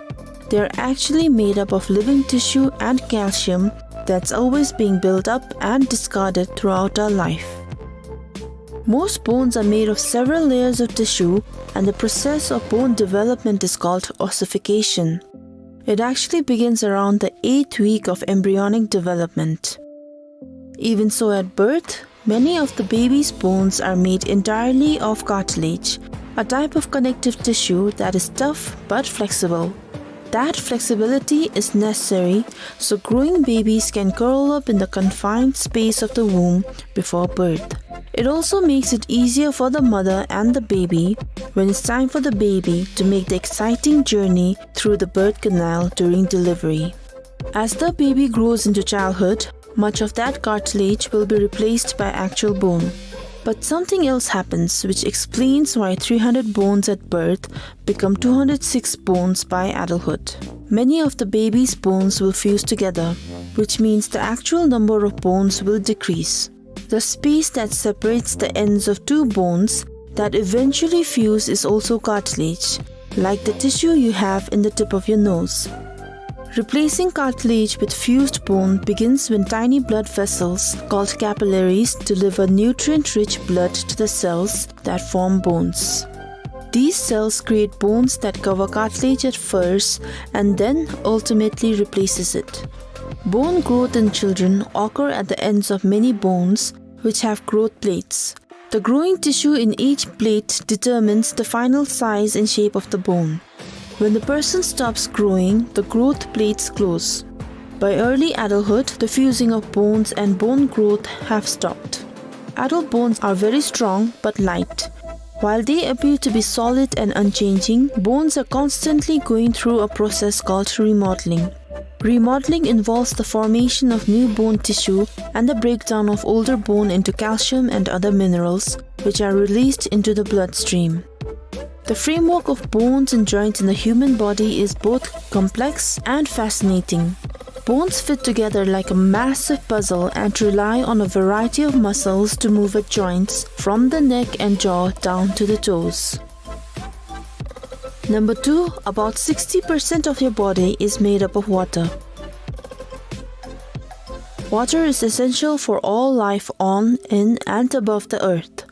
they are actually made up of living tissue and calcium that's always being built up and discarded throughout our life. Most bones are made of several layers of tissue, and the process of bone development is called ossification. It actually begins around the eighth week of embryonic development. Even so, at birth, many of the baby's bones are made entirely of cartilage, a type of connective tissue that is tough but flexible. That flexibility is necessary so growing babies can curl up in the confined space of the womb before birth. It also makes it easier for the mother and the baby when it's time for the baby to make the exciting journey through the birth canal during delivery. As the baby grows into childhood, much of that cartilage will be replaced by actual bone. But something else happens, which explains why three hundred bones at birth become two hundred six bones by adulthood. Many of the baby's bones will fuse together, which means the actual number of bones will decrease. The space that separates the ends of two bones that eventually fuse is also cartilage, like the tissue you have in the tip of your nose. Replacing cartilage with fused bone begins when tiny blood vessels, called capillaries, deliver nutrient-rich blood to the cells that form bones. These cells create bones that cover cartilage at first and then ultimately replaces it. Bone growth in children occur at the ends of many bones, which have growth plates. The growing tissue in each plate determines the final size and shape of the bone. When the person stops growing, the growth plates close. By early adulthood, the fusing of bones and bone growth have stopped. Adult bones are very strong but light. While they appear to be solid and unchanging, bones are constantly going through a process called remodeling. Remodeling involves the formation of new bone tissue and the breakdown of older bone into calcium and other minerals, which are released into the bloodstream. The framework of bones and joints in the human body is both complex and fascinating. Bones fit together like a massive puzzle and rely on a variety of muscles to move at joints, from the neck and jaw down to the toes. Number two, about sixty percent of your body is made up of water. Water is essential for all life on, in, and above the earth.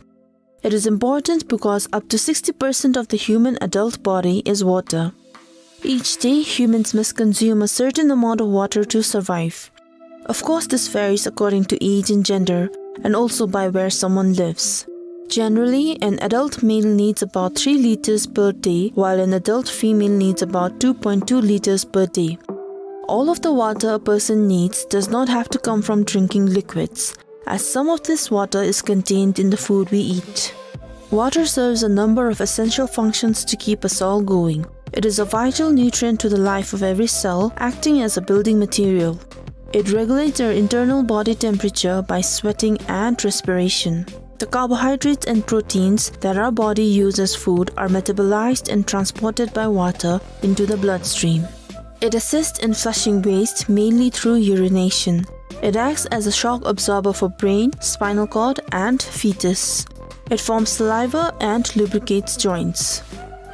It is important because up to sixty percent of the human adult body is water. Each day, humans must consume a certain amount of water to survive. Of course, this varies according to age and gender, and also by where someone lives. Generally, an adult male needs about three liters per day, while an adult female needs about two point two liters per day. All of the water a person needs does not have to come from drinking liquids, as some of this water is contained in the food we eat. Water serves a number of essential functions to keep us all going. It is a vital nutrient to the life of every cell, acting as a building material. It regulates our internal body temperature by sweating and respiration. The carbohydrates and proteins that our body uses as food are metabolized and transported by water into the bloodstream. It assists in flushing waste, mainly through urination. It acts as a shock absorber for brain, spinal cord, and fetus. It forms saliva and lubricates joints.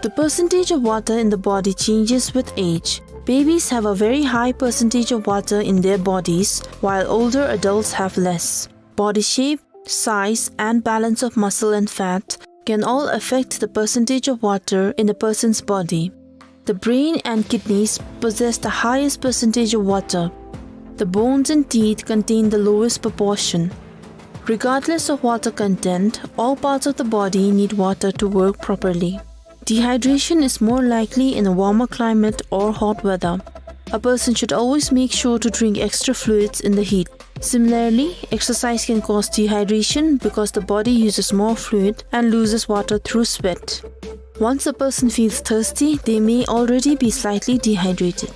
The percentage of water in the body changes with age. Babies have a very high percentage of water in their bodies, while older adults have less. Body shape, size, and balance of muscle and fat can all affect the percentage of water in a person's body. The brain and kidneys possess the highest percentage of water. The bones and teeth contain the lowest proportion. Regardless of water content, all parts of the body need water to work properly. Dehydration is more likely in a warmer climate or hot weather. A person should always make sure to drink extra fluids in the heat. Similarly, exercise can cause dehydration because the body uses more fluid and loses water through sweat. Once a person feels thirsty, they may already be slightly dehydrated.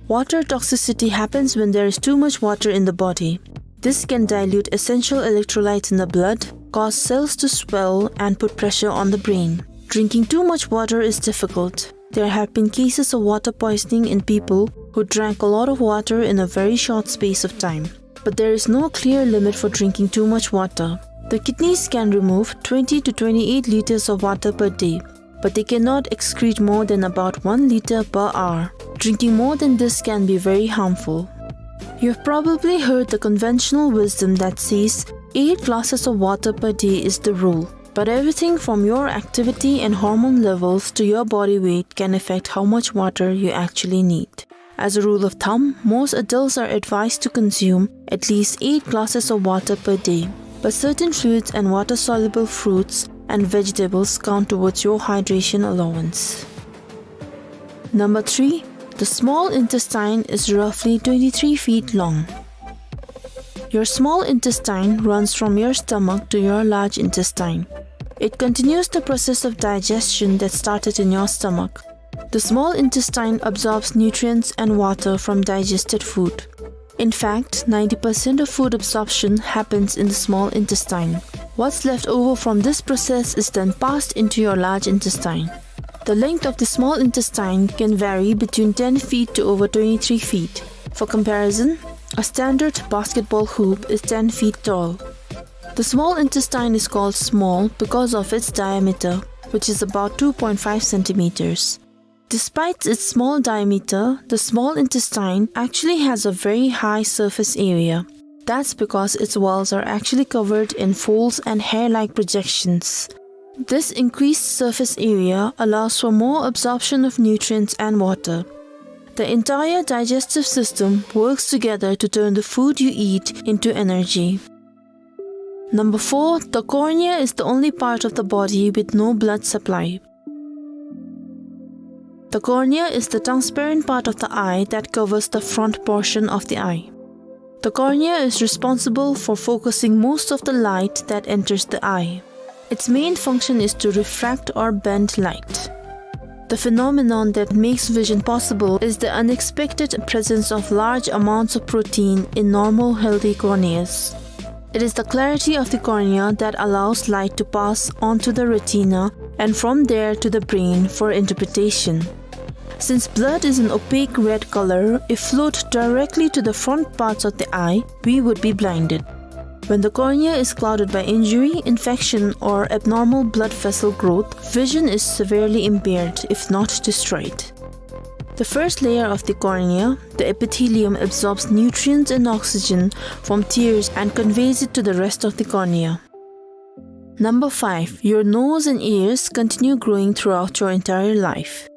Water toxicity happens when there is too much water in the body. This can dilute essential electrolytes in the blood, cause cells to swell, and put pressure on the brain. Drinking too much water is difficult. There have been cases of water poisoning in people who drank a lot of water in a very short space of time. But there is no clear limit for drinking too much water. The kidneys can remove twenty to twenty-eight liters of water per day, but they cannot excrete more than about one liter per hour. Drinking more than this can be very harmful. You've probably heard the conventional wisdom that says eight glasses of water per day is the rule, but everything from your activity and hormone levels to your body weight can affect how much water you actually need. As a rule of thumb, most adults are advised to consume at least eight glasses of water per day, but certain fluids and water-soluble fruits and vegetables count towards your hydration allowance. Number three, the small intestine is roughly twenty-three feet long. Your small intestine runs from your stomach to your large intestine. It continues the process of digestion that started in your stomach. The small intestine absorbs nutrients and water from digested food. In fact, ninety percent of food absorption happens in the small intestine. What's left over from this process is then passed into your large intestine. The length of the small intestine can vary between ten feet to over twenty-three feet. For comparison, a standard basketball hoop is ten feet tall. The small intestine is called small because of its diameter, which is about two point five centimeters. Despite its small diameter, the small intestine actually has a very high surface area. That's because its walls are actually covered in folds and hair-like projections. This increased surface area allows for more absorption of nutrients and water. The entire digestive system works together to turn the food you eat into energy. Number four, the cornea is the only part of the body with no blood supply. The cornea is the transparent part of the eye that covers the front portion of the eye. The cornea is responsible for focusing most of the light that enters the eye. Its main function is to refract or bend light. The phenomenon that makes vision possible is the unexpected presence of large amounts of protein in normal, healthy corneas. It is the clarity of the cornea that allows light to pass onto the retina and from there to the brain for interpretation. Since blood is an opaque red color, if flowed directly to the front parts of the eye, we would be blinded. When the cornea is clouded by injury, infection, or abnormal blood vessel growth, vision is severely impaired, if not destroyed. The first layer of the cornea, the epithelium, absorbs nutrients and oxygen from tears and conveys it to the rest of the cornea. Number five, your nose and ears continue growing throughout your entire life.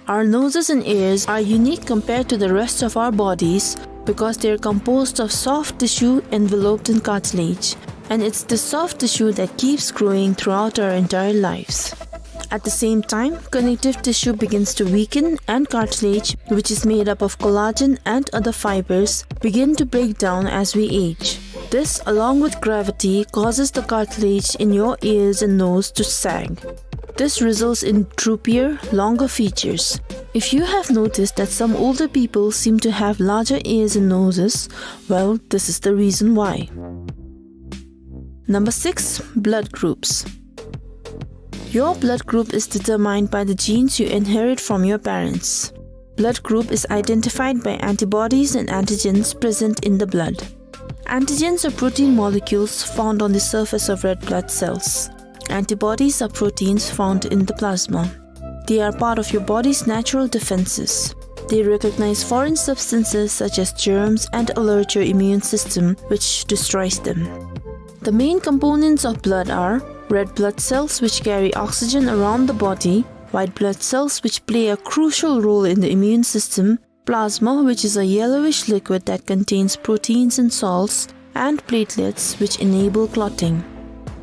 Our noses and ears are unique compared to the rest of our bodies because they are composed of soft tissue enveloped in cartilage, and it's the soft tissue that keeps growing throughout our entire lives. At the same time, connective tissue begins to weaken and cartilage, which is made up of collagen and other fibers, begin to break down as we age. This, along with gravity, causes the cartilage in your ears and nose to sag. This results in droopier, longer features. If you have noticed that some older people seem to have larger ears and noses, well, this is the reason why. Number six, blood groups. Your blood group is determined by the genes you inherit from your parents. Blood group is identified by antibodies and antigens present in the blood. Antigens are protein molecules found on the surface of red blood cells. Antibodies are proteins found in the plasma. They are part of your body's natural defenses. They recognize foreign substances such as germs and alert your immune system, which destroys them. The main components of blood are red blood cells, which carry oxygen around the body, white blood cells, which play a crucial role in the immune system, plasma, which is a yellowish liquid that contains proteins and salts, and platelets, which enable clotting.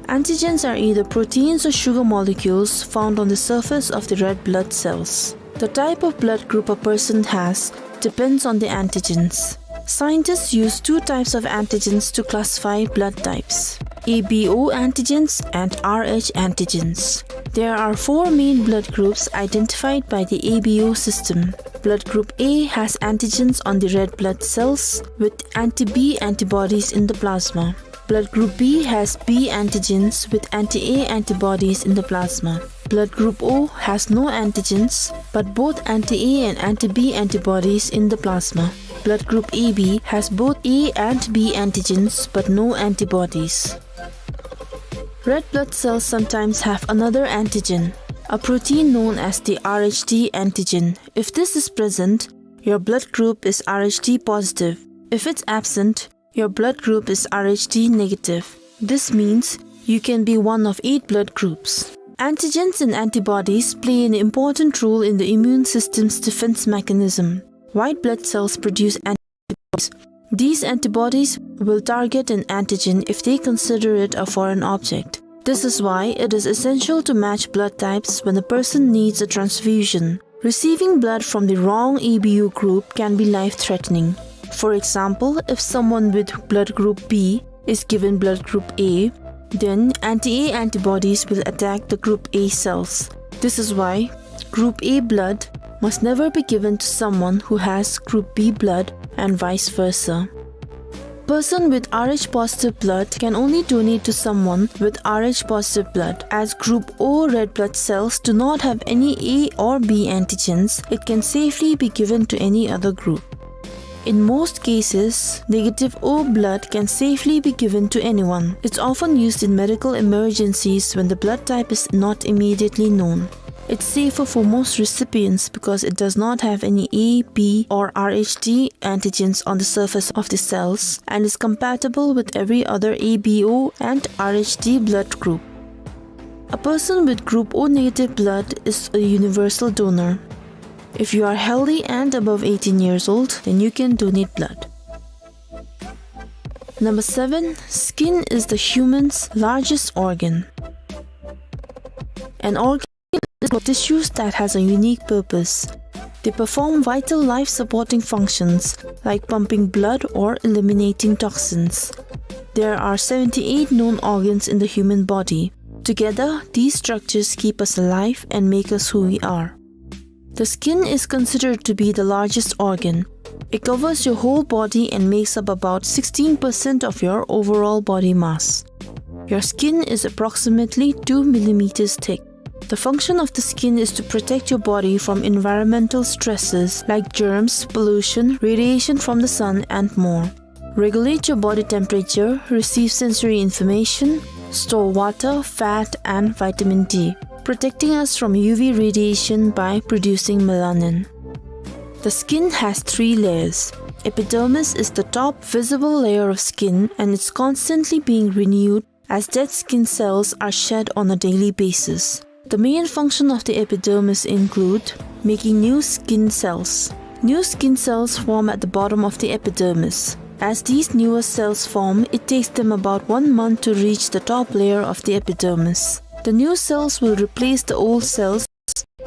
Antigens are either proteins or sugar molecules found on the surface of the red blood cells. The type of blood group a person has depends on the antigens. Scientists use two types of antigens to classify blood types: A B O antigens and R H antigens. There are four main blood groups identified by the A B O system. Blood group A has antigens on the red blood cells with anti-B antibodies in the plasma. Blood group B has B antigens with anti-A antibodies in the plasma. Blood group O has no antigens, but both anti-A and anti-B antibodies in the plasma. Blood group A B has both A and B antigens, but no antibodies. Red blood cells sometimes have another antigen, a protein known as the R H D antigen. If this is present, your blood group is R H D positive. If it's absent, your blood group is R H D negative. This means you can be one of eight blood groups. Antigens and antibodies play an important role in the immune system's defense mechanism. White blood cells produce antibodies. These antibodies will target an antigen if they consider it a foreign object. This is why it is essential to match blood types when a person needs a transfusion. Receiving blood from the wrong A B O group can be life-threatening. For example, if someone with blood group B is given blood group A, then anti-A antibodies will attack the group A cells. This is why group A blood must never be given to someone who has group B blood and vice versa. Person with Rh positive blood can only donate to someone with Rh positive blood. As group O red blood cells do not have any A or B antigens, it can safely be given to any other group. In most cases, negative O blood can safely be given to anyone. It's often used in medical emergencies when the blood type is not immediately known. It's safer for most recipients because it does not have any A, B, or Rh D antigens on the surface of the cells and is compatible with every other A B O and Rh D blood group. A person with group O negative blood is a universal donor. If you are healthy and above eighteen years old, then you can donate blood. Number seven, skin is the human's largest organ. An organ is a tissues that has a unique purpose. They perform vital life-supporting functions like pumping blood or eliminating toxins. There are seventy-eight known organs in the human body. Together, these structures keep us alive and make us who we are. The skin is considered to be the largest organ. It covers your whole body and makes up about sixteen percent of your overall body mass. Your skin is approximately two millimeters thick. The function of the skin is to protect your body from environmental stresses like germs, pollution, radiation from the sun, and more. Regulate your body temperature, receive sensory information, store water, fat, and vitamin D, protecting us from U V radiation by producing melanin. The skin has three layers. Epidermis is the top visible layer of skin, and it's constantly being renewed as dead skin cells are shed on a daily basis. The main function of the epidermis include making new skin cells. New skin cells form at the bottom of the epidermis. As these newer cells form, it takes them about one month to reach the top layer of the epidermis. The new cells will replace the old cells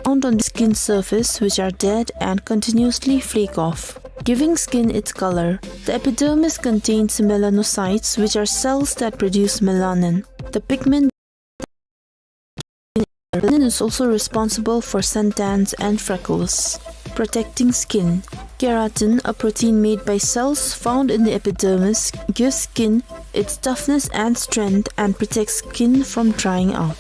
found on the skin surface, which are dead and continuously flake off, giving skin its color. The epidermis contains melanocytes, which are cells that produce melanin. The pigment melanin is also responsible for suntans and freckles. Protecting skin. Keratin, a protein made by cells found in the epidermis, gives skin its toughness and strength and protects skin from drying out.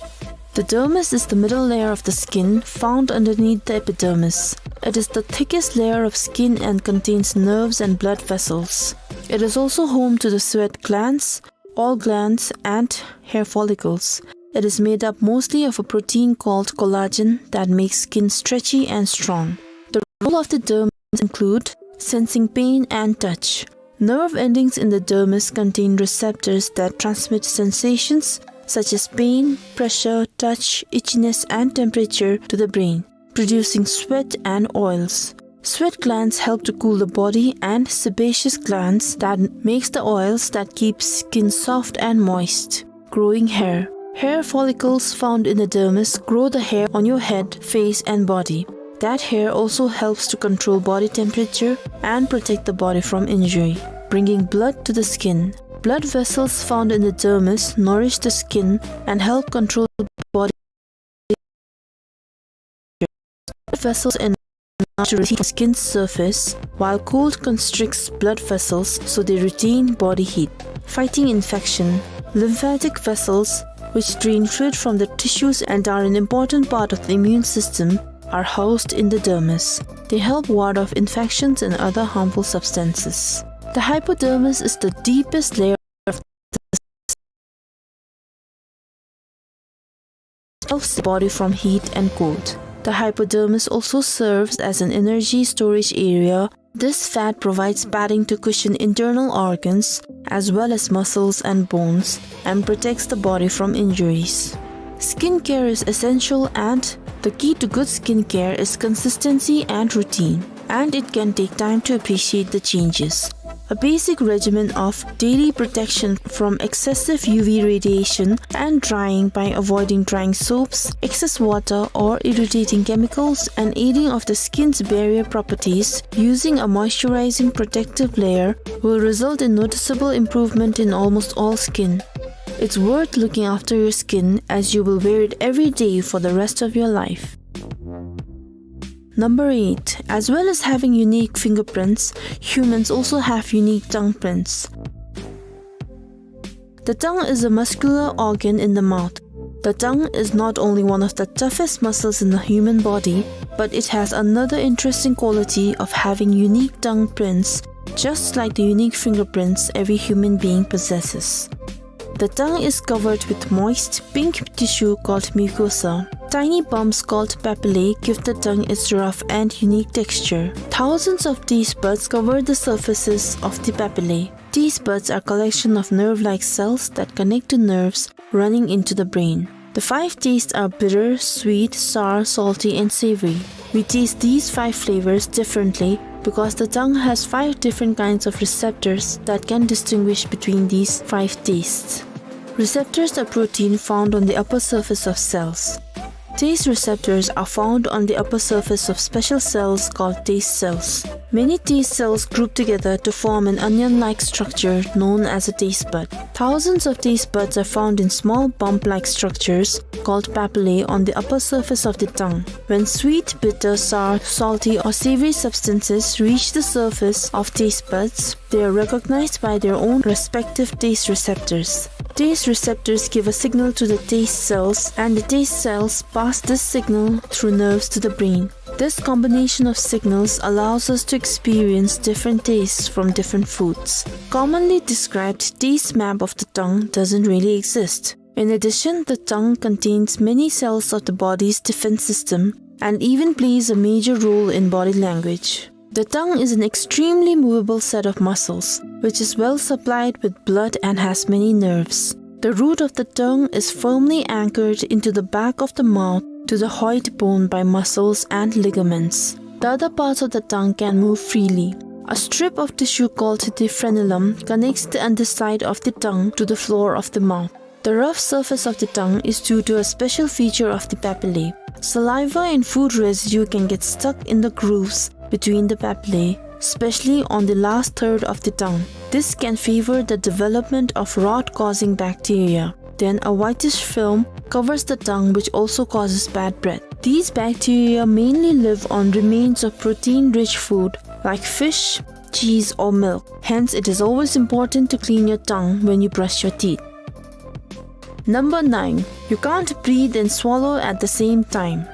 The dermis is the middle layer of the skin found underneath the epidermis. It is the thickest layer of skin and contains nerves and blood vessels. It is also home to the sweat glands, oil glands, and hair follicles. It is made up mostly of a protein called collagen that makes skin stretchy and strong. The role of the dermis include sensing pain and touch. Nerve endings in the dermis contain receptors that transmit sensations such as pain, pressure, touch, itchiness, and temperature to the brain, producing sweat and oils. Sweat glands help to cool the body, and sebaceous glands that makes the oils that keep skin soft and moist. Growing hair. Hair follicles found in the dermis grow the hair on your head, face, and body. That hair also helps to control body temperature and protect the body from injury, bringing blood to the skin. Blood vessels found in the dermis nourish the skin and help control body. Blood vessels and to retain skin surface, while cold constricts blood vessels so they retain body heat. Fighting infection. Lymphatic vessels, which drain fluid from the tissues and are an important part of the immune system, are housed in the dermis. They help ward off infections and other harmful substances. The hypodermis is the deepest layer of the helps the body from heat and cold. The hypodermis also serves as an energy storage area. This fat provides padding to cushion internal organs as well as muscles and bones and protects the body from injuries. Skincare is essential, and the key to good skincare is consistency and routine, and it can take time to appreciate the changes. A basic regimen of daily protection from excessive U V radiation and drying by avoiding drying soaps, excess water, or irritating chemicals, and aiding of the skin's barrier properties using a moisturizing protective layer will result in noticeable improvement in almost all skin. It's worth looking after your skin, as you will wear it every day for the rest of your life. Number eight. As well as having unique fingerprints, humans also have unique tongue prints. The tongue is a muscular organ in the mouth. The tongue is not only one of the toughest muscles in the human body, but it has another interesting quality of having unique tongue prints, just like the unique fingerprints every human being possesses. The tongue is covered with moist pink tissue called mucosa. Tiny bumps called papillae give the tongue its rough and unique texture. Thousands of taste buds cover the surfaces of the papillae. Taste buds are collection of nerve-like cells that connect to nerves running into the brain. The five tastes are bitter, sweet, sour, salty, and savory. We taste these five flavors differently because the tongue has five different kinds of receptors that can distinguish between these five tastes. Receptors are protein found on the upper surface of cells. Taste receptors are found on the upper surface of special cells called taste cells. Many taste cells group together to form an onion-like structure known as a taste bud. Thousands of taste buds are found in small bump-like structures called papillae on the upper surface of the tongue. When sweet, bitter, sour, salty, or savory substances reach the surface of taste buds, they are recognized by their own respective taste receptors. Taste receptors give a signal to the taste cells, and the taste cells pass this signal through nerves to the brain. This combination of signals allows us to experience different tastes from different foods. Commonly described taste map of the tongue doesn't really exist. In addition, the tongue contains many cells of the body's defense system and even plays a major role in body language. The tongue is an extremely movable set of muscles, which is well supplied with blood and has many nerves. The root of the tongue is firmly anchored into the back of the mouth to the hyoid bone by muscles and ligaments. The other parts of the tongue can move freely. A strip of tissue called the frenulum connects the underside of the tongue to the floor of the mouth. The rough surface of the tongue is due to a special feature of the papillae. Saliva and food residue can get stuck in the grooves between the papillae, especially on the last third of the tongue. This can favor the development of rot-causing bacteria. Then a whitish film covers the tongue, which also causes bad breath. These bacteria mainly live on remains of protein-rich food like fish, cheese, or milk. Hence, it is always important to clean your tongue when you brush your teeth. Number nine. You can't breathe and swallow at the same time.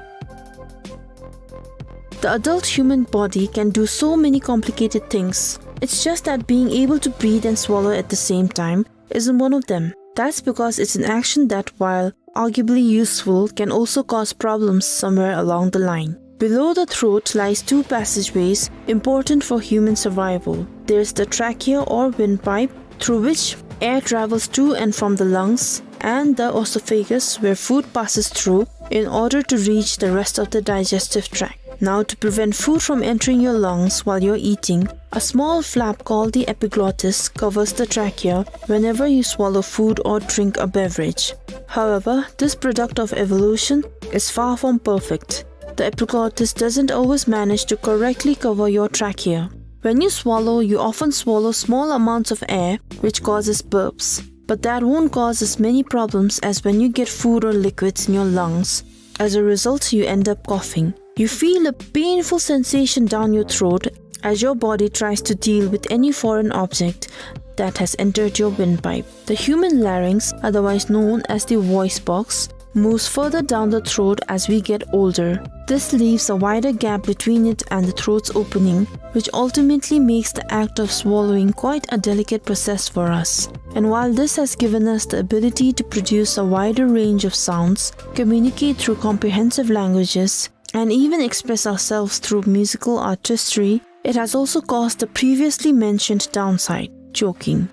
The adult human body can do so many complicated things. It's just that being able to breathe and swallow at the same time isn't one of them. That's because it's an action that, while arguably useful, can also cause problems somewhere along the line. Below the throat lies two passageways important for human survival. There's the trachea or windpipe, through which air travels to and from the lungs, and the oesophagus, where food passes through in order to reach the rest of the digestive tract. Now, to prevent food from entering your lungs while you're eating, a small flap called the epiglottis covers the trachea whenever you swallow food or drink a beverage. However, this product of evolution is far from perfect. The epiglottis doesn't always manage to correctly cover your trachea. When you swallow, you often swallow small amounts of air, which causes burps. But that won't cause as many problems as when you get food or liquids in your lungs. As a result, you end up coughing. You feel a painful sensation down your throat as your body tries to deal with any foreign object that has entered your windpipe. The human larynx, otherwise known as the voice box, moves further down the throat as we get older. This leaves a wider gap between it and the throat's opening, which ultimately makes the act of swallowing quite a delicate process for us. And while this has given us the ability to produce a wider range of sounds, communicate through comprehensive languages, and even express ourselves through musical artistry, it has also caused the previously mentioned downside, choking.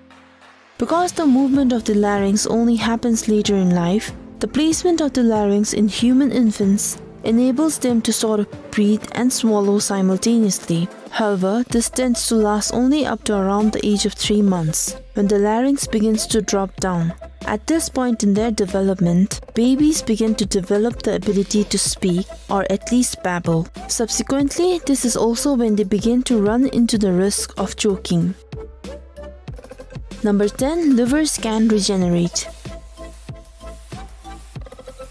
Because the movement of the larynx only happens later in life, the placement of the larynx in human infants enables them to sort of breathe and swallow simultaneously. However, this tends to last only up to around the age of three months, when the larynx begins to drop down. At this point in their development, babies begin to develop the ability to speak, or at least babble. Subsequently, this is also when they begin to run into the risk of choking. Number ten, livers can regenerate.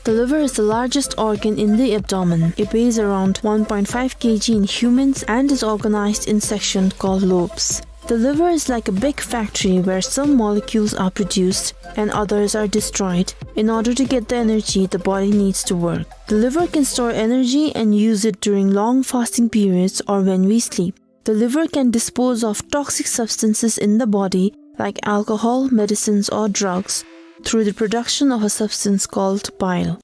The liver is the largest organ in the abdomen. It weighs around one point five kilograms in humans and is organized in sections called lobes. The liver is like a big factory where some molecules are produced and others are destroyed in order to get the energy the body needs to work. The liver can store energy and use it during long fasting periods or when we sleep. The liver can dispose of toxic substances in the body, like alcohol, medicines, or drugs, through the production of a substance called bile.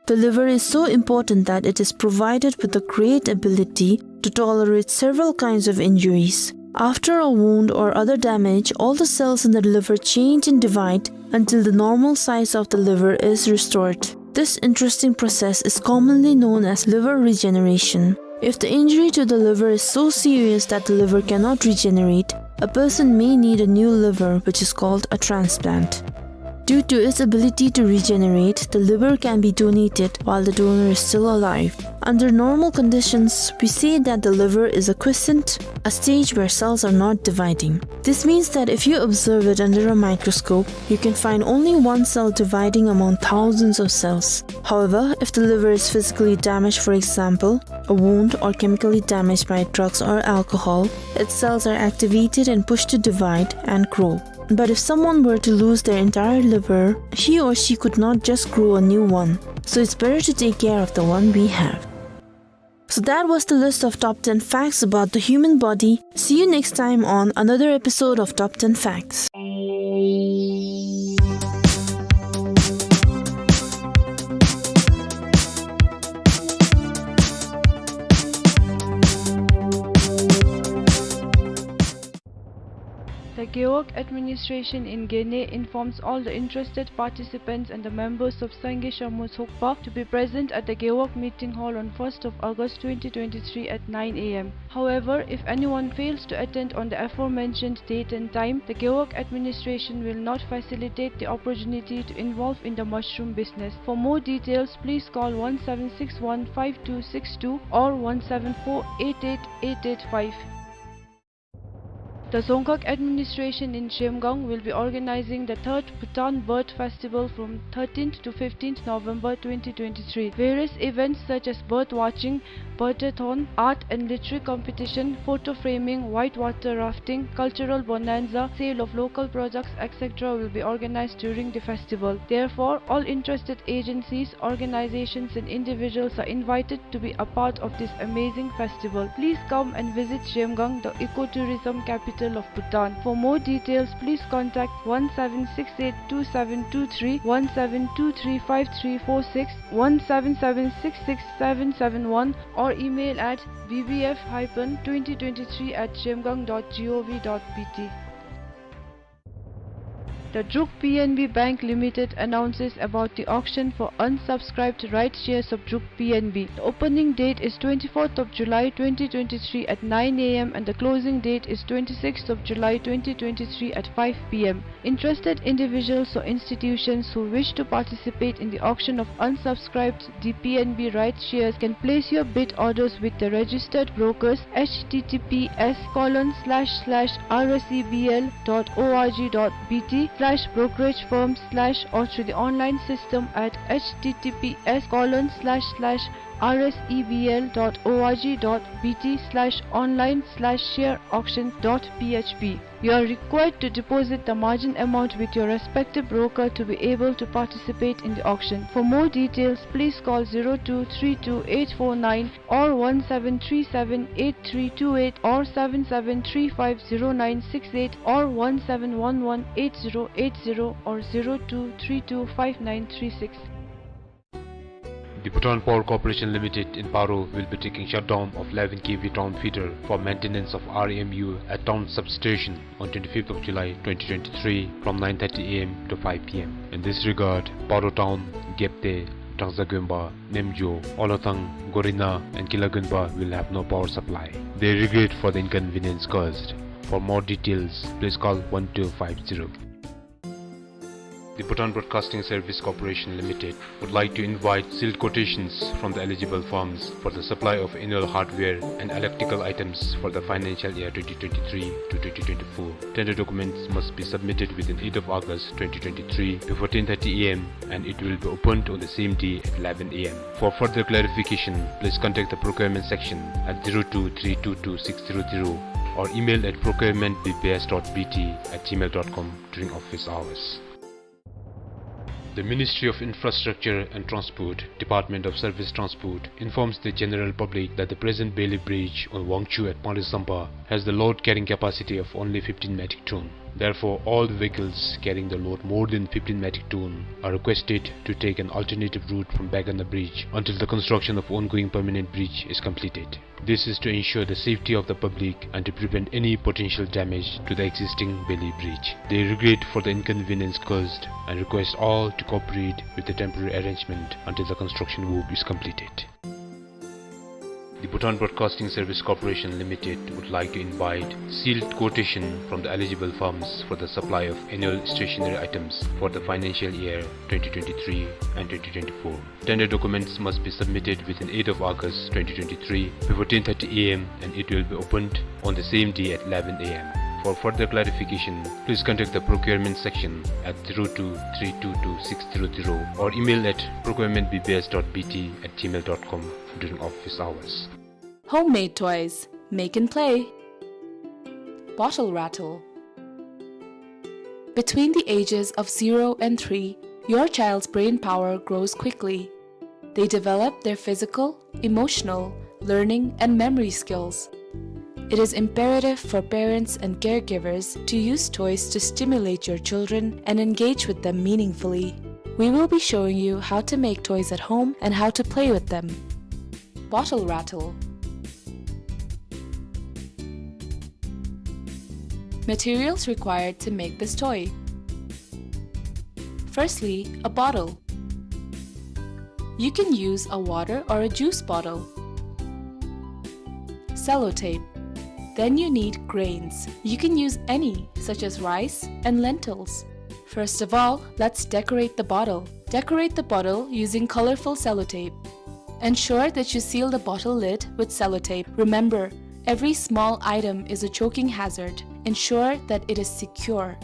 The liver is so important that it is provided with the great ability to tolerate several kinds of injuries. After a wound or other damage, all the cells in the liver change and divide until the normal size of the liver is restored. This interesting process is commonly known as liver regeneration. If the injury to the liver is so serious that the liver cannot regenerate, a person may need a new liver, which is called a transplant. Due to its ability to regenerate, the liver can be donated while the donor is still alive. Under normal conditions, we say that the liver is a quiescent, a stage where cells are not dividing. This means that if you observe it under a microscope, you can find only one cell dividing among thousands of cells. However, if the liver is physically damaged, for example, a wound, or chemically damaged by drugs or alcohol, its cells are activated and pushed to divide and grow. But if someone were to lose their entire liver, he or she could not just grow a new one. So it's better to take care of the one we have. So that was the list of top ten facts about the human body. See you next time on another episode of Top ten Facts. The Gewog administration in Gene informs all the interested participants and the members of Sangye Sharmo Tsokpa to be present at the Gewog meeting hall on first of August twenty twenty-three at nine A M. However, if anyone fails to attend on the aforementioned date and time, the Gewog administration will not facilitate the opportunity to involve in the mushroom business. For more details, please call one seven six one five two six two or one seven four eight eight eight eight five. The Dzongkhag administration in Zhemgang will be organizing the third Bhutan Bird Festival from thirteenth to fifteenth November twenty twenty-three. Various events such as bird watching, birdathon, art and literary competition, photo framing, whitewater rafting, cultural bonanza, sale of local products, et cetera will be organized during the festival. Therefore, all interested agencies, organizations and individuals are invited to be a part of this amazing festival. Please come and visit Zhemgang, the ecotourism capital of Bhutan. For more details, please contact one seven six eight two seven two three, one seven two three five three four six, one seven seven six six seven seven one, or email at B B F hyphen twenty twenty-three at zhemgang dot gov dot B T. The Druk P N B Bank Limited announces about the auction for unsubscribed rights shares of Druk P N B. The opening date is twenty-fourth of July twenty twenty-three at nine A M and the closing date is twenty-sixth of July twenty twenty-three at five P M. Interested individuals or institutions who wish to participate in the auction of unsubscribed D P N B rights shares can place your bid orders with the registered brokers, H T T P S colon slash slash R S E B L dot O R G dot B T slash brokerage firm slash, or through the online system at H T T P S colon slash slash R S E B L dot O R G dot B T slash online slash share auction dot P H P. You are required to deposit the margin amount with your respective broker to be able to participate in the auction. For more details, please call zero two three two eight four nine or one seven three seven eight three two eight or seven seven three five zero nine six eight or one seven one one eight zero eight zero or zero two three two five nine three six. The Bhutan Power Corporation Limited in Paro will be taking shutdown of eleven K V town feeder for maintenance of R M U at town substation on twenty-fifth of July twenty twenty-three from nine thirty A M to five P M. In this regard, Paro Town, Gyapte, Rakza Goenpa, Nemjo, Olathang, Gorina, and Kila Goenpa will have no power supply. They regret for the inconvenience caused. For more details, please call one two five zero. The Bhutan Broadcasting Service Corporation Limited would like to invite sealed quotations from the eligible firms for the supply of annual hardware and electrical items for the financial year twenty twenty-three to twenty twenty-four. Tender documents must be submitted within eighth of August twenty twenty-three before ten thirty A M, and it will be opened on the same day at eleven A M. For further clarification, please contact the procurement section at zero two three two two six zero zero or email at procurement B B S dot B T at gmail dot com during office hours. The Ministry of Infrastructure and Transport, Department of Service Transport, informs the general public that the present Bailey Bridge on Wangchhu at Panglong Sampa has the load carrying capacity of only fifteen metric ton. Therefore, all vehicles carrying the load more than fifteen metric ton are requested to take an alternative route from Back on the Bridge until the construction of ongoing permanent bridge is completed. This is to ensure the safety of the public and to prevent any potential damage to the existing Bailey Bridge. They regret for the inconvenience caused and request all to cooperate with the temporary arrangement until the construction work is completed. The Bhutan Broadcasting Service Corporation Limited would like to invite sealed quotation from the eligible firms for the supply of annual stationery items for the financial year twenty twenty-three and twenty twenty-four. Tender documents must be submitted within eighth of August twenty twenty-three before ten thirty A M, and it will be opened on the same day at eleven A M. For further clarification, please contact the procurement section at zero two three two two six zero zero or email at procurement B B S dot B T at gmail dot com during office hours. Homemade toys. Make and play. Bottle rattle. Between the ages of zero and three, your child's brain power grows quickly. They develop their physical, emotional, learning, and memory skills. It is imperative for parents and caregivers to use toys to stimulate your children and engage with them meaningfully. We will be showing you how to make toys at home and how to play with them. Bottle rattle. Materials required to make this toy. Firstly, a bottle. You can use a water or a juice bottle. Sellotape. Then you need grains. You can use any, such as rice and lentils. First of all, let's decorate the bottle. Decorate the bottle using colorful sellotape. Ensure that you seal the bottle lid with sellotape. Remember, every small item is a choking hazard. Ensure that it is secure.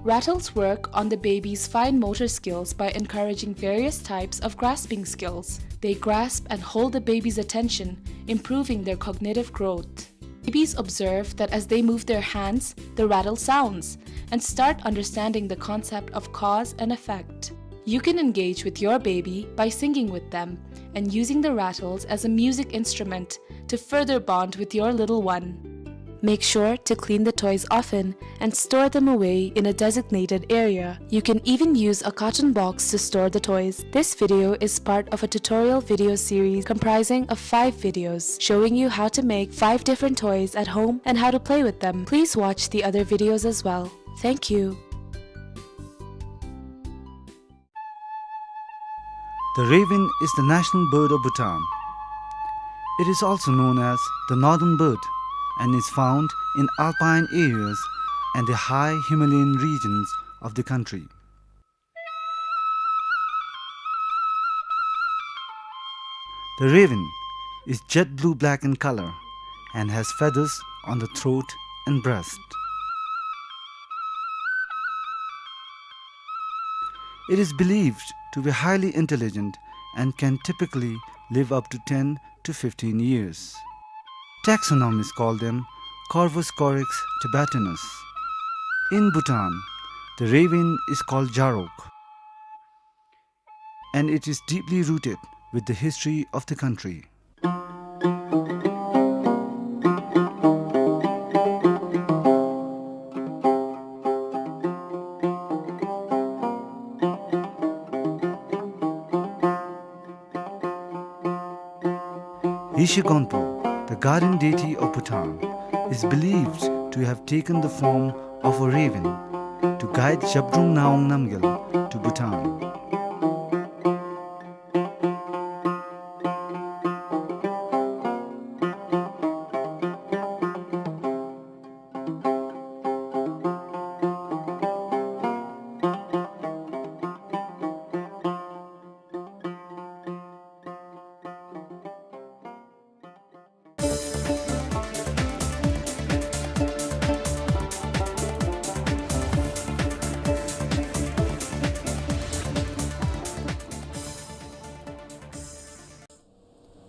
Rattles work on the baby's fine motor skills by encouraging various types of grasping skills. They grasp and hold the baby's attention, improving their cognitive growth. Babies observe that as they move their hands, the rattle sounds, and start understanding the concept of cause and effect. You can engage with your baby by singing with them and using the rattles as a music instrument to further bond with your little one. Make sure to clean the toys often and store them away in a designated area. You can even use a carton box to store the toys. This video is part of a tutorial video series comprising of five videos showing you how to make five different toys at home and how to play with them. Please watch the other videos as well. Thank you. The raven is the national bird of Bhutan. It is also known as the northern bird and is found in alpine areas and the high Himalayan regions of the country. The raven is jet blue-black in color and has feathers on the throat and breast. It is believed to be highly intelligent and can typically live up to ten to fifteen years. Taxonomists call them Corvus corax tibetanus. In Bhutan, the raven is called Jarok, and it is deeply rooted with the history of the country. Rishi Gonpo, the guardian deity of Bhutan, is believed to have taken the form of a raven to guide Zhabdrung Ngawang Namgyal to Bhutan.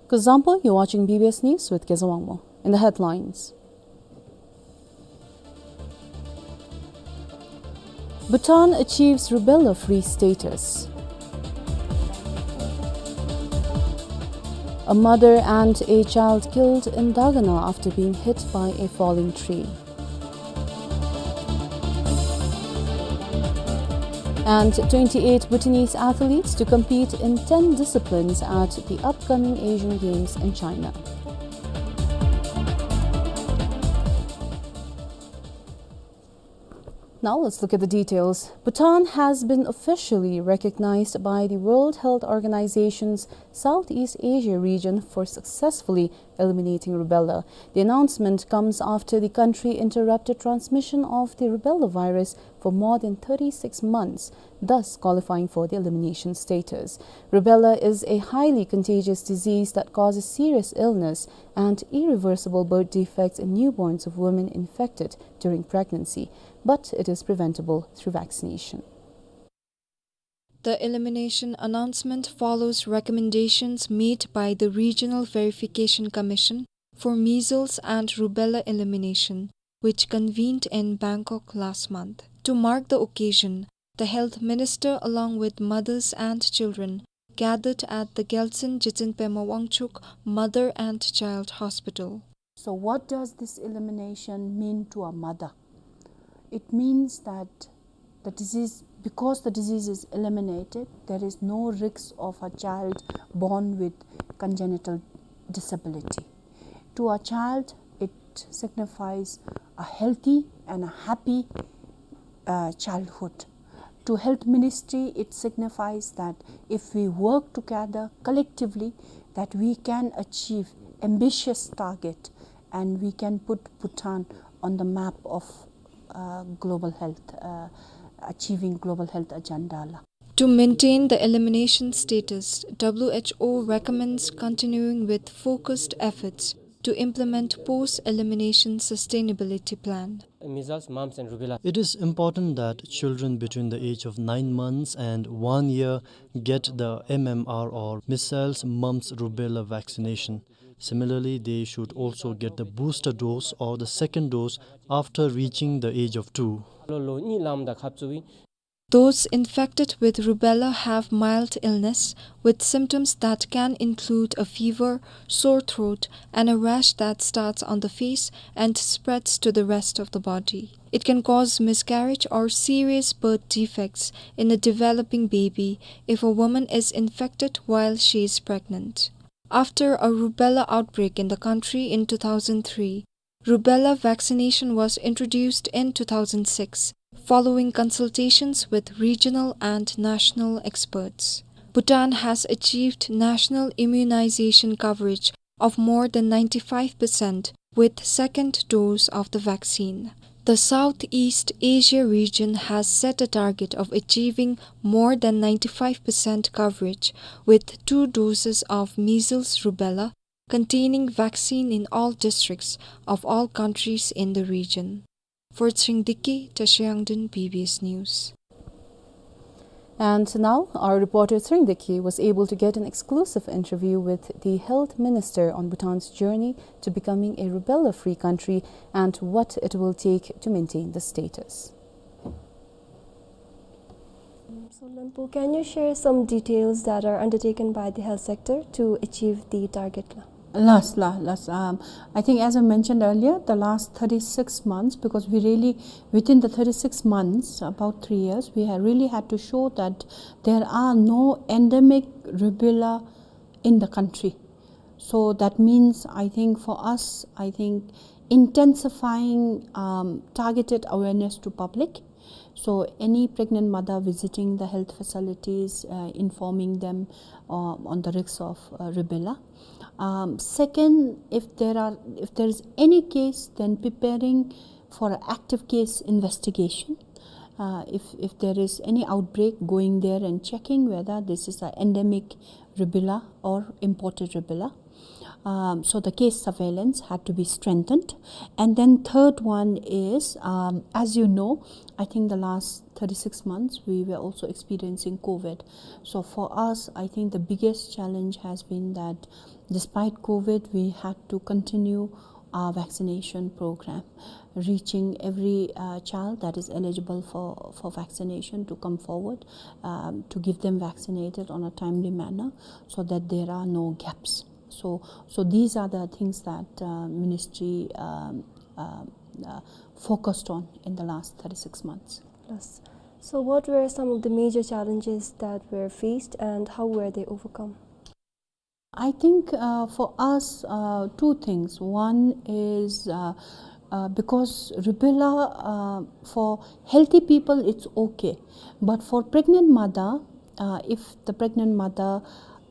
Kuzuzangpo, you're watching B B S News with Kezawangmo. In the headlines, Bhutan achieves rubella-free status. A mother and a child killed in Dagana after being hit by a falling tree. And twenty-eight Bhutanese athletes to compete in ten disciplines at the upcoming Asian Games in China. Now let's look at the details. Bhutan has been officially recognized by the World Health Organization's Southeast Asia region for successfully eliminating rubella. The announcement comes after the country interrupted transmission of the rubella virus for more than thirty-six months, thus qualifying for the elimination status. Rubella is a highly contagious disease that causes serious illness and irreversible birth defects in newborns of women infected during pregnancy, but it is preventable through vaccination. The elimination announcement follows recommendations made by the Regional Verification Commission for Measles and Rubella Elimination, which convened in Bangkok last month. To mark the occasion, the health minister, along with mothers and children, gathered at the Gyaltsuen Jiten Pema Wangchuk Mother and Child Hospital. So what does this elimination mean to a mother? It means that the disease, because the disease is eliminated, there is no risk of a child born with congenital disability. To a child, it signifies a healthy and a happy, uh, childhood. To health ministry, it signifies that if we work together collectively, that we can achieve ambitious target and we can put Bhutan on the map of, uh, global health, uh, achieving global health agenda la. To maintain the elimination status, W H O recommends continuing with focused efforts to implement post-elimination sustainability plan. Measles, mumps and rubella. It is important that children between the age of nine months and one year get the M M R or measles, mumps, rubella vaccination. Similarly, they should also get the booster dose or the second dose after reaching the age of two. Those infected with rubella have mild illness, with symptoms that can include a fever, sore throat, and a rash that starts on the face and spreads to the rest of the body. It can cause miscarriage or serious birth defects in a developing baby if a woman is infected while she is pregnant. After a rubella outbreak in the country in two thousand three, rubella vaccination was introduced in two thousand six, following consultations with regional and national experts. Bhutan has achieved national immunization coverage of more than ninety-five percent with second dose of the vaccine. The Southeast Asia region has set a target of achieving more than ninety-five percent coverage with two doses of measles rubella containing vaccine in all districts of all countries in the region. For Tshering Deki, Tashi Yangden, B B S News. And now, our reporter Tshering Deki was able to get an exclusive interview with the health minister on Bhutan's journey to becoming a rubella-free country and what it will take to maintain the status. So, Lampu, can you share some details that are undertaken by the health sector to achieve the target la? Last, la-, last, um, I think as I mentioned earlier, the last thirty-six months, because we really, within the thirty-six months, about three years, we have really had to show that there are no endemic rubella in the country. So that means, I think, for us, I think intensifying, um, targeted awareness to public. So any pregnant mother visiting the health facilities, uh, informing them, uh, on the risks of, uh, rubella. Um, second, if there are, if there is any case, then preparing for an active case investigation. Uh, if, if there is any outbreak, going there and checking whether this is an endemic rubella or imported rubella. Um, so the case surveillance had to be strengthened. And then third one is, um, as you know, I think the last thirty-six months, we were also experiencing COVID. So for us, I think the biggest challenge has been that despite COVID, we had to continue our vaccination program, reaching every, uh, child that is eligible for, for vaccination to come forward, um, to give them vaccinated on a timely manner so that there are no gaps. So, so these are the things that, uh, ministry, um, uh, uh, focused on in the last thirty-six months. Yes. So what were some of the major challenges that were faced and how were they overcome? I think, uh, for us, uh, two things. One is, uh, uh, because rubella, uh, for healthy people, it's okay. But for pregnant mother, uh, if the pregnant mother,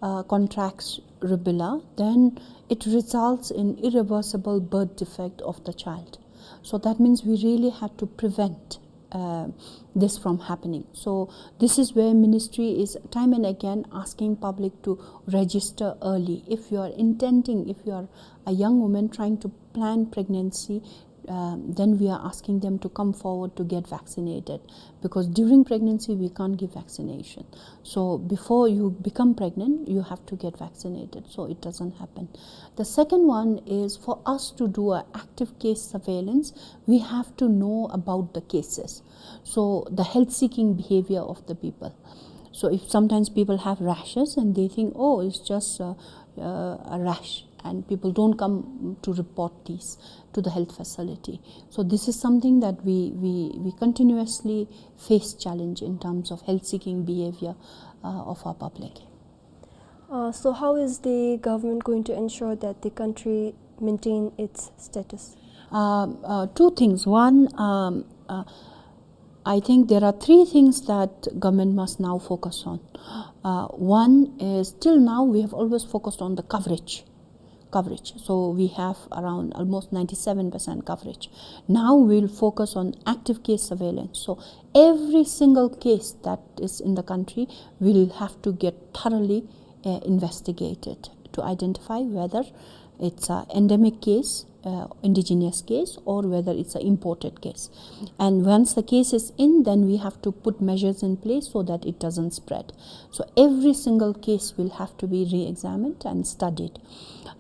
uh, contracts rubella, then it results in irreversible birth defect of the child. So that means we really had to prevent, uh, this from happening. So this is where ministry is time and again asking public to register early. If you are intending, if you are a young woman trying to plan pregnancy, um, then we are asking them to come forward to get vaccinated, because during pregnancy we can't give vaccination. So before you become pregnant, you have to get vaccinated, so it doesn't happen. The second one is for us to do a active case surveillance, we have to know about the cases. So the health-seeking behavior of the people. So if sometimes people have rashes and they think, "Oh, it's just a, a, a rash," and people don't come to report these to the health facility. So this is something that we, we, we continuously face challenge in terms of health-seeking behavior, uh, of our public. Uh, so how is the government going to ensure that the country maintain its status? Um, uh, two things. One, um, uh, I think there are three things that government must now focus on. Uh, one is, till now we have always focused on the coverage. Coverage. So we have around almost ninety-seven percent coverage. Now we'll focus on active case surveillance. So every single case that is in the country will have to get thoroughly, uh, investigated to identify whether it's an endemic case, uh, indigenous case, or whether it's an imported case. And once the case is in, then we have to put measures in place so that it doesn't spread. So every single case will have to be re-examined and studied.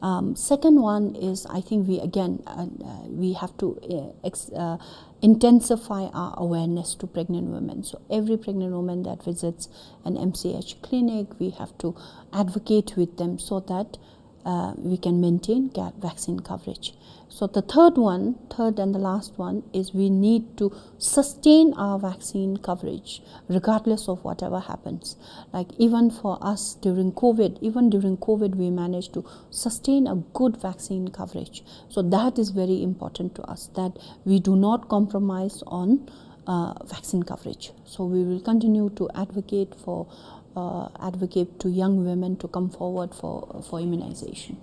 Um, second one is, I think we again, uh, uh, we have to, uh, ex-, uh, intensify our awareness to pregnant women. So every pregnant woman that visits an M C H clinic, we have to advocate with them so that, uh, we can maintain ga-, vaccine coverage. So the third one, third and the last one is we need to sustain our vaccine coverage regardless of whatever happens. Like, even for us during COVID, even during COVID, we managed to sustain a good vaccine coverage. So that is very important to us, that we do not compromise on, uh, vaccine coverage. So we will continue to advocate for, uh, advocate to young women to come forward for, for immunization.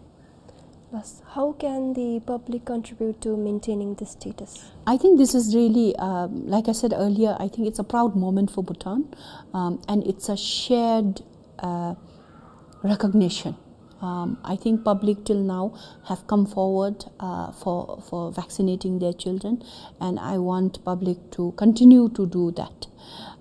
Yes. How can the public contribute to maintaining this status? I think this is really, um, like I said earlier, I think it's a proud moment for Bhutan, um, and it's a shared, uh, recognition. Um, I think public till now have come forward, uh, for, for vaccinating their children, and I want public to continue to do that.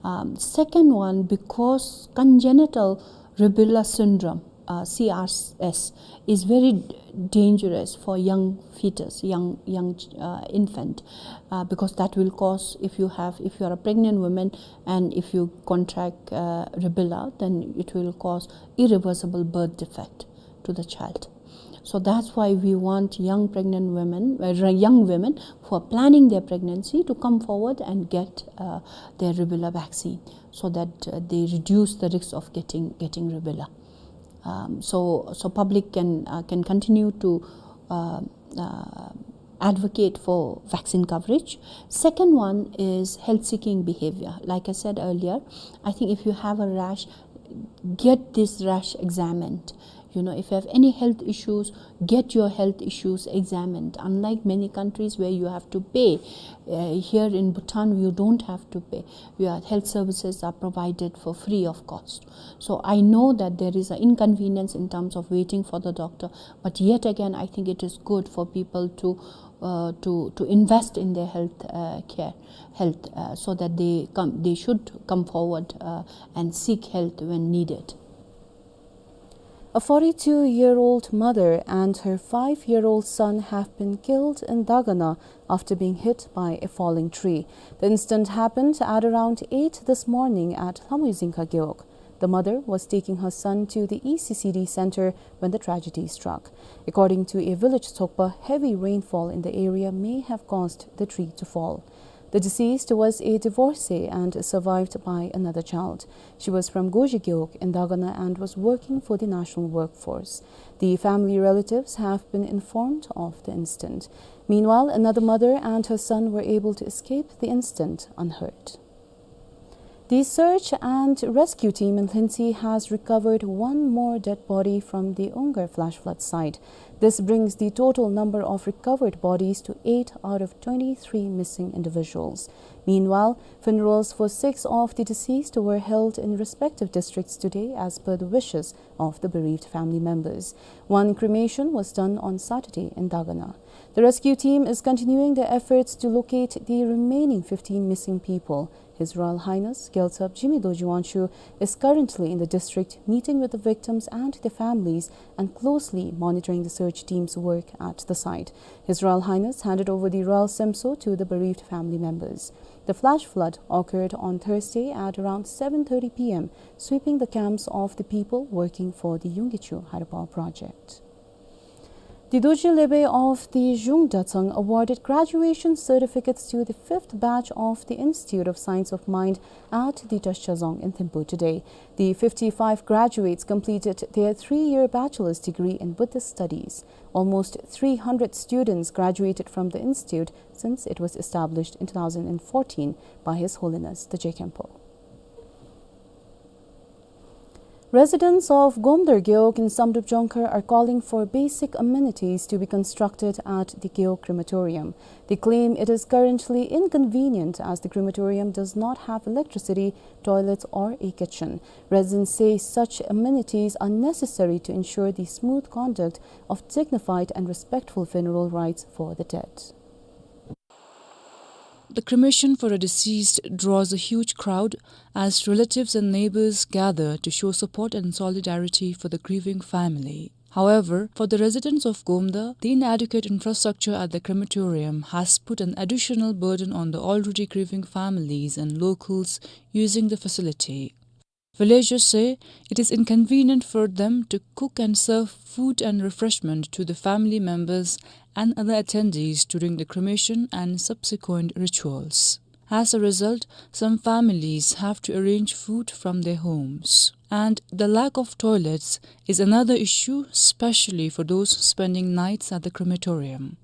Um, second one, because congenital rubella syndrome, uh, C R S, is very d-, dangerous for young fetus, young, young, uh, infant, uh, because that will cause, if you have, if you are a pregnant woman and if you contract, uh, rubella, then it will cause irreversible birth defect to the child. So that's why we want young pregnant women, uh, re-, young women who are planning their pregnancy to come forward and get, uh, their rubella vaccine, so that, uh, they reduce the risk of getting, getting rubella. Um, so, so public can, uh, can continue to, uh, uh, advocate for vaccine coverage. Second one is health-seeking behavior. Like I said earlier, I think if you have a rash, get this rash examined. You know, if you have any health issues, get your health issues examined. Unlike many countries where you have to pay, uh, here in Bhutan, you don't have to pay. Your health services are provided for free of cost. So I know that there is an inconvenience in terms of waiting for the doctor, but yet again, I think it is good for people to, uh, to, to invest in their health, uh, care, health, uh, so that they come, they should come forward, uh, and seek health when needed. A forty-two-year-old mother and her five-year-old son have been killed in Dagana after being hit by a falling tree. The incident happened at around eight this morning at Lhamui Zingkha Gewog. The mother was taking her son to the E C C D center when the tragedy struck. According to a village thokpa, heavy rainfall in the area may have caused the tree to fall. The deceased was a divorcee and survived by another child. She was from Goji Gewog in Dagana and was working for the national workforce. The family relatives have been informed of the incident. Meanwhile, another mother and her son were able to escape the incident unhurt. The search and rescue team in Lhintsi has recovered one more dead body from the Ungar flash flood site. This brings the total number of recovered bodies to eight out of twenty-three missing individuals. Meanwhile, funerals for six of the deceased were held in respective districts today as per the wishes of the bereaved family members. One cremation was done on Saturday in Dagana. The rescue team is continuing their efforts to locate the remaining fifteen missing people. His Royal Highness Gyaltsab Jigme Dorji Wangchuck is currently in the district, meeting with the victims and their families and closely monitoring the search team's work at the site. His Royal Highness handed over the Royal Semso to the bereaved family members. The flash flood occurred on Thursday at around seven thirty P M, sweeping the camps of the people working for the Yungkichu hydropower project. The Dorji Lepe of the Zhung Dratshang awarded graduation certificates to the fifth batch of the Institute of Science of Mind at the Dratshazong in Thimphu today. The fifty-five graduates completed their three-year bachelor's degree in Buddhist studies. Almost three hundred students graduated from the institute since it was established in two thousand fourteen by His Holiness the Je Khenpo. Residents of Gomdar Gewog in Samdrup Jongkhar are calling for basic amenities to be constructed at the Gewog crematorium. They claim it is currently inconvenient as the crematorium does not have electricity, toilets or a kitchen. Residents say such amenities are necessary to ensure the smooth conduct of dignified and respectful funeral rites for the dead. The cremation for a deceased draws a huge crowd as relatives and neighbors gather to show support and solidarity for the grieving family. However, for the residents of Gomdar, the inadequate infrastructure at the crematorium has put an additional burden on the already grieving families and locals using the facility. Villagers say it is inconvenient for them to cook and serve food and refreshment to the family members and other attendees during the cremation and subsequent rituals. As a result, some families have to arrange food from their homes. And the lack of toilets is another issue, especially for those spending nights at the crematorium.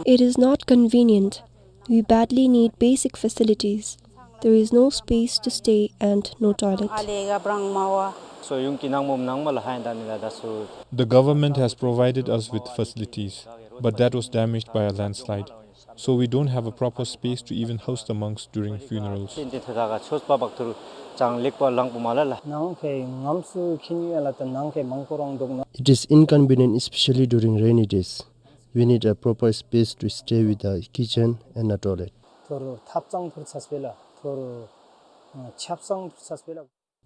It is not convenient. We badly need basic facilities. There is no space to stay and no toilet. The government has provided us with facilities, but that was damaged by a landslide. So we don't have a proper space to even house the monks during funerals. It is inconvenient, especially during rainy days. We need a proper space to stay with a kitchen and a toilet.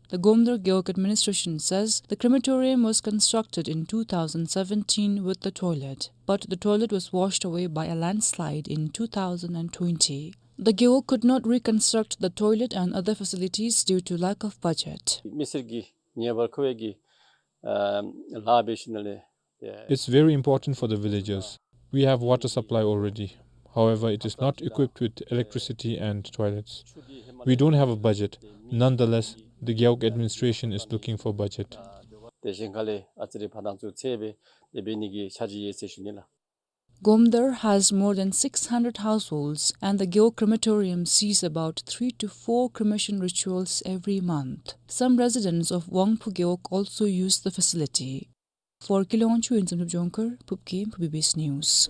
The Gomdar Gewog administration says the crematorium was constructed in two thousand seventeen with the toilet, but the toilet was washed away by a landslide in two thousand twenty. The Gewog could not reconstruct the toilet and other facilities due to lack of budget. It's very important for the villagers. We have water supply already. However, it is not equipped with electricity and toilets. We don't have a budget. Nonetheless, the Gewog administration is looking for budget. དེ་བཞིན་ག་ལས་ཨ་ཙི་རེ་ཕར་ནང་ཚུར་ཚེ་སྦེ་དེ་འབད་ནི་གི་འཆར་གཞི་ཡོད་ཟེར་ཞུ་ནི་ལགས། Gomdar has more than six hundred households, and the Gewog crematorium sees about three to four cremation rituals every month. Some residents of Wangpu Gewog also use the facility. For Kilongwon Chukden, Jongkar Phubgim, B B C News.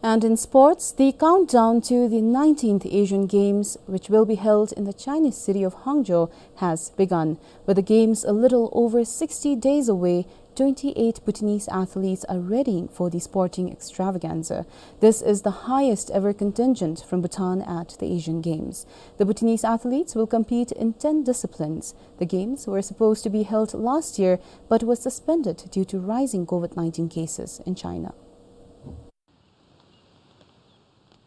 And in sports, the countdown to the nineteenth Asian Games, which will be held in the Chinese city of Hangzhou, has begun. With the games a little over sixty days away, twenty-eight Bhutanese athletes are readying for the sporting extravaganza. This is the highest ever contingent from Bhutan at the Asian Games. The Bhutanese athletes will compete in ten disciplines. The games were supposed to be held last year, but was suspended due to rising COVID nineteen cases in China.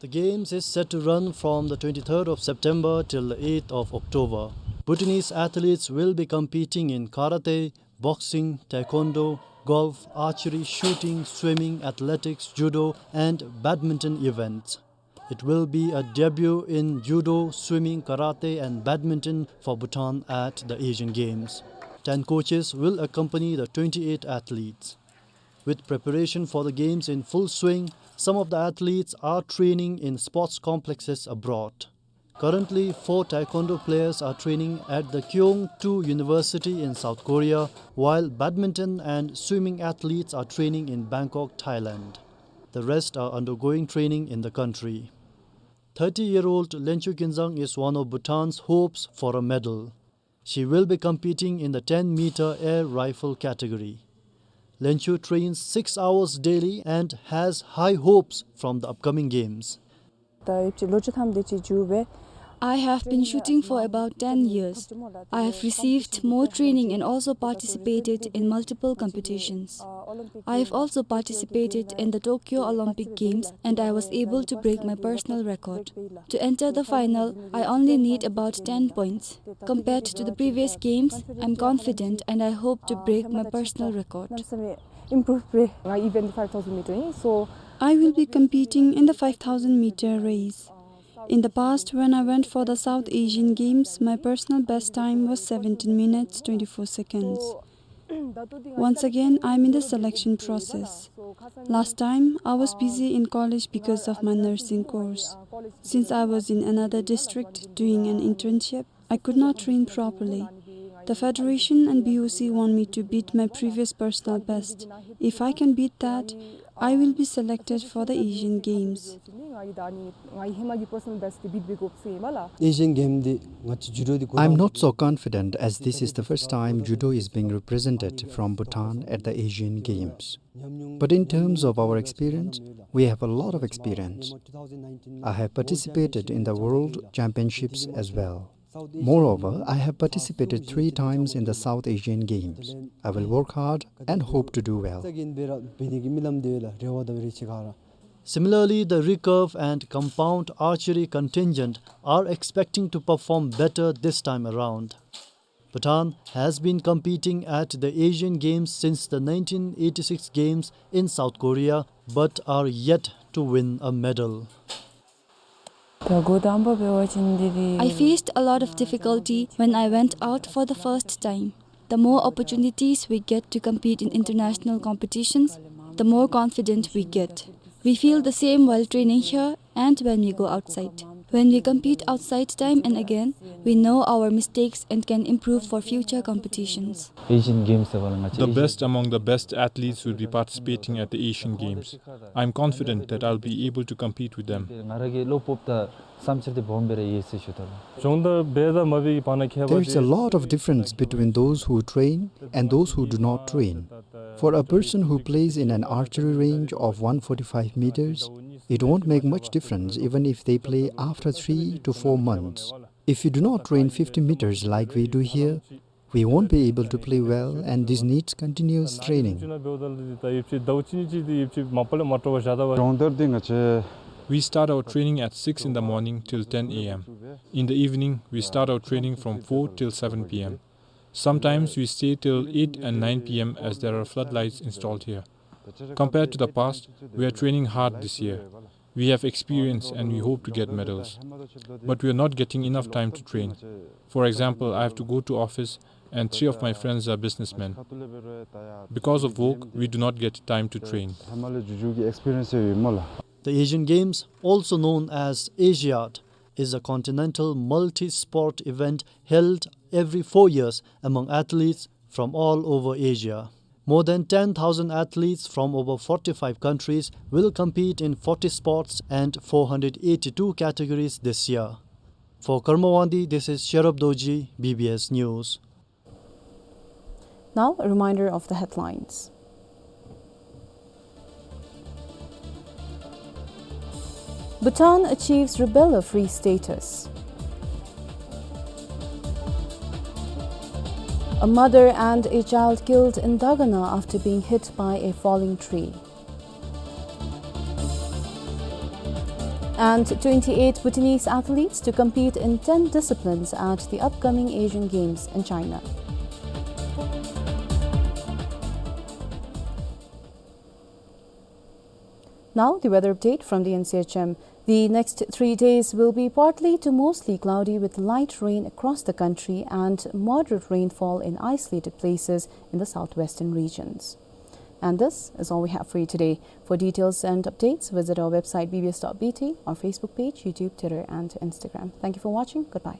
The games is set to run from the twenty-third of September till the eighth of October. Bhutanese athletes will be competing in karate, boxing, taekwondo, golf, archery, shooting, swimming, athletics, judo, and badminton events. It will be a debut in judo, swimming, karate, and badminton for Bhutan at the Asian Games. Ten coaches will accompany the twenty-eight athletes. With preparation for the games in full swing, some of the athletes are training in sports complexes abroad. Currently, four taekwondo players are training at the Kyongtu University in South Korea, while badminton and swimming athletes are training in Bangkok, Thailand. The rest are undergoing training in the country. Thirty-year-old Lenchu Kinzang is one of Bhutan's hopes for a medal. She will be competing in the ten meter air rifle category. Lenchu trains six hours daily and has high hopes from the upcoming games. I have been shooting for about ten years. I have received more training and also participated in multiple competitions. I have also participated in the Tokyo Olympic Games and I was able to break my personal record. To enter the final, I only need about ten points. Compared to the previous games, I'm confident and I hope to break my personal record. Improve pre. Nga event five thousand meter ni, so I will be competing in the five thousand meter race. In the past, when I went for the South Asian Games, my personal best time was seventeen minutes, twenty-four seconds. Once again, I'm in the selection process. Last time, I was busy in college because of my nursing course. Since I was in another district doing an internship, I could not train properly. The federation and B O C want me to beat my previous personal best. If I can beat that, I will be selected for the Asian Games. Asian Games འདི་ང་བཅས་ཇུ་ཌོ་འདི་གོ། I'm not so confident as this is the first time judo is being represented from Bhutan at the Asian Games. But in terms of our experience, we have a lot of experience. I have participated in the World Championships as well. Moreover, I have participated three times in the South Asian Games. I will work hard and hope to do well. Similarly, the recurve and compound archery contingent are expecting to perform better this time around. Bhutan has been competing at the Asian Games since the nineteen eighty-six Games in South Korea, but are yet to win a medal. I faced a lot of difficulty when I went out for the first time. The more opportunities we get to compete in international competitions, the more confident we get. We feel the same while training here and when we go outside. When we compete outside time and again, we know our mistakes and can improve for future competitions. Asian Games ལ་ང་བཅས། The best among the best athletes will be participating at the Asian Games. I'm confident that I'll be able to compete with them. ང་ར་གི་བློ་སྤོབས་དང་བསམ་འཆར་དེ་སྦོམ་སྦེ་ར་ཡོད་ཟེར་ཞུ་དོ་ལགས། སྦྱོང་བརྡར་འབད་དང་མ་འབད་ཀྱི་བར་ན་ཁྱད་པར། There is a lot of difference between those who train and those who do not train. For a person who plays in an archery range of one forty-five meters, it won't make much difference even if they play after three to four months. If you do not train fifty meters like we do here, we won't be able to play well, and this needs continuous training. སྦྱོང་བརྡར་འདི་ང་བཅས། We start our training at six in the morning till ten A M. In the evening, we start our training from four till seven P M. Sometimes we stay till eight and nine P M as there are floodlights installed here. Compared to the past, we are training hard this year. We have experience and we hope to get medals. But we are not getting enough time to train. For example, I have to go to office and three of my friends are businessmen. Because of work, we do not get time to train. The Asian Games, also known as Asiad, is a continental multi-sport event held every four years among athletes from all over Asia. More than ten thousand athletes from over forty-five countries will compete in forty sports and four hundred eighty-two categories this year. For Karma Wangdi, this is Sherab Dorji, B B S News. Now, a reminder of the headlines. Bhutan achieves rubella-free status. A mother and a child killed in Dagana after being hit by a falling tree. And twenty-eight Bhutanese athletes to compete in ten disciplines at the upcoming Asian Games in China. Now, the weather update from the N C H M. The next three days will be partly to mostly cloudy with light rain across the country and moderate rainfall in isolated places in the southwestern regions. And this is all we have for you today. For details and updates, visit our website B B S dot B T, our Facebook page, YouTube, Twitter, and Instagram. Thank you for watching. Goodbye.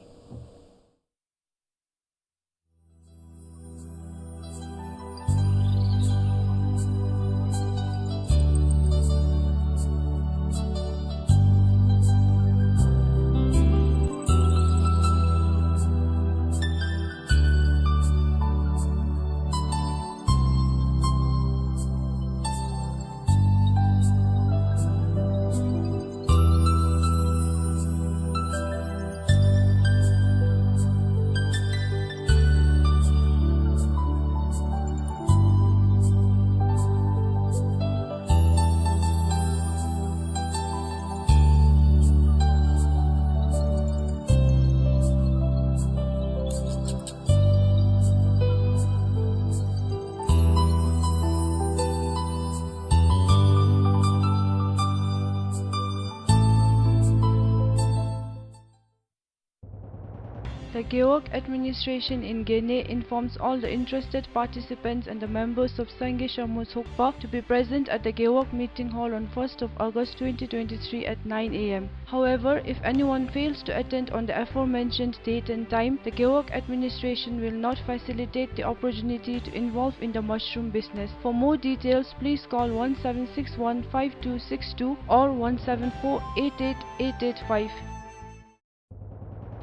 The Gewog Administration in Gene informs all the interested participants and the members of Sangye Sharmo Tsokpa to be present at the Gewog Meeting Hall on first of August twenty twenty-three at nine A M. However, if anyone fails to attend on the aforementioned date and time, the Gewog Administration will not facilitate the opportunity to involve in the mushroom business. For more details, please call one seven six one five two six two or one seven four eight eight eight eight five.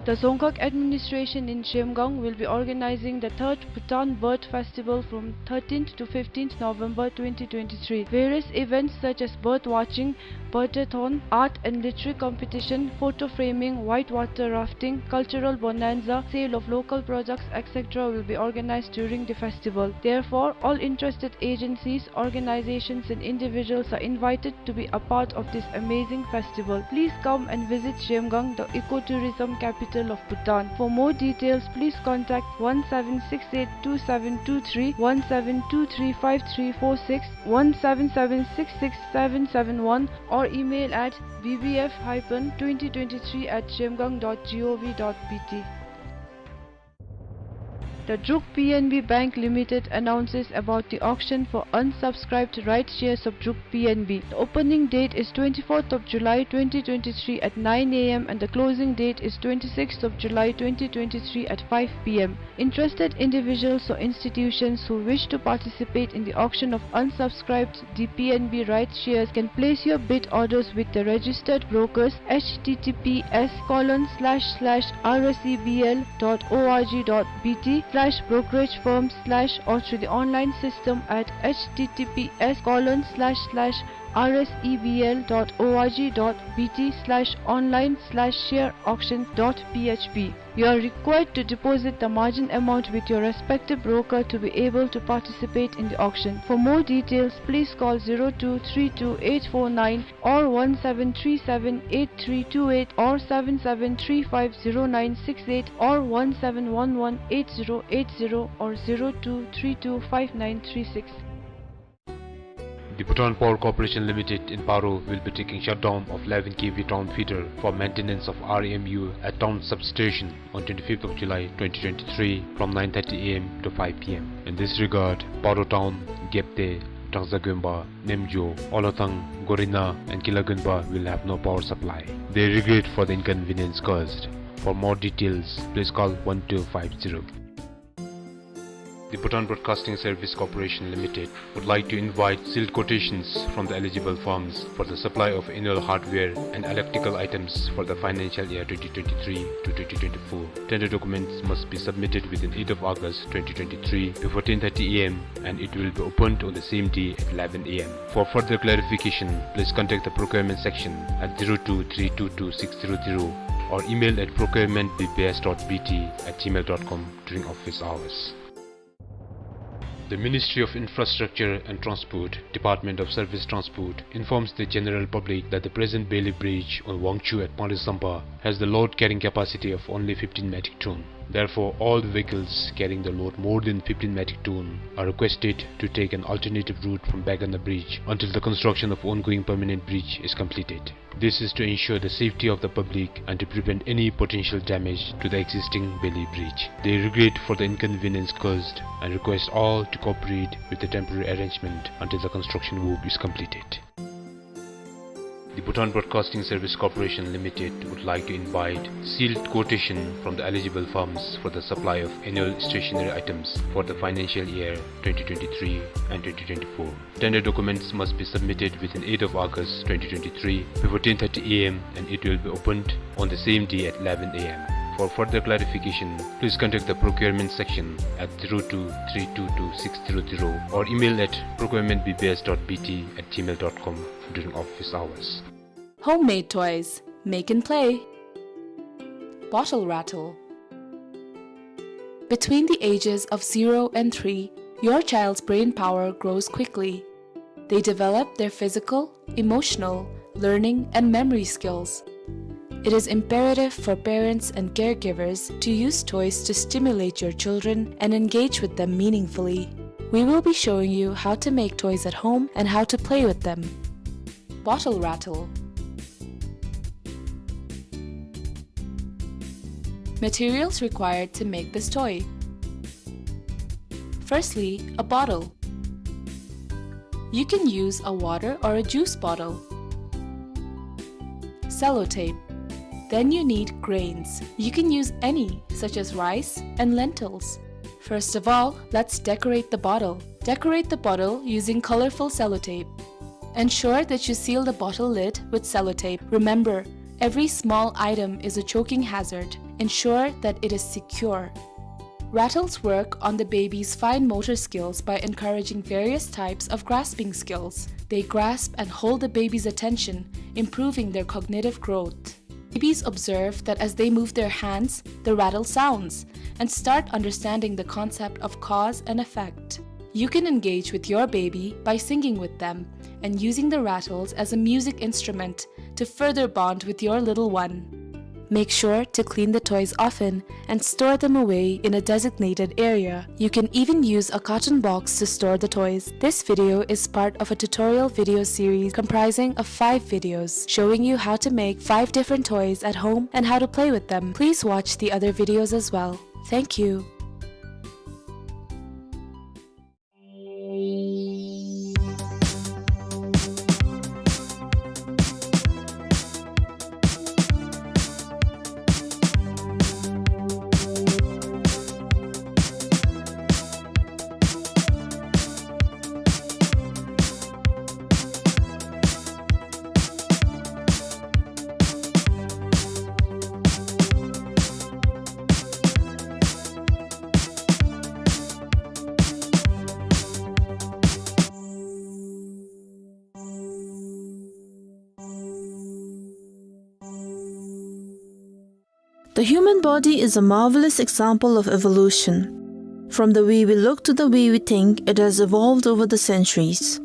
The Dzongkhag Administration in Zhemgang will be organizing the third Bhutan Bird Festival from thirteenth to fifteenth November twenty twenty-three. Various events such as bird watching, birdathon, art and literary competition, photo framing, whitewater rafting, cultural bonanza, sale of local products, et cetera will be organized during the festival. Therefore, all interested agencies, organizations and individuals are invited to be a part of this amazing festival. Please come and visit Zhemgang, the ecotourism capital of Bhutan. For more details, please contact one seven six eight two seven two three, one seven two three five three four six, one seven seven six six seven seven one, or email at B B F hyphen twenty twenty-three at zhemgang dot gov dot B T. The Druk P N B Bank Limited announces about the auction for unsubscribed rights shares of Druk P N B. The opening date is twenty-fourth of July twenty twenty-three at nine A M and the closing date is twenty-sixth of July twenty twenty-three at five P M. Interested individuals or institutions who wish to participate in the auction of unsubscribed D P N B rights shares can place your bid orders with the registered brokers, H T T P S colon slash slash R S E B L dot O R G dot B T slash brokerage firm slash or through the online system at H T T P S colon slash slash R S E B L dot O R G dot B T slash online slash share auction dot P H P. You are required to deposit the margin amount with your respective broker to be able to participate in the auction. For more details, please call zero two three two eight four nine or one seven three seven eight three two eight or seven seven three five zero nine six eight or one seven one one eight zero eight zero or zero two three two five nine three six. The Bhutan Power Corporation Limited in Paro will be taking shutdown of eleven K V town feeder for maintenance of R M U at town substation on twenty-fifth of July twenty twenty-three from nine thirty A M to five P M. In this regard, Paro Town, Gyepte, Trangsa Gönba, Nemjo, Olathang, Gorina and Kila Gönba will have no power supply. They regret for the inconvenience caused. For more details, please call one two five zero. The Bhutan Broadcasting Service Corporation Limited would like to invite sealed quotations from the eligible firms for the supply of annual hardware and electrical items for the financial year twenty twenty-three to twenty twenty-four. Tender documents must be submitted within eighth of August twenty twenty-three before ten thirty A M and it will be opened on the same day at eleven A M. For further clarification, please contact the procurement section at zero two three two two six zero zero or email at procurement B B S dot B T at gmail dot com during office hours. The Ministry of Infrastructure and Transport, Department of Surface Transport, informs the general public that the present Bailey Bridge on Wangchhu at Panglai Sampa has the load carrying capacity of only fifteen metric ton. Therefore, all the vehicles carrying the load more than fifteen metric ton are requested to take an alternative route from Baiganda Bridge until the construction of ongoing permanent bridge is completed. This is to ensure the safety of the public and to prevent any potential damage to the existing Bailey Bridge. They regret for the inconvenience caused and request all to cooperate with the temporary arrangement until the construction work is completed. The Bhutan Broadcasting Service Corporation Limited would like to invite sealed quotation from the eligible firms for the supply of annual stationery items for the financial year twenty twenty-three and twenty twenty-four. Tender documents must be submitted within eighth of August twenty twenty-three before ten thirty A M and it will be opened on the same day at eleven A M. For further clarification, please contact the procurement section at zero two three two two six zero zero or email at procurement B B S dot B T at gmail dot com during office hours. Homemade toys. Make and play. Bottle rattle. Between the ages of zero and three, your child's brain power grows quickly. They develop their physical, emotional, learning, and memory skills. It is imperative for parents and caregivers to use toys to stimulate your children and engage with them meaningfully. We will be showing you how to make toys at home and how to play with them. Bottle rattle. Materials required to make this toy. Firstly, a bottle. You can use a water or a juice bottle. Sellotape. Then you need grains. You can use any, such as rice and lentils. First of all, let's decorate the bottle. Decorate the bottle using colorful sellotape. Ensure that you seal the bottle lid with sellotape. Remember, every small item is a choking hazard. Ensure that it is secure. Rattles work on the baby's fine motor skills by encouraging various types of grasping skills. They grasp and hold the baby's attention, improving their cognitive growth. Babies observe that as they move their hands, the rattle sounds, and start understanding the concept of cause and effect. You can engage with your baby by singing with them and using the rattles as a music instrument to further bond with your little one. Make sure to clean the toys often and store them away in a designated area. You can even use a carton box to store the toys. This video is part of a tutorial video series comprising of five videos showing you how to make five different toys at home and how to play with them. Please watch the other videos as well. Thank you. The human body is a marvelous example of evolution. From the way we look to the way we think, it has evolved over the centuries.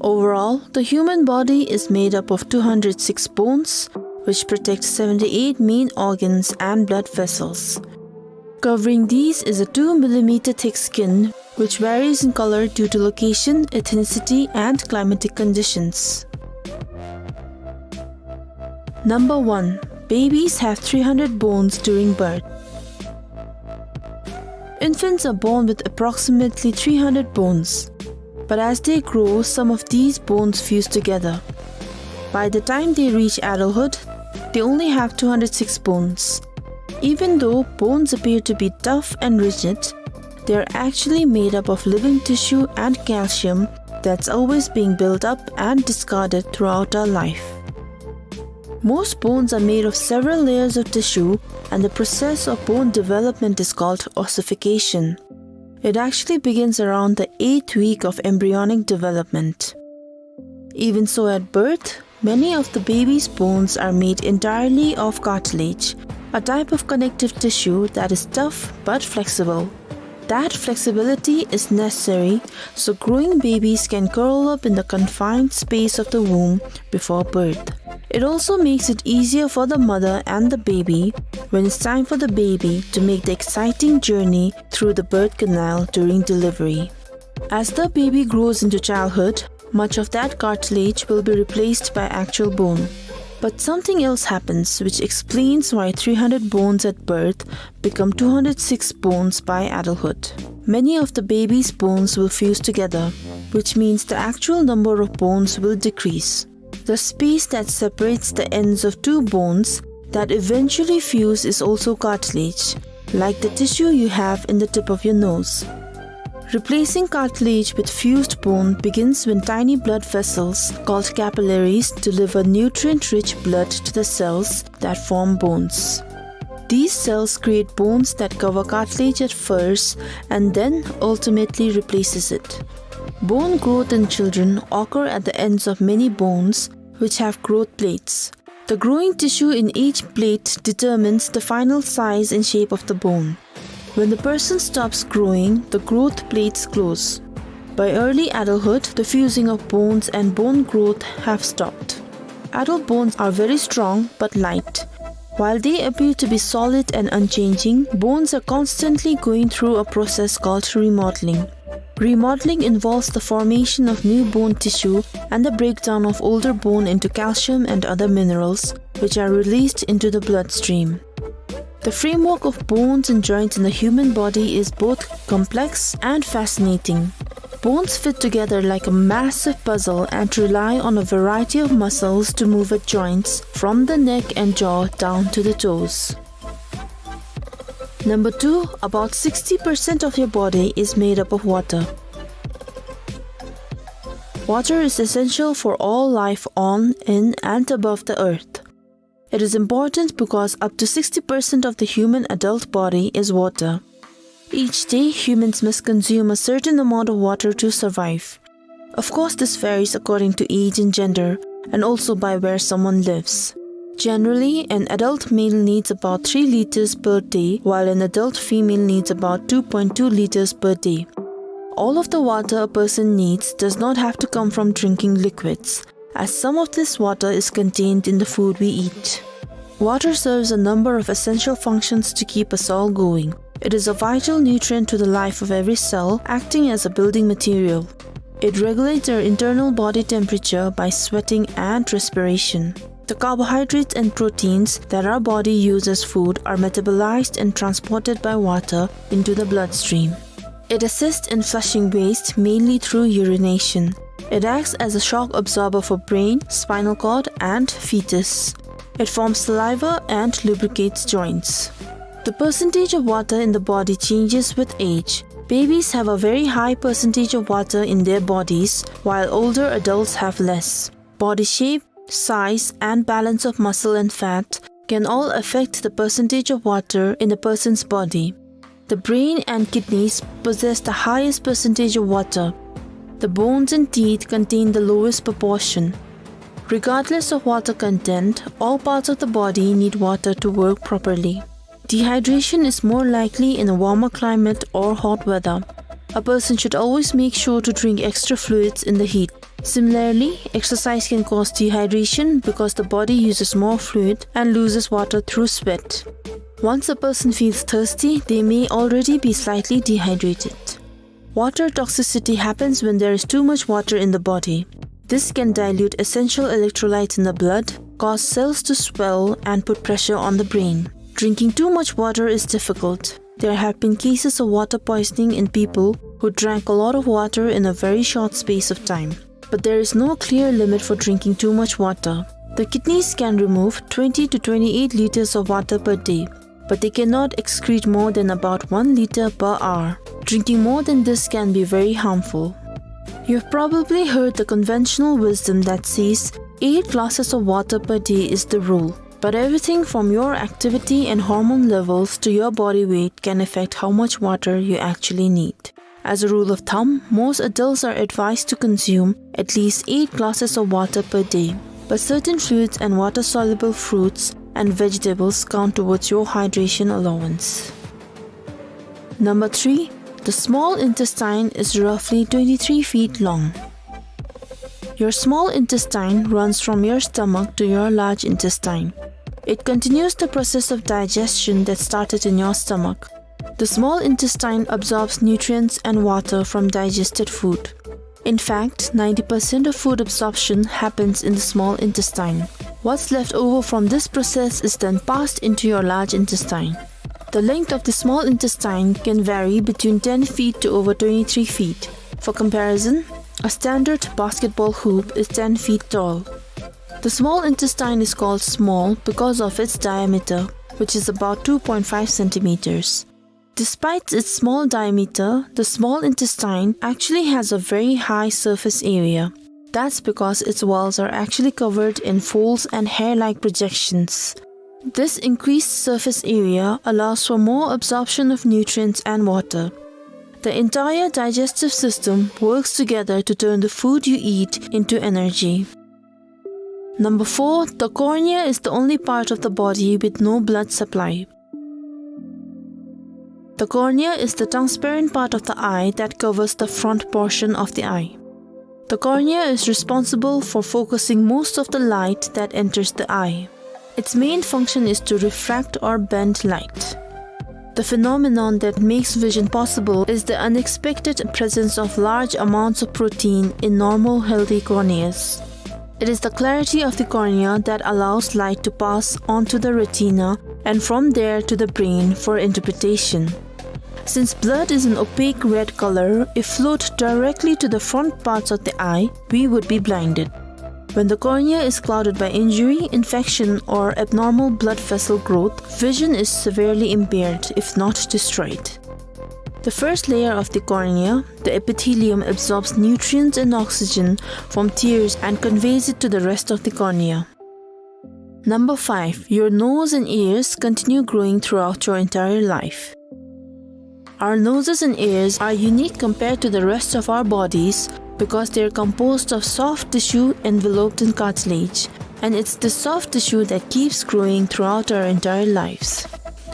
Overall, the human body is made up of two hundred six bones, which protect seventy-eight main organs and blood vessels. Covering these is a two millimeter thick skin, which varies in color due to location, ethnicity, and climatic conditions. Number one, babies have three hundred bones during birth. Infants are born with approximately three hundred bones, but as they grow, some of these bones fuse together. By the time they reach adulthood, they only have two hundred six bones. Even though bones appear to be tough and rigid, they are actually made up of living tissue and calcium that's always being built up and discarded throughout our life. Most bones are made of several layers of tissue, and the process of bone development is called ossification. It actually begins around the eighth week of embryonic development. Even so, at birth, many of the baby's bones are made entirely of cartilage, a type of connective tissue that is tough but flexible. That flexibility is necessary so growing babies can curl up in the confined space of the womb before birth. It also makes it easier for the mother and the baby when it's time for the baby to make the exciting journey through the birth canal during delivery. As the baby grows into childhood, much of that cartilage will be replaced by actual bone. But something else happens which explains why three hundred bones at birth become two hundred six bones by adulthood. Many of the baby's bones will fuse together, which means the actual number of bones will decrease. The space that separates the ends of two bones that eventually fuse is also cartilage, like the tissue you have in the tip of your nose. Replacing cartilage with fused bone begins when tiny blood vessels, called capillaries, deliver nutrient-rich blood to the cells that form bones. These cells create bones that cover cartilage at first and then ultimately replaces it. Bone growth in children occur at the ends of many bones, which have growth plates. The growing tissue in each plate determines the final size and shape of the bone. When the person stops growing, the growth plates close. By early adulthood, the fusing of bones and bone growth have stopped. Adult bones are very strong but light. While they appear to be solid and unchanging, bones are constantly going through a process called remodeling. Remodeling involves the formation of new bone tissue and the breakdown of older bone into calcium and other minerals, which are released into the bloodstream. The framework of bones and joints in the human body is both complex and fascinating. Bones fit together like a massive puzzle and rely on a variety of muscles to move at joints from the neck and jaw down to the toes. Number two, about sixty percent of your body is made up of water. Water is essential for all life on, in, and above the earth. It is important because up to sixty percent of the human adult body is water. Each day, humans must consume a certain amount of water to survive. Of course, this varies according to age and gender, and also by where someone lives. Generally, an adult male needs about three liters per day, while an adult female needs about two point two liters per day. All of the water a person needs does not have to come from drinking liquids, as some of this water is contained in the food we eat. Water serves a number of essential functions to keep us all going. It is a vital nutrient to the life of every cell, acting as a building material. It regulates our internal body temperature by sweating and respiration. The carbohydrates and proteins that our body uses as food are metabolized and transported by water into the bloodstream. It assists in flushing waste mainly through urination. It acts as a shock absorber for brain, spinal cord, and fetus. It forms saliva and lubricates joints. The percentage of water in the body changes with age. Babies have a very high percentage of water in their bodies, while older adults have less. Body shape, size, and balance of muscle and fat can all affect the percentage of water in a person's body. The brain and kidneys possess the highest percentage of water. The bones and teeth contain the lowest proportion. Regardless of water content, all parts of the body need water to work properly. Dehydration is more likely in a warmer climate or hot weather. A person should always make sure to drink extra fluids in the heat. Similarly, exercise can cause dehydration because the body uses more fluid and loses water through sweat. Once a person feels thirsty, they may already be slightly dehydrated. Water toxicity happens when there is too much water in the body. This can dilute essential electrolytes in the blood, cause cells to swell, and put pressure on the brain. Drinking too much water is difficult. There have been cases of water poisoning in people who drank a lot of water in a very short space of time. But there is no clear limit for drinking too much water. The kidneys can remove twenty to twenty-eight liters of water per day, but they cannot excrete more than about one liter per hour. Drinking more than this can be very harmful. You've probably heard the conventional wisdom that says eight glasses of water per day is the rule. But everything from your activity and hormone levels to your body weight can affect how much water you actually need. As a rule of thumb, most adults are advised to consume at least eight glasses of water per day. But certain fluids and water-soluble fruits and vegetables count towards your hydration allowance. Number three, the small intestine is roughly twenty-three feet long. Your small intestine runs from your stomach to your large intestine. It continues the process of digestion that started in your stomach. The small intestine absorbs nutrients and water from digested food. In fact, ninety percent of food absorption happens in the small intestine. What's left over from this process is then passed into your large intestine. The length of the small intestine can vary between ten feet to over twenty-three feet. For comparison, a standard basketball hoop is ten feet tall. The small intestine is called small because of its diameter, which is about two point five centimeters. Despite its small diameter, the small intestine actually has a very high surface area. That's because its walls are actually covered in folds and hair-like projections. This increased surface area allows for more absorption of nutrients and water. The entire digestive system works together to turn the food you eat into energy. Number four, the cornea is the only part of the body with no blood supply. The cornea is the transparent part of the eye that covers the front portion of the eye. The cornea is responsible for focusing most of the light that enters the eye. Its main function is to refract or bend light. The phenomenon that makes vision possible is the unexpected presence of large amounts of protein in normal, healthy corneas. It is the clarity of the cornea that allows light to pass onto the retina and from there to the brain for interpretation. Since blood is an opaque red color, if flowed directly to the front parts of the eye, we would be blinded. When the cornea is clouded by injury, infection, or abnormal blood vessel growth, vision is severely impaired, if not destroyed. The first layer of the cornea, the epithelium, absorbs nutrients and oxygen from tears and conveys it to the rest of the cornea. Number five, your nose and ears continue growing throughout your entire life. Our noses and ears are unique compared to the rest of our bodies because they are composed of soft tissue enveloped in cartilage, and it's the soft tissue that keeps growing throughout our entire lives.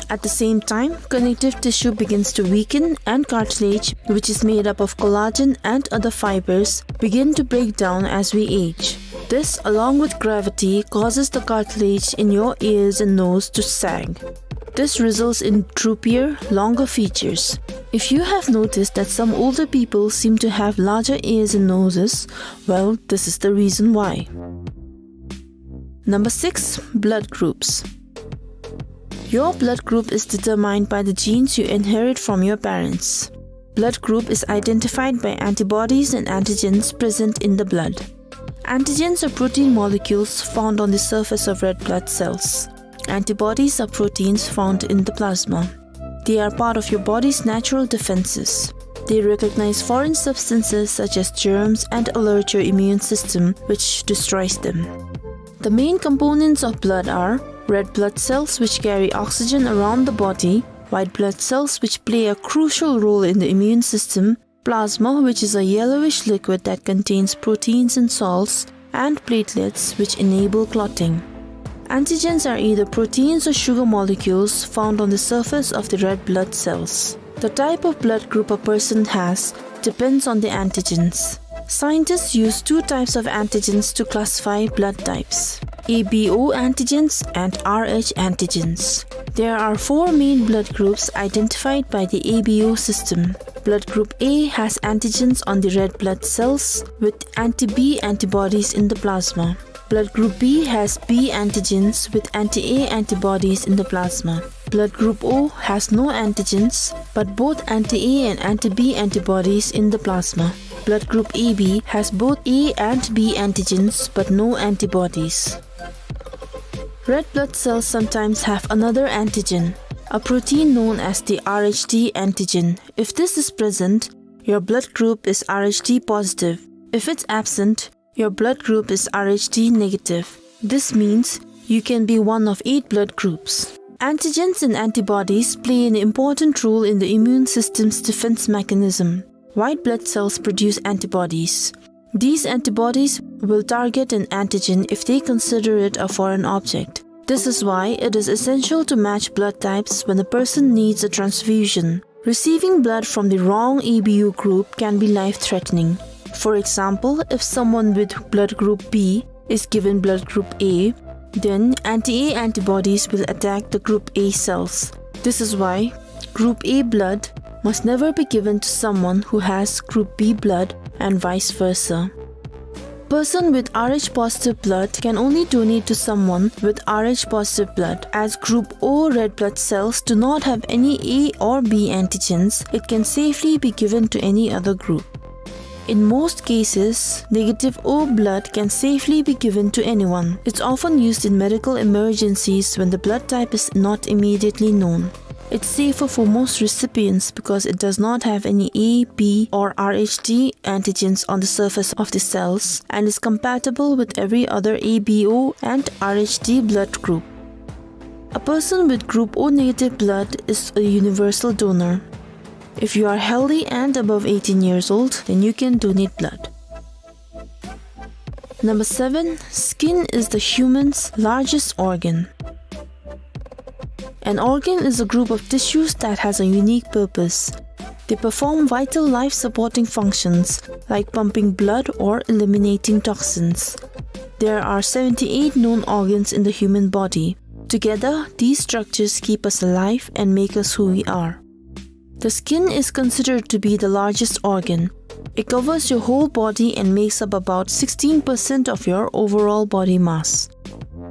At the same time, connective tissue begins to weaken and cartilage, which is made up of collagen and other fibers, begin to break down as we age. This, along with gravity, causes the cartilage in your ears and nose to sag. This results in droopier, longer features. If you have noticed that some older people seem to have larger ears and noses, well, this is the reason why. Number six, blood groups. Your blood group is determined by the genes you inherit from your parents. Blood group is identified by antibodies and antigens present in the blood. Antigens are protein molecules found on the surface of red blood cells. Antibodies are proteins found in the plasma. They are part of your body's natural defenses. They recognize foreign substances such as germs and alert your immune system, which destroys them. The main components of blood are red blood cells, which carry oxygen around the body, white blood cells, which play a crucial role in the immune system, plasma, which is a yellowish liquid that contains proteins and salts, and platelets, which enable clotting. Antigens are either proteins or sugar molecules found on the surface of the red blood cells. The type of blood group a person has depends on the antigens. Scientists use two types of antigens to classify blood types: A B O antigens and R H antigens. There are four main blood groups identified by the A B O system. Blood group A has antigens on the red blood cells with anti-B antibodies in the plasma. Blood group B has B antigens with anti-A antibodies in the plasma. Blood group O has no antigens, but both anti-A and anti-B antibodies in the plasma. Blood group A B has both A and B antigens, but no antibodies. Red blood cells sometimes have another antigen, a protein known as the R H D antigen. If this is present, your blood group is R H D positive. If it's absent, your blood group is R H D negative. This means you can be one of eight blood groups. Antigens and antibodies play an important role in the immune system's defense mechanism. White blood cells produce antibodies. These antibodies will target an antigen if they consider it a foreign object. This is why it is essential to match blood types when a person needs a transfusion. Receiving blood from the wrong A B O group can be life-threatening. For example, if someone with blood group B is given blood group A, then anti-A antibodies will attack the group A cells. This is why group A blood must never be given to someone who has group B blood and vice versa. Person with R H positive blood can only donate to someone with R H positive blood, as group O red blood cells do not have any A or B antigens. It can safely be given to any other group. In most cases, negative O blood can safely be given to anyone. It's often used in medical emergencies when the blood type is not immediately known. It's safer for most recipients because it does not have any A, B, or R H D antigens on the surface of the cells and is compatible with every other A B O and R H D blood group. A person with group O negative blood is a universal donor. If you are healthy and above eighteen years old, then you can donate blood. Number seven, skin is the human's largest organ. An organ is a group of tissues that has a unique purpose. They perform vital life-supporting functions like pumping blood or eliminating toxins. There are seventy-eight known organs in the human body. Together, these structures keep us alive and make us who we are. The skin is considered to be the largest organ. It covers your whole body and makes up about sixteen percent of your overall body mass.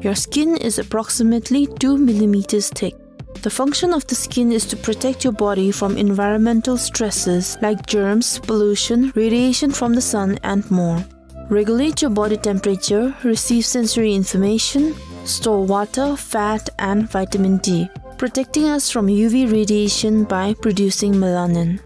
Your skin is approximately two millimeters thick. The function of the skin is to protect your body from environmental stresses like germs, pollution, radiation from the sun, and more. Regulate your body temperature, receive sensory information, store water, fat, and vitamin D, protecting us from U V radiation by producing melanin.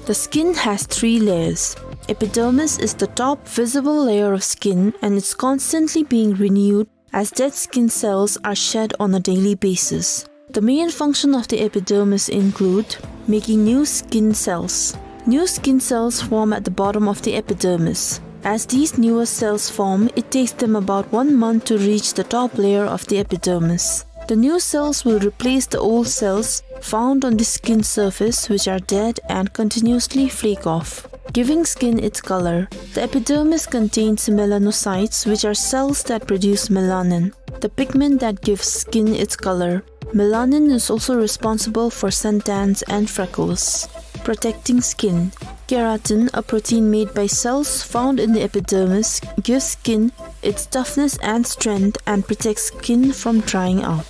The skin has three layers. Epidermis is the top visible layer of skin and it's constantly being renewed as dead skin cells are shed on a daily basis. The main function of the epidermis include making new skin cells. New skin cells form at the bottom of the epidermis. As these newer cells form, it takes them about one month to reach the top layer of the epidermis. The new cells will replace the old cells found on the skin surface, which are dead and continuously flake off, giving skin its color. The epidermis contains melanocytes, which are cells that produce melanin, the pigment that gives skin its color. Melanin is also responsible for suntans and freckles. Protecting skin. Keratin, a protein made by cells found in the epidermis, gives skin its toughness and strength and protects skin from drying out.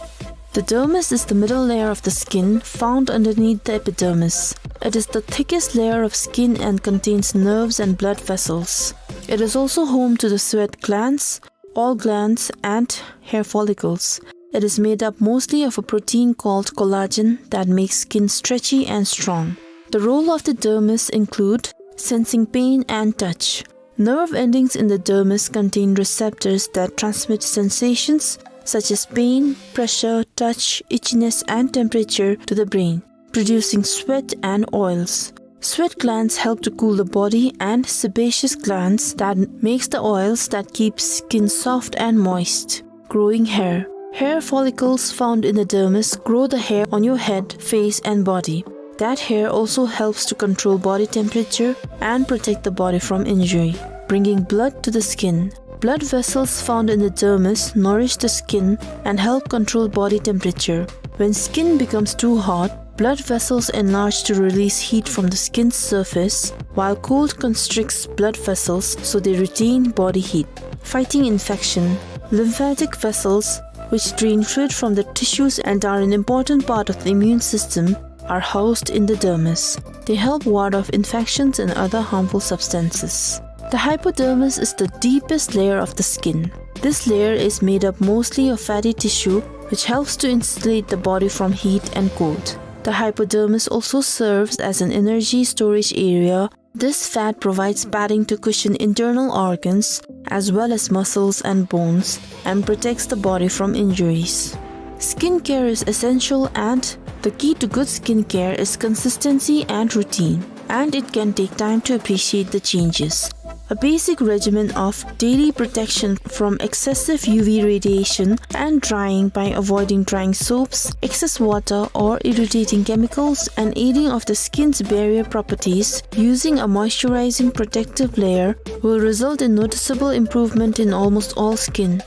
The dermis is the middle layer of the skin, found underneath the epidermis. It is the thickest layer of skin and contains nerves and blood vessels. It is also home to the sweat glands, oil glands, and hair follicles. It is made up mostly of a protein called collagen that makes skin stretchy and strong. The role of the dermis include sensing pain and touch. Nerve endings in the dermis contain receptors that transmit sensations such as pain, pressure, touch, itchiness, and temperature to the brain, producing sweat and oils. Sweat glands help to cool the body and sebaceous glands that makes the oils that keep skin soft and moist. Growing hair. Hair follicles found in the dermis grow the hair on your head, face, and body. That hair also helps to control body temperature and protect the body from injury, bringing blood to the skin. Blood vessels found in the dermis nourish the skin and help control body temperature. When skin becomes too hot, blood vessels enlarge to release heat from the skin's surface, while cold constricts blood vessels so they retain body heat, fighting infection. Lymphatic vessels, which drain fluid from the tissues and are an important part of the immune system, are housed in the dermis. They help ward off infections and other harmful substances. The hypodermis is the deepest layer of the skin. This layer is made up mostly of fatty tissue, which helps to insulate the body from heat and cold. The hypodermis also serves as an energy storage area. This fat provides padding to cushion internal organs as well as muscles and bones and protects the body from injuries. Skincare is essential, and the key to good skincare is consistency and routine, and it can take time to appreciate the changes. A basic regimen of daily protection from excessive U V radiation and drying by avoiding drying soaps, excess water, or irritating chemicals, and aiding of the skin's barrier properties using a moisturizing protective layer will result in noticeable improvement in almost all skin.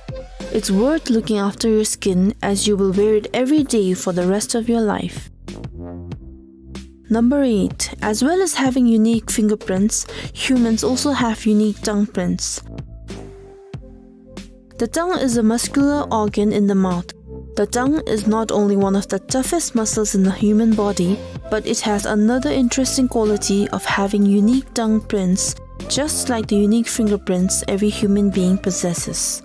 It's worth looking after your skin, as you will wear it every day for the rest of your life. Number eight. As well as having unique fingerprints, humans also have unique tongue prints. The tongue is a muscular organ in the mouth. The tongue is not only one of the toughest muscles in the human body, but it has another interesting quality of having unique tongue prints, just like the unique fingerprints every human being possesses.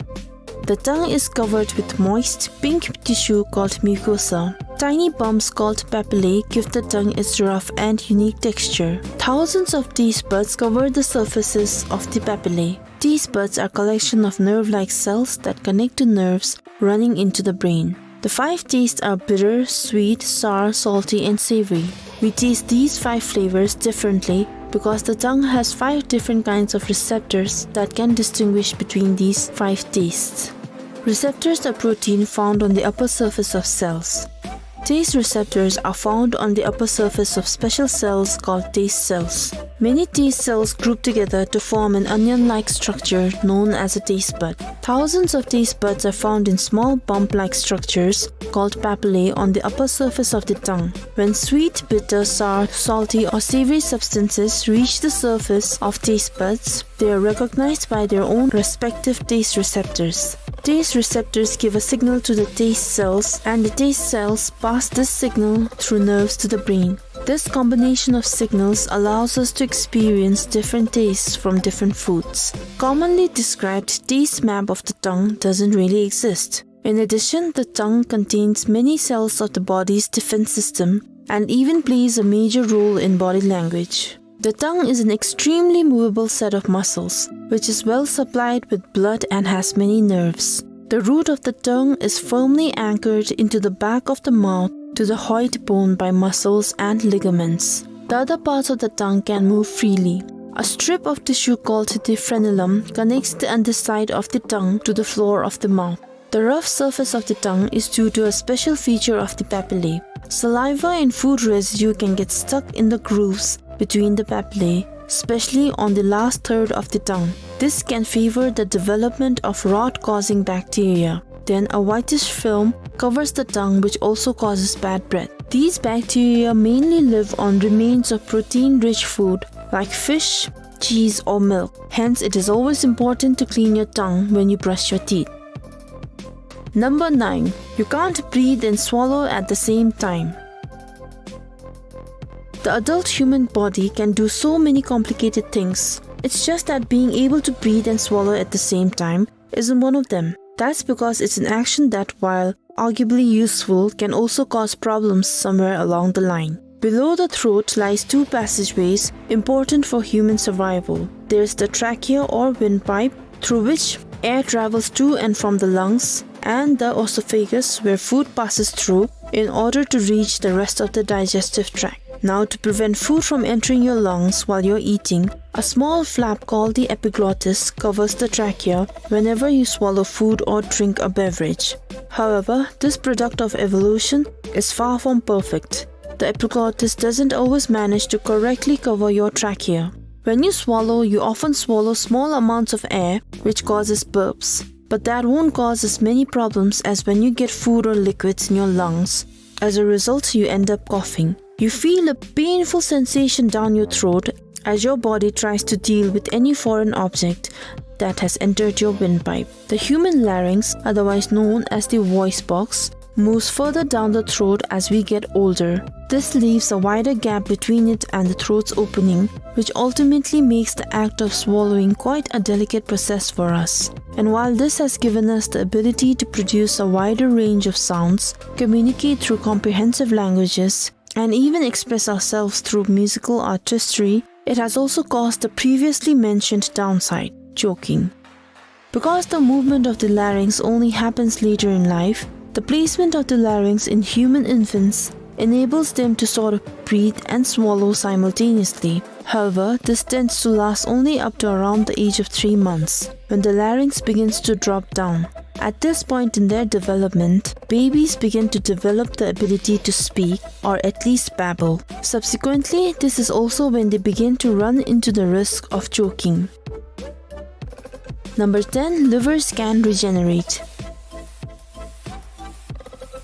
The tongue is covered with moist, pink tissue called mucosa. Tiny bumps called papillae give the tongue its rough and unique texture. Thousands of taste buds cover the surfaces of the papillae. Taste buds are collection of nerve-like cells that connect to nerves running into the brain. The five tastes are bitter, sweet, sour, salty, and savory. We taste these five flavors differently because the tongue has five different kinds of receptors that can distinguish between these five tastes. Receptors are protein found on the upper surface of cells. Taste receptors are found on the upper surface of special cells called taste cells. Many taste cells group together to form an onion-like structure known as a taste bud. Thousands of taste buds are found in small bump-like structures called papillae on the upper surface of the tongue. When sweet, bitter, sour, salty, or savory substances reach the surface of taste buds, they are recognized by their own respective taste receptors. Taste receptors give a signal to the taste cells, and the taste cells pass this signal through nerves to the brain. This combination of signals allows us to experience different tastes from different foods. Commonly described taste map of the tongue doesn't really exist. In addition, the tongue contains many cells of the body's defense system and even plays a major role in body language. The tongue is an extremely movable set of muscles, which is well supplied with blood and has many nerves. The root of the tongue is firmly anchored into the back of the mouth to the hyoid bone by muscles and ligaments. The other parts of the tongue can move freely. A strip of tissue called the frenulum connects the underside of the tongue to the floor of the mouth. The rough surface of the tongue is due to a special feature of the papillae. Saliva and food residue can get stuck in the grooves between the papillae, especially on the last third of the tongue. This can favor the development of rot-causing bacteria. Then a whitish film covers the tongue, which also causes bad breath. These bacteria mainly live on remains of protein-rich food like fish, cheese, or milk. Hence, it is always important to clean your tongue when you brush your teeth. Number nine. You can't breathe and swallow at the same time. The adult human body can do so many complicated things. It's just that being able to breathe and swallow at the same time isn't one of them. That's because it's an action that, while arguably useful, can also cause problems somewhere along the line. Below the throat lies two passageways important for human survival. There's the trachea or windpipe, through which air travels to and from the lungs, and the oesophagus, where food passes through in order to reach the rest of the digestive tract. Now, to prevent food from entering your lungs while you're eating, a small flap called the epiglottis covers the trachea whenever you swallow food or drink a beverage. However, this product of evolution is far from perfect. The epiglottis doesn't always manage to correctly cover your trachea. When you swallow, you often swallow small amounts of air, which causes burps. But that won't cause as many problems as when you get food or liquids in your lungs As a result, you end up coughing. You feel a painful sensation down your throat as your body tries to deal with any foreign object that has entered your windpipe. The human larynx, otherwise known as the voice box, moves further down the throat as we get older. This leaves a wider gap between it and the throat's opening, which ultimately makes the act of swallowing quite a delicate process for us. And while this has given us the ability to produce a wider range of sounds, communicate through comprehensive languages, and even express ourselves through musical artistry, it has also caused the previously mentioned downside, choking. Because the movement of the larynx only happens later in life, the placement of the larynx in human infants enables them to sort of breathe and swallow simultaneously. However, this tends to last only up to around the age of three months, when the larynx begins to drop down. At this point in their development, babies begin to develop the ability to speak, or at least babble. Subsequently, this is also when they begin to run into the risk of choking. Number ten, livers can regenerate.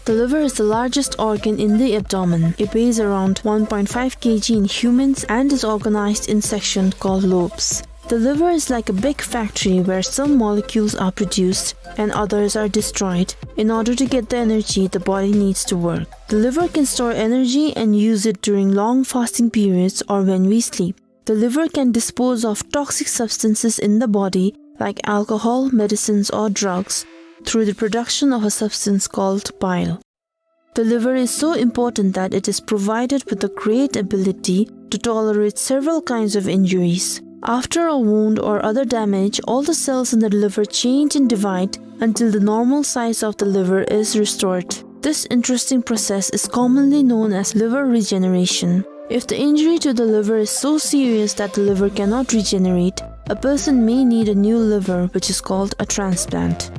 The liver is the largest organ in the abdomen. It weighs around one point five kilogram in humans and is organized in sections called lobes. The liver is like a big factory where some molecules are produced and others are destroyed in order to get the energy the body needs to work. The liver can store energy and use it during long fasting periods or when we sleep. The liver can dispose of toxic substances in the body, like alcohol, medicines, or drugs, through the production of a substance called bile. The liver is so important that it is provided with the great ability to tolerate several kinds of injuries. After a wound or other damage, all the cells in the liver change and divide until the normal size of the liver is restored. This interesting process is commonly known as liver regeneration. If the injury to the liver is so serious that the liver cannot regenerate, a person may need a new liver, which is called a transplant.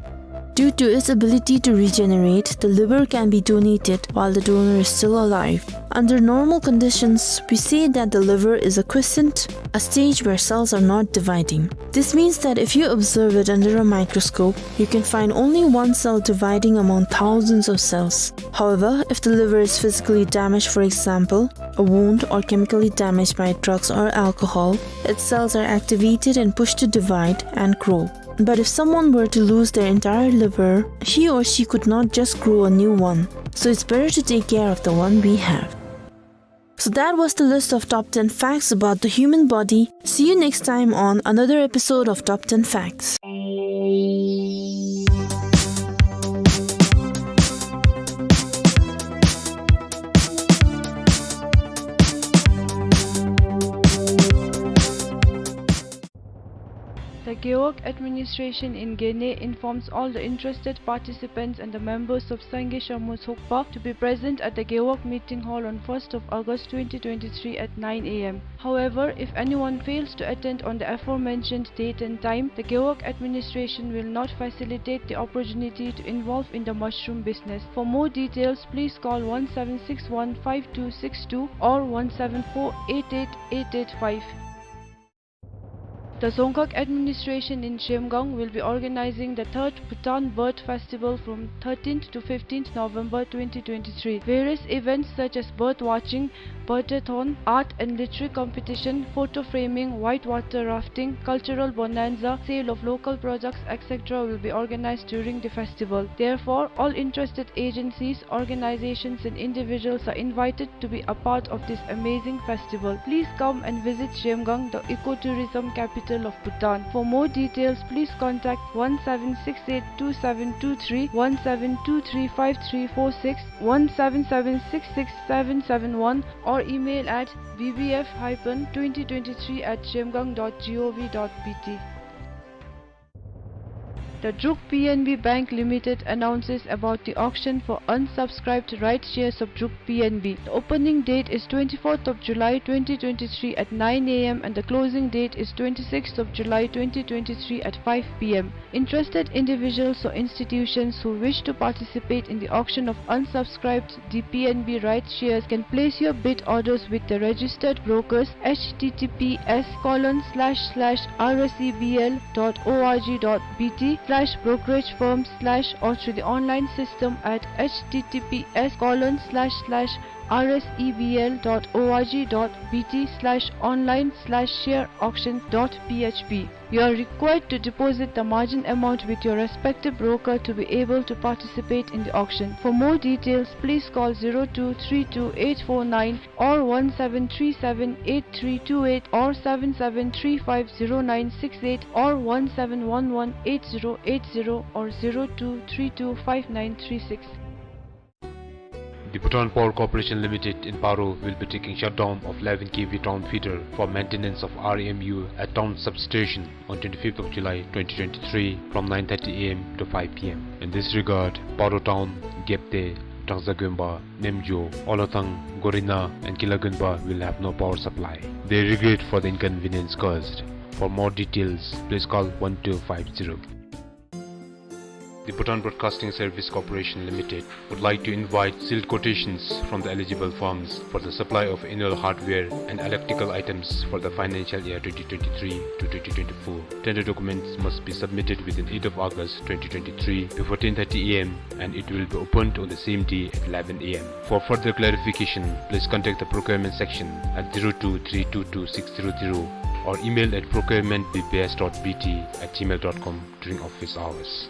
Due to its ability to regenerate, the liver can be donated while the donor is still alive. Under normal conditions, we say that the liver is a quiescent, a stage where cells are not dividing. This means that if you observe it under a microscope, you can find only one cell dividing among thousands of cells. However, if the liver is physically damaged, for example, a wound, or chemically damaged by drugs or alcohol, its cells are activated and pushed to divide and grow. But if someone were to lose their entire liver, he or she could not just grow a new one. So it's better to take care of the one we have. So that was the list of top ten facts about the human body. See you next time on another episode of Top ten Facts. The Gewog administration in Gene informs all the interested participants and the members of Sangye Shammo Tsokpa to be present at the Gewog Meeting Hall on first of August twenty twenty-three at nine A M. However, if anyone fails to attend on the aforementioned date and time, the Gewog administration will not facilitate the opportunity to involve in the mushroom business. For more details, please call one seven six one five two six two or one seven four eight eight eight eight five. The Dzongkhag administration in Zhemgang will be organizing the third Bhutan Bird Festival from thirteenth to fifteenth November twenty twenty-three. Various events such as bird watching, birdathon, art and literary competition, photo framing, whitewater rafting, cultural bonanza, sale of local products, et cetera will be organized during the festival. Therefore, all interested agencies, organizations and individuals are invited to be a part of this amazing festival. Please come and visit Zhemgang, the ecotourism capital of Bhutan. For more details, please contact one seven six eight two seven two three, one seven two three five three four six, one seven seven six six seven seven one, or email at B B F hyphen twenty twenty-three at zhemgang dot gov dot B T. The Druk P N B Bank Limited announces about the auction for unsubscribed rights shares of Druk P N B. The opening date is twenty-fourth of July twenty twenty-three at nine A M and the closing date is twenty-sixth of July twenty twenty-three at five P M. Interested individuals or institutions who wish to participate in the auction of unsubscribed D P N B rights shares can place your bid orders with the registered brokers, H T T P S colon slash slash R S E B L dot O R G dot B T slash brokerage firm slash or through the online system at H T T P S colon slash slash R S E B L dot O R G dot B T slash online slash share auction dot P H P. You are required to deposit the margin amount with your respective broker to be able to participate in the auction. For more details, please call zero two three two eight four nine or one seven three seven eight three two eight or seven seven three five zero nine six eight or one seven one one eight zero eight zero or zero two three two five nine three six. The Bhutan Power Corporation Limited in Paro will be taking shutdown of eleven K V town feeder for maintenance of R M U at town substation on twenty-fifth of July twenty twenty-three from nine thirty A M to five P M. In this regard, Paro town, Gyepte, Trangzagonpa, Nemjo, Olathang, Gorina and Kilagonpa will have no power supply. They regret for the inconvenience caused. For more details, please call one two five zero. The Bhutan Broadcasting Service Corporation Limited would like to invite sealed quotations from the eligible firms for the supply of annual hardware and electrical items for the financial year twenty twenty-three to twenty twenty-four. Tender documents must be submitted within eighth of August twenty twenty-three before ten thirty A M and it will be opened on the same day at eleven A M. For further clarification, please contact the procurement section at zero two three two two six zero zero or email at procurement B B S dot B T at gmail dot com during office hours.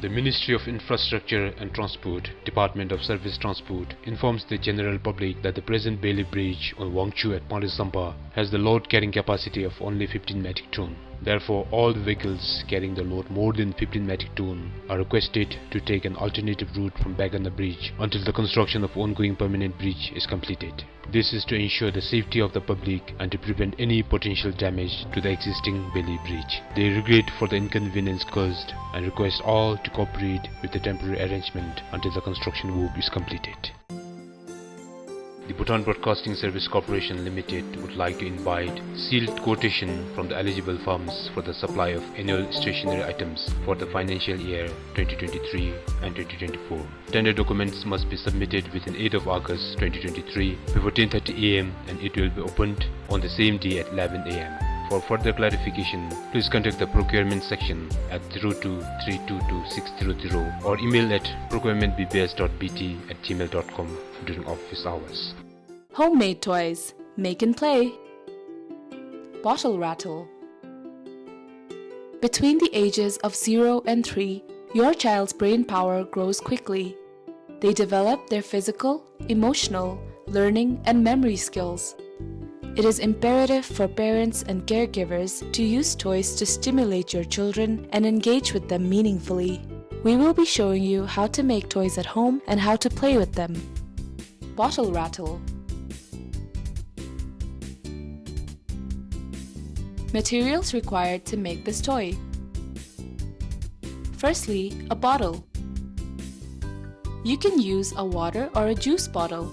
The Ministry of Infrastructure and Transport, Department of Surface Transport, informs the general public that the present Bailey Bridge on Wangchhu at Pangresampa has the load carrying capacity of only fifteen metric ton. Therefore, all the vehicles carrying the load more than fifteen metric ton are requested to take an alternative route from Begana Bridge until the construction of ongoing permanent bridge is completed. This is to ensure the safety of the public and to prevent any potential damage to the existing Bailey Bridge. They regret for the inconvenience caused and request all to cooperate with the temporary arrangement until the construction work is completed. The Bhutan Broadcasting Service Corporation Limited would like to invite sealed quotation from the eligible firms for the supply of annual stationery items for the financial year twenty twenty-three and twenty twenty-four. Tender documents must be submitted within eighth of August twenty twenty-three before ten thirty A M and it will be opened on the same day at eleven A M. For further clarification, please contact the procurement section at zero two three two two six zero zero or email at procurement B B S dot B T at gmail dot com during office hours. Homemade toys. Make and play. Bottle rattle. Between the ages of zero and three, your child's brain power grows quickly. They develop their physical, emotional, learning, and memory skills. It is imperative for parents and caregivers to use toys to stimulate your children and engage with them meaningfully. We will be showing you how to make toys at home and how to play with them. Bottle rattle. Materials required to make this toy. Firstly, a bottle. You can use a water or a juice bottle.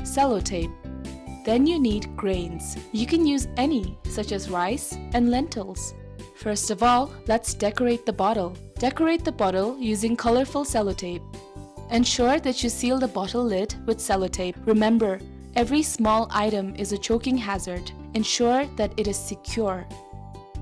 Sellotape. Then you need grains. You can use any, such as rice and lentils. First of all, let's decorate the bottle. Decorate the bottle using colorful sellotape. Ensure that you seal the bottle lid with sellotape. Remember, every small item is a choking hazard. Ensure that it is secure.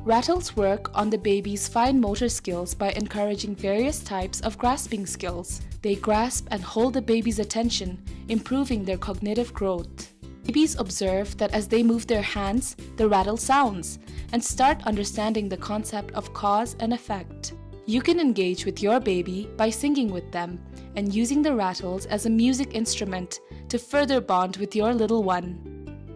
Rattles work on the baby's fine motor skills by encouraging various types of grasping skills. They grasp and hold the baby's attention, improving their cognitive growth. Babies observe that as they move their hands, the rattle sounds, and start understanding the concept of cause and effect. You can engage with your baby by singing with them and using the rattles as a music instrument to further bond with your little one.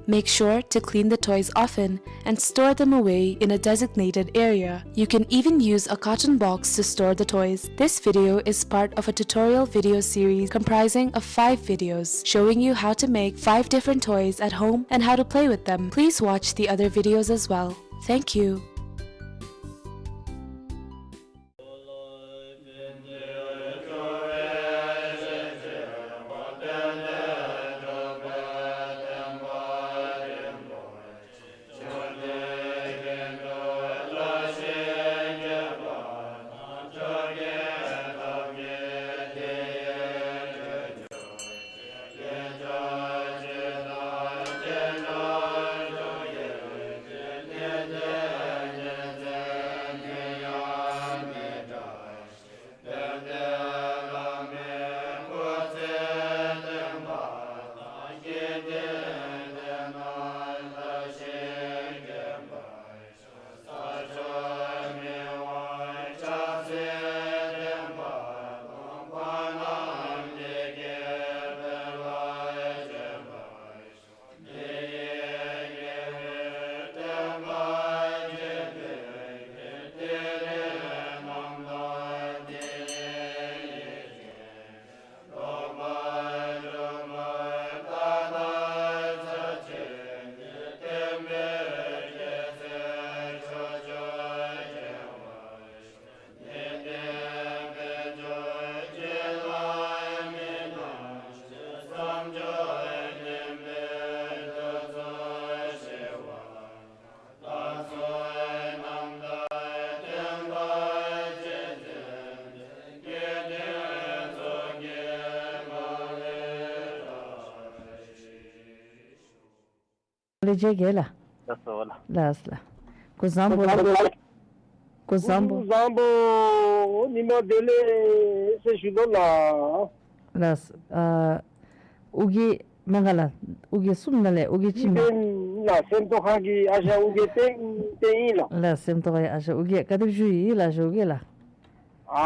Make sure to clean the toys often and store them away in a designated area. You can even use a carton box to store the toys. This video is part of a tutorial video series comprising of five videos showing you how to make five different toys at home and how to play with them. Please watch the other videos as well. Thank you. ལེགས་བྱས་རྒྱལ་ལགས། ལགས་སོ་ལགས། ལགས་ལགས། སྐུ་གཟུགས་བཟང་པོ། སྐུ་གཟུགས་བཟང་པོ། སྐུ་གཟུགས་བཟང་པོ། ཉི་མ་བདེ་ལེགས་ཟེར་ཞུ་དོ་ལགས། ལགས། ཨ་ཨོ་རྒྱན་མེན་ག་ལགས། ཨོ་རྒྱན་གསུམ་ནང་ལས་ཨོ་རྒྱན་ཅིག་མས། ཨིན་ལགས། སེམས་རྟོགས་ཁ་གི་ཨ་ཞང་ཨོ་རྒྱན་བསྟན་བསྟན་ཨིན་ལགས། ལགས། སེམས་རྟོགས་ཁ་གི་ཨ་ཞང་ཨོ་རྒྱན། ག་དེ་སྦེ་བཞུགས་ཡི་ལགས་ཨ་ཞང་ཨོ་རྒྱན་ལགས།